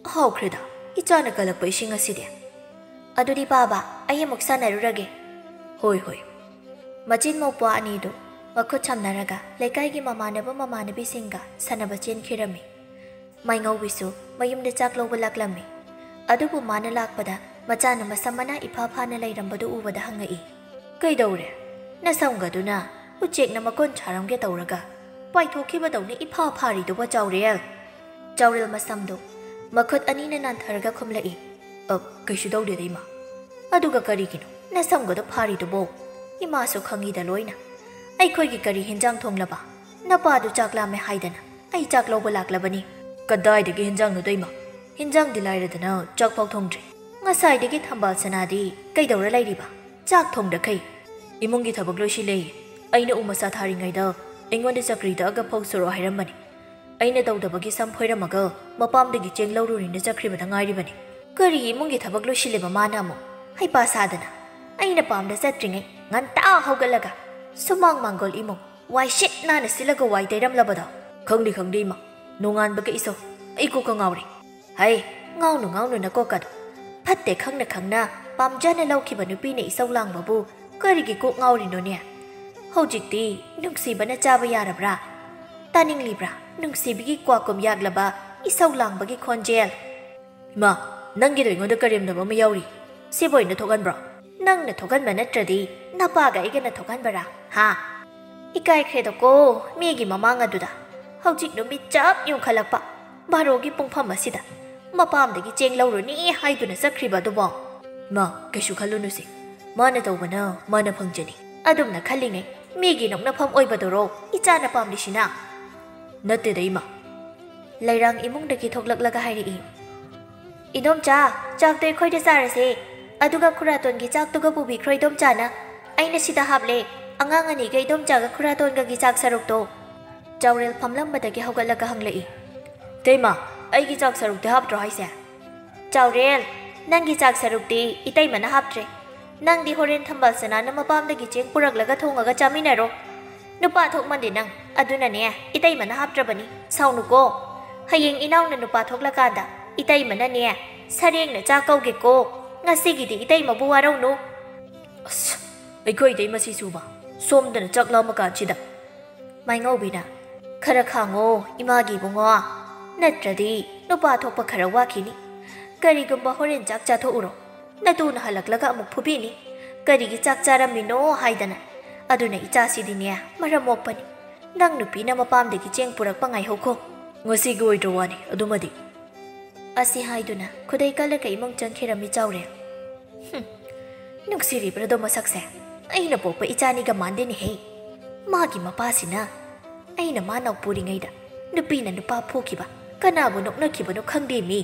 ꯍꯥꯎꯈ꯭ꯔꯦꯗ ꯏꯆꯥꯅ ꯀꯜꯂꯛꯄ ꯏꯁꯤꯡ ꯑꯁꯤꯗꯤ꯫ ꯑꯗꯨꯗꯤ ꯄꯥꯕꯥ, ꯑꯩ ꯑꯃꯨꯛ ꯁꯥꯟꯅꯔꯨꯔꯒꯦ꯫" "ꯍꯣꯏ, ꯍꯣꯏ꯫" ꯃꯆꯤꯟ ꯃꯧꯄ꯭ꯋꯥ ꯑꯅꯤꯗꯨ ꯃꯈꯨꯠ ꯁꯝꯅꯔꯒ ꯂꯩꯀꯥꯏꯒꯤ ꯃꯃꯥꯟꯅꯕ ꯃꯃꯥꯟꯅꯕꯤꯁꯤꯡꯒ ꯁꯥꯟꯅꯕ ꯆꯦꯟꯈꯤꯔꯝꯃꯤ꯫ ꯃꯥꯏꯉꯧꯕꯤꯁꯨ ꯃꯌꯨꯝꯗ ꯆꯥꯛ ꯂꯧꯕ ꯂꯥꯛꯂꯝꯃꯤ꯫ ꯑꯗꯨꯕꯨ ꯃꯥꯅ ꯂꯥꯛꯄꯗ ꯃꯆꯥꯅ ꯃꯁꯝ ꯃꯅꯥ ꯏꯐꯥ ꯐꯥꯅ ꯂꯩꯔꯝꯕꯗꯨ ꯎꯕꯗ ꯍꯪꯉꯛꯏ, "ꯀꯩꯗꯧꯔꯦ? ꯅꯁꯝꯒꯗꯨꯅ ꯎꯆꯦꯛꯅ ꯃꯀꯣꯟ ꯁꯥꯔꯝꯒꯦ ꯇꯧꯔꯒ ꯄꯥꯏꯊꯣꯛꯈꯤꯕꯗꯧꯅ ꯏꯐꯥ ꯐꯥꯔꯤꯗꯨꯕꯣ, ꯆꯥꯎꯔꯦꯜ?" ꯆꯥꯎꯔꯦꯜ ꯃꯁꯝꯗꯨ ꯃꯈꯨꯠ ꯑꯅꯤꯅ ꯅꯥꯟꯊꯔꯒ ꯈꯨꯝꯂꯛꯏ, "ꯑ, ꯀꯩꯁꯨ ꯇꯧꯗꯦꯗ, ꯏꯃꯥ꯫" "ꯑꯗꯨꯒ ꯀꯔꯤꯒꯤꯅꯣ ꯅꯁꯝꯒꯗꯣ ꯐꯥꯔꯤꯗꯨꯕꯣ? ꯏꯃꯥꯁꯨ ꯈꯪꯉꯤꯗ ꯂꯣꯏꯅ꯫ ꯑꯩꯈꯣꯏꯒꯤ ꯀꯔꯤ ꯍꯦꯟꯖꯥꯡ ꯊꯣꯡꯂꯕ? ꯅꯄꯥꯗꯨ ꯆꯥꯛ ꯂꯥꯝꯃꯦ ꯍꯥꯏꯗꯅ ꯑꯩ ꯆꯥꯛ ꯂꯧꯕ ꯂꯥꯛꯂꯕꯅꯤ꯫" "ꯀꯗꯥꯏꯗꯒꯤ ꯍꯦꯟꯖꯥꯡꯅꯣꯗ, ꯏꯃꯥ? ꯍꯦꯟꯖꯥꯡꯗꯤ ꯂꯥꯏꯔꯗꯅ ꯆꯥꯛꯐꯥꯎ ꯊꯣꯡꯗ꯭ꯔꯤ꯫ ꯉꯁꯥꯏꯗꯒꯤ ꯊꯝꯕꯥꯜ ꯁꯅꯥꯗꯤ ꯀꯩꯗꯧꯔ ꯂꯩꯔꯤꯕ? ꯆꯥꯛ ꯊꯣꯡꯗ꯭ꯔꯈꯩ?" "ꯏꯃꯨꯡꯒꯤ ꯊꯕꯛ ꯂꯣꯏꯁꯤꯜꯂꯦ꯫ ꯑꯩꯅ ꯎ ꯃꯁꯥ ꯊꯥꯔꯤꯉꯩꯗ ꯑꯩꯉꯣꯟꯗ ꯆꯀ꯭ꯔꯤ ꯇꯛꯑꯒ ꯐꯧ ꯁꯨꯔꯛꯑꯣ ꯍꯥꯏꯔꯝꯕꯅꯤ꯫ ꯑꯩꯅ ꯇꯧꯗꯕꯒꯤ ꯁꯝ ꯐꯣꯏꯔꯝꯃꯒ ꯃꯄꯥꯝꯗꯒꯤ ꯆꯦꯡ ꯂꯧꯔꯨꯅꯤꯅ ꯆꯠꯈ꯭ꯔꯤꯕꯗ ꯉꯥꯏꯔꯤꯕꯅꯤ꯫" "ꯀꯔꯤ ꯏꯃꯨꯡꯒꯤ ꯊꯕꯛ ꯂꯣꯏꯁꯤꯜꯂꯤꯕ ꯃꯥꯅ ꯑꯃꯨꯛ? ꯍꯩꯄꯥ ꯁꯥꯗꯅ꯫ ꯑꯩꯅ ꯄꯥꯝꯗ ꯆꯠꯇ꯭ꯔꯤꯉꯩ ꯉꯟꯇꯥ ꯍꯧꯒꯠꯂꯒ ꯁꯨꯃꯥꯡ ꯃꯥꯡꯒꯣꯜ ꯏꯃꯨꯡ ꯋꯥꯏ ꯁꯤꯠ ꯅꯥꯟꯅ ꯁꯤꯠꯂꯒ ꯋꯥꯏ ꯇꯩꯔꯝꯂꯕꯗꯣ?" "ꯈꯪꯗꯦ, ꯈꯪꯗꯦ, ꯏꯃꯥ꯫ ꯅꯣꯡꯉꯥꯟꯕꯒ ꯏꯁꯧ꯫ ꯑꯩ ꯀꯣꯛꯀ ꯉꯥꯎꯔꯦ꯫" "ꯍꯩ, ꯉꯥꯎꯅꯨ, ꯉꯥꯎꯅꯨ ꯅꯀꯣꯛꯀꯗꯣ꯫ ꯐꯠꯇꯦ ꯈꯪꯅ ꯈꯪꯅ ꯄꯥꯝꯖꯅ ꯂꯧꯈꯤꯕ ꯅꯨꯄꯤꯅ ꯏꯁꯧ ꯂꯥꯡꯕꯕꯨ ꯀꯔꯤꯒꯤ ꯀꯣꯛ ꯉꯥꯎꯔꯤꯅꯣꯅꯦ? ꯍꯧꯖꯤꯛꯇꯤ ꯅꯨꯡꯁꯤꯕꯅ ꯆꯥꯕ ꯌꯥꯔꯕ꯭ꯔꯥ? ꯇꯥꯅꯤꯡꯂꯤꯕ꯭ꯔꯥ ꯅꯨꯡꯁꯤꯕꯒꯤ ꯀ꯭ꯋꯥꯀꯨꯝ ꯌꯥꯛꯂꯕ ꯏꯁꯧ ꯂꯥꯡꯕꯒꯤ ꯈꯣꯟꯖꯦꯜ?" "ꯏꯃꯥ, ꯅꯪꯒꯤꯗꯣ ꯑꯩꯉꯣꯟꯗ ꯀꯔꯦꯝꯅꯕ ꯑꯃ ꯌꯥꯎꯔꯤ꯫ ꯁꯤꯕꯨ ꯑꯩꯅ ꯊꯣꯛꯍꯟꯕ꯭ꯔꯣ?" "ꯅꯪꯅ ꯊꯣꯛꯍꯟꯕ ꯅꯠꯇ꯭ꯔꯗꯤ ꯅꯄꯥꯒ ꯑꯩꯒꯅ ꯊꯣꯛꯍꯟꯕꯔꯥ? ꯍꯥ? ꯏꯀꯥꯏꯈ꯭ꯔꯦꯗꯀꯣ ꯃꯤꯒꯤ ꯃꯃꯥꯡ ꯑꯗꯨꯗ꯫ ꯍꯧꯖꯤꯛ ꯅꯨꯃꯤꯠ ꯆꯞ ꯌꯨꯡꯈꯠꯂꯛꯄ꯫ ꯕꯥꯔꯣꯒꯤ ꯄꯨꯡꯐꯝ ꯑꯁꯤꯗ ꯃꯄꯥꯝꯗꯒꯤ ꯆꯦꯡ ꯂꯧꯔꯨꯅꯤ ꯍꯥꯏꯗꯨꯅ ꯆꯠꯈ꯭ꯔꯤꯕ ꯑꯗꯨꯕꯣ? ꯃꯥ, ꯀꯩꯁꯨ ꯈꯜꯂꯨꯅꯨꯁꯦ꯫ ꯃꯥꯅ ꯇꯧꯕꯅ ꯃꯥꯅ ꯐꯪꯖꯅꯤ꯫ ꯑꯗꯨꯝꯅ ꯈꯜꯂꯤꯉꯩ ꯃꯤꯒꯤ ꯅꯣꯛꯅꯐꯝ ꯑꯣꯏꯕꯗꯨꯔꯣ ꯏꯆꯥꯅ ꯄꯥꯝꯂꯤꯁꯤꯅ? ꯅꯠꯇꯦꯗ ꯏꯃꯥ꯫ ꯂꯩꯔꯥꯡ ꯏꯃꯨꯡꯗꯒꯤ ꯊꯣꯛꯂꯛꯂꯒ ꯍꯥꯏꯔꯛꯏ, "ꯏꯗꯣꯝꯆꯥ, ꯆꯥꯛꯇꯣ ꯑꯩꯈꯣꯏꯗ ꯆꯥꯔꯁꯦ꯫ ꯑꯗꯨꯒ ꯈꯨꯔꯥꯇꯣꯟꯒꯤ ꯆꯥꯛꯇꯨꯒ ꯄꯨꯕꯤꯈ꯭ꯔꯣ ꯏꯗꯣꯝꯆꯥꯅ꯫ ꯑꯩꯅ ꯁꯤꯗ ꯍꯥꯞꯂꯦ꯫ ꯑꯉꯥꯡ ꯑꯅꯤꯒ ꯏꯗꯣꯝꯆꯥꯒ ꯈꯨꯔꯥꯇꯣꯟꯒꯒꯤ ꯆꯥꯛ ꯁꯔꯨꯛꯇꯣ꯫" ꯆꯥꯎꯔꯦꯜ ꯐꯝꯂꯝꯕꯗꯒꯤ ꯍꯧꯒꯠꯂꯒ ꯍꯪꯂꯛꯏ, "ꯏꯇꯩꯃ, ꯑꯩꯒꯤ ꯆꯥꯛ ꯁꯔꯨꯛꯇꯤ ꯍꯥꯞꯇ꯭ꯔꯣ ꯍꯥꯏꯁꯦ?" "ꯆꯥꯎꯔꯦꯜ, ꯅꯪꯒꯤ ꯆꯥꯛ ꯁꯔꯨꯛꯇꯤ ꯏꯇꯩꯃꯅ ꯍꯥꯞꯇ꯭ꯔꯦ꯫ ꯅꯪꯗꯤ ꯍꯣꯔꯦꯟ ꯊꯝꯕꯥꯜ ꯁꯅꯥꯅ ꯃꯄꯥꯝꯗꯒꯤ ꯆꯦꯡ ꯄꯨꯔꯛꯂꯒ ꯊꯣꯡꯉꯒ ꯆꯥꯃꯤꯟꯅꯔꯣ꯫ ꯅꯨꯄꯥ ꯊꯣꯛꯃꯟꯗꯦ ꯅꯪ, ꯑꯗꯨꯅꯅꯦ ꯏꯇꯩꯃꯅ ꯍꯥꯞꯇ꯭ꯔꯕꯅꯤ꯫ ꯁꯥꯎꯅꯨꯀꯣ꯫ ꯍꯌꯦꯡ ꯏꯅꯥꯎꯅ ꯅꯨꯄꯥ ꯊꯣꯛꯂꯀꯥꯟꯗ ꯏꯇꯩꯃꯅꯅꯦ ꯁꯔꯦꯡꯅ ꯆꯥꯛ ꯀꯧꯒꯦꯀꯣ꯫ ꯉꯁꯤꯒꯤꯗꯤ ꯏꯇꯩꯃꯕꯨ ꯋꯥꯔꯧꯅꯨ꯫" ꯑꯁ, ꯑꯩꯈꯣꯏ ꯏꯇꯩꯃ ꯁꯤꯁꯨꯕ, ꯁꯣꯝꯗꯅ ꯆꯥꯛ ꯂꯥꯝꯃꯀꯥꯟꯁꯤꯗ꯫ ꯃꯥꯏꯉꯧꯕꯤꯅ, "ꯈꯔ ꯈꯥꯡꯉꯣ ꯏꯃꯥꯒꯤ ꯏꯕꯨꯡꯉꯣ, ꯅꯠꯇ꯭ꯔꯗꯤ ꯅꯨꯄꯥ ꯊꯣꯛꯄ ꯈꯔ ꯋꯥꯈꯤꯅꯤ꯫ ꯀꯔꯤꯒꯨꯝꯕ ꯍꯣꯔꯦꯟ ꯆꯥꯛ ꯆꯥꯊꯣꯛꯎꯔꯣ, ꯅꯇꯨꯅ ꯍꯜꯂꯛꯂꯒ ꯑꯃꯨꯛ ꯐꯨꯕꯤꯅꯤ꯫ ꯀꯔꯤꯒꯤ ꯆꯥꯛ ꯆꯥꯔꯝꯃꯤꯅꯣ ꯍꯥꯏꯗꯅ꯫ ꯑꯗꯨꯅ ꯏꯆꯥꯁꯤꯗꯤꯅꯦ ꯃꯔꯝ ꯃꯣꯛꯄꯅꯤ꯫ ꯅꯪ ꯅꯨꯄꯤꯅ ꯃꯄꯥꯝꯗꯒꯤ ꯆꯦꯡ ꯄꯨꯔꯛꯄ ꯉꯥꯏꯍꯧꯈꯣ꯫ ꯉꯁꯤꯒꯤ ꯑꯣꯏꯗ꯭ꯔ ꯋꯥꯅꯤ ꯑꯗꯨꯃꯗꯤ꯫" ꯑꯁꯤ ꯍꯥꯏꯗꯨꯅ ꯈꯨꯗꯩ ꯀꯜꯂꯒ ꯏꯃꯨꯡ ꯆꯪꯈꯤꯔꯝꯃꯤ ꯆꯥꯎꯔꯦꯜ꯫ ꯍꯨꯝ, ꯅꯨꯡꯁꯤꯔꯤꯕ꯭ꯔꯗꯣ ꯃꯁꯛꯁꯦ? ꯑꯩꯅ ꯄꯣꯛꯄ ꯏꯆꯥꯅꯤꯒ ꯃꯥꯟꯗꯦꯅꯦꯍꯦ꯫ ꯃꯥꯒꯤ ꯃꯄꯥꯁꯤꯅ ꯑꯩꯅ ꯃꯥ ꯅꯥꯎꯄꯨꯔꯤꯉꯩꯗ ꯅꯨꯄꯤꯅ ꯅꯨꯄꯥ ꯐꯨꯈꯤꯕ ꯀꯅꯥꯕꯨ ꯅꯣꯛꯅꯈꯤꯕꯅꯣ ꯈꯪꯗꯦ ꯃꯤ꯫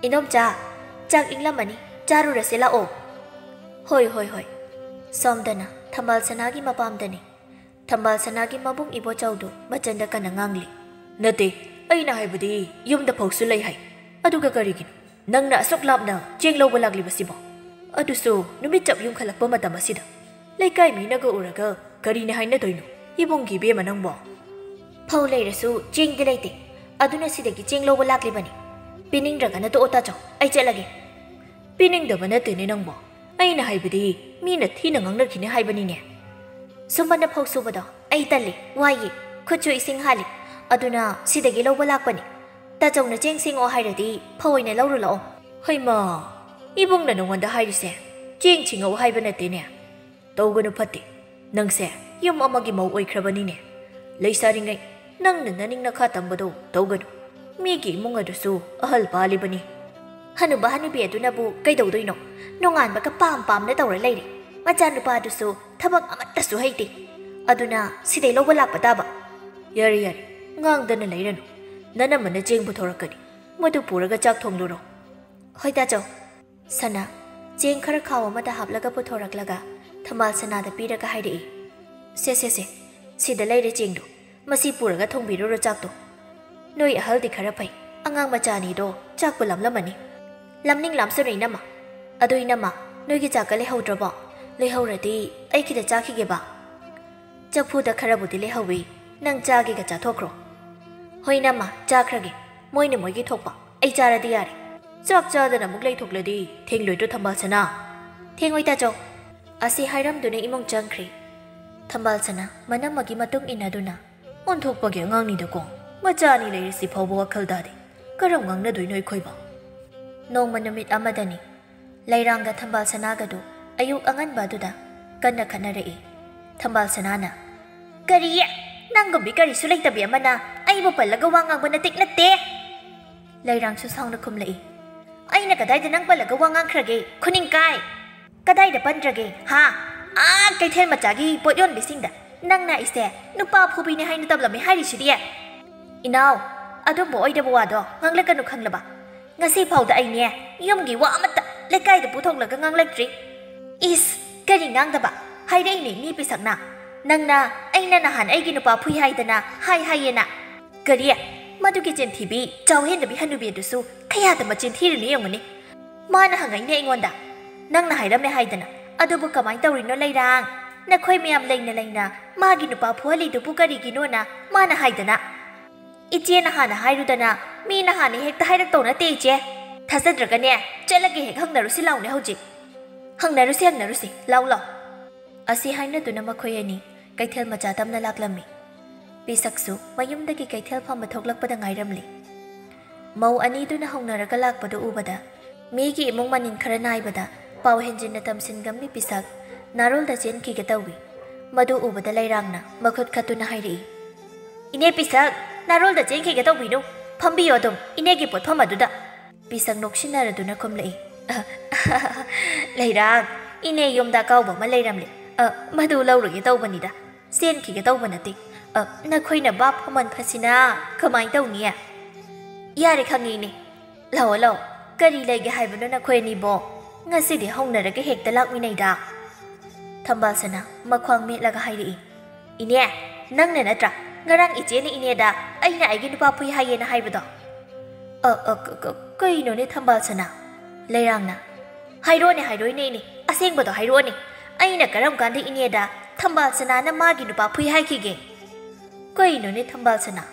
"ꯏꯅꯣꯝꯆꯥ, ꯆꯥꯛ ꯏꯪꯂꯝꯃꯅꯤ, ꯆꯥꯔꯨꯔꯁꯦ ꯂꯥꯛꯑꯣ꯫" "ꯍꯣꯏ, ꯍꯣꯏ, ꯍꯣꯏ꯫" ꯁꯣꯝꯗꯅ ꯊꯝꯕꯥꯜ ꯁꯅꯥꯒꯤ ꯃꯄꯥꯝꯗꯅꯤ꯫ ꯊꯝꯕꯥꯜ ꯁꯅꯥꯒꯤ ꯃꯕꯨꯡ ꯏꯕꯣꯆꯧꯗꯨ ꯃꯆꯟꯗ ꯀꯟꯅ ꯉꯥꯡꯂꯤ꯫ "ꯅꯠꯇꯦ, ꯑꯩꯅ ꯍꯥꯏꯕꯗꯤ ꯌꯨꯝꯗ ꯐꯧꯁꯨ ꯂꯩ ꯍꯥꯏ꯫ ꯑꯗꯨꯒ ꯀꯔꯤꯒꯤꯅꯣ ꯅꯪꯅ ꯑꯁꯨꯛ ꯂꯥꯞꯅ ꯆꯦꯡ ꯂꯧꯕ ꯂꯥꯛꯂꯤꯕꯁꯤꯕꯣ? ꯑꯗꯨꯁꯨ ꯅꯨꯃꯤꯠ ꯆꯞ ꯌꯨꯝꯈꯠꯂꯛꯄ ꯃꯇꯝ ꯑꯁꯤꯗ꯫ ꯂꯩꯀꯥꯏ ꯃꯤꯅꯒ ꯎꯔꯒ ꯀꯔꯤꯅꯤ ꯍꯥꯏꯅꯗꯣꯏꯅꯣ? ꯏꯕꯨꯡꯒꯤ ꯏꯕꯦꯝꯃ ꯅꯪꯕꯣ?" "ꯐꯧ ꯂꯩꯔꯁꯨ ꯆꯦꯡꯗꯤ ꯂꯩꯇꯦ꯫ ꯑꯗꯨꯅ ꯁꯤꯗꯒꯤ ꯆꯦꯡ ꯂꯧꯕ ꯂꯥꯛꯂꯤꯕꯅꯤ꯫ ꯄꯤꯅꯤꯡꯗ꯭ꯔꯒꯅ ꯇꯣꯛꯑꯣ ꯇꯥꯆꯧ, ꯑꯩ ꯆꯠꯂꯒꯦ꯫" "ꯄꯤꯅꯤꯡꯗꯕ ꯅꯠꯇꯦꯅꯦ ꯅꯪꯕꯣ꯫ ꯑꯩꯅ ꯍꯥꯏꯕꯗꯤ ꯃꯤꯅ ꯊꯤꯅ ꯉꯥꯡꯅꯈꯤꯅꯤ ꯍꯥꯏꯕꯅꯤꯅꯦ꯫" "ꯁꯨꯝꯕꯅ ꯐꯧ ꯁꯨꯕꯗꯣ ꯑꯩ ꯇꯜꯂꯤ, ꯋꯥꯏꯌꯦ, ꯈꯨꯠꯁꯨ ꯏꯁꯤꯡ ꯍꯥꯜꯂꯤ꯫ ꯑꯗꯨꯅ ꯁꯤꯗꯒꯤ ꯂꯧꯕ ꯂꯥꯛꯄꯅꯤ꯫ ꯇꯥꯆꯧꯅ ꯆꯦꯡ ꯁꯦꯡꯉꯛꯑꯣ ꯍꯥꯏꯔꯗꯤ ꯐꯧ ꯑꯣꯏꯅ ꯂꯧꯔꯨ ꯂꯥꯛꯑꯣ꯫" "ꯍꯩꯃꯥ, ꯏꯕꯨꯡꯅ ꯅꯉꯣꯟꯗ ꯍꯥꯏꯔꯤꯁꯦ ꯆꯦꯡ ꯁꯦꯡꯉꯛꯑꯣ ꯍꯥꯏꯕ ꯅꯠꯇꯦꯅꯦ꯫ ꯇꯧꯒꯅꯨ ꯐꯠꯇꯦ꯫ ꯅꯪꯁꯦ ꯌꯨꯝ ꯑꯃꯒꯤ ꯃꯧ ꯑꯣꯏꯈ꯭ꯔꯕꯅꯤꯅꯦ꯫ ꯂꯩꯁꯥꯔꯤꯉꯩ ꯅꯪꯅ ꯅꯅꯤꯡ ꯅꯈꯥ ꯇꯝꯕꯗꯣ ꯇꯧꯒꯅꯨ꯫ ꯃꯤꯒꯤ ꯏꯃꯨꯡ ꯑꯗꯨꯁꯨ ꯑꯍꯜ ꯄꯥꯜꯂꯤꯕꯅꯤ꯫ ꯍꯅꯨꯕ ꯍꯅꯨꯕꯤ ꯑꯗꯨꯅꯕꯨ ꯀꯩꯗꯧꯗꯣꯏꯅꯣ? ꯅꯣꯡꯉꯥꯟꯕꯒ ꯄꯥꯝ ꯄꯥꯝꯅ ꯇꯧꯔ ꯂꯩꯔꯦ꯫ ꯃꯆꯥꯅꯨꯄꯥꯗꯨꯁꯨ ꯊꯕꯛ ꯑꯃꯠꯇꯁꯨ ꯍꯩꯇꯦ꯫ ꯑꯗꯨꯅ ꯁꯤꯗꯩ ꯂꯧꯕ ꯂꯥꯛꯄ ꯇꯥꯕ꯫ ꯌꯥꯔꯦ, ꯌꯥꯔꯦ, ꯉꯥꯡꯗꯅ ꯂꯩꯔꯅꯨ꯫ ꯅꯅꯝꯃꯅ ꯆꯦꯡ ꯄꯨꯊꯣꯔꯛꯀꯅꯤ꯫ ꯃꯗꯨ ꯄꯨꯔꯒ ꯆꯥꯛ ꯊꯣꯡꯂꯨꯔꯣ꯫ ꯍꯣꯏ ꯇꯥꯆꯧ꯫ ꯁꯅꯥ, ꯆꯦꯡ ꯈꯔ ꯈꯥꯎ ꯑꯃꯗ ꯍꯥꯞꯂꯒ ꯄꯨꯊꯣꯔꯛꯂꯒ ꯊꯝꯕꯥꯜ ꯁꯅꯥꯗ ꯄꯤꯔꯒ ꯍꯥꯏꯔꯛꯏ, "ꯁꯦ, ꯁꯦ, ꯁꯦ, ꯁꯤꯗ ꯂꯩꯔꯦ ꯆꯦꯡꯗꯣ꯫ ꯃꯁꯤ ꯄꯨꯔꯒ ꯊꯣꯡꯕꯤꯔꯨꯔꯣ ꯆꯥꯛꯇꯣ꯫ ꯅꯣꯏ ꯑꯍꯜꯗꯤ ꯈꯔ ꯐꯩ, ꯑꯉꯥꯡ ꯃꯆꯥꯅꯤꯗꯣ ꯆꯥꯛꯄꯨ ꯂꯥꯝꯂꯝꯃꯅꯤ꯫" "ꯂꯥꯝꯅꯤꯡ ꯂꯥꯝꯁꯅꯨ ꯏꯅꯝꯃ꯫ ꯑꯗꯣ ꯏꯅꯝꯃ, ꯅꯣꯏꯒꯤ ꯆꯥꯛꯀ ꯂꯩꯍꯧꯗ꯭ꯔꯕꯣ? ꯂꯩꯍꯧꯔꯗꯤ ꯑꯩ ꯈꯤꯇ ꯆꯥꯈꯤꯒꯦꯕ꯫" "ꯆꯐꯨꯗ ꯈꯔꯕꯨꯗꯤ ꯂꯩꯍꯧꯋꯤ, ꯅꯪ ꯆꯥꯒꯦꯒ ꯆꯥꯊꯣꯛꯈ꯭ꯔꯣ꯫" "ꯍꯣꯏ ꯏꯅꯝꯃ, ꯆꯥꯈ꯭ꯔꯒꯦ꯫ ꯃꯣꯏꯅ ꯃꯣꯏꯒꯤ ꯊꯣꯛꯄ, ꯑꯩ ꯆꯥꯔꯗꯤ ꯌꯥꯔꯦ꯫ ꯆꯥꯛ ꯆꯥꯗꯅ ꯑꯃꯨꯛ ꯂꯩꯊꯣꯛꯂꯗꯤ ꯊꯦꯡꯂꯣꯏꯗ꯭ꯔꯣ ꯊꯝꯕꯥꯜ ꯁꯅꯥ?" "ꯊꯦꯡꯉꯣꯏ ꯇꯥꯆꯧ꯫" ꯑꯁꯤ ꯍꯥꯏꯔꯝꯗꯨꯅ ꯏꯃꯨꯡ ꯆꯪꯈ꯭ꯔꯦ꯫ ꯊꯝꯕꯥꯜ ꯁꯅꯥ ꯃꯅꯝꯃꯒꯤ ꯃꯇꯨꯡ ꯏꯟꯅꯗꯨꯅ, "ꯑꯣꯟꯊꯣꯛꯄꯒꯤ ꯑꯉꯥꯡꯅꯤꯗꯀꯣ, ꯃꯆꯥ ꯑꯅꯤ ꯂꯩꯔꯤꯁꯤ ꯐꯥꯎꯕ ꯋꯥꯈꯜ ꯇꯥꯗꯦ꯫ ꯀꯔꯝ ꯉꯥꯡꯅꯗꯣꯏꯅꯣ ꯑꯩꯈꯣꯏꯕꯣ?" ꯅꯣꯡꯃ ꯅꯨꯃꯤꯠ ꯑꯃꯗꯅꯤ꯫ ꯂꯩꯔꯥꯡꯒ ꯊꯝꯕꯥꯜ ꯁꯅꯥꯒꯗꯨ ꯑꯌꯨꯛ ꯑꯉꯟꯕ ꯑꯗꯨꯗ ꯀꯟꯅ ꯈꯠꯅꯔꯛꯏ꯫ ꯊꯝꯕꯥꯜ ꯁꯅꯥꯅ, "ꯀꯔꯤ? ꯅꯪꯒꯨꯝꯕꯤ ꯀꯔꯤꯁꯨ ꯂꯩꯇꯕꯤ ꯑꯃꯅ ꯑꯩꯕꯨ ꯄꯜꯂꯒ ꯋꯥ ꯉꯥꯡꯕ ꯅꯇꯤꯛ ꯅꯠꯇꯦ!" ꯂꯩꯔꯥꯡꯁꯨ ꯁꯥꯎꯅ ꯈꯨꯝꯂꯛꯏ, "ꯑꯩꯅ ꯀꯗꯥꯏꯗ ꯅꯪ ꯄꯜꯂꯒ ꯋꯥ ꯉꯥꯡꯈ꯭ꯔꯒꯦ? ꯈꯨꯅꯤꯡ ꯀꯥꯏ!" "ꯀꯗꯥꯏꯗ ꯄꯟꯗ꯭ꯔꯒꯦ, ꯍꯥ? ꯑꯥ, ꯀꯩꯊꯦꯜ ꯃꯆꯥꯒꯤ ꯄꯣꯠ ꯌꯣꯟꯕꯤꯁꯤꯡꯗ ꯅꯪꯅ ꯑꯩꯁꯦ ꯅꯨꯄꯥ ꯐꯨꯕꯤꯅꯦ ꯍꯥꯏꯅ ꯇꯝꯂꯝꯃꯦ ꯍꯥꯏꯔꯤꯁꯤꯗꯤ?" "ꯏꯅꯥꯎ, ꯑꯗꯨꯝꯕ ꯑꯣꯏꯗꯕ ꯋꯥꯗꯣ ꯉꯥꯡꯂꯛꯀꯅꯨ ꯈꯪꯂꯕ? ꯉꯁꯤ ꯐꯥꯎꯗ ꯑꯩꯅꯦ ꯌꯨꯝꯒꯤ ꯋꯥ ꯑꯃꯠꯇ ꯂꯩꯀꯥꯏꯗ ꯄꯨꯊꯣꯛꯂꯒ ꯉꯥꯡꯂꯛꯇ꯭ꯔꯤ꯫" "ꯏꯁ, ꯀꯔꯤ ꯉꯥꯡꯗꯕ? ꯍꯥꯏꯔꯛꯏꯅꯦ ꯃꯤ ꯄꯤꯁꯛꯅ꯫ ꯅꯪꯅ ꯑꯩꯅ ꯅꯍꯥꯟ ꯑꯩꯒꯤ ꯅꯨꯄꯥ ꯐꯨꯏ ꯍꯥꯏꯗꯅ ꯍꯥꯏ ꯍꯥꯏꯌꯦꯅ꯫" "ꯀꯔꯤ? ꯃꯗꯨꯒꯤ ꯆꯤꯟꯊꯤꯕꯤ, ꯆꯥꯎꯍꯦꯟꯗꯕꯤ ꯍꯅꯨꯕꯤ ꯑꯗꯨꯁꯨ ꯀꯌꯥꯗ ꯃꯆꯤꯟ ꯊꯤꯔꯤꯅꯣ ꯌꯦꯡꯉꯨꯅꯦ꯫ ꯃꯥꯅ ꯍꯪꯉꯛꯏꯅꯦ ꯑꯩꯉꯣꯟꯗ, ꯅꯪꯅ ꯍꯥꯏꯔꯝꯃꯦ ꯍꯥꯏꯗꯅ꯫ ꯑꯗꯨꯕꯨ ꯀꯃꯥꯏꯅ ꯇꯧꯔꯤꯅꯣ ꯂꯩꯔꯥꯡ? ꯅꯈꯣꯏ ꯃꯌꯥꯝ ꯂꯩꯅ ꯂꯩꯅ ꯃꯥꯒꯤ ꯅꯨꯄꯥ ꯐꯨꯍꯜꯂꯤꯗꯨꯕꯨ ꯀꯔꯤꯒꯤꯅꯣꯅ ꯃꯥꯅ ꯍꯥꯏꯗꯅ꯫ ꯏꯆꯦꯅ ꯍꯥꯟꯅ ꯍꯥꯏꯔꯨꯗꯅ ꯃꯤꯅ ꯍꯥꯟꯅ ꯍꯦꯛꯇ ꯍꯥꯏꯔꯛꯇꯧ ꯅꯠꯇꯦ ꯏꯆꯦ꯫ ꯊꯥꯖꯗ꯭ꯔꯒꯅꯦ, ꯆꯠꯂꯒ ꯍꯦꯛ ꯍꯪꯅꯔꯨꯁꯤ ꯂꯥꯎꯅꯦ ꯍꯧꯖꯤꯛ꯫ ꯍꯪꯅꯔꯨꯁꯤ, ꯍꯪꯅꯔꯨꯁꯤ, ꯂꯥꯎ, ꯂꯥꯎ꯫" ꯑꯁꯤ ꯍꯥꯏꯅꯗꯨꯅ ꯃꯈꯣꯏ ꯑꯅꯤ ꯀꯩꯊꯦꯜ ꯃꯆꯥ ꯇꯝꯅ ꯂꯥꯛꯂꯝꯃꯤ꯫ ꯄꯤꯁꯛꯁꯨ ꯃꯌꯨꯝꯗꯒꯤ ꯀꯩꯊꯦꯜ ꯐꯝꯕ ꯊꯣꯛꯂꯛꯄꯗ ꯉꯥꯏꯔꯝꯂꯤ꯫ ꯃꯧ ꯑꯅꯤꯗꯨꯅ ꯍꯧꯅꯔꯒ ꯂꯥꯛꯄꯗꯨ ꯎꯕꯗ, ꯃꯤꯒꯤ ꯏꯃꯨꯡ ꯃꯅꯤꯟ ꯈꯔ ꯅꯥꯏꯕꯗ ꯄꯥꯎ ꯍꯦꯟꯖꯤꯟꯅ ꯇꯝꯁꯤꯟꯒꯝꯃꯤ ꯄꯤꯁꯛ ꯅꯥꯔꯣꯜꯗ ꯆꯦꯟꯈꯤꯒꯦ ꯇꯧꯏ꯫ ꯃꯗꯨ ꯎꯕꯗ ꯂꯩꯔꯥꯡꯅ ꯃꯈꯨꯠ ꯈꯠꯇꯨꯅ ꯍꯥꯏꯔꯛꯏ, "ꯏꯅꯦ ꯄꯤꯁꯛ, ꯅꯥꯔꯣꯜꯗ ꯆꯦꯟꯈꯤꯒꯦ ꯇꯧꯕꯤꯅꯨ꯫ ꯐꯝꯕꯤꯌꯣ ꯑꯗꯨꯝ, ꯏꯅꯦꯒꯤ ꯄꯣꯠꯐꯝ ꯑꯗꯨꯗ꯫ ꯄꯤꯁꯛ ꯅꯣꯛꯁꯤꯟꯅꯔꯗꯨꯅ ꯈꯨꯝꯂꯛꯏ꯫ "ꯂꯩꯔꯥꯡ, ꯏꯅꯦ ꯌꯨꯝꯗ ꯑꯀꯥꯎꯕ ꯑꯃ ꯂꯩꯔꯝꯂꯦ꯫ ꯑ, ꯃꯗꯨ ꯂꯧꯔꯨꯒꯦ ꯇꯧꯕꯅꯤꯗ, ꯆꯦꯟꯈꯤꯒꯦ ꯇꯧꯕ ꯅꯠꯇꯦ꯫ ꯑ, ꯅꯈꯣꯏꯅ ꯚꯥꯞ ꯐꯃꯟ ꯐꯠꯁꯤꯅ ꯀꯃꯥꯏ ꯇꯧꯅꯤ?" "ꯌꯥꯔꯦ, ꯈꯪꯉꯦ ꯏꯅꯦ꯫ ꯂꯥꯛꯑꯣ, ꯂꯥꯛꯑꯣ꯫ ꯀꯔꯤ ꯂꯩꯒꯦ ꯍꯥꯏꯕꯅꯣ ꯅꯈꯣꯏ ꯑꯅꯤꯕꯣ? ꯉꯁꯤꯗꯤ ꯍꯧꯅꯔꯒ ꯍꯦꯛꯇ ꯂꯥꯛꯃꯤꯟꯅꯩꯗ꯫" ꯊꯝꯕꯥꯜ ꯁꯅꯥ ꯃꯈ꯭ꯋꯥꯡ ꯃꯦꯠꯂꯒ ꯍꯥꯏꯔꯛꯏ꯫ "ꯏꯅꯦ, ꯅꯪꯅ ꯅꯠꯇ꯭ꯔꯥ ꯉꯔꯥꯡ ꯏꯆꯦꯅ ꯏꯅꯦꯗ ꯑꯩꯅ ꯑꯩꯒꯤ ꯅꯨꯄꯥ ꯐꯨꯏ ꯍꯥꯏꯌꯦꯅ ꯍꯥꯏꯕꯗꯣ?" "ꯑ, ꯑ, ꯀ-, ꯀ-, ꯀꯩꯅꯣꯅꯦ ꯊꯝꯕꯥꯜ ꯁꯅꯥ?" ꯂꯩꯔꯥꯡꯅ꯫ "ꯍꯥꯏꯔꯣꯅꯦ, ꯍꯥꯏꯔꯣꯏꯅꯦ ꯏꯅꯦ, ꯑꯁꯦꯡꯕꯗꯣ ꯍꯥꯏꯔꯣꯅꯦ꯫ ꯑꯩꯅ ꯀꯔꯝ ꯀꯥꯟꯗ ꯏꯅꯦꯗ ꯊꯝꯕꯥꯜ ꯁꯅꯥꯅ ꯃꯥꯒꯤ ꯅꯨꯄꯥ ꯐꯨꯏ ꯍꯥꯏꯈꯤꯒꯦ?" "ꯀꯩꯅꯣꯅꯦ ꯊꯝꯕꯥꯜ ꯁꯅꯥ?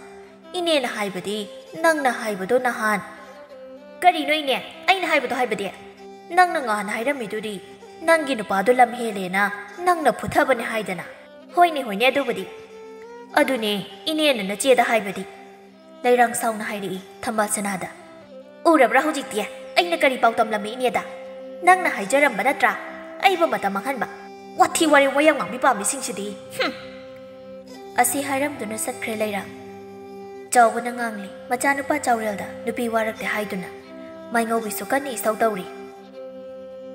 ꯏꯅꯦꯅ ꯍꯥꯏꯕꯗꯤ ꯅꯪꯅ ꯍꯥꯏꯕꯗꯣ ꯅꯍꯥꯟ꯫" "ꯀꯔꯤꯅꯣ ꯏꯅꯦ? ꯑꯩꯅ ꯍꯥꯏꯕꯗꯣ ꯍꯥꯏꯕꯗꯤ? ꯅꯪꯅ ꯉꯍꯥꯟ ꯍꯥꯏꯔꯝꯃꯤꯗꯨꯗꯤ ꯅꯪꯒꯤ ꯅꯨꯄꯥꯗꯣ ꯂꯝ ꯍꯦꯜꯂꯦꯅ ꯅꯪꯅ ꯐꯨꯊꯕꯅꯦ ꯍꯥꯏꯗꯅ꯫" "ꯍꯣꯏꯅꯦ, ꯍꯣꯏꯅꯦ, ꯑꯗꯨꯕꯨꯗꯤ꯫ ꯑꯗꯨꯅꯦ ꯏꯅꯦꯅ ꯅꯆꯦꯗ ꯍꯥꯏꯕꯗꯤ꯫" ꯂꯩꯔꯥꯡ ꯁꯥꯎꯅ ꯍꯥꯏꯔꯛꯏ ꯊꯝꯕꯥꯜ ꯁꯅꯥꯗ꯫ "ꯎꯔꯕ꯭ꯔꯥ ꯍꯧꯖꯤꯛꯇꯤ ꯑꯩꯅ ꯀꯔꯤ ꯄꯥꯎ ꯇꯝꯂꯝꯃꯤ ꯏꯅꯦꯗ? ꯅꯪꯅ ꯍꯥꯏꯖꯔꯝꯕ ꯅꯠꯇ꯭ꯔꯥ ꯑꯩꯕꯨ ꯃꯇꯝ ꯃꯥꯡꯍꯟꯕ? ꯋꯥꯊꯤ ꯋꯥꯔꯦꯝ ꯋꯥꯌꯥꯝ ꯉꯥꯡꯕꯤ ꯄꯥꯝꯕꯤꯁꯤꯡꯁꯤꯗꯤ꯫ ꯍꯨꯝ!" ꯑꯁꯤ ꯍꯥꯏꯔꯝꯗꯨꯅ ꯆꯠꯈ꯭ꯔꯦ ꯂꯩꯔꯥꯡ꯫ ꯆꯥꯎꯕꯅ ꯉꯥꯡꯂꯤ, ꯃꯆꯥꯅꯨꯄꯥ ꯆꯥꯎꯔꯦꯜꯗ ꯅꯨꯄꯤ ꯋꯥꯔꯛꯇꯦ ꯍꯥꯏꯗꯨꯅ꯫ ꯃꯥꯏꯉꯧꯕꯤꯁꯨ ꯀꯟꯅ ꯏꯁꯧ ꯇꯧꯔꯤ꯫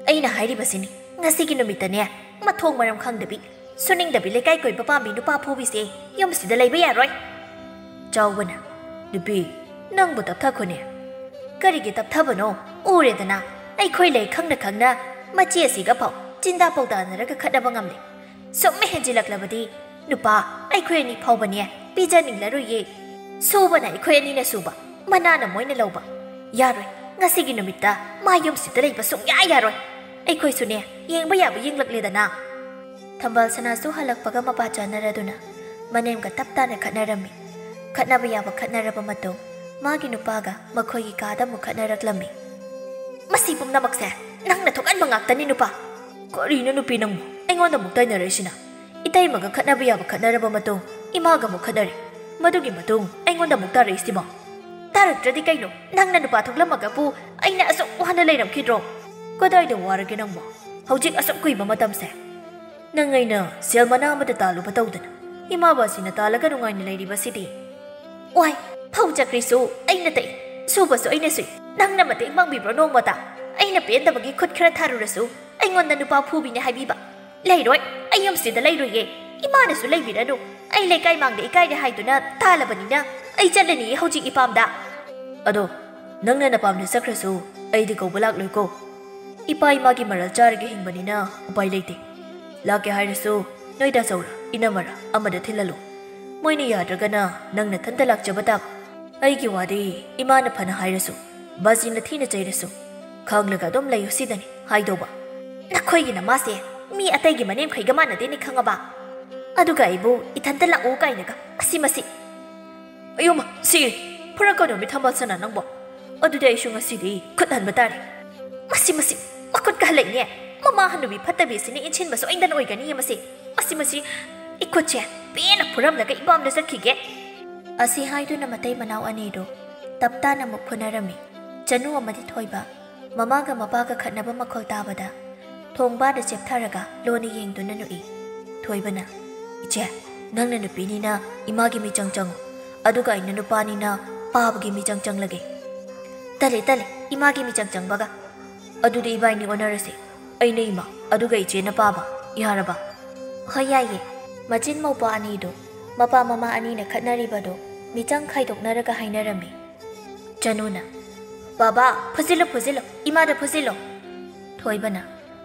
"ꯑꯩꯅ ꯍꯥꯏꯔꯤꯕꯁꯤꯅꯤ, ꯉꯁꯤꯒꯤ ꯅꯨꯃꯤꯠꯇꯅꯦ, ꯃꯊꯣꯡ ꯃꯔꯝ ꯈꯪꯗꯕꯤ, ꯁꯨꯅꯤꯡꯗꯕꯤ ꯂꯩꯀꯥꯏ ꯀꯣꯏꯕ ꯄꯥꯝꯕꯤ ꯅꯨꯄꯥ ꯐꯨꯕꯤꯁꯦ ꯌꯨꯝꯁꯤꯗ ꯂꯩꯕ ꯌꯥꯔꯣꯏ꯫" ꯆꯥꯎꯕꯅ, "ꯅꯨꯄꯤ, ꯅꯪꯕꯨ ꯇꯞꯊꯈꯣꯅꯦ꯫" "ꯀꯔꯤꯒꯤ ꯇꯞꯊꯕꯅꯣ? ꯎꯔꯦꯗꯅ, ꯑꯩꯈꯣꯏ ꯂꯩ ꯈꯪꯅ ꯈꯪꯅ ꯃꯆꯦ ꯑꯁꯤꯒ ꯐꯥꯎ ꯆꯤꯟꯗꯥ ꯄꯥꯎꯗꯥꯅꯔꯒ ꯈꯠꯅꯕ ꯉꯝꯂꯦ꯫ ꯁꯨꯝ ꯍꯦꯟꯖꯤꯜꯂꯛꯂꯕꯗꯤ ꯅꯨꯄꯥ ꯑꯩꯈꯣꯏ ꯑꯅꯤ ꯐꯥꯎꯕꯅꯦ ꯄꯤꯖꯅꯤꯡꯂꯔꯣꯏꯌꯦ꯫ ꯁꯨꯕꯅ ꯑꯩꯈꯣꯏ ꯑꯅꯤꯅ ꯁꯨꯕ, ꯃꯅꯥꯅ ꯃꯣꯏꯅ ꯂꯧꯕ꯫ ꯌꯥꯔꯣꯏ, ꯉꯁꯤꯒꯤ ꯅꯨꯃꯤꯠꯇ ꯃꯥ ꯌꯨꯝꯁꯤꯗ ꯂꯩꯕ ꯁꯨꯡꯌꯥ ꯌꯥꯔꯣꯏ꯫ ꯑꯩꯈꯣꯏꯁꯨꯅꯦ ꯌꯦꯡꯕ ꯌꯥꯕ ꯌꯦꯡꯂꯛꯂꯦꯗꯅ꯫" ꯊꯝꯕꯥꯜ ꯁꯅꯥꯁꯨ ꯍꯜꯂꯛꯄꯒ ꯃꯄꯥ ꯆꯥꯅꯔꯗꯨꯅ ꯃꯅꯦꯝꯒ ꯇꯞ ꯇꯥꯅ ꯈꯠꯅꯔꯝꯃꯤ꯫ ꯈꯠꯅꯕ ꯌꯥꯕ ꯈꯠꯅꯔꯕ ꯃꯇꯨꯡ, ꯃꯥꯒꯤ ꯅꯨꯄꯥꯒ ꯃꯈꯣꯏꯒꯤ ꯀꯥꯗ ꯑꯃꯨꯛ ꯈꯠꯅꯔꯛꯂꯝꯃꯤ꯫ "ꯃꯁꯤ ꯄꯨꯝꯅꯃꯛꯁꯦ ꯅꯪꯅ ꯊꯣꯛꯍꯟꯕ ꯉꯥꯛꯇꯅꯤ, ꯅꯨꯄꯥ꯫ ꯀꯔꯤꯅꯣ ꯅꯨꯄꯤ ꯅꯪꯕꯨ ꯑꯩꯉꯣꯟꯗ ꯑꯃꯨꯛ ꯇꯥꯏꯅꯔꯛꯏꯁꯤꯅ? ꯏꯇꯩꯃꯒ ꯈꯠꯅꯕ ꯌꯥꯕ ꯈꯠꯅꯔꯕ ꯃꯇꯨꯡ ꯏꯃꯥꯒ ꯑꯃꯨꯛ ꯈꯠꯅꯔꯦ꯫ ꯃꯗꯨꯒꯤ ꯃꯇꯨꯡ ꯑꯩꯉꯣꯟꯗ ꯑꯃꯨꯛ ꯇꯥꯔꯛꯏꯁꯤꯕꯣ? ꯇꯥꯔꯛꯇ꯭ꯔꯗꯤ ꯀꯩꯅꯣ? ꯅꯪꯅ ꯅꯨꯄꯥ ꯊꯣꯛꯂꯝꯃꯒꯕꯨ ꯑꯩꯅ ꯑꯁꯨꯛ ꯋꯥꯅ ꯂꯩꯔꯝꯈꯤꯗ꯭ꯔꯣ? ꯀꯗꯥꯏꯗ ꯋꯥꯔꯒꯦ ꯅꯪꯕꯣ? ꯍꯧꯖꯤꯛ ꯑꯁꯨꯛ ꯀꯨꯏꯕ ꯃꯇꯝꯁꯦ ꯅꯪ ꯑꯩꯅ ꯁꯦꯜ ꯃꯅꯥ ꯑꯃꯗ ꯇꯥꯜꯂꯨꯕ ꯇꯧꯗꯅ ꯏꯃꯥ ꯕꯥꯁꯤꯅ ꯇꯥꯜꯂꯒ ꯅꯨꯡꯉꯥꯏꯅ ꯂꯩꯔꯤꯕꯁꯤꯗꯤ?" "ꯋꯥꯏ, ꯐꯧ ꯆꯀ꯭ꯔꯤꯁꯨ ꯑꯩꯅ ꯇꯛꯏ, ꯁꯨꯕꯁꯨ ꯑꯩꯅ ꯁꯨꯏ꯫ ꯅꯪꯅ ꯃꯇꯦꯡ ꯄꯥꯡꯕꯤꯕ꯭ꯔꯣ ꯅꯣꯡꯃꯇ? ꯑꯩꯅ ꯄꯦꯟꯗꯕꯒꯤ ꯈꯨꯠ ꯈꯔ ꯊꯥꯔꯨꯔꯁꯨ ꯑꯩꯉꯣꯟꯗ ꯅꯨꯄꯥ ꯐꯨꯕꯤꯅꯦ ꯍꯥꯏꯕꯤꯕ꯫ "ꯂꯩꯔꯣꯏ, ꯑꯩ ꯌꯨꯝꯁꯤꯗ ꯂꯩꯔꯣꯏꯌꯦ꯫ ꯏꯃꯥꯅꯁꯨ ꯂꯩꯕꯤꯔꯅꯨ꯫ ꯑꯩ ꯂꯩꯀꯥꯏ ꯃꯥꯡꯗ ꯏꯀꯥꯏꯔꯦ ꯍꯥꯏꯗꯨꯅ ꯇꯥꯜꯂꯕꯅꯤꯅ ꯑꯩ ꯆꯠꯂꯅꯤꯌꯦ ꯍꯧꯖꯤꯛ ꯏꯄꯥꯝꯗ꯫" "ꯑꯗꯣ ꯅꯪꯅ ꯅꯄꯥꯝꯗ ꯆꯠꯈ꯭ꯔꯁꯨ ꯑꯩꯗꯤ ꯀꯧꯕ ꯂꯥꯛꯂꯣꯏꯀꯣ꯫ ꯏꯄꯥ ꯏꯃꯥꯒꯤ ꯃꯔꯜ ꯆꯥꯔꯒ ꯍꯤꯡꯕꯅꯤꯅ ꯎꯄꯥꯏ ꯂꯩꯇꯦ꯫ ꯂꯥꯛꯀꯦ ꯍꯥꯏꯔꯁꯨ ꯅꯣꯏ ꯗꯥꯆꯧꯔ, ꯏꯅꯝꯃꯔ ꯑꯃꯗ ꯊꯤꯜꯍꯜꯂꯨ꯫ ꯃꯣꯏꯅ ꯌꯥꯗ꯭ꯔꯒꯅ ꯅꯪ ꯅꯊꯟꯇ ꯂꯥꯛꯆꯕ ꯇꯥꯕ꯫ ꯑꯩꯒꯤ ꯋꯥꯗꯤ ꯏꯃꯥꯅ ꯐꯅ ꯍꯥꯏꯔꯁꯨ, ꯕꯥꯖꯤꯅ ꯊꯤꯅ ꯆꯩꯔꯁꯨ, ꯈꯥꯡꯂꯒ ꯑꯗꯨꯝ ꯂꯩꯌꯨ ꯁꯤꯗꯅꯤ ꯍꯥꯏꯗꯧꯕ꯫" "ꯅꯈꯣꯏꯒꯤ ꯅꯃꯥꯁꯦ ꯃꯤ ꯑꯇꯩꯒꯤ ꯃꯅꯦꯝꯈꯩꯒ ꯃꯥꯟꯅꯗꯦꯅꯦ ꯈꯪꯉꯕ? ꯑꯗꯨꯒ ꯑꯩꯕꯨ ꯏꯊꯟꯇ ꯂꯥꯛꯎ ꯀꯥꯏꯅꯒ, ꯃꯁꯤ, ꯃꯁꯤ!" "ꯑꯌꯣꯃ, ꯁꯤꯔꯦ! ꯐꯨꯔꯛꯀꯅꯣꯃꯤ ꯊꯝꯕꯥꯜꯁꯅꯥ ꯅꯪꯕꯣ꯫ ꯑꯗꯨꯗꯤ ꯑꯩꯁꯨ ꯉꯁꯤꯗꯤ ꯈꯨꯠ ꯍꯟꯕ ꯇꯥꯔꯦ꯫" "ꯃꯁꯤ, ꯃꯁꯤ! ꯃꯈꯨꯠꯀ ꯍꯜꯂꯛꯏꯅꯦ꯫ ꯃꯃꯥ ꯍꯅꯨꯕꯤ ꯐꯠꯇꯕꯤ ꯑꯁꯤꯅ ꯏꯟꯁꯤꯟꯕ ꯁꯣꯏꯗꯅ ꯑꯣꯏꯒꯅꯤꯌꯦ ꯃꯁꯤ꯫ ꯃꯁꯤ, ꯃꯁꯤ! ꯏꯈꯨꯠꯁꯦ ꯄꯦꯟꯅ ꯐꯨꯔꯝꯂꯒ ꯏꯄꯥꯝꯗ ꯆꯠꯈꯤꯒꯦ꯫" ꯑꯁꯤ ꯍꯥꯏꯗꯨꯅ ꯃꯇꯩ ꯃꯅꯥꯎ ꯑꯅꯤꯗꯨ ꯇꯞꯇꯥꯅ ꯑꯃꯨꯛ ꯐꯨꯅꯔꯝꯃꯤ꯫ ꯆꯅꯨ ꯑꯃꯗꯤ ꯊꯣꯏꯕ ꯃꯃꯥꯒ ꯃꯄꯥꯒ ꯈꯠꯅꯕ ꯃꯈꯣꯜ ꯇꯥꯕꯗ ꯊꯣꯡꯕꯥꯗ ꯆꯦꯞꯊꯔꯒ ꯂꯣꯟꯅ ꯌꯦꯡꯗꯨꯅ ꯅꯣꯛꯏ꯫ ꯊꯣꯏꯕꯅ, "ꯏꯆꯦ, ꯅꯪꯅ ꯅꯨꯄꯤꯅꯤꯅ ꯏꯃꯥꯒꯤ ꯃꯤꯆꯪ ꯆꯪꯉꯨ, ꯑꯗꯨꯒ ꯑꯩꯅ ꯅꯨꯄꯥꯅꯤꯅ ꯄꯥꯕꯒꯤ ꯃꯤꯆꯪ ꯆꯪꯂꯒꯦ꯫" "ꯇꯜꯂꯦ, ꯇꯜꯂꯦ, ꯏꯃꯥꯒꯤ ꯃꯤꯆꯪ ꯆꯪꯕꯒ꯫" "ꯑꯗꯨꯗꯤ ꯏꯕꯥꯏꯅꯤ ꯑꯣꯟꯅꯔꯁꯦ꯫ ꯑꯩꯅ ꯏꯃꯥ, ꯑꯗꯨꯒ ꯏꯆꯦꯅ ꯄꯥꯕ꯫ ꯌꯥꯔꯕ?" "ꯍꯣꯏ, ꯌꯥꯏꯌꯦ꯫" ꯃꯆꯤꯟ ꯃꯧꯄ꯭ꯋꯥ ꯑꯅꯤꯗꯨ, ꯃꯄꯥ ꯃꯃꯥ ꯑꯅꯤꯅ ꯈꯠꯅꯔꯤꯕꯗꯨ ꯃꯤꯆꯪ ꯈꯥꯏꯗꯣꯛꯅꯔꯒ ꯍꯥꯏꯅꯔꯝꯃꯤ꯫ ꯆꯅꯨꯅ, "ꯕꯥꯕꯥ, ꯐꯨꯖꯤꯜꯂꯨ, ꯐꯨꯖꯤꯜꯂꯨ, ꯏꯃꯥꯗ ꯐꯨꯖꯤꯜꯂꯨ꯫" ꯊꯣꯏꯕꯅ,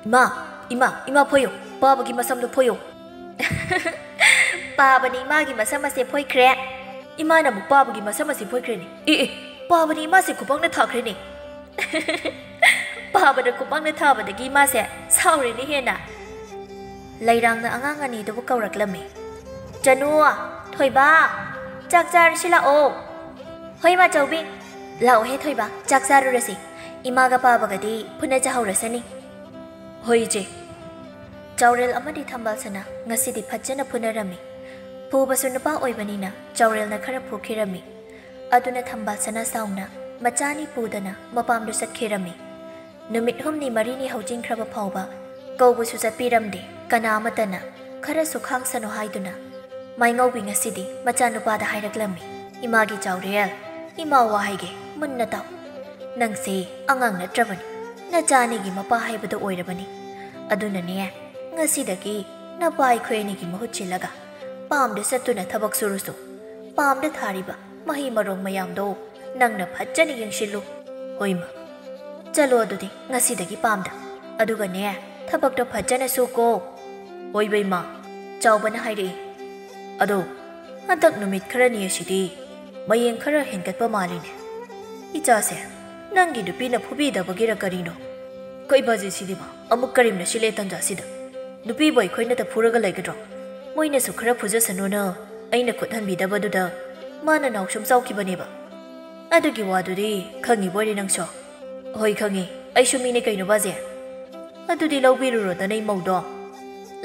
"ꯏꯃꯥ, ꯏꯃꯥ, ꯏꯃꯥ ꯐꯣꯏꯌꯨ, ꯄꯥꯕꯒꯤ ꯃꯁꯝꯗꯨ ꯐꯣꯏꯌꯨ꯫" "ꯄꯥꯕꯅ ꯏꯃꯥꯒꯤ ꯃꯁꯝ ꯑꯁꯦ ꯐꯣꯏꯈ꯭ꯔꯦ꯫" "ꯏꯃꯥꯅ ꯑꯃꯨꯛ ꯄꯥꯕꯒꯤ ꯃꯁꯝ ꯑꯁꯤ ꯐꯣꯏꯈ꯭ꯔꯦꯅꯦ꯫ ꯑꯦ, ꯑꯦ, ꯄꯥꯕꯅ ꯏꯃꯥꯁꯦ ꯈꯨꯄꯥꯛꯅ ꯊꯥꯈ꯭ꯔꯦꯅꯦ꯫" ꯄꯥꯕꯅ ꯈꯨꯄꯥꯛꯅ ꯊꯥꯕꯗꯒꯤ ꯏꯃꯥꯁꯦ ꯁꯥꯎꯔꯦꯅꯦ ꯍꯦꯟꯅ꯫ ꯂꯩꯔꯥꯡꯅ ꯑꯉꯥꯡ ꯑꯅꯤꯗꯨꯕꯨ ꯀꯧꯔꯛꯂꯝꯃꯤ꯫ "ꯆꯅꯨ, ꯊꯣꯏꯕ, ꯆꯥꯛ ꯆꯥꯔꯁꯤ ꯂꯥꯛꯑꯣ꯫" "ꯍꯣꯏ, ꯃꯥꯆꯧꯕꯤ꯫" "ꯂꯥꯛꯑꯣꯍꯦ ꯊꯣꯏꯕ, ꯆꯥꯛ ꯆꯥꯔꯨꯔꯁꯤ꯫ ꯏꯃꯥꯒ ꯄꯥꯕꯒꯗꯤ ꯐꯨꯅꯖꯍꯧꯔꯁꯅꯤ꯫" "ꯍꯣꯏ, ꯏꯆꯦ꯫" ꯆꯥꯎꯔꯦꯜ ꯑꯃꯗꯤ ꯊꯝꯕꯥꯜꯁꯅꯥ ꯉꯁꯤꯗꯤ ꯐꯖꯅ ꯐꯨꯅꯔꯝꯃꯤ꯫ ꯐꯨꯕꯁꯨ ꯅꯨꯄꯥ ꯑꯣꯏꯕꯅꯤꯅ ꯆꯥꯎꯔꯦꯜꯅ ꯈꯔ ꯐꯨꯈꯤꯔꯝꯃꯤ꯫ ꯑꯗꯨꯅ ꯊꯝꯕꯥꯜꯁꯅꯥ ꯁꯥꯎꯅ ꯃꯆꯥꯅꯤ ꯄꯨꯗꯅ ꯃꯄꯥꯝꯗ ꯆꯠꯈꯤꯔꯝꯃꯤ꯫ ꯅꯨꯃꯤꯠ ꯍꯨꯝꯅꯤ ꯃꯔꯤꯅꯤ ꯍꯧꯖꯤꯟꯈ꯭ꯔꯕ ꯐꯥꯎꯕ ꯀꯧꯕꯁꯨ ꯆꯠꯄꯤꯔꯝꯗꯦ꯫ ꯀꯅꯥ ꯑꯃꯠꯇꯅ ꯈꯔꯁꯨ ꯈꯥꯡꯁꯅꯨ ꯍꯥꯏꯗꯨꯅ ꯃꯥꯏꯉꯧꯕꯤ ꯉꯁꯤꯗꯤ ꯃꯆꯥꯅꯨꯄꯥꯗ ꯍꯥꯏꯔꯛꯂꯝꯃꯤ꯫ "ꯏꯃꯥꯒꯤ ꯆꯥꯎꯔꯦꯜ, ꯏꯃꯥ ꯋꯥ ꯍꯥꯏꯒꯦ, ꯃꯨꯟꯅ ꯇꯥꯎ꯫ ꯅꯪꯁꯦ ꯑꯉꯥꯡ ꯅꯠꯇ꯭ꯔꯕꯅꯤ, ꯅꯆꯥ ꯑꯅꯤꯒꯤ ꯃꯄꯥ ꯍꯥꯏꯕꯗꯣ ꯑꯣꯏꯔꯕꯅꯤ꯫ ꯑꯗꯨꯅꯅꯦ, ꯉꯁꯤꯗꯒꯤ ꯅꯄꯥ ꯑꯩꯈꯣꯏ ꯑꯅꯤꯒꯤ ꯃꯍꯨꯠ ꯁꯤꯜꯂꯒ ꯄꯥꯝꯗ ꯆꯠꯇꯨꯅ ꯊꯕꯛ ꯁꯨꯔꯁꯨ, ꯄꯥꯝꯗ ꯊꯥꯔꯤꯕ ꯃꯍꯩ ꯃꯔꯣꯡ ꯃꯌꯥꯝꯗꯣ ꯅꯪꯅ ꯐꯖꯅ ꯌꯦꯡꯁꯤꯜꯂꯨ꯫ ꯍꯣꯏ, ꯏꯃꯥ꯫ ꯆꯠꯂꯣ ꯑꯗꯨꯗꯤ ꯉꯁꯤꯗꯒꯤ ꯄꯥꯝꯗ꯫ ꯑꯗꯨꯒꯅꯦ, ꯊꯕꯛꯇꯣ ꯐꯖꯅ ꯁꯨꯀꯣ꯫" "ꯍꯣꯏ, ꯏꯃꯥ," ꯆꯥꯎꯕꯅ ꯍꯥꯏꯔꯛꯏ꯫ "ꯑꯗꯣ, ꯍꯟꯗꯛ ꯅꯨꯃꯤꯠ ꯈꯔꯅꯤ ꯑꯁꯤꯗꯤ ꯃꯌꯦꯡ ꯈꯔ ꯍꯦꯟꯒꯠꯄ ꯃꯥꯜꯂꯤꯅꯦ꯫ ꯏꯆꯥꯁꯦ ꯅꯪꯒꯤ ꯅꯨꯄꯤꯅ ꯐꯨꯕꯤꯗꯕꯒꯤꯔ ꯀꯔꯤꯅꯣ? ꯀꯩ ꯕꯥꯖꯤ ꯁꯤꯗꯤ ꯃꯥ ꯑꯃꯨꯛ ꯀꯔꯦꯝꯅ ꯁꯤꯜꯂꯦ ꯇꯟꯖꯥꯁꯤꯗ꯫ ꯅꯨꯄꯤꯕꯨ ꯑꯩꯈꯣꯏꯅꯇ ꯐꯨꯔꯒ ꯂꯩꯒꯗ꯭ꯔꯣ? ꯃꯣꯏꯅꯁꯨ ꯈꯔ ꯐꯨꯖꯁꯅꯨꯅ ꯑꯩꯅ ꯈꯨꯠ ꯍꯟꯕꯤꯗꯕꯗꯨꯗ ꯃꯥꯅ ꯅꯥꯎꯁꯨꯝ ꯆꯥꯎꯈꯤꯕꯅꯦꯕ꯫ ꯑꯗꯨꯒꯤ ꯋꯥꯗꯨꯗꯤ ꯈꯪꯉꯤꯕꯣꯏꯔꯦ ꯅꯪꯁꯨ?" "ꯍꯣꯏ ꯈꯪꯉꯤ, ꯑꯩꯁꯨ ꯃꯤꯅꯦ ꯀꯩꯅꯣ ꯕꯥꯖꯤ꯫ ꯑꯗꯨꯗꯤ ꯂꯧꯕꯤꯔꯨꯔꯣꯗꯅ ꯏꯃꯧꯗꯣ꯫"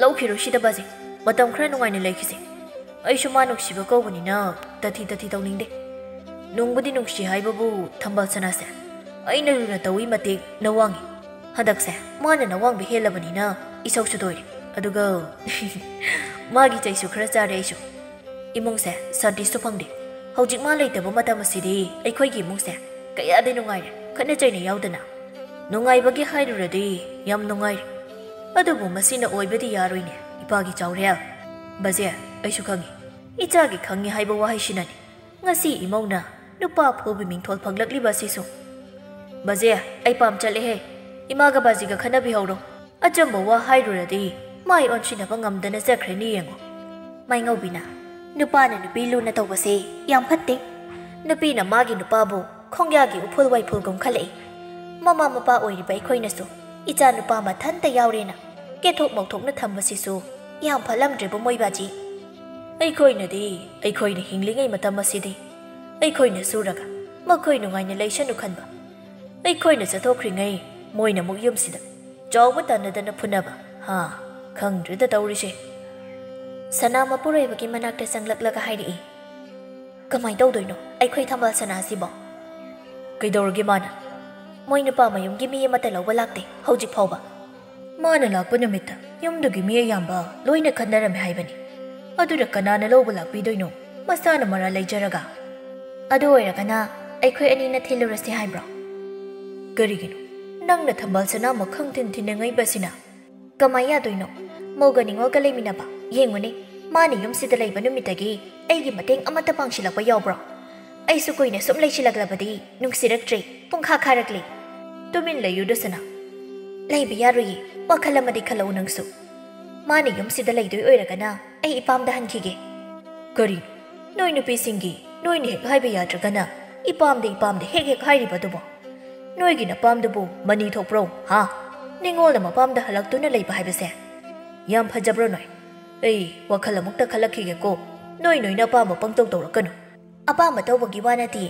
"ꯂꯧꯈꯤꯔꯣꯏ ꯁꯤꯗ ꯕꯥꯖꯤ, ꯃꯇꯝ ꯈꯔ ꯅꯨꯡꯉꯥꯏꯅ ꯂꯩꯈꯤꯁꯦ꯫ ꯑꯩꯁꯨ ꯃꯥ ꯅꯨꯡꯁꯤꯕ ꯀꯧꯕꯅꯤꯅ ꯇꯊꯤ ꯇꯊꯤ ꯇꯧꯅꯤꯡꯗꯦ꯫ ꯅꯨꯡꯕꯨꯗꯤ ꯅꯨꯡꯁꯤ ꯍꯥꯏꯕꯕꯨ ꯊꯝꯕꯥꯜ ꯁꯅꯥꯁꯦ ꯑꯩꯅ ꯂꯨꯅ ꯇꯧꯏ ꯃꯇꯤꯛ ꯅꯋꯥꯡꯉꯤ꯫ ꯍꯟꯗꯛꯁꯦ ꯃꯥꯅ ꯅꯋꯥꯡꯕ ꯍꯦꯜꯂꯕꯅꯤꯅ ꯏꯁꯧꯁꯨ ꯇꯣꯏꯔꯦ꯫ ꯑꯗꯨꯒ ꯃꯥꯒꯤ ꯆꯩꯁꯨ ꯈꯔ ꯆꯥꯔꯦ ꯑꯩꯁꯨ꯫ ꯏꯃꯨꯡꯁꯦ ꯁꯥꯟꯇꯤꯁꯨ ꯐꯪꯗꯦ꯫ ꯍꯧꯖꯤꯛ ꯃꯥ ꯂꯩꯇꯕ ꯃꯇꯝ ꯑꯁꯤꯗꯤ ꯑꯩꯈꯣꯏꯒꯤ ꯏꯃꯨꯡꯁꯦ ꯀꯌꯥꯗꯤ ꯅꯨꯡꯉꯥꯏꯔꯦ, ꯈꯠꯅ ꯆꯩꯅ ꯌꯥꯎꯗꯅ꯫ ꯅꯨꯡꯉꯥꯏꯕꯒꯤ ꯍꯥꯏꯔꯨꯔꯗꯤ ꯌꯥꯝ ꯅꯨꯡꯉꯥꯏꯔꯦ꯫ ꯑꯗꯨꯕꯨ ꯃꯁꯤꯅ ꯑꯣꯏꯕꯗꯤ ꯌꯥꯔꯣꯏꯅꯦ, ꯏꯄꯥꯒꯤ ꯆꯥꯎꯔꯦꯜ꯫ ꯕꯥꯖꯤ, ꯑꯩꯁꯨ ꯈꯪꯉꯤ꯫ ꯏꯆꯥꯒꯤ ꯈꯪꯉꯤ ꯍꯥꯏꯕ ꯋꯥꯍꯩꯁꯤꯅꯅꯤ ꯉꯁꯤ ꯏꯃꯧꯅ ꯅꯨꯄꯥ ꯐꯨꯕ ꯃꯤꯡꯊꯣꯜ ꯐꯪꯂꯛꯂꯤꯕ ꯑꯁꯤꯁꯨ꯫" "ꯕꯥꯖꯤ, ꯑꯩ ꯄꯥꯝ ꯆꯠꯂꯦꯍꯦ꯫ ꯏꯃꯥꯒ ꯕꯥꯖꯤꯒ ꯈꯟꯅꯕꯤꯍꯧꯔꯣ꯫ ꯑꯆꯝꯕ ꯋꯥ ꯍꯥꯏꯔꯨꯔꯗꯤ ꯃꯥꯏ ꯑꯣꯟꯁꯤꯟꯅꯕ ꯉꯝꯗꯅ ꯆꯠꯈ꯭ꯔꯦꯅꯦ ꯌꯦꯡꯉꯣ꯫" ꯃꯥꯏꯉꯧꯕꯤꯅ, "ꯅꯨꯄꯥꯅ ꯅꯨꯄꯤ ꯂꯨꯅ ꯇꯧꯕꯁꯦ ꯌꯥꯝ ꯐꯠꯇꯦ꯫ ꯅꯨꯄꯤꯅ ꯃꯥꯒꯤ ꯅꯨꯄꯥꯕꯨ ꯈꯣꯡꯌꯥꯒꯤ ꯎꯐꯨꯜ ꯋꯥꯏꯐꯨꯜꯒꯨꯝ ꯈꯜꯂꯛꯏ꯫ ꯃꯃꯥ ꯃꯄꯥ ꯑꯣꯏꯔꯤꯕ ꯑꯩꯈꯣꯏꯅꯁꯨ ꯏꯆꯥ ꯅꯨꯄꯥ ꯃꯊꯟꯇ ꯌꯥꯎꯔꯦꯅ ꯀꯦꯊꯣꯛ ꯃꯧꯊꯣꯛꯅ ꯊꯝꯕꯁꯤꯁꯨ ꯌꯥꯝ ꯐꯠꯂꯝꯗ꯭ꯔꯦꯕꯨ ꯃꯣꯏ ꯕꯥꯖꯤ꯫ ꯑꯩꯈꯣꯏꯅꯗꯤ ꯑꯩꯈꯣꯏꯅ ꯍꯤꯡꯂꯤꯉꯩ ꯃꯇꯝ ꯑꯁꯤꯗꯤ ꯑꯩꯈꯣꯏꯅ ꯁꯨꯔꯒ ꯃꯈꯣꯏ ꯅꯨꯡꯉꯥꯏꯅ ꯂꯩꯁꯅꯨ ꯈꯟꯕ꯫ ꯑꯩꯈꯣꯏꯅ ꯆꯠꯊꯣꯛꯈ꯭ꯔꯤꯉꯩ ꯃꯣꯏꯅ ꯑꯃꯨꯛ ꯌꯨꯝꯁꯤꯗ ꯆꯥꯎꯕ ꯇꯥꯟꯅꯗꯅ ꯐꯨꯅꯕ꯫ ꯍꯥ, ꯈꯪꯗ꯭ꯔꯦꯗ ꯇꯧꯔꯤꯁꯦ꯫" ꯁꯅꯥ ꯃꯄꯨꯔꯣꯏꯕꯒꯤ ꯃꯅꯥꯛꯇ ꯆꯪꯂꯛꯂꯒ ꯍꯥꯏꯔꯛꯏ, "ꯀꯃꯥꯏ ꯇꯧꯗꯣꯏꯅꯣ ꯑꯩꯈꯣꯏ ꯊꯝꯕꯥꯜ ꯁꯅꯥꯁꯤꯕꯣ?" "ꯀꯩꯗꯧꯔꯒꯦ ꯃꯥꯅ?" "ꯃꯣꯏ ꯅꯨꯄꯥ ꯃꯌꯨꯝꯒꯤ ꯃꯤ ꯑꯃꯠꯇ ꯂꯧꯕ ꯂꯥꯛꯇꯦ ꯍꯧꯖꯤꯛ ꯐꯥꯎꯕ꯫ ꯃꯥꯅ ꯂꯥꯛꯄ ꯅꯨꯃꯤꯠꯇ ꯌꯨꯝꯗꯨꯒꯤ ꯃꯤ ꯑꯌꯥꯝꯕ ꯂꯣꯏꯅ ꯈꯟꯅꯔꯝꯃꯦ ꯍꯥꯏꯕꯅꯤ꯫ ꯑꯗꯨꯗ ꯀꯅꯥꯅ ꯂꯧꯕ ꯂꯥꯛꯄꯤꯗꯣꯏꯅꯣ? ꯃꯁꯥꯅ ꯃꯔꯥ ꯂꯩꯖꯔꯒ ꯑꯗꯨ ꯑꯣꯏꯔꯒꯅ ꯑꯩꯈꯣꯏ ꯑꯅꯤꯅ ꯊꯤꯜꯂꯨꯔꯁꯤ ꯍꯥꯏꯕ꯭ꯔꯣ? ꯀꯔꯤꯒꯤꯅꯣ? ꯅꯪꯅ ꯊꯝꯕꯥꯜ ꯁꯅꯥ ꯃꯈꯪ ꯊꯤꯟ ꯊꯤꯟꯅꯤꯡꯉꯛꯏꯕꯁꯤꯅ? ꯀꯃꯥꯏ ꯌꯥꯗꯣꯏꯅꯣ? ꯃꯧꯒ ꯅꯤꯉꯣꯜꯒ ꯂꯩꯃꯤꯟꯅꯕ ꯌꯦꯡꯉꯨꯅꯦ꯫ ꯃꯥꯅ ꯌꯨꯝꯁꯤꯗ ꯂꯩꯕ ꯅꯨꯃꯤꯠꯇꯒꯤ ꯑꯩꯒꯤ ꯃꯇꯦꯡ ꯑꯃꯠꯇ ꯄꯥꯡꯁꯤꯜꯂꯛꯄ ꯌꯥꯎꯕ꯭ꯔꯣ? ꯑꯩꯁꯨ ꯀꯨꯏꯅ ꯁꯨꯝ ꯂꯩꯁꯤꯜꯂꯛꯂꯕꯗꯤ ꯅꯨꯡꯁꯤꯔꯛꯇ꯭ꯔꯦ, ꯄꯨꯡꯈꯥ ꯈꯥꯔꯛꯂꯦ꯫ ꯇꯨꯃꯤꯟ ꯂꯩꯌꯨ ꯗꯁꯅꯥ꯫ ꯂꯩꯕ ꯌꯥꯔꯣꯏꯌꯦ, ꯋꯥꯈꯜ ꯑꯃꯗꯤ ꯈꯜꯂꯛꯎ ꯅꯪꯁꯨ꯫ ꯃꯥꯅ ꯌꯨꯝꯁꯤꯗ ꯂꯩꯗꯣꯏ ꯑꯣꯏꯔꯒꯅ ꯑꯩ ꯏꯄꯥꯝꯗ ꯍꯟꯈꯤꯒꯦ꯫ ꯀꯔꯤ? ꯅꯣꯏ ꯅꯨꯄꯤꯁꯤꯡꯒꯤ ꯅꯣꯏꯅ ꯍꯦꯛ ꯍꯥꯏꯕ ꯌꯥꯗ꯭ꯔꯒꯅ ꯏꯄꯥꯝꯗ ꯏꯄꯥꯝꯗ ꯍꯦꯛ ꯍꯦꯛ ꯍꯥꯏꯔꯤꯕꯗꯨꯕꯣ? ꯅꯣꯏꯒꯤ ꯅꯄꯥꯝꯗꯨꯕꯨ ꯃꯅꯤ ꯊꯣꯛꯄ꯭ꯔꯣ, ꯍꯥ? ꯅꯤꯉꯣꯜꯅ ꯃꯄꯥꯝꯗ ꯍꯜꯂꯛꯇꯨꯅ ꯂꯩꯕ ꯍꯥꯏꯕꯁꯦ? ꯌꯥꯝ ꯐꯖꯕ꯭ꯔꯣ ꯅꯣꯏ? ꯑꯩ ꯋꯥꯈꯜ ꯑꯃꯨꯛꯇ ꯈꯜꯂꯛꯈꯤꯒꯦꯀꯣ꯫ ꯅꯣꯏ ꯅꯣꯏꯅ ꯑꯄꯥꯝꯕ ꯄꯪꯇꯧ ꯇꯧꯔꯛꯀꯅꯨ꯫ ꯑꯄꯥꯝꯕ ꯇꯧꯕꯒꯤ ꯋꯥ ꯅꯠꯇꯦ꯫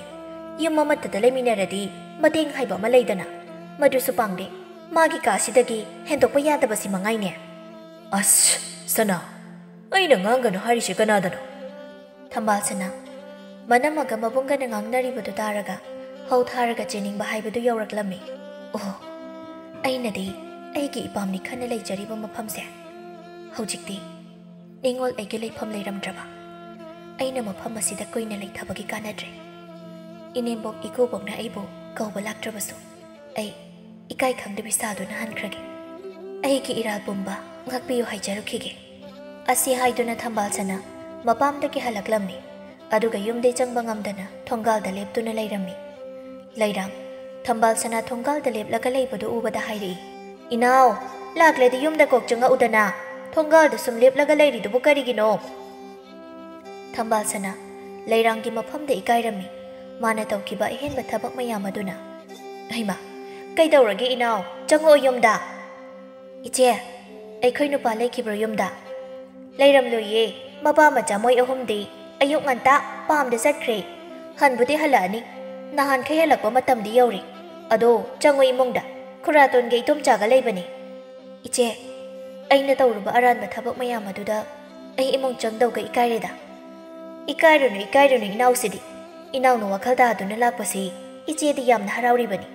ꯌꯨꯝ ꯑꯃꯠꯇꯗ ꯂꯩꯃꯤꯟꯅꯔꯗꯤ ꯃꯇꯦꯡ ꯍꯥꯏꯕ ꯑꯃ ꯂꯩꯗꯅ, ꯃꯗꯨꯁꯨ ꯄꯥꯡꯗꯦ꯫ ꯃꯥꯒꯤ ꯀꯥꯁꯤꯗꯒꯤ ꯍꯦꯟꯗꯣꯛꯄ ꯌꯥꯗꯕꯁꯤ ꯃꯉꯥꯏꯅꯦ꯫ ꯑꯁ, ꯁꯅꯥ, ꯑꯩꯅ ꯉꯥꯡꯒꯅꯨ ꯍꯥꯏꯔꯤꯁꯦ ꯀꯅꯥꯗꯅꯣ? ꯊꯝꯕꯥꯜ ꯁꯅꯥ꯫ ꯃꯅꯝꯃꯒ ꯃꯕꯨꯡꯒꯅ ꯉꯥꯡꯅꯔꯤꯕꯗꯨ ꯇꯥꯔꯒ ꯍꯧ ꯊꯥꯔꯒ ꯆꯦꯟꯅꯤꯡꯕ ꯍꯥꯏꯕꯗꯨ ꯌꯧꯔꯛꯂꯝꯃꯤ꯫ ꯑꯣꯍꯣ, ꯑꯩꯅꯗꯤ ꯑꯩꯒꯤ ꯏꯄꯥꯝꯅꯤ ꯈꯟꯅ ꯂꯩꯖꯔꯤꯕ ꯃꯐꯝꯁꯦ ꯍꯧꯖꯤꯛꯇꯤ ꯅꯤꯉꯣꯜ ꯑꯩꯒꯤ ꯂꯩꯐꯝ ꯂꯩꯔꯝꯗ꯭ꯔꯕ? ꯑꯩꯅ ꯃꯐꯝ ꯑꯁꯤꯗ ꯀꯨꯏꯅ ꯂꯩꯊꯕꯒꯤ ꯀꯥꯟꯅꯗ꯭ꯔꯦ꯫ ꯏꯅꯦꯝꯕꯣꯛ ꯏꯀꯨꯕꯣꯛꯅ ꯑꯩꯕꯨ ꯀꯧꯕ ꯂꯥꯛꯇ꯭ꯔꯕꯁꯨ ꯑꯩ ꯏꯀꯥꯏ ꯈꯪꯗꯕꯤ ꯁꯥꯗꯨꯅ ꯍꯟꯈ꯭ꯔꯒꯦ꯫ ꯑꯩꯒꯤ ꯏꯔꯥꯜ ꯄꯨꯝꯕ ꯉꯥꯛꯄꯤꯌꯨ ꯍꯥꯏꯖꯔꯨꯈꯤꯒꯦ꯫ ꯑꯁꯤ ꯍꯥꯏꯗꯨꯅ ꯊꯝꯕꯥꯜ ꯁꯅꯥ ꯃꯄꯥꯝꯗꯒꯤ ꯍꯜꯂꯛꯂꯝꯃꯤ꯫ ꯑꯗꯨꯒ ꯌꯨꯝꯗꯤ ꯆꯪꯕ ꯉꯝꯗꯅ ꯊꯣꯡꯒꯥꯜꯗ ꯂꯦꯞꯇꯨꯅ ꯂꯩꯔꯝꯃꯤ꯫ ꯂꯩꯔꯥꯡ, ꯊꯝꯕꯥꯜ ꯁꯅꯥ ꯊꯣꯡꯒꯥꯜꯗ ꯂꯦꯞꯂꯒ ꯂꯩꯕꯗꯨ ꯎꯕꯗ ꯍꯥꯏꯔꯛꯏ, "ꯏꯅꯥꯎ, ꯂꯥꯛꯂꯗꯤ ꯌꯨꯝꯗ ꯀꯣꯛ ꯆꯪꯉꯛꯎꯗꯅ, ꯊꯣꯡꯒꯥꯜꯗ ꯁꯨꯝ ꯂꯦꯞꯂꯒ ꯂꯩꯔꯤꯗꯨꯕꯨ ꯀꯔꯤꯒꯤꯅꯣ?" ꯊꯝꯕꯥꯜ ꯁꯅꯥ ꯂꯩꯔꯥꯡꯒꯤ ꯃꯐꯝꯗ ꯏꯀꯥꯏꯔꯝꯃꯤ꯫ ꯃꯥꯅ ꯇꯧꯈꯤꯕ ꯑꯍꯦꯟꯕ ꯊꯕꯛ ꯃꯌꯥꯝ ꯑꯗꯨꯅ꯫ "ꯍꯩꯃꯥ, ꯀꯩꯗꯧꯔꯒꯦ ꯏꯅꯥꯎ? ꯆꯪꯉꯛꯑꯣ ꯌꯨꯝꯗ꯫" "ꯏꯆꯦ, ꯑꯩꯈꯣꯏ ꯅꯨꯄꯥ ꯂꯩꯈꯤꯕ꯭ꯔꯣ ꯌꯨꯝꯗ?" "ꯂꯩꯔꯝꯂꯣꯏꯌꯦ꯫ ꯃꯄꯥ ꯃꯆꯥ ꯃꯣꯏ ꯑꯍꯨꯝꯗꯤ ꯑꯌꯨꯛ ꯉꯟꯇꯥ ꯄꯥꯝꯗ ꯆꯠꯈ꯭ꯔꯦ꯫ ꯍꯟꯕꯨꯗꯤ ꯍꯜꯂꯛꯑꯅꯤ꯫ ꯅꯍꯥꯟꯈꯩ ꯍꯜꯂꯛꯄ ꯃꯇꯝꯗꯤ ꯌꯧꯔꯦ꯫ ꯑꯗꯣ ꯆꯪꯉꯣ ꯏꯃꯨꯡꯗ꯫ ꯈꯨꯔꯥꯇꯣꯟꯒ ꯏꯗꯣꯝꯆꯥꯒ ꯂꯩꯕꯅꯦ꯫" "ꯏꯆꯦ, ꯑꯩꯅ ꯇꯧꯔꯨꯕ ꯑꯔꯥꯟꯕ ꯊꯕꯛ ꯃꯌꯥꯝ ꯑꯗꯨꯗ ꯑꯩ ꯏꯃꯨꯡ ꯆꯪꯗꯧꯒ ꯏꯀꯥꯏꯔꯦꯗ꯫" "ꯏꯀꯥꯏꯔꯨꯅꯨ, ꯏꯀꯥꯏꯔꯨꯅꯨ ꯏꯅꯥꯎꯁꯤꯗꯤ꯫ ꯏꯅꯥꯎꯅ ꯋꯥꯈꯜ ꯇꯥꯗꯨꯅ ꯂꯥꯛꯄꯁꯤ ꯏꯆꯦꯗꯤ ꯌꯥꯝꯅ ꯍꯔꯥꯎꯔꯤꯕꯅꯤ꯫"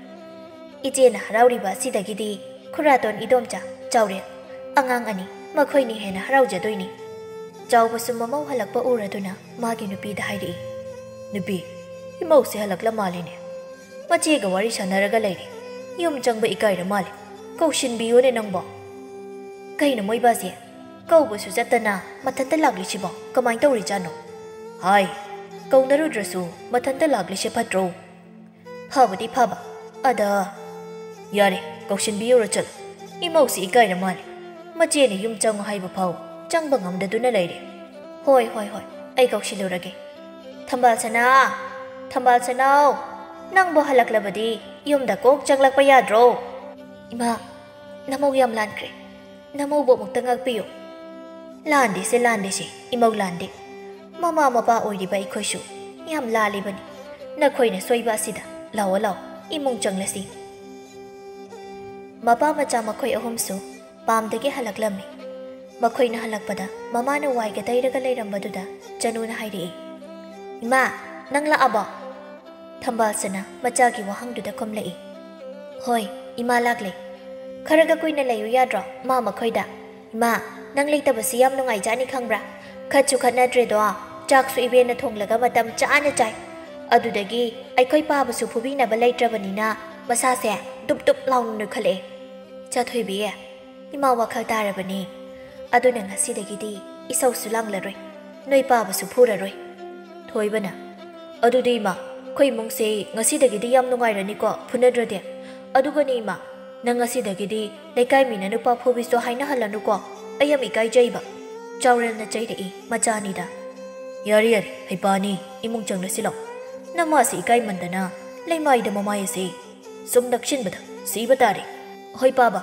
ꯏꯆꯦꯅ ꯍꯔꯥꯎꯔꯤꯕ ꯑꯁꯤꯗꯒꯤꯗꯤ ꯈꯨꯔꯥꯇꯣꯟ ꯏꯗꯣꯝꯆꯥ, ꯆꯥꯎꯔꯦꯜ, ꯑꯉꯥꯡ ꯑꯅꯤ, ꯃꯈꯣꯏꯅꯤ ꯍꯦꯟꯅ ꯍꯔꯥꯎꯖꯗꯣꯏꯅꯤ꯫ ꯆꯥꯎꯕꯁꯨ ꯃꯃꯧ ꯍꯜꯂꯛꯄ ꯎꯔꯗꯨꯅ ꯃꯥꯒꯤ ꯅꯨꯄꯤꯗ ꯍꯥꯏꯔꯛꯏ, "ꯅꯨꯄꯤ, ꯏꯃꯧꯁꯦ ꯍꯜꯂꯛꯂ ꯃꯥꯜꯂꯤꯅꯦ꯫ ꯃꯆꯦꯒ ꯋꯥꯔꯤ ꯁꯥꯟꯅꯔꯒ ꯂꯩꯔꯦ꯫ ꯌꯨꯝ ꯆꯪꯕ ꯏꯀꯥꯏꯔ ꯃꯥꯜꯂꯦ꯫ ꯀꯧꯁꯤꯟꯕꯤꯌꯨꯅꯦ ꯅꯪꯕꯣ꯫ ꯀꯩꯅꯣ ꯃꯣꯏꯕꯥꯁꯦ? ꯀꯧꯕꯁꯨ ꯆꯠꯇꯅ ꯃꯊꯟꯇ ꯂꯥꯛꯂꯤꯁꯤꯕꯣ ꯀꯃꯥꯏꯅ ꯇꯧꯔꯤꯖꯥꯠꯅꯣ? ꯍꯥꯏ, ꯀꯧꯅꯔꯨꯗ꯭ꯔꯁꯨ ꯃꯊꯟꯇ ꯂꯥꯛꯂꯤꯁꯦ ꯐꯠꯇ꯭ꯔꯣ? ꯐꯕꯨꯗꯤ ꯐꯕ, ꯑꯗ, ꯌꯥꯔꯦ, ꯀꯧꯁꯤꯟꯕꯤꯌꯨꯔꯣ ꯆꯠꯂꯣ꯫ ꯏꯃꯧꯁꯤ ꯏꯀꯥꯏꯔ ꯃꯥꯜꯂꯦ꯫ ꯃꯆꯦꯅ ꯌꯨꯝ ꯆꯪꯉꯨ ꯍꯥꯏꯕ ꯐꯥꯎ ꯆꯪꯕ ꯉꯝꯗꯗꯨꯅ ꯂꯩꯔꯦ꯫ ꯍꯣꯏ, ꯍꯣꯏ, ꯍꯣꯏ, ꯑꯩ ꯀꯧꯁꯤꯜꯂꯨꯔꯒꯦ꯫ ꯊꯝꯕꯥꯜ ꯁꯅꯥ! ꯊꯝꯕꯥꯜ ꯁꯅꯥꯎ! ꯅꯪꯕꯨ ꯍꯜꯂꯛꯂꯕꯗꯤ ꯌꯨꯝꯗ ꯀꯣꯛ ꯆꯪꯂꯛꯄ ꯌꯥꯗ꯭ꯔꯣ? ꯏꯃꯥ, ꯅꯃꯧ ꯌꯥꯝ ꯂꯥꯟꯈ꯭ꯔꯦ꯫ ꯅꯃꯧꯕꯨ ꯑꯃꯨꯛꯇ ꯉꯥꯛꯄꯤꯌꯨ꯫ ꯂꯥꯟꯗꯦꯁꯦ, ꯂꯥꯟꯗꯦꯁꯦ, ꯏꯃꯧ ꯂꯥꯟꯗꯦ꯫ ꯃꯃꯥ ꯃꯄꯥ ꯑꯣꯏꯔꯤꯕ ꯑꯩꯈꯣꯏꯁꯨ ꯌꯥꯝ ꯂꯥꯜꯂꯤꯕꯅꯤ꯫ ꯅꯈꯣꯏꯅ ꯁꯣꯏꯕ ꯑꯁꯤꯗ꯫ ꯂꯥꯛꯑꯣ, ꯂꯥꯛꯑꯣ, ꯏꯃꯨꯡ ꯆꯪꯂꯁꯤ꯫ ꯃꯄꯥ ꯃꯆꯥ ꯃꯈꯣꯏ ꯑꯍꯨꯝꯁꯨ ꯄꯥꯝꯗꯒꯤ ꯍꯜꯂꯛꯂꯝꯃꯤ꯫ ꯃꯈꯣꯏꯅ ꯍꯜꯂꯛꯄꯗ ꯃꯃꯥꯅ ꯋꯥꯏꯒ ꯇꯩꯔꯒ ꯂꯩꯔꯝꯕꯗꯨꯗ ꯆꯅꯨꯅ ꯍꯥꯏꯔꯛꯏ, "ꯏꯃꯥ, ꯅꯪ ꯂꯥꯛꯑꯕꯣ?" ꯊꯝꯕꯥꯜꯁꯅ ꯃꯆꯥꯒꯤ ꯋꯥꯍꯪꯗꯨꯗ ꯈꯨꯝꯂꯛꯏ, "ꯍꯣꯏ, ꯏꯃꯥ ꯂꯥꯛꯂꯦ꯫ ꯈꯔꯒ ꯀꯨꯏꯅ ꯂꯩꯌꯨ ꯌꯥꯗ꯭ꯔꯣ ꯃꯥ ꯃꯈꯣꯏꯗ? ꯏꯃꯥ, ꯅꯪ ꯂꯩꯇꯕꯁꯤ ꯌꯥꯝ ꯅꯨꯡꯉꯥꯏꯖꯥꯠꯅꯤ ꯈꯪꯕ꯭ꯔꯥ? ꯈꯠꯁꯨ ꯈꯠꯅꯗ꯭ꯔꯦꯗꯣ, ꯆꯥꯛꯁꯨ ꯏꯕꯦꯟꯅ ꯊꯣꯡꯂꯒ ꯃꯇꯝ ꯆꯥꯅ ꯆꯥꯏ꯫ ꯑꯗꯨꯗꯒꯤ ꯑꯩꯈꯣꯏ ꯄꯥꯕꯁꯨ ꯐꯨꯕꯤꯅꯕ ꯂꯩꯇ꯭ꯔꯕꯅꯤꯅ ꯃꯁꯥꯁꯦ ꯗꯨꯞ ꯗꯨꯞ ꯂꯥꯎꯅ ꯅꯣꯏꯈꯠꯂꯛꯑꯦ꯫ ꯏꯆꯥ ꯊꯣꯏꯕꯤ, ꯏꯃꯥ ꯋꯥꯈꯜ ꯇꯥꯔꯕꯅꯤ꯫ ꯑꯗꯨꯅ ꯉꯁꯤꯗꯒꯤꯗꯤ ꯏꯁꯧꯁꯨ ꯂꯥꯡꯂꯔꯣꯏ, ꯅꯣꯏ ꯄꯥꯕꯁꯨ ꯐꯨꯔꯔꯣꯏ꯫" ꯊꯣꯏꯕꯅ, "ꯑꯗꯨꯗꯤ ꯏꯃꯥ, ꯑꯩꯈꯣꯏ ꯏꯃꯨꯡꯁꯦ ꯉꯁꯤꯗꯒꯤꯗꯤ ꯌꯥꯝ ꯅꯨꯡꯉꯥꯏꯔꯅꯤꯀꯣ ꯐꯨꯅꯗ꯭ꯔꯗꯤ꯫ ꯑꯗꯨꯒꯅꯦ ꯏꯃꯥ, ꯅꯪ ꯉꯁꯤꯗꯒꯤꯗꯤ ꯂꯩꯀꯥꯏ ꯃꯤꯅ ꯅꯨꯄꯥ ꯐꯨꯕꯤꯁꯨ ꯍꯥꯏꯅꯍꯜꯂꯅꯨꯀꯣ, ꯑꯩ ꯌꯥꯝ ꯏꯀꯥꯏꯖꯩꯕ꯫" ꯆꯥꯎꯔꯦꯜꯅ ꯆꯩꯔꯛꯏ ꯃꯆꯥꯅꯤꯗ꯫ "ꯌꯥꯔꯦ, ꯌꯥꯔꯦ, ꯍꯩꯄꯥꯅꯤ, ꯏꯃꯨꯡ ꯆꯪꯂꯁꯤ ꯂꯥꯛꯑꯣ꯫ ꯅꯃꯥꯁꯤ ꯏꯀꯥꯏꯃꯟꯗꯅ ꯂꯩꯃꯥꯏꯗ ꯃꯃꯥꯏ ꯑꯁꯦ ꯁꯨꯝ ꯅꯛꯁꯤꯟꯕꯗ ꯁꯤꯕ ꯇꯥꯔꯦ꯫ ꯍꯣꯏ ꯄꯥꯕ,